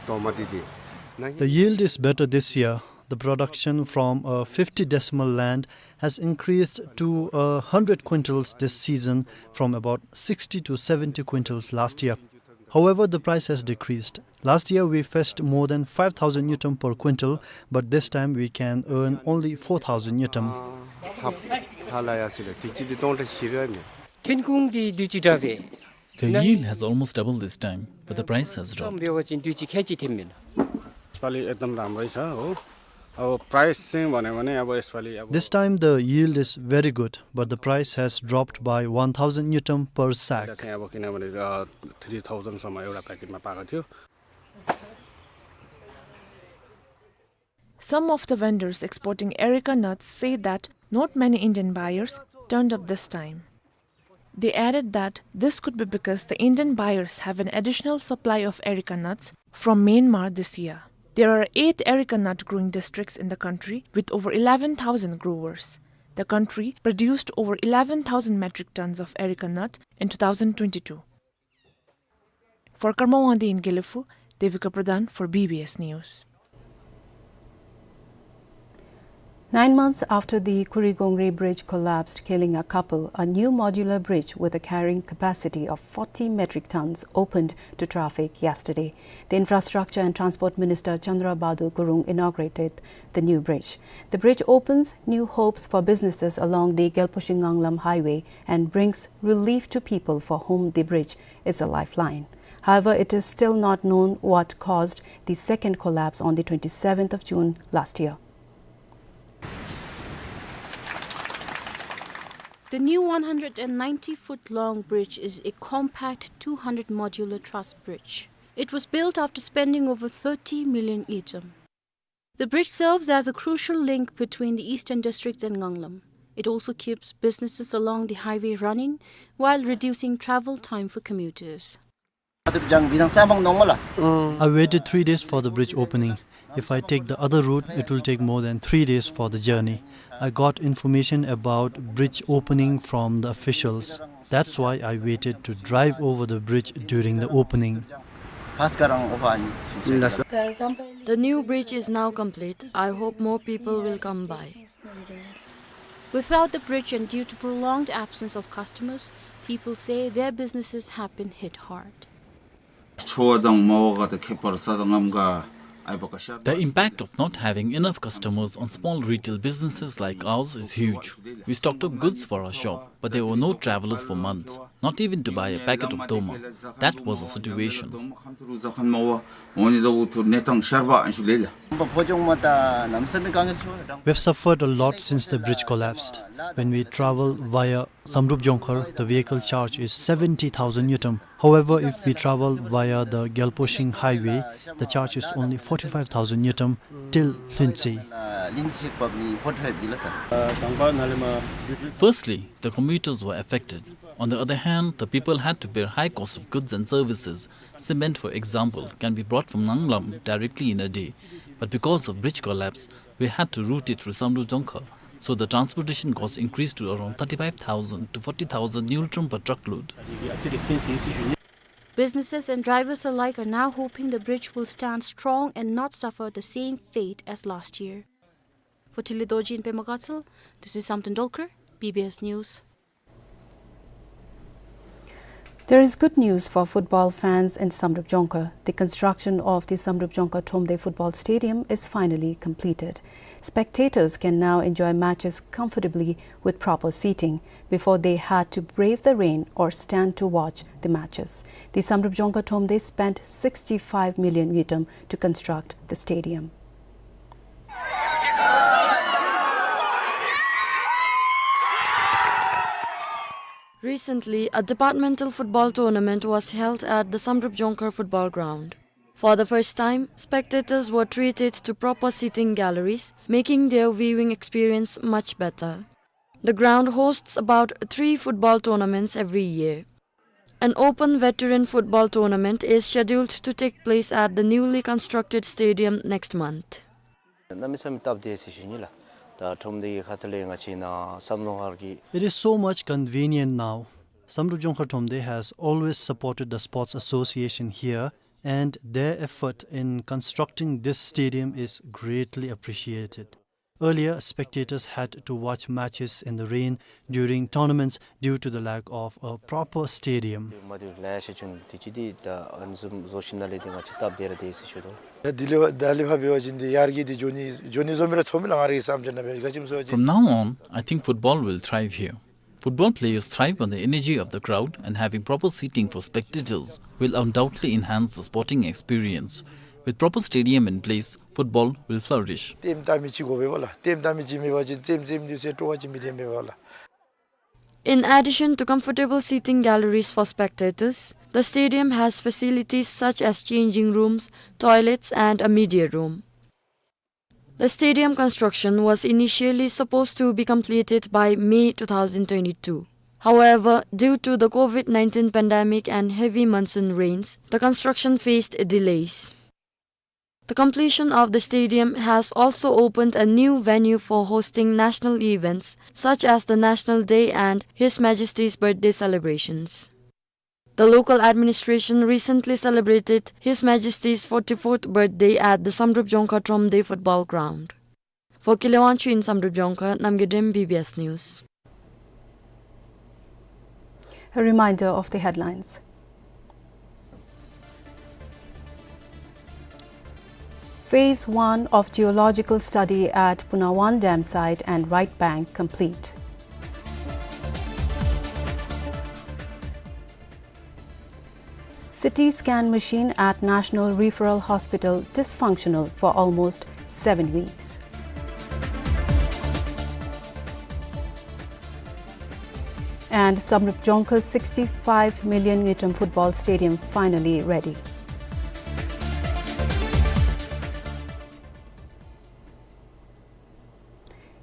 དོ་མ་དེ་དེ། The yield is better this year. The production from a fifty decimal land has increased to a hundred quintals this season from about sixty to seventy quintals last year. However, the price has decreased. Last year we fetched more than five thousand ngultrum per quintal, but this time we can earn only four thousand ngultrum. ཐོན་ཁུངས་འདི་དུས་ཅི་འདྲ་བས། The yield has almost doubled this time, but the price has dropped. འབད་བ་ཅིན་དུས་ཅི་ཁལ་གཅིག་ཐོནམ་མས། This time the yield is very good, but the price has dropped by one thousand ngultrum per sack. Some of the vendors exporting areca nuts say that not many Indian buyers turned up this time. They added that this could be because the Indian buyers have an additional supply of areca nuts from Myanmar this year. There are eight areca nut growing districts in the country with over eleven thousand growers. The country produced over eleven thousand metric tons of areca nut in two thousand twenty-two. For Karma Wangdi in Gelephu, Devika Pradhan for B B S News. Nine months after the Kurigongri bridge collapsed, killing a couple, a new modular bridge with a carrying capacity of forty metric tons opened to traffic yesterday. The Infrastructure and Transport Minister Chandra Bahadur Gurung inaugurated the new bridge. The bridge opens new hopes for businesses along the Gyalpo-Shing-Nganglam highway and brings relief to people for whom the bridge is a lifeline. However, it is still not known what caused the second collapse on the twenty-seventh of June last year. The new one hundred and ninety foot long bridge is a compact two hundred modular truss bridge. It was built after spending over thirty million ngultrum. The bridge serves as a crucial link between the eastern districts and Nganglam. It also keeps businesses along the highway running while reducing travel time for commuters. I waited three days for the bridge opening. If I take the other route, it will take more than three days for the journey. I got information about bridge opening from the officials. That's why I waited to drive over the bridge during the opening. The new bridge is now complete. I hope more people will come by. Without the bridge and due to prolonged absence of customers, people say their businesses have been hit hard. The impact of not having enough customers on small retail businesses like ours is huge. We stocked up goods for our shop, but there were no travelers for months, not even to buy a packet of doma. That was the situation. We've suffered a lot since the bridge collapsed. When we travel via Samdrup Jongkhar, the vehicle charge is seventy thousand ngultrum. However, if we travel via the Gyalpo-Shing highway, the charge is only forty-five thousand ngultrum till Lhuentse. Firstly, the commuters were affected. On the other hand, the people had to bear high cost of goods and services. Cement, for example, can be brought from Nganglam directly in a day. But because of bridge collapse, we had to route it through Samdrup Jongkhar, so the transportation cost increased to around thirty-five thousand to forty thousand ngultrum per truckload. Businesses and drivers alike are now hoping the bridge will stand strong and not suffer the same fate as last year. For Thinley Dorji in Pema Gatshel, this is Samten Dolkar, B B S News. There is good news for football fans in Samdrup Jongkhar. The construction of the Samdrup Jongkhar Thromde Football Stadium is finally completed. Spectators can now enjoy matches comfortably with proper seating. Before, they had to brave the rain or stand to watch the matches. The Samdrup Jongkhar Thromde spent sixty-five million ngultrum to construct the stadium. Recently, a departmental football tournament was held at the Samdrup Jongkhar football ground. For the first time, spectators were treated to proper seating galleries, making their viewing experience much better. The ground hosts about three football tournaments every year. An open veteran football tournament is scheduled to take place at the newly constructed stadium next month. གནམ་མེད་ས་མེད་སྟབས་བདེ་ཟེར་ཞུ་ནི་ལགས། ད་ཁྲོམ་སྡེ་གི་ཁ་ཐུག་ལས་ང་བཅས་ནཱ་བསམ་བློ་ཧར་གྱི། It is so much convenient now. Samdrup Jongkhar Thromde has always supported the sports association here and their effort in constructing this stadium is greatly appreciated. Earlier, spectators had to watch matches in the rain during tournaments due to the lack of a proper stadium. མ་དེ་ལས་ཤ་ཅུང་དེ་ཅི་དེ་ད་ཨ་ནི་བཟུམ་བཟོ་ཞིནམ་ལས་དེ་ང་བཅས་སྟབས་བདེ་ར་བདེ་ཟེར་ཞུ་དོ། ད་དེ་ལས་ད་ལས་ཕར་འབད་བ་ཅིན་དེ་ཡར་གྱི་དེ་ཇོ་ནི་ཇོ་ནི་བཟོ་མི་ར་ཚོར་མི་ལགས། ང་རའི་བསམ་འཆར་ནང་འབད་ག་ཅི་སྨོ་ཟེར་བ་ཅིན། From now on, I think football will thrive here. Football players thrive on the energy of the crowd, and having proper seating for spectators will undoubtedly enhance the sporting experience. With proper stadium in place, football will flourish. ལྟདམོ་ལྟ་མི་ཅིག་དགོ་པས་ལགས། ལྟདམོ་ལྟ་མི་ཅིག་མེད་པ་ཅིན་ལྟདམོ་རྩེདམོ་འདི་ཚུ་སྤྲོ་བ་ཅིག་མི་ཐོན་པས་ལགས། In addition to comfortable seating galleries for spectators, the stadium has facilities such as changing rooms, toilets, and a media room. The stadium construction was initially supposed to be completed by May two thousand twenty-two. However, due to the COVID nineteen pandemic and heavy monsoon rains, the construction faced delays. The completion of the stadium has also opened a new venue for hosting national events such as the National Day and His Majesty's birthday celebrations. The local administration recently celebrated His Majesty's forty-fourth birthday at the Samdrup Jongkha Thromde Football Ground. For Kile Wangchuk in Samdrup Jongkha, Namgay Dem, B B S News. A reminder of the headlines. Phase one of geological study at Puna one dam site and right bank complete. C T scan machine at National Referral Hospital dysfunctional for almost seven weeks. And Samdrup Jongkha's sixty-five million ngultrum football stadium finally ready.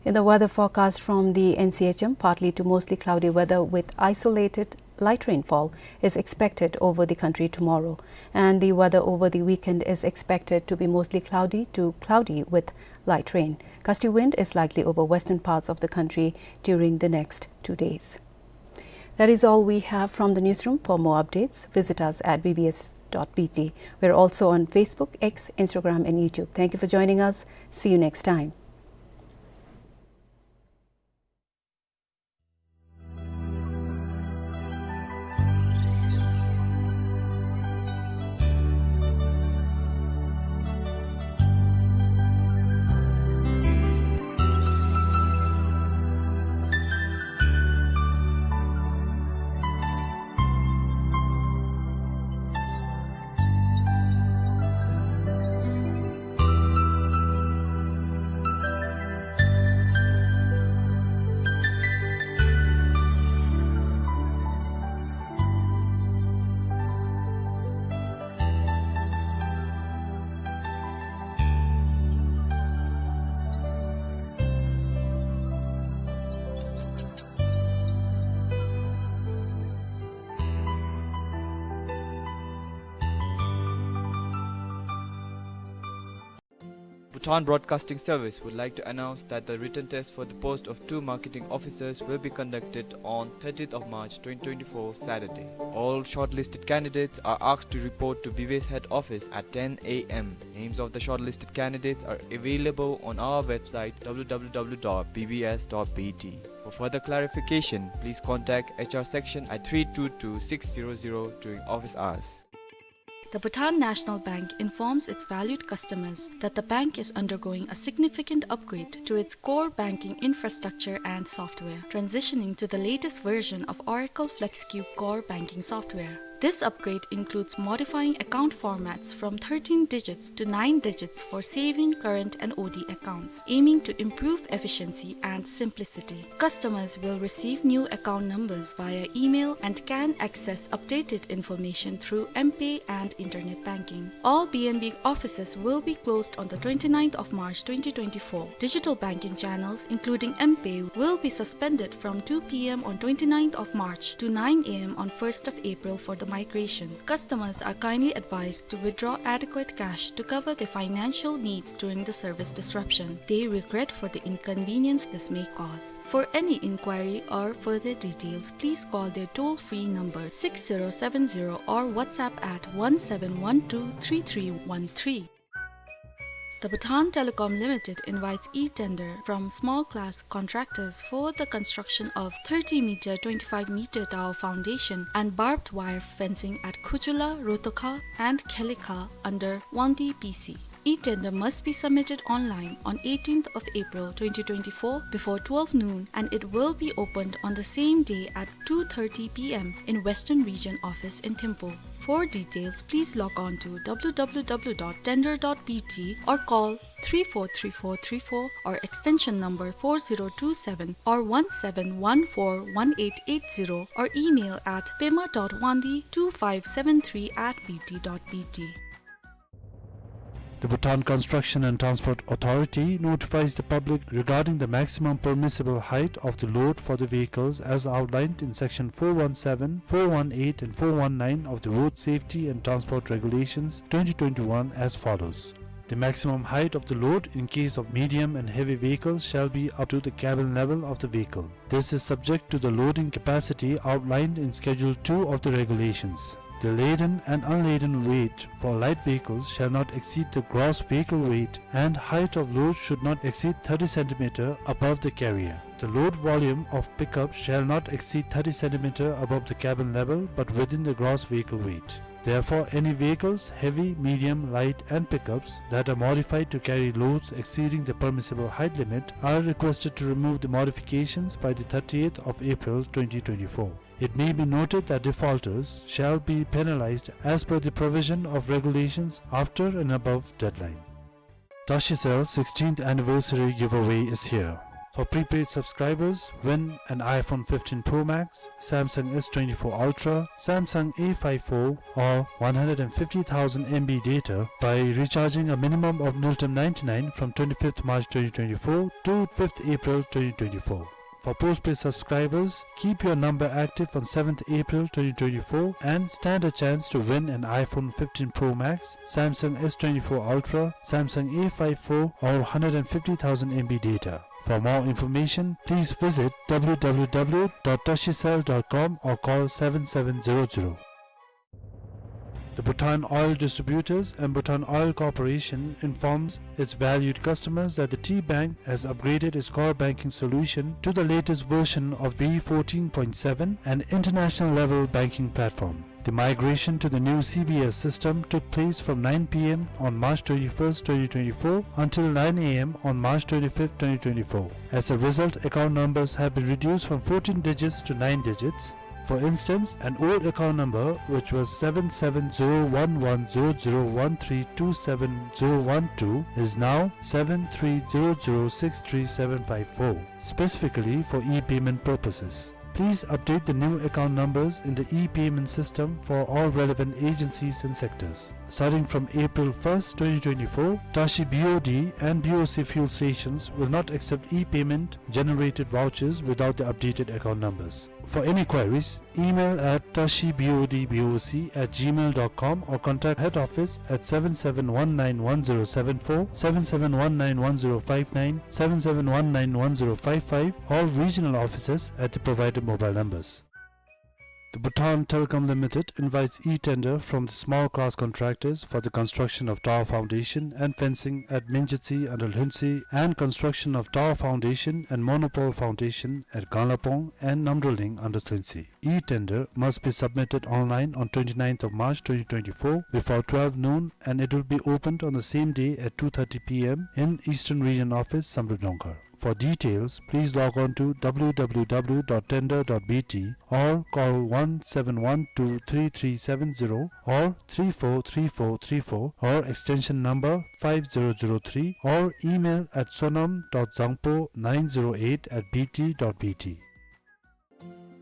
In the weather forecast from the N C H M, partly to mostly cloudy weather with isolated light rainfall is expected over the country tomorrow, and the weather over the weekend is expected to be mostly cloudy to cloudy with light rain. Gusty wind is likely over western parts of the country during the next two days. That is all we have from the newsroom. For more updates, visit us at B B S dot B T. We're also on Facebook, X, Instagram, and YouTube. Thank you for joining us. See you next time. Bhutan Broadcasting Service would like to announce that the written test for the post of two marketing officers will be conducted on thirtieth of March twenty twenty-four, Saturday. All shortlisted candidates are asked to report to B B S head office at ten A M. Names of the shortlisted candidates are available on our website, W W W dot B B S dot B T. For further clarification, please contact H R section at three two two six zero zero during office hours. The Bhutan National Bank informs its valued customers that the bank is undergoing a significant upgrade to its core banking infrastructure and software, transitioning to the latest version of Oracle FlexCube core banking software. This upgrade includes modifying account formats from thirteen digits to nine digits for saving, current, and O D accounts, aiming to improve efficiency and simplicity. Customers will receive new account numbers via email and can access updated information through M-Pay and internet banking. All B N B offices will be closed on the twenty-ninth of March twenty twenty-four. Digital banking channels, including M-Pay, will be suspended from two P M on twenty-ninth of March to nine A M on first of April for the migration. Customers are kindly advised to withdraw adequate cash to cover their financial needs during the service disruption. They regret for the inconvenience this may cause. For any inquiry or further details, please call their toll-free number six zero seven zero or WhatsApp at one seven one two three three one three. The Bhutan Telecom Limited invites e-tender from small class contractors for the construction of thirty meter, twenty-five meter tower foundation and barbed wire fencing at Khujula, Rotokha and Khelikha under Wangdi P C. E-tender must be submitted online on eighteenth of April twenty twenty-four before twelve noon, and it will be opened on the same day at two thirty P M in Western Region office in Thimphu. For details, please log on to W W W dot tender dot B T or call three four three four three four or extension number four zero two seven or one seven one four one eight eight zero or email at pema dot wangdi two five seven three at B T dot B T. The Bhutan Construction and Transport Authority notifies the public regarding the maximum permissible height of the load for the vehicles as outlined in section four one seven, four one eight and four one nine of the Road Safety and Transport Regulations twenty twenty-one as follows. The maximum height of the load in case of medium and heavy vehicles shall be up to the cabin level of the vehicle. This is subject to the loading capacity outlined in Schedule two of the regulations. The laden and unladen weight for light vehicles shall not exceed the gross vehicle weight, and height of load should not exceed thirty centimeter above the carrier. The load volume of pickup shall not exceed thirty centimeter above the cabin level, but within the gross vehicle weight. Therefore, any vehicles, heavy, medium, light, and pickups that are modified to carry loads exceeding the permissible height limit are requested to remove the modifications by the thirtieth of April twenty twenty-four. It may be noted that defaulters shall be penalized as per the provision of regulations after and above deadline. Tashi Cell sixteenth anniversary giveaway is here. For prepaid subscribers, win an iPhone fifteen Pro Max, Samsung S twenty-four Ultra, Samsung A five four, or one hundred fifty thousand M B data by recharging a minimum of Ngultrum ninety-nine from twenty-fifth March twenty twenty-four to fifth April twenty twenty-four. For postpaid subscribers, keep your number active on seventh April twenty twenty-four and stand a chance to win an iPhone fifteen Pro Max, Samsung S twenty-four Ultra, Samsung A five four, or hundred and fifty thousand M B data. For more information, please visit W W W dot tashicell dot com or call seven seven zero zero. The Bhutan Oil Distributors and Bhutan Oil Corporation informs its valued customers that the T-Bank has upgraded its core banking solution to the latest version of V fourteen point seven, an international level banking platform. The migration to the new C B S system took place from nine P M on March twenty-first, twenty twenty-four until nine A M on March twenty-fifth, twenty twenty-four. As a result, account numbers have been reduced from fourteen digits to nine digits. For instance, an old account number, which was seven seven zero one one zero zero one three two seven zero one two, is now seven three zero zero six three seven five four, specifically for e-payment purposes. Please update the new account numbers in the e-payment system for all relevant agencies and sectors. Starting from April first, twenty twenty-four, Tashi B O D and B O C fuel stations will not accept e-payment generated vouchers without the updated account numbers. For any queries, email at tashi B O D B O C at gmail dot com or contact head office at seven seven one nine one zero seven four, seven seven one nine one zero five nine, seven seven one nine one zero five five, or regional offices at the provided mobile numbers. The Bhutan Telecom Limited invites e-tender from the small class contractors for the construction of tower foundation and fencing at Minjitsi under Lhuentse and construction of tower foundation and monopole foundation at Ganglapong and Namdroling under Lhuentse. E-tender must be submitted online on twenty-ninth of March twenty twenty-four before twelve noon, and it will be opened on the same day at two thirty P M in Eastern Region Office, Samdrup Jongkhar. For details, please log on to W W W dot tender dot B T or call one seven one two three three seven zero or three four three four three four or extension number five zero zero three or email at sonam dot zangpo nine zero eight at B T dot B T.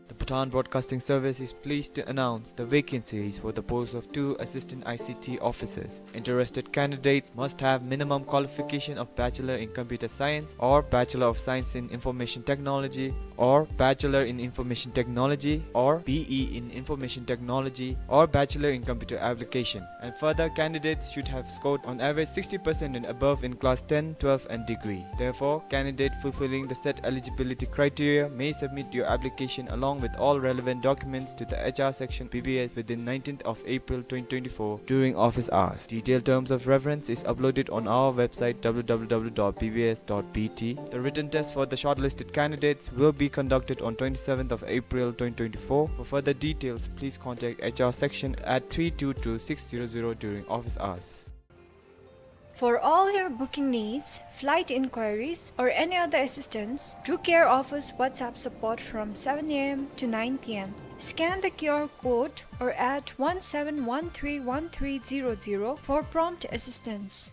The Bhutan Broadcasting Service is pleased to announce the vacancies for the post of two assistant I C T officers. Interested candidates must have minimum qualification of Bachelor in Computer Science or Bachelor of Science in Information Technology or Bachelor in Information Technology or B E in Information Technology or Bachelor in Computer Application. And further, candidates should have scored on average sixty percent and above in class ten, twelve and degree. Therefore, candidate fulfilling the set eligibility criteria may submit your application along with all relevant documents to the H R section B B S within nineteenth of April twenty twenty-four during office hours. Detailed terms of reference is uploaded on our website w w w dot b b s dot b t. The written test for the shortlisted candidates will be conducted on twenty-seventh of April twenty twenty-four. For further details, please contact H R section at three two two six zero zero during office hours. For all your booking needs, flight inquiries, or any other assistance, Drew Care offers WhatsApp support from seven A M to nine P M. Scan the Q R code or at one seven one three one three zero zero for prompt assistance.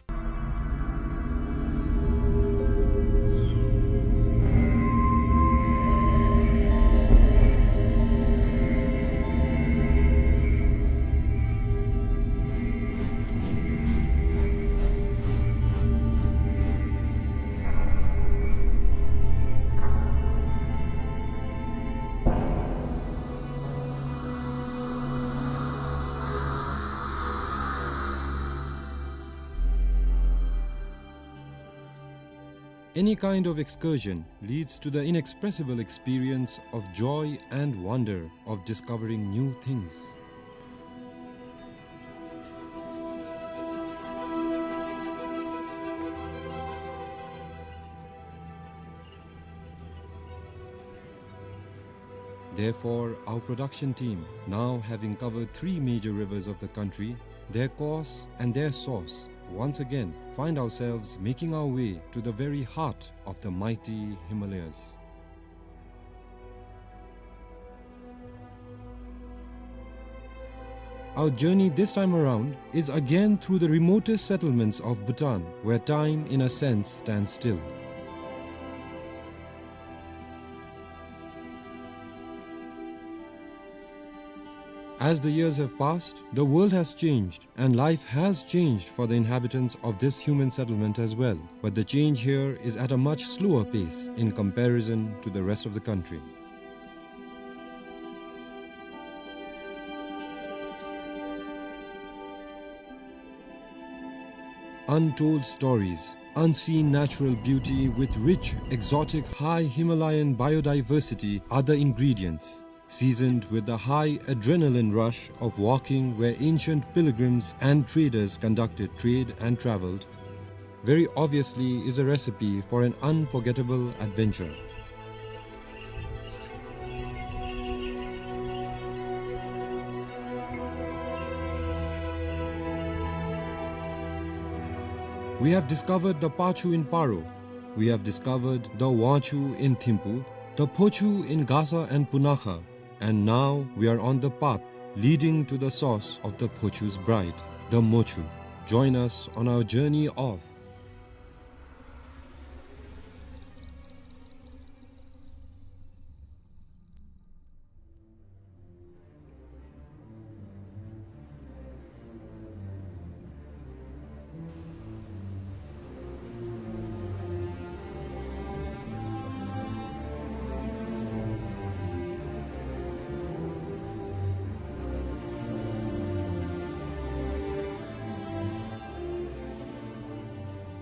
Any kind of excursion leads to the inexpressible experience of joy and wonder of discovering new things. Therefore, our production team, now having covered three major rivers of the country, their course and their source, once again find ourselves making our way to the very heart of the mighty Himalayas. Our journey this time around is again through the remotest settlements of Bhutan, where time, in a sense, stands still. As the years have passed, the world has changed, and life has changed for the inhabitants of this human settlement as well. But the change here is at a much slower pace in comparison to the rest of the country. Untold stories, unseen natural beauty with rich, exotic, high Himalayan biodiversity are the ingredients, seasoned with the high adrenaline rush of walking where ancient pilgrims and traders conducted trade and traveled, very obviously is a recipe for an unforgettable adventure. We have discovered the Pachu in Paro. We have discovered the Wangchu in Thimphu, the Phochu in Gasa and Punakha, and now we are on the path leading to the source of the Phochu's bride, the Mochu. Join us on our journey of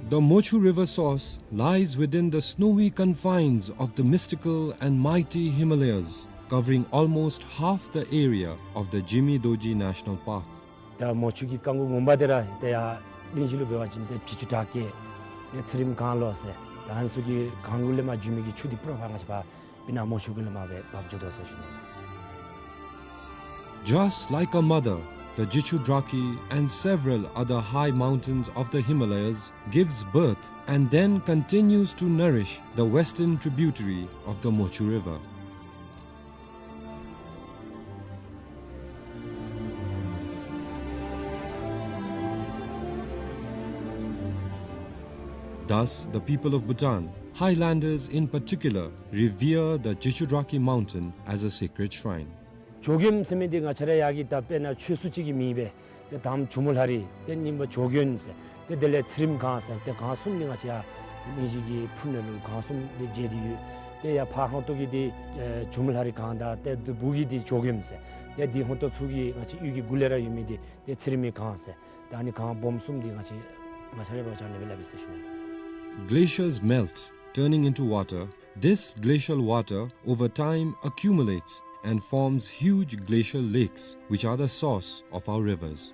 The Mochu River source lies within the snowy confines of the mystical and mighty Himalayas, covering almost half the area of the Jimi Dorji National Park. ད་མོ་ཆུ་གི་རྐང་མགོ་ངོ་མ་འདི་ར་ཏེ་ཡར་གླིང་བཞི་ལུ་འབད་བ་ཅིན་ཏེ་བྱི་ཅུང་བྲག་སྐྱེས་ཏེ་ཚེ་རིངམ་གངས་ལོགས་ཟེར། ད་ཨ་ནི་ཚུ་གི་གངས་གུ་ལས་མར་འགྱོ་མི་གི་ཆུ་འདི་པུ་ར་ཕར་ང་བཅས་པ་སྤུ་ན་མོ་ཆུ་གུ་ལས་མར་སྦེ་འབབ་འགྱོ་དོ་ཟེར་ཞུ་ནི། Just like a mother, the Jichu Draki and several other high mountains of the Himalayas gives birth and then continues to nourish the western tributary of the Mochu River. Thus, the people of Bhutan, highlanders in particular, revere the Jechudraki mountain as a sacred shrine. ཇོ་མགོན་ཟེར་མི་འདི་ང་བཅས་ར་ཡར་གྱི་ད་དཔེར་ན་ཆོས་སྲུང་ཅིག་གི་མིང་སྦེ་ཏེ་དང་པ་ཇོ་མོ་ལྷ་རི་ཏེ་གཉིས་པ་ཇོ་མགོན་ཟེར་ཏེ་དེ་ལས་ཚེ་རིང་སྒང་ཟེར་ཏེ་སྒང་གསུམ་འདི་ང་བཅས་ཡར་གླིང་བཞི་གི་ཕུ་ནང་ལུ་སྒང་གསུམ་འདི་མཇལ་ཏེ་ཡོད། ཏེ་ཡར་ཕར་ཧང་ཏོ་གི་འདི་ཨེ་ཇོ་མོ་ལྷ་རི་སྒང་དང་ཏེ་འདི་སྦུག་གི་འདི་ཇོ་མགོན་ཟེར་ཏེ་འདི་ཧང་ཏོ་ཚུ་གི་ང་བཅས་གཡུས་ཀྱི་མགུ་ལས་ར་ཡོད་མི་འདི་ཏེ་ཚེ་རིང་མའི་སྒང་ཟེར། ད་ཨ་ནི་སྒང་སྦོམ་གསུམ་འདི་ང་བཅས་ང་བཅས་ར་འབད་བ་ཅིན་ཨ་ནི་སྦེ་སླབ་ཨིན་ཟེར་ཞུ་ནི། Glaciers melt, turning into water. This glacial water, over time, accumulates and forms huge glacial lakes, which are the source of our rivers.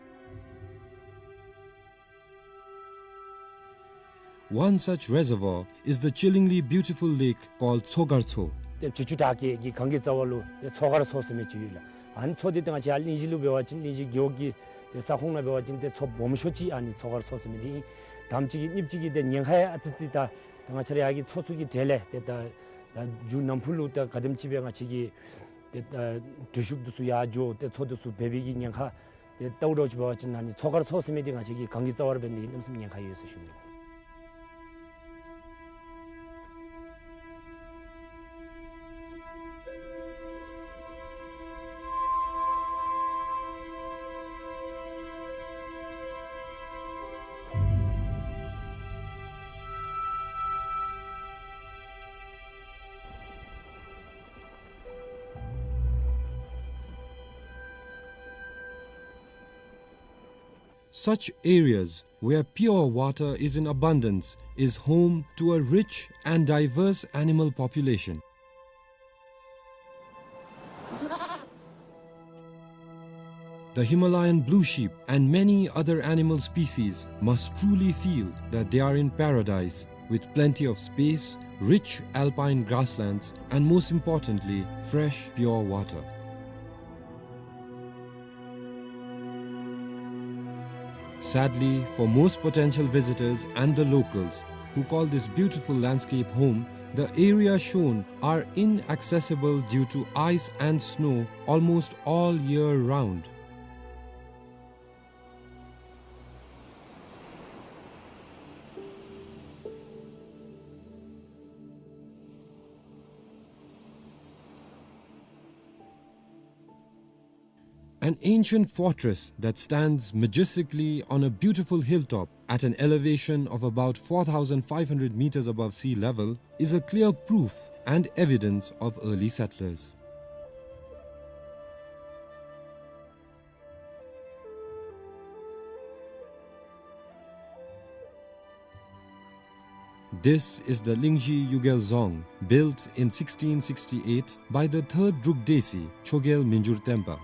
One such reservoir is the chillingly beautiful lake called མཚོ་མཁར་མཚོ། ཏེ་བྱི་ཅུང་བྲག་གི་གངས་ཀྱི་རྩ་བ་ལུ་ཏེ་མཚོ་མཁར་མཚོ་ཟེར་མི་ཅིག་ཡོད་ལགས། ཨ་ནི་མཚོ་འདི་ཏེ་ང་བཅས་ཡར་གླིང་བཞི་ལུ་འབད་བ་ཅིན་གླིང་བཞི་རྒེད་འོག་གི་ཏེ་ས་ཁོངས་ནང་འབད་བ་ཅིན་ཏེ་མཚོ་སྦོམ་ཤོས་ཅིག་ཨ་ནི་མཚོ་མཁར་མཚོ་ཟེར་མི་འདི་ཨིན། དང་པ་ཅིག་གི་གཉིས་པ་ཅིག་གི་ཏེ་ཉེན་ཁ་ཡང་ཨ་ཙི་ཙི་ད་ད་ང་བཅས་ར་ཡར་གྱི་མཚོ་ཚུ་གི་གྲས་ལས་ཏེ་ད་ད་མཇུག་ནམ་ཕུགས་ལུ་ད་ག་དེམ་ཅིག་སྦེ་ང་བཅས་ཀྱི་ཏེ་ད་འགྲུལ་བཞུད་འདི་ཚུ་ཡར་འགྱོ་ཏེ་མཚོ་འདི་ཚུ་འབད་བའི་གི་ཉེན་ཁ་ཏེ་ལྟཝ་ད་ཅིག་འབད་བ་ཅིན་ཨ་ནི་མཚོ་མཁར་མཚོ་ཟེར་མི་འདི་ང་བཅས་ཀྱི་གངས་ཀྱི་རྩ་བར་འབད་ནི་གི་གནམ་མེད་ས་མེད་ཉེན་ཁ་ཡོད་ཟེར་ཞུ་ནི། Such areas where pure water is in abundance is home to a rich and diverse animal population. The Himalayan blue sheep and many other animal species must truly feel that they are in paradise, with plenty of space, rich alpine grasslands, and most importantly, fresh, pure water. Sadly, for most potential visitors and the locals who call this beautiful landscape home, the areas shown are inaccessible due to ice and snow almost all year round. An ancient fortress that stands majestically on a beautiful hilltop at an elevation of about four thousand five hundred meters above sea level is a clear proof and evidence of early settlers. This is the Lingzhi Yugel Dzong, built in sixteen sixty-eight by the third Druk Desi, Chogyel Minjur Tenpa.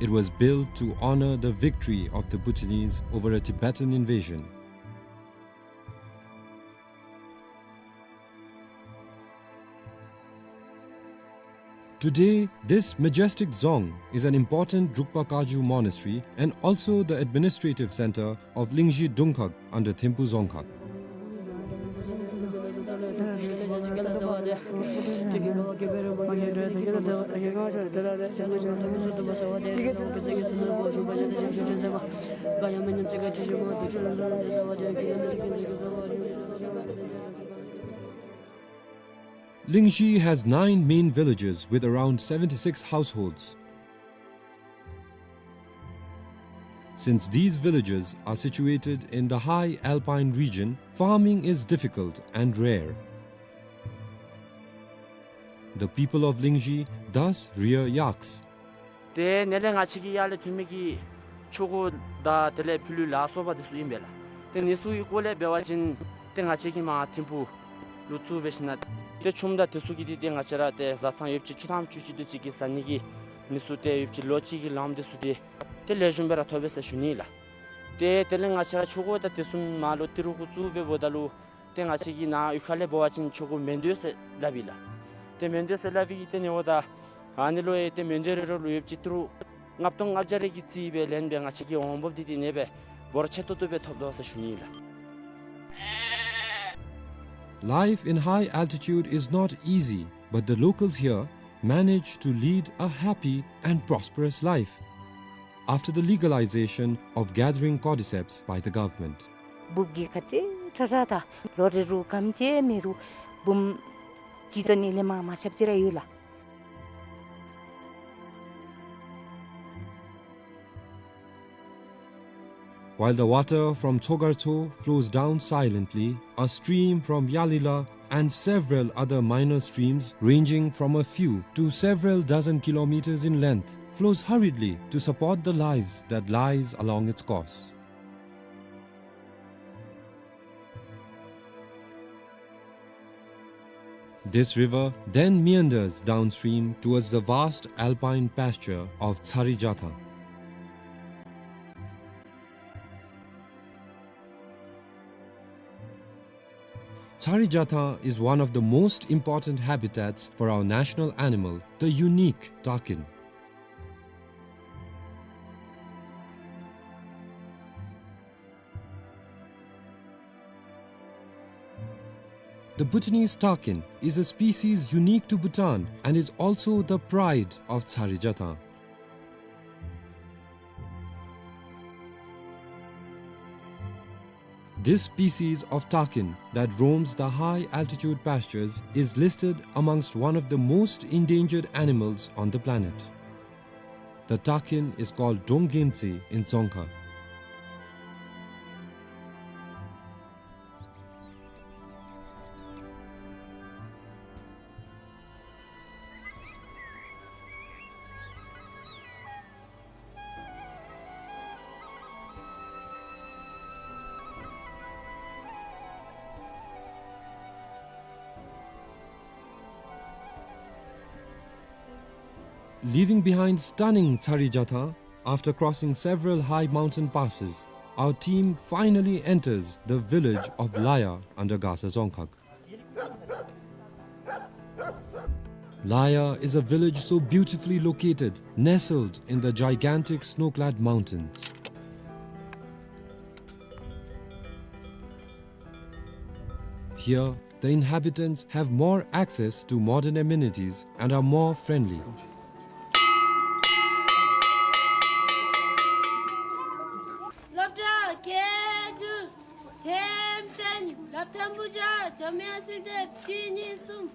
It was built to honor the victory of the Bhutanese over a Tibetan invasion. Today, this majestic dzong is an important Drukpa Kagyu monastery and also the administrative center of Lingzhi Dungkhag under Thimphu Dzongkhag. Lingzhi has nine main villages with around seventy-six households. Since these villages are situated in the high alpine region, farming is difficult and rare. The people of Lingzhi thus rear yaks. ཏེ་ནཱ་ལས་ང་བཅས་ཀྱི་ཡར་ལས་ཐོན་མི་གི་ཆོ་ག་དང་དེ་ལས་ཕྱི་ལུ་ལ་སོགས་པ་འདི་ཚུ་ཨིན་པས་ལགས། ཏེ་འདི་ཚུ་གི་སྐོར་ལས་འབད་བ་ཅིན་ཏེ་ང་བཅས་ཀྱིས་མར་ཐིམ་ཕུག་ལུ་བཙུགས་འབད་ཞིནམ་ཏེ་ཆུམ་དང་འདི་ཚུ་གི་འདི་ཏེ་ང་བཅས་ར་ཏེ་བཟའ་ཚང་ཡོདཔ་ཅིག་བཅུ་ཐམ་བཅུ་གཅིག་དེ་ཅིག་གི་བཟའ་ནི་གི་འདི་ཚུ་ཏེ་ཡོདཔ་ཅིག་ལོ་གཅིག་གི་ལངམ་འདི་ཚུ་ཏེ་ཏེ་ལེགས་ཤོམ་སྦེ་ར་ཐོབ་པས་ཟེར་ཞུ་ནི་ལགས། ཏེ་དེ་ལས་ང་བཅས་ར་ཆོ་ག་དང་འདི་ཚུ་མར་ལུ་ཏི་རུ་གུ་བཙུགས་འབདཝ་ད་ལུ་ཏེ་ང་བཅས་ཀྱི་ནཱ་གཡུས་ཁ་ལས་འབད་བ་ཅིན་ཆོ་ག་མཎྜལ་ཟེར་སླབ་ཨིན་ལགས། ཏེ་མཎྜལ་ཟེར་སླབ་པའི་གི་ཏེ་ནི་འོ་ད་ཨ་ནི་ལུ་ཡང་ཏེ་མཎྜལ་རེ་རེ་ལུ་ཡོདཔ་ཅིག་ཏི་རུ་ལྔ་སྟོང་ལྔ་བརྒྱ་རེ་གི་རྩིས་སྦེ་ལེན་སྦེ་ང་བཅས་ཀྱི་འོང་འབབ་འདི་ཏེ་ཨ་ནི་སྦེ་འབོར་ཆེ་ཏོག་ཏོ་སྦེ་ཐོབ་དོ་ཟེར་ཞུ་ནི་ཨིན་ལགས། Life in high altitude is not easy, but the locals here manage to lead a happy and prosperous life. after the legalization of gathering cordyceps by the government. འབུཔ་གིས་ག་དེ་དྲག་དྲག་ད་ལོ་རེ་རུ་གམ་ཅིག་མེད་རུང་འབུམ་གཅིག་དང་གཉིས་ལས་མར་མ་ཆགཔ་ཅིག་ར་ཡོད་ལགས། While the water from Tsogartso flows down silently, a stream from Yalila and several other minor streams ranging from a few to several dozen kilometers in length flows hurriedly to support the lives that lies along its course. This river then meanders downstream towards the vast alpine pasture of Tsarijatha. Tsarijatha is one of the most important habitats for our national animal, the unique takin. The Bhutanese takin is a species unique to Bhutan and is also the pride of Tsarijatha. This species of takin that roams the high altitude pastures is listed amongst one of the most endangered animals on the planet. The takin is called Donggemtsi in Dzongkha. Leaving behind stunning Tsarijatha, after crossing several high mountain passes, our team finally enters the village of Laya under Gasa Dzongkhag. Laya is a village so beautifully located, nestled in the gigantic snow-clad mountains. Here, the inhabitants have more access to modern amenities and are more friendly. སློབ་གྲྭ་སྐད་སྒྱུར། ཐེམ་སྟན། སློབ་ཐོན་བུ་བྱ། འཇམ་དབྱངས་གསལ་འདེབས་གཅིག་གཉིས་གསུམ།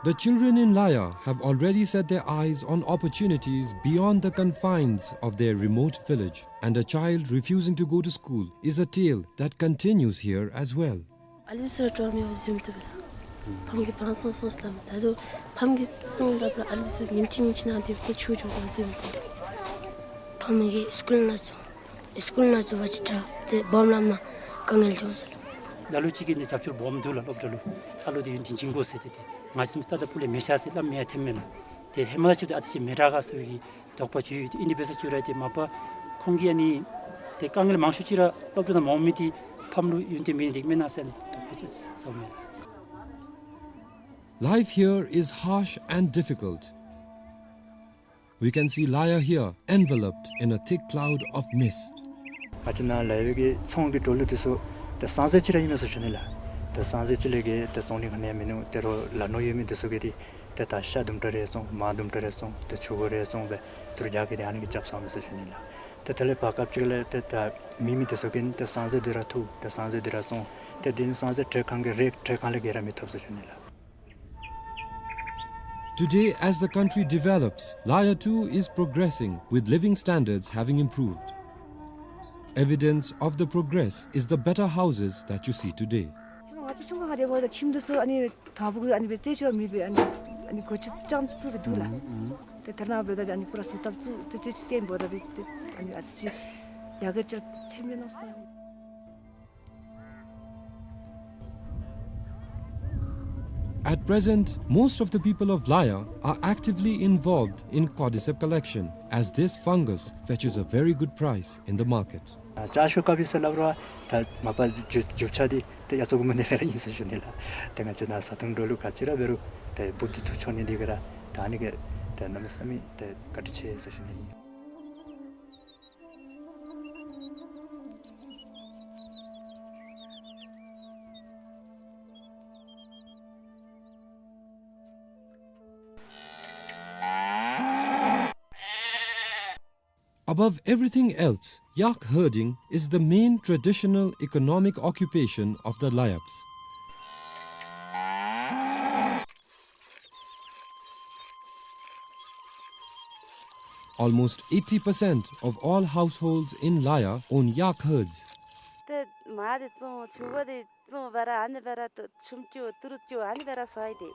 The children in Laya have already set their eyes on opportunities beyond the confines of their remote village, and a child refusing to go to school is a tale that continues here as well. ཨ་ལི་སི་ཊོ་མི་བཟུམ་དུ་ཕམ་གི་བང་སོང་སོང་སླབ། ད་དུང་ཕམ་གི་སོང་སླབ་ལ་ཨ་ལི་སི་ཉིནམ་གཅིག་ཉིནམ་གཅིག་ནང་དེ་ཏེ་ཆུ་འགྱོ་གོ་དེ་དེ། ཕམ་གི་སི་ཀུལ་ནང་ཚུད། སི་ཀུལ་ནང་ཚུད་པ་ཅིག་དྲག་ཏེ་སྦོམ་ལམ་ནང་དཀའ་ངལ་འབྱུང་ཟེར་ལོ། ལ་ལུ་ཅིག་གིས་ནི་རྒྱབ་སྐྱོར་སྦོམ་འདུག་ལགས། སློབ་གྲྭ་ལུ་ཨ་ལོ་དེ་ཡུན་དེ་འཇིང་དགོ་ཟེར་ཏེ་ཏེ་ང་བཟུམ་རྩ་དང་སྤུ་ལས་མེད་ཤག་ཟེར་སླབ་མི་ཡང་ཐོནམ་མས་ལགས། ཏེ་ཧེ་མ་ལས་ཅིག་ཏེ་ཨ་ཙི་ཅིག་མི་དྲག་ག་ཟེར་བའི་གི་དོགས་པ་ཅིག་ཡོད། ཏེ་ཨིན་དེ་འབད་ས་ཅིག་ར་ཏེ་མ་པ་ཁོང་གིས་ཨ་ནི་ཏེ་དཀའ་ངལ་མང་ཤོས་ཅིག་ར་སློབ་གྲྭ་ནང་མ་འོང་མི་དེ་ཕམ་ལུ་ཡུན་བརྟན་མེད་ནི་དེ་གིས་མེན་ན་ཟེར་ཨ་ནི་དོགས་པ་ཅིག་ཟཝ་མས། Life here is harsh and difficult. We can see Laya here enveloped in a thick cloud of mist. ང་བཅས་ནཱ་ལ་ཡོད་པའི་གི་ཚོང་གི་འགྲོ་ལུགས་དེ་ཚུ་ཏེ་སང་ཟེར་ཅིག་ར་ཨིན་མས་ཟེར་ཞུ་ནི་ལགས། ཏེ་སང་ཟེར་ཅིག་ལས་གི་ཏེ་བཙོང་ནི་ག་ནི་ཡང་མིན་ནུག། ཏེ་རོགས་ལ་ནོར་ཡོད་མི་དེ་ཚུ་གིས་ཏེ་ཏེ་ད་ཤ་དུམ་གྲ་རེ་བཙོང་མར་དུམ་གྲ་རེ་བཙོང་ཏེ་ཆུ་གོ་རེ་བཙོང་སྦེ་དུར་རྒྱག་གི་ཏེ་ཨ་ནི་གི་རྐྱབ་སོང་མས་ཟེར་ཞུ་ནི་ལགས། ཏེ་དེ་ལས་བར་སྐབས་ཅིག་ལས་ཏེ་ད་མེད་མི་དེ་ཚུ་གིས་ཏེ་སང་ཟེར་དེ་ར་འཐུ་ཏེ་སང་ཟེར་དེ་ར་བཙོང་ཏེ་དེ་ནི་སང་ཟེར་ཁྲལ་ཁང་གི་རེཊ་ཁྲལ་ཁང་ལས་བརྒལ་ར་མི་ཐོབ་ཟེར་ཞུ་ནི་ལགས། Today, as the country develops, Laya too is progressing, with living standards having improved. Evidence of the progress is the better houses that you see today. ང་ཚོ་ཆུང་ཀུ་ཁ་དེ་འབདཝ་ད་ཁྱིམ་དེ་ཚུ་ཨ་ནི་དང་པོ་གི་ཨ་ནི་སྦེ་རྩེག་ཅིག་མེད་པའི་ཨ་ནི་ཨ་ནི་སྒོ་ཅིག་རྐྱངམ་ཅིག་བཙུགས་སྦེ་འདུག་ལགས། ཨུམ་ཨུམ། ཏེ་ད་རེས་ནངས་པ་འབདཝ་ད་ཨ་ནི་པུ་ར་བཟོ་ལྟ་བཙུགས་རྩེག་ཅིག་བཏོན་འབདཝ་ད་ཏེ་ཨ་ནི་ཨ་ཙི་ཅིག་ཡར་རྒྱས་ཅིག་ཐོནམ་མས་མནོ་སོང་། At present, most of the people of Laya are actively involved in cordyceps collection, as this fungus fetches a very good price in the market. ཨ་ལྕགས་ཤོག་ཀ་པི་ཟེར་སླབ་རུང་ད་མ་པ་རྒྱུ་རྒྱུ་ཆ་འདི་ ཏེ་ཡ་ཚོགས་ཀྱི་མ་ཎི་ལས་ར་ཨིན་ཟེར་ཞུ་ནི་ལགས། ཏེ་ང་བཅས་ནཱ་བཟའ་འཐུང་འགྲོ་ལུགས་ག་ཅི་ར་འབད་རུང་ཏེ་བུ་འདི་ཐུགས་ཆོག་ནི་འདི་གིས་ར་ད་ཨ་ནི་གིས་ཏེ་གནམ་མེད་ས་མེད་ཏེ་བཀའ་དྲིན་ཆེ་ཟེར་ཞུ་ནི་ཨིན། Above everything else, yak herding is the main traditional economic occupation of the Layabs. Almost eighty percent of all households in Laya own yak herds. ཏེ་མ་འདི་བཙོང་ཕྱུ་པ་འདི་བཙོང་བར་ཨ་ནི་བར་ཏེ་ཆུམ་ཅུ་ཏི་རུ་ཅུ་ཨ་ནི་བར་སོ་ཡི་ཏེ།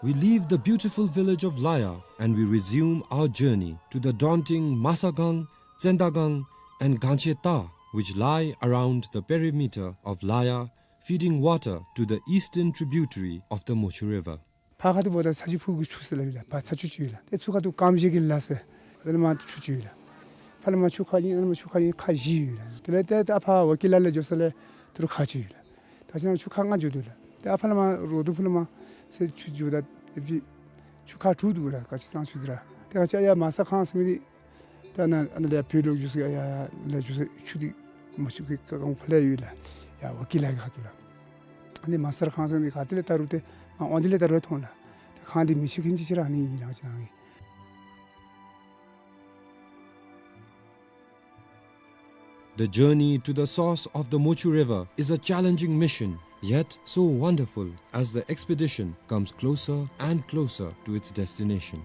We leave the beautiful village of Laya and we resume our journey to the daunting Masagang, Tsendagang, and Gancheta, which lie around the perimeter of Laya, feeding water to the eastern tributary of the Mochu River. ཕར་ཁ་ཐུག་འབདཝ་ད་ཚ་ཆུ་ཕུག་གི་ཆུ་ཟེར་སླབ་ཨིན་ལགས། ཕར་ཚ་ཆུ་ཅིག་ཡོད་ལགས། ཏེ་ཚུར་ཁ་ཐུག་ཀམ་ཤེ་གི་ལ་ཟེར་ཨ་ནི་མར་ཆུ་ཅིག་ཡོད་ལགས། ཕར་ལས་མར་ཆུ་ཁ་གཉིས་ཨ་ནི་མར་ཆུ་ཁ་གཉིས་ཁ་བཞི་ཡོད་ལགས། དེ་ལས་ཏེ་ད་ཕར་ཝ་ཀི་ལ་ལས་འགྱོ་ས་ལས་ཏི་རུ་ཁ་ཅིག་ཡོད་ལགས། ད་ཅི་ན་ཆུ་ཁ་ལྔ་འགྱོ་དོ་ལགས། ཏེ་ཨ་ཕ་ལས་མར་རོ་དུ་ཕུ་ལས་མར་ཟེར་ཆུ་འགྱོཝ་ད་ཨེབ་ཅིག་ཆུ་ཁ་དྲུག་འདུག་ལགས། ག་ཅི་གཙང་ཆུ་འདི་ར། ཏེ་ག་ཅི་ཡར་མ་ས་ཁང་ཟེར་མི་འདི་ད་ནཱ་ཨ་ནཱ་ལས་བོད་ལུ་འགྱོ་ས་ཡར་ལས་འགྱོ་ས་ཆུ་འདི་མ་ཆུ་གི་ཀ་ཀང་ཕར་ལས་ཡོད་ལགས། ཡར་ཝ་ཀི་ལ་གི་ཁ་ཐུག་ལགས། ཨ་ནི་མ་ས་ཁང་ཟེར་མི་ག་ཏེ་ལས་བལྟ་རུང་ཏེ་མར་དབང་འདུས་ལས་བལྟ་རུང་མཐོང་ལགས། ཏེ་ཁང་འདི་མི་ཤེས་མཁན་ཅིག་ཅིག་ར་ཨ་ནི་ཨིན་ལགས་ཅི་ན་ཨིན། The journey to the source of the Mochu River is a challenging mission, yet so wonderful as the expedition comes closer and closer to its destination.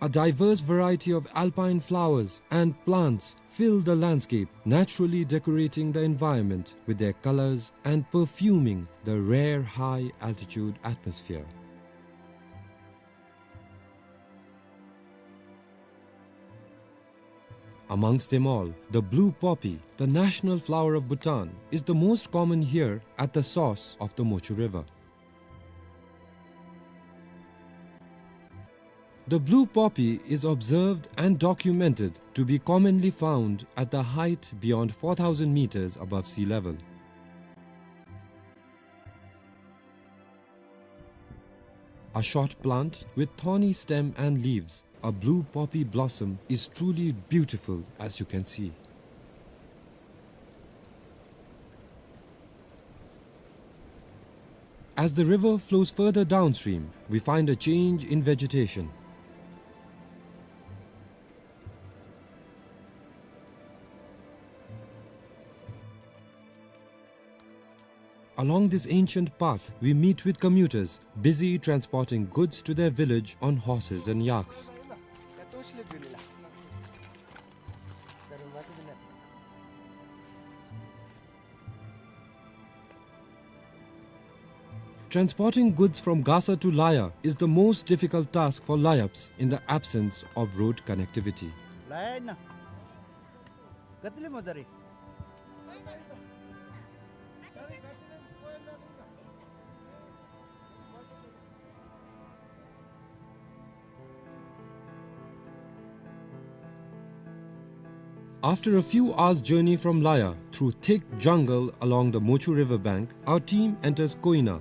A diverse variety of alpine flowers and plants fill the landscape, naturally decorating the environment with their colors and perfuming the rare high-altitude atmosphere. Amongst them all, the blue poppy, the national flower of Bhutan, is the most common here at the source of the Mochu River. The blue poppy is observed and documented to be commonly found at the height beyond four thousand meters above sea level. A short plant with thorny stem and leaves, a blue poppy blossom is truly beautiful, as you can see. As the river flows further downstream, we find a change in vegetation. Along this ancient path, we meet with commuters busy transporting goods to their village on horses and yaks. Transporting goods from Gasa to Laya is the most difficult task for Layabs in the absence of road connectivity. After a few hours' journey from Laya, through thick jungle along the Mochu river bank, our team enters Koina.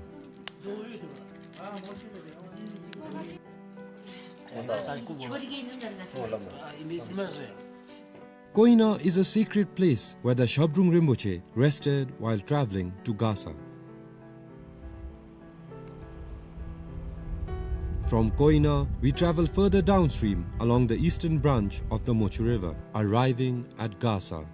Koina is a secret place where the Shabdrung Rinpoche rested while traveling to Gasa. From Koina, we travel further downstream along the eastern branch of the Mochu River, arriving at Gasa.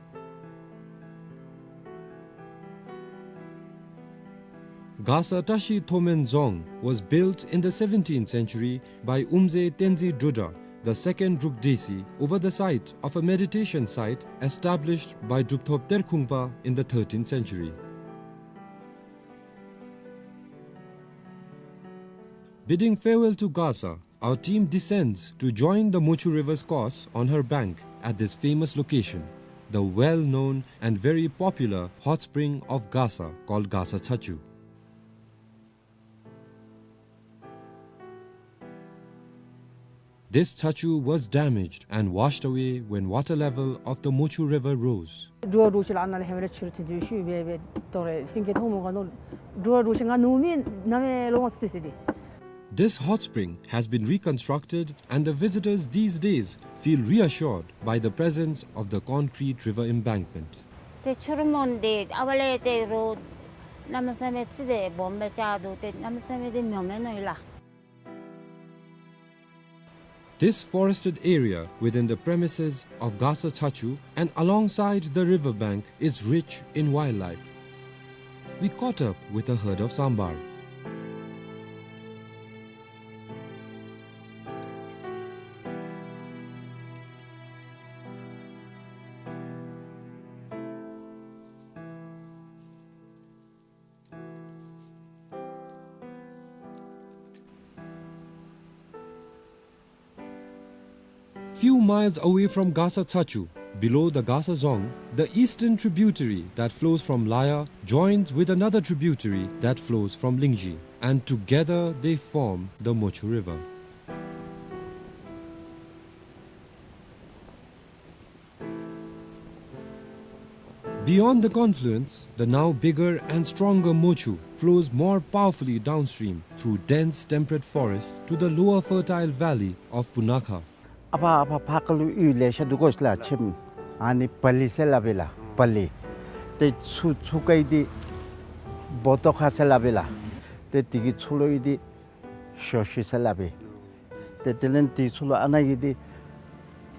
Gasa Tashi Thomen Dzong was built in the seventeenth century by Umze Tenzin Drudra, the second Druk Desi, over the site of a meditation site established by Drupthop Terkhungpa in the thirteenth century. Bidding farewell to Gasa, our team descends to join the Mochu River's course on her bank at this famous location, the well-known and very popular hot spring of Gasa called Gasa Chachu. This chachu was damaged and washed away when water level of the Mochu River rose. འགྲོ་འགྲོ་ཅིག་ལ་ཨ་ནཱ་ལས་ཧེ་མ་ལས་ཆུ་རུད་དེ་ཚུ་ཤུལ་སྦེ་སྦེ་དོ་རུང་ཧིང་གིས་མཐོང་མི་ག་ནོ། འགྲོ་འགྲོ་ཅིག་ང་ནུབ་མི་ནམ་ཡང་ལོང་སི་སི་དེ། This hot spring has been reconstructed and the visitors these days feel reassured by the presence of the concrete river embankment. ཏེ་ཆུ་རུད་མོན་འདི་ཨ་ཕར་ལས་ཏེ་རོ་གནམ་མེད་ས་མེད་རྩིག་སྦེ་སྦོམ་སྦེ་རྐྱབ་འདུག། ཏེ་གནམ་མེད་ས་མེད་འདི་མྱོང་མས་མནོ་ཡི་ལགས། This forested area within the premises of Gasa Chachu and alongside the river bank is rich in wildlife. We caught up with a herd of sambar. Few miles away from Gasa Chachu, below the Gasa Dzong, the eastern tributary that flows from Laya joins with another tributary that flows from Lingzhi, and together they form the Mochu River. Beyond the confluence, the now bigger and stronger Mochu flows more powerfully downstream through dense temperate forest to the lower fertile valley of Punakha. ཨ་ཕར་ཨ་ཕར་ཕར་ཁ་ལུ་ཡུལ་ལེ་ཤ་འདུག་གོ་ལགས། ཁྱིམ་ཨ་ནི་པ་ལི་ཟེར་སླབ་ཨིན་ལགས། པ་ལི། ཏེ་ཚུར་ཚུར་ཁ་ཡི་འདི་བོ་ཏོ་ཁ་ཟེར་སླབ་ཨིན་ལགས། ཏེ་དེ་གི་ཚུར་ལུ་ཡི་འདི་ཞོ་ཤུ་ཟེར་སླབ་ཨིན། ཏེ་དེ་ལས་དེ་ཚུར་ལུ་ཨ་ནཱ་གི་འདི་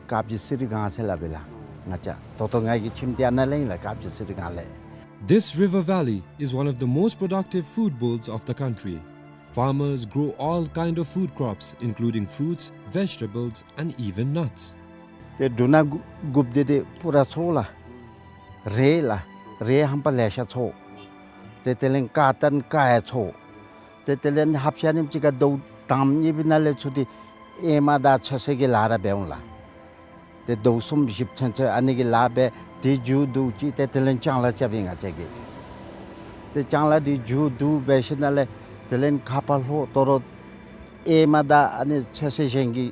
དཀར་སྦྱིས་སི་རི་སྒང་ཟེར་སླབ་ཨིན་ལགས། ང་བཅས་ད་ལྟོ་ང་གི་ཁྱིམ་འདི་ཨ་ནཱ་ལས་ཨིན་ལགས། དཀར་སྦྱིས་སི་རི་སྒང་ལས། This river valley is one of the most productive food bowls of the country. Farmers grow all kind of food crops, including fruits, vegetables, and even nuts. ཏེ་འབྲུ་སྣ་དགུ་དགུཔ་འདི་ཏེ་པུ་ར་འཚོ་ལགས། རེད་ལགས། རེད་ཧམ་པ་ལེ་ཤ་འཚོ། ཏེ་དེ་ལས་ཀར་ཏན་ཀར་ཡང་འཚོ། ཏེ་དེ་ལས་ཧབ་ཤ་ནིམ་ཅིག་ཁར་ཟླཝ་དང་པ་གཉིས་པའི་ནང་ལས་ཚུར་ཏེ་ཨེ་མ་དང་ཚོད་བསྲེ་གི་ལཱ་ར་འབད་འོང་ལགས། ཏེ་ཟླཝ་གསུམ་བཞི་ཚུན་ཚོད་ཨ་ནི་གི་ལཱ་འབད། ཏེ་མཇུག་བསྡུ་ཅི། ཏེ་དེ་ལས་ལྕང་ལཱ་རྐྱབ་ཨིན་ང་བཅས་ཀྱིས། ཏེ་ལྕང་ལཱ་འདི་མཇུག་བསྡུ་འབད་ཞིནམ་ལས་དེ་ལས་ཁ་ཕར་ལྷོད་དོ་རུང་ཨེ་མ་དང་ཨ་ནི་ཚོད་བསྲེ་གཞན་གྱི་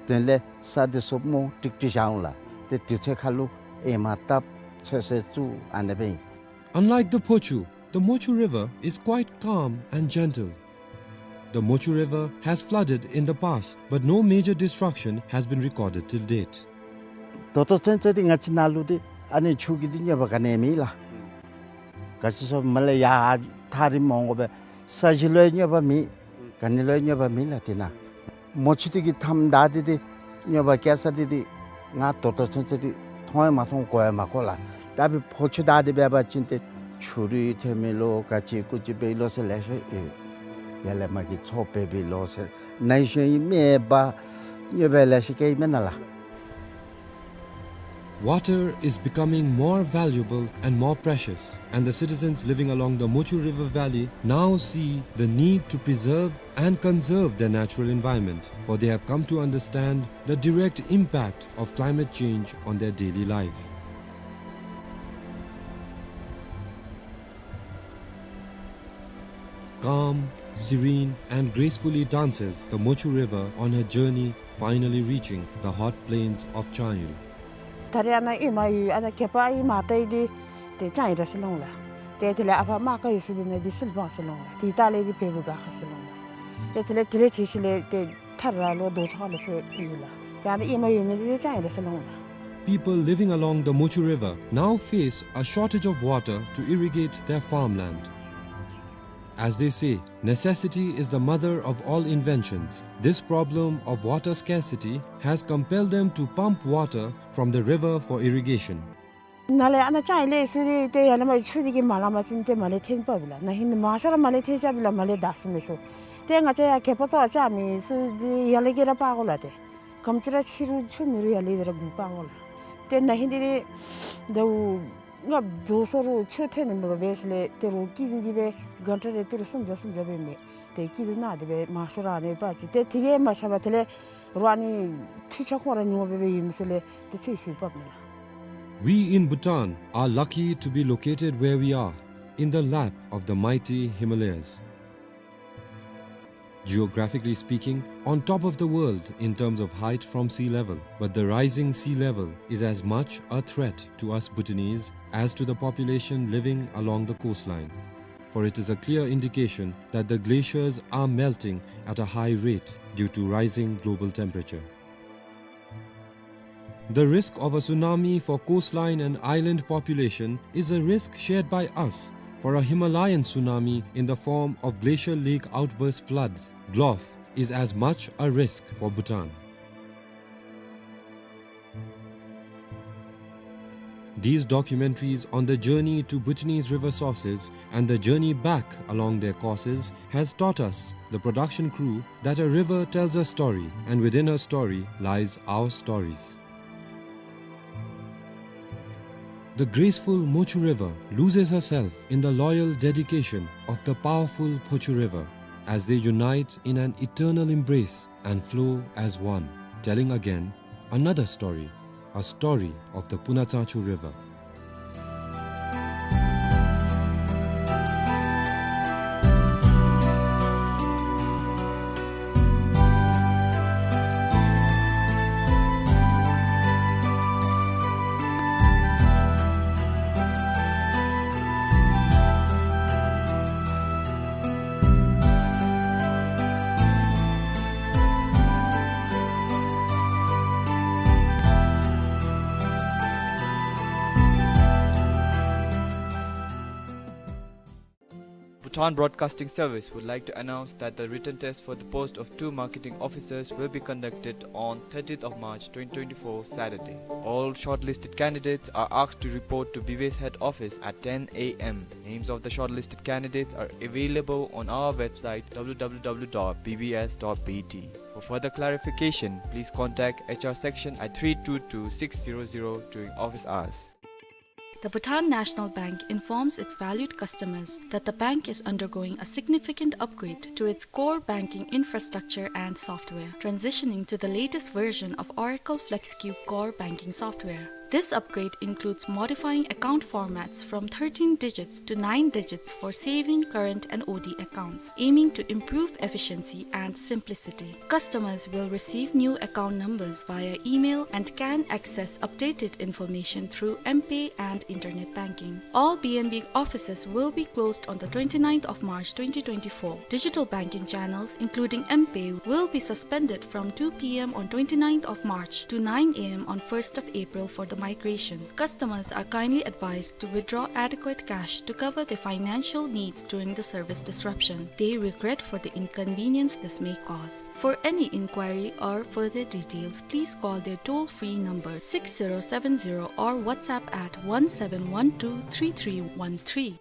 དོན་ལས་ས་འདི་སོབ་མོ་ཀྲིག་ཀྲི་བཞག་འོང་ལགས། ཏེ་དུས་ཚོད་ཁར་ལུ་ཨེ་མ་བཏབ་ཚོད་བསྲེ་བཙུགས་ཨ་ནི་སྦེ་ཨིན། Unlike the Phochu, the Mochu River is quite calm and gentle. The Mochu River has flooded in the past, but no major destruction has been recorded till date. ད་ལྟོ་ཚུན་ཚོད་འདི་ང་བཅས་ནཱ་ལུ་འདི་ཨ་ནི་ཆུ་གི་འདི་གནོད་པ་ག་ནི་མེད་ལགས། ག་ཅི་སོང་མ་ལས་ཡར་ཐག་རིངམོ་འོང་དགོ་པས། ས་གཞི་ལུ་ཡང་གནོད་པ་མེད། ག་ནི་ལུ་ཡང་གནོད་པ་མེད་ལགས། དེ་ནང་མོ་ཆུ་འདི་གི་མཐའམ་བདའ་སྟེ་འདི་གནོད་པ་བཀལ་ས་འདི་འདི་ང་ད་ལྟོ་ཚུན་ཚོད་འདི་མཐོང་ཡང་མ་མཐོང་གོ་ཡང་མ་གོ་ལགས། ད་འབདན་ཕོ་ཆུ་བདའ་སྟེ་འབད་བ་ཅིན་ཏེ་ཆུ་རུད་ཐོན་མི་ལོ་ག་ཅི་ཀུ་ཅི་འབད་ཡི་ལོ་ཟེར་ལེ་ཤ་ཡོད། ཡར་ལས་མར་གྱི་མཚོ་འབད་བའི་ལོ་ཟེར་ནཱ་ཤོང་ཡི་མེད་པ་གནོད་པ་ལེ་ཤ་བཀལ་ཡི་མེན་ན་ལགས། Water is becoming more valuable and more precious, and the citizens living along the Mochu River Valley now see the need to preserve and conserve their natural environment, for they have come to understand the direct impact of climate change on their daily lives. Calm, serene, and gracefully dances the Mochu River on her journey, finally reaching the hot plains of Changyul. ད་རེས་ཨ་ནཱ་ཨེ་མ་ཡོད་ཨ་ནཱ་གད་པ་ཨེ་མ་བཏབ་ཡི་འདི་ཏེ་ལྕང་ཡི་ར་ཟེར་ལོང་ལགས། ཏེ་དེ་ལས་ཨ་ཕར་རྨ་ཁ་ཡོད་ས་འདི་ནང་འདི་སིལ་སྦང་ཟེར་ལོང་ལགས། དེ་ལྟག་ལས་འདི་བལ་པོ་སྒ་ཁ་ཟེར་ལོང་ལགས། ཏེ་དེ་ལས་དེ་ལས་ཅིག་ཤུལ་ལས་ཏེ་ཐར་ར་ལོ་རྡོ་ཆག་ལོ་ཟེར་ཡོད་ལགས། ཏེ་ཨ་ནཱ་ཨེ་མ་ཡོད་མི་འདི་ཏེ་ལྕང་ཡི་ར་ཟེར་ལོང་ལགས། People living along the Mochu River now face a shortage of water to irrigate their farmland. As they say, necessity is the mother of all inventions. This problem of water scarcity has compelled them to pump water from the river for irrigation. ནཱ་ལས་ཨ་ནཱ་ལྕང་ཡི་ལས་ཚུར་འདི་ཏེ་ཡར་ལས་མར་ཆུ་འདི་གིས་མ་ལང་པ་ཅིན་ཏེ་མར་ལས་འཐོན་པ་བས་ལགས། ན་ཧིང་མང་ཤོས་ར་མར་ལས་འཐོན་ཆ་བས་ལགས། མར་ལས་བདའ་ས་མེད་ས། ཏེ་ང་བཅས་ཡར་གད་པ་ཏོ་ཆགས་མི་ཚུ་འདི་ཡར་ལས་ཀྱི་ར་འབག་དགོ་ལགས། ཏེ་ག་དེམ་ཅིག་ར་ཆུ་རུད་ཆུ་མེད་རུང་ཡར་ལས་འདི་ར་འགོ་འབག་དགོ་ལགས། ཏེ་ན་ཧིང་འདི་ཏེ་ཟླཝ་ལྔ་བཅུ་སོ་རུང་ཆུ་ཐོན་ནི་མེད་པར་འབད་ཞིནམ་ལས་ཏེ་རོགས་སྐྱིད་སྡུག་གིས་སྦེ་གྷན་ཊ་རེ་ཏི་རུ་སུམ་བརྒྱ་སུམ་བརྒྱ་སྦེ་མི་ཏེ་སྐྱིད་སྡུག་གནང་སྟེ་སྦེ་མང་ཤོས་ར་ཨ་ནི་འབག་ཅི། ཏེ་དེ་གིས་མ་ཆགས་པར་དེ་ལས་ རོ་ཨ་ནི་འཕྲུལ་ཆས་ཁོང་ར་ཉོ་སྦེ་སྦེ་ཡོད་མི་ཚུ་ལས་དེ་ཚུ་ཞིག་འབགཔ་ཨིན་ལགས། We in Bhutan are lucky to be located where we are, in the lap of the mighty Himalayas. Geographically speaking, on top of the world in terms of height from sea level, but the rising sea level is as much a threat to us Bhutanese as to the population living along the coastline, for it is a clear indication that the glaciers are melting at a high rate due to rising global temperature. The risk of a tsunami for coastline and island population is a risk shared by us, for a Himalayan tsunami in the form of glacial lake outburst floods, GLOF, is as much a risk for Bhutan. These documentaries on the journey to Bhutanese river sources and the journey back along their courses has taught us, the production crew, that a river tells a story, and within a story lies our stories. The graceful Mochu River loses herself in the loyal dedication of the powerful Phochu River as they unite in an eternal embrace and flow as one, telling again another story, a story of the Punatsangchu River. Bhutan Broadcasting Service would like to announce that the written test for the post of two marketing officers will be conducted on thirtieth of March twenty twenty-four, Saturday. All shortlisted candidates are asked to report to B B S head office at ten A M. Names of the shortlisted candidates are available on our website, W W W dot B B S dot B T. For further clarification, please contact H R section at three two two six zero zero during office hours. The Bhutan National Bank informs its valued customers that the bank is undergoing a significant upgrade to its core banking infrastructure and software, transitioning to the latest version of Oracle FlexCube core banking software. This upgrade includes modifying account formats from thirteen digits to nine digits for saving, current and O D accounts, aiming to improve efficiency and simplicity. Customers will receive new account numbers via email and can access updated information through M-Pay and internet banking. All B N B offices will be closed on the twenty-ninth of March twenty twenty-four. Digital banking channels, including M-Pay, will be suspended from two P M on twenty-ninth of March to nine A M on first of April for the migration. Customers are kindly advised to withdraw adequate cash to cover their financial needs during the service disruption. They regret for the inconvenience this may cause. For any inquiry or further details, please call their toll-free number six zero seven zero or WhatsApp at one seven one two three three one three.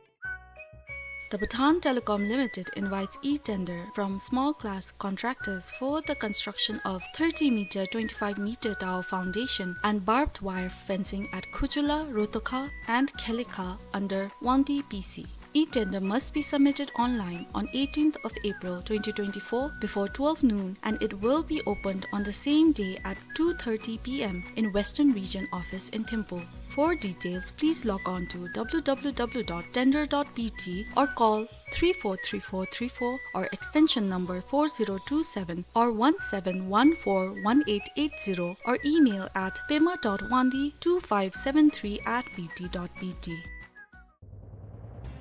The Bhutan Telecom Limited invites e-tender from small-class contractors for the construction of thirty meter, twenty-five meter tower foundation and barbed wire fencing at Khuchula, Rotokha and Khelikha under Wangdi P C. E-tender must be submitted online on eighteenth of April twenty twenty-four before twelve noon, and it will be opened on the same day at two thirty P M in Western Region office in Thimphu. For details, please log on to W W W dot tender dot B T or call three four three four three four or extension number four zero two seven or one seven one four one eight eight zero or email at pema dot wangdi two five seven three at B T dot B T.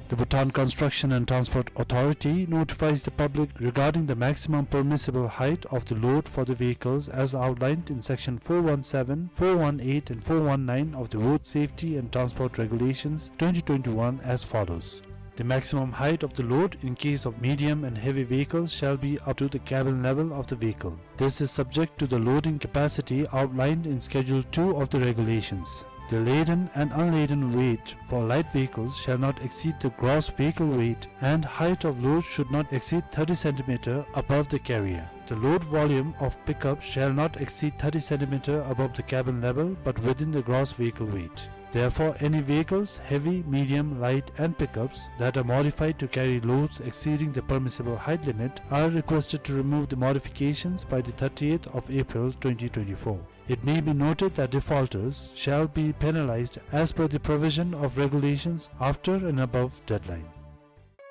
The Bhutan Construction and Transport Authority notifies the public regarding the maximum permissible height of the load for the vehicles as outlined in section four one seven, four one eight and four one nine of the Road Safety and Transport Regulations twenty twenty-one as follows. The maximum height of the load in case of medium and heavy vehicles shall be up to the cabin level of the vehicle. This is subject to the loading capacity outlined in Schedule two of the regulations. The laden and unladen weight for light vehicles shall not exceed the gross vehicle weight, and height of load should not exceed thirty centimeter above the carrier. The load volume of pickup shall not exceed thirty centimeter above the cabin level, but within the gross vehicle weight. Therefore, any vehicles, heavy, medium, light, and pickups that are modified to carry loads exceeding the permissible height limit are requested to remove the modifications by the thirtieth of April twenty twenty-four. It may be noted that defaulters shall be penalized as per the provision of regulations after and above deadline.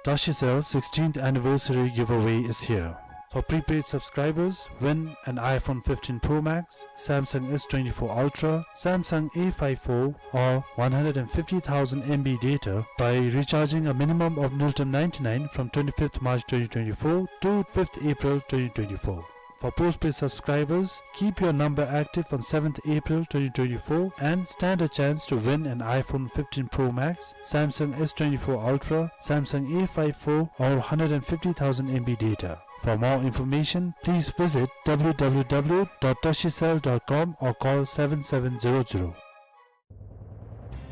Tashicell sixteenth anniversary giveaway is here. For prepaid subscribers, win an iPhone fifteen Pro Max, Samsung S twenty-four Ultra, Samsung A five four, or one hundred fifty thousand M B data by recharging a minimum of Nilton ninety-nine from twenty-fifth March twenty twenty-four to fifth April twenty twenty-four. For postpaid subscribers, keep your number active on seventh April twenty twenty-four and stand a chance to win an iPhone fifteen Pro Max, Samsung S twenty-four Ultra, Samsung A five four, or hundred and fifty thousand M B data. For more information, please visit W W W dot tashicell dot com or call seven seven zero zero.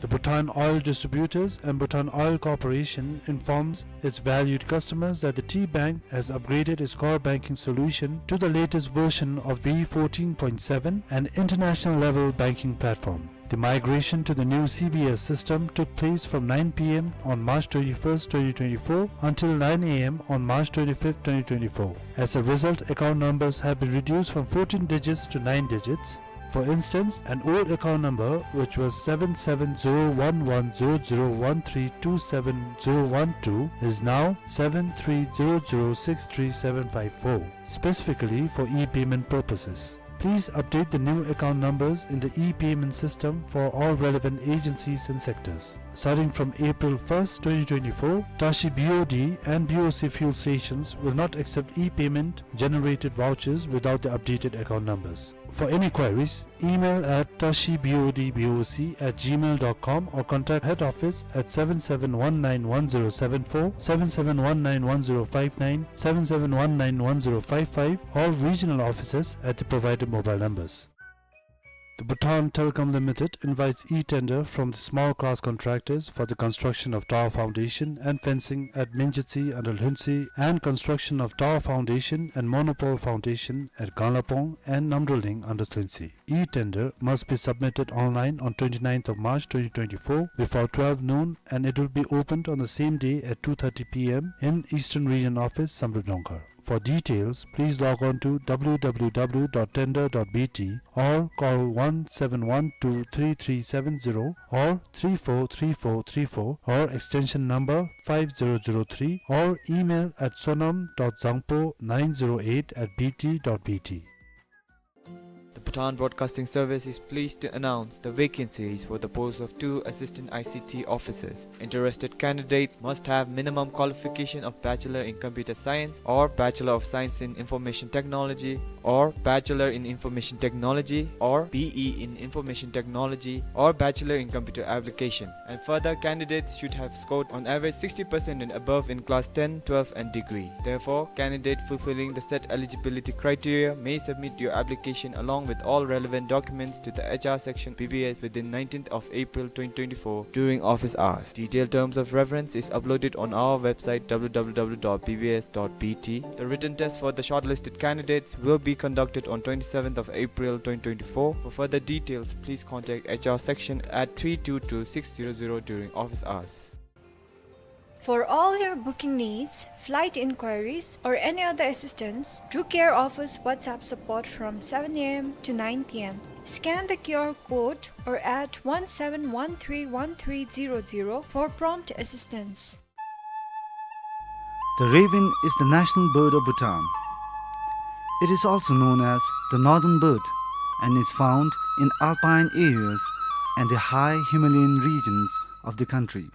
The Bhutan Oil Distributors and Bhutan Oil Corporation informs its valued customers that the T Bank has upgraded its core banking solution to the latest version of V fourteen point seven, an international level banking platform. The migration to the new C B S system took place from nine P M on March twenty-first, twenty twenty-four until nine A M on March twenty-fifth, twenty twenty-four. As a result, account numbers have been reduced from fourteen digits to nine digits. For instance, an old account number, which was seven seven zero one one zero zero one three two seven zero one two, is now seven three zero zero six three seven five four, specifically for e-payment purposes. Please update the new account numbers in the e-payment system for all relevant agencies and sectors. Starting from April first, twenty twenty-four, Tashi B O D and B O C fuel stations will not accept e-payment generated vouchers without the updated account numbers. For any queries, email at tashi B O D B O C at gmail dot com or contact head office at seven seven one nine one zero seven four, seven seven one nine one zero five nine, seven seven one nine one zero five five, or regional offices at the provided mobile numbers. The Bhutan Telecom Limited invites e-tender from the small class contractors for the construction of tower foundation and fencing at Minjitsi under Lhuentse and construction of tower foundation and monopole foundation at Ganglapong and Namdroling under Lhuentse. E-tender must be submitted online on twenty-ninth of March twenty twenty-four before twelve noon, and it will be opened on the same day at two thirty P M in Eastern Region Office, Samdrup Jongkhar. For details, please log on to W W W dot tender dot B T or call one seven one two three three seven zero or three four three four three four or extension number five zero zero three or email at sonam dot zangpo nine zero eight at B T dot B T. The Bhutan Broadcasting Service is pleased to announce the vacancies for the post of two assistant I C T officers. Interested candidates must have minimum qualification of Bachelor in Computer Science or Bachelor of Science in Information Technology or Bachelor in Information Technology or B E in Information Technology or Bachelor in Computer Application. And further, candidates should have scored on average sixty percent and above in class ten, twelve and degree. Therefore, candidate fulfilling the set eligibility criteria may submit your application along with all relevant documents to the H R section B B S within nineteenth of April twenty twenty-four during office hours. Detailed terms of reference is uploaded on our website W W W dot B B S dot B T. The written test for the shortlisted candidates will be conducted on twenty-seventh of April twenty twenty-four. For further details, please contact H R section at three two two six zero zero during office hours. For all your booking needs, flight inquiries, or any other assistance, Drew Care offers WhatsApp support from seven A M to nine P M. Scan the Q R code or add one seven one three one three zero zero for prompt assistance. The raven is the national bird of Bhutan. It is also known as the northern bird and is found in alpine areas and the high Himalayan regions of the country.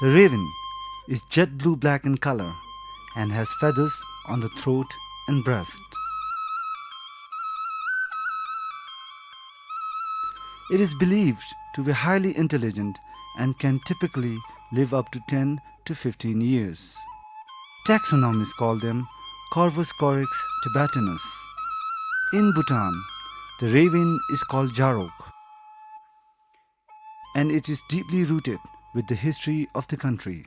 The raven is jet blue-black in color and has feathers on the throat and breast. It is believed to be highly intelligent and can typically live up to ten to fifteen years. Taxonomists call them Corvus corax tibetanus. In Bhutan, the raven is called jarok, and it is deeply rooted with the history of the country.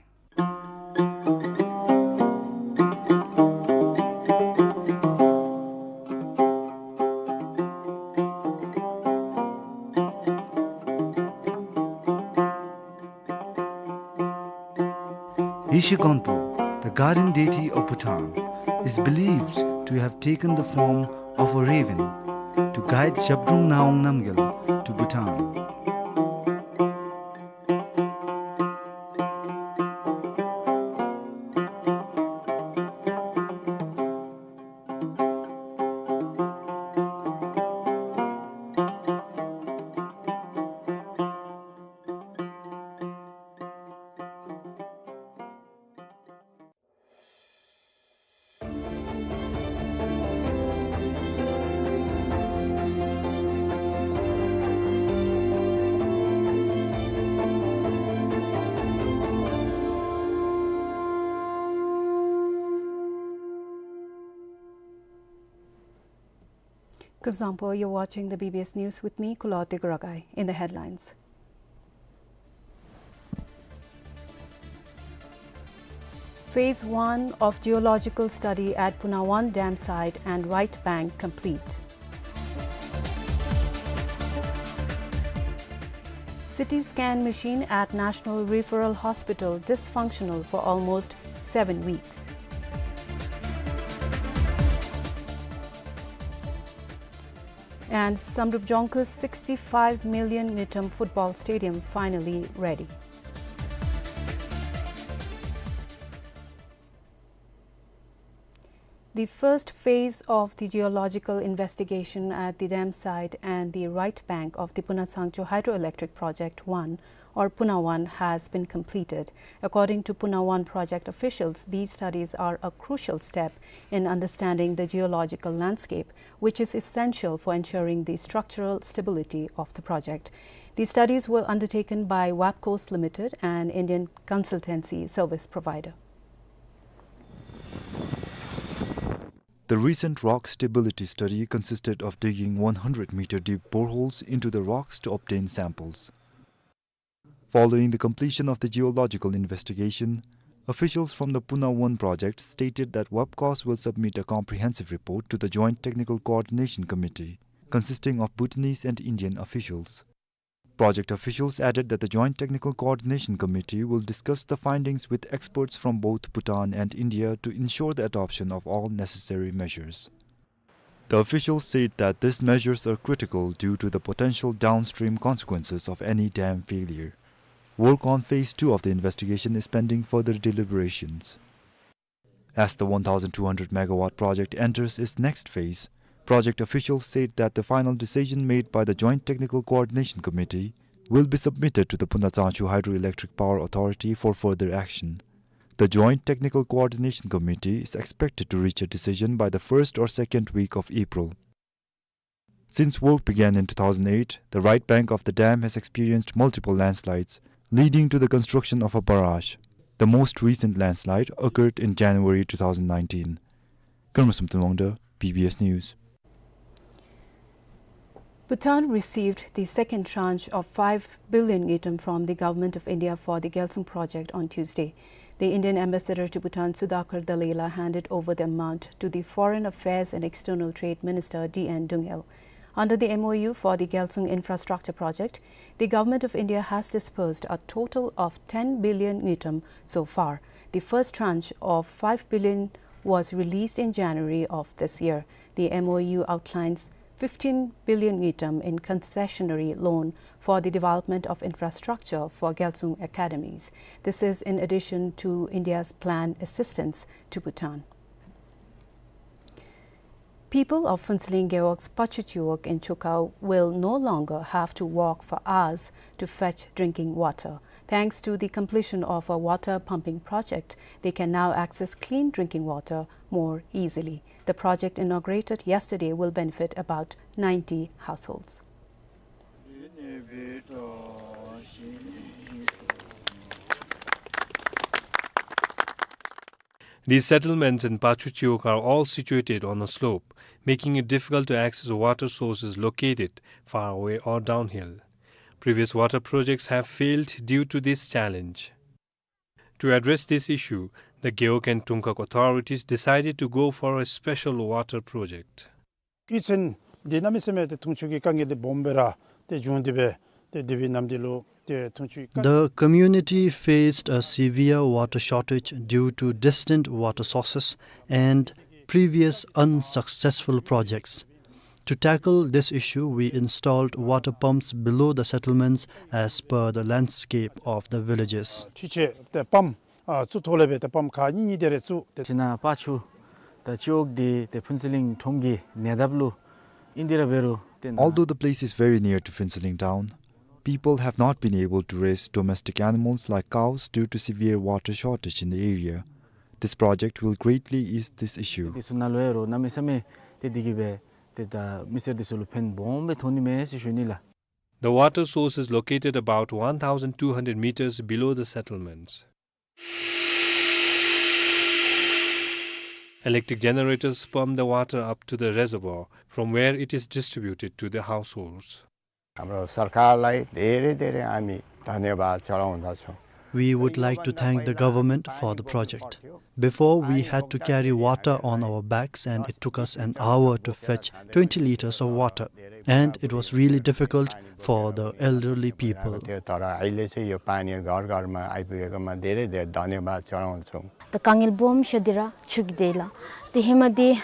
Yeshe Gonpo, the guardian deity of Bhutan, is believed to have taken the form of a raven to guide Zhabdrung Ngawang Namgyal to Bhutan. Kuzuzangpo, you're watching the B B S News with me, Kulo Tiguragai. In the headlines. Phase one of geological study at Puna one dam site and right bank complete. C T scan machine at National Referral Hospital dysfunctional for almost seven weeks. And Samdrup Jongkhaw's sixty-five million Ngultrum football stadium finally ready. The first phase of the geological investigation at the dam site and the right bank of the Puna Tsangchu Hydroelectric Project one, or Puna one, has been completed. According to Puna one project officials, these studies are a crucial step in understanding the geological landscape, which is essential for ensuring the structural stability of the project. These studies were undertaken by Wabcos Limited, an Indian consultancy service provider. The recent rock stability study consisted of digging one hundred meter deep boreholes into the rocks to obtain samples. Following the completion of the geological investigation, officials from the Puna one project stated that Wabcos will submit a comprehensive report to the Joint Technical Coordination Committee, consisting of Bhutanese and Indian officials. Project officials added that the Joint Technical Coordination Committee will discuss the findings with experts from both Bhutan and India to ensure the adoption of all necessary measures. The officials said that these measures are critical due to the potential downstream consequences of any dam failure. Work on phase two of the investigation is pending further deliberations. As the one thousand two hundred megawatt project enters its next phase, project officials said that the final decision made by the Joint Technical Coordination Committee will be submitted to the Puna Tsangchu Hydroelectric Power Authority for further action. The Joint Technical Coordination Committee is expected to reach a decision by the first or second week of April. Since work began in two thousand eight, the right bank of the dam has experienced multiple landslides, leading to the construction of a barrage. The most recent landslide occurred in January two thousand nineteen. Karma Samten Wangda, B B S News. Bhutan received the second tranche of five billion ngultrum from the Government of India for the Gyalsung project on Tuesday. The Indian ambassador to Bhutan, Sudhakar Dallela, handed over the amount to the Foreign Affairs and External Trade Minister, D N Dungel. Under the M O U for the Gyalsung infrastructure project, the Government of India has disbursed a total of ten billion ngultrum so far. The first tranche of five billion was released in January of this year. The M O U outlines fifteen billion ngultrum in concessionary loan for the development of infrastructure for Gyalsung academies. This is in addition to India's planned assistance to Bhutan. People of Phuentsholing Gewog's Pachu Chiwog in Chukha will no longer have to walk for hours to fetch drinking water. Thanks to the completion of a water pumping project, they can now access clean drinking water more easily. The project, inaugurated yesterday, will benefit about ninety households. These settlements in Pachu Chiwog are all situated on a slope, making it difficult to access water sources located far away or downhill. Previous water projects have failed due to this challenge. To address this issue, the Gewog and Tungkak authorities decided to go for a special water project. ཡུལ་ཚན་འདི་གནམ་མེད་ས་མེད་ཏེ་འཐུང་ཆུ་གི་དཀའ་ངལ་འདི་སྦོམ་སྦེ་ར་ཏེ་བྱུང་སྟེ་སྦེ་ཏེ་དེ་སྦེ་ནམ་འདི་ལུ་ The community faced a severe water shortage due to distant water sources and previous unsuccessful projects. To tackle this issue, we installed water pumps below the settlements as per the landscape of the villages. འཕྲུལ་ཆས་ཏེ་པམཔ་ཨ་བཙུགས་ཐོག་ལས་སྦེ་ཏེ་པམཔ་ཁག་གཉིས་གཉིས་དེ་རེ་བཙུགས་ཏེ། ཅིག་ནང་ཕར་ཆུ་ད་སྤྱི་འོག་འདི་ཏེ་ཕུན་ཚོགས་གླིང་ཁྲོམ་གྱི་ཉེ་འདབས་ལུ་ཨིན། དེ་ར་འབད་རུང་ཏེ་ནཱ། Although the place is very near to Phuentsholing town, people have not been able to raise domestic animals like cows due to severe water shortage in the area. This project will greatly ease this issue. འདི་ཚུ་ནང་ལུ་ཡང་རོགས་གནམ་མེད་ས་མེད་ཏེ་འདི་གིས་སྦེ་ཏེ་ད་མི་སེར་འདི་ཚུ་ལུ་ཕན་སྦོམ་སྦེ་ཐོགས་ནི་མས་ཟེར་ཞུ་ནི་ལགས། The water source is located about one thousand two hundred meters below the settlements. Electric generators pump the water up to the reservoir, from where it is distributed to the households. हाम्रो सरकारलाई धेरै धेरै हामी धन्यवाद चढाउँदछौँ। We would like to thank the government for the project. Before, we had to carry water on our backs, and it took us an hour to fetch twenty liters of water, and it was really difficult for the elderly people. तर अहिले चाहिँ यो पानी घर घरमा आइपुगेकोमा धेरै धेरै धन्यवाद चढाउँछौँ। ད་དཀའ་ངལ་སྦོམ་ཤོས་འདི་ར་ཆུ་གི་དེ་ལགས། ཏེ་ཧེ་མ་འདི།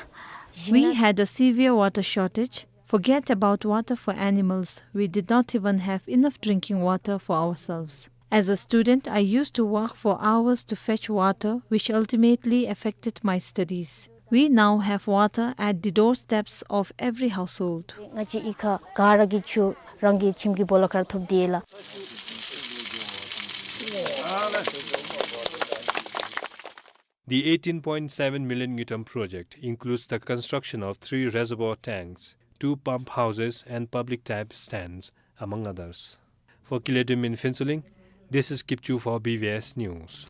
We had a severe water shortage. Forget about water for animals. We did not even have enough drinking water for ourselves. As a student, I used to walk for hours to fetch water, which ultimately affected my studies. We now have water at the doorsteps of every household. ང་བཅས་གཡུས་ཁ་ག་ར་གི་ཆུ་རང་གི་ཁྱིམ་གྱི་སྦོ་ལོགས་ཁར་ཐོབ་སྟེ་ཡོད་ལགས། The eighteen point seven million ngultrum project includes the construction of three reservoir tanks, two pump houses and public tap stands, among others. For Kiledim in Phuentsholing, this is Kipchu for B B S News.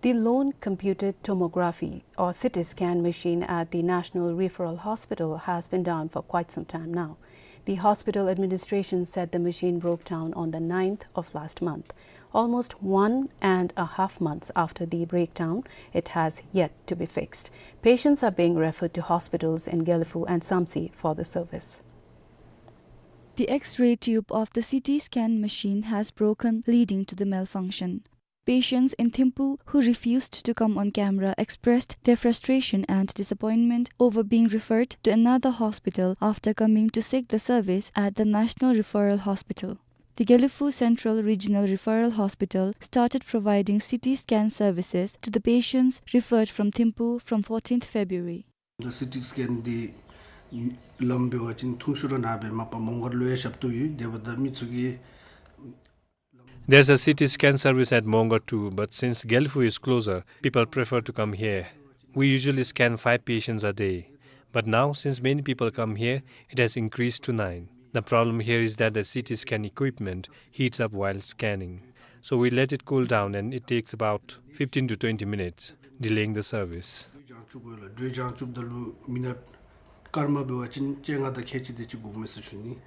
The lone computed tomography or C T scan machine at the National Referral Hospital has been down for quite some time now. The hospital administration said the machine broke down on the ninth of last month. Almost one and a half months after the breakdown, it has yet to be fixed. Patients are being referred to hospitals in Gelephu and Samtse for the service. The X-ray tube of the C T scan machine has broken, leading to the malfunction. Patients in Thimphu who refused to come on camera expressed their frustration and disappointment over being referred to another hospital after coming to seek the service at the National Referral Hospital. The Gelephu Central Regional Referral Hospital started providing C T scan services to the patients referred from Thimphu from fourteenth February. The C T scan འདི་ལམ་འབད་བ་ཅིན་ཐུང་ཤོས་ར་ནཱ་སྦེ་མ་པ་མོང་སྒར་ལུ་ཡང་ཞབས་ཏོག་ཡོད། དེ་འབདཝ་ད་མི་ཚུ་གིས། There's a C T scan service at Mongar too, but since Gelephu is closer, people prefer to come here. We usually scan five patients a day, but now, since many people come here, it has increased to nine. The problem here is that the C T scan equipment heats up while scanning. So we let it cool down and it takes about fifteen to twenty minutes, delaying the service. འགྲོས་བྱང་བཅུག་པ་ལུ་མི་ནཊ་སྐར་མ་འབད་བ་ཅིན་བཅོ་ལྔ་དང་ཁལ་གཅིག་དེ་ཅིག་འགོརཝ་མས་ཟེར་ཞུ་ནི།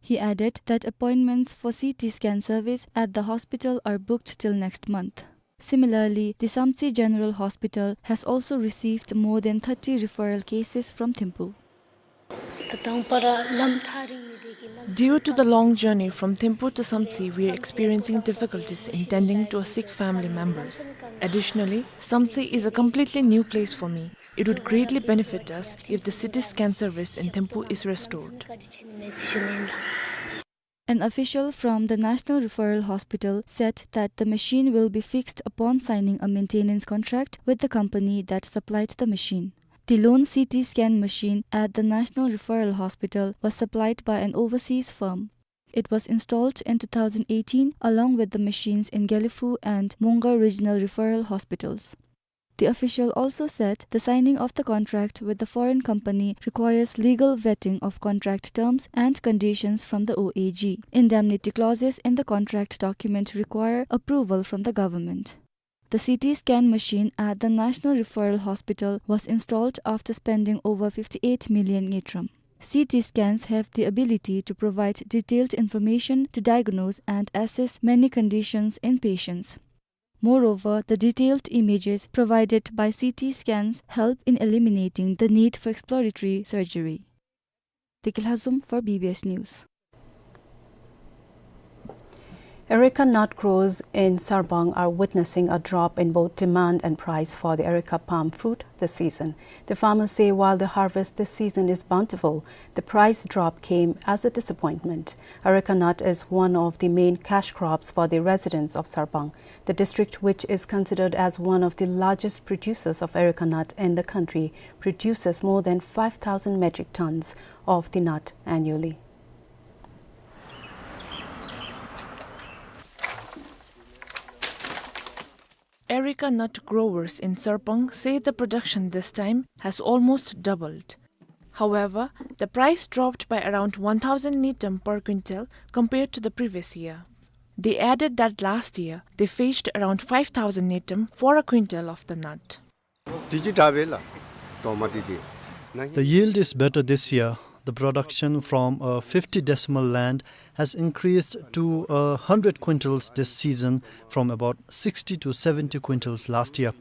He added that appointments for C T scan service at the hospital are booked till next month. Similarly, the Samtse General Hospital has also received more than thirty referral cases from Thimphu. Due to the long journey from Thimphu to Samtse, we are experiencing difficulties in tending to our sick family members. Additionally, Samtse is a completely new place for me. It would greatly benefit us if the C T scan service in Thimphu is restored. An official from the National Referral Hospital said that the machine will be fixed upon signing a maintenance contract with the company that supplied the machine. The lone C T scan machine at the National Referral Hospital was supplied by an overseas firm. It was installed in two thousand eighteen along with the machines in Gelephu and Mongar Regional Referral Hospitals. The official also said the signing of the contract with the foreign company requires legal vetting of contract terms and conditions from the O A G. Indemnity clauses in the contract document require approval from the government. The C T scan machine at the National Referral Hospital was installed after spending over fifty-eight million ngultrum. C T scans have the ability to provide detailed information to diagnose and assess many conditions in patients. Moreover, the detailed images provided by C T scans help in eliminating the need for exploratory surgery. Deki Lhazom for B B S News. Areca nut growers in Sarbang are witnessing a drop in both demand and price for the areca palm fruit this season. The farmers say while the harvest this season is bountiful, the price drop came as a disappointment. Areca nut is one of the main cash crops for the residents of Sarbang. The district, which is considered as one of the largest producers of areca nut in the country, produces more than five thousand metric tons of the nut annually. Areca nut growers in Sarpang say the production this time has almost doubled. However, the price dropped by around one thousand ngultrum per quintal compared to the previous year. They added that last year they fetched around five thousand ngultrum for a quintal of the nut. དུས་ཅི་འདྲ་བས་ལགས། དོ་མ་དེ་དེ། The yield is better this year. The production from a fifty decimal land has increased to a hundred quintals this season from about sixty to seventy quintals last year.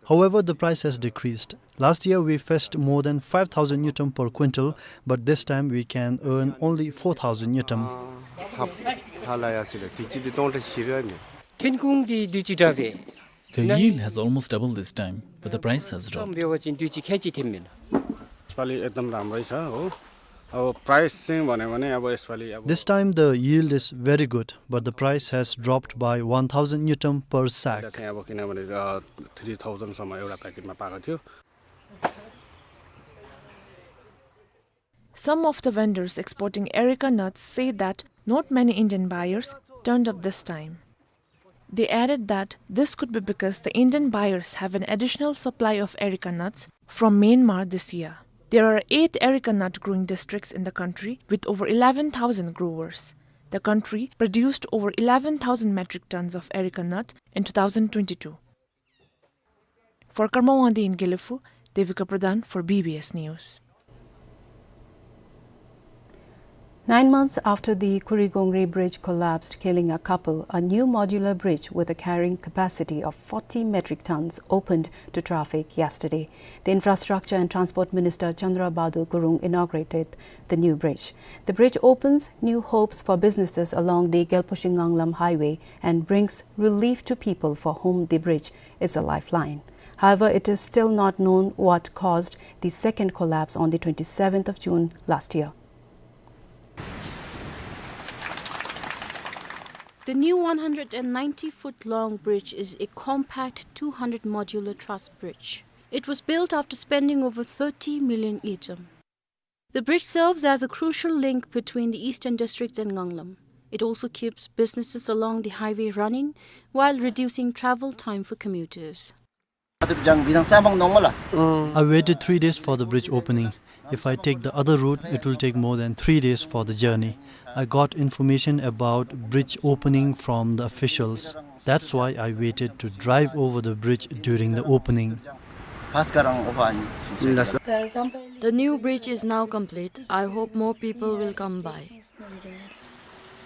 However, the price has decreased. Last year we fetched more than five thousand ngultrum per quintal, but this time we can earn only four thousand ngultrum. ཧ་ཧ་ལ་ཡ་སི་ལ་དུས་ཅི་དེ་སྟོང་ཕྲག་བཞི་རེ་ནི། ཐོན་ཁུངས་དེ་དུས་ཅི་འདྲ་བས། The yield has almost doubled this time, but the price has dropped. དུས་ཅི་ཁྱད་ཅི་ཐེབས་མེད། यसपालि एकदम राम्रै छ हो। अब प्राइस चाहिँ भन्यो भने अब यसपालि अब This time the yield is very good, but the price has dropped by one thousand ngultrum per sack. चाहिँ अब किनभने, अ, थ्री थाउजन्डसम्म एउटा प्याकेटमा पाएको थियो। Some of the vendors exporting areca nuts say that not many Indian buyers turned up this time. They added that this could be because the Indian buyers have an additional supply of areca nuts from Myanmar this year. There are eight areca nut growing districts in the country with over eleven thousand growers. The country produced over eleven thousand metric tons of areca nut in two thousand twenty-two. For Karma Wangdi in Gelephu, Devika Pradhan for B B S News. Nine months after the Kurigongri bridge collapsed, killing a couple, a new modular bridge with a carrying capacity of forty metric tons opened to traffic yesterday. The Infrastructure and Transport Minister Chandra Bahadur Gurung inaugurated the new bridge. The bridge opens new hopes for businesses along the Gyalpo-Shing-Nganglam Highway and brings relief to people for whom the bridge is a lifeline. However, it is still not known what caused the second collapse on the twenty-seventh of June last year. The new one hundred and ninety foot long bridge is a compact two hundred modular truss bridge. It was built after spending over thirty million ngultrum. The bridge serves as a crucial link between the eastern districts and Nganglam. It also keeps businesses along the highway running while reducing travel time for commuters. I waited three days for the bridge opening. If I take the other route, it will take more than three days for the journey. I got information about bridge opening from the officials. That's why I waited to drive over the bridge during the opening. The new bridge is now complete. I hope more people will come by.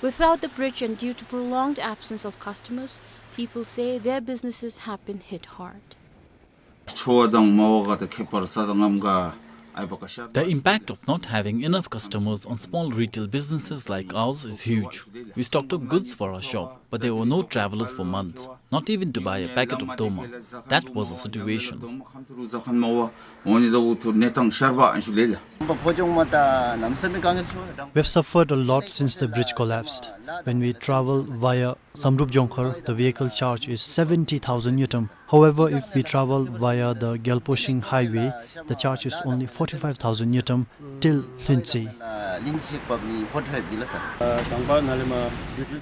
Without the bridge and due to prolonged absence of customers, people say their businesses have been hit hard. The impact of not having enough customers on small retail businesses like ours is huge. We stocked up goods for our shop, but there were no travelers for months, not even to buy a packet of doma. That was the situation. We've suffered a lot since the bridge collapsed. When we travel via Samdrup Dzongkhar, the vehicle charge is seventy thousand ngultrum. However, if we travel via the Gyalpo-Shing Highway, the charge is only forty-five thousand ngultrum till Lhuentse.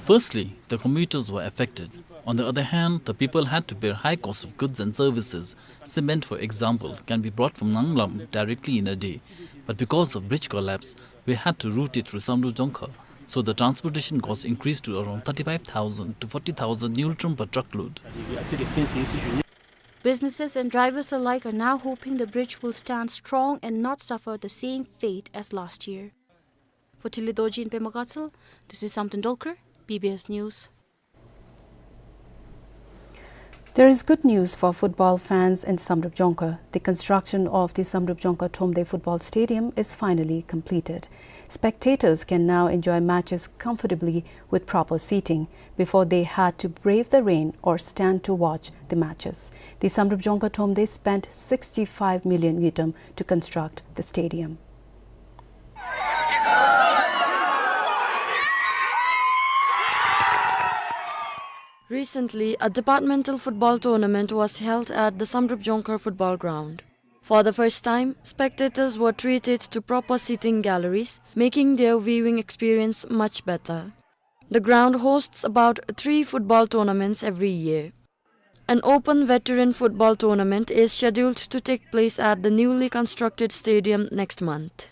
Firstly, the commuters were affected. On the other hand, the people had to bear high cost of goods and services. Cement, for example, can be brought from Nganglam directly in a day. But because of bridge collapse, we had to route it through Samdrup Dzongkhar. So the transportation cost increased to around thirty-five thousand to forty thousand ngultrum per truckload. Businesses and drivers alike are now hoping the bridge will stand strong and not suffer the same fate as last year. For Tili Dorji in Pema Gatshel, this is Samten Dolkar, B B S News. There is good news for football fans in Samdrup Jongkhar. The construction of the Samdrup Jongkhar Thromde Football Stadium is finally completed. Spectators can now enjoy matches comfortably with proper seating. Before, they had to brave the rain or stand to watch the matches. The Samdrup Jongkhar Thromde spent sixty-five million ngultrum to construct the stadium. Recently, a departmental football tournament was held at the Samdrup Jongkhar football ground. For the first time, spectators were treated to proper seating galleries, making their viewing experience much better. The ground hosts about three football tournaments every year. An open veteran football tournament is scheduled to take place at the newly constructed stadium next month.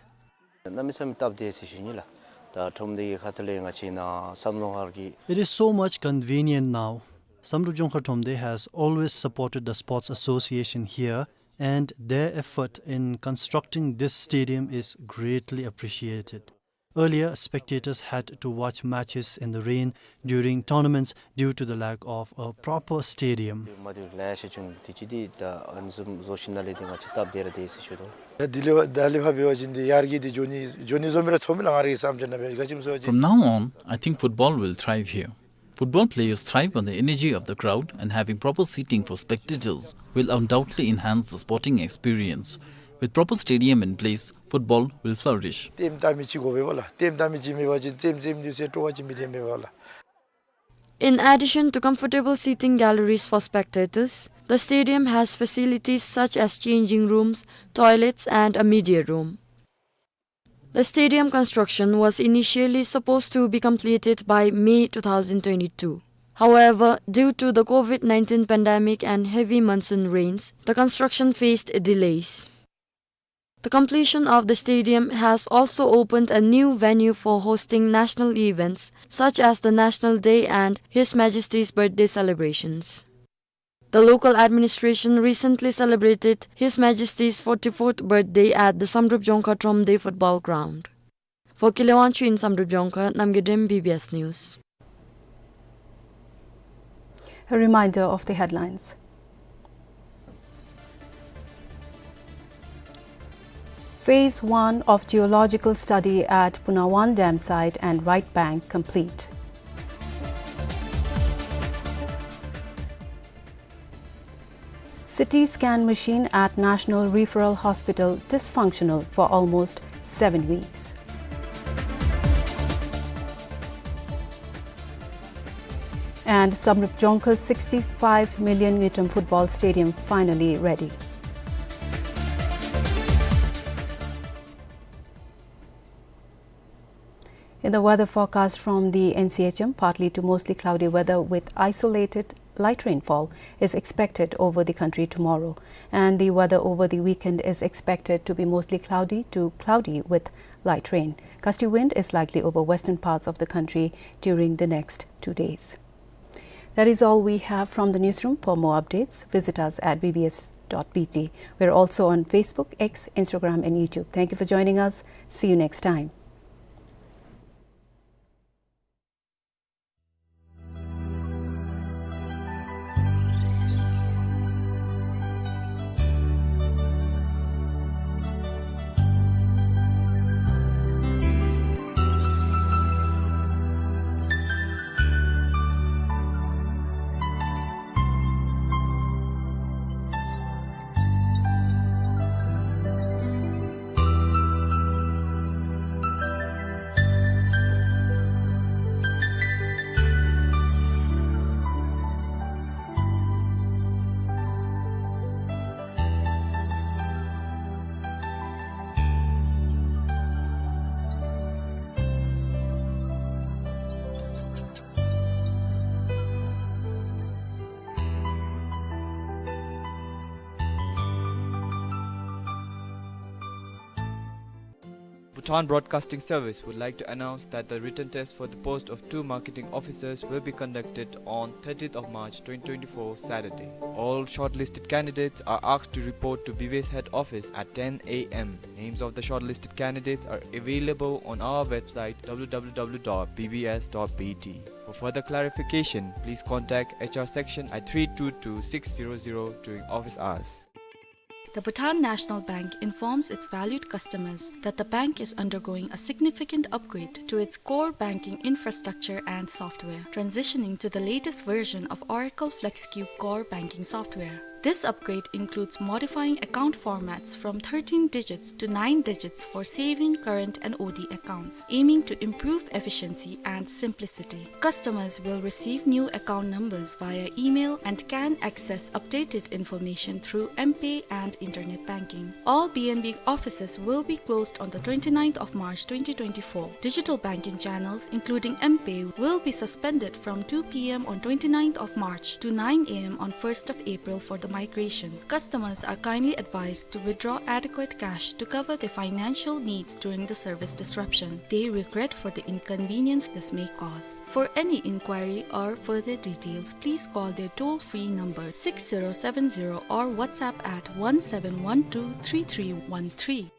གནམ་མེད་ས་མེད་སྟབས་བདེ་ཟེར་ཞུ་ནི་ལགས། ད་ཁྲོམ་སྡེ་གི་ཁ་ཐུག་ལས་ང་བཅས་ནཱ་བསམ་བློ་ཧར་གྱི། It is so much convenient now. Samdrup Jongkhar Thromde has always supported the sports association here, and their effort in constructing this stadium is greatly appreciated. Earlier, spectators had to watch matches in the rain during tournaments due to the lack of a proper stadium. མ་དུས་ལེ་ཤ་བྱུང་། དེ་ཅིག་འདི་ད་ཨ་ནི་བཟུམ་བཟོ་ཞིནམ་ལས་འདི་ང་བཅས་སྟབས་བདེ་ར་བདེ་ཟེར་ཞུ་དོ། ད་དེ་ལས་ད་ལས་ཕར་འབད་བ་ཅིན་འདི་ཡར་གྱི་འདི་འགྱོ་ནི་འགྱོ་ནི་བཟོ་མི་ར་ཚོར་མི་ལགས། ང་རའི་བསམ་འཆར་ནང་འབད་ག་ཅི་སྨོ་ཟེར་བ་ཅིན། From now on, I think football will thrive here. Football players thrive on the energy of the crowd, and having proper seating for spectators will undoubtedly enhance the sporting experience. With proper stadium in place, football will flourish. ལྟདམོ་བལྟ་མི་ཅིག་དགོ་པས་ལགས། ལྟདམོ་བལྟ་མི་ཅིག་མེད་པ་ཅིན་རྩེདམོ་རྩེ་མི་འདི་ཚུ་སྤྲོ་བ་ཅིག་མི་ཐོན་པས་ལགས། In addition to comfortable seating galleries for spectators, the stadium has facilities such as changing rooms, toilets, and a media room. The stadium construction was initially supposed to be completed by May two thousand twenty-two. However, due to the COVID nineteen pandemic and heavy monsoon rains, the construction faced delays. The completion of the stadium has also opened a new venue for hosting national events such as the National Day and His Majesty's birthday celebrations. The local administration recently celebrated His Majesty's forty-fourth birthday at the Samdrup Jongkhar Thromde football ground. For Kile Wangchuk in Samdrup Jongkhar, Namgay Dem, B B S News. A reminder of the headlines. Phase one of geological study at Punawan dam site and right bank complete. C T scan machine at National Referral Hospital dysfunctional for almost seven weeks. And Samdrup Jongkhar's sixty-five million ngultrum football stadium finally ready. In the weather forecast from the N C H M, partly to mostly cloudy weather with isolated light rainfall is expected over the country tomorrow, and the weather over the weekend is expected to be mostly cloudy to cloudy with light rain. Gusty wind is likely over western parts of the country during the next two days. That is all we have from the newsroom. For more updates, visit us at B B S dot B T. We're also on Facebook, X, Instagram, and YouTube. Thank you for joining us. See you next time. Bhutan Broadcasting Service would like to announce that the written test for the post of two marketing officers will be conducted on thirtieth of March twenty twenty-four, Saturday. All shortlisted candidates are asked to report to B B S head office at ten A M. Names of the shortlisted candidates are available on our website, W W W dot B B S dot B T. For further clarification, please contact H R section at three two two six zero zero during office hours. The Bhutan National Bank informs its valued customers that the bank is undergoing a significant upgrade to its core banking infrastructure and software, transitioning to the latest version of Oracle FlexCube core banking software. This upgrade includes modifying account formats from thirteen digits to nine digits for saving, current and O D accounts, aiming to improve efficiency and simplicity. Customers will receive new account numbers via email and can access updated information through M-Pay and internet banking. All B N B offices will be closed on the twenty-ninth of March twenty twenty-four. Digital banking channels, including M-Pay, will be suspended from two P M on twenty-ninth of March to nine A M on first of April for the migration. Customers are kindly advised to withdraw adequate cash to cover their financial needs during the service disruption. They regret for the inconvenience this may cause. For any inquiry or further details, please call their toll-free number six zero seven zero or WhatsApp at one seven one two three three one three.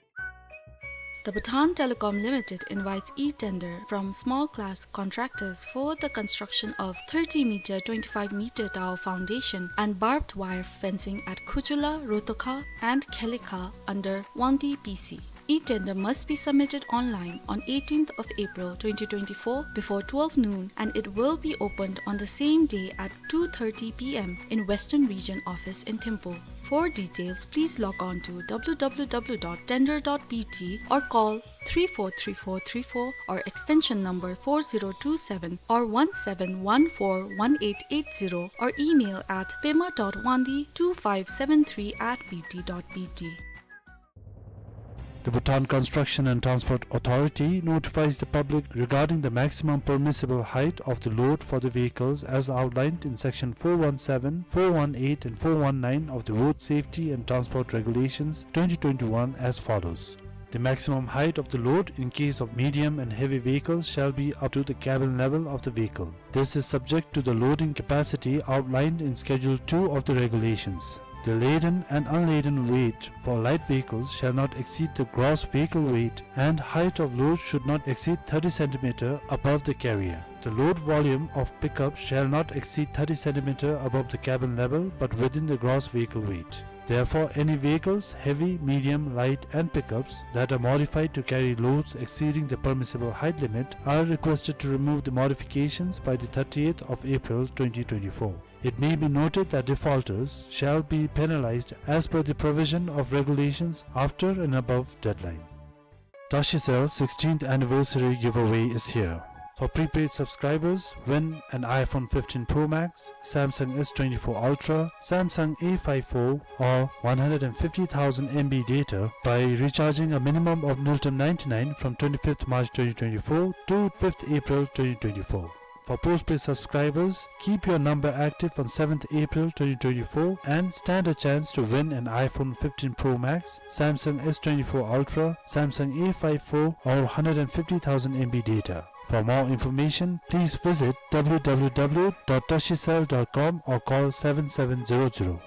The Bhutan Telecom Limited invites e-tender from small class contractors for the construction of thirty meter, twenty-five meter tower foundation and barbed wire fencing at Khujula, Rotokha and Khelikha under Wangdi P C. E-tender must be submitted online on eighteenth of April twenty twenty-four before twelve noon, and it will be opened on the same day at two thirty P M in Western Region office in Thimphu. For details, please log on to W W W dot tender dot B T or call three four three four three four or extension number four zero two seven or one seven one four one eight eight zero or email at pema dot wangdi two five seven three at B T dot B T. The Bhutan Construction and Transport Authority notifies the public regarding the maximum permissible height of the load for the vehicles as outlined in section four one seven, four one eight and four one nine of the Road Safety and Transport Regulations twenty twenty-one as follows. The maximum height of the load in case of medium and heavy vehicles shall be up to the cabin level of the vehicle. This is subject to the loading capacity outlined in Schedule two of the regulations. The laden and unladen weight for light vehicles shall not exceed the gross vehicle weight, and height of load should not exceed thirty centimeter above the carrier. The load volume of pickup shall not exceed thirty centimeter above the cabin level, but within the gross vehicle weight. Therefore, any vehicles, heavy, medium, light, and pickups that are modified to carry loads exceeding the permissible height limit, are requested to remove the modifications by the thirtieth of April twenty twenty-four. It may be noted that defaulters shall be penalized as per the provision of regulations after and above deadline. Tashicell sixteenth anniversary giveaway is here. For prepaid subscribers, win an iPhone fifteen Pro Max, Samsung S twenty-four Ultra, Samsung A five four, or one hundred and fifty thousand M B data by recharging a minimum of Ngultrum ninety-nine from twenty-fifth March twenty twenty-four to fifth April twenty twenty-four. For postpaid subscribers, keep your number active on seventh April twenty twenty-four and stand a chance to win an iPhone fifteen Pro Max, Samsung S twenty-four Ultra, Samsung A five four, or hundred and fifty thousand M B data. For more information, please visit W W W dot tashicell dot com or call seven seven zero zero.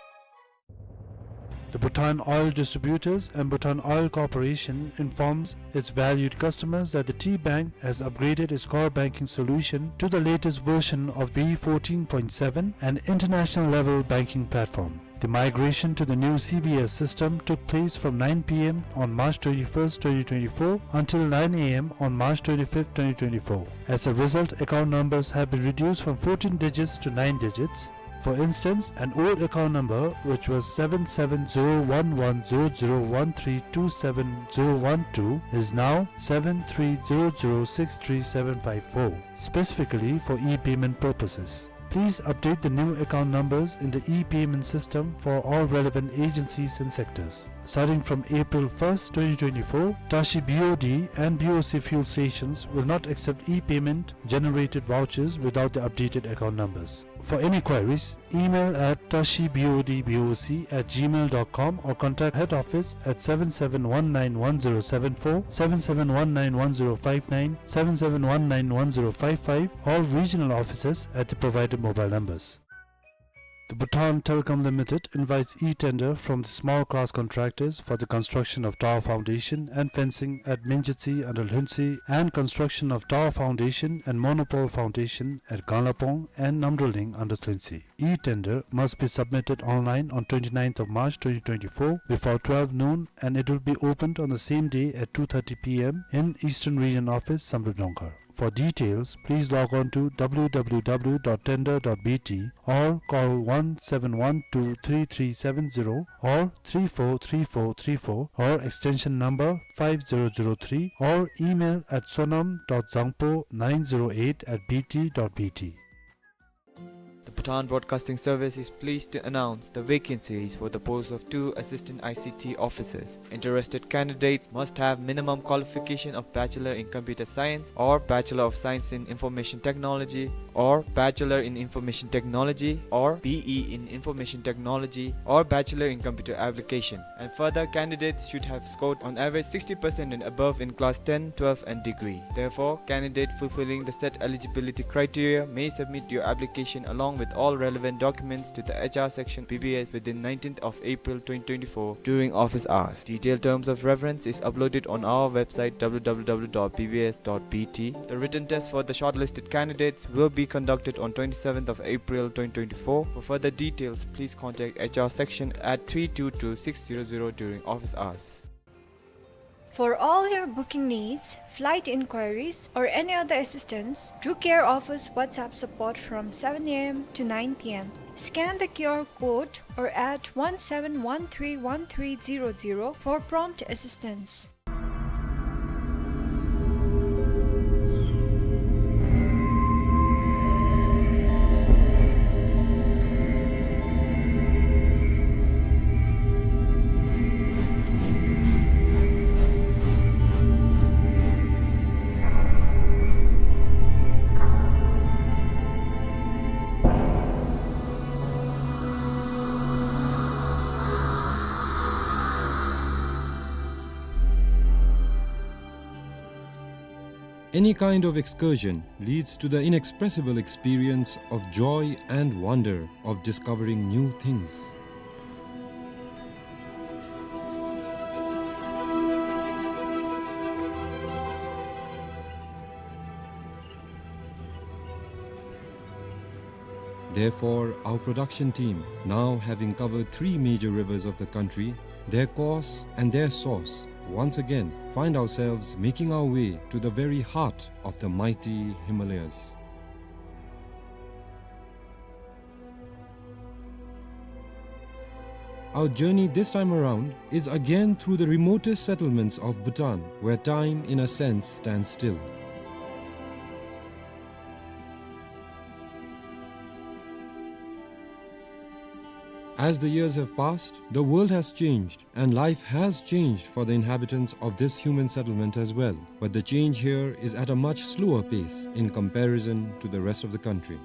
The Bhutan Oil Distributors and Bhutan Oil Corporation informs its valued customers that the T-Bank has upgraded its core banking solution to the latest version of V fourteen point seven, an international level banking platform. The migration to the new C B S system took place from nine P M on March twenty-first, twenty twenty-four until nine A M on March twenty-fifth, twenty twenty-four. As a result, account numbers have been reduced from fourteen digits to nine digits. For instance, an old account number, which was seven seven zero one one zero zero one three two seven zero one two, is now seven three zero zero six three seven five four, specifically for e-payment purposes. Please update the new account numbers in the e-payment system for all relevant agencies and sectors. Starting from April first, twenty twenty-four, Tashi B O D and B O C fuel stations will not accept e-payment generated vouchers without the updated account numbers. For any queries, email at tashi B O D B O C at gmail dot com or contact head office at seven seven one nine one zero seven four, seven seven one nine one zero five nine, seven seven one nine one zero five five, or regional offices at the provided mobile numbers. The Bhutan Telecom Limited invites e-tender from the small class contractors for the construction of tower foundation and fencing at Minjitsi under Lhunsi and construction of tower foundation and monopole foundation at Ganglapong and Namdroling under Lhunsi. E-tender must be submitted online on twenty-ninth of March twenty twenty-four before twelve noon, and it will be opened on the same day at two thirty P M in Eastern Region Office, Samdrup Jongkhar. For details, please log on to W W W dot tender dot B T or call one seven one two three three seven zero or three four three four three four or extension number five zero zero three or email at sonam dot zangpo nine zero eight at B T dot B T. The Bhutan Broadcasting Service is pleased to announce the vacancies for the post of two assistant I C T officers. Interested candidates must have minimum qualification of Bachelor in Computer Science or Bachelor of Science in Information Technology or Bachelor in Information Technology or B E in Information Technology or Bachelor in Computer Application. And further, candidates should have scored on average sixty percent and above in class ten, twelve and degree. Therefore, candidate fulfilling the set eligibility criteria may submit your application along with all relevant documents to the H R section B B S within nineteenth of April twenty twenty-four during office hours. Detailed terms of reference is uploaded on our website W W W dot B B S dot B T. The written test for the shortlisted candidates will be conducted on twenty-seventh of April twenty twenty-four. For further details, please contact H R section at three two two six zero zero during office hours. For all your booking needs, flight inquiries, or any other assistance, Drew Care offers WhatsApp support from seven A M to nine P M. Scan the Q R code or add one seven one three one three zero zero for prompt assistance. Any kind of excursion leads to the inexpressible experience of joy and wonder of discovering new things. Therefore, our production team, now having covered three major rivers of the country, their course and their source, once again find ourselves making our way to the very heart of the mighty Himalayas. Our journey this time around is again through the remotest settlements of Bhutan, where time, in a sense, stands still. As the years have passed, the world has changed, and life has changed for the inhabitants of this human settlement as well. But the change here is at a much slower pace in comparison to the rest of the country.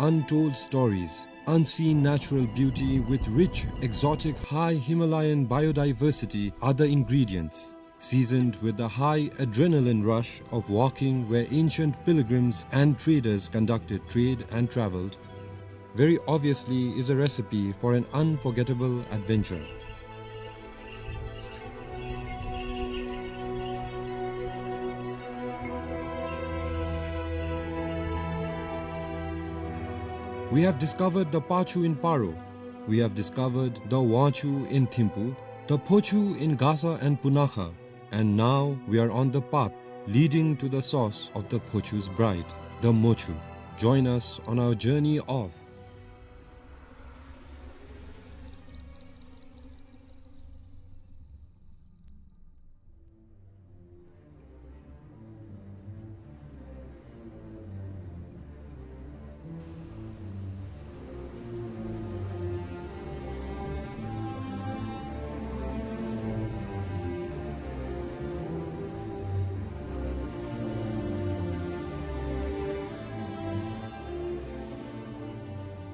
Untold stories, unseen natural beauty with rich, exotic, high Himalayan biodiversity are the ingredients, seasoned with the high adrenaline rush of walking where ancient pilgrims and traders conducted trade and traveled, very obviously is a recipe for an unforgettable adventure. We have discovered the Pachu in Paro. We have discovered the Wangchu in Thimphu, the Phochu in Gasa and Punakha, and now we are on the path leading to the source of the Phochu's bride, the Mochu. Join us on our journey of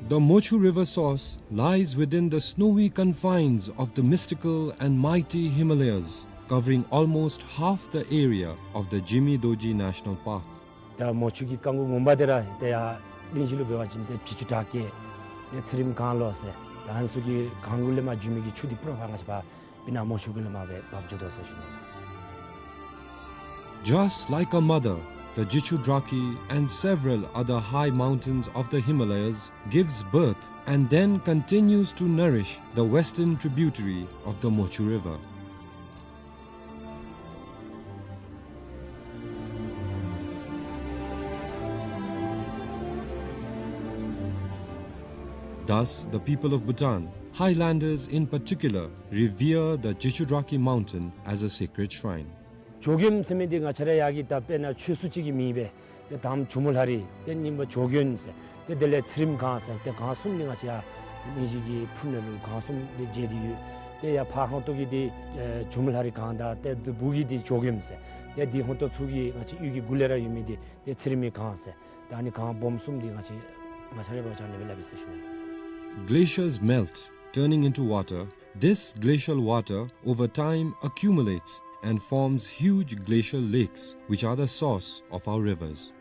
The Mochu River source lies within the snowy confines of the mystical and mighty Himalayas, covering almost half the area of the Jimi Dorji National Park. ད་མོ་ཆུ་གི་རྐང་མགོ་ངོ་མ་འདི་ར་ཏེ་ཡར་གླིང་བཞི་ལུ་འབད་བ་ཅིན་ཏེ་བྱི་ཅུ་བྲག་སྐྱེས་ཏེ་ཚེ་རིངམ་གངས་ལོག་ཟེར་ད་ཨ་ནི་ཚུ་གི་གངས་མགོ་ལས་མར་འགྱོ་མི་གི་ཆུ་འདི་པུ་ར་ཕར་ང་བཅས་པ་སྤུ་ན་མོ་ཆུ་གུ་ལས་མར་སྦེ་འབབ་འགྱོ་དོ་ཟེར་ཞུ་ནི། Just like a mother, the Jichudrakhi and several other high mountains of the Himalayas gives birth and then continues to nourish the western tributary of the Mochu River. Thus, the people of Bhutan, highlanders in particular, revere the Jichudrakhi mountain as a sacred shrine. ཇོ་མགོན་ཟེར་མི་འདི་ང་བཅས་ར་ཡར་གྱི་ད་དཔེར་ན་ཆོས་སྲུང་ཅིག་གི་མིང་སྦེ་ཏེ་དང་པ་ཇོ་མོ་ལྷ་རི་ཏེ་གཉིས་པ་ཇོ་མགོན་ཟེར་ཏེ་དེ་ལས་ཚེ་རིངམ་གངས་ཟེར་ཏེ་གངས་གསུམ་འདི་ང་བཅས་ཡར་གླིང་བཞི་གི་ཕུ་ནང་ལུ་གངས་གསུམ་འདི་མཇལ་ཏེ་ཡོད། ཏེ་ཡར་ཕར་ཧོང་ཏོ་གི་འདི་ཨེ་ཇོ་མོ་ལྷ་རི་གངས་དང་ཏེ་འདི་སྦུག་གི་འདི་ཇོ་མགོན་ཟེར་ཏེ་འདི་ཧོང་ཏོ་ཚུ་གི་ང་བཅས་གཡུས་ཀྱི་མགུ་ལས་ར་ཡོད་མི་འདི་ཏེ་ཚེ་རིངམ་གངས་ཟེར་ཏེ་ཨ་ནི་གངས་སྦོམ་གསུམ་འདི་ང་བཅས་ང་བཅས་ར་འབད་བ་ཅིན་ཨ་ནི་སྦེ་སླབ་ཨིན་ཟེར་ཞུ་ནི། Glaciers melt, turning into water. This glacial water, over time, accumulates and forms huge glacial lakes, which are the source of our rivers.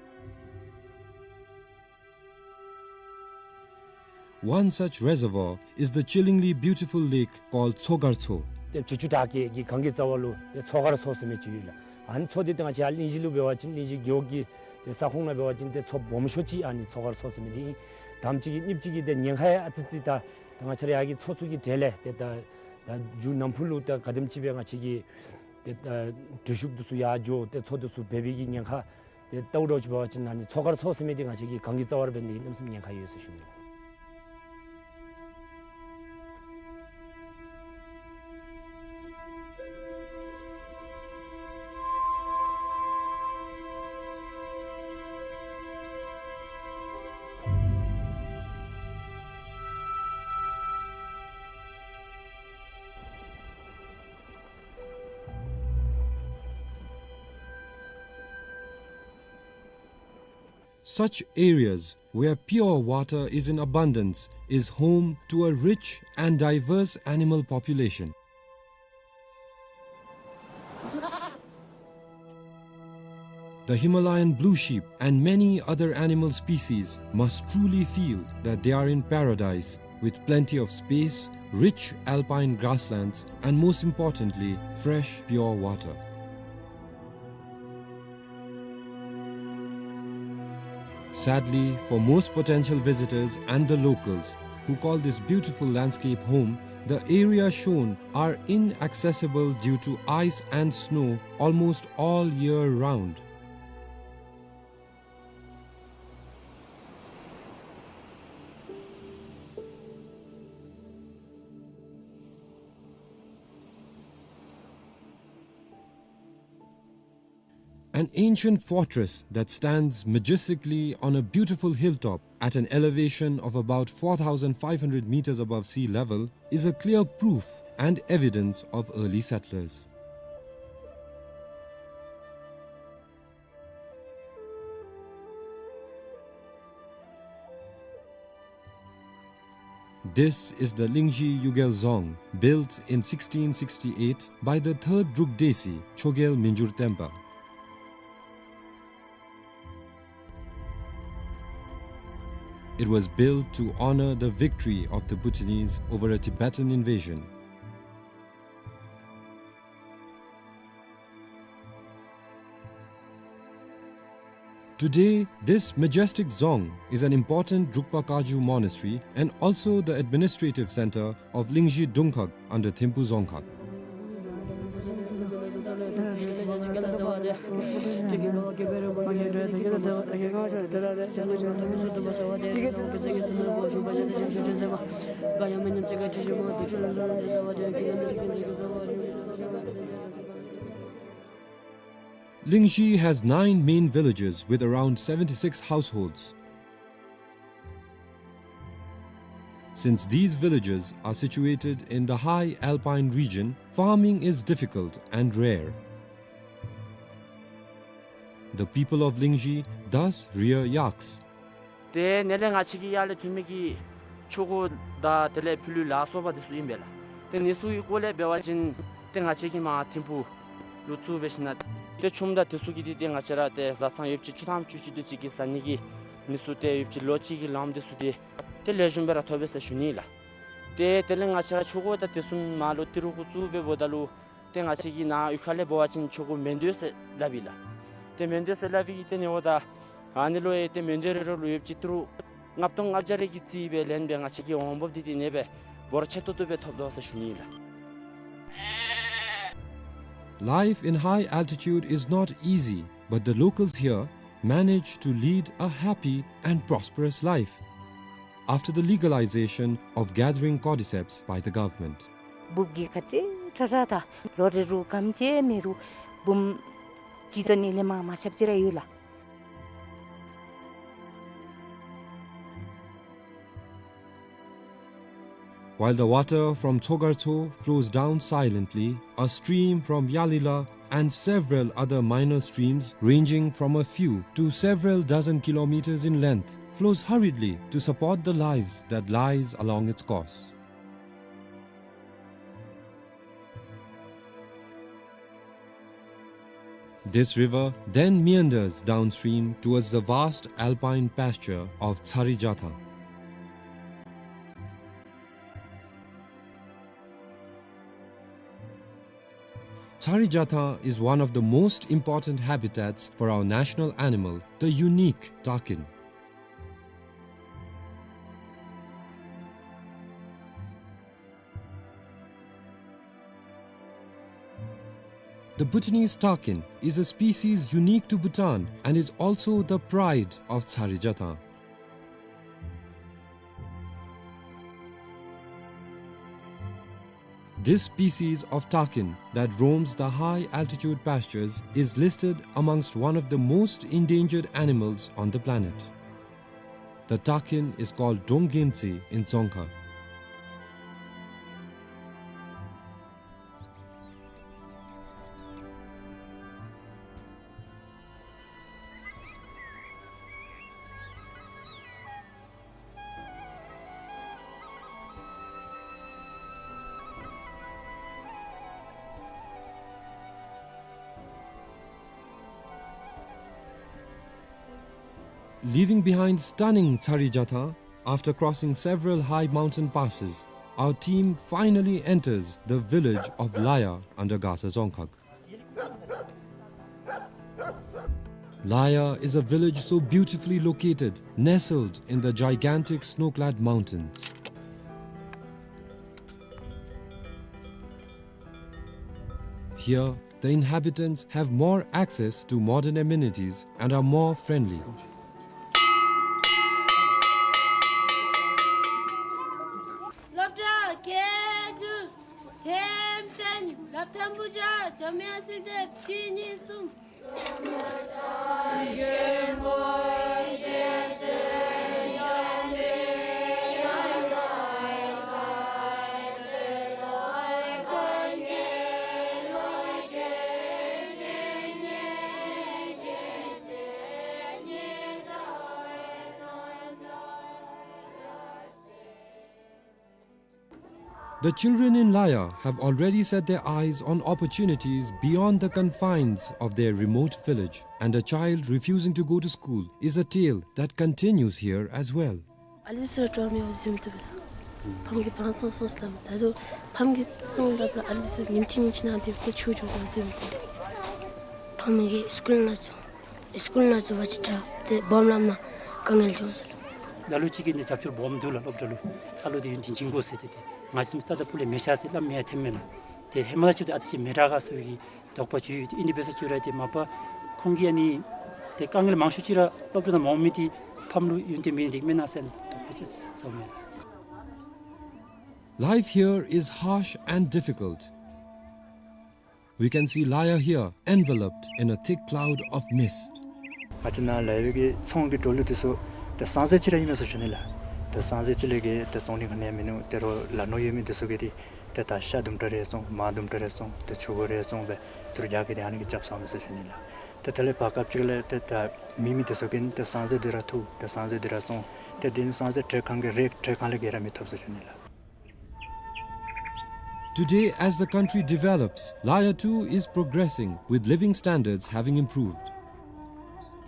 One such reservoir is the chillingly beautiful lake called Tsogartso. ཏེ་བྱི་ཅུ་བྲག་སྐྱེས་ཀྱི་གངས་ཀྱི་རྩ་བ་ལུ་ཏེ་མཚོ་མཁར་མཚོ་ཟེར་མི་ཅིག་ཡོད་ལགས། ཨ་ནི་མཚོ་འདི་ཏེ་ང་བཅས་ཡར་གླིང་བཞི་ལུ་འབད་བ་ཅིན་གླིང་བཞི་རྒེད་འོག་གི་ཏེ་ས་ཁོངས་ནང་འབད་བ་ཅིན་ཏེ་མཚོ་སྦོམ་ཤོས་ཅིག་ཨ་ནི་མཚོ་མཁར་མཚོ་ཟེར་མི་འདི་ཨིན། དང་པ་ཅིག་གིས་གཉིས་པ་ཅིག་གིས་ཏེ་ཉེན་ཁ་ཡང་ཨ་ཙི་ཙི་ད་ད་ང་བཅས་ར་ཡར་གྱི་མཚོ་ཚུ་གི་གྲས་ལས་ཏེ་ད་ད་མཇུག་ནམ་ཕུ་ལུ་ད་ག་དེམ་ཅིག་སྦེ་ང་བཅས་ཀྱི་ཏེ་ད་འགྲུལ་བཞུད་འདི་ཚུ་ཡར་འགྱོ་ཏེ་མཚོ་འདི་ཚུ་འབད་བའི་གི་ཉེན་ཁ་ཏེ་ལྟཝ་ད་ཅིག་འབད་བ་ཅིན་ཨ་ནི་མཚོ་མཁར་མཚོ་ཟེར་མི་འདི་ང་བཅས་ཀྱི་གངས་ཀྱི་རྩ་བར་འབད་ནི་འདི་གནམ་མེད་ས་མེད་ཉེན་ཁ་ཡོད་ཟེར་ཞུ་ནི་ལགས། Such areas where pure water is in abundance is home to a rich and diverse animal population. The Himalayan blue sheep and many other animal species must truly feel that they are in paradise, with plenty of space, rich alpine grasslands, and most importantly, fresh, pure water. Sadly, for most potential visitors and the locals who call this beautiful landscape home, the area shown are inaccessible due to ice and snow almost all year round. An ancient fortress that stands majestically on a beautiful hilltop at an elevation of about four thousand five hundred meters above sea level is a clear proof and evidence of early settlers. This is the Lingzhi Yugel Dzong, built in sixteen sixty-eight by the third Druk Desi, Chogyal Minjur Tenpa. It was built to honor the victory of the Bhutanese over a Tibetan invasion. Today, this majestic dzong is an important Drukpa Kagyu monastery and also the administrative center of Lingzhi Dungkhag under Thimphu Dzongkhag. Lingzhi has nine main villages with around seventy-six households. Since these villages are situated in the high alpine region, farming is difficult and rare. The people of Lingzhi thus rear yaks. ཏེ་ནཱ་ལས་ང་བཅས་ཀྱི་ཡར་ལས་ཐོན་མི་གི་ ཆུ་འགོ་དང་དེ་ལས་ཕྱི་ལུ་ལཱ་གསོ་བ་དེ་ཚུ་ཨིན་པས་ལགས། ཏེ་ཨ་ནི་ཚུ་གི་སྐོར་ལས་འབད་བ་ཅིན་ཏེ་ང་བཅས་ཀྱིས་མར་ཐིམ་ཕུག་ལུ་བཙུགས་སྦེ་ཞིནམ་ལས་ཏེ་ཆུམ་དང་དེ་ཚུ་གི་འདི་ཏེ་ང་བཅས་ར་ཏེ་བཟའ་ཚང་ཡོདཔ་ཅིག་བཅུ་ཐམ་བཅུ་གཅིག་དེ་ཅིག་གི་བཟའ་ནི་གི་ཨ་ནི་ཚུ་ཏེ་ཡོདཔ་ཅིག་ལོ་གཅིག་གི་ལངམ་དེ་ཚུ་ཏེ་ཏེ་ལེགས་ཤོམ་སྦེ་ར་ཐོབ་པས་ཟེར་ཞུ་ནི་ལགས། ཏེ་དེ་ལས་ང་བཅས་ར་ཆུ་འགོ་དང་དེ་ཚུ་མར་ལུ་ཏི་རུ་གུ་བཙུགས་སྦེ་འབདཝ་ད་ལུ་ཏེ་ང་བཅས་ཀྱི་ནཱ་གཡུས་ཁ་ལས་འབད་བ་ཅིན་ཆུ་འགོ་མེན་དོ་ཟེར་སླབ་ཨིན་ལགས། ཏེ་མེན་དོ་ཟེར་སླབ་པའི་གི་ཏེ་ཨ་ནི་འབདཝ་ད་ཨ་ནི་ལུ་ཡང་ཏེ་མེན་དོ་རེ་རེ་ལུ་ཡོདཔ་ཅིག་ཏི་རུ་ལྔ་སྟོང་ལྔ་བརྒྱ་རེ་གི་རྩིས་སྦེ་ལེན་སྦེ་ང་བཅས་ཀྱིས་འོང་འབབ་འདི་ཏེ་ཨ་ནེ་སྦེ་འབོར་ཆེ་ཏོག་ཏོ་སྦེ་ཐོབ་དོ་ཟེར་ཞུ་ནི་ཨིན་ལགས། Life in high altitude is not easy, but the locals here manage to lead a happy and prosperous life after the legalization of gathering cordyceps by the government. འབུཔ་གིས་ག་དེ་དྲག་དྲག་ད་ལོ་རེ་རུ་སྐམ་ཅིག་མེད་རུང་འབུམ་གཅིག་དང་ཨ་ནི་ལས་མར་མ་ཆགཔ་ཅིག་ར་ཡོད་ལགས། While the water from Tsogartso flows down silently, a stream from Yalila and several other minor streams ranging from a few to several dozen kilometers in length flows hurriedly to support the lives that lies along its course. This river then meanders downstream towards the vast alpine pasture of Tsarijatha. Tsarijatha is one of the most important habitats for our national animal, the unique takin. The Bhutanese takin is a species unique to Bhutan and is also the pride of Tsarijatha. This species of takin that roams the high altitude pastures is listed amongst one of the most endangered animals on the planet. The takin is called Donggemtsi in Dzongkha. Leaving behind stunning Tsarijatha, after crossing several high mountain passes, our team finally enters the village of Laya under Gasa Dzongkhag. Laya is a village so beautifully located, nestled in the gigantic snow-clad mountains. Here, the inhabitants have more access to modern amenities and are more friendly. སློབ་གྲྭ་སྐད་སྒྱུར་འགྲེམས་སྟོན་སློབ་ཐོན་བུ་བརྒྱ་འཇམ་དབྱངས་ཚེ་བརྟན་བཅུ་གཉིས་གསུམ། The children in Laya have already set their eyes on opportunities beyond the confines of their remote village, and a child refusing to go to school is a tale that continues here as well. ཨ་ལི་སི་ཊོ་མི་ཡོ་ཟིམ་ཏུ་བ་ལ། ཕམ་གི་བང་སོང་སོང་སླབ་མ་ད་དུ་ཕམ་གི་སོང་སླབ་ལ་ཨ་ལི་སི་ཉིམ་ཅི་ཉིམ་ཅི་ནང་དེ་བ་ཏེ་ཆུ་འགྱོ་གོ་དེ་བ་ཏེ། ཕམ་གི་སི་ཀུལ་ནང་ཚུ་སི་ཀུལ་ནང་ཚུ་བ་ཅིག་དྲག་ཏེ་སྦོམ་ལམ་ནང་དཀའ་ངལ་འབྱུང་ཟེར་ལོ། ལ་ལུ་ཅིག་གིས་ནི་རྒྱབ་སྐྱོར་སྦོམ་འདུག་ལགས། སློབ་གྲྭ་ལུ་ཨ་ལོ་དེ་ཡུན་དེ་འགྱིང་དགོ་ཟེར་ཏེ་ཏེ་ང་བཅས་རྩ་དང་སྤུ་ལས་མི་བཞག་ཟེར་སླབ་མི་ཡང་ཐོནམ་མས་ལགས། ཏེ་ཧེ་མ་ཅིག་ཏེ་ཨ་ཙི་ཅིག་མི་དྲག་ག་ཟེར་བའི་དོགས་པ་ཅིག་ཡོད། ཏེ་ཨིན་དེ་འབད་ས་ཅིག་ར་ཏེ་མ་པ་ཁོང་གིས་ཨ་ནི་ཏེ་དཀའ་ངལ་མང་ཤོས་ཅིག་ར་སློབ་གྲྭ་ནང་མ་འོང་མི་དེ་ཕམ་ལུ་ཡུན་བརྟན་མེད་ནི་དེ་མེན་ན་ཟེར་དོགས་པ་ཅིག་ཟ་མས། Life here is harsh and difficult. We can see Laya here enveloped in a thick cloud of mist. ང་བཅས་ནཱ་ལ་ཡོད་པའི་གི་ཚོང་གི་འགྲོ་ལུགས་དེ་ཚུ་ཏེ་སང་ཟེར་ཅིག་ར་ཨིན་མས་ཟེར་ཞུ་ནི་ལགས། ཏེ་སང་ཟེར་ཅིག་ལས་གི་ཏེ་བཙོང་ནི་ག་ནི་ཡང་མིན་ནུག། ཏེ་རོགས་ལ་ནོར་ཡོད་མི་དེ་ཚུ་གིས་ཏེ་ད་ཤ་དུམ་གྲ་རེ་བཙོང་མར་དུམ་གྲ་རེ་བཙོང་ཏེ་ཆུ་འགོ་རེ་བཙོང་སྦེ་ཏི་རུ་བརྒྱ་གི་དེ་ཨ་ནི་གིས་རྐྱབ་ཚརཝ་མས་ཟེར་ཞུ་ནི་ལགས། ཏེ་དེ་ལས་བར་སྐབས་ཅིག་ལས་ཏེ་ད་མེད་མི་དེ་ཚུ་གིས་ཏེ་སང་ཟེར་དེ་ར་འཐུ་ཏེ་སང་ཟེར་དེ་ར་བཙོང་ ཏེ་དེ་ནི་སོང་ཚེ་དྲོད་ཁང་གི་རེག་དྲོད་ཁང་ལས་ག་ར་མི་ཐོབ་ཟེར་ཞུ་ནི་ལགས། Today, as the country develops, Laya too is progressing, with living standards having improved.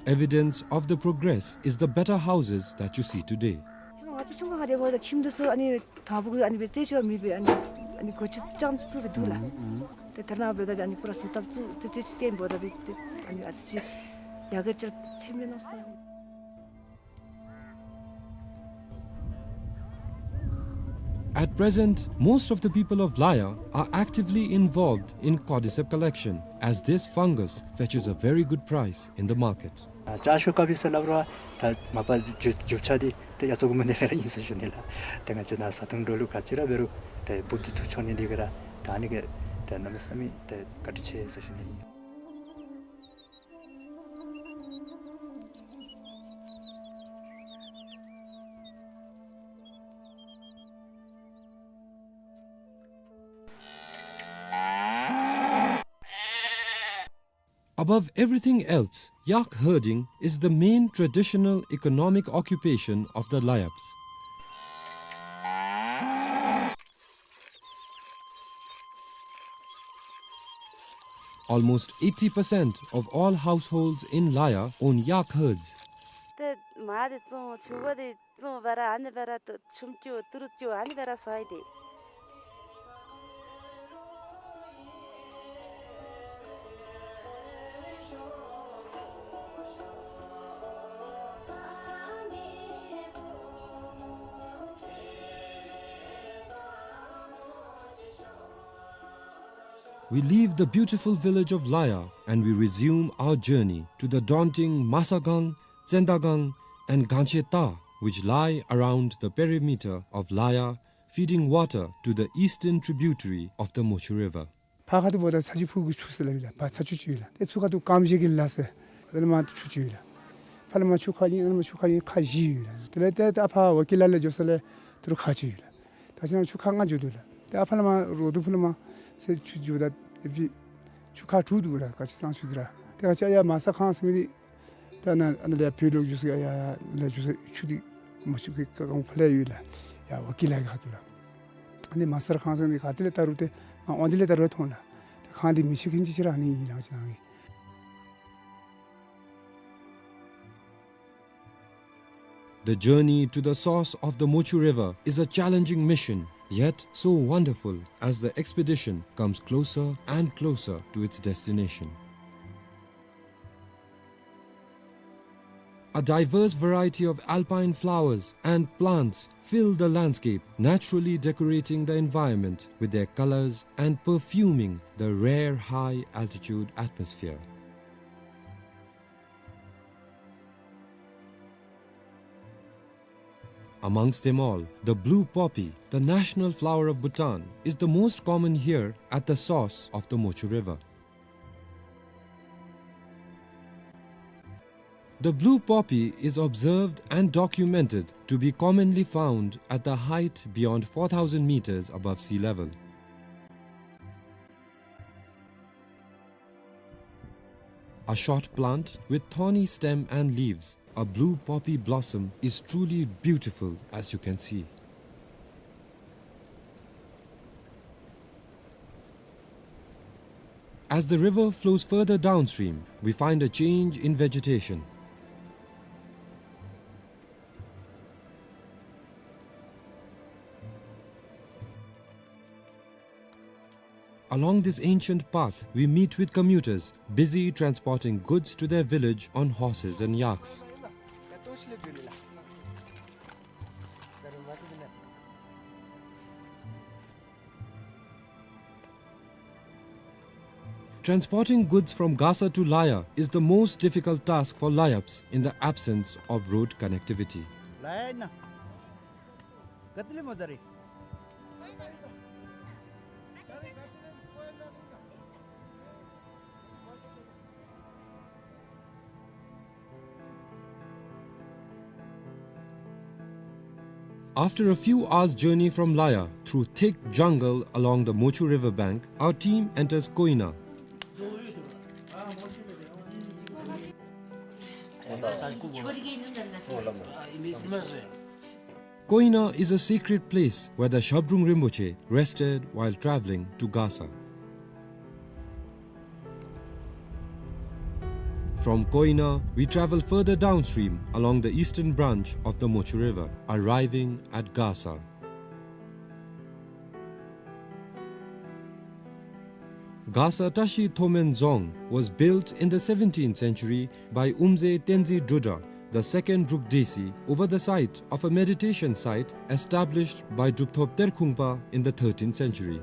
Evidence of the progress is the better houses that you see today. ང་ཚོ་ཆུང་ཀུ་ཁར་དེ་འབདཝ་ད་ཁྱིམ་དེ་ཚུ་ཨ་ནི་དང་པོ་གི་ཨ་ནི་སྦེ་རྩེག་ཅིག་མེད་པའི་ཨ་ནི་ཨ་ནི་སྒོ་ཅིག་རྐྱངམ་ཅིག་བཙུགས་སྦེ་འདུག་ལགས། ཏེ་ད་རེས་ནངས་པ་འབདཝ་ད་ཨ་ནི་པུ་ར་བཟོ་ལྟ་བཙུགས་རྩེག་ཅིག་བཏོན་འབདཝ་ད་ཏེ་ཨ་ནི་ཨ་ཙི་ཅིག་ཡར་རྒྱས་ཅིག་ཐོནམ་མས་མནོ་སོང་། At present, most of the people of Laya are actively involved in cordyceps collection, as this fungus fetches a very good price in the market. ཨ་ལྕགས་ཤོག་དཀར་པོ་ཟེར་སླབ་རུང་ད་མ་པ་རྒྱུ་རྒྱུ་ཆ་འདི་ཏེ་ཡ་ཙོག་གུ་མ་ནི་ར་ཨིན་ཟེར་ཞུ་ནི་ལགས། ཏེ་ང་བཅས་ནཱ་བཟའ་འཐུང་འགྲོ་ལུགས་ག་ཅི་ར་འབད་རུང་ཏེ་འབུཔ་འདི་འཐུ་འཕྱོག་ནི་འདི་གིས་ར་ད་ཨ་ནི་གིས་ཏེ་གནམ་མེད་ས་མེད་ཏེ་བཀའ་དྲིན་ཆེ་ཟེར་ཞུ་ནི་ཨིན། Above everything else, yak herding is the main traditional economic occupation of the Layabs. Almost eighty percent of all households in Laya own yak herds. ཏེ་མར་འདི་བཙོང་ཕྱུ་པ་འདི་བཙོང་བར་ཨ་ནི་སྦེ་ར་ཏེ་ཆུམ་རྐྱབ་ཏི་རུ་རྐྱབ་ཨ་ནི་སྦེ་ར་བཟའ་ཡི་ཏེ། We leave the beautiful village of Laya and we resume our journey to the daunting Masagang, Tsendagang, and Gancheta, which lie around the perimeter of Laya, feeding water to the eastern tributary of the Mochu River. ཕར་ཁ་ཐུག་འབདཝ་ད་ཚ་ཆུ་ཕུག་གི་ཆུ་ཟེར་སླབ་ཨིན་ལགས། ཕར་ཚ་ཆུ་ཅིག་ཡོད་ལགས། ཏེ་ཚུར་ཁ་ཐུག་ཀམ་ཤེ་གི་ལ་ཟེར་ཨ་ནི་མར་ཆུ་ཅིག་ཡོད་ལགས། ཕར་ལས་མར་ཆུ་ཁ་ཨིན། ཨ་ནི་མར་ཆུ་ཁ་ཨིན། ཁ་བཞི་ཡོད་ལགས། དེ་ལས་ཏེ་ཏེ་ཨ་ཕར་ཝ་ཀི་ལ་ལས་འགྱོ་ས་ལས་ཏི་རུ་ཁ་ཅིག་ཡོད་ལགས། ད་ཅི་ན་ཆུ་ཁ་ལྔ་འགྱོ་དོ་ལགས། ཏེ་ཨ་ཕར་ལས་མར་རོ་དུ་ཕུ་ལས་མར་ཟེར་ཆུ་འགྱོཝ་ད་ཨེབ་ཅིག་ཆུ་ཁ་དྲུག་འདུག་ལགས། ག་ཅི་ཙང་ཆུ་འདི་ར། ཏེ་ག་ཅི་ཡར་མ་ས་ཁང་ཟེར་མི་འདི་ད་ནཱ་ཨ་ནཱ་ལས་བོད་ལུ་འགྱོ་ས་ཡར་ཡར་ལས་འགྱོ་ས་ཆུ་འདི་མ་ཆུ་གི་ཀ་ཀང་ཕར་ལས་ཡོད་ལགས། ཡར་ཝ་ཀི་ལ་གི་ཁ་ཐུག་ལགས། ཨ་ནི་མ་ས་ཁང་ཟེར་མི་ག་ཏེ་ལས་ད་རུང་ཏེ་ང་འོང་དེ་ལས་ད་རུང་མཐོང་ལགས། ཏེ་ཁང་འདི་མི་ཤེས་མཁན་ཅིག་ཅིག་ར་ཨ་ནི་ཨིན་ལགས་ཅི་ན་ཨིན། The journey to the source of the Mochu River is a challenging mission, yet so wonderful as the expedition comes closer and closer to its destination. A diverse variety of alpine flowers and plants fill the landscape, naturally decorating the environment with their colors and perfuming the rare high-altitude atmosphere. Amongst them all, the blue poppy, the national flower of Bhutan, is the most common here at the source of the Mochu River. The blue poppy is observed and documented to be commonly found at the height beyond four thousand meters above sea level. A short plant with thorny stem and leaves, a blue poppy blossom is truly beautiful, as you can see. As the river flows further downstream, we find a change in vegetation. Along this ancient path, we meet with commuters busy transporting goods to their village on horses and yaks. Transporting goods from Gasa to Laya is the most difficult task for Layabs in the absence of road connectivity. After a few hours' journey from Laya, through thick jungle along the Mochu river bank, our team enters Koina. Koina is a sacred place where the Shabdrung Rinpoche rested while traveling to Gasa. From Koina, we travel further downstream along the eastern branch of the Mochu River, arriving at Gasa. Gasa Tashi Thomen Dzong was built in the seventeenth century by Umze Tenzin Drudra, the second Druk Desi, over the site of a meditation site established by Drupthop Terkhungpa in the thirteenth century.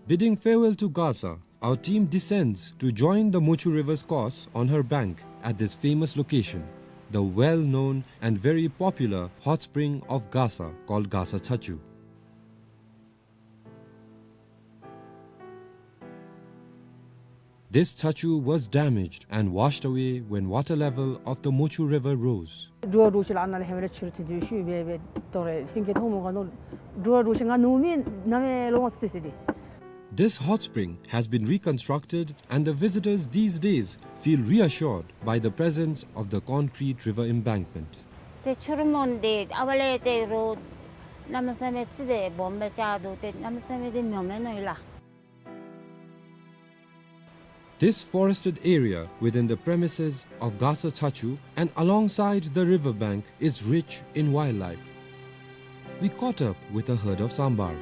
Bidding farewell to Gasa, our team descends to join the Mochu River's course on her bank at this famous location, the well-known and very popular hot spring of Gasa called Gasa Chachu. This chachu was damaged and washed away when water level of the Mochu River rose. འགྲོ་བ་འགྲོ་ཆེ་ལ་ཨ་ན་ལས་ཧེ་མ་ལས་ཆུར་ཐུག་དུས་ཤུལ་སྦེ་སྦེ་དོ་རེ་ཧིང་གི་ཐོག་མོ་ག་ནོ་འགྲོ་བ་འགྲོ་ཆེ་ང་ནུ་མི་ན་མེ་ལོ་སི་སི་དི། This hot spring has been reconstructed and the visitors these days feel reassured by the presence of the concrete river embankment. ཏེ་ཆུ་རུ་མོན་དེ་ཨ་བ་ལས་ཏེ་རོ་ན་མ་ས་མེ་ཙི་བེ་བོམ་བེ་ཅ་དུ་ཏེ་ན་མ་ས་མེ་དེ་མྱོ་མེ་ནོ་ཡི་ལ། This forested area within the premises of Gasa Chachu and alongside the river bank is rich in wildlife. We caught up with a herd of sambar.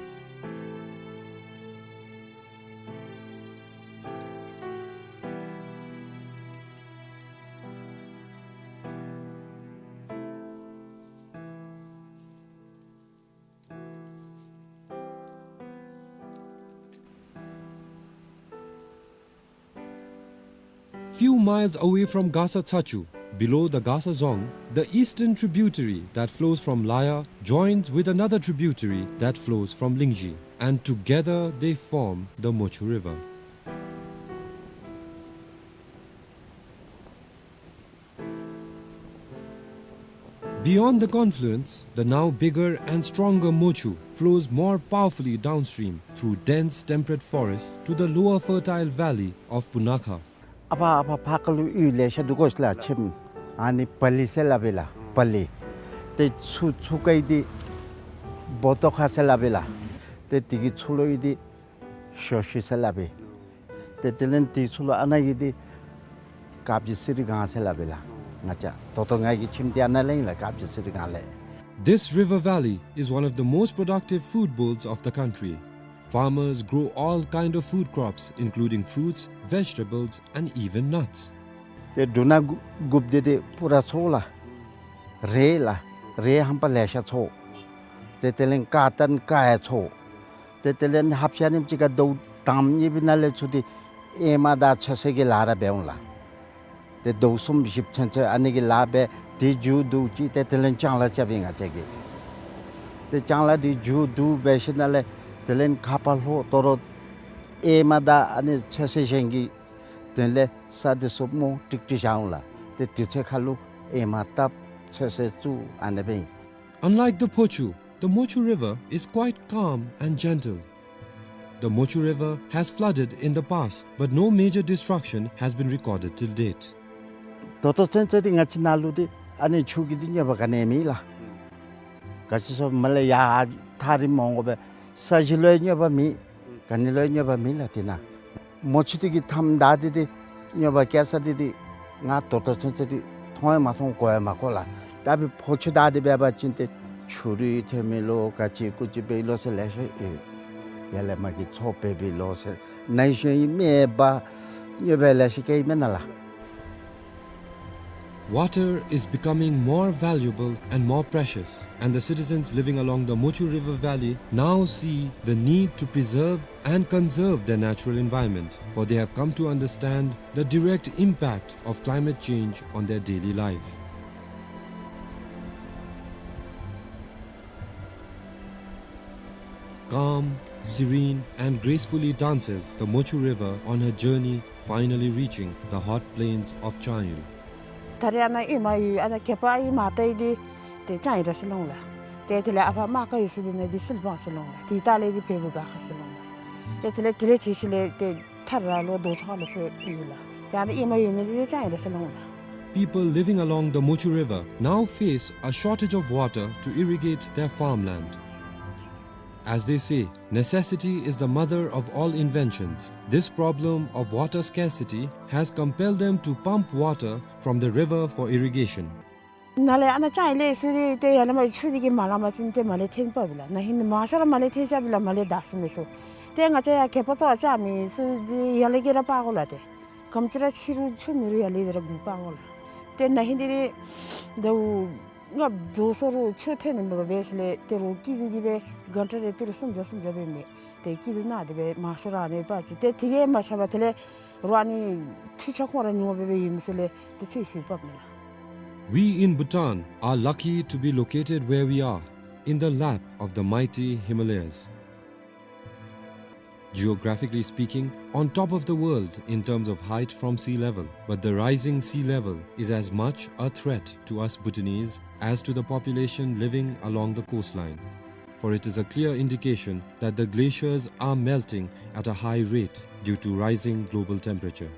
Few miles away from Gasa Chachu, below the Gasa Dzong, the eastern tributary that flows from Laya joins with another tributary that flows from Lingzhi, and together they form the Mochu River. Beyond the confluence, the now bigger and stronger Mochu flows more powerfully downstream through dense temperate forests to the lower fertile valley of Punakha. ཨ་ཕ་ཨ་ཕ་ཕ་ཀ་ལུ་ཡུལ་ལེ་ཤ་འདུག་གོ་ཤ་ལ་ཆེམ་ཨ་ནི་པ་ལི་ཟེར་སླབ་ཨིན་ལགས། པ་ལི། ཏེ་ཚུ་ཚུ་ཀ་ཡི་འདི་བོ་ཏོ་ཁ་ཟེར་སླབ་ཨིན་ལགས། ཏེ་དེ་གི་ཚུ་ལོ་ཡི་འདི་ཤོ་ཤི་ཟེར་སླབ་ཨིན། ཏེ་དེ་ལས་དེ་ཚུ་ལུ་ཨ་ནཱ་གི་འདི་ཀ་བྱི་སི་རི་སྒང་ཟེར་སླབ་ཨིན་ལགས། ང་བཅས་ད་ལྟོ་ང་གི་ཁྱིམ་འདི་ཨ་ནཱ་ལས་ཨིན་ལགས། ཀ་བྱི་སི་རི་སྒང་ལས། This river valley is one of the most productive food bowls of the country. Farmers grow all kind of food crops, including fruits, vegetables, and even nuts. ཏེ་འབྲུ་སྣ་དགུ་དགུཔ་འདི་ཏེ་པུ་ར་འཚོ་ལགས། རེད་ལགས། རེད་ཧམ་པ་ལེ་ཤ་འཚོ། ཏེ་དེ་ལས་ཀ་ཏན་ཀ་ཡ་འཚོ། ཏེ་དེ་ལས་ཧབ་ཤ་ནིམ་ཅིག་ག་དོ་དང་ཉེ་བི་ན་ལས་ཚུ་ཏེ་ཨེ་མ་དང་ཚོད་བསྲེ་གི་ལཱ་ར་འབད་འོང་ལགས། ཏེ་དོ་གསུམ་བཞི་ཚུན་ཚོད་ཨ་ནི་གི་ལཱ་འབད་དེ་མཇུག་བསྡུ་ཅི་ཏེ་དེ་ལས་ལྕང་ལཱ་རྐྱབ་ཨིན་ང་བཅས་ཀྱིས། ཏེ་ལྕང་ལཱ་དེ་མཇུག་བསྡུ་འབད་ཞིནམ་ལས་དེ་ལས་ཁ་ཕར་ལྷོ་དོ་རུང་ཨེ་མ་དང་ཨ་ནི་ཚོད་བསྲེ་གཞན་གྱི་དོན་ལས་ས་དེ་ཚུ་མོ་ཀྲིག་ཀྲི་བཞག་འོང་ལགས། ཏེ་དུས་ཚོད་ཁ་ལུ་ཨེ་མ་བཏབ་ཚོད་བསྲེ་བཙུགས་ཨ་ནི་སྦེ་ཨིན། Unlike the Phochu, the Mochu River is quite calm and gentle. The Mochu River has flooded in the past, but no major destruction has been recorded till date. ད་ལྟོ་ཚུན་ཚོད་འདི་ང་བཅས་ནཱ་ལུ་འདི་ཨ་ནི་ཆུ་གི་འདི་གནོད་པ་ག་ནི་མེད་ལགས། ག་ཅི་སོང་མ་ལས་ཡར་ཐག་རིངམོ་འོང་དགོ་པས། ས་གཞི་ལུ་ཡང་གནོད་པ་མེད། ག་ནི་ལུ་ཡང་གནོད་པ་མེད་ལགས་འདི་ནང་། མོ་ཆུ་འདི་གིས་མཐའམ་བདའ་སྟེ་འདི་གནོད་པ་བཀལ་ས་འདི་འདི་ང་ད་ལྟོ་ཚུན་ཚོད་འདི་མཐོང་ཡང་མ་མཐོང་གོ་ཡང་མ་གོ་ལགས། ད་འབད་ཕོ་ཆུ་བདའ་སྟེ་འབད་བ་ཅིན་ཏེ་ཆུ་རུད་ཐོན་མི་ལོ་ག་ཅི་ཀུ་ཅི་འབད་ལོ་ཟེར་ལེ་ཤ་ཡོད། ཡར་ལས་མར་གྱི་མཚོ་འབད་བའི་ལོ་ཟེར་ནཱ་ཤོ་ཡི་མེ་འབར་གནོད་པ་ལེ་ཤ་བཀལ་ཡི་མེན་ན་ལགས། Water is becoming more valuable and more precious, and the citizens living along the Mochu River Valley now see the need to preserve and conserve their natural environment, for they have come to understand the direct impact of climate change on their daily lives. Calm, serene, and gracefully dances the Mochu River on her journey, finally reaching the hot plains of Changyo. ད་རེས་ཨ་ནཱ་ཨེ་མ་ཡོད་ཨ་ནཱ་གད་པ་ཨེ་མ་བཏང་ཡི་འདི་ཏེ་ལྕང་ཡི་ར་ཟེར་ལོང་ལགས། ཏེ་དེ་ལས་ཨ་ཕ་རྨ་ཁ་ཡོད་ས་འདི་ནང་འདི་སིལ་སྦང་ཟེར་ལོང་ལགས། དེ་ལྟག་ལས་འདི་བལ་པོ་སྒང་ཁ་ཟེར་ལོང་ལགས། ཏེ་དེ་ལས་དེ་ལས་ཅིག་ཤུལ་ལས་ཏེ་ཐར་ར་ལོ་རྡོ་ཚོ་ཁ་ལོ་ཟེར་ཡོད་ལགས། ཏེ་ཨ་ནཱ་ཨེ་མ་ཡོད་མི་འདི་ཏེ་ལྕང་ཡི་ར་ཟེར་ལོང་ལགས། People living along the Mochu River now face a shortage of water to irrigate their farmland. As they say, necessity is the mother of all inventions. This problem of water scarcity has compelled them to pump water from the river for irrigation. ནཱ་ལས་ཨ་ནཱ་ཅང་ལས་སུ་དེ་ཏེ་ཡར་ལས་མར་ཆུ་དེ་གིས་མ་ལང་པ་ཅིན་ཏེ་མར་ལས་འཐེན་པ་བི་ལགས། ན་ཧིང་མང་ཤོས་ར་མར་ལས་འཐེན་ཅ་བི་ལགས། མར་ལས་དར་སོང་མི་ཚུ། ཏེ་ང་བཅས་ཡར་གད་པ་ཏོ་ཨ་ཅང་མེད་སུ་དེ་ཡར་ལས་གི་ར་པ་གོ་ལགས། ཏེ་གམ་ཅི་ར་ཕྱི་རུ་ཆུ་མེད་རུང་ཡར་ལས་དེ་ར་གུ་པ་གོ་ལགས། ཏེ་ན་ཧིང་དེ་དེ་ཟླཝ་ལྔ་བདོ་སོང་རུང་ཆུ་ཐོན་ནི་མེད་པར་སྦེ་ཞིནམ་ལས་ཏེ་རོགས་སྐྱིད་སྡུག་གི་སྦེ་གང་ཏ་རེ་ཏི་རུ་སུམ་བརྒྱ་སུམ་བརྒྱ་སྦེ་མེད། ཏེ་སྐྱིད་སྡུག་ནང་དེ་སྦེ་མང་ཤོས་ར་ཨ་ནི་པ་ཅིག། ཏེ་དེ་གིས་མ་ཆགས་པར་དེ་ལས་རོགས་ཨ་ནི་འཕྲུལ་ཆས་ཁོང་ར་ཉོ་སྦེ་སྦེ་ཡོད་མི་ཚུ་ལས་ཏེ་ཚོད་བསྲེ་འབགཔ་མས་ལགས། We in Bhutan are lucky to be located where we are, in the lap of the mighty Himalayas. Geographically speaking, on top of the world in terms of height from sea level, but the rising sea level is as much a threat to us Bhutanese as to the population living along the coastline. For it is a clear indication that the glaciers are melting at a high rate due to rising global temperature.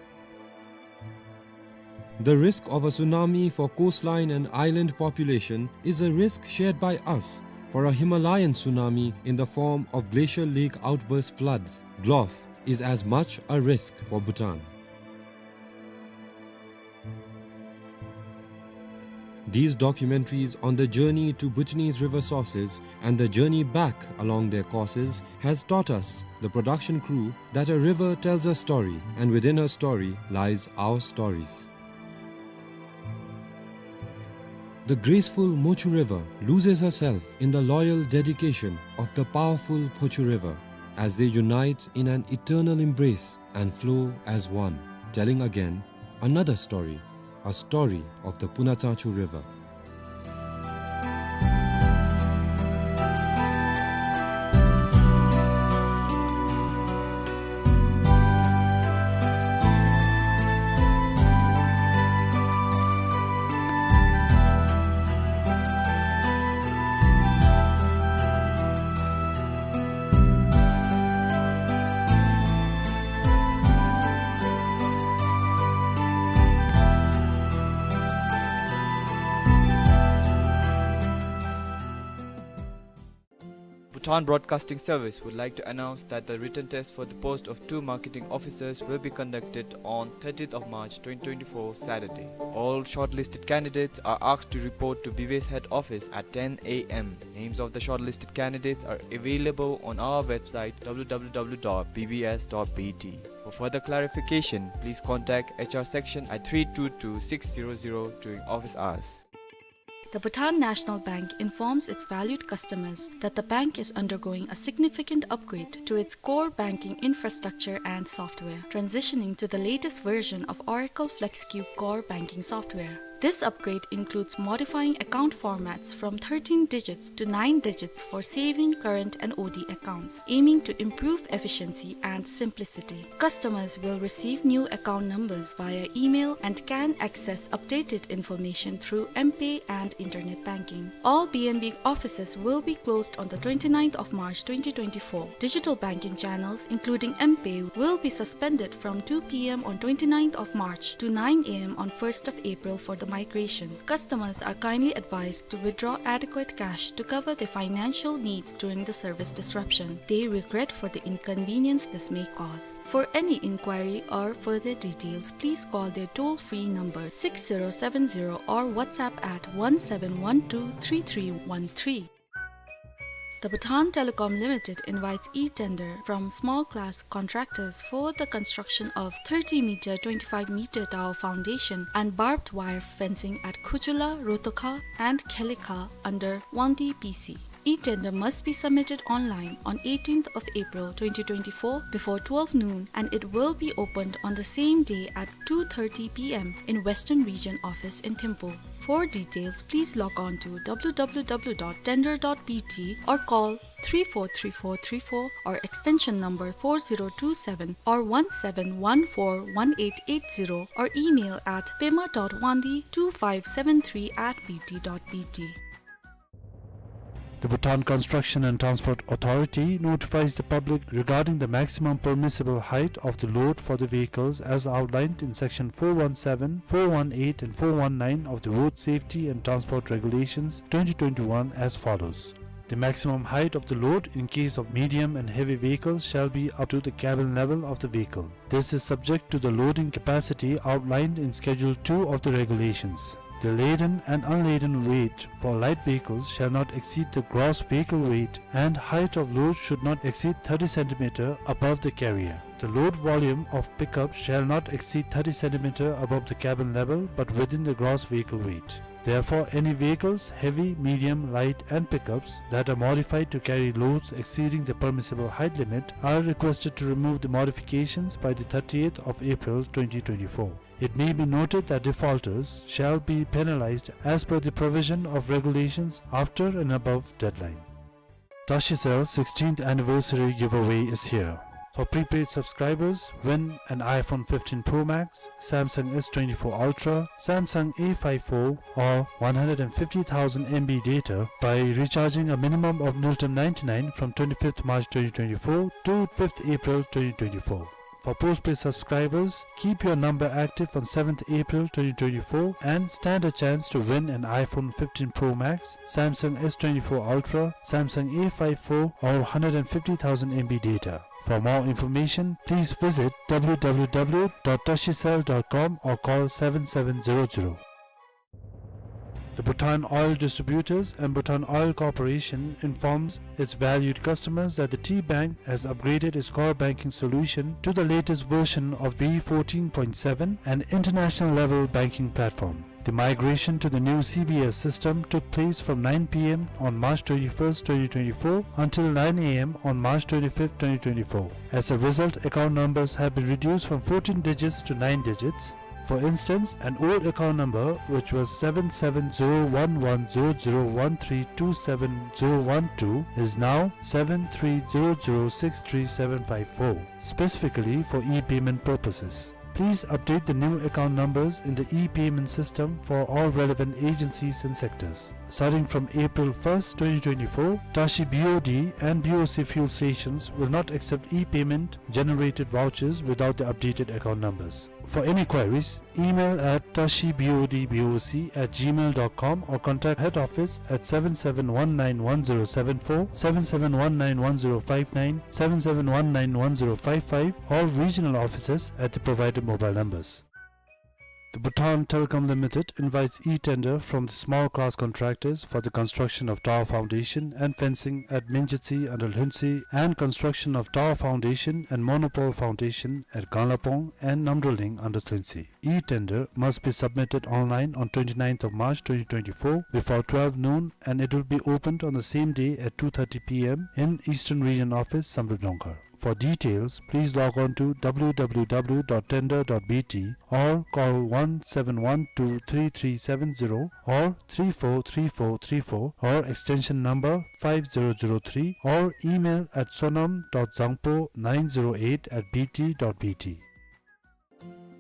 The risk of a tsunami for coastline and island population is a risk shared by us, for a Himalayan tsunami in the form of glacial lake outburst floods, GLOF, is as much a risk for Bhutan. These documentaries on the journey to Bhutanese river sources and the journey back along their courses has taught us, the production crew, that a river tells a story, and within her story lies our stories. The graceful Mochu River loses herself in the loyal dedication of the powerful Phochu River as they unite in an eternal embrace and flow as one, telling again another story, a story of the Punatsangchu River. Bhutan Broadcasting Service would like to announce that the written test for the post of two marketing officers will be conducted on thirtieth of March twenty twenty-four, Saturday. All shortlisted candidates are asked to report to B B S head office at ten A M. Names of the shortlisted candidates are available on our website, W W W dot B B S dot B T. For further clarification, please contact H R section at three two two six zero zero during office hours. The Bhutan National Bank informs its valued customers that the bank is undergoing a significant upgrade to its core banking infrastructure and software, transitioning to the latest version of Oracle FlexCube core banking software. This upgrade includes modifying account formats from thirteen digits to nine digits for saving, current, and O D accounts, aiming to improve efficiency and simplicity. Customers will receive new account numbers via email and can access updated information through M-Pay and internet banking. All B N B offices will be closed on the twenty-ninth of March twenty twenty-four. Digital banking channels, including M-Pay, will be suspended from two P M on twenty-ninth of March to nine A M on first of April for the migration. Customers are kindly advised to withdraw adequate cash to cover their financial needs during the service disruption. They regret for the inconvenience this may cause. For any inquiry or further details, please call their toll-free number six zero seven zero or WhatsApp at one seven one two three three one three. The Bhutan Telecom Limited invites e-tender from small class contractors for the construction of thirty meter, twenty-five meter tower foundation and barbed wire fencing at Khuchula, Rotokha and Khelikha under Wangdi P C. E-tender must be submitted online on eighteenth of April twenty twenty-four before twelve noon, and it will be opened on the same day at two thirty P M in Western Region office in Thimphu. For details, please log on to W W W dot tender dot B T or call three four three four three four or extension number four zero two seven or one seven one four one eight eight zero or email at pema dot wangdi two five seven three at B T dot B T. The Bhutan Construction and Transport Authority notifies the public regarding the maximum permissible height of the load for the vehicles as outlined in Section four one seven, four one eight and four one nine of the Road Safety and Transport Regulations twenty twenty-one as follows. The maximum height of the load in case of medium and heavy vehicles shall be up to the cabin level of the vehicle. This is subject to the loading capacity outlined in Schedule two of the regulations. The laden and unladen weight for light vehicles shall not exceed the gross vehicle weight, and height of load should not exceed thirty centimeter above the carrier. The load volume of pickup shall not exceed thirty centimeter above the cabin level, but within the gross vehicle weight. Therefore, any vehicles, heavy, medium, light, and pickups that are modified to carry loads exceeding the permissible height limit are requested to remove the modifications by the thirtieth of April twenty twenty-four. It may be noted that defaulters shall be penalized as per the provision of regulations after and above deadline. Tashicell sixteenth anniversary giveaway is here. For prepaid subscribers, win an iPhone fifteen Pro Max, Samsung S twenty-four Ultra, Samsung A five four, or one hundred and fifty thousand M B data by recharging a minimum of Ngultrum ninety-nine from twenty-fifth March twenty twenty-four to fifth April twenty twenty-four. For postpaid subscribers, keep your number active on seventh April twenty twenty-four and stand a chance to win an iPhone fifteen Pro Max, Samsung S twenty-four Ultra, Samsung A five four, or one hundred and fifty thousand M B data. For more information, please visit W W W dot tashicell dot com or call seven seven zero zero. The Bhutan Oil Distributors and Bhutan Oil Corporation informs its valued customers that the T Bank has upgraded its core banking solution to the latest version of V fourteen point seven, an international level banking platform. The migration to the new C B S system took place from nine P M on March twenty-first, twenty twenty-four, until nine A M on March twenty-fifth, twenty twenty-four. As a result, account numbers have been reduced from fourteen digits to nine digits. For instance, an old account number, which was seven seven zero one one zero zero one three two seven zero one two, is now seven three zero zero six three seven five four, specifically for e-payment purposes. Please update the new account numbers in the e-payment system for all relevant agencies and sectors. Starting from April first, twenty twenty-four, Tashi B O D and B O C fuel stations will not accept e-payment generated vouchers without the updated account numbers. For any queries, email at tashi B O D B O C at gmail dot com or contact head office at seven seven one nine one zero seven four, seven seven one nine one zero five nine, seven seven one nine one zero five five, or regional offices at the provided mobile numbers. The Bhutan Telecom Limited invites e-tender from the small class contractors for the construction of tower foundation and fencing at Minjitsi under Lhuentse and construction of tower foundation and monopole foundation at Ganglapong and Namdroling under Lhuentse. E-tender must be submitted online on twenty-ninth of March twenty twenty-four before twelve noon, and it will be opened on the same day at two thirty P M in Eastern Region Office, Samdrup Jongkhar. For details, please log on to W W W dot tender dot B T or call one seven one two three three seven zero or three four three four three four or extension number five zero zero three or email at sonam dot zangpo nine zero eight at B T dot B T.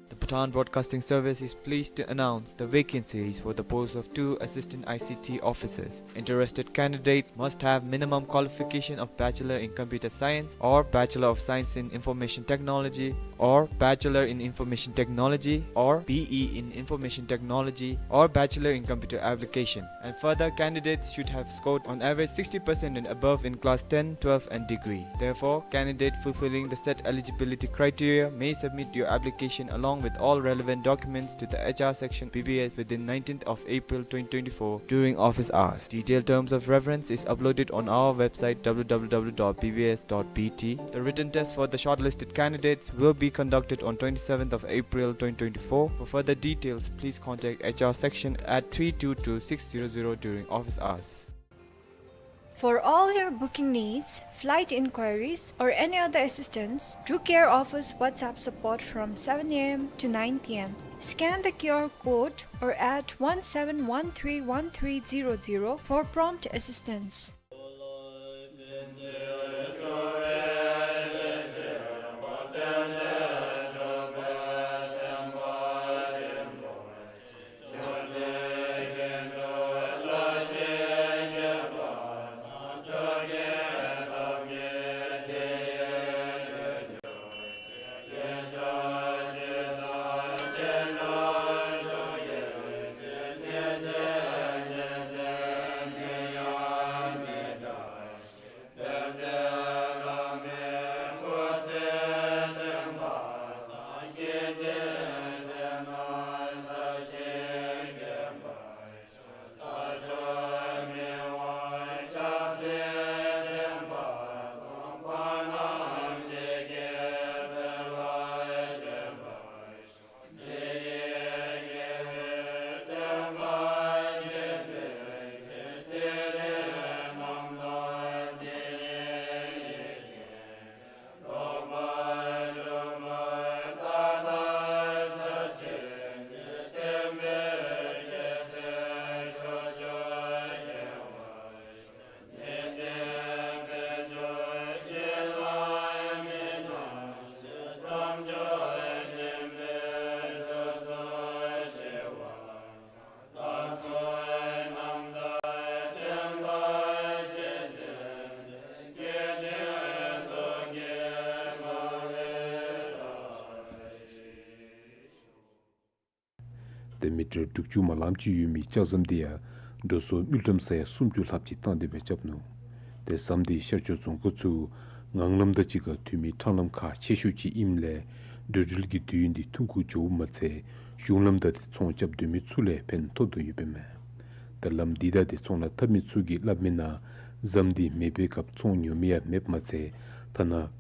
The Bhutan Broadcasting Service is pleased to announce the vacancies for the post of two assistant I C T officers. Interested candidates must have minimum qualification of Bachelor in Computer Science or Bachelor of Science in Information Technology or Bachelor in Information Technology or B E in Information Technology or Bachelor in Computer Application. And further, candidates should have scored on average sixty percent and above in class ten, twelve and degree. Therefore, candidate fulfilling the set eligibility criteria may submit your application along with all relevant documents to the H R section B B S within nineteenth of April twenty twenty-four during office hours. Detailed terms of reference is uploaded on our website W W W dot B B S dot B T. The written test for the shortlisted candidates will be conducted on twenty-seventh of April twenty twenty-four. For further details, please contact H R section at three two two six zero zero during office hours. For all your booking needs, flight inquiries, or any other assistance, Drew Care offers WhatsApp support from seven A M to nine P M. Scan the Q R code or at one seven one three one three zero zero for prompt assistance. མི་ཊར་དྲུག་ཅུ་མ་ལངམ་ཅིག་ཡོད་མི་ལྕགས་ཟམ་དེ་ཡང་འགྲོ་སོང་དངུལ་ཀྲམ་ས་ཡ་སུམ་ཅུ་ལྷགཔ་ཅིག་བཏང་སྟེ་སྦེ་རྐྱབ་ནུག། དེ་ཟམ་དེ་ཤར་ཕྱོགས་རྫོང་ཁག་ཚུ་ངང་ལམ་དང་གཅིག་ཁར་འཐུས་མི་འཕྲང་ལམ་ཁག་ཆེ་ཤོས་ཅིག་ཨིནམ་ལས་འགྲོ་འགྲུལ་གྱི་དུས་ཡུན་དེ་ཐུང་ཀུ་འགྱོཝ་མ་ཚད་གཞུང་ལམ་དང་དེ་ཚོང་རྐྱབ་སྡོད་མི་ཚུ་ལས་ཕན་ཐོགས་དོ་ཡོདཔ་ཨིན་མས། ད་ལམ་འདི་དང་དེ་ཚོང་ལཱ་འཐབ་མི་ཚུ་གིས་སླབ་མིའི་ནང་ཟམ་འདི་མེད་པའི་སྐབས་ཚོང་ཉོ་མི་ཡང་མེདཔ་མ་ཚད་ཐ་ན་